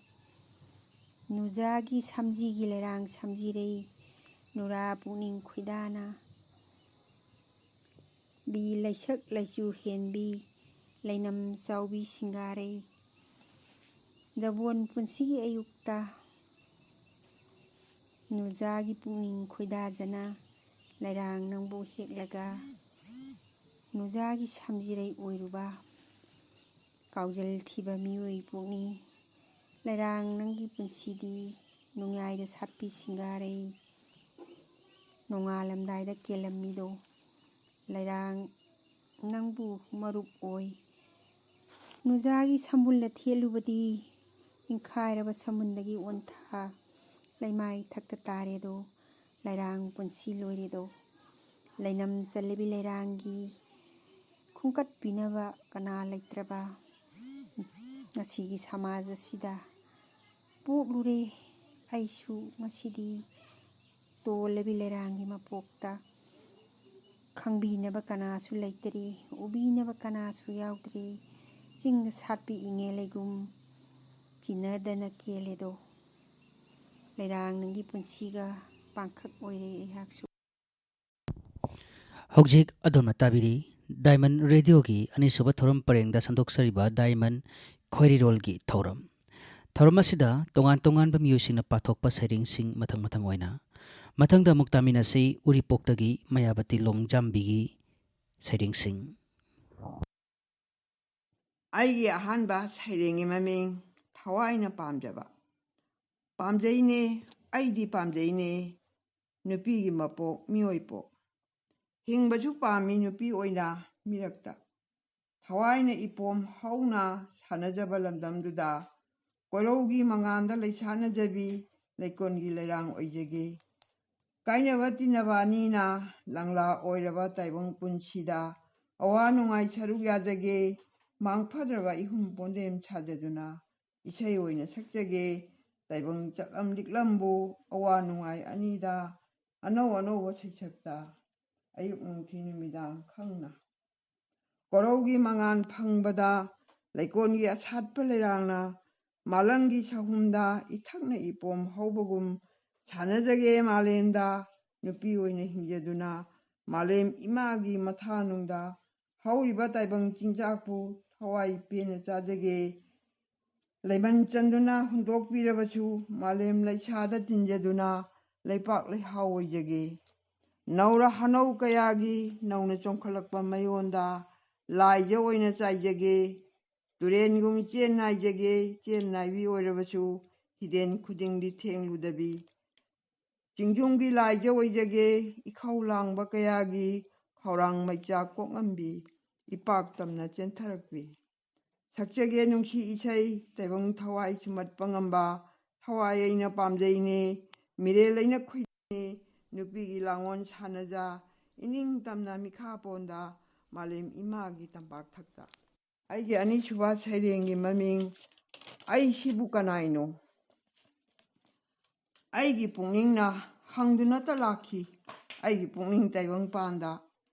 ꯅꯨꯖꯥꯒꯤ ꯁꯝꯖꯤꯒꯤ ꯂꯩꯔꯥꯡ ꯁꯝꯖꯤꯔꯩ꯫ ꯅꯨꯔꯥ ꯄꯨꯛꯅꯤꯡ ꯈꯣꯏꯗꯥꯅ ꯕꯤ ꯂꯩꯁꯛ ꯂꯩꯆꯨ ꯍꯦꯟꯕꯤ ꯂꯩꯅꯝ ꯆꯥꯎꯕꯤ ꯁꯤꯡꯒꯥꯔꯩ꯫ ꯖꯕꯣꯟ ꯄꯨꯟꯁꯤꯒꯤ ꯑꯌꯨꯛꯇ ꯅꯨꯖꯥꯒꯤ ꯄꯨꯛꯅꯤꯡ ꯈꯣꯏꯗꯥꯖꯅ ꯂꯩꯔꯥꯡ ꯅꯪꯕꯨ ꯍꯦꯛꯂꯒ ꯅꯨꯖꯥꯒꯤ ꯁꯝꯖꯤꯔꯩ ꯑꯣꯏꯔꯨꯕ ꯀꯥꯎꯖꯜ ꯊꯤꯕ ꯃꯤꯑꯣꯏ ꯄꯣꯛꯅꯤ꯫ ꯂꯩꯔꯥꯡ ꯅꯪꯒꯤ ꯄꯨꯟꯁꯤꯗꯤ ꯅꯨꯡꯌꯥꯏꯗ ꯁꯥꯠꯄꯤ ꯁꯤꯡꯒꯥꯔꯩ꯫ ꯅꯣꯡꯉꯥꯜꯂꯝꯗꯥꯏꯗ ꯀꯦꯜꯂꯝꯃꯤꯗꯣ ꯂꯩꯔꯥꯡ ꯅꯪꯕꯨ ꯃꯔꯨꯞ ꯑꯣꯏ꯫ ꯅꯨꯖꯥꯒꯤ ꯁꯝꯕꯨꯜꯗ ꯊꯦꯠꯂꯨꯕꯗꯤ ꯅꯤꯡꯈꯥꯏꯔꯕ ꯁꯝꯕꯨꯟꯗꯒꯤ ꯑꯣꯟꯊ ꯂꯩꯃꯥꯏ ꯊꯛꯇ ꯇꯥꯔꯦꯗꯣ꯫ ꯂꯩꯔꯥꯡ ꯄꯨꯟꯁꯤ ꯂꯣꯏꯔꯦꯗꯣ꯫ ꯂꯩꯅꯝ ꯆꯜꯂꯕꯤ ꯂꯩꯔꯥꯡꯒꯤ ꯈꯣꯝꯀꯠꯄꯤꯅꯕ ꯀꯅꯥ ꯂꯩꯇ꯭ꯔꯕ ꯉꯁꯤꯒꯤ ꯁꯃꯥꯖ ꯑꯁꯤꯗ ꯄꯣꯛꯂꯨꯔꯦ ꯑꯩꯁꯨ ꯉꯁꯤꯗꯤ꯫ ꯇꯣꯜꯂꯕꯤ ꯂꯩꯔꯥꯡꯒꯤ ꯃꯄꯣꯛꯇ ꯈꯪꯕꯤꯅꯕ ꯀꯅꯥꯁꯨ ꯂꯩꯇ꯭ꯔꯦ, ꯎꯕꯤꯅꯕ ꯀꯅꯥꯁꯨ ꯌꯥꯎꯗ꯭ꯔꯦ꯫ ꯆꯤꯡꯗ ꯁꯥꯠꯄꯤ ꯏꯉꯦ ꯂꯩꯒꯨꯝ ꯆꯤꯟꯅꯗꯅ ꯀꯦꯜꯂꯦꯗꯣ꯫ ꯂꯩꯔꯥꯡ ꯅꯪꯒꯤ ꯄꯨꯟꯁꯤꯒ ꯄꯥꯡꯈꯛ ꯑꯣꯏꯔꯦ ꯑꯩꯍꯥꯛꯁꯨ꯫ ꯍꯧꯖꯤꯛ ꯑꯗꯣꯝꯅ ꯇꯥꯕꯤꯔꯤ ꯗꯥꯏꯃꯟ ꯔꯦꯗꯤꯑꯣꯒꯤ ꯑꯅꯤꯁꯨꯕ ꯊꯧꯔꯝ ꯄꯔꯦꯡꯗ ꯁꯟꯗꯣꯛꯆꯔꯤꯕ ꯗꯥꯏꯃꯟ ꯈꯣꯏꯔꯤꯔꯣꯜꯒꯤ ꯊꯧꯔꯝ꯫ ꯊꯧꯔꯝ ꯑꯁꯤꯗ ꯇꯣꯉꯥꯟ ꯇꯣꯉꯥꯟꯕ ꯃꯤꯑꯣꯏꯁꯤꯡꯅ ꯄꯥꯊꯣꯛꯄ ꯁꯩꯔꯦꯡꯁꯤꯡ ꯃꯊꯪ ꯃꯊꯪ ꯑꯣꯏꯅ꯫ ꯃꯊꯪꯗ ꯑꯃꯨꯛ ꯇꯥꯃꯤꯟꯅꯁꯤ ꯎꯔꯤꯄꯣꯛꯇꯒꯤ ꯃꯌꯥꯕꯇꯤ ꯂꯣꯡꯖꯥꯝꯕꯤꯒꯤ ꯁꯩꯔꯦꯡꯁꯤꯡ꯫ ꯑꯩꯒꯤ ꯑꯍꯥꯟꯕ ꯁꯩꯔꯦꯡꯒꯤ ꯃꯃꯤꯡ ꯊꯋꯥꯏꯅ ꯄꯥꯝꯖꯕ꯫ ꯄꯥꯝꯖꯩꯅꯦ, ꯑꯩꯗꯤ ꯄꯥꯝꯖꯩꯅꯦ, ꯅꯨꯄꯤꯒꯤ ꯃꯄꯣꯛ ꯃꯤꯑꯣꯏ ꯄꯣꯛ꯫ ꯍꯤꯡꯕꯁꯨ ꯄꯥꯝꯃꯤ ꯅꯨꯄꯤ ꯑꯣꯏꯅ ꯃꯤꯔꯛꯇ꯫ ꯊꯋꯥꯏꯅ ꯏꯄꯣꯝ ꯍꯧꯅ ꯁꯥꯟꯅꯖꯕ ꯂꯝꯗꯝꯗꯨꯗ ꯀꯣꯏꯔꯧꯒꯤ ꯃꯉꯥꯟꯗ ꯂꯩꯁꯥꯅꯖꯕꯤ ꯂꯩꯀꯣꯟꯒꯤ ꯂꯩꯔꯥꯡ ꯑꯣꯏꯖꯒꯦ꯫ ꯀꯥꯏꯅꯕ ꯇꯤꯟꯅꯕ ꯑꯅꯤꯅ ꯂꯪꯂꯥ ꯑꯣꯏꯔꯕ ꯇꯥꯏꯕꯪ ꯄꯨꯟꯁꯤꯗ ꯑꯋꯥ ꯅꯨꯡꯉꯥꯏ ꯁꯔꯨꯛ ꯌꯥꯖꯒꯦ꯫ ꯃꯥꯡꯐꯗ꯭ꯔꯕ ꯏꯍꯨꯝ ꯄꯣꯟꯗꯦꯝ ꯁꯥꯖꯗꯨꯅ ꯏꯁꯩ ꯑꯣꯏꯅ ꯁꯛꯆꯒꯦ꯫ ꯇꯥꯏꯕꯪ ꯆꯠꯂꯝ ꯂꯤꯛꯂꯝꯕꯨ ꯑꯋꯥ ꯅꯨꯡꯉꯥꯏ ꯑꯅꯤꯗ ꯑꯅꯧ ꯑꯅꯧꯕ ꯁꯩꯁꯛꯇ ꯑꯌꯨꯛ ꯅꯨꯡꯊꯤꯜ ꯅꯨꯃꯤꯗꯥꯡ ꯈꯪꯅ꯫ ꯀꯣꯔꯧꯒꯤ ꯃꯉꯥꯜ ꯐꯪꯕꯗ ꯂꯩꯀꯣꯟꯒꯤ ꯑꯁꯥꯠꯄ ꯂꯩꯔꯥꯡꯅ ꯃꯥꯂꯪꯒꯤ ꯁꯍꯨꯝꯗ ꯏꯊꯛꯅ ꯏꯄꯣꯝ ꯍꯧꯕꯒꯨꯝ ꯁꯥꯟꯅꯖꯒꯦ ꯃꯥꯂꯦꯝꯗ ꯅꯨꯄꯤ ꯑꯣꯏꯅ ꯍꯤꯡꯖꯗꯨꯅ꯫ ꯃꯥꯂꯦꯝ ꯏꯃꯥꯒꯤ ꯃꯊꯥꯅꯨꯡꯗ ꯍꯧꯔꯤꯕ ꯇꯥꯏꯕꯪ ꯆꯤꯟꯖꯥꯛꯄꯨ ꯊꯋꯥꯏ ꯄꯦꯟꯅ ꯆꯥꯖꯒꯦ꯫ ꯂꯩꯃꯟ ꯆꯟꯗꯨꯅ ꯍꯨꯟꯗꯣꯛꯄꯤꯔꯕꯁꯨ ꯃꯥꯂꯦꯝ ꯂꯩꯁꯥꯗ ꯇꯤꯟꯖꯗꯨꯅ ꯂꯩꯄꯥꯛ ꯂꯩꯍꯥꯎ ꯑꯣꯏꯖꯒꯦ꯫ ꯅꯧꯔ ꯍꯅꯧ ꯀꯌꯥꯒꯤ ꯅꯧꯅ ꯆꯣꯡꯈꯠꯂꯛꯄ ꯃꯌꯣꯟꯗ ꯂꯥꯏꯖ ꯑꯣꯏꯅ ꯆꯥꯏꯖꯒꯦ꯫ ꯇꯨꯔꯦꯟꯒꯨꯝ ꯏꯆꯦꯜ ꯅꯥꯏꯖꯒꯦ, ꯏꯆꯦꯜ ꯅꯥꯏꯕꯤ ꯑꯣꯏꯔꯕꯁꯨ ꯍꯤꯗꯦꯟ ꯈꯨꯗꯤꯡꯗꯤ ꯊꯦꯡꯂꯨꯗꯕꯤ꯫ ꯆꯤꯡꯖꯨꯝꯒꯤ ꯂꯥꯏꯖ ꯑꯣꯏꯖꯒꯦ, ꯏꯈꯧ ꯂꯥꯡꯕ ꯀꯌꯥꯒꯤ ꯈꯧꯔꯥꯡ ꯃꯩꯆꯥꯛ ꯀꯣꯛꯉꯝꯕꯤ, ꯏꯄꯥꯛ ꯇꯝꯅ ꯆꯦꯟꯊꯔꯛꯄꯤ꯫ ꯁꯛꯆꯒꯦ ꯅꯨꯡꯁꯤ ꯏꯁꯩ, ꯇꯥꯏꯕꯪ ꯊꯋꯥꯏ ꯁꯨꯝꯍꯠꯄ ꯉꯝꯕ, ꯊꯋꯥꯏ ꯑꯩꯅ ꯄꯥꯝꯖꯩꯅꯦ, ꯃꯤꯔꯦꯜ ꯑꯩꯅ ꯈꯣꯏꯖꯩꯅꯦ, ꯅꯨꯄꯤꯒꯤ ꯂꯥꯡꯑꯣꯟ ꯁꯥꯟꯅꯖ, ꯏꯅꯤꯡ ꯇꯝꯅ ꯃꯤꯈꯥ ꯄꯣꯟꯗ, ꯃꯥꯂꯦꯝ ꯏꯃꯥꯒꯤ ꯇꯝꯄꯥꯛ ꯊꯛꯇ꯫ ꯑꯩꯒꯤ ꯑꯅꯤꯁꯨꯕ ꯁꯩꯔꯦꯡꯒꯤ ꯃꯃꯤꯡ "ꯑꯩꯁꯤꯕꯨ ꯀꯅꯥꯏꯅꯣ?" ꯑꯩꯒꯤ ꯄꯨꯛꯅꯤꯡꯅ ꯍꯪꯗꯨꯅꯇ ꯂꯥꯛꯈꯤ, ꯑꯩꯒꯤ ꯄꯨꯛꯅꯤꯡ ꯇꯥꯏꯕꯪꯄꯥꯟꯗ,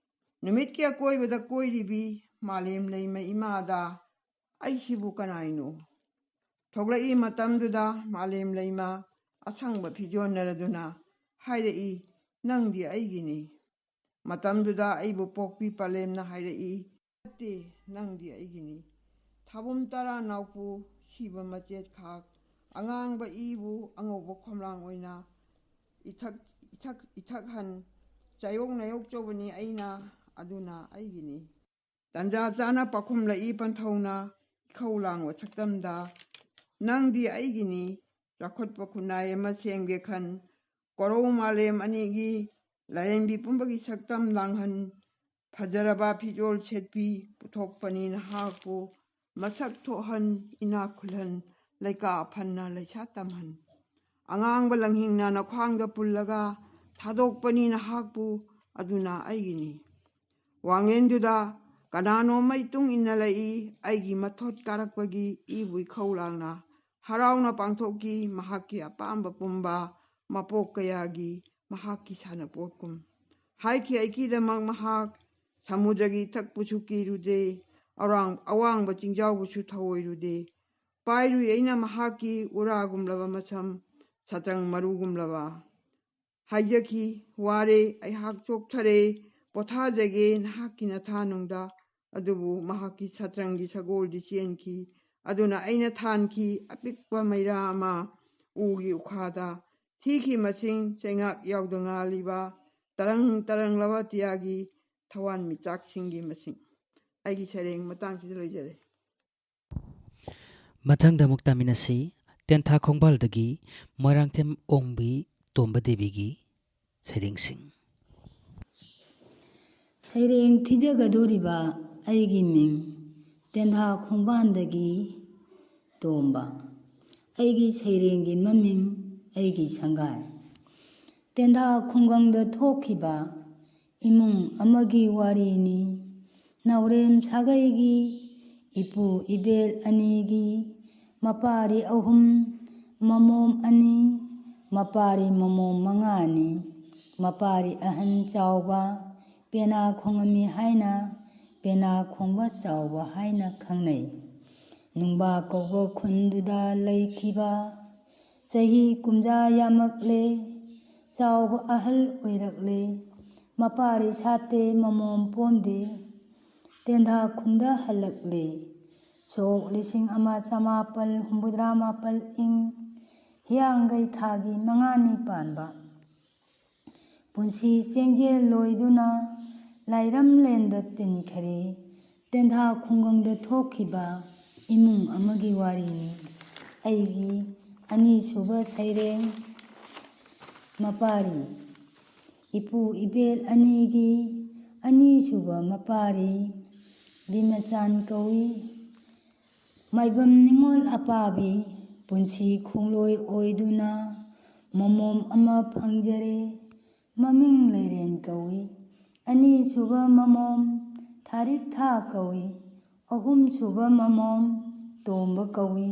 ꯅꯨꯃꯤꯠꯀꯤ ꯑꯀꯣꯏꯕꯗ ꯀꯣꯏꯔꯤꯕꯤ ꯃꯥꯂꯦꯝ ꯂꯩꯃ ꯏꯃꯥꯗ, "ꯑꯩꯁꯤꯕꯨ ꯀꯅꯥꯏꯅꯣ?" ꯊꯣꯛꯂꯛꯏ ꯃꯇꯝꯗꯨꯗ ꯃꯥꯂꯦꯝ ꯂꯩꯃ ꯑꯁꯪꯕ ꯐꯤꯖꯣꯟꯅꯔꯗꯨꯅ ꯍꯥꯏꯔꯛꯏ, "ꯅꯪꯗꯤ ꯑꯩꯒꯤꯅꯤ"꯫ ꯃꯇꯝꯗꯨꯗ ꯑꯩꯕꯨ ꯄꯣꯛꯄꯤ ꯄꯂꯦꯝꯅ ꯍꯥꯏꯔꯛꯏ, "ꯅꯠꯇꯦ, ꯅꯪꯗꯤ ꯑꯩꯒꯤꯅꯤ"꯫ ꯊꯥꯕꯨꯝ ꯇꯔꯥ ꯅꯥꯎꯄꯨ ꯁꯤꯕ ꯃꯆꯦꯠ ꯈꯥꯛ, ꯑꯉꯥꯡꯕ ꯏꯕꯨ ꯑꯉꯧꯕ ꯈꯣꯝꯂꯥꯡ ꯑꯣꯏꯅ ꯏꯊꯛ, ꯏꯊꯛ, ꯏꯊꯛꯍꯟ, ꯆꯥꯌꯣꯛ ꯅꯥꯌꯣꯛꯆꯧꯕꯅꯤ ꯑꯩꯅ, ꯑꯗꯨꯅ ꯑꯩꯒꯤꯅꯤ꯫ ꯇꯟꯖꯥ ꯆꯥꯅ ꯄꯥꯎꯈꯨꯝꯂꯛꯏ ꯄꯟꯊꯧꯅ ꯏꯈꯧ ꯂꯥꯡꯕ ꯁꯛꯇꯝꯗ, "ꯅꯪꯗꯤ ꯑꯩꯒꯤꯅꯤ"꯫ ꯆꯥꯎꯈꯠꯄ ꯈꯨꯟꯅꯥꯏ ꯑꯃ ꯁꯦꯝꯒꯦ ꯈꯟ, ꯀꯣꯔꯧ ꯃꯥꯂꯦꯝ ꯑꯅꯤꯒꯤ ꯂꯥꯏꯔꯦꯝꯕꯤ ꯄꯨꯝꯕꯒꯤ ꯁꯛꯇꯝ ꯂꯥꯡꯍꯟ, ꯐꯖꯔꯕ ꯐꯤꯖꯣꯜ ꯁꯦꯠꯄꯤ ꯄꯨꯊꯣꯛꯄꯅꯤ ꯅꯍꯥꯛꯄꯨ ꯃꯁꯛ ꯊꯣꯛꯍꯟ, ꯏꯅꯥꯛ ꯈꯨꯜꯍꯟ, ꯂꯩꯀꯥ ꯐꯟꯅ ꯂꯩꯁꯥ ꯇꯝꯍꯟ꯫ ꯑꯉꯥꯡꯕ ꯂꯪꯍꯤꯡꯅ ꯅꯈ꯭ꯋꯥꯡꯗ ꯄꯨꯜꯂꯒ ꯊꯥꯗꯣꯛꯄꯅꯤ ꯅꯍꯥꯛꯄꯨ, ꯑꯗꯨꯅ ꯑꯩꯒꯤꯅꯤ꯫ ꯋꯥꯡꯂꯦꯟꯗꯨꯗ ꯀꯅꯥꯅꯣꯝꯃ ꯏꯇꯨꯡ ꯏꯟꯅ ꯂꯩꯏ, ꯑꯩꯒꯤ ꯃꯊꯣꯠ ꯀꯥꯔꯛꯄꯒꯤ ꯏꯕꯨ ꯏꯈꯧ ꯂꯥꯡꯅ ꯍꯔꯥꯎꯅ ꯄꯥꯡꯊꯣꯛꯈꯤ ꯃꯍꯥꯛꯀꯤ ꯑꯄꯥꯝꯕ ꯄꯨꯝꯕ, ꯃꯄꯣꯛ ꯀꯌꯥꯒꯤ ꯃꯍꯥꯛꯀꯤ ꯁꯥꯟꯅꯄꯣꯠꯀꯨꯝ꯫ ꯍꯥꯏꯈꯤ ꯑꯩꯒꯤꯗꯃꯛ ꯃꯍꯥꯛ ꯁꯃꯨꯗ꯭ꯔꯒꯤ ꯏꯊꯛꯄꯨꯁꯨ ꯀꯤꯔꯨꯗꯦ, ꯑꯋꯥꯡ-, ꯑꯋꯥꯡꯕ ꯆꯤꯡꯖꯥꯎꯕꯨꯁꯨ ꯊꯧꯑꯣꯏꯔꯨꯗꯦ꯫ ꯄꯥꯏꯔꯨꯏ ꯑꯩꯅ ꯃꯍꯥꯛꯀꯤ ꯎꯔꯥꯒꯨꯝꯂꯕ ꯃꯁꯝ, ꯁꯇ꯭ꯔꯪ ꯃꯔꯨꯒꯨꯝꯂꯕ꯫ ꯍꯥꯏꯖꯈꯤ, "ꯋꯥꯔꯦ, ꯑꯩꯍꯥꯛ ꯆꯣꯛꯊꯔꯦ, ꯄꯣꯊꯥꯖꯒꯦ ꯅꯍꯥꯛꯀꯤ ꯅꯊꯥꯅꯨꯡꯗ"꯫ ꯑꯗꯨꯕꯨ ꯃꯍꯥꯛꯀꯤ ꯁꯇ꯭ꯔꯪꯒꯤ ꯁꯒꯣꯜꯗꯤ ꯆꯦꯟꯈꯤ꯫ ꯑꯗꯨꯅ ꯑꯩꯅ ꯊꯥꯟꯈꯤ ꯑꯄꯤꯛꯄ ꯃꯩꯔꯥ ꯑꯃ ꯎꯒꯤ ꯎꯈꯥꯗ꯫ ꯊꯤꯈꯤ ꯃꯁꯤꯡ ꯆꯩꯉꯥꯛ ꯌꯥꯎꯗ ꯉꯥꯜꯂꯤꯕ ꯇꯔꯪ ꯇꯔꯪꯂꯕ ꯑꯇꯤꯌꯥꯒꯤ ꯊꯋꯥꯟꯃꯤꯆꯥꯛꯁꯤꯡꯒꯤ ꯃꯁꯤꯡ꯫ ꯑꯩꯒꯤ ꯁꯩꯔꯦꯡ ꯃꯇꯥꯡꯁꯤꯗ ꯂꯣꯏꯖꯔꯦ꯫ ꯃꯊꯪꯗ ꯑꯃꯨꯛ ꯇꯥꯃꯤꯟꯅꯁꯤ ꯇꯦꯟꯊꯥ ꯈꯣꯡꯕꯥꯜꯗꯒꯤ ꯃꯣꯏꯔꯥꯡꯊꯦꯝ ꯑꯣꯡꯕꯤ ꯇꯣꯝꯕ ꯗꯦꯕꯤꯒꯤ ꯁꯩꯔꯦꯡꯁꯤꯡ꯫ ꯁꯩꯔꯦꯡ ꯊꯤꯖꯒꯗꯣꯔꯤꯕ ꯑꯩꯒꯤ ꯃꯤꯡ ꯇꯦꯟꯊꯥ ꯈꯣꯡꯕꯥꯟꯗꯒꯤ ꯇꯣꯝꯕ꯫ ꯑꯩꯒꯤ ꯁꯩꯔꯦꯡꯒꯤ ꯃꯃꯤꯡ "ꯑꯩꯒꯤ ꯁꯪꯒꯥꯏ"꯫ ꯇꯦꯟꯊꯥ ꯈꯨꯡꯒꯪꯗ ꯊꯣꯛꯈꯤꯕ ꯏꯃꯨꯡ ꯑꯃꯒꯤ ꯋꯥꯔꯤꯅꯤ꯫ ꯅꯥꯎꯔꯦꯝ ꯁꯥꯒꯩꯒꯤ ꯏꯄꯨ ꯏꯕꯦꯜ ꯑꯅꯤꯒꯤ ꯃꯄꯥꯔꯤ ꯑꯍꯨꯝ, ꯃꯃꯣꯝ ꯑꯅꯤ, ꯃꯄꯥꯔꯤ ꯃꯃꯣꯝ ꯃꯉꯥꯅꯤ꯫ ꯃꯄꯥꯔꯤ ꯑꯍꯟ ꯆꯥꯎꯕ ꯄꯦꯅꯥ ꯈꯣꯡꯉꯝꯃꯤ ꯍꯥꯏꯅ ꯄꯦꯅꯥ ꯈꯣꯡꯕ ꯆꯥꯎꯕ ꯍꯥꯏꯅ ꯈꯪꯅꯩ꯫ ꯅꯨꯡꯕꯥ ꯀꯧꯕ ꯈꯨꯟꯗꯨꯗ ꯂꯩꯈꯤꯕ ꯆꯍꯤ ꯀꯨꯝꯖꯥ ꯌꯥꯝꯃꯛꯂꯦ, ꯆꯥꯎꯕ ꯑꯍꯜ ꯑꯣꯏꯔꯛꯂꯦ꯫ ꯃꯄꯥꯔꯤ ꯁꯥꯠꯇꯦ, ꯃꯃꯣꯝ ꯄꯣꯝꯗꯦ, ꯇꯦꯟꯊꯥ ꯈꯨꯟꯗ ꯍꯜꯂꯛꯂꯦ꯫ ꯁꯣꯛ ꯂꯤꯁꯤꯡ ꯑꯃ ꯆꯃꯥꯄꯜ ꯍꯨꯝꯐꯨꯇꯔꯥ ꯃꯥꯄꯜ ꯏꯪ ꯍꯤꯌꯥꯡꯒꯩ ꯊꯥꯒꯤ ꯃꯉꯥꯅꯤ ꯄꯥꯟꯕ꯫ ꯄꯨꯟꯁꯤ ꯆꯦꯡꯖꯦꯜ ꯂꯣꯏꯗꯨꯅ ꯂꯥꯏꯔꯝꯂꯦꯟꯗ ꯇꯤꯟꯈꯔꯦ꯫ ꯇꯦꯟꯊꯥ ꯈꯨꯡꯒꯪꯗ ꯊꯣꯛꯈꯤꯕ ꯏꯃꯨꯡ ꯑꯃꯒꯤ ꯋꯥꯔꯤꯅꯤ꯫ ꯑꯩꯒꯤ ꯑꯅꯤꯁꯨꯕ ꯁꯩꯔꯦꯡ ꯃꯄꯥꯔꯤ꯫ ꯏꯄꯨ ꯏꯕꯦꯜ ꯑꯅꯤꯒꯤ ꯑꯅꯤꯁꯨꯕ ꯃꯄꯥꯔꯤ ꯕꯤꯃꯆꯥꯟ ꯀꯧꯏ꯫ ꯃꯥꯏꯕꯝ ꯅꯤꯉꯣꯜ ꯑꯄꯥꯕꯤ ꯄꯨꯟꯁꯤ ꯈꯣꯡꯂꯣꯏ ꯑꯣꯏꯗꯨꯅ ꯃꯃꯣꯝ ꯑꯃ ꯐꯪꯖꯔꯦ꯫ ꯃꯃꯤꯡ ꯂꯩꯔꯦꯟ ꯀꯧꯏ꯫ ꯑꯅꯤꯁꯨꯕ ꯃꯃꯣꯝ ꯊꯥꯔꯤꯛ ꯊꯥ ꯀꯧꯏ꯫ ꯑꯍꯨꯝꯁꯨꯕ ꯃꯃꯣꯝ ꯇꯣꯝꯕ ꯀꯧꯏ꯫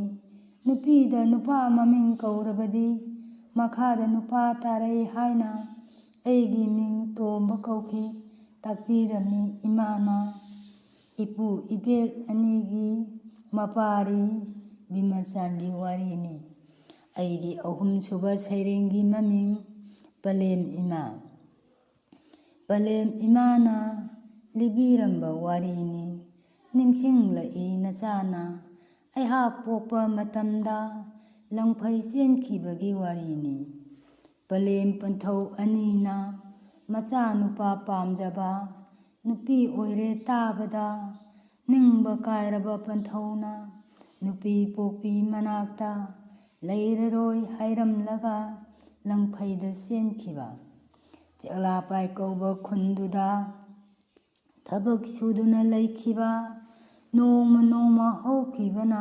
ꯅꯨꯄꯤꯗ ꯅꯨꯄꯥ ꯃꯃꯤꯡ ꯀꯧꯔꯕꯗꯤ ꯃꯈꯥꯗ ꯅꯨꯄꯥ ꯇꯥꯔꯩ ꯍꯥꯏꯅ ꯑꯩꯒꯤ ꯃꯤꯡ ꯇꯣꯝꯕ ꯀꯧꯈꯤ꯫ ꯇꯥꯛꯄꯤꯔꯝꯃꯤ ꯏꯃꯥꯅ꯫ ꯏꯄꯨ ꯏꯕꯦꯜ ꯑꯅꯤꯒꯤ ꯃꯄꯥꯔꯤ ꯕꯤꯃꯆꯥꯟꯒꯤ ꯋꯥꯔꯤꯅꯤ꯫ ꯑꯩꯒꯤ ꯑꯍꯨꯝꯁꯨꯕ ꯁꯩꯔꯦꯡꯒꯤ ꯃꯃꯤꯡ ꯄꯂꯦꯝ ꯏꯃꯥ꯫ ꯄꯂꯦꯝ ꯏꯃꯥꯅ ꯂꯤꯕꯤꯔꯝꯕ ꯋꯥꯔꯤꯅꯤ꯫ ꯅꯤꯡꯁꯤꯡꯂꯛꯏ ꯅꯆꯥꯅ ꯑꯩꯍꯥꯛ ꯄꯣꯛꯄ ꯃꯇꯝꯗ ꯂꯪꯐꯩ ꯆꯦꯟꯈꯤꯕꯒꯤ ꯋꯥꯔꯤꯅꯤ꯫ ꯄꯂꯦꯝ ꯄꯟꯊꯧ ꯑꯅꯤꯅ ꯃꯆꯥꯅꯨꯄꯥ ꯄꯥꯝꯖꯕ ꯅꯨꯄꯤ ꯑꯣꯏꯔꯦ ꯇꯥꯕꯗ ꯅꯤꯡꯕ ꯀꯥꯏꯔꯕ ꯄꯟꯊꯧꯅ ꯅꯨꯄꯤ ꯄꯣꯛꯄꯤ ꯃꯅꯥꯛꯇ ꯂꯩꯔꯔꯣꯏ ꯍꯥꯏꯔꯝꯂꯒ ꯂꯪꯐꯩꯗ ꯆꯦꯟꯈꯤꯕ꯫ ꯆꯦꯛꯂꯥꯄꯥꯏ ꯀꯧꯕ ꯈꯨꯟꯗꯨꯗ ꯊꯕꯛ ꯁꯨꯗꯨꯅ ꯂꯩꯈꯤꯕ꯫ ꯅꯣꯡꯃ ꯅꯣꯡꯃ ꯍꯧꯈꯤꯕꯅ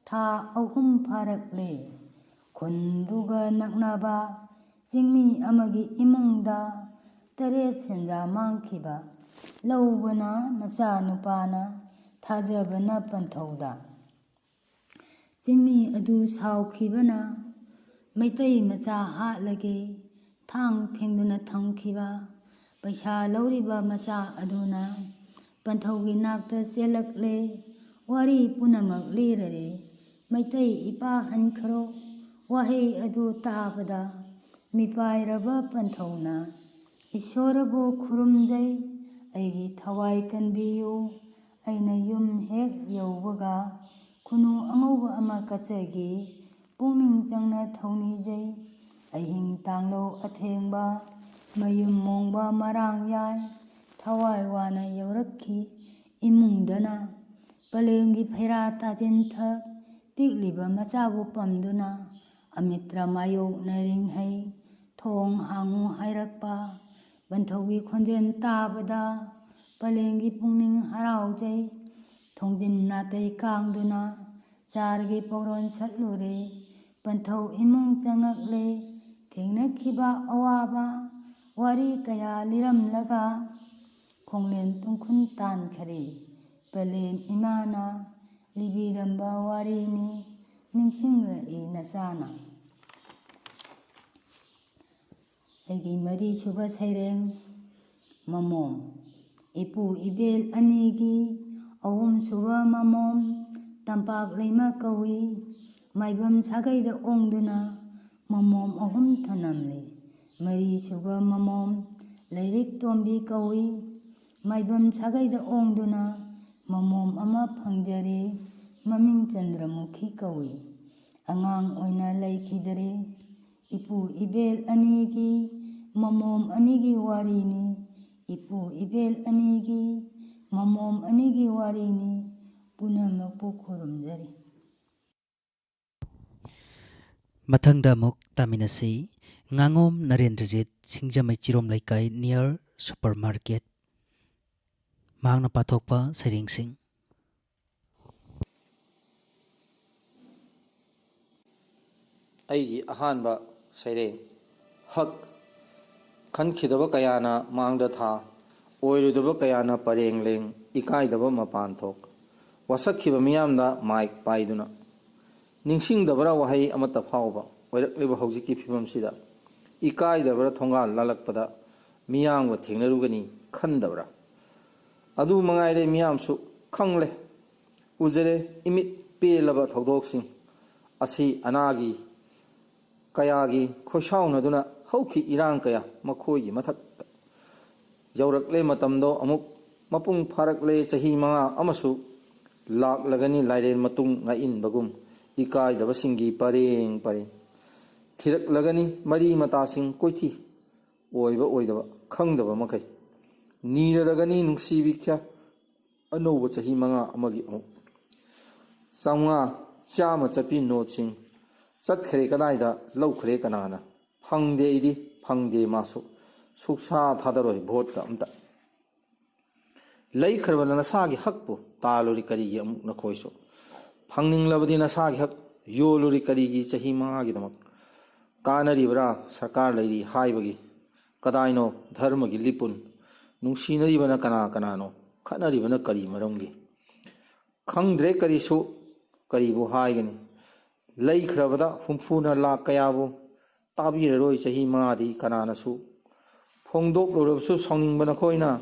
ꯊꯥ ꯑꯍꯨꯝ ꯐꯥꯔꯛꯂꯦ꯫ ꯈꯨꯟꯗꯨꯒ ꯅꯛꯅꯕ ꯆꯤꯡꯃꯤ ꯑꯃꯒꯤ ꯏꯃꯨꯡꯗ ꯇꯔꯦꯠ ꯁꯦꯟꯖꯥ ꯃꯥꯡꯈꯤꯕ꯫ ꯂꯧꯕꯅ ꯃꯆꯥꯅꯨꯄꯥꯅ ꯊꯥꯖꯕꯅ ꯄꯟꯊꯧꯗ꯫ ꯆꯤꯡꯃꯤ ꯑꯗꯨ ꯁꯥꯎꯈꯤꯕꯅ ꯃꯩꯇꯩ ꯃꯆꯥ ꯍꯥꯠꯂꯒꯦ ꯊꯥꯡ ꯐꯦꯡꯗꯨꯅ ꯊꯝꯈꯤꯕ ꯄꯩꯁꯥ ꯂꯧꯔꯤꯕ ꯃꯆꯥ ꯑꯗꯨꯅ ꯄꯟꯊꯧꯒꯤ ꯅꯥꯛꯇ ꯆꯦꯜꯂꯛꯂꯦ꯫ ꯋꯥꯔꯤ ꯄꯨꯝꯅꯃꯛ ꯂꯤꯔꯔꯦ꯫ ꯃꯩꯇꯩ ꯏꯄꯥ ꯍꯟꯈ꯭ꯔꯣ꯫ ꯋꯥꯍꯩ ꯑꯗꯨ ꯇꯥꯕꯗ ꯃꯤꯄꯥꯏꯔꯕ ꯄꯟꯊꯧꯅ, "ꯏꯁꯣꯔꯕꯨ ꯈꯨꯔꯨꯝꯖꯩ, ꯑꯩꯒꯤ ꯊꯋꯥꯏ ꯀꯟꯕꯤꯌꯨ꯫ ꯑꯩꯅ ꯌꯨꯝ ꯍꯦꯛ ꯌꯧꯕꯒ ꯈꯨꯅꯨ ꯑꯉꯧꯕ ꯑꯃ ꯀꯠꯆꯒꯦ꯫ ꯄꯨꯛꯅꯤꯡ ꯆꯪꯅ ꯊꯧꯅꯤꯖꯩ꯫ ꯑꯍꯤꯡ ꯇꯥꯡꯂꯧ ꯑꯊꯦꯡꯕ, ꯃꯌꯨꯝ ꯃꯣꯡꯕ ꯃꯔꯥꯡ ꯌꯥꯏ꯫ ꯊꯋꯥꯏ ꯋꯥꯅ ꯌꯧꯔꯛꯈꯤ ꯏꯃꯨꯡꯗꯅ꯫ ꯄꯂꯦꯝꯒꯤ ꯐꯩꯔꯥ ꯇꯥꯁꯤꯟꯊꯛ, ꯄꯤꯛꯂꯤꯕ ꯃꯆꯥꯕꯨ ꯄꯝꯗꯨꯅ ꯑꯃꯤꯇ꯭ꯔ ꯃꯥꯌꯣꯛꯅꯔꯤꯉꯩ ꯊꯣꯡ ꯍꯥꯡꯉꯨ ꯍꯥꯏꯔꯛꯄ ꯄꯟꯊꯧꯒꯤ ꯈꯣꯟꯖꯦꯜ ꯇꯥꯕꯗ ꯄꯂꯦꯝꯒꯤ ꯄꯨꯛꯅꯤꯡ ꯍꯔꯥꯎꯖꯩ꯫ ꯊꯣꯡꯖꯤꯟ ꯅꯥꯇꯩ ꯀꯥꯡꯗꯨꯅ ꯆꯥꯔꯒꯤ ꯄꯧꯔꯣꯟ ꯁꯠꯂꯨꯔꯦ꯫ ꯄꯟꯊꯧ ꯏꯃꯨꯡ ꯆꯪꯉꯛꯂꯦ꯫ ꯊꯦꯡꯅꯈꯤꯕ ꯑꯋꯥꯕ ꯋꯥꯔꯤ ꯀꯌꯥ ꯂꯤꯔꯝꯂꯒ ꯈꯣꯡꯂꯦꯟ ꯇꯨꯡꯈꯨꯟ ꯇꯥꯟꯈꯔꯦ꯫ ꯄꯂꯦꯝ ꯏꯃꯥꯅ ꯂꯤꯕꯤꯔꯝꯕ ꯋꯥꯔꯤꯅꯤ, ꯅꯤꯡꯁꯤꯡꯂꯛꯏ ꯅꯆꯥꯅ꯫ ꯑꯩꯒꯤ ꯃꯔꯤꯁꯨꯕ ꯁꯩꯔꯦꯡ, ꯃꯃꯣꯝ꯫ ꯏꯄꯨ ꯏꯕꯦꯜ ꯑꯅꯤꯒꯤ ꯑꯍꯨꯝꯁꯨꯕ ꯃꯃꯣꯝ ꯇꯝꯄꯥꯛ ꯂꯩꯃ ꯀꯧꯏ꯫ ꯃꯥꯏꯕꯝ ꯁꯥꯒꯩꯗ ꯑꯣꯡꯗꯨꯅ ꯃꯃꯣꯝ ꯑꯍꯨꯝ ꯊꯅꯝꯂꯤ꯫ ꯃꯔꯤꯁꯨꯕ ꯃꯃꯣꯝ ꯂꯩꯔꯤꯛ ꯇꯣꯝꯕꯤ ꯀꯧꯏ꯫ ꯃꯥꯏꯕꯝ ꯁꯥꯒꯩꯗ ꯑꯣꯡꯗꯨꯅ ꯃꯃꯣꯝ ꯑꯃ ꯐꯪꯖꯔꯦ꯫ ꯃꯃꯤꯡ ꯆꯟꯗ꯭ꯔꯃꯨꯈꯤ ꯀꯧꯏ꯫ ꯑꯉꯥꯡ ꯑꯣꯏꯅ ꯂꯩꯈꯤꯗꯔꯦ꯫ ꯏꯄꯨ ꯏꯕꯦꯜ ꯑꯅꯤꯒꯤ ꯃꯃꯣꯝ ꯑꯅꯤꯒꯤ ꯋꯥꯔꯤꯅꯤ꯫ ꯏꯄꯨ ꯏꯕꯦꯜ ꯑꯅꯤꯒꯤ ꯃꯃꯣꯝ ꯑꯅꯤꯒꯤ ꯋꯥꯔꯤꯅꯤ꯫ ꯄꯨꯝꯅꯃꯛꯄꯨ ꯈꯨꯔꯨꯝꯖꯔꯤ꯫ ꯃꯊꯪꯗ ꯑꯃꯨꯛ ꯇꯥꯃꯤꯟꯅꯁꯤ꯫ ꯉꯥꯉꯣꯝ ꯅꯔꯦꯟꯗ꯭ꯔꯖꯤꯠ, ꯁꯤꯡꯖꯃꯩ ꯆꯤꯔꯣꯝ ꯂꯩꯀꯥꯏ near supermarket꯫ ꯃꯍꯥꯛꯅ ꯄꯥꯊꯣꯛꯄ ꯁꯩꯔꯦꯡꯁꯤꯡ꯫ ꯑꯩꯒꯤ ꯑꯍꯥꯟꯕ ꯁꯩꯔꯦꯡ꯫ ꯍꯛ ꯈꯟꯈꯤꯗꯕ ꯀꯌꯥꯅ ꯃꯥꯡꯗ ꯊꯥ, ꯑꯣꯏꯔꯣꯏꯗꯕ ꯀꯌꯥꯅ ꯄꯔꯦꯡ ꯂꯦꯡ, ꯏꯀꯥꯏꯗꯕ ꯃꯄꯥꯟ ꯊꯣꯛ, ꯋꯥꯁꯛꯈꯤꯕ ꯃꯤꯌꯥꯝꯗ ꯃꯥꯏꯛ ꯄꯥꯏꯗꯨꯅ, ꯅꯤꯡꯁꯤꯡꯗꯕ꯭ꯔꯥ ꯋꯥꯍꯩ ꯑꯃꯠꯇ ꯐꯥꯎꯕ? ꯑꯣꯏꯔꯛꯂꯤꯕ ꯍꯧꯖꯤꯛꯀꯤ ꯐꯤꯕꯝꯁꯤꯗ ꯏꯀꯥꯏꯗꯕ꯭ꯔꯥ? ꯊꯣꯡꯒꯥꯜ ꯂꯥꯜꯂꯛꯄꯗ ꯃꯤꯌꯥꯝꯒ ꯊꯦꯡꯅꯔꯨꯒꯅꯤ ꯈꯟꯗꯕ꯭ꯔꯥ? ꯑꯗꯨ ꯃꯉꯥꯏꯔꯦ, ꯃꯤꯌꯥꯝꯁꯨ ꯈꯪꯂꯦ, ꯎꯖꯔꯦ, ꯏꯃꯤꯠ ꯄꯦꯜꯂꯕ ꯊꯧꯗꯣꯛꯁꯤꯡ, ꯑꯁꯤ ꯑꯅꯥꯒꯤ ꯀꯌꯥꯒꯤ ꯈꯣꯏꯁꯥꯎꯅꯗꯨꯅ ꯍꯧꯈꯤ ꯏꯔꯥꯡ ꯀꯌꯥ꯫ ꯃꯈꯣꯏꯒꯤ ꯃꯊꯛꯇ ꯌꯧꯔꯛꯂꯦ ꯃꯇꯝꯗꯣ ꯑꯃꯨꯛ꯫ ꯃꯄꯨꯡ ꯐꯥꯔꯛꯂꯦ ꯆꯍꯤ ꯃꯉꯥ ꯑꯃꯁꯨ꯫ ꯂꯥꯛꯂꯒꯅꯤ ꯂꯥꯏꯔꯦꯟ ꯃꯇꯨꯡ ꯉꯛꯏꯟꯕꯒꯨꯝ ꯏꯀꯥꯏꯗꯕꯁꯤꯡꯒꯤ ꯄꯔꯦꯡ ꯄꯔꯦꯡ꯫ ꯊꯤꯔꯛꯂꯒꯅꯤ ꯃꯔꯤ ꯃꯇꯥꯁꯤꯡ ꯀꯣꯏꯊꯤ ꯑꯣꯏꯕ ꯑꯣꯏꯗꯕ ꯈꯪꯗꯕ ꯃꯈꯩ꯫ ꯅꯤꯔꯔꯒꯅꯤ ꯅꯨꯡꯁꯤꯕꯤ ꯀꯌꯥ ꯑꯅꯧꯕ ꯆꯍꯤ ꯃꯉꯥ ꯑꯃꯒꯤ ꯑꯃꯨꯛ꯫ ꯆꯥꯝꯃꯉꯥ, ꯆꯥꯝꯃ ꯆꯠꯄꯤ ꯅꯣꯠꯁꯤꯡ ꯆꯠꯈ꯭ꯔꯦ ꯀꯗꯥꯏꯗ, ꯂꯧꯈ꯭ꯔꯦ ꯀꯅꯥꯅ? ꯐꯪꯗꯦ ꯑꯩꯗꯤ, ꯐꯪꯗꯦ ꯃꯥꯁꯨ꯫ ꯁꯨꯛꯁꯥ ꯊꯥꯗꯔꯣꯏ ꯚꯣꯠꯀ ꯑꯝꯇ꯫ ꯂꯩꯈ꯭ꯔꯕ ꯅꯁꯥꯒꯤ ꯍꯛꯄꯨ ꯇꯥꯜꯂꯨꯔꯤ ꯀꯔꯤꯒꯤ ꯑꯃꯨꯛ ꯅꯈꯣꯏꯁꯨ? ꯐꯪꯅꯤꯡꯂꯕꯗꯤ ꯅꯁꯥꯒꯤ ꯍꯛ ꯌꯣꯜꯂꯨꯔꯤ ꯀꯔꯤꯒꯤ ꯆꯍꯤ ꯃꯉꯥꯒꯤꯗꯃꯛ? ꯀꯥꯟꯅꯔꯤꯕ꯭ꯔꯥ ꯁꯔꯀꯥꯔ ꯂꯩꯔꯤ ꯍꯥꯏꯕꯒꯤ? ꯀꯗꯥꯏꯅꯣ ꯙꯔꯃꯒꯤ ꯂꯤꯄꯨꯟ? ꯅꯨꯡꯁꯤꯅꯔꯤꯕꯅ ꯀꯅꯥ ꯀꯅꯥꯅꯣ? ꯈꯠꯅꯔꯤꯕꯅ ꯀꯔꯤ ꯃꯔꯝꯒꯤ? ꯈꯪꯗ꯭ꯔꯦ ꯀꯔꯤꯁꯨ, ꯀꯔꯤꯕꯨ ꯍꯥꯏꯒꯅꯤ? ꯂꯩꯈ꯭ꯔꯕꯗ ꯍꯨꯝꯐꯨꯅ ꯂꯥꯛ ꯀꯌꯥꯕꯨ ꯇꯥꯕꯤꯔꯔꯣꯏ ꯆꯍꯤ ꯃꯉꯥꯗꯤ ꯀꯅꯥꯅꯁꯨ꯫ ꯐꯣꯡꯗꯣꯛꯂꯨꯔꯕꯁꯨ ꯁꯥꯎꯅꯤꯡꯕ ꯅꯈꯣꯏꯅ꯫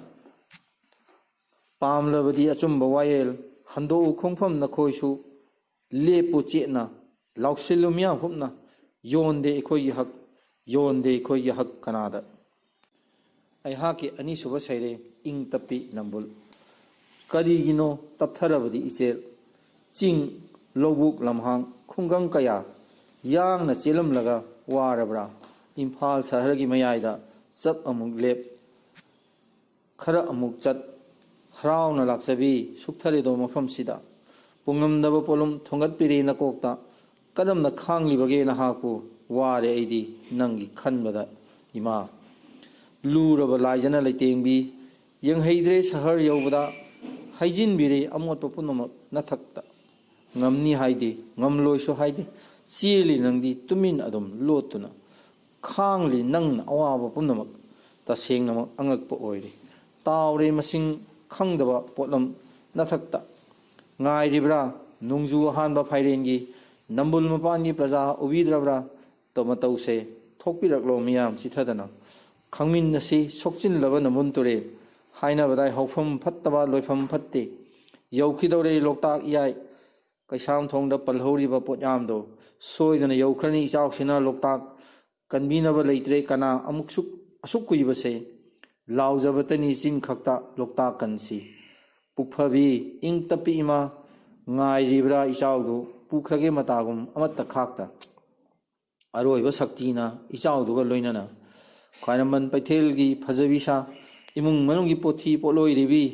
ꯄꯥꯝꯂꯕꯗꯤ ꯑꯆꯨꯝꯕ ꯋꯥꯌꯦꯜ ꯍꯟꯗꯣꯛꯎ ꯈꯣꯡꯐꯝ ꯅꯈꯣꯏꯁꯨ꯫ ꯂꯦꯞꯄꯨ ꯆꯦꯠꯅ, ꯂꯥꯎꯁꯤꯜꯂꯨ ꯃꯤꯌꯥꯝ ꯍꯨꯞꯅ꯫ ꯌꯣꯟꯗꯦ ꯑꯩꯈꯣꯏꯒꯤ ꯍꯛ, ꯌꯣꯟꯗꯦ ꯑꯩꯈꯣꯏꯒꯤ ꯍꯛ ꯀꯅꯥꯗ꯫ ꯑꯩꯍꯥꯛꯀꯤ ꯑꯅꯤꯁꯨꯕ ꯁꯩꯔꯦꯡ ꯏꯪ ꯇꯞꯄꯤ ꯅꯝꯕꯨꯜ꯫ ꯀꯔꯤꯒꯤꯅꯣ ꯇꯞꯊꯔꯕꯗꯤ ꯏꯆꯦꯜ? ꯆꯤꯡ, ꯂꯧꯕꯨꯛ, ꯂꯝꯍꯥꯡ, ꯈꯨꯡꯒꯪ ꯀꯌꯥ ꯌꯥꯡꯅ ꯆꯦꯜꯂꯝꯂꯒ ꯋꯥꯔꯕ꯭ꯔꯥ? ꯏꯝꯐꯥꯜ ꯁꯍꯔꯒꯤ ꯃꯌꯥꯏꯗ ꯆꯞ ꯑꯃꯨꯛ ꯂꯦꯞ, ꯈꯔ ꯑꯃꯨꯛ ꯆꯠ, ꯍꯔꯥꯎꯅ ꯂꯥꯛꯆꯕꯤ ꯁꯨꯛꯊꯔꯤꯗꯣ ꯃꯐꯝꯁꯤꯗ꯫ ꯄꯨꯡꯉꯝꯗꯕ ꯄꯣꯠꯂꯨꯝ ꯊꯣꯡꯒꯠꯄꯤꯔꯦ ꯅꯀꯣꯛꯇ꯫ ꯀꯔꯝꯅ ꯈꯥꯡꯂꯤꯕꯒꯦ ꯅꯍꯥꯛꯄꯨ? ꯋꯥꯔꯦ ꯑꯩꯗꯤ ꯅꯪꯒꯤ ꯈꯟꯕꯗ ꯏꯃꯥ꯫ ꯂꯨꯔꯕ ꯂꯥꯏꯖꯅ ꯂꯩꯇꯦꯡꯕꯤ꯫ ꯌꯦꯡꯍꯩꯗ꯭ꯔꯦ ꯁꯍꯔ ꯌꯧꯕꯗ꯫ ꯍꯩꯖꯤꯟꯕꯤꯔꯦ ꯑꯃꯣꯠꯄ ꯄꯨꯝꯅꯃꯛ ꯅꯊꯛꯇ꯫ ꯉꯝꯅꯤ ꯍꯥꯏꯗꯦ, ꯉꯝꯂꯣꯏꯁꯨ ꯍꯥꯏꯗꯦ꯫ ꯆꯦꯜꯂꯤ ꯅꯪꯗꯤ ꯇꯨꯃꯤꯟ ꯑꯗꯨꯝ ꯂꯣꯠꯇꯨꯅ꯫ ꯈꯥꯡꯂꯤ ꯅꯪꯅ ꯑꯋꯥꯕ ꯄꯨꯝꯅꯃꯛ꯫ ꯇꯁꯦꯡꯅꯃꯛ ꯑꯉꯛꯄ ꯑꯣꯏꯔꯦ꯫ ꯇꯥꯎꯔꯦ ꯃꯁꯤꯡ ꯈꯪꯗꯕ ꯄꯣꯠꯂꯝ ꯅꯊꯛꯇ꯫ ꯉꯥꯏꯔꯤꯕ꯭ꯔꯥ ꯅꯣꯡꯖꯨ ꯑꯍꯥꯟꯕ ꯐꯥꯏꯔꯦꯟꯒꯤ? ꯅꯝꯕꯨꯜ ꯃꯄꯥꯟꯒꯤ ꯄ꯭ꯔꯖꯥ ꯎꯕꯤꯗ꯭ꯔꯕ꯭ꯔꯥ? ꯇꯣ ꯃꯇꯧꯁꯦ ꯊꯣꯛꯄꯤꯔꯛꯂꯣ ꯃꯤꯌꯥꯝ ꯆꯤꯊꯗꯅ꯫ ꯈꯪꯃꯤꯟꯅꯁꯤ ꯁꯣꯛꯆꯤꯜꯂꯕ ꯅꯝꯕꯨꯜ ꯇꯨꯔꯦꯜ꯫ ꯍꯥꯏꯅꯕꯗꯥꯏ ꯍꯧꯐꯝ ꯐꯠꯇꯕ ꯂꯣꯏꯐꯝ ꯐꯠꯇꯦ꯫ ꯌꯧꯈꯤꯗꯧꯔꯦ ꯂꯣꯛꯇꯥꯛ ꯏꯌꯥꯏ꯫ ꯀꯩꯁꯥꯝꯊꯣꯡꯗ ꯄꯜꯍꯧꯔꯤꯕ ꯄꯣꯠꯌꯥꯝꯗꯣ ꯁꯣꯏꯗꯅ ꯌꯧꯈ꯭ꯔꯅꯤ ꯏꯆꯥꯎꯁꯤꯅ ꯂꯣꯛꯇꯥꯛ꯫ ꯀꯟꯕꯤꯅꯕ ꯂꯩꯇ꯭ꯔꯦ ꯀꯅꯥ ꯑꯃꯨꯛꯁꯨ ꯑꯁꯨꯛ ꯀꯨꯏꯕꯁꯦ꯫ ꯂꯥꯎꯖꯕꯇꯅꯤ ꯆꯤꯟ ꯈꯛꯇ ꯂꯣꯛꯇꯥꯛ ꯀꯟꯁꯤ꯫ ꯄꯨꯛꯐꯕꯤ ꯏꯪ ꯇꯞꯄꯤ ꯏꯃꯥ, ꯉꯥꯏꯔꯤꯕ꯭ꯔꯥ ꯏꯆꯥꯎꯗꯨ ꯄꯨꯈ꯭ꯔꯒꯦ ꯃꯇꯥꯒꯨꯝ ꯑꯃꯠꯇ ꯈꯥꯛꯇ꯫ ꯑꯔꯣꯏꯕ ꯁꯛꯇꯤꯅ ꯏꯆꯥꯎꯗꯨꯒ ꯂꯣꯏꯅꯅ꯫ ꯈ꯭ꯋꯥꯏꯔꯝꯕꯟ ꯄꯩꯊꯦꯜꯒꯤ ꯐꯖꯕꯤ ꯁꯥ, ꯏꯃꯨꯡ ꯃꯅꯨꯡꯒꯤ ꯄꯣꯊꯤ ꯄꯣꯠꯂꯣꯏ ꯔꯤꯕꯤ,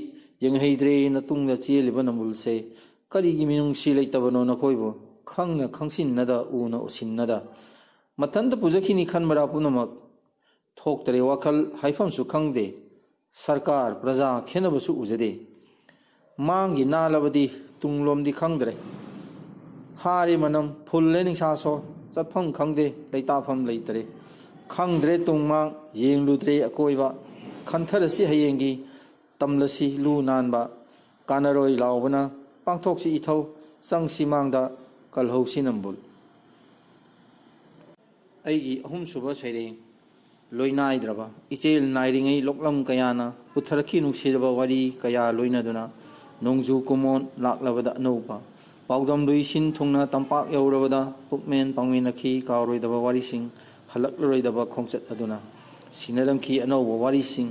ꯌꯦꯡꯍꯩꯗ꯭ꯔꯦꯅ ꯇꯨꯡꯗ ꯆꯦꯜꯂꯤꯕ ꯅꯝꯕꯨꯜꯁꯦ ꯀꯔꯤꯒꯤ ꯃꯤꯅꯨꯡꯁꯤ ꯂꯩꯇꯕꯅꯣ ꯅꯈꯣꯏꯕꯨ? ꯈꯪꯅ ꯈꯪꯁꯤꯟꯅꯗ ꯎꯅ ꯎꯁꯤꯟꯅꯗ ꯃꯊꯟꯇ ꯄꯨꯖꯈꯤꯅꯤ ꯈꯟꯕ꯭ꯔꯥ ꯄꯨꯝꯅꯃꯛ? ꯊꯣꯛꯇꯔꯦ ꯋꯥꯈꯜ ꯍꯥꯏꯐꯝꯁꯨ ꯈꯪꯗꯦ꯫ ꯁꯔꯀꯥꯔ ꯄ꯭ꯔꯖꯥ ꯈꯦꯟꯅꯕꯁꯨ ꯎꯖꯗꯦ꯫ ꯃꯥꯡꯒꯤ ꯅꯥꯜꯂꯕꯗꯤ ꯇꯨꯡꯂꯣꯝꯗꯤ ꯈꯪꯗ꯭ꯔꯦ꯫ ꯍꯥꯔꯤ ꯃꯅꯝ ꯐꯨꯜꯂꯦ ꯅꯤꯡꯁꯥ ꯁꯣ, ꯆꯠꯐꯝ ꯈꯪꯗꯦ ꯂꯩꯇꯥꯐꯝ ꯂꯩꯇꯔꯦ꯫ ꯈꯪꯗ꯭ꯔꯦ ꯇꯨꯡ ꯃꯥꯡ ꯌꯦꯡꯂꯨꯗ꯭ꯔꯦ ꯑꯀꯣꯏꯕ꯫ ꯈꯟꯊꯔꯁꯤ ꯍꯌꯦꯡꯒꯤ ꯇꯝꯂꯁꯤ ꯂꯨ ꯅꯥꯟꯕ꯫ ꯀꯥꯟꯅꯔꯣꯏ ꯂꯥꯎꯕꯅ ꯄꯥꯡꯊꯣꯛꯁꯤ ꯏꯊꯧ꯫ ꯆꯪꯁꯤ ꯃꯥꯡꯗ ꯀꯜꯍꯧꯁꯤ ꯅꯝꯕꯨꯜ꯫ ꯑꯩꯒꯤ ꯑꯍꯨꯝꯁꯨꯕ ꯁꯩꯔꯦꯡ꯫ ꯂꯣꯏꯅꯥꯏꯗ꯭ꯔꯕ ꯏꯆꯦꯜ ꯅꯥꯏꯔꯤꯉꯩ ꯂꯣꯛꯂꯝ ꯀꯌꯥꯅ ꯄꯨꯊꯔꯛꯈꯤ ꯅꯨꯡꯁꯤꯔꯕ ꯋꯥꯔꯤ ꯀꯌꯥ ꯂꯣꯏꯅꯗꯨꯅ꯫ ꯅꯣꯡꯖꯨ ꯀꯨꯃꯣꯟ ꯂꯥꯛꯂꯕꯗ ꯑꯅꯧꯕ ꯄꯥꯎꯗꯝ ꯂꯨꯏ ꯁꯤꯟ ꯊꯨꯡꯅ ꯇꯝꯄꯥꯛ ꯌꯧꯔꯕꯗ ꯄꯨꯛꯃꯦꯟ ꯄꯥꯡꯃꯤꯟꯅꯈꯤ ꯀꯥꯎꯔꯣꯏꯗꯕ ꯋꯥꯔꯤꯁꯤꯡ, ꯍꯜꯂꯛꯂꯔꯣꯏꯗꯕ ꯈꯣꯡꯆꯠ ꯑꯗꯨꯅ ꯁꯤꯟꯅꯔꯝꯈꯤ ꯑꯅꯧꯕ ꯋꯥꯔꯤꯁꯤꯡ꯫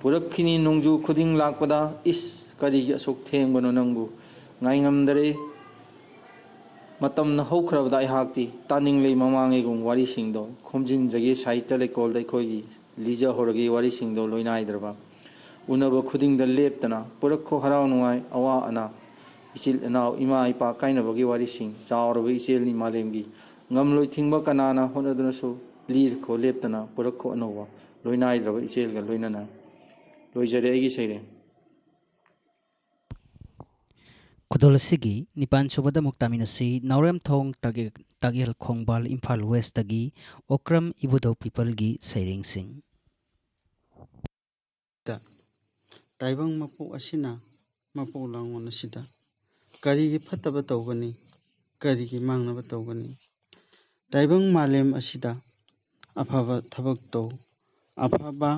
ꯄꯨꯔꯛꯈꯤꯅꯤ ꯅꯣꯡꯖꯨ ꯈꯨꯗꯤꯡ ꯂꯥꯛꯄꯗ, ꯏꯁ ꯀꯔꯤꯒꯤ ꯑꯁꯨꯛ ꯊꯦꯡꯕꯅꯣ ꯅꯪꯕꯨ ꯉꯥꯏꯉꯝꯗꯔꯦ꯫ ꯃꯇꯝꯅ ꯍꯧꯈ꯭ꯔꯕꯗ ꯑꯩꯍꯥꯛꯇꯤ ꯇꯥꯅꯤꯡꯂꯦ ꯃꯃꯥꯡꯉꯩꯒꯨꯝ ꯋꯥꯔꯤꯁꯤꯡꯗꯣ ꯈꯣꯝꯖꯤꯟꯖꯒꯦ ꯁꯥꯍꯤꯇ꯭ꯌ ꯂꯩꯀꯣꯜꯗ ꯑꯩꯈꯣꯏꯒꯤ ꯂꯤꯖꯍꯧꯔꯒꯦ ꯋꯥꯔꯤꯁꯤꯡꯗꯣ ꯂꯣꯏꯅꯥꯏꯗ꯭ꯔꯕ꯫ ꯎꯅꯕ ꯈꯨꯗꯤꯡꯗ ꯂꯦꯞꯇꯅ ꯄꯨꯔꯛꯈꯣ ꯍꯔꯥꯎ ꯅꯨꯡꯉꯥꯏ ꯑꯋꯥ ꯑꯅꯥ꯫ ꯏꯆꯤꯜ ꯏꯅꯥꯎ ꯏꯃꯥ ꯏꯄꯥ ꯀꯥꯏꯅꯕꯒꯤ ꯋꯥꯔꯤꯁꯤꯡ ꯆꯥꯎꯔꯕ ꯏꯆꯦꯜꯅꯤ ꯃꯥꯂꯦꯝꯒꯤ꯫ ꯉꯝꯂꯣꯏ ꯊꯤꯡꯕ ꯀꯅꯥꯅ ꯍꯣꯠꯅꯗꯨꯅꯁꯨ ꯂꯤꯔꯈꯣ ꯂꯦꯞꯇꯅ ꯄꯨꯔꯛꯈꯣ ꯑꯅꯧꯕ ꯂꯣꯏꯅꯥꯏꯗ꯭ꯔꯕ ꯏꯆꯦꯜꯒ ꯂꯣꯏꯅꯅ꯫ ꯂꯣꯏꯖꯔꯦ ꯑꯩꯒꯤ ꯁꯩꯔꯦꯡ꯫ ꯈꯨꯗꯣꯜ ꯑꯁꯤꯒꯤ ꯅꯤꯄꯥꯟ ꯁꯨꯕꯗ ꯑꯃꯨꯛ ꯇꯥꯃꯤꯟꯅꯁꯤ꯫ ꯅꯥꯎꯔꯦꯝꯊꯣꯡ ꯇꯥꯒꯦ-, ꯇꯥꯒꯦꯜ ꯈꯣꯡꯕꯥꯜ ꯏꯝꯐꯥꯜ ꯋꯦꯁꯇꯒꯤ ꯑꯣꯀ꯭ꯔꯝ ꯏꯕꯨꯙꯧ ꯄꯤꯄꯜꯒꯤ ꯁꯩꯔꯦꯡꯁꯤꯡ꯫ ꯇꯥꯏꯕꯪ ꯃꯄꯣꯛ ꯑꯁꯤꯅ, ꯃꯄꯣꯛ ꯂꯥꯡꯉꯣꯟ ꯑꯁꯤꯗ ꯀꯔꯤꯒꯤ ꯐꯠꯇꯕ ꯇꯧꯒꯅꯤ? ꯀꯔꯤꯒꯤ ꯃꯥꯡꯅꯕ ꯇꯧꯒꯅꯤ? ꯇꯥꯏꯕꯪ ꯃꯥꯂꯦꯝ ꯑꯁꯤꯗ ꯑꯐꯕ ꯊꯕꯛ ꯇꯧ, ꯑꯐꯕ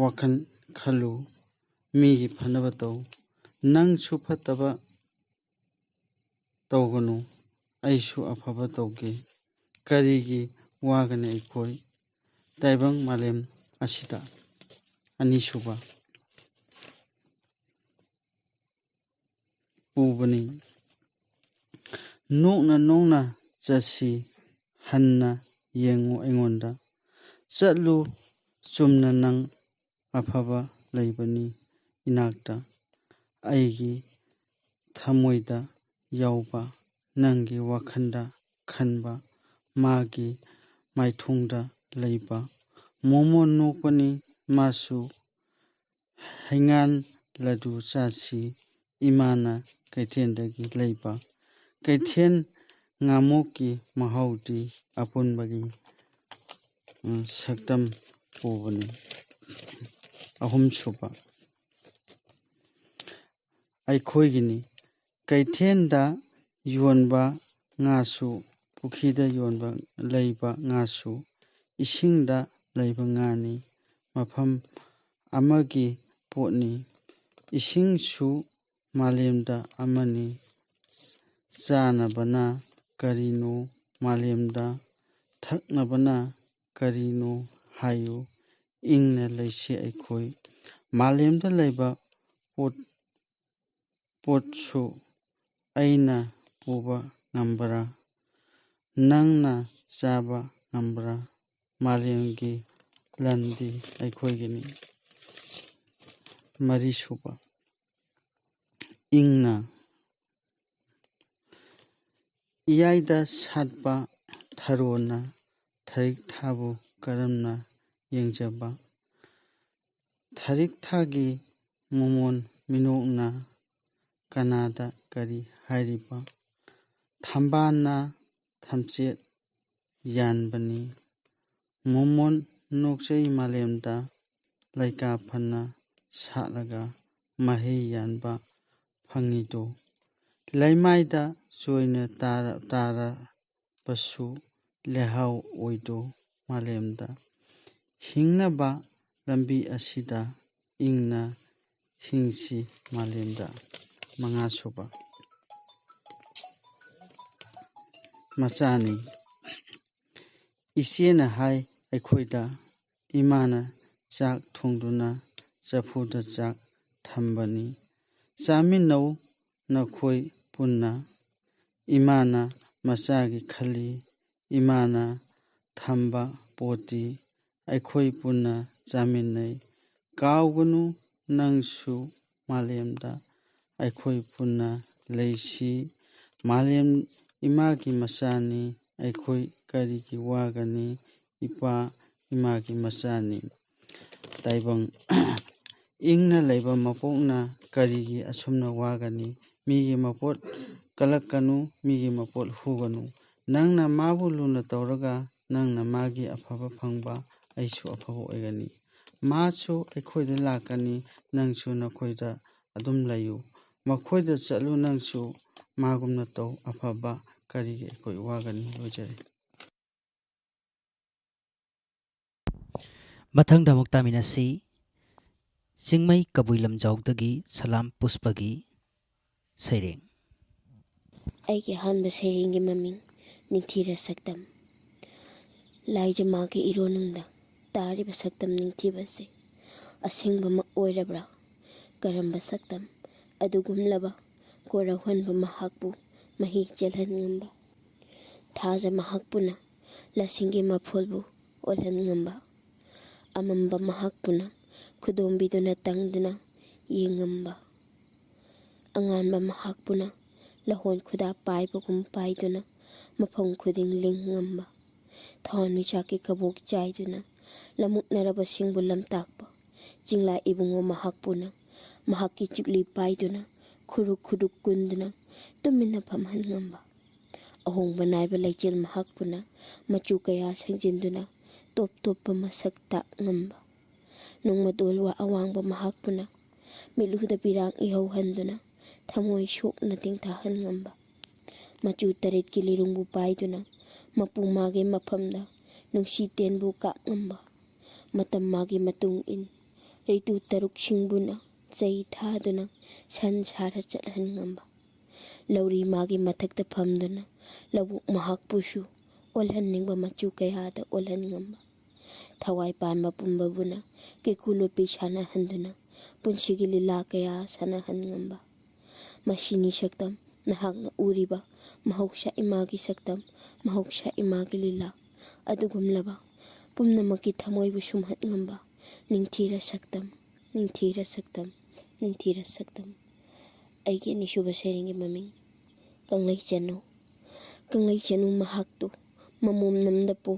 ꯋꯥꯈꯜ ꯈꯜꯂꯨ, ꯃꯤꯒꯤ ꯐꯅꯕ ꯇꯧ꯫ ꯅꯪꯁꯨ ꯐꯠꯇꯕ ꯇꯧꯒꯅꯨ, ꯑꯩꯁꯨ ꯑꯐꯕ ꯇꯧꯒꯦ꯫ ꯀꯔꯤꯒꯤ ꯋꯥꯒꯅꯤ ꯑꯩꯈꯣꯏ ꯇꯥꯏꯕꯪ ꯃꯥꯂꯦꯝ ꯑꯁꯤꯗ? ꯑꯅꯤꯁꯨꯕ ꯄꯨꯕꯅꯤ꯫ ꯅꯣꯛꯅ ꯅꯣꯛꯅ ꯆꯠꯁꯤ, ꯍꯟꯅ ꯌꯦꯡꯉꯨ ꯑꯩꯉꯣꯟꯗ꯫ ꯆꯠꯂꯨ, ꯆꯨꯝꯅ ꯅꯪ ꯑꯐꯕ ꯂꯩꯕꯅꯤ ꯏꯅꯥꯛꯇ꯫ ꯑꯩꯒꯤ ꯊꯃꯣꯏꯗ ꯌꯥꯎꯕ, ꯅꯪꯒꯤ ꯋꯥꯈꯜꯗ ꯈꯟꯕ, ꯃꯥꯒꯤ ꯃꯥꯏꯊꯣꯡꯗ ꯂꯩꯕ꯫ ꯃꯣꯃꯣꯟ ꯅꯣꯛꯄꯅꯤ, ꯃꯥꯁꯨ ꯍꯩꯉꯥꯟ ꯂꯗꯨ ꯆꯥꯁꯤ, ꯏꯃꯥꯅ ꯀꯩꯊꯦꯜꯗꯒꯤ ꯂꯩꯕ꯫ ꯀꯩꯊꯦꯜ ꯉꯥꯃꯣꯛꯀꯤ ꯃꯍꯥꯎꯗꯤ ꯑꯄꯨꯟꯕꯒꯤ, ꯎꯝ, ꯁꯛꯇꯝ ꯄꯨꯕꯅꯤ꯫ ꯑꯍꯨꯝꯁꯨꯕ ꯑꯩꯈꯣꯏꯒꯤꯅꯤ꯫ ꯀꯩꯊꯦꯜꯗ ꯌꯣꯟꯕ ꯉꯥꯁꯨ, ꯄꯨꯈ꯭ꯔꯤꯗ ꯌꯣꯟꯕ, ꯂꯩꯕ ꯉꯥꯁꯨ, ꯏꯁꯤꯡꯗ ꯂꯩꯕ ꯉꯥꯅꯤ꯫ ꯃꯐꯝ ꯑꯃꯒꯤ ꯄꯣꯠꯅꯤ꯫ ꯏꯁꯤꯡꯁꯨ ꯃꯥꯂꯦꯝꯗ ꯑꯃꯅꯤ꯫ ꯆꯥꯅꯕꯅ ꯀꯔꯤꯅꯣ ꯃꯥꯂꯦꯝꯗ? ꯊꯛꯅꯕꯅ ꯀꯔꯤꯅꯣ ꯍꯥꯏꯌꯨ? ꯏꯪꯅ ꯂꯩꯁꯤ ꯑꯩꯈꯣꯏ꯫ ꯃꯥꯂꯦꯝꯗ ꯂꯩꯕ ꯄꯣꯠ, ꯄꯣꯠꯁꯨ ꯑꯩꯅ ꯄꯨꯕ ꯉꯝꯕ꯭ꯔꯥ? ꯅꯪꯅ ꯆꯥꯕ ꯉꯝꯕ꯭ꯔꯥ? ꯃꯥꯂꯦꯝꯒꯤ ꯂꯟꯗꯤ ꯑꯩꯈꯣꯏꯒꯤꯅꯤ꯫ ꯃꯔꯤꯁꯨꯕ ꯏꯪꯅ꯫ ꯏꯌꯥꯏꯗ ꯁꯥꯠꯄ ꯊꯔꯣꯅ ꯊꯔꯤꯛ ꯊꯥꯕꯨ ꯀꯔꯝꯅ ꯌꯦꯡꯖꯕ? ꯊꯔꯤꯛ ꯊꯥꯒꯤ ꯃꯣꯃꯣꯟ ꯃꯤꯅꯣꯛꯅ ꯀꯅꯥꯗ ꯀꯔꯤ ꯍꯥꯏꯔꯤꯕ? ꯊꯝꯕꯥꯜꯅ ꯊꯝꯆꯦꯠ ꯌꯥꯟꯕꯅꯤ꯫ ꯃꯣꯃꯣꯟ ꯅꯣꯛꯆꯩ ꯃꯥꯂꯦꯝꯗ ꯂꯩꯀꯥ ꯐꯅ ꯁꯥꯠꯂꯒ ꯃꯍꯩ ꯌꯥꯟꯕ ꯐꯪꯉꯤꯗꯣ? ꯂꯩꯃꯥꯏꯗ ꯆꯣꯏꯅ ꯇꯥꯔ-, ꯇꯥꯔꯕꯁꯨ ꯂꯩꯍꯥꯎ ꯑꯣꯏꯗꯣ ꯃꯥꯂꯦꯝꯗ? ꯍꯤꯡꯅꯕ ꯂꯝꯕꯤ ꯑꯁꯤꯗ ꯏꯪꯅ ꯍꯤꯡꯁꯤ ꯃꯥꯂꯦꯝꯗ꯫ ꯃꯉꯥꯁꯨꯕ ꯃꯆꯥꯅꯤ꯫ ꯏꯆꯦꯅ ꯍꯥꯏ ꯑꯩꯈꯣꯏꯗ, ꯏꯃꯥꯅ ꯆꯥꯛ ꯊꯣꯡꯗꯨꯅ ꯆꯐꯨꯗ ꯆꯥꯛ ꯊꯝꯕꯅꯤ꯫ ꯆꯥꯃꯤꯟꯅꯧ ꯅꯈꯣꯏ ꯄꯨꯟꯅ꯫ ꯏꯃꯥꯅ ꯃꯆꯥꯒꯤ ꯈꯜꯂꯤ, ꯏꯃꯥꯅ ꯊꯝꯕ ꯄꯣꯠꯇꯤ ꯑꯩꯈꯣꯏ ꯄꯨꯟꯅ ꯆꯥꯃꯤꯟꯅꯩ꯫ ꯀꯥꯎꯒꯅꯨ ꯅꯪꯁꯨ ꯃꯥꯂꯦꯝꯗ ꯑꯩꯈꯣꯏ ꯄꯨꯟꯅ ꯂꯩꯁꯤ꯫ ꯃꯥꯂꯦꯝ ꯏꯃꯥꯒꯤ ꯃꯆꯥꯅꯤ, ꯑꯩꯈꯣꯏ ꯀꯔꯤꯒꯤ ꯋꯥꯒꯅꯤ? ꯏꯄꯥ ꯏꯃꯥꯒꯤ ꯃꯆꯥꯅꯤ꯫ ꯇꯥꯏꯕꯪ ꯏꯪꯅ ꯂꯩꯕ ꯃꯄꯣꯛꯅ ꯀꯔꯤꯒꯤ ꯑꯁꯨꯝꯅ ꯋꯥꯒꯅꯤ? ꯃꯤꯒꯤ ꯃꯄꯣꯠ ꯀꯜꯂꯛꯀꯅꯨ, ꯃꯤꯒꯤ ꯃꯄꯣꯠ ꯍꯨꯒꯅꯨ꯫ ꯅꯪꯅ ꯃꯥꯕꯨ ꯂꯨꯅ ꯇꯧꯔꯒ ꯅꯪꯅ ꯃꯥꯒꯤ ꯑꯐꯕ ꯐꯪꯕ, ꯑꯩꯁꯨ ꯑꯐꯕ ꯑꯣꯏꯒꯅꯤ꯫ ꯃꯥꯁꯨ ꯑꯩꯈꯣꯏꯗ ꯂꯥꯛꯀꯅꯤ, ꯅꯪꯁꯨ ꯅꯈꯣꯏꯗ ꯑꯗꯨꯝ ꯂꯩꯌꯨ꯫ ꯃꯈꯣꯏꯗ ꯆꯠꯂꯨ, ꯅꯪꯁꯨ ꯃꯥꯒꯨꯝꯅ ꯇꯧ꯫ ꯑꯐꯕ ꯀꯔꯤꯒꯤ ꯑꯩꯈꯣꯏ ꯋꯥꯒꯅꯤ? ꯂꯣꯏꯖꯔꯦ꯫ ꯃꯊꯪꯗ ꯑꯃꯨꯛ ꯇꯥꯃꯤꯟꯅꯁꯤ꯫ ꯆꯤꯡꯃꯩ ꯀꯕꯨꯏ ꯂꯝꯖꯥꯎꯗꯒꯤ ꯁꯂꯥꯝ ꯄꯨꯁꯄꯒꯤ ꯁꯩꯔꯦꯡ꯫ ꯑꯩꯒꯤ ꯑꯍꯥꯟꯕ ꯁꯩꯔꯦꯡꯒꯤ ꯃꯃꯤꯡ ꯅꯤꯡꯊꯤꯔ ꯁꯛꯇꯝ꯫ ꯂꯥꯏꯖꯃꯥꯒꯤ ꯏꯔꯣꯟꯅꯨꯡꯗ ꯇꯥꯔꯤꯕ ꯁꯛꯇꯝ ꯅꯤꯡꯊꯤꯕꯁꯦ ꯑꯁꯦꯡꯕꯃꯛ ꯑꯣꯏꯔꯕ꯭ꯔꯥ? ꯀꯔꯝꯕ ꯁꯛꯇꯝ? ꯑꯗꯨꯒꯨꯝꯂꯕ ꯀꯣꯔꯧꯍꯟꯕ ꯃꯍꯥꯛꯄꯨ ꯃꯍꯤ ꯆꯦꯜꯍꯟ ꯉꯝꯕ꯫ ꯊꯥꯖ ꯃꯍꯥꯛꯄꯨꯅ ꯂꯁꯤꯡꯒꯤ ꯃꯐꯣꯜꯕꯨ ꯑꯣꯜꯍꯟ ꯉꯝꯕ꯫ ꯑꯃꯝꯕ ꯃꯍꯥꯛꯄꯨꯅ ꯈꯨꯗꯣꯝꯕꯤꯗꯨꯅ ꯇꯪꯗꯨꯅ ꯌꯦꯡꯉꯝꯕ꯫ ꯑꯉꯥꯟꯕ ꯃꯍꯥꯛꯄꯨꯅ ꯂꯍꯣꯟ ꯈꯨꯗꯥ ꯄꯥꯏꯕꯒꯨꯝ ꯄꯥꯏꯗꯨꯅ ꯃꯐꯝ ꯈꯨꯗꯤꯡ ꯂꯤꯡ ꯉꯝꯕ꯫ ꯊꯋꯥꯟꯃꯤꯆꯥꯛꯀꯤ ꯀꯕꯣꯛ ꯆꯥꯏꯗꯨꯅ ꯂꯝꯃꯨꯛꯅꯔꯕꯁꯤꯡꯕꯨ ꯂꯝꯇꯥꯛꯄ꯫ ꯆꯤꯡꯂꯥ ꯏꯕꯨꯡꯉꯣ ꯃꯍꯥꯛꯄꯨꯅ ꯃꯍꯥꯛꯀꯤ ꯆꯨꯛꯂꯤ ꯄꯥꯏꯗꯨꯅ ꯈꯨꯔꯨꯛ ꯈꯨꯔꯨꯛ ꯀꯨꯟꯗꯨꯅ ꯇꯨꯃꯤꯟꯅ ꯐꯝꯍꯟ ꯉꯝꯕ꯫ ꯑꯍꯣꯡꯕ ꯅꯥꯏꯕ ꯂꯩꯆꯤꯜ ꯃꯍꯥꯛꯄꯨꯅ ꯃꯆꯨ ꯀꯌꯥ ꯁꯦꯡꯖꯤꯟꯗꯨꯅ ꯇꯣꯞ ꯇꯣꯞꯄ ꯃꯁꯛ ꯇꯥꯛ ꯉꯝꯕ꯫ ꯅꯣꯡꯃꯗꯣꯜ ꯋꯥ ꯑꯋꯥꯡꯕ ꯃꯍꯥꯛꯄꯨꯅ ꯃꯤꯠꯂꯨꯗ ꯄꯤꯔꯥꯡ ꯏꯍꯧꯍꯟꯗꯨꯅ ꯊꯃꯣꯏ ꯁꯣꯛꯅ ꯇꯦꯡꯊꯥꯍꯟ ꯉꯝꯕ, ꯃꯆꯨ ꯇꯔꯦꯠꯀꯤ ꯂꯤꯔꯨꯡꯕꯨ ꯄꯥꯏꯗꯨꯅ ꯃꯄꯨ ꯃꯥꯒꯤ ꯃꯐꯝꯗ ꯅꯨꯡꯁꯤ ꯇꯦꯟꯕꯨ ꯀꯥꯞ ꯉꯝꯕ, ꯃꯇꯝ ꯃꯥꯒꯤ ꯃꯇꯨꯡ ꯏꯟ ꯔꯤꯇꯨ ꯇꯔꯨꯛꯁꯤꯡꯕꯨꯅ ꯆꯩ ꯊꯥꯗꯨꯅ ꯁꯟ ꯁꯥꯔ ꯆꯠꯍꯟ ꯉꯝꯕ, ꯂꯧꯔꯤ ꯃꯥꯒꯤ ꯃꯊꯛꯇ ꯐꯝꯗꯨꯅ ꯂꯧꯕꯨꯛ ꯃꯍꯥꯛꯄꯨꯁꯨ ꯑꯣꯜꯍꯟꯅꯤꯡꯕ ꯃꯆꯨ ꯀꯌꯥꯗ ꯑꯣꯜꯍꯟ ꯉꯝꯕ, ꯊꯋꯥꯏ ꯄꯥꯟꯕ ꯄꯨꯝꯕꯕꯨꯅ ꯀꯦꯀꯨ ꯂꯣꯠꯄꯤ ꯁꯥꯟꯅꯍꯟꯗꯨꯅ ꯄꯨꯟꯁꯤꯒꯤ ꯂꯤꯂꯥ ꯀꯌꯥ ꯁꯥꯟꯅꯍꯟ ꯉꯝꯕ꯫ ꯃꯁꯤꯅꯤ ꯁꯛꯇꯝ, ꯅꯍꯥꯛꯅ ꯎꯔꯤꯕ ꯃꯍꯧꯁꯥ ꯏꯃꯥꯒꯤ ꯁꯛꯇꯝ, ꯃꯍꯧꯁꯥ ꯏꯃꯥꯒꯤ ꯂꯤꯂꯥ꯫ ꯑꯗꯨꯒꯨꯝꯂꯕ ꯄꯨꯝꯅꯃꯛꯀꯤ ꯊꯃꯣꯏꯕꯨ ꯁꯨꯝꯍꯠ ꯉꯝꯕ ꯅꯤꯡꯊꯤꯔ ꯁꯛꯇꯝ, ꯅꯤꯡꯊꯤꯔ ꯁꯛꯇꯝ, ꯅꯤꯡꯊꯤꯔ ꯁꯛꯇꯝ꯫ ꯑꯩꯒꯤ ꯑꯅꯤꯁꯨꯕ ꯁꯩꯔꯦꯡꯒꯤ ꯃꯃꯤꯡ ꯀꯪꯂꯩ ꯆꯅꯨ꯫ ꯀꯪꯂꯩ ꯆꯅꯨ ꯃꯍꯥꯛꯇꯨ ꯃꯃꯣꯝ ꯅꯝꯗꯄꯣ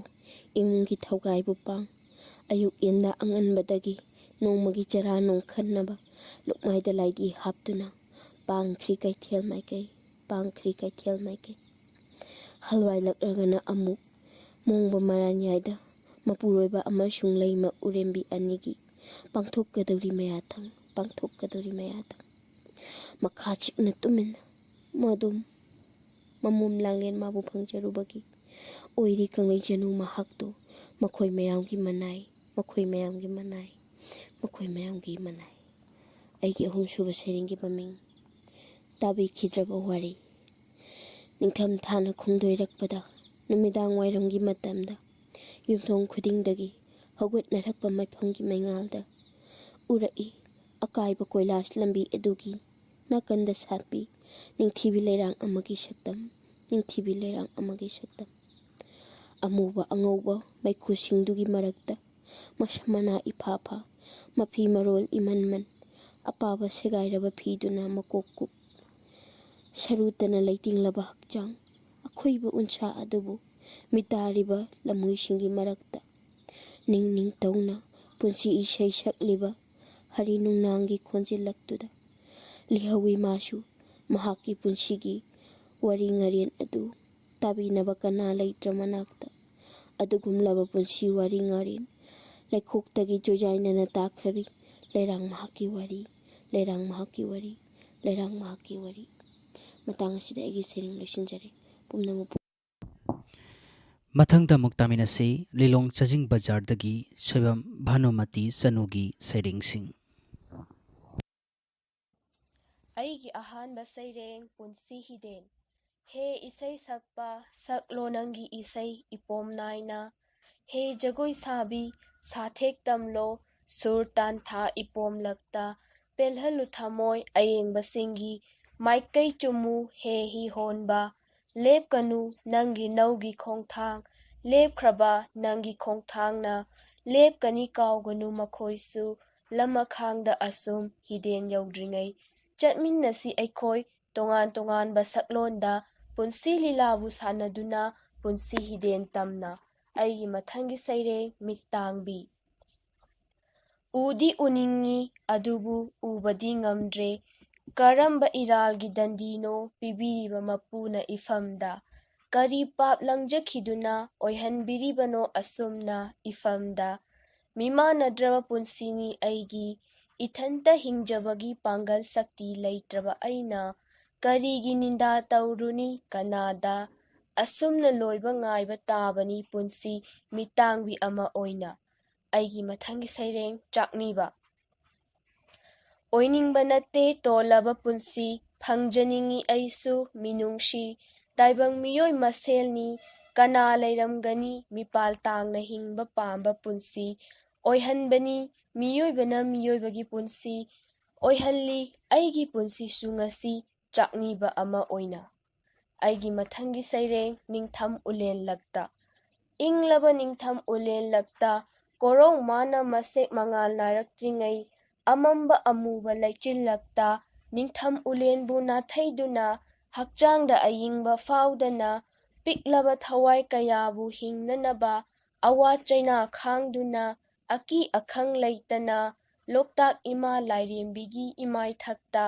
ꯏꯃꯨꯡꯒꯤ ꯊꯧꯒꯥꯏꯕꯨ ꯄꯥꯡ꯫ ꯑꯌꯨꯛ ꯌꯦꯟꯗꯥ ꯑꯉꯟꯕꯗꯒꯤ ꯅꯣꯡꯃꯒꯤ ꯆꯔꯥ ꯅꯣꯡꯈꯟꯅꯕ ꯂꯨꯛꯃꯥꯏꯗ ꯂꯥꯏꯗꯤ ꯍꯥꯞꯇꯨꯅ ꯄꯥꯡꯈ꯭ꯔꯤ ꯀꯩꯊꯦꯜ ꯃꯥꯏꯀꯩ, ꯄꯥꯡꯈ꯭ꯔꯤ ꯀꯩꯊꯦꯜ ꯃꯥꯏꯀꯩ꯫ ꯍꯜꯋꯥꯏꯂꯛꯂꯒꯅ ꯑꯃꯨꯛ ꯃꯣꯡꯕ ꯃꯔꯥꯟꯌꯥꯏꯗ ꯃꯄꯨꯔꯣꯏꯕ ꯑꯃꯁꯨꯡ ꯂꯩꯃ ꯎꯔꯦꯝꯕꯤ ꯑꯅꯤꯒꯤ ꯄꯥꯡꯊꯣꯛꯀꯗꯧꯔꯤ ꯃꯌꯥꯊꯪ, ꯄꯥꯡꯊꯣꯛꯀꯗꯧꯔꯤ ꯃꯌꯥꯊꯪ꯫ ꯃꯈꯥ ꯆꯤꯛꯅ ꯇꯨꯃꯤꯟꯅ ꯃꯗꯨꯝ ꯃꯃꯣꯝ ꯂꯥꯡꯂꯦꯟ ꯃꯥꯕꯨ ꯐꯪꯖꯔꯨꯕꯒꯤ ꯑꯣꯏꯔꯤ ꯀꯪꯂꯩ ꯆꯅꯨ ꯃꯍꯥꯛꯇꯨ ꯃꯈꯣꯏ ꯃꯌꯥꯝꯒꯤ ꯃꯅꯥꯏ, ꯃꯈꯣꯏ ꯃꯌꯥꯝꯒꯤ ꯃꯅꯥꯏ, ꯃꯈꯣꯏ ꯃꯌꯥꯝꯒꯤ ꯃꯅꯥꯏ꯫ ꯑꯩꯒꯤ ꯑꯍꯨꯝꯁꯨꯕ ꯁꯩꯔꯦꯡꯒꯤ ꯃꯃꯤꯡ ꯇꯥꯕꯤꯈꯤꯗ꯭ꯔꯕ ꯋꯥꯔꯤ꯫ ꯅꯤꯡꯊꯝ ꯊꯥꯅ ꯈꯣꯡꯗꯣꯏꯔꯛꯄꯗ ꯅꯨꯃꯤꯗꯥꯡ ꯋꯥꯏꯔꯝꯒꯤ ꯃꯇꯝꯗ ꯌꯨꯝꯊꯣꯡ ꯈꯨꯗꯤꯡꯗꯒꯤ ꯍꯧꯒꯠꯅꯔꯛꯄ ꯃꯥꯏꯐꯝꯒꯤ ꯃꯩꯉꯥꯜꯗ ꯎꯔꯛꯏ ꯑꯀꯥꯏꯕ ꯀꯣꯏꯂꯥꯁ ꯂꯝꯕꯤ ꯑꯗꯨꯒꯤ ꯅꯥꯀꯟꯗ ꯁꯥꯠꯄꯤ ꯅꯤꯡꯊꯤꯕꯤ ꯂꯩꯔꯥꯡ ꯑꯃꯒꯤ ꯁꯛꯇꯝ, ꯅꯤꯡꯊꯤꯕꯤ ꯂꯩꯔꯥꯡ ꯑꯃꯒꯤ ꯁꯛꯇꯝ꯫ ꯑꯃꯨꯕ ꯑꯉꯧꯕ ꯃꯩꯈꯨꯁꯤꯡꯗꯨꯒꯤ ꯃꯔꯛꯇ ꯃꯁꯝ ꯃꯅꯥ ꯏꯐꯥ ꯐꯥ, ꯃꯐꯤ ꯃꯔꯣꯜ ꯏꯃꯟ ꯃꯟ, ꯑꯄꯥꯕ ꯁꯦꯒꯥꯏꯔꯕ ꯐꯤꯗꯨꯅ ꯃꯀꯣꯛ ꯀꯨꯞ, ꯁꯔꯨ ꯇꯅ ꯂꯩꯇꯤꯡꯂꯕ ꯍꯛꯆꯥꯡ, ꯑꯈꯣꯏꯕ ꯎꯟꯁꯥ ꯑꯗꯨꯕꯨ ꯃꯤꯇꯥꯔꯤꯕ ꯂꯝꯍꯨꯏꯁꯤꯡꯒꯤ ꯃꯔꯛꯇ ꯅꯤꯡ ꯅꯤꯡ ꯇꯧꯅ ꯄꯨꯟꯁꯤ ꯏꯁꯩ ꯁꯛꯂꯤꯕ ꯍꯔꯤ ꯅꯨꯡꯅꯥꯡꯒꯤ ꯈꯣꯟꯖꯦꯜꯂꯛꯇꯨꯗ ꯂꯤꯍꯧꯋꯤ ꯃꯥꯁꯨ꯫ ꯃꯍꯥꯛꯀꯤ ꯄꯨꯟꯁꯤꯒꯤ ꯋꯥꯔꯤ ꯉꯥꯔꯦꯟ ꯑꯗꯨ ꯇꯥꯕꯤꯅꯕ ꯀꯅꯥ ꯂꯩꯇ꯭ꯔ ꯃꯅꯥꯛꯇ꯫ ꯑꯗꯨꯒꯨꯝꯂꯕ ꯄꯨꯟꯁꯤ ꯋꯥꯔꯤ ꯉꯥꯔꯦꯟ ꯂꯩꯈꯣꯛꯇꯒꯤ ꯆꯨꯖꯥꯏꯅꯅ ꯇꯥꯛꯈ꯭ꯔꯕꯤ ꯂꯩꯔꯥꯡ ꯃꯍꯥꯛꯀꯤ ꯋꯥꯔꯤ, ꯂꯩꯔꯥꯡ ꯃꯍꯥꯛꯀꯤ ꯋꯥꯔꯤ, ꯂꯩꯔꯥꯡ ꯃꯍꯥꯛꯀꯤ ꯋꯥꯔꯤ꯫ ꯃꯇꯥꯡ ꯑꯁꯤꯗ ꯑꯩꯒꯤ ꯁꯩꯔꯦꯡ ꯂꯣꯏꯁꯤꯟꯖꯔꯦ꯫ ꯄꯨꯝꯅꯃꯛꯄꯨ ꯃꯊꯪꯗ ꯑꯃꯨꯛ ꯇꯥꯃꯤꯟꯅꯁꯤ, ꯂꯤꯂꯣꯡ ꯆꯥꯖꯤꯡ ꯕꯖꯥꯔꯗꯒꯤ ꯁꯣꯏꯕꯝ ꯚꯥꯅꯨꯃꯇꯤ ꯆꯅꯨꯒꯤ ꯁꯩꯔꯦꯡꯁꯤꯡ꯫ ꯑꯩꯒꯤ ꯑꯍꯥꯟꯕ ꯁꯩꯔꯦꯡ, ꯄꯨꯟꯁꯤ ꯍꯤꯗꯦꯟ꯫ ꯍꯦ ꯏꯁꯩ ꯁꯛꯄ, ꯁꯛꯂꯣ ꯅꯪꯒꯤ ꯏꯁꯩ ꯏꯄꯣꯝ ꯅꯥꯏꯅ꯫ ꯍꯦ ꯖꯒꯣꯏ ꯁꯥꯕꯤ, ꯁꯥꯊꯦꯛ ꯇꯝꯂꯣ, ꯁꯨꯔ ꯇꯥꯟꯊꯥ ꯏꯄꯣꯝꯂꯛꯇ꯫ ꯄꯦꯜꯍꯜꯂꯨ ꯊꯃꯣꯏ ꯑꯌꯦꯡꯕꯁꯤꯡꯒꯤ ꯃꯥꯏꯀꯩ ꯆꯨꯝꯃꯨ, ꯍꯦ ꯍꯤ ꯍꯣꯟꯕ꯫ ꯂꯦꯞꯀꯅꯨ ꯅꯪꯒꯤ ꯅꯧꯒꯤ ꯈꯣꯡꯊꯥꯡ, ꯂꯦꯞꯈ꯭ꯔꯕ ꯅꯪꯒꯤ ꯈꯣꯡꯊꯥꯡꯅ꯫ ꯂꯦꯞꯀꯅꯤ ꯀꯥꯎꯒꯅꯨ ꯃꯈꯣꯏꯁꯨ, ꯂꯃꯈꯥꯡꯗ ꯑꯁꯨꯝ ꯍꯤꯗꯦꯟ ꯌꯧꯗ꯭ꯔꯤꯉꯩ꯫ ꯆꯠꯃꯤꯟꯅꯁꯤ ꯑꯩꯈꯣꯏ ꯇꯣꯉꯥꯟ ꯇꯣꯉꯥꯟꯕ ꯁꯛꯂꯣꯟꯗ, ꯄꯨꯟꯁꯤ ꯂꯤꯂꯥꯕꯨ ꯁꯥꯟꯅꯗꯨꯅ, ꯄꯨꯟꯁꯤ ꯍꯤꯗꯦꯟ ꯇꯝꯅ꯫ ꯑꯩꯒꯤ ꯃꯊꯪꯒꯤ ꯁꯩꯔꯦꯡ, ꯃꯤꯠꯇꯥꯡꯕꯤ꯫ ꯎꯗꯤ ꯎꯅꯤꯡꯉꯤ, ꯑꯗꯨꯕꯨ ꯎꯕꯗꯤ ꯉꯝꯗ꯭ꯔꯦ꯫ ꯀꯔꯝꯕ ꯏꯔꯥꯜꯒꯤ ꯗꯟꯗꯤꯅꯣ ꯄꯤꯕꯤꯔꯤꯕ ꯃꯄꯨꯅ ꯏꯐꯝꯗ? ꯀꯔꯤ ꯄꯥꯞ ꯂꯪꯖꯈꯤꯗꯨꯅ ꯑꯣꯏꯍꯟꯕꯤꯔꯤꯕꯅꯣ ꯑꯁꯨꯝꯅ ꯏꯐꯝꯗ? ꯃꯤꯃꯥꯟꯅꯗ꯭ꯔꯕ ꯄꯨꯟꯁꯤꯅꯤ ꯑꯩꯒꯤ, ꯏꯊꯟꯇ ꯍꯤꯡꯖꯕꯒꯤ ꯄꯥꯡꯒꯜ ꯁꯛꯇꯤ ꯂꯩꯇ꯭ꯔꯕ ꯑꯩꯅ ꯀꯔꯤꯒꯤ ꯅꯤꯟꯗꯥ ꯇꯧꯔꯨꯅꯤ ꯀꯅꯥꯗ? ꯑꯁꯨꯝꯅ ꯂꯣꯏꯕ ꯉꯥꯏꯕ ꯇꯥꯕꯅꯤ ꯄꯨꯟꯁꯤ ꯃꯤꯇꯥꯡꯕꯤ ꯑꯃ ꯑꯣꯏꯅ꯫ ꯑꯩꯒꯤ ꯃꯊꯪꯒꯤ ꯁꯩꯔꯦꯡ, ꯆꯥꯛꯅꯤꯕ꯫ ꯑꯣꯏꯅꯤꯡꯕ ꯅꯠꯇꯦ ꯇꯣꯜꯂꯕ ꯄꯨꯟꯁꯤ, ꯐꯪꯖꯅꯤꯡꯉꯤ ꯑꯩꯁꯨ ꯃꯤꯅꯨꯡꯁꯤ꯫ ꯇꯥꯏꯕꯪ ꯃꯤꯑꯣꯏ ꯃꯁꯦꯜꯅꯤ, ꯀꯅꯥ ꯂꯩꯔꯝꯒꯅꯤ ꯃꯤꯄꯥꯜ ꯇꯥꯡꯅ ꯍꯤꯡꯕ ꯄꯥꯝꯕ ꯄꯨꯟꯁꯤ? ꯑꯣꯏꯍꯟꯕꯅꯤ ꯃꯤꯑꯣꯏꯕꯅ ꯃꯤꯑꯣꯏꯕꯒꯤ ꯄꯨꯟꯁꯤ, ꯑꯣꯏꯍꯜꯂꯤ ꯑꯩꯒꯤ ꯄꯨꯟꯁꯤꯁꯨ ꯉꯁꯤ ꯆꯥꯛꯅꯤꯕ ꯑꯃ ꯑꯣꯏꯅ꯫ ꯑꯩꯒꯤ ꯃꯊꯪꯒꯤ ꯁꯩꯔꯦꯡ, ꯅꯤꯡꯊꯝ ꯎꯂꯦꯟꯂꯛꯇ꯫ ꯏꯪꯂꯕ ꯅꯤꯡꯊꯝ ꯎꯂꯦꯟꯂꯛꯇ, ꯀꯣꯔꯧ ꯃꯥꯅ ꯃꯁꯦꯛ ꯃꯉꯥꯜ ꯅꯥꯏꯔꯛꯇ꯭ꯔꯤꯉꯩ, ꯑꯃꯝꯕ ꯑꯃꯨꯕ ꯂꯩꯆꯤꯜꯂꯛꯇ, ꯅꯤꯡꯊꯝ ꯎꯂꯦꯟꯕꯨ ꯅꯥꯊꯩꯗꯨꯅ, ꯍꯛꯆꯥꯡꯗ ꯑꯏꯪꯕ ꯐꯥꯎꯗꯅ, ꯄꯤꯛꯂꯕ ꯊꯋꯥꯏ ꯀꯌꯥꯕꯨ ꯍꯤꯡꯅꯅꯕ ꯑꯋꯥ ꯆꯩꯅꯥ ꯈꯥꯡꯗꯨꯅ, ꯑꯀꯤ ꯑꯈꯪ ꯂꯩꯇꯅ, ꯂꯣꯛꯇꯥꯛ ꯏꯃꯥ ꯂꯥꯏꯔꯦꯝꯕꯤꯒꯤ ꯏꯃꯥꯏꯊꯛꯇ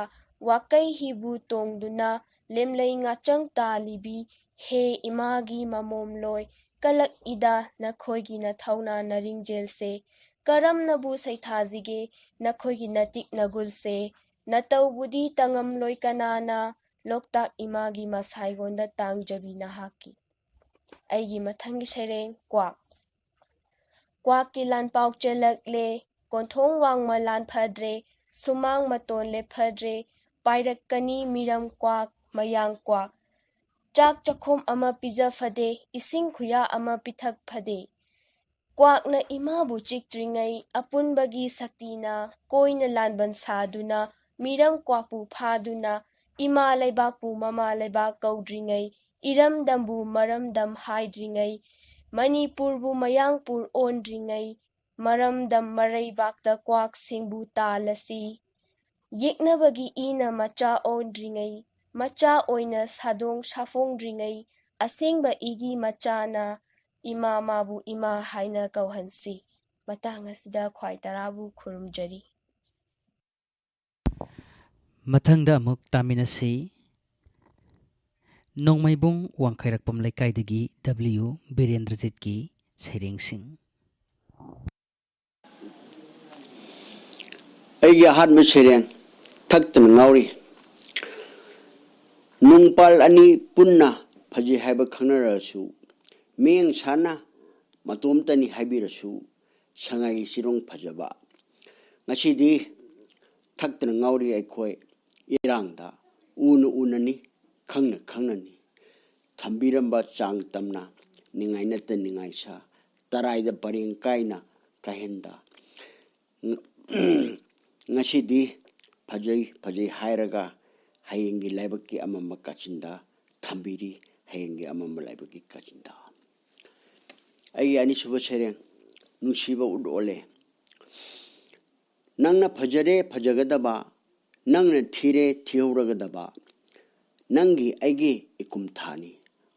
ꯋꯥꯀꯩ ꯍꯤꯕꯨ ꯇꯣꯡꯗꯨꯅ ꯂꯦꯝꯂꯩ ꯉꯥꯆꯪ ꯇꯥꯜꯂꯤꯕꯤ ꯍꯦ ꯏꯃꯥꯒꯤ ꯃꯃꯣꯝꯂꯣꯏ ꯀꯜꯂꯛꯏꯗ ꯅꯈꯣꯏꯒꯤ ꯅꯊꯧꯅꯥ ꯅꯔꯤꯡꯖꯦꯜꯁꯦ꯫ ꯀꯔꯝꯅꯕꯨ ꯁꯩꯊꯥꯁꯤꯒꯦ ꯅꯈꯣꯏꯒꯤ ꯅꯇꯤꯛ ꯅꯒꯨꯜꯁꯦ? ꯅꯇꯧꯕꯨꯗꯤ ꯇꯉꯝꯂꯣꯏ ꯀꯅꯥꯅ, ꯂꯣꯛꯇꯥꯛ ꯏꯃꯥꯒꯤ ꯃꯁꯥꯏꯒꯣꯟꯗ ꯇꯥꯡꯖꯕꯤ ꯅꯍꯥꯛꯀꯤ꯫ ꯑꯩꯒꯤ ꯃꯊꯪꯒꯤ ꯁꯩꯔꯦꯡ ꯀ꯭ꯋꯥꯛ꯫ ꯀ꯭ꯋꯥꯛꯀꯤ ꯂꯥꯟꯄꯥꯎ ꯆꯦꯜꯂꯛꯂꯦ, ꯀꯣꯟꯊꯣꯡ ꯋꯥꯡꯃ ꯂꯥꯟ ꯐꯗ꯭ꯔꯦ, ꯁꯨꯃꯥꯡ ꯃꯇꯣꯟ ꯂꯦꯞꯐꯗ꯭ꯔꯦ, ꯄꯥꯏꯔꯛꯀꯅꯤ ꯃꯤꯔꯝ ꯀ꯭ꯋꯥꯛ, ꯃꯌꯥꯡ ꯀ꯭ꯋꯥꯛ꯫ ꯆꯥꯛ ꯆꯥꯛꯈꯣꯝ ꯑꯃ ꯄꯤꯖ ꯐꯗꯦ, ꯏꯁꯤꯡ ꯈꯨꯌꯥ ꯑꯃ ꯄꯤꯊꯛ ꯐꯗꯦ꯫ ꯀ꯭ꯋꯥꯛꯅ ꯏꯃꯥꯕꯨ ꯆꯤꯛꯇ꯭ꯔꯤꯉꯩ, ꯑꯄꯨꯟꯕꯒꯤ ꯁꯛꯇꯤꯅ ꯀꯣꯏꯅ ꯂꯥꯟꯕꯟ ꯁꯥꯗꯨꯅ, ꯃꯤꯔꯝ ꯀ꯭ꯋꯥꯛꯄꯨ ꯐꯥꯗꯨꯅ, ꯏꯃꯥ ꯂꯩꯕꯥꯛꯄꯨ ꯃꯃꯥ ꯂꯩꯕꯥꯛ ꯀꯧꯗ꯭ꯔꯤꯉꯩ, ꯏꯔꯝꯗꯝꯕꯨ ꯃꯔꯝꯗꯝ ꯍꯥꯏꯗ꯭ꯔꯤꯉꯩ, ꯃꯅꯤꯄꯨꯔꯕꯨ ꯃꯌꯥꯡꯄꯨꯔ ꯑꯣꯟꯗ꯭ꯔꯤꯉꯩ, ꯃꯔꯝꯗꯝ ꯃꯔꯩꯕꯥꯛꯇ ꯀ꯭ꯋꯥꯛꯁꯤꯡꯕꯨ ꯇꯥꯜꯂꯁꯤ꯫ ꯌꯦꯛꯅꯕꯒꯤ ꯏꯅ ꯃꯆꯥ ꯑꯣꯟꯗ꯭ꯔꯤꯉꯩ, ꯃꯆꯥ ꯑꯣꯏꯅ ꯁꯥꯗꯣꯡ ꯁꯥꯐꯣꯡꯗ꯭ꯔꯤꯉꯩ, ꯑꯁꯦꯡꯕ ꯏꯒꯤ ꯃꯆꯥꯅ ꯏꯃꯥ ꯃꯥꯕꯨ ꯏꯃꯥ ꯍꯥꯏꯅ ꯀꯧꯍꯟꯁꯤ꯫ ꯃꯇꯥꯡ ꯑꯁꯤꯗ ꯈ꯭ꯋꯥꯏ ꯇꯔꯥꯕꯨ ꯈꯨꯔꯨꯝꯖꯔꯤ꯫ ꯃꯊꯪꯗ ꯑꯃꯨꯛ ꯇꯥꯃꯤꯟꯅꯁꯤ꯫ ꯅꯣꯡꯃꯩꯕꯨꯡ ꯋꯥꯡꯈꯩꯔꯛꯄꯝ ꯂꯩꯀꯥꯏꯗꯒꯤ ꯗꯕ꯭ꯂꯤꯌꯨ ꯕꯤꯔꯦꯟꯗ꯭ꯔꯖꯤꯠꯀꯤ ꯁꯩꯔꯦꯡꯁꯤꯡ꯫ ꯑꯩꯒꯤ ꯑꯍꯥꯟꯕ ꯁꯩꯔꯦꯡ ꯊꯛꯇꯅ ꯉꯥꯎꯔꯤ꯫ ꯅꯣꯡꯄꯥꯜ ꯑꯅꯤ ꯄꯨꯟꯅ ꯐꯖꯩ ꯍꯥꯏꯕ ꯈꯪꯅꯔꯁꯨ, ꯃꯤꯌꯦꯡ ꯁꯥꯅ ꯃꯇꯣꯝꯇꯅꯤ ꯍꯥꯏꯕꯤꯔꯁꯨ, ꯁꯉꯥꯏꯒꯤ ꯆꯤꯔꯣꯡ ꯐꯖꯕ꯫ ꯉꯁꯤꯗꯤ ꯊꯛꯇꯅ ꯉꯥꯎꯔꯤ ꯑꯩꯈꯣꯏ ꯏꯔꯥꯡꯗ, ꯎꯅ ꯎꯅꯅꯤ, ꯈꯪꯅ ꯈꯪꯅꯅꯤ꯫ ꯊꯝꯕꯤꯔꯝꯕ ꯆꯥꯡ ꯇꯝꯅ, ꯅꯤꯡꯉꯥꯏ ꯅꯠꯇ ꯅꯤꯡꯉꯥꯏ ꯁꯥ, ꯇꯔꯥꯏꯗ ꯄꯔꯦꯡ ꯀꯥꯏꯅ ꯀꯥꯏꯍꯟꯗ꯫ ꯉ-, ꯉꯁꯤꯗꯤ ꯐꯖꯩ ꯐꯖꯩ ꯍꯥꯏꯔꯒ ꯍꯌꯦꯡꯒꯤ ꯂꯥꯏꯕꯛꯀꯤ ꯑꯃꯝꯕ ꯀꯥꯆꯤꯟꯗ ꯊꯝꯕꯤꯔꯤ, ꯍꯌꯦꯡꯒꯤ ꯑꯃꯝꯕ ꯂꯥꯏꯕꯛꯀꯤ ꯀꯥꯆꯤꯟꯗ꯫ ꯑꯩꯒꯤ ꯑꯅꯤꯁꯨꯕ ꯁꯩꯔꯦꯡ ꯅꯨꯡꯁꯤꯕ ꯎꯠ ꯑꯣꯜꯂꯦ꯫ ꯅꯪꯅ ꯐꯖꯔꯦ ꯐꯖꯒꯗꯕ, ꯅꯪꯅ ꯊꯤꯔꯦ ꯊꯤꯍꯧꯔꯒꯗꯕ, ꯅꯪꯒꯤ ꯑꯩꯒꯤ ꯏꯀꯨꯝ ꯊꯥꯅꯤ,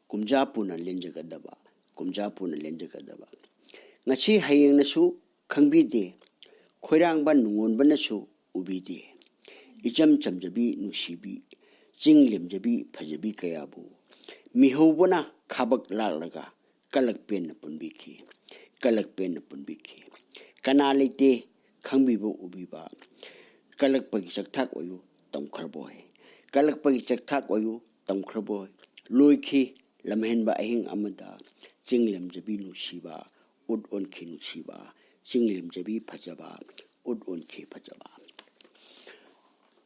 ꯀꯨꯝꯖꯥ ꯄꯨꯅ ꯂꯦꯟꯖꯒꯗꯕ, ꯀꯨꯝꯖꯥ ꯄꯨꯅ ꯂꯦꯟꯖꯒꯗꯕ꯫ ꯉꯁꯤ ꯍꯌꯦꯡꯅꯁꯨ ꯈꯪꯕꯤꯗꯦ, ꯈꯣꯏꯔꯥꯡꯕ ꯅꯨꯡꯉꯣꯟꯕꯅꯁꯨ ꯎꯕꯤꯗꯦ꯫ ꯏꯆꯝ ꯆꯝꯖꯕꯤ ꯅꯨꯡꯁꯤꯕꯤ, ꯆꯤꯡ ꯂꯦꯝꯖꯕꯤ ꯐꯖꯕꯤ ꯀꯌꯥꯕꯨ ꯃꯤꯍꯧꯕꯅ ꯈꯥꯕꯛ ꯂꯥꯛꯂꯒ ꯀꯂꯛꯄꯦꯟꯅ ꯄꯨꯟꯕꯤꯈꯤ꯫ ꯀꯂꯛꯄꯦꯟꯅ ꯄꯨꯟꯕꯤꯈꯤ꯫ ꯀꯅꯥ ꯂꯩꯇꯦ ꯈꯪꯕꯤꯕ ꯎꯕꯤꯕ? ꯀꯂꯛꯄꯒꯤ ꯆꯥꯛꯊꯥꯛ ꯑꯣꯏꯌꯨ ꯇꯝꯈ꯭ꯔꯕꯣꯏ? ꯀꯂꯛꯄꯒꯤ ꯆꯥꯛꯊꯥꯛ ꯑꯣꯏꯌꯨ ꯇꯝꯈ꯭ꯔꯕꯣꯏ? ꯂꯣꯏꯈꯤ ꯂꯝꯍꯦꯟꯕ ꯑꯍꯤꯡ ꯑꯃꯗ꯫ ꯆꯤꯡ ꯂꯦꯝꯖꯕꯤ ꯅꯨꯡꯁꯤꯕ ꯎꯠ ꯑꯣꯟꯈꯤ ꯅꯨꯡꯁꯤꯕ꯫ ꯆꯤꯡ ꯂꯦꯝꯖꯕꯤ ꯐꯖꯕ ꯎꯠ ꯑꯣꯟꯈꯤ ꯐꯖꯕ꯫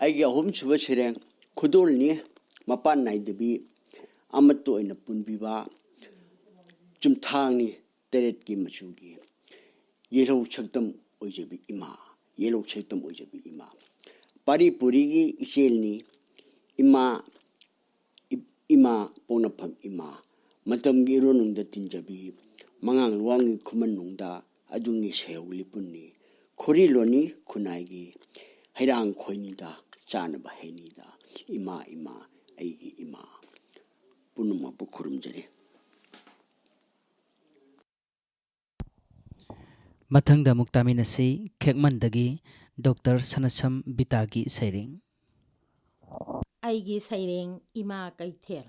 ꯑꯩꯒꯤ ꯑꯍꯨꯝꯁꯨꯕ ꯁꯩꯔꯦꯡ ꯈꯨꯗꯣꯜꯅꯤ ꯃꯄꯥꯟ ꯅꯥꯏꯗꯕꯤ ꯑꯃꯠꯇ ꯑꯣꯏꯅ ꯄꯨꯟꯕꯤꯕ꯫ ꯆꯨꯝꯊꯥꯡꯅꯤ ꯇꯔꯦꯠꯀꯤ ꯃꯆꯨꯒꯤ꯫ ꯌꯦꯜꯍꯧ ꯁꯛꯇꯝ ꯑꯣꯏꯖꯕꯤ ꯏꯃꯥ꯫ ꯌꯦꯜꯍꯧ ꯁꯛꯇꯝ ꯑꯣꯏꯖꯕꯤ ꯏꯃꯥ꯫ ꯄꯥꯔꯤ ꯄꯨꯔꯤꯒꯤ ꯏꯆꯦꯜꯅꯤ ꯏꯃꯥ꯫ ꯏ-, ꯏꯃꯥ ꯄꯣꯛꯅꯐꯝ ꯏꯃꯥ꯫ ꯃꯇꯝꯒꯤ ꯏꯔꯣꯟꯅꯨꯡꯗ ꯇꯤꯟꯖꯕꯤ꯫ ꯃꯉꯥꯡ ꯂꯨꯋꯥꯡꯒꯤ ꯈꯨꯃꯟꯅꯨꯡꯗ ꯑꯗꯨꯒꯤ ꯁꯩꯍꯧ ꯂꯤꯄꯨꯟꯅꯤ꯫ ꯈꯣꯔꯤ ꯂꯣꯟꯅꯤ ꯈꯨꯟꯅꯥꯏꯒꯤ꯫ ꯍꯩꯔꯥꯡ ꯈꯣꯏꯅꯤꯗ ꯆꯥꯅꯕ ꯍꯩꯅꯤꯗ꯫ ꯏꯃꯥ ꯏꯃꯥ ꯑꯩꯒꯤ ꯏꯃꯥ꯫ ꯄꯨꯝꯅꯃꯛꯄꯨ ꯈꯨꯔꯨꯝꯖꯔꯤ꯫ ꯃꯊꯪꯗ ꯑꯃꯨꯛ ꯇꯥꯃꯤꯟꯅꯁꯤ ꯈꯦꯛꯃꯟꯗꯒꯤ ꯗꯣꯛꯇꯔ ꯁꯅꯁꯝ ꯕꯤꯇꯥꯒꯤ ꯁꯩꯔꯦꯡ꯫ ꯑꯩꯒꯤ ꯁꯩꯔꯦꯡ ꯏꯃꯥ ꯀꯩꯊꯦꯜ꯫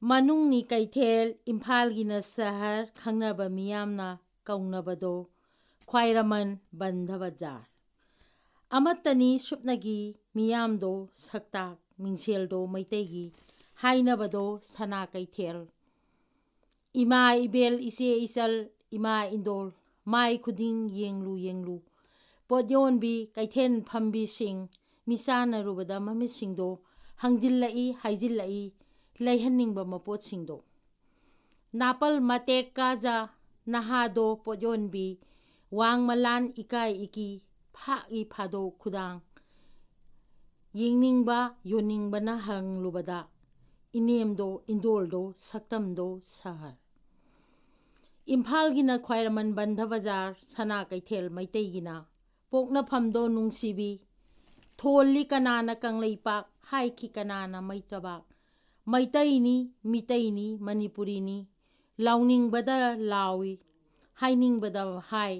ꯃꯅꯨꯡꯅꯤ ꯀꯩꯊꯦꯜ, ꯏꯝꯐꯥꯜꯒꯤꯅ ꯁꯍꯔ, ꯈꯪꯅꯕ ꯃꯤꯌꯥꯝꯅ ꯀꯧꯅꯕꯗꯣ ꯈ꯭ꯋꯥꯏꯔꯃꯟ ꯕꯟꯙ ꯕꯖꯥꯔ꯫ ꯑꯃꯠꯇꯅꯤ ꯁꯨꯞꯅꯒꯤ ꯃꯤꯌꯥꯝꯗꯣ ꯁꯛꯇꯥꯛ, ꯃꯤꯡꯁꯦꯜꯗꯣ ꯃꯩꯇꯩꯒꯤ, ꯍꯥꯏꯅꯕꯗꯣ ꯁꯅꯥ ꯀꯩꯊꯦꯜ꯫ ꯏꯃꯥ ꯏꯕꯦꯜ ꯏꯆꯦ ꯏꯆꯜ ꯏꯃꯥ ꯏꯟꯗꯣꯜ ꯃꯥꯏ ꯈꯨꯗꯤꯡ ꯌꯦꯡꯂꯨ ꯌꯦꯡꯂꯨ꯫ ꯄꯣꯠ ꯌꯣꯟꯕꯤ ꯀꯩꯊꯦꯜ ꯐꯝꯕꯤꯁꯤꯡ ꯃꯤꯆꯥꯟꯅꯔꯨꯕꯗ ꯃꯃꯤꯠꯁꯤꯡꯗꯣ ꯍꯪꯖꯤꯜꯂꯛꯏ ꯍꯥꯏꯖꯤꯜꯂꯛꯏ ꯂꯩꯍꯟꯅꯤꯡꯕ ꯃꯄꯣꯠꯁꯤꯡꯗꯣ꯫ ꯅꯥꯄꯜ ꯃꯇꯦꯛ ꯀꯥꯖ ꯅꯍꯥꯗꯣ ꯄꯣꯠ ꯌꯣꯟꯕꯤ ꯋꯥꯡ ꯃꯂꯥꯟ ꯏꯀꯥꯏ ꯏꯀꯤ ꯐꯥꯛꯏ ꯐꯥꯗꯣꯛ ꯈꯨꯗꯥꯡ꯫ ꯌꯦꯡꯅꯤꯡꯕ ꯌꯣꯟꯅꯤꯡꯕꯅ ꯍꯪꯂꯨꯕꯗ ꯏꯅꯦꯝꯗꯣ ꯏꯟꯗꯣꯜꯗꯣ ꯁꯛꯇꯝꯗꯣ ꯁꯍꯔ꯫ ꯏꯝꯐꯥꯜꯒꯤꯅ ꯈ꯭ꯋꯥꯏꯔꯃꯟ ꯕꯟꯙ ꯕꯖꯥꯔ ꯁꯅꯥ ꯀꯩꯊꯦꯜ ꯃꯩꯇꯩꯒꯤꯅ ꯄꯣꯛꯅꯐꯝꯗꯣ ꯅꯨꯡꯁꯤꯕꯤ꯫ ꯊꯣꯜꯂꯤ ꯀꯅꯥꯅ ꯀꯪꯂꯩꯄꯥꯛ ꯍꯥꯏꯈꯤ ꯀꯅꯥꯅ ꯃꯩꯇ꯭ꯔꯕꯥꯛ꯫ ꯃꯩꯇꯩꯅꯤ ꯃꯤꯇꯩꯅꯤ ꯃꯅꯤꯄꯨꯔꯤꯅꯤ ꯂꯥꯎꯅꯤꯡꯕꯗ ꯂꯥꯎꯏ ꯍꯥꯏꯅꯤꯡꯕꯗ ꯍꯥꯏ꯫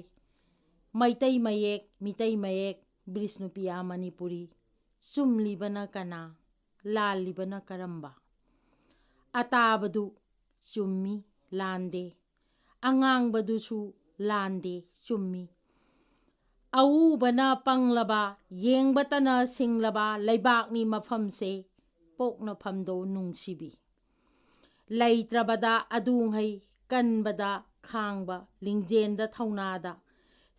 ꯃꯩꯇꯩ ꯃꯌꯦꯛ ꯃꯤꯇꯩ ꯃꯌꯦꯛ ꯕ꯭ꯔꯤꯁꯅꯨꯄꯤꯌꯥ ꯃꯅꯤꯄꯨꯔꯤ꯫ ꯆꯨꯝꯂꯤꯕꯅ ꯀꯅꯥ? ꯂꯥꯜꯂꯤꯕꯅ ꯀꯔꯝꯕ? ꯑꯇꯥꯕꯗꯨ ꯆꯨꯝꯃꯤ, ꯂꯥꯟꯗꯦ꯫ ꯑꯉꯥꯡꯕꯗꯨꯁꯨ ꯂꯥꯟꯗꯦ, ꯆꯨꯝꯃꯤ꯫ ꯑꯎꯕꯅ ꯄꯪꯂꯕ, ꯌꯦꯡꯕꯇꯅ ꯁꯤꯡꯂꯕ ꯂꯩꯕꯥꯛꯅꯤ ꯃꯐꯝꯁꯦ, ꯄꯣꯛꯅꯐꯝꯗꯣ ꯅꯨꯡꯁꯤꯕꯤ꯫ ꯂꯩꯇ꯭ꯔꯕꯗ ꯑꯗꯨꯉꯩ, ꯀꯟꯕꯗ ꯈꯥꯡꯕ, ꯂꯤꯡꯖꯦꯟꯗ ꯊꯧꯅꯥꯗ,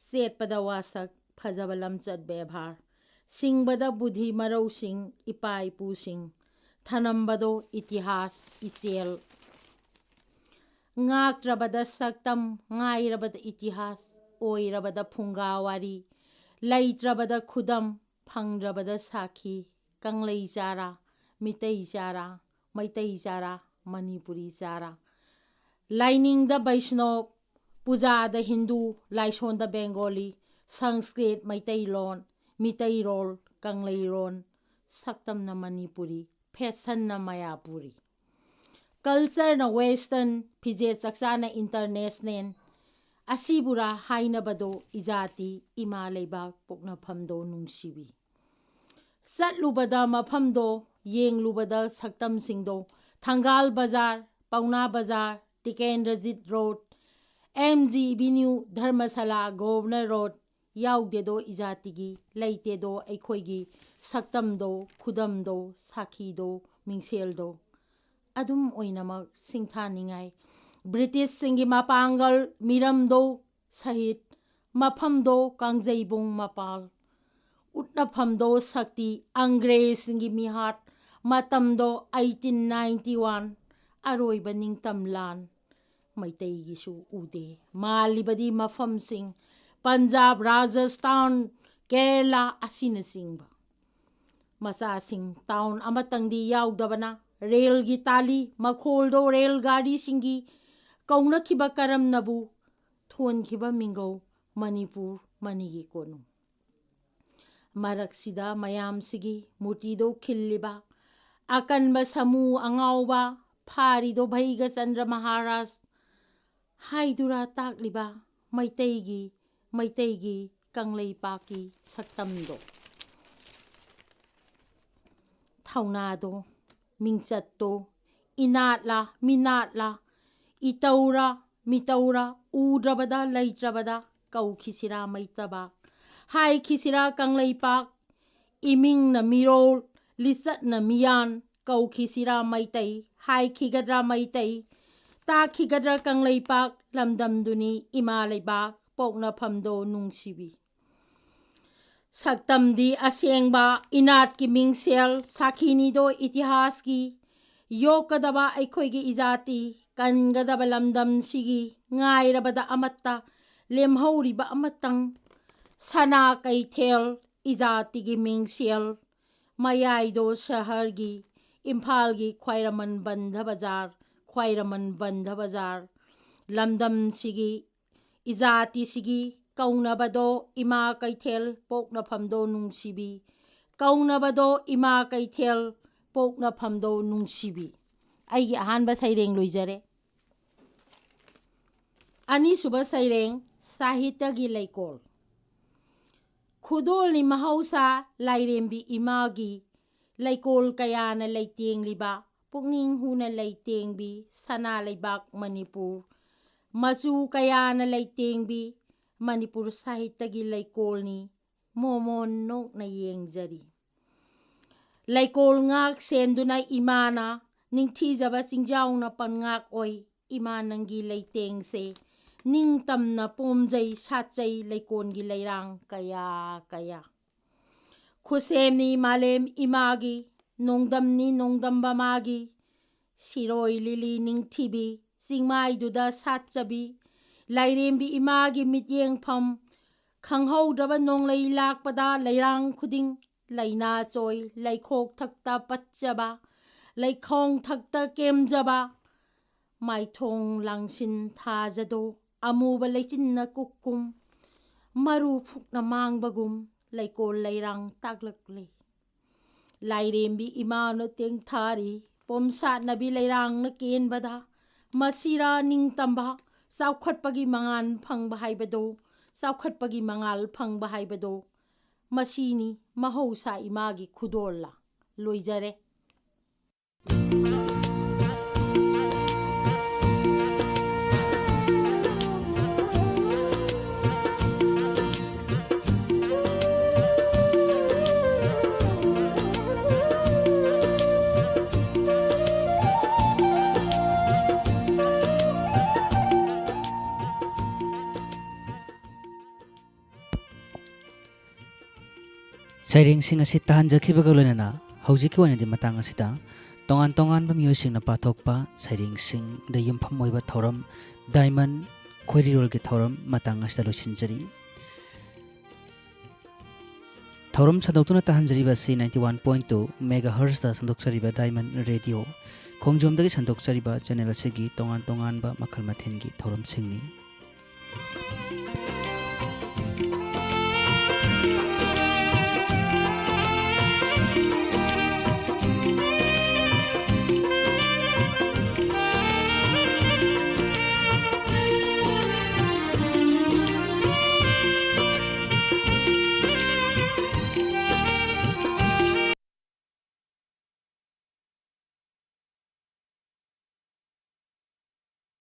ꯆꯦꯠꯄꯗ ꯋꯥꯁꯛ, ꯐꯖꯕ ꯂꯝꯆꯠ ꯕꯦꯕꯥꯔ, ꯁꯤꯡꯕꯗ ꯕꯨꯙꯤ ꯃꯔꯧꯁꯤꯡ, ꯏꯄꯥ ꯏꯄꯨꯁꯤꯡ ꯊꯅꯝꯕꯗꯣ ꯏꯇꯤꯍꯥꯁ ꯏꯆꯦꯜ꯫ ꯉꯥꯛꯇ꯭ꯔꯕꯗ ꯁꯛꯇꯝ, ꯉꯥꯏꯔꯕꯗ ꯏꯇꯤꯍꯥꯁ, ꯑꯣꯏꯔꯕꯗ ꯐꯨꯡꯒꯥ ꯋꯥꯔꯤ, ꯂꯩꯇ꯭ꯔꯕꯗ ꯈꯨꯗꯝ, ꯐꯪꯗ꯭ꯔꯕꯗ ꯁꯥꯈꯤ, ꯀꯪꯂꯩ ꯆꯥꯔꯥ, ꯃꯤꯇꯩ ꯆꯥꯔꯥ, ꯃꯩꯇꯩ ꯆꯥꯔꯥ, ꯃꯅꯤꯄꯨꯔꯤ ꯆꯥꯔꯥ꯫ ꯂꯥꯏꯅꯤꯡꯗ ꯕꯩꯁꯅꯣꯞ, ꯄꯨꯖꯥꯗ ꯍꯤꯟꯗꯨ, ꯂꯥꯏꯁꯣꯟꯗ ꯕꯦꯡꯒꯣꯂꯤ, ꯁꯪꯁꯀ꯭ꯔꯤꯠ, ꯃꯩꯇꯩꯂꯣꯟ, ꯃꯤꯇꯩꯔꯣꯜ, ꯀꯪꯂꯩꯔꯣꯟ, ꯁꯛꯇꯝꯅ ꯃꯅꯤꯄꯨꯔꯤ, ꯐꯦꯁꯟꯅ ꯃꯌꯥꯄꯨꯔꯤ꯫ ꯀꯜꯆꯔꯅ ꯋꯦꯁꯇꯔꯟ, ꯐꯤꯖꯦꯠ ꯆꯛꯆꯥꯅ ꯏꯟꯇꯔꯅꯦꯁꯅꯦꯜ꯫ ꯑꯁꯤꯕꯨꯔꯥ ꯍꯥꯏꯅꯕꯗꯣ ꯏꯖꯥꯇꯤ, ꯏꯃꯥ ꯂꯩꯕꯥꯛ, ꯄꯣꯛꯅꯐꯝꯗꯣ ꯅꯨꯡꯁꯤꯕꯤ꯫ ꯆꯠꯂꯨꯕꯗ ꯃꯐꯝꯗꯣ, ꯌꯦꯡꯂꯨꯕꯗ ꯁꯛꯇꯝꯁꯤꯡꯗꯣ, ꯊꯪꯒꯥꯜ Bazar, Paona Bazar, Tikendrajit road, M G avenue, Dharamshala, governor road, ꯌꯥꯎꯗꯦꯗꯣ ꯏꯖꯥꯇꯤꯒꯤ, ꯂꯩꯇꯦꯗꯣ ꯑꯩꯈꯣꯏꯒꯤ ꯁꯛꯇꯝꯗꯣ, ꯈꯨꯗꯝꯗꯣ, ꯁꯥꯈꯤꯗꯣ, ꯃꯤꯡꯁꯦꯜꯗꯣ꯫ ꯑꯗꯨꯝ ꯑꯣꯏꯅꯃꯛ ꯁꯤꯡꯊꯥꯅꯤꯡꯉꯥꯏ ꯕ꯭ꯔꯤꯇꯤꯁꯁꯤꯡꯒꯤ ꯃꯄꯥꯡꯒꯜ, ꯃꯤꯔꯝꯗꯣ ꯁꯍꯤꯗ, ꯃꯐꯝꯗꯣ ꯀꯥꯡꯖꯩꯕꯨꯡ ꯃꯄꯥꯜ, ꯎꯠꯅꯐꯝꯗꯣ ꯁꯛꯇꯤ ꯑꯪꯒ꯭ꯔꯦꯖꯁꯤꯡꯒꯤ ꯃꯤꯍꯥꯠ, ꯃꯇꯝꯗꯣ eighteen ninety one, ꯑꯔꯣꯏꯕ ꯅꯤꯡꯇꯝ ꯂꯥꯟ꯫ ꯃꯩꯇꯩꯒꯤꯁꯨ ꯎꯗꯦ꯫ ꯃꯥꯜꯂꯤꯕꯗꯤ ꯃꯐꯝꯁꯤꯡ ꯄꯟꯖꯥꯕ, ꯔꯥꯖꯁꯊꯥꯟ, ꯀꯦꯔꯂꯥ ꯑꯁꯤꯅꯆꯤꯡꯕ꯫ ꯃꯆꯥꯁꯤꯡ ꯇꯥꯎꯟ ꯑꯃꯇꯪꯗꯤ ꯌꯥꯎꯗꯕꯅ ꯔꯦꯜꯒꯤ ꯇꯥꯂꯤ ꯃꯈꯣꯜꯗꯣ ꯔꯦꯜ ꯒꯥꯔꯤꯁꯤꯡꯒꯤ ꯀꯧꯅꯈꯤꯕ ꯀꯔꯝꯅꯕꯨ ꯊꯣꯟꯈꯤꯕ ꯃꯤꯡꯒꯧ ꯃꯅꯤꯄꯨꯔ ꯃꯅꯤꯒꯤ ꯀꯣꯅꯨꯡ꯫ ꯃꯔꯛꯁꯤꯗ ꯃꯌꯥꯝꯁꯤꯒꯤ ꯃꯨꯔꯇꯤꯗꯣ ꯈꯤꯜꯂꯤꯕ ꯑꯀꯟꯕ ꯁꯥꯃꯨ ꯑꯉꯥꯎꯕ ꯐꯥꯔꯤꯗꯣ ꯚꯩꯒꯆꯟꯗ꯭ꯔ ꯃꯍꯥꯔꯥꯖ ꯍꯥꯏꯗꯨꯔꯥ ꯇꯥꯛꯂꯤꯕ ꯃꯩꯇꯩꯒꯤ, ꯃꯩꯇꯩꯒꯤ ꯀꯪꯂꯩꯄꯥꯛꯀꯤ ꯁꯛꯇꯝꯗꯣ, ꯊꯧꯅꯥꯗꯣ, ꯃꯤꯡꯆꯠꯇꯣ, ꯏꯅꯥꯠꯂꯥ, ꯃꯤꯅꯥꯠꯂꯥ, ꯏꯇꯧꯔꯥ, ꯃꯤꯇꯧꯔꯥ, ꯎꯗ꯭ꯔꯕꯗ ꯂꯩꯇ꯭ꯔꯕꯗ ꯀꯧꯈꯤꯁꯤꯔꯥ ꯃꯩꯇꯕꯥꯛ, ꯍꯥꯏꯈꯤꯁꯤꯔꯥ ꯀꯪꯂꯩꯄꯥꯛ, ꯏꯃꯤꯡꯅ ꯃꯤꯔꯣꯜ, ꯂꯤꯆꯠꯅ ꯃꯤꯌꯥꯟ, ꯀꯧꯈꯤꯁꯤꯔꯥ ꯃꯩꯇꯩ, ꯍꯥꯏꯈꯤꯒꯗ꯭ꯔꯥ ꯃꯩꯇꯩ, ꯇꯥꯛꯈꯤꯒꯗ꯭ꯔꯥ ꯀꯪꯂꯩꯄꯥꯛ, ꯂꯝꯗꯝꯗꯨꯅꯤ ꯏꯃꯥ ꯂꯩꯕꯥꯛ, ꯄꯣꯛꯅꯐꯝꯗꯣ ꯅꯨꯡꯁꯤꯕꯤ꯫ ꯁꯛꯇꯝꯗꯤ ꯑꯁꯦꯡꯕ ꯏꯅꯥꯠꯀꯤ ꯃꯤꯡꯁꯦꯜ, ꯁꯥꯈꯤꯅꯤꯗꯣ ꯏꯇꯤꯍꯥꯁꯀꯤ꯫ ꯌꯣꯛꯀꯗꯕ ꯑꯩꯈꯣꯏꯒꯤ ꯏꯖꯥꯇꯤ, ꯀꯟꯒꯗꯕ ꯂꯝꯗꯝꯁꯤꯒꯤ ꯉꯥꯏꯔꯕꯗ ꯑꯃꯠꯇ ꯂꯦꯝꯍꯧꯔꯤꯕ ꯑꯃꯇꯪ ꯁꯅꯥ ꯀꯩꯊꯦꯜ ꯏꯖꯥꯇꯤꯒꯤ ꯃꯤꯡꯁꯦꯜ, ꯃꯌꯥꯏꯗꯣ ꯁꯍꯔꯒꯤ, ꯏꯝꯐꯥꯜꯒꯤ ꯈ꯭ꯋꯥꯏꯔꯝꯕꯟ ꯕꯟꯙ ꯕꯖꯥꯔ, ꯈ꯭ꯋꯥꯏꯔꯝꯕꯟ ꯕꯟꯙ ꯕꯖꯥꯔ, ꯂꯝꯗꯝꯁꯤꯒꯤ ꯏꯖꯥꯇꯤꯁꯤꯒꯤ ꯀꯧꯅꯕꯗꯣ ꯏꯃꯥ ꯀꯩꯊꯦꯜ ꯄꯣꯛꯅꯐꯝꯗꯣ ꯅꯨꯡꯁꯤꯕꯤ꯫ ꯀꯧꯅꯕꯗꯣ ꯏꯃꯥ ꯀꯩꯊꯦꯜ ꯄꯣꯛꯅꯐꯝꯗꯣ ꯅꯨꯡꯁꯤꯕꯤ꯫ ꯑꯩꯒꯤ ꯑꯍꯥꯟꯕ ꯁꯩꯔꯦꯡ ꯂꯣꯏꯖꯔꯦ꯫ ꯑꯅꯤꯁꯨꯕ ꯁꯩꯔꯦꯡ, ꯁꯥꯍꯤꯇ꯭ꯌꯒꯤ ꯂꯩꯀꯣꯜ꯫ ꯈꯨꯗꯣꯜꯅꯤ ꯃꯍꯧꯁꯥ ꯂꯥꯏꯔꯦꯝꯕꯤ ꯏꯃꯥꯒꯤ, ꯂꯩꯀꯣꯜ ꯀꯌꯥꯅ ꯂꯩꯇꯦꯡꯂꯤꯕ, ꯄꯨꯛꯅꯤꯡ ꯍꯨꯅ ꯂꯩꯇꯦꯡꯕꯤ ꯁꯅꯥ ꯂꯩꯕꯥꯛ ꯃꯅꯤꯄꯨꯔ꯫ ꯃꯆꯨ ꯀꯌꯥꯅ ꯂꯩꯇꯦꯡꯕꯤ ꯃꯅꯤꯄꯨꯔ ꯁꯥꯍꯤꯇ꯭ꯌꯒꯤ ꯂꯩꯀꯣꯜꯅꯤ, ꯃꯣꯃꯣꯟ ꯅꯣꯛꯅ ꯌꯦꯡꯖꯔꯤ꯫ ꯂꯩꯀꯣꯜ ꯉꯥꯛ ꯁꯦꯟꯗꯨꯅ ꯏꯃꯥꯅ, ꯅꯤꯡꯊꯤꯖꯕ ꯆꯤꯡꯖꯥꯎꯅ ꯄꯟꯉꯥꯛ ꯑꯣꯏ꯫ ꯏꯃꯥ ꯅꯪꯒꯤ ꯂꯩꯇꯦꯡꯁꯦ ꯅꯤꯡꯇꯝꯅ ꯄꯣꯝꯖꯩ, ꯁꯥꯠꯆꯩ ꯂꯩꯀꯣꯜꯒꯤ ꯂꯩꯔꯥꯡ ꯀꯌꯥ ꯀꯌꯥ꯫ ꯈꯨꯠꯁꯦꯝꯅꯤ ꯃꯥꯂꯦꯝ ꯏꯃꯥꯒꯤ, ꯅꯣꯡꯗꯝꯅꯤ ꯅꯣꯡꯗꯝꯕ ꯃꯥꯒꯤ꯫ ꯁꯤꯔꯣꯏ ꯂꯤꯂꯤ ꯅꯤꯡꯊꯤꯕꯤ, ꯆꯤꯡꯃꯥꯏꯗꯨꯗ ꯁꯥꯠꯆꯕꯤ ꯂꯥꯏꯔꯦꯝꯕꯤ ꯏꯃꯥꯒꯤ ꯃꯤꯠꯌꯦꯡꯐꯝ꯫ ꯈꯪꯍꯧꯗ꯭ꯔꯕ ꯅꯣꯡꯂꯩ ꯂꯥꯛꯄꯗ ꯂꯩꯔꯥꯡ ꯈꯨꯗꯤꯡ ꯂꯩꯅꯥ ꯆꯣꯏ, ꯂꯩꯈꯣꯛ ꯊꯛꯇ ꯄꯠꯆꯕ, ꯂꯩꯈꯣꯡ ꯊꯛꯇ ꯀꯦꯝꯖꯕ꯫ ꯃꯥꯏꯊꯣꯡ ꯂꯥꯡꯁꯤꯟ ꯊꯥꯖꯗꯣ ꯑꯃꯨꯕ ꯂꯩꯆꯤꯟꯅ ꯀꯨꯛꯀꯨꯝ, ꯃꯔꯨ ꯐꯨꯛꯅ ꯃꯥꯡꯕꯒꯨꯝ ꯂꯩꯀꯣꯜ ꯂꯩꯔꯥꯡ ꯇꯥꯛꯂꯛꯂꯤ꯫ ꯂꯥꯏꯔꯦꯝꯕꯤ ꯏꯃꯥꯅ ꯇꯦꯡꯊꯥꯔꯤ ꯄꯣꯝꯁꯥꯠꯅꯕꯤ ꯂꯩꯔꯥꯡꯅ ꯀꯦꯟꯕꯗ, ꯃꯁꯤꯔꯥ ꯅꯤꯡꯇꯝꯕ, ꯆꯥꯎꯈꯠꯄꯒꯤ ꯃꯉꯥꯜ ꯐꯪꯕ ꯍꯥꯏꯕꯗꯣ, ꯆꯥꯎꯈꯠꯄꯒꯤ ꯃꯉꯥꯜ ꯐꯪꯕ ꯍꯥꯏꯕꯗꯣ, ꯃꯁꯤꯅꯤ ꯃꯍꯧꯁꯥ ꯏꯃꯥꯒꯤ ꯈꯨꯗꯣꯜꯂ꯫ ꯂꯣꯏꯖꯔꯦ꯫ ꯁꯩꯔꯦꯡꯁꯤꯡ ꯑꯁꯤ ꯇꯥꯍꯟꯖꯈꯤꯕꯒ ꯂꯣꯏꯅꯅ ꯍꯧꯖꯤꯛꯀꯤ ꯑꯣꯏꯅꯗꯤ ꯃꯇꯥꯡ ꯑꯁꯤꯗ ꯇꯣꯉꯥꯟ ꯇꯣꯉꯥꯟꯕ ꯃꯤꯑꯣꯏꯁꯤꯡꯅ ꯄꯥꯊꯣꯛꯄ ꯁꯩꯔꯦꯡꯁꯤꯡꯗ ꯌꯨꯝꯐꯝ ꯑꯣꯏꯕ ꯊꯧꯔꯝ ꯗꯥꯏꯃꯟ ꯈꯣꯏꯔꯤꯔꯣꯜꯒꯤ ꯊꯧꯔꯝ ꯃꯇꯥꯡ ꯑꯁꯤꯗ ꯂꯣꯏꯁꯤꯟꯖꯔꯤ꯫ ꯊꯧꯔꯝ ꯁꯟꯗꯣꯛꯇꯨꯅ ꯇꯥꯍꯟꯖꯔꯤꯕ ꯑꯁꯤ ninety one point two megahertzꯇ ꯁꯟꯗꯣꯛꯆꯔꯤꯕ ꯗꯥꯏꯃꯟ ꯔꯦꯗꯤꯑꯣ ꯈꯣꯡꯖꯣꯝꯗꯒꯤ ꯁꯟꯗꯣꯛꯆꯔꯤꯕ ꯆꯦꯅꯦꯜ ꯑꯁꯤꯒꯤ ꯇꯣꯉꯥꯟ ꯇꯣꯉꯥꯟꯕ ꯃꯈꯜ ꯃꯊꯦꯜꯒꯤ ꯊꯧꯔꯝꯁꯤꯡꯅꯤ꯫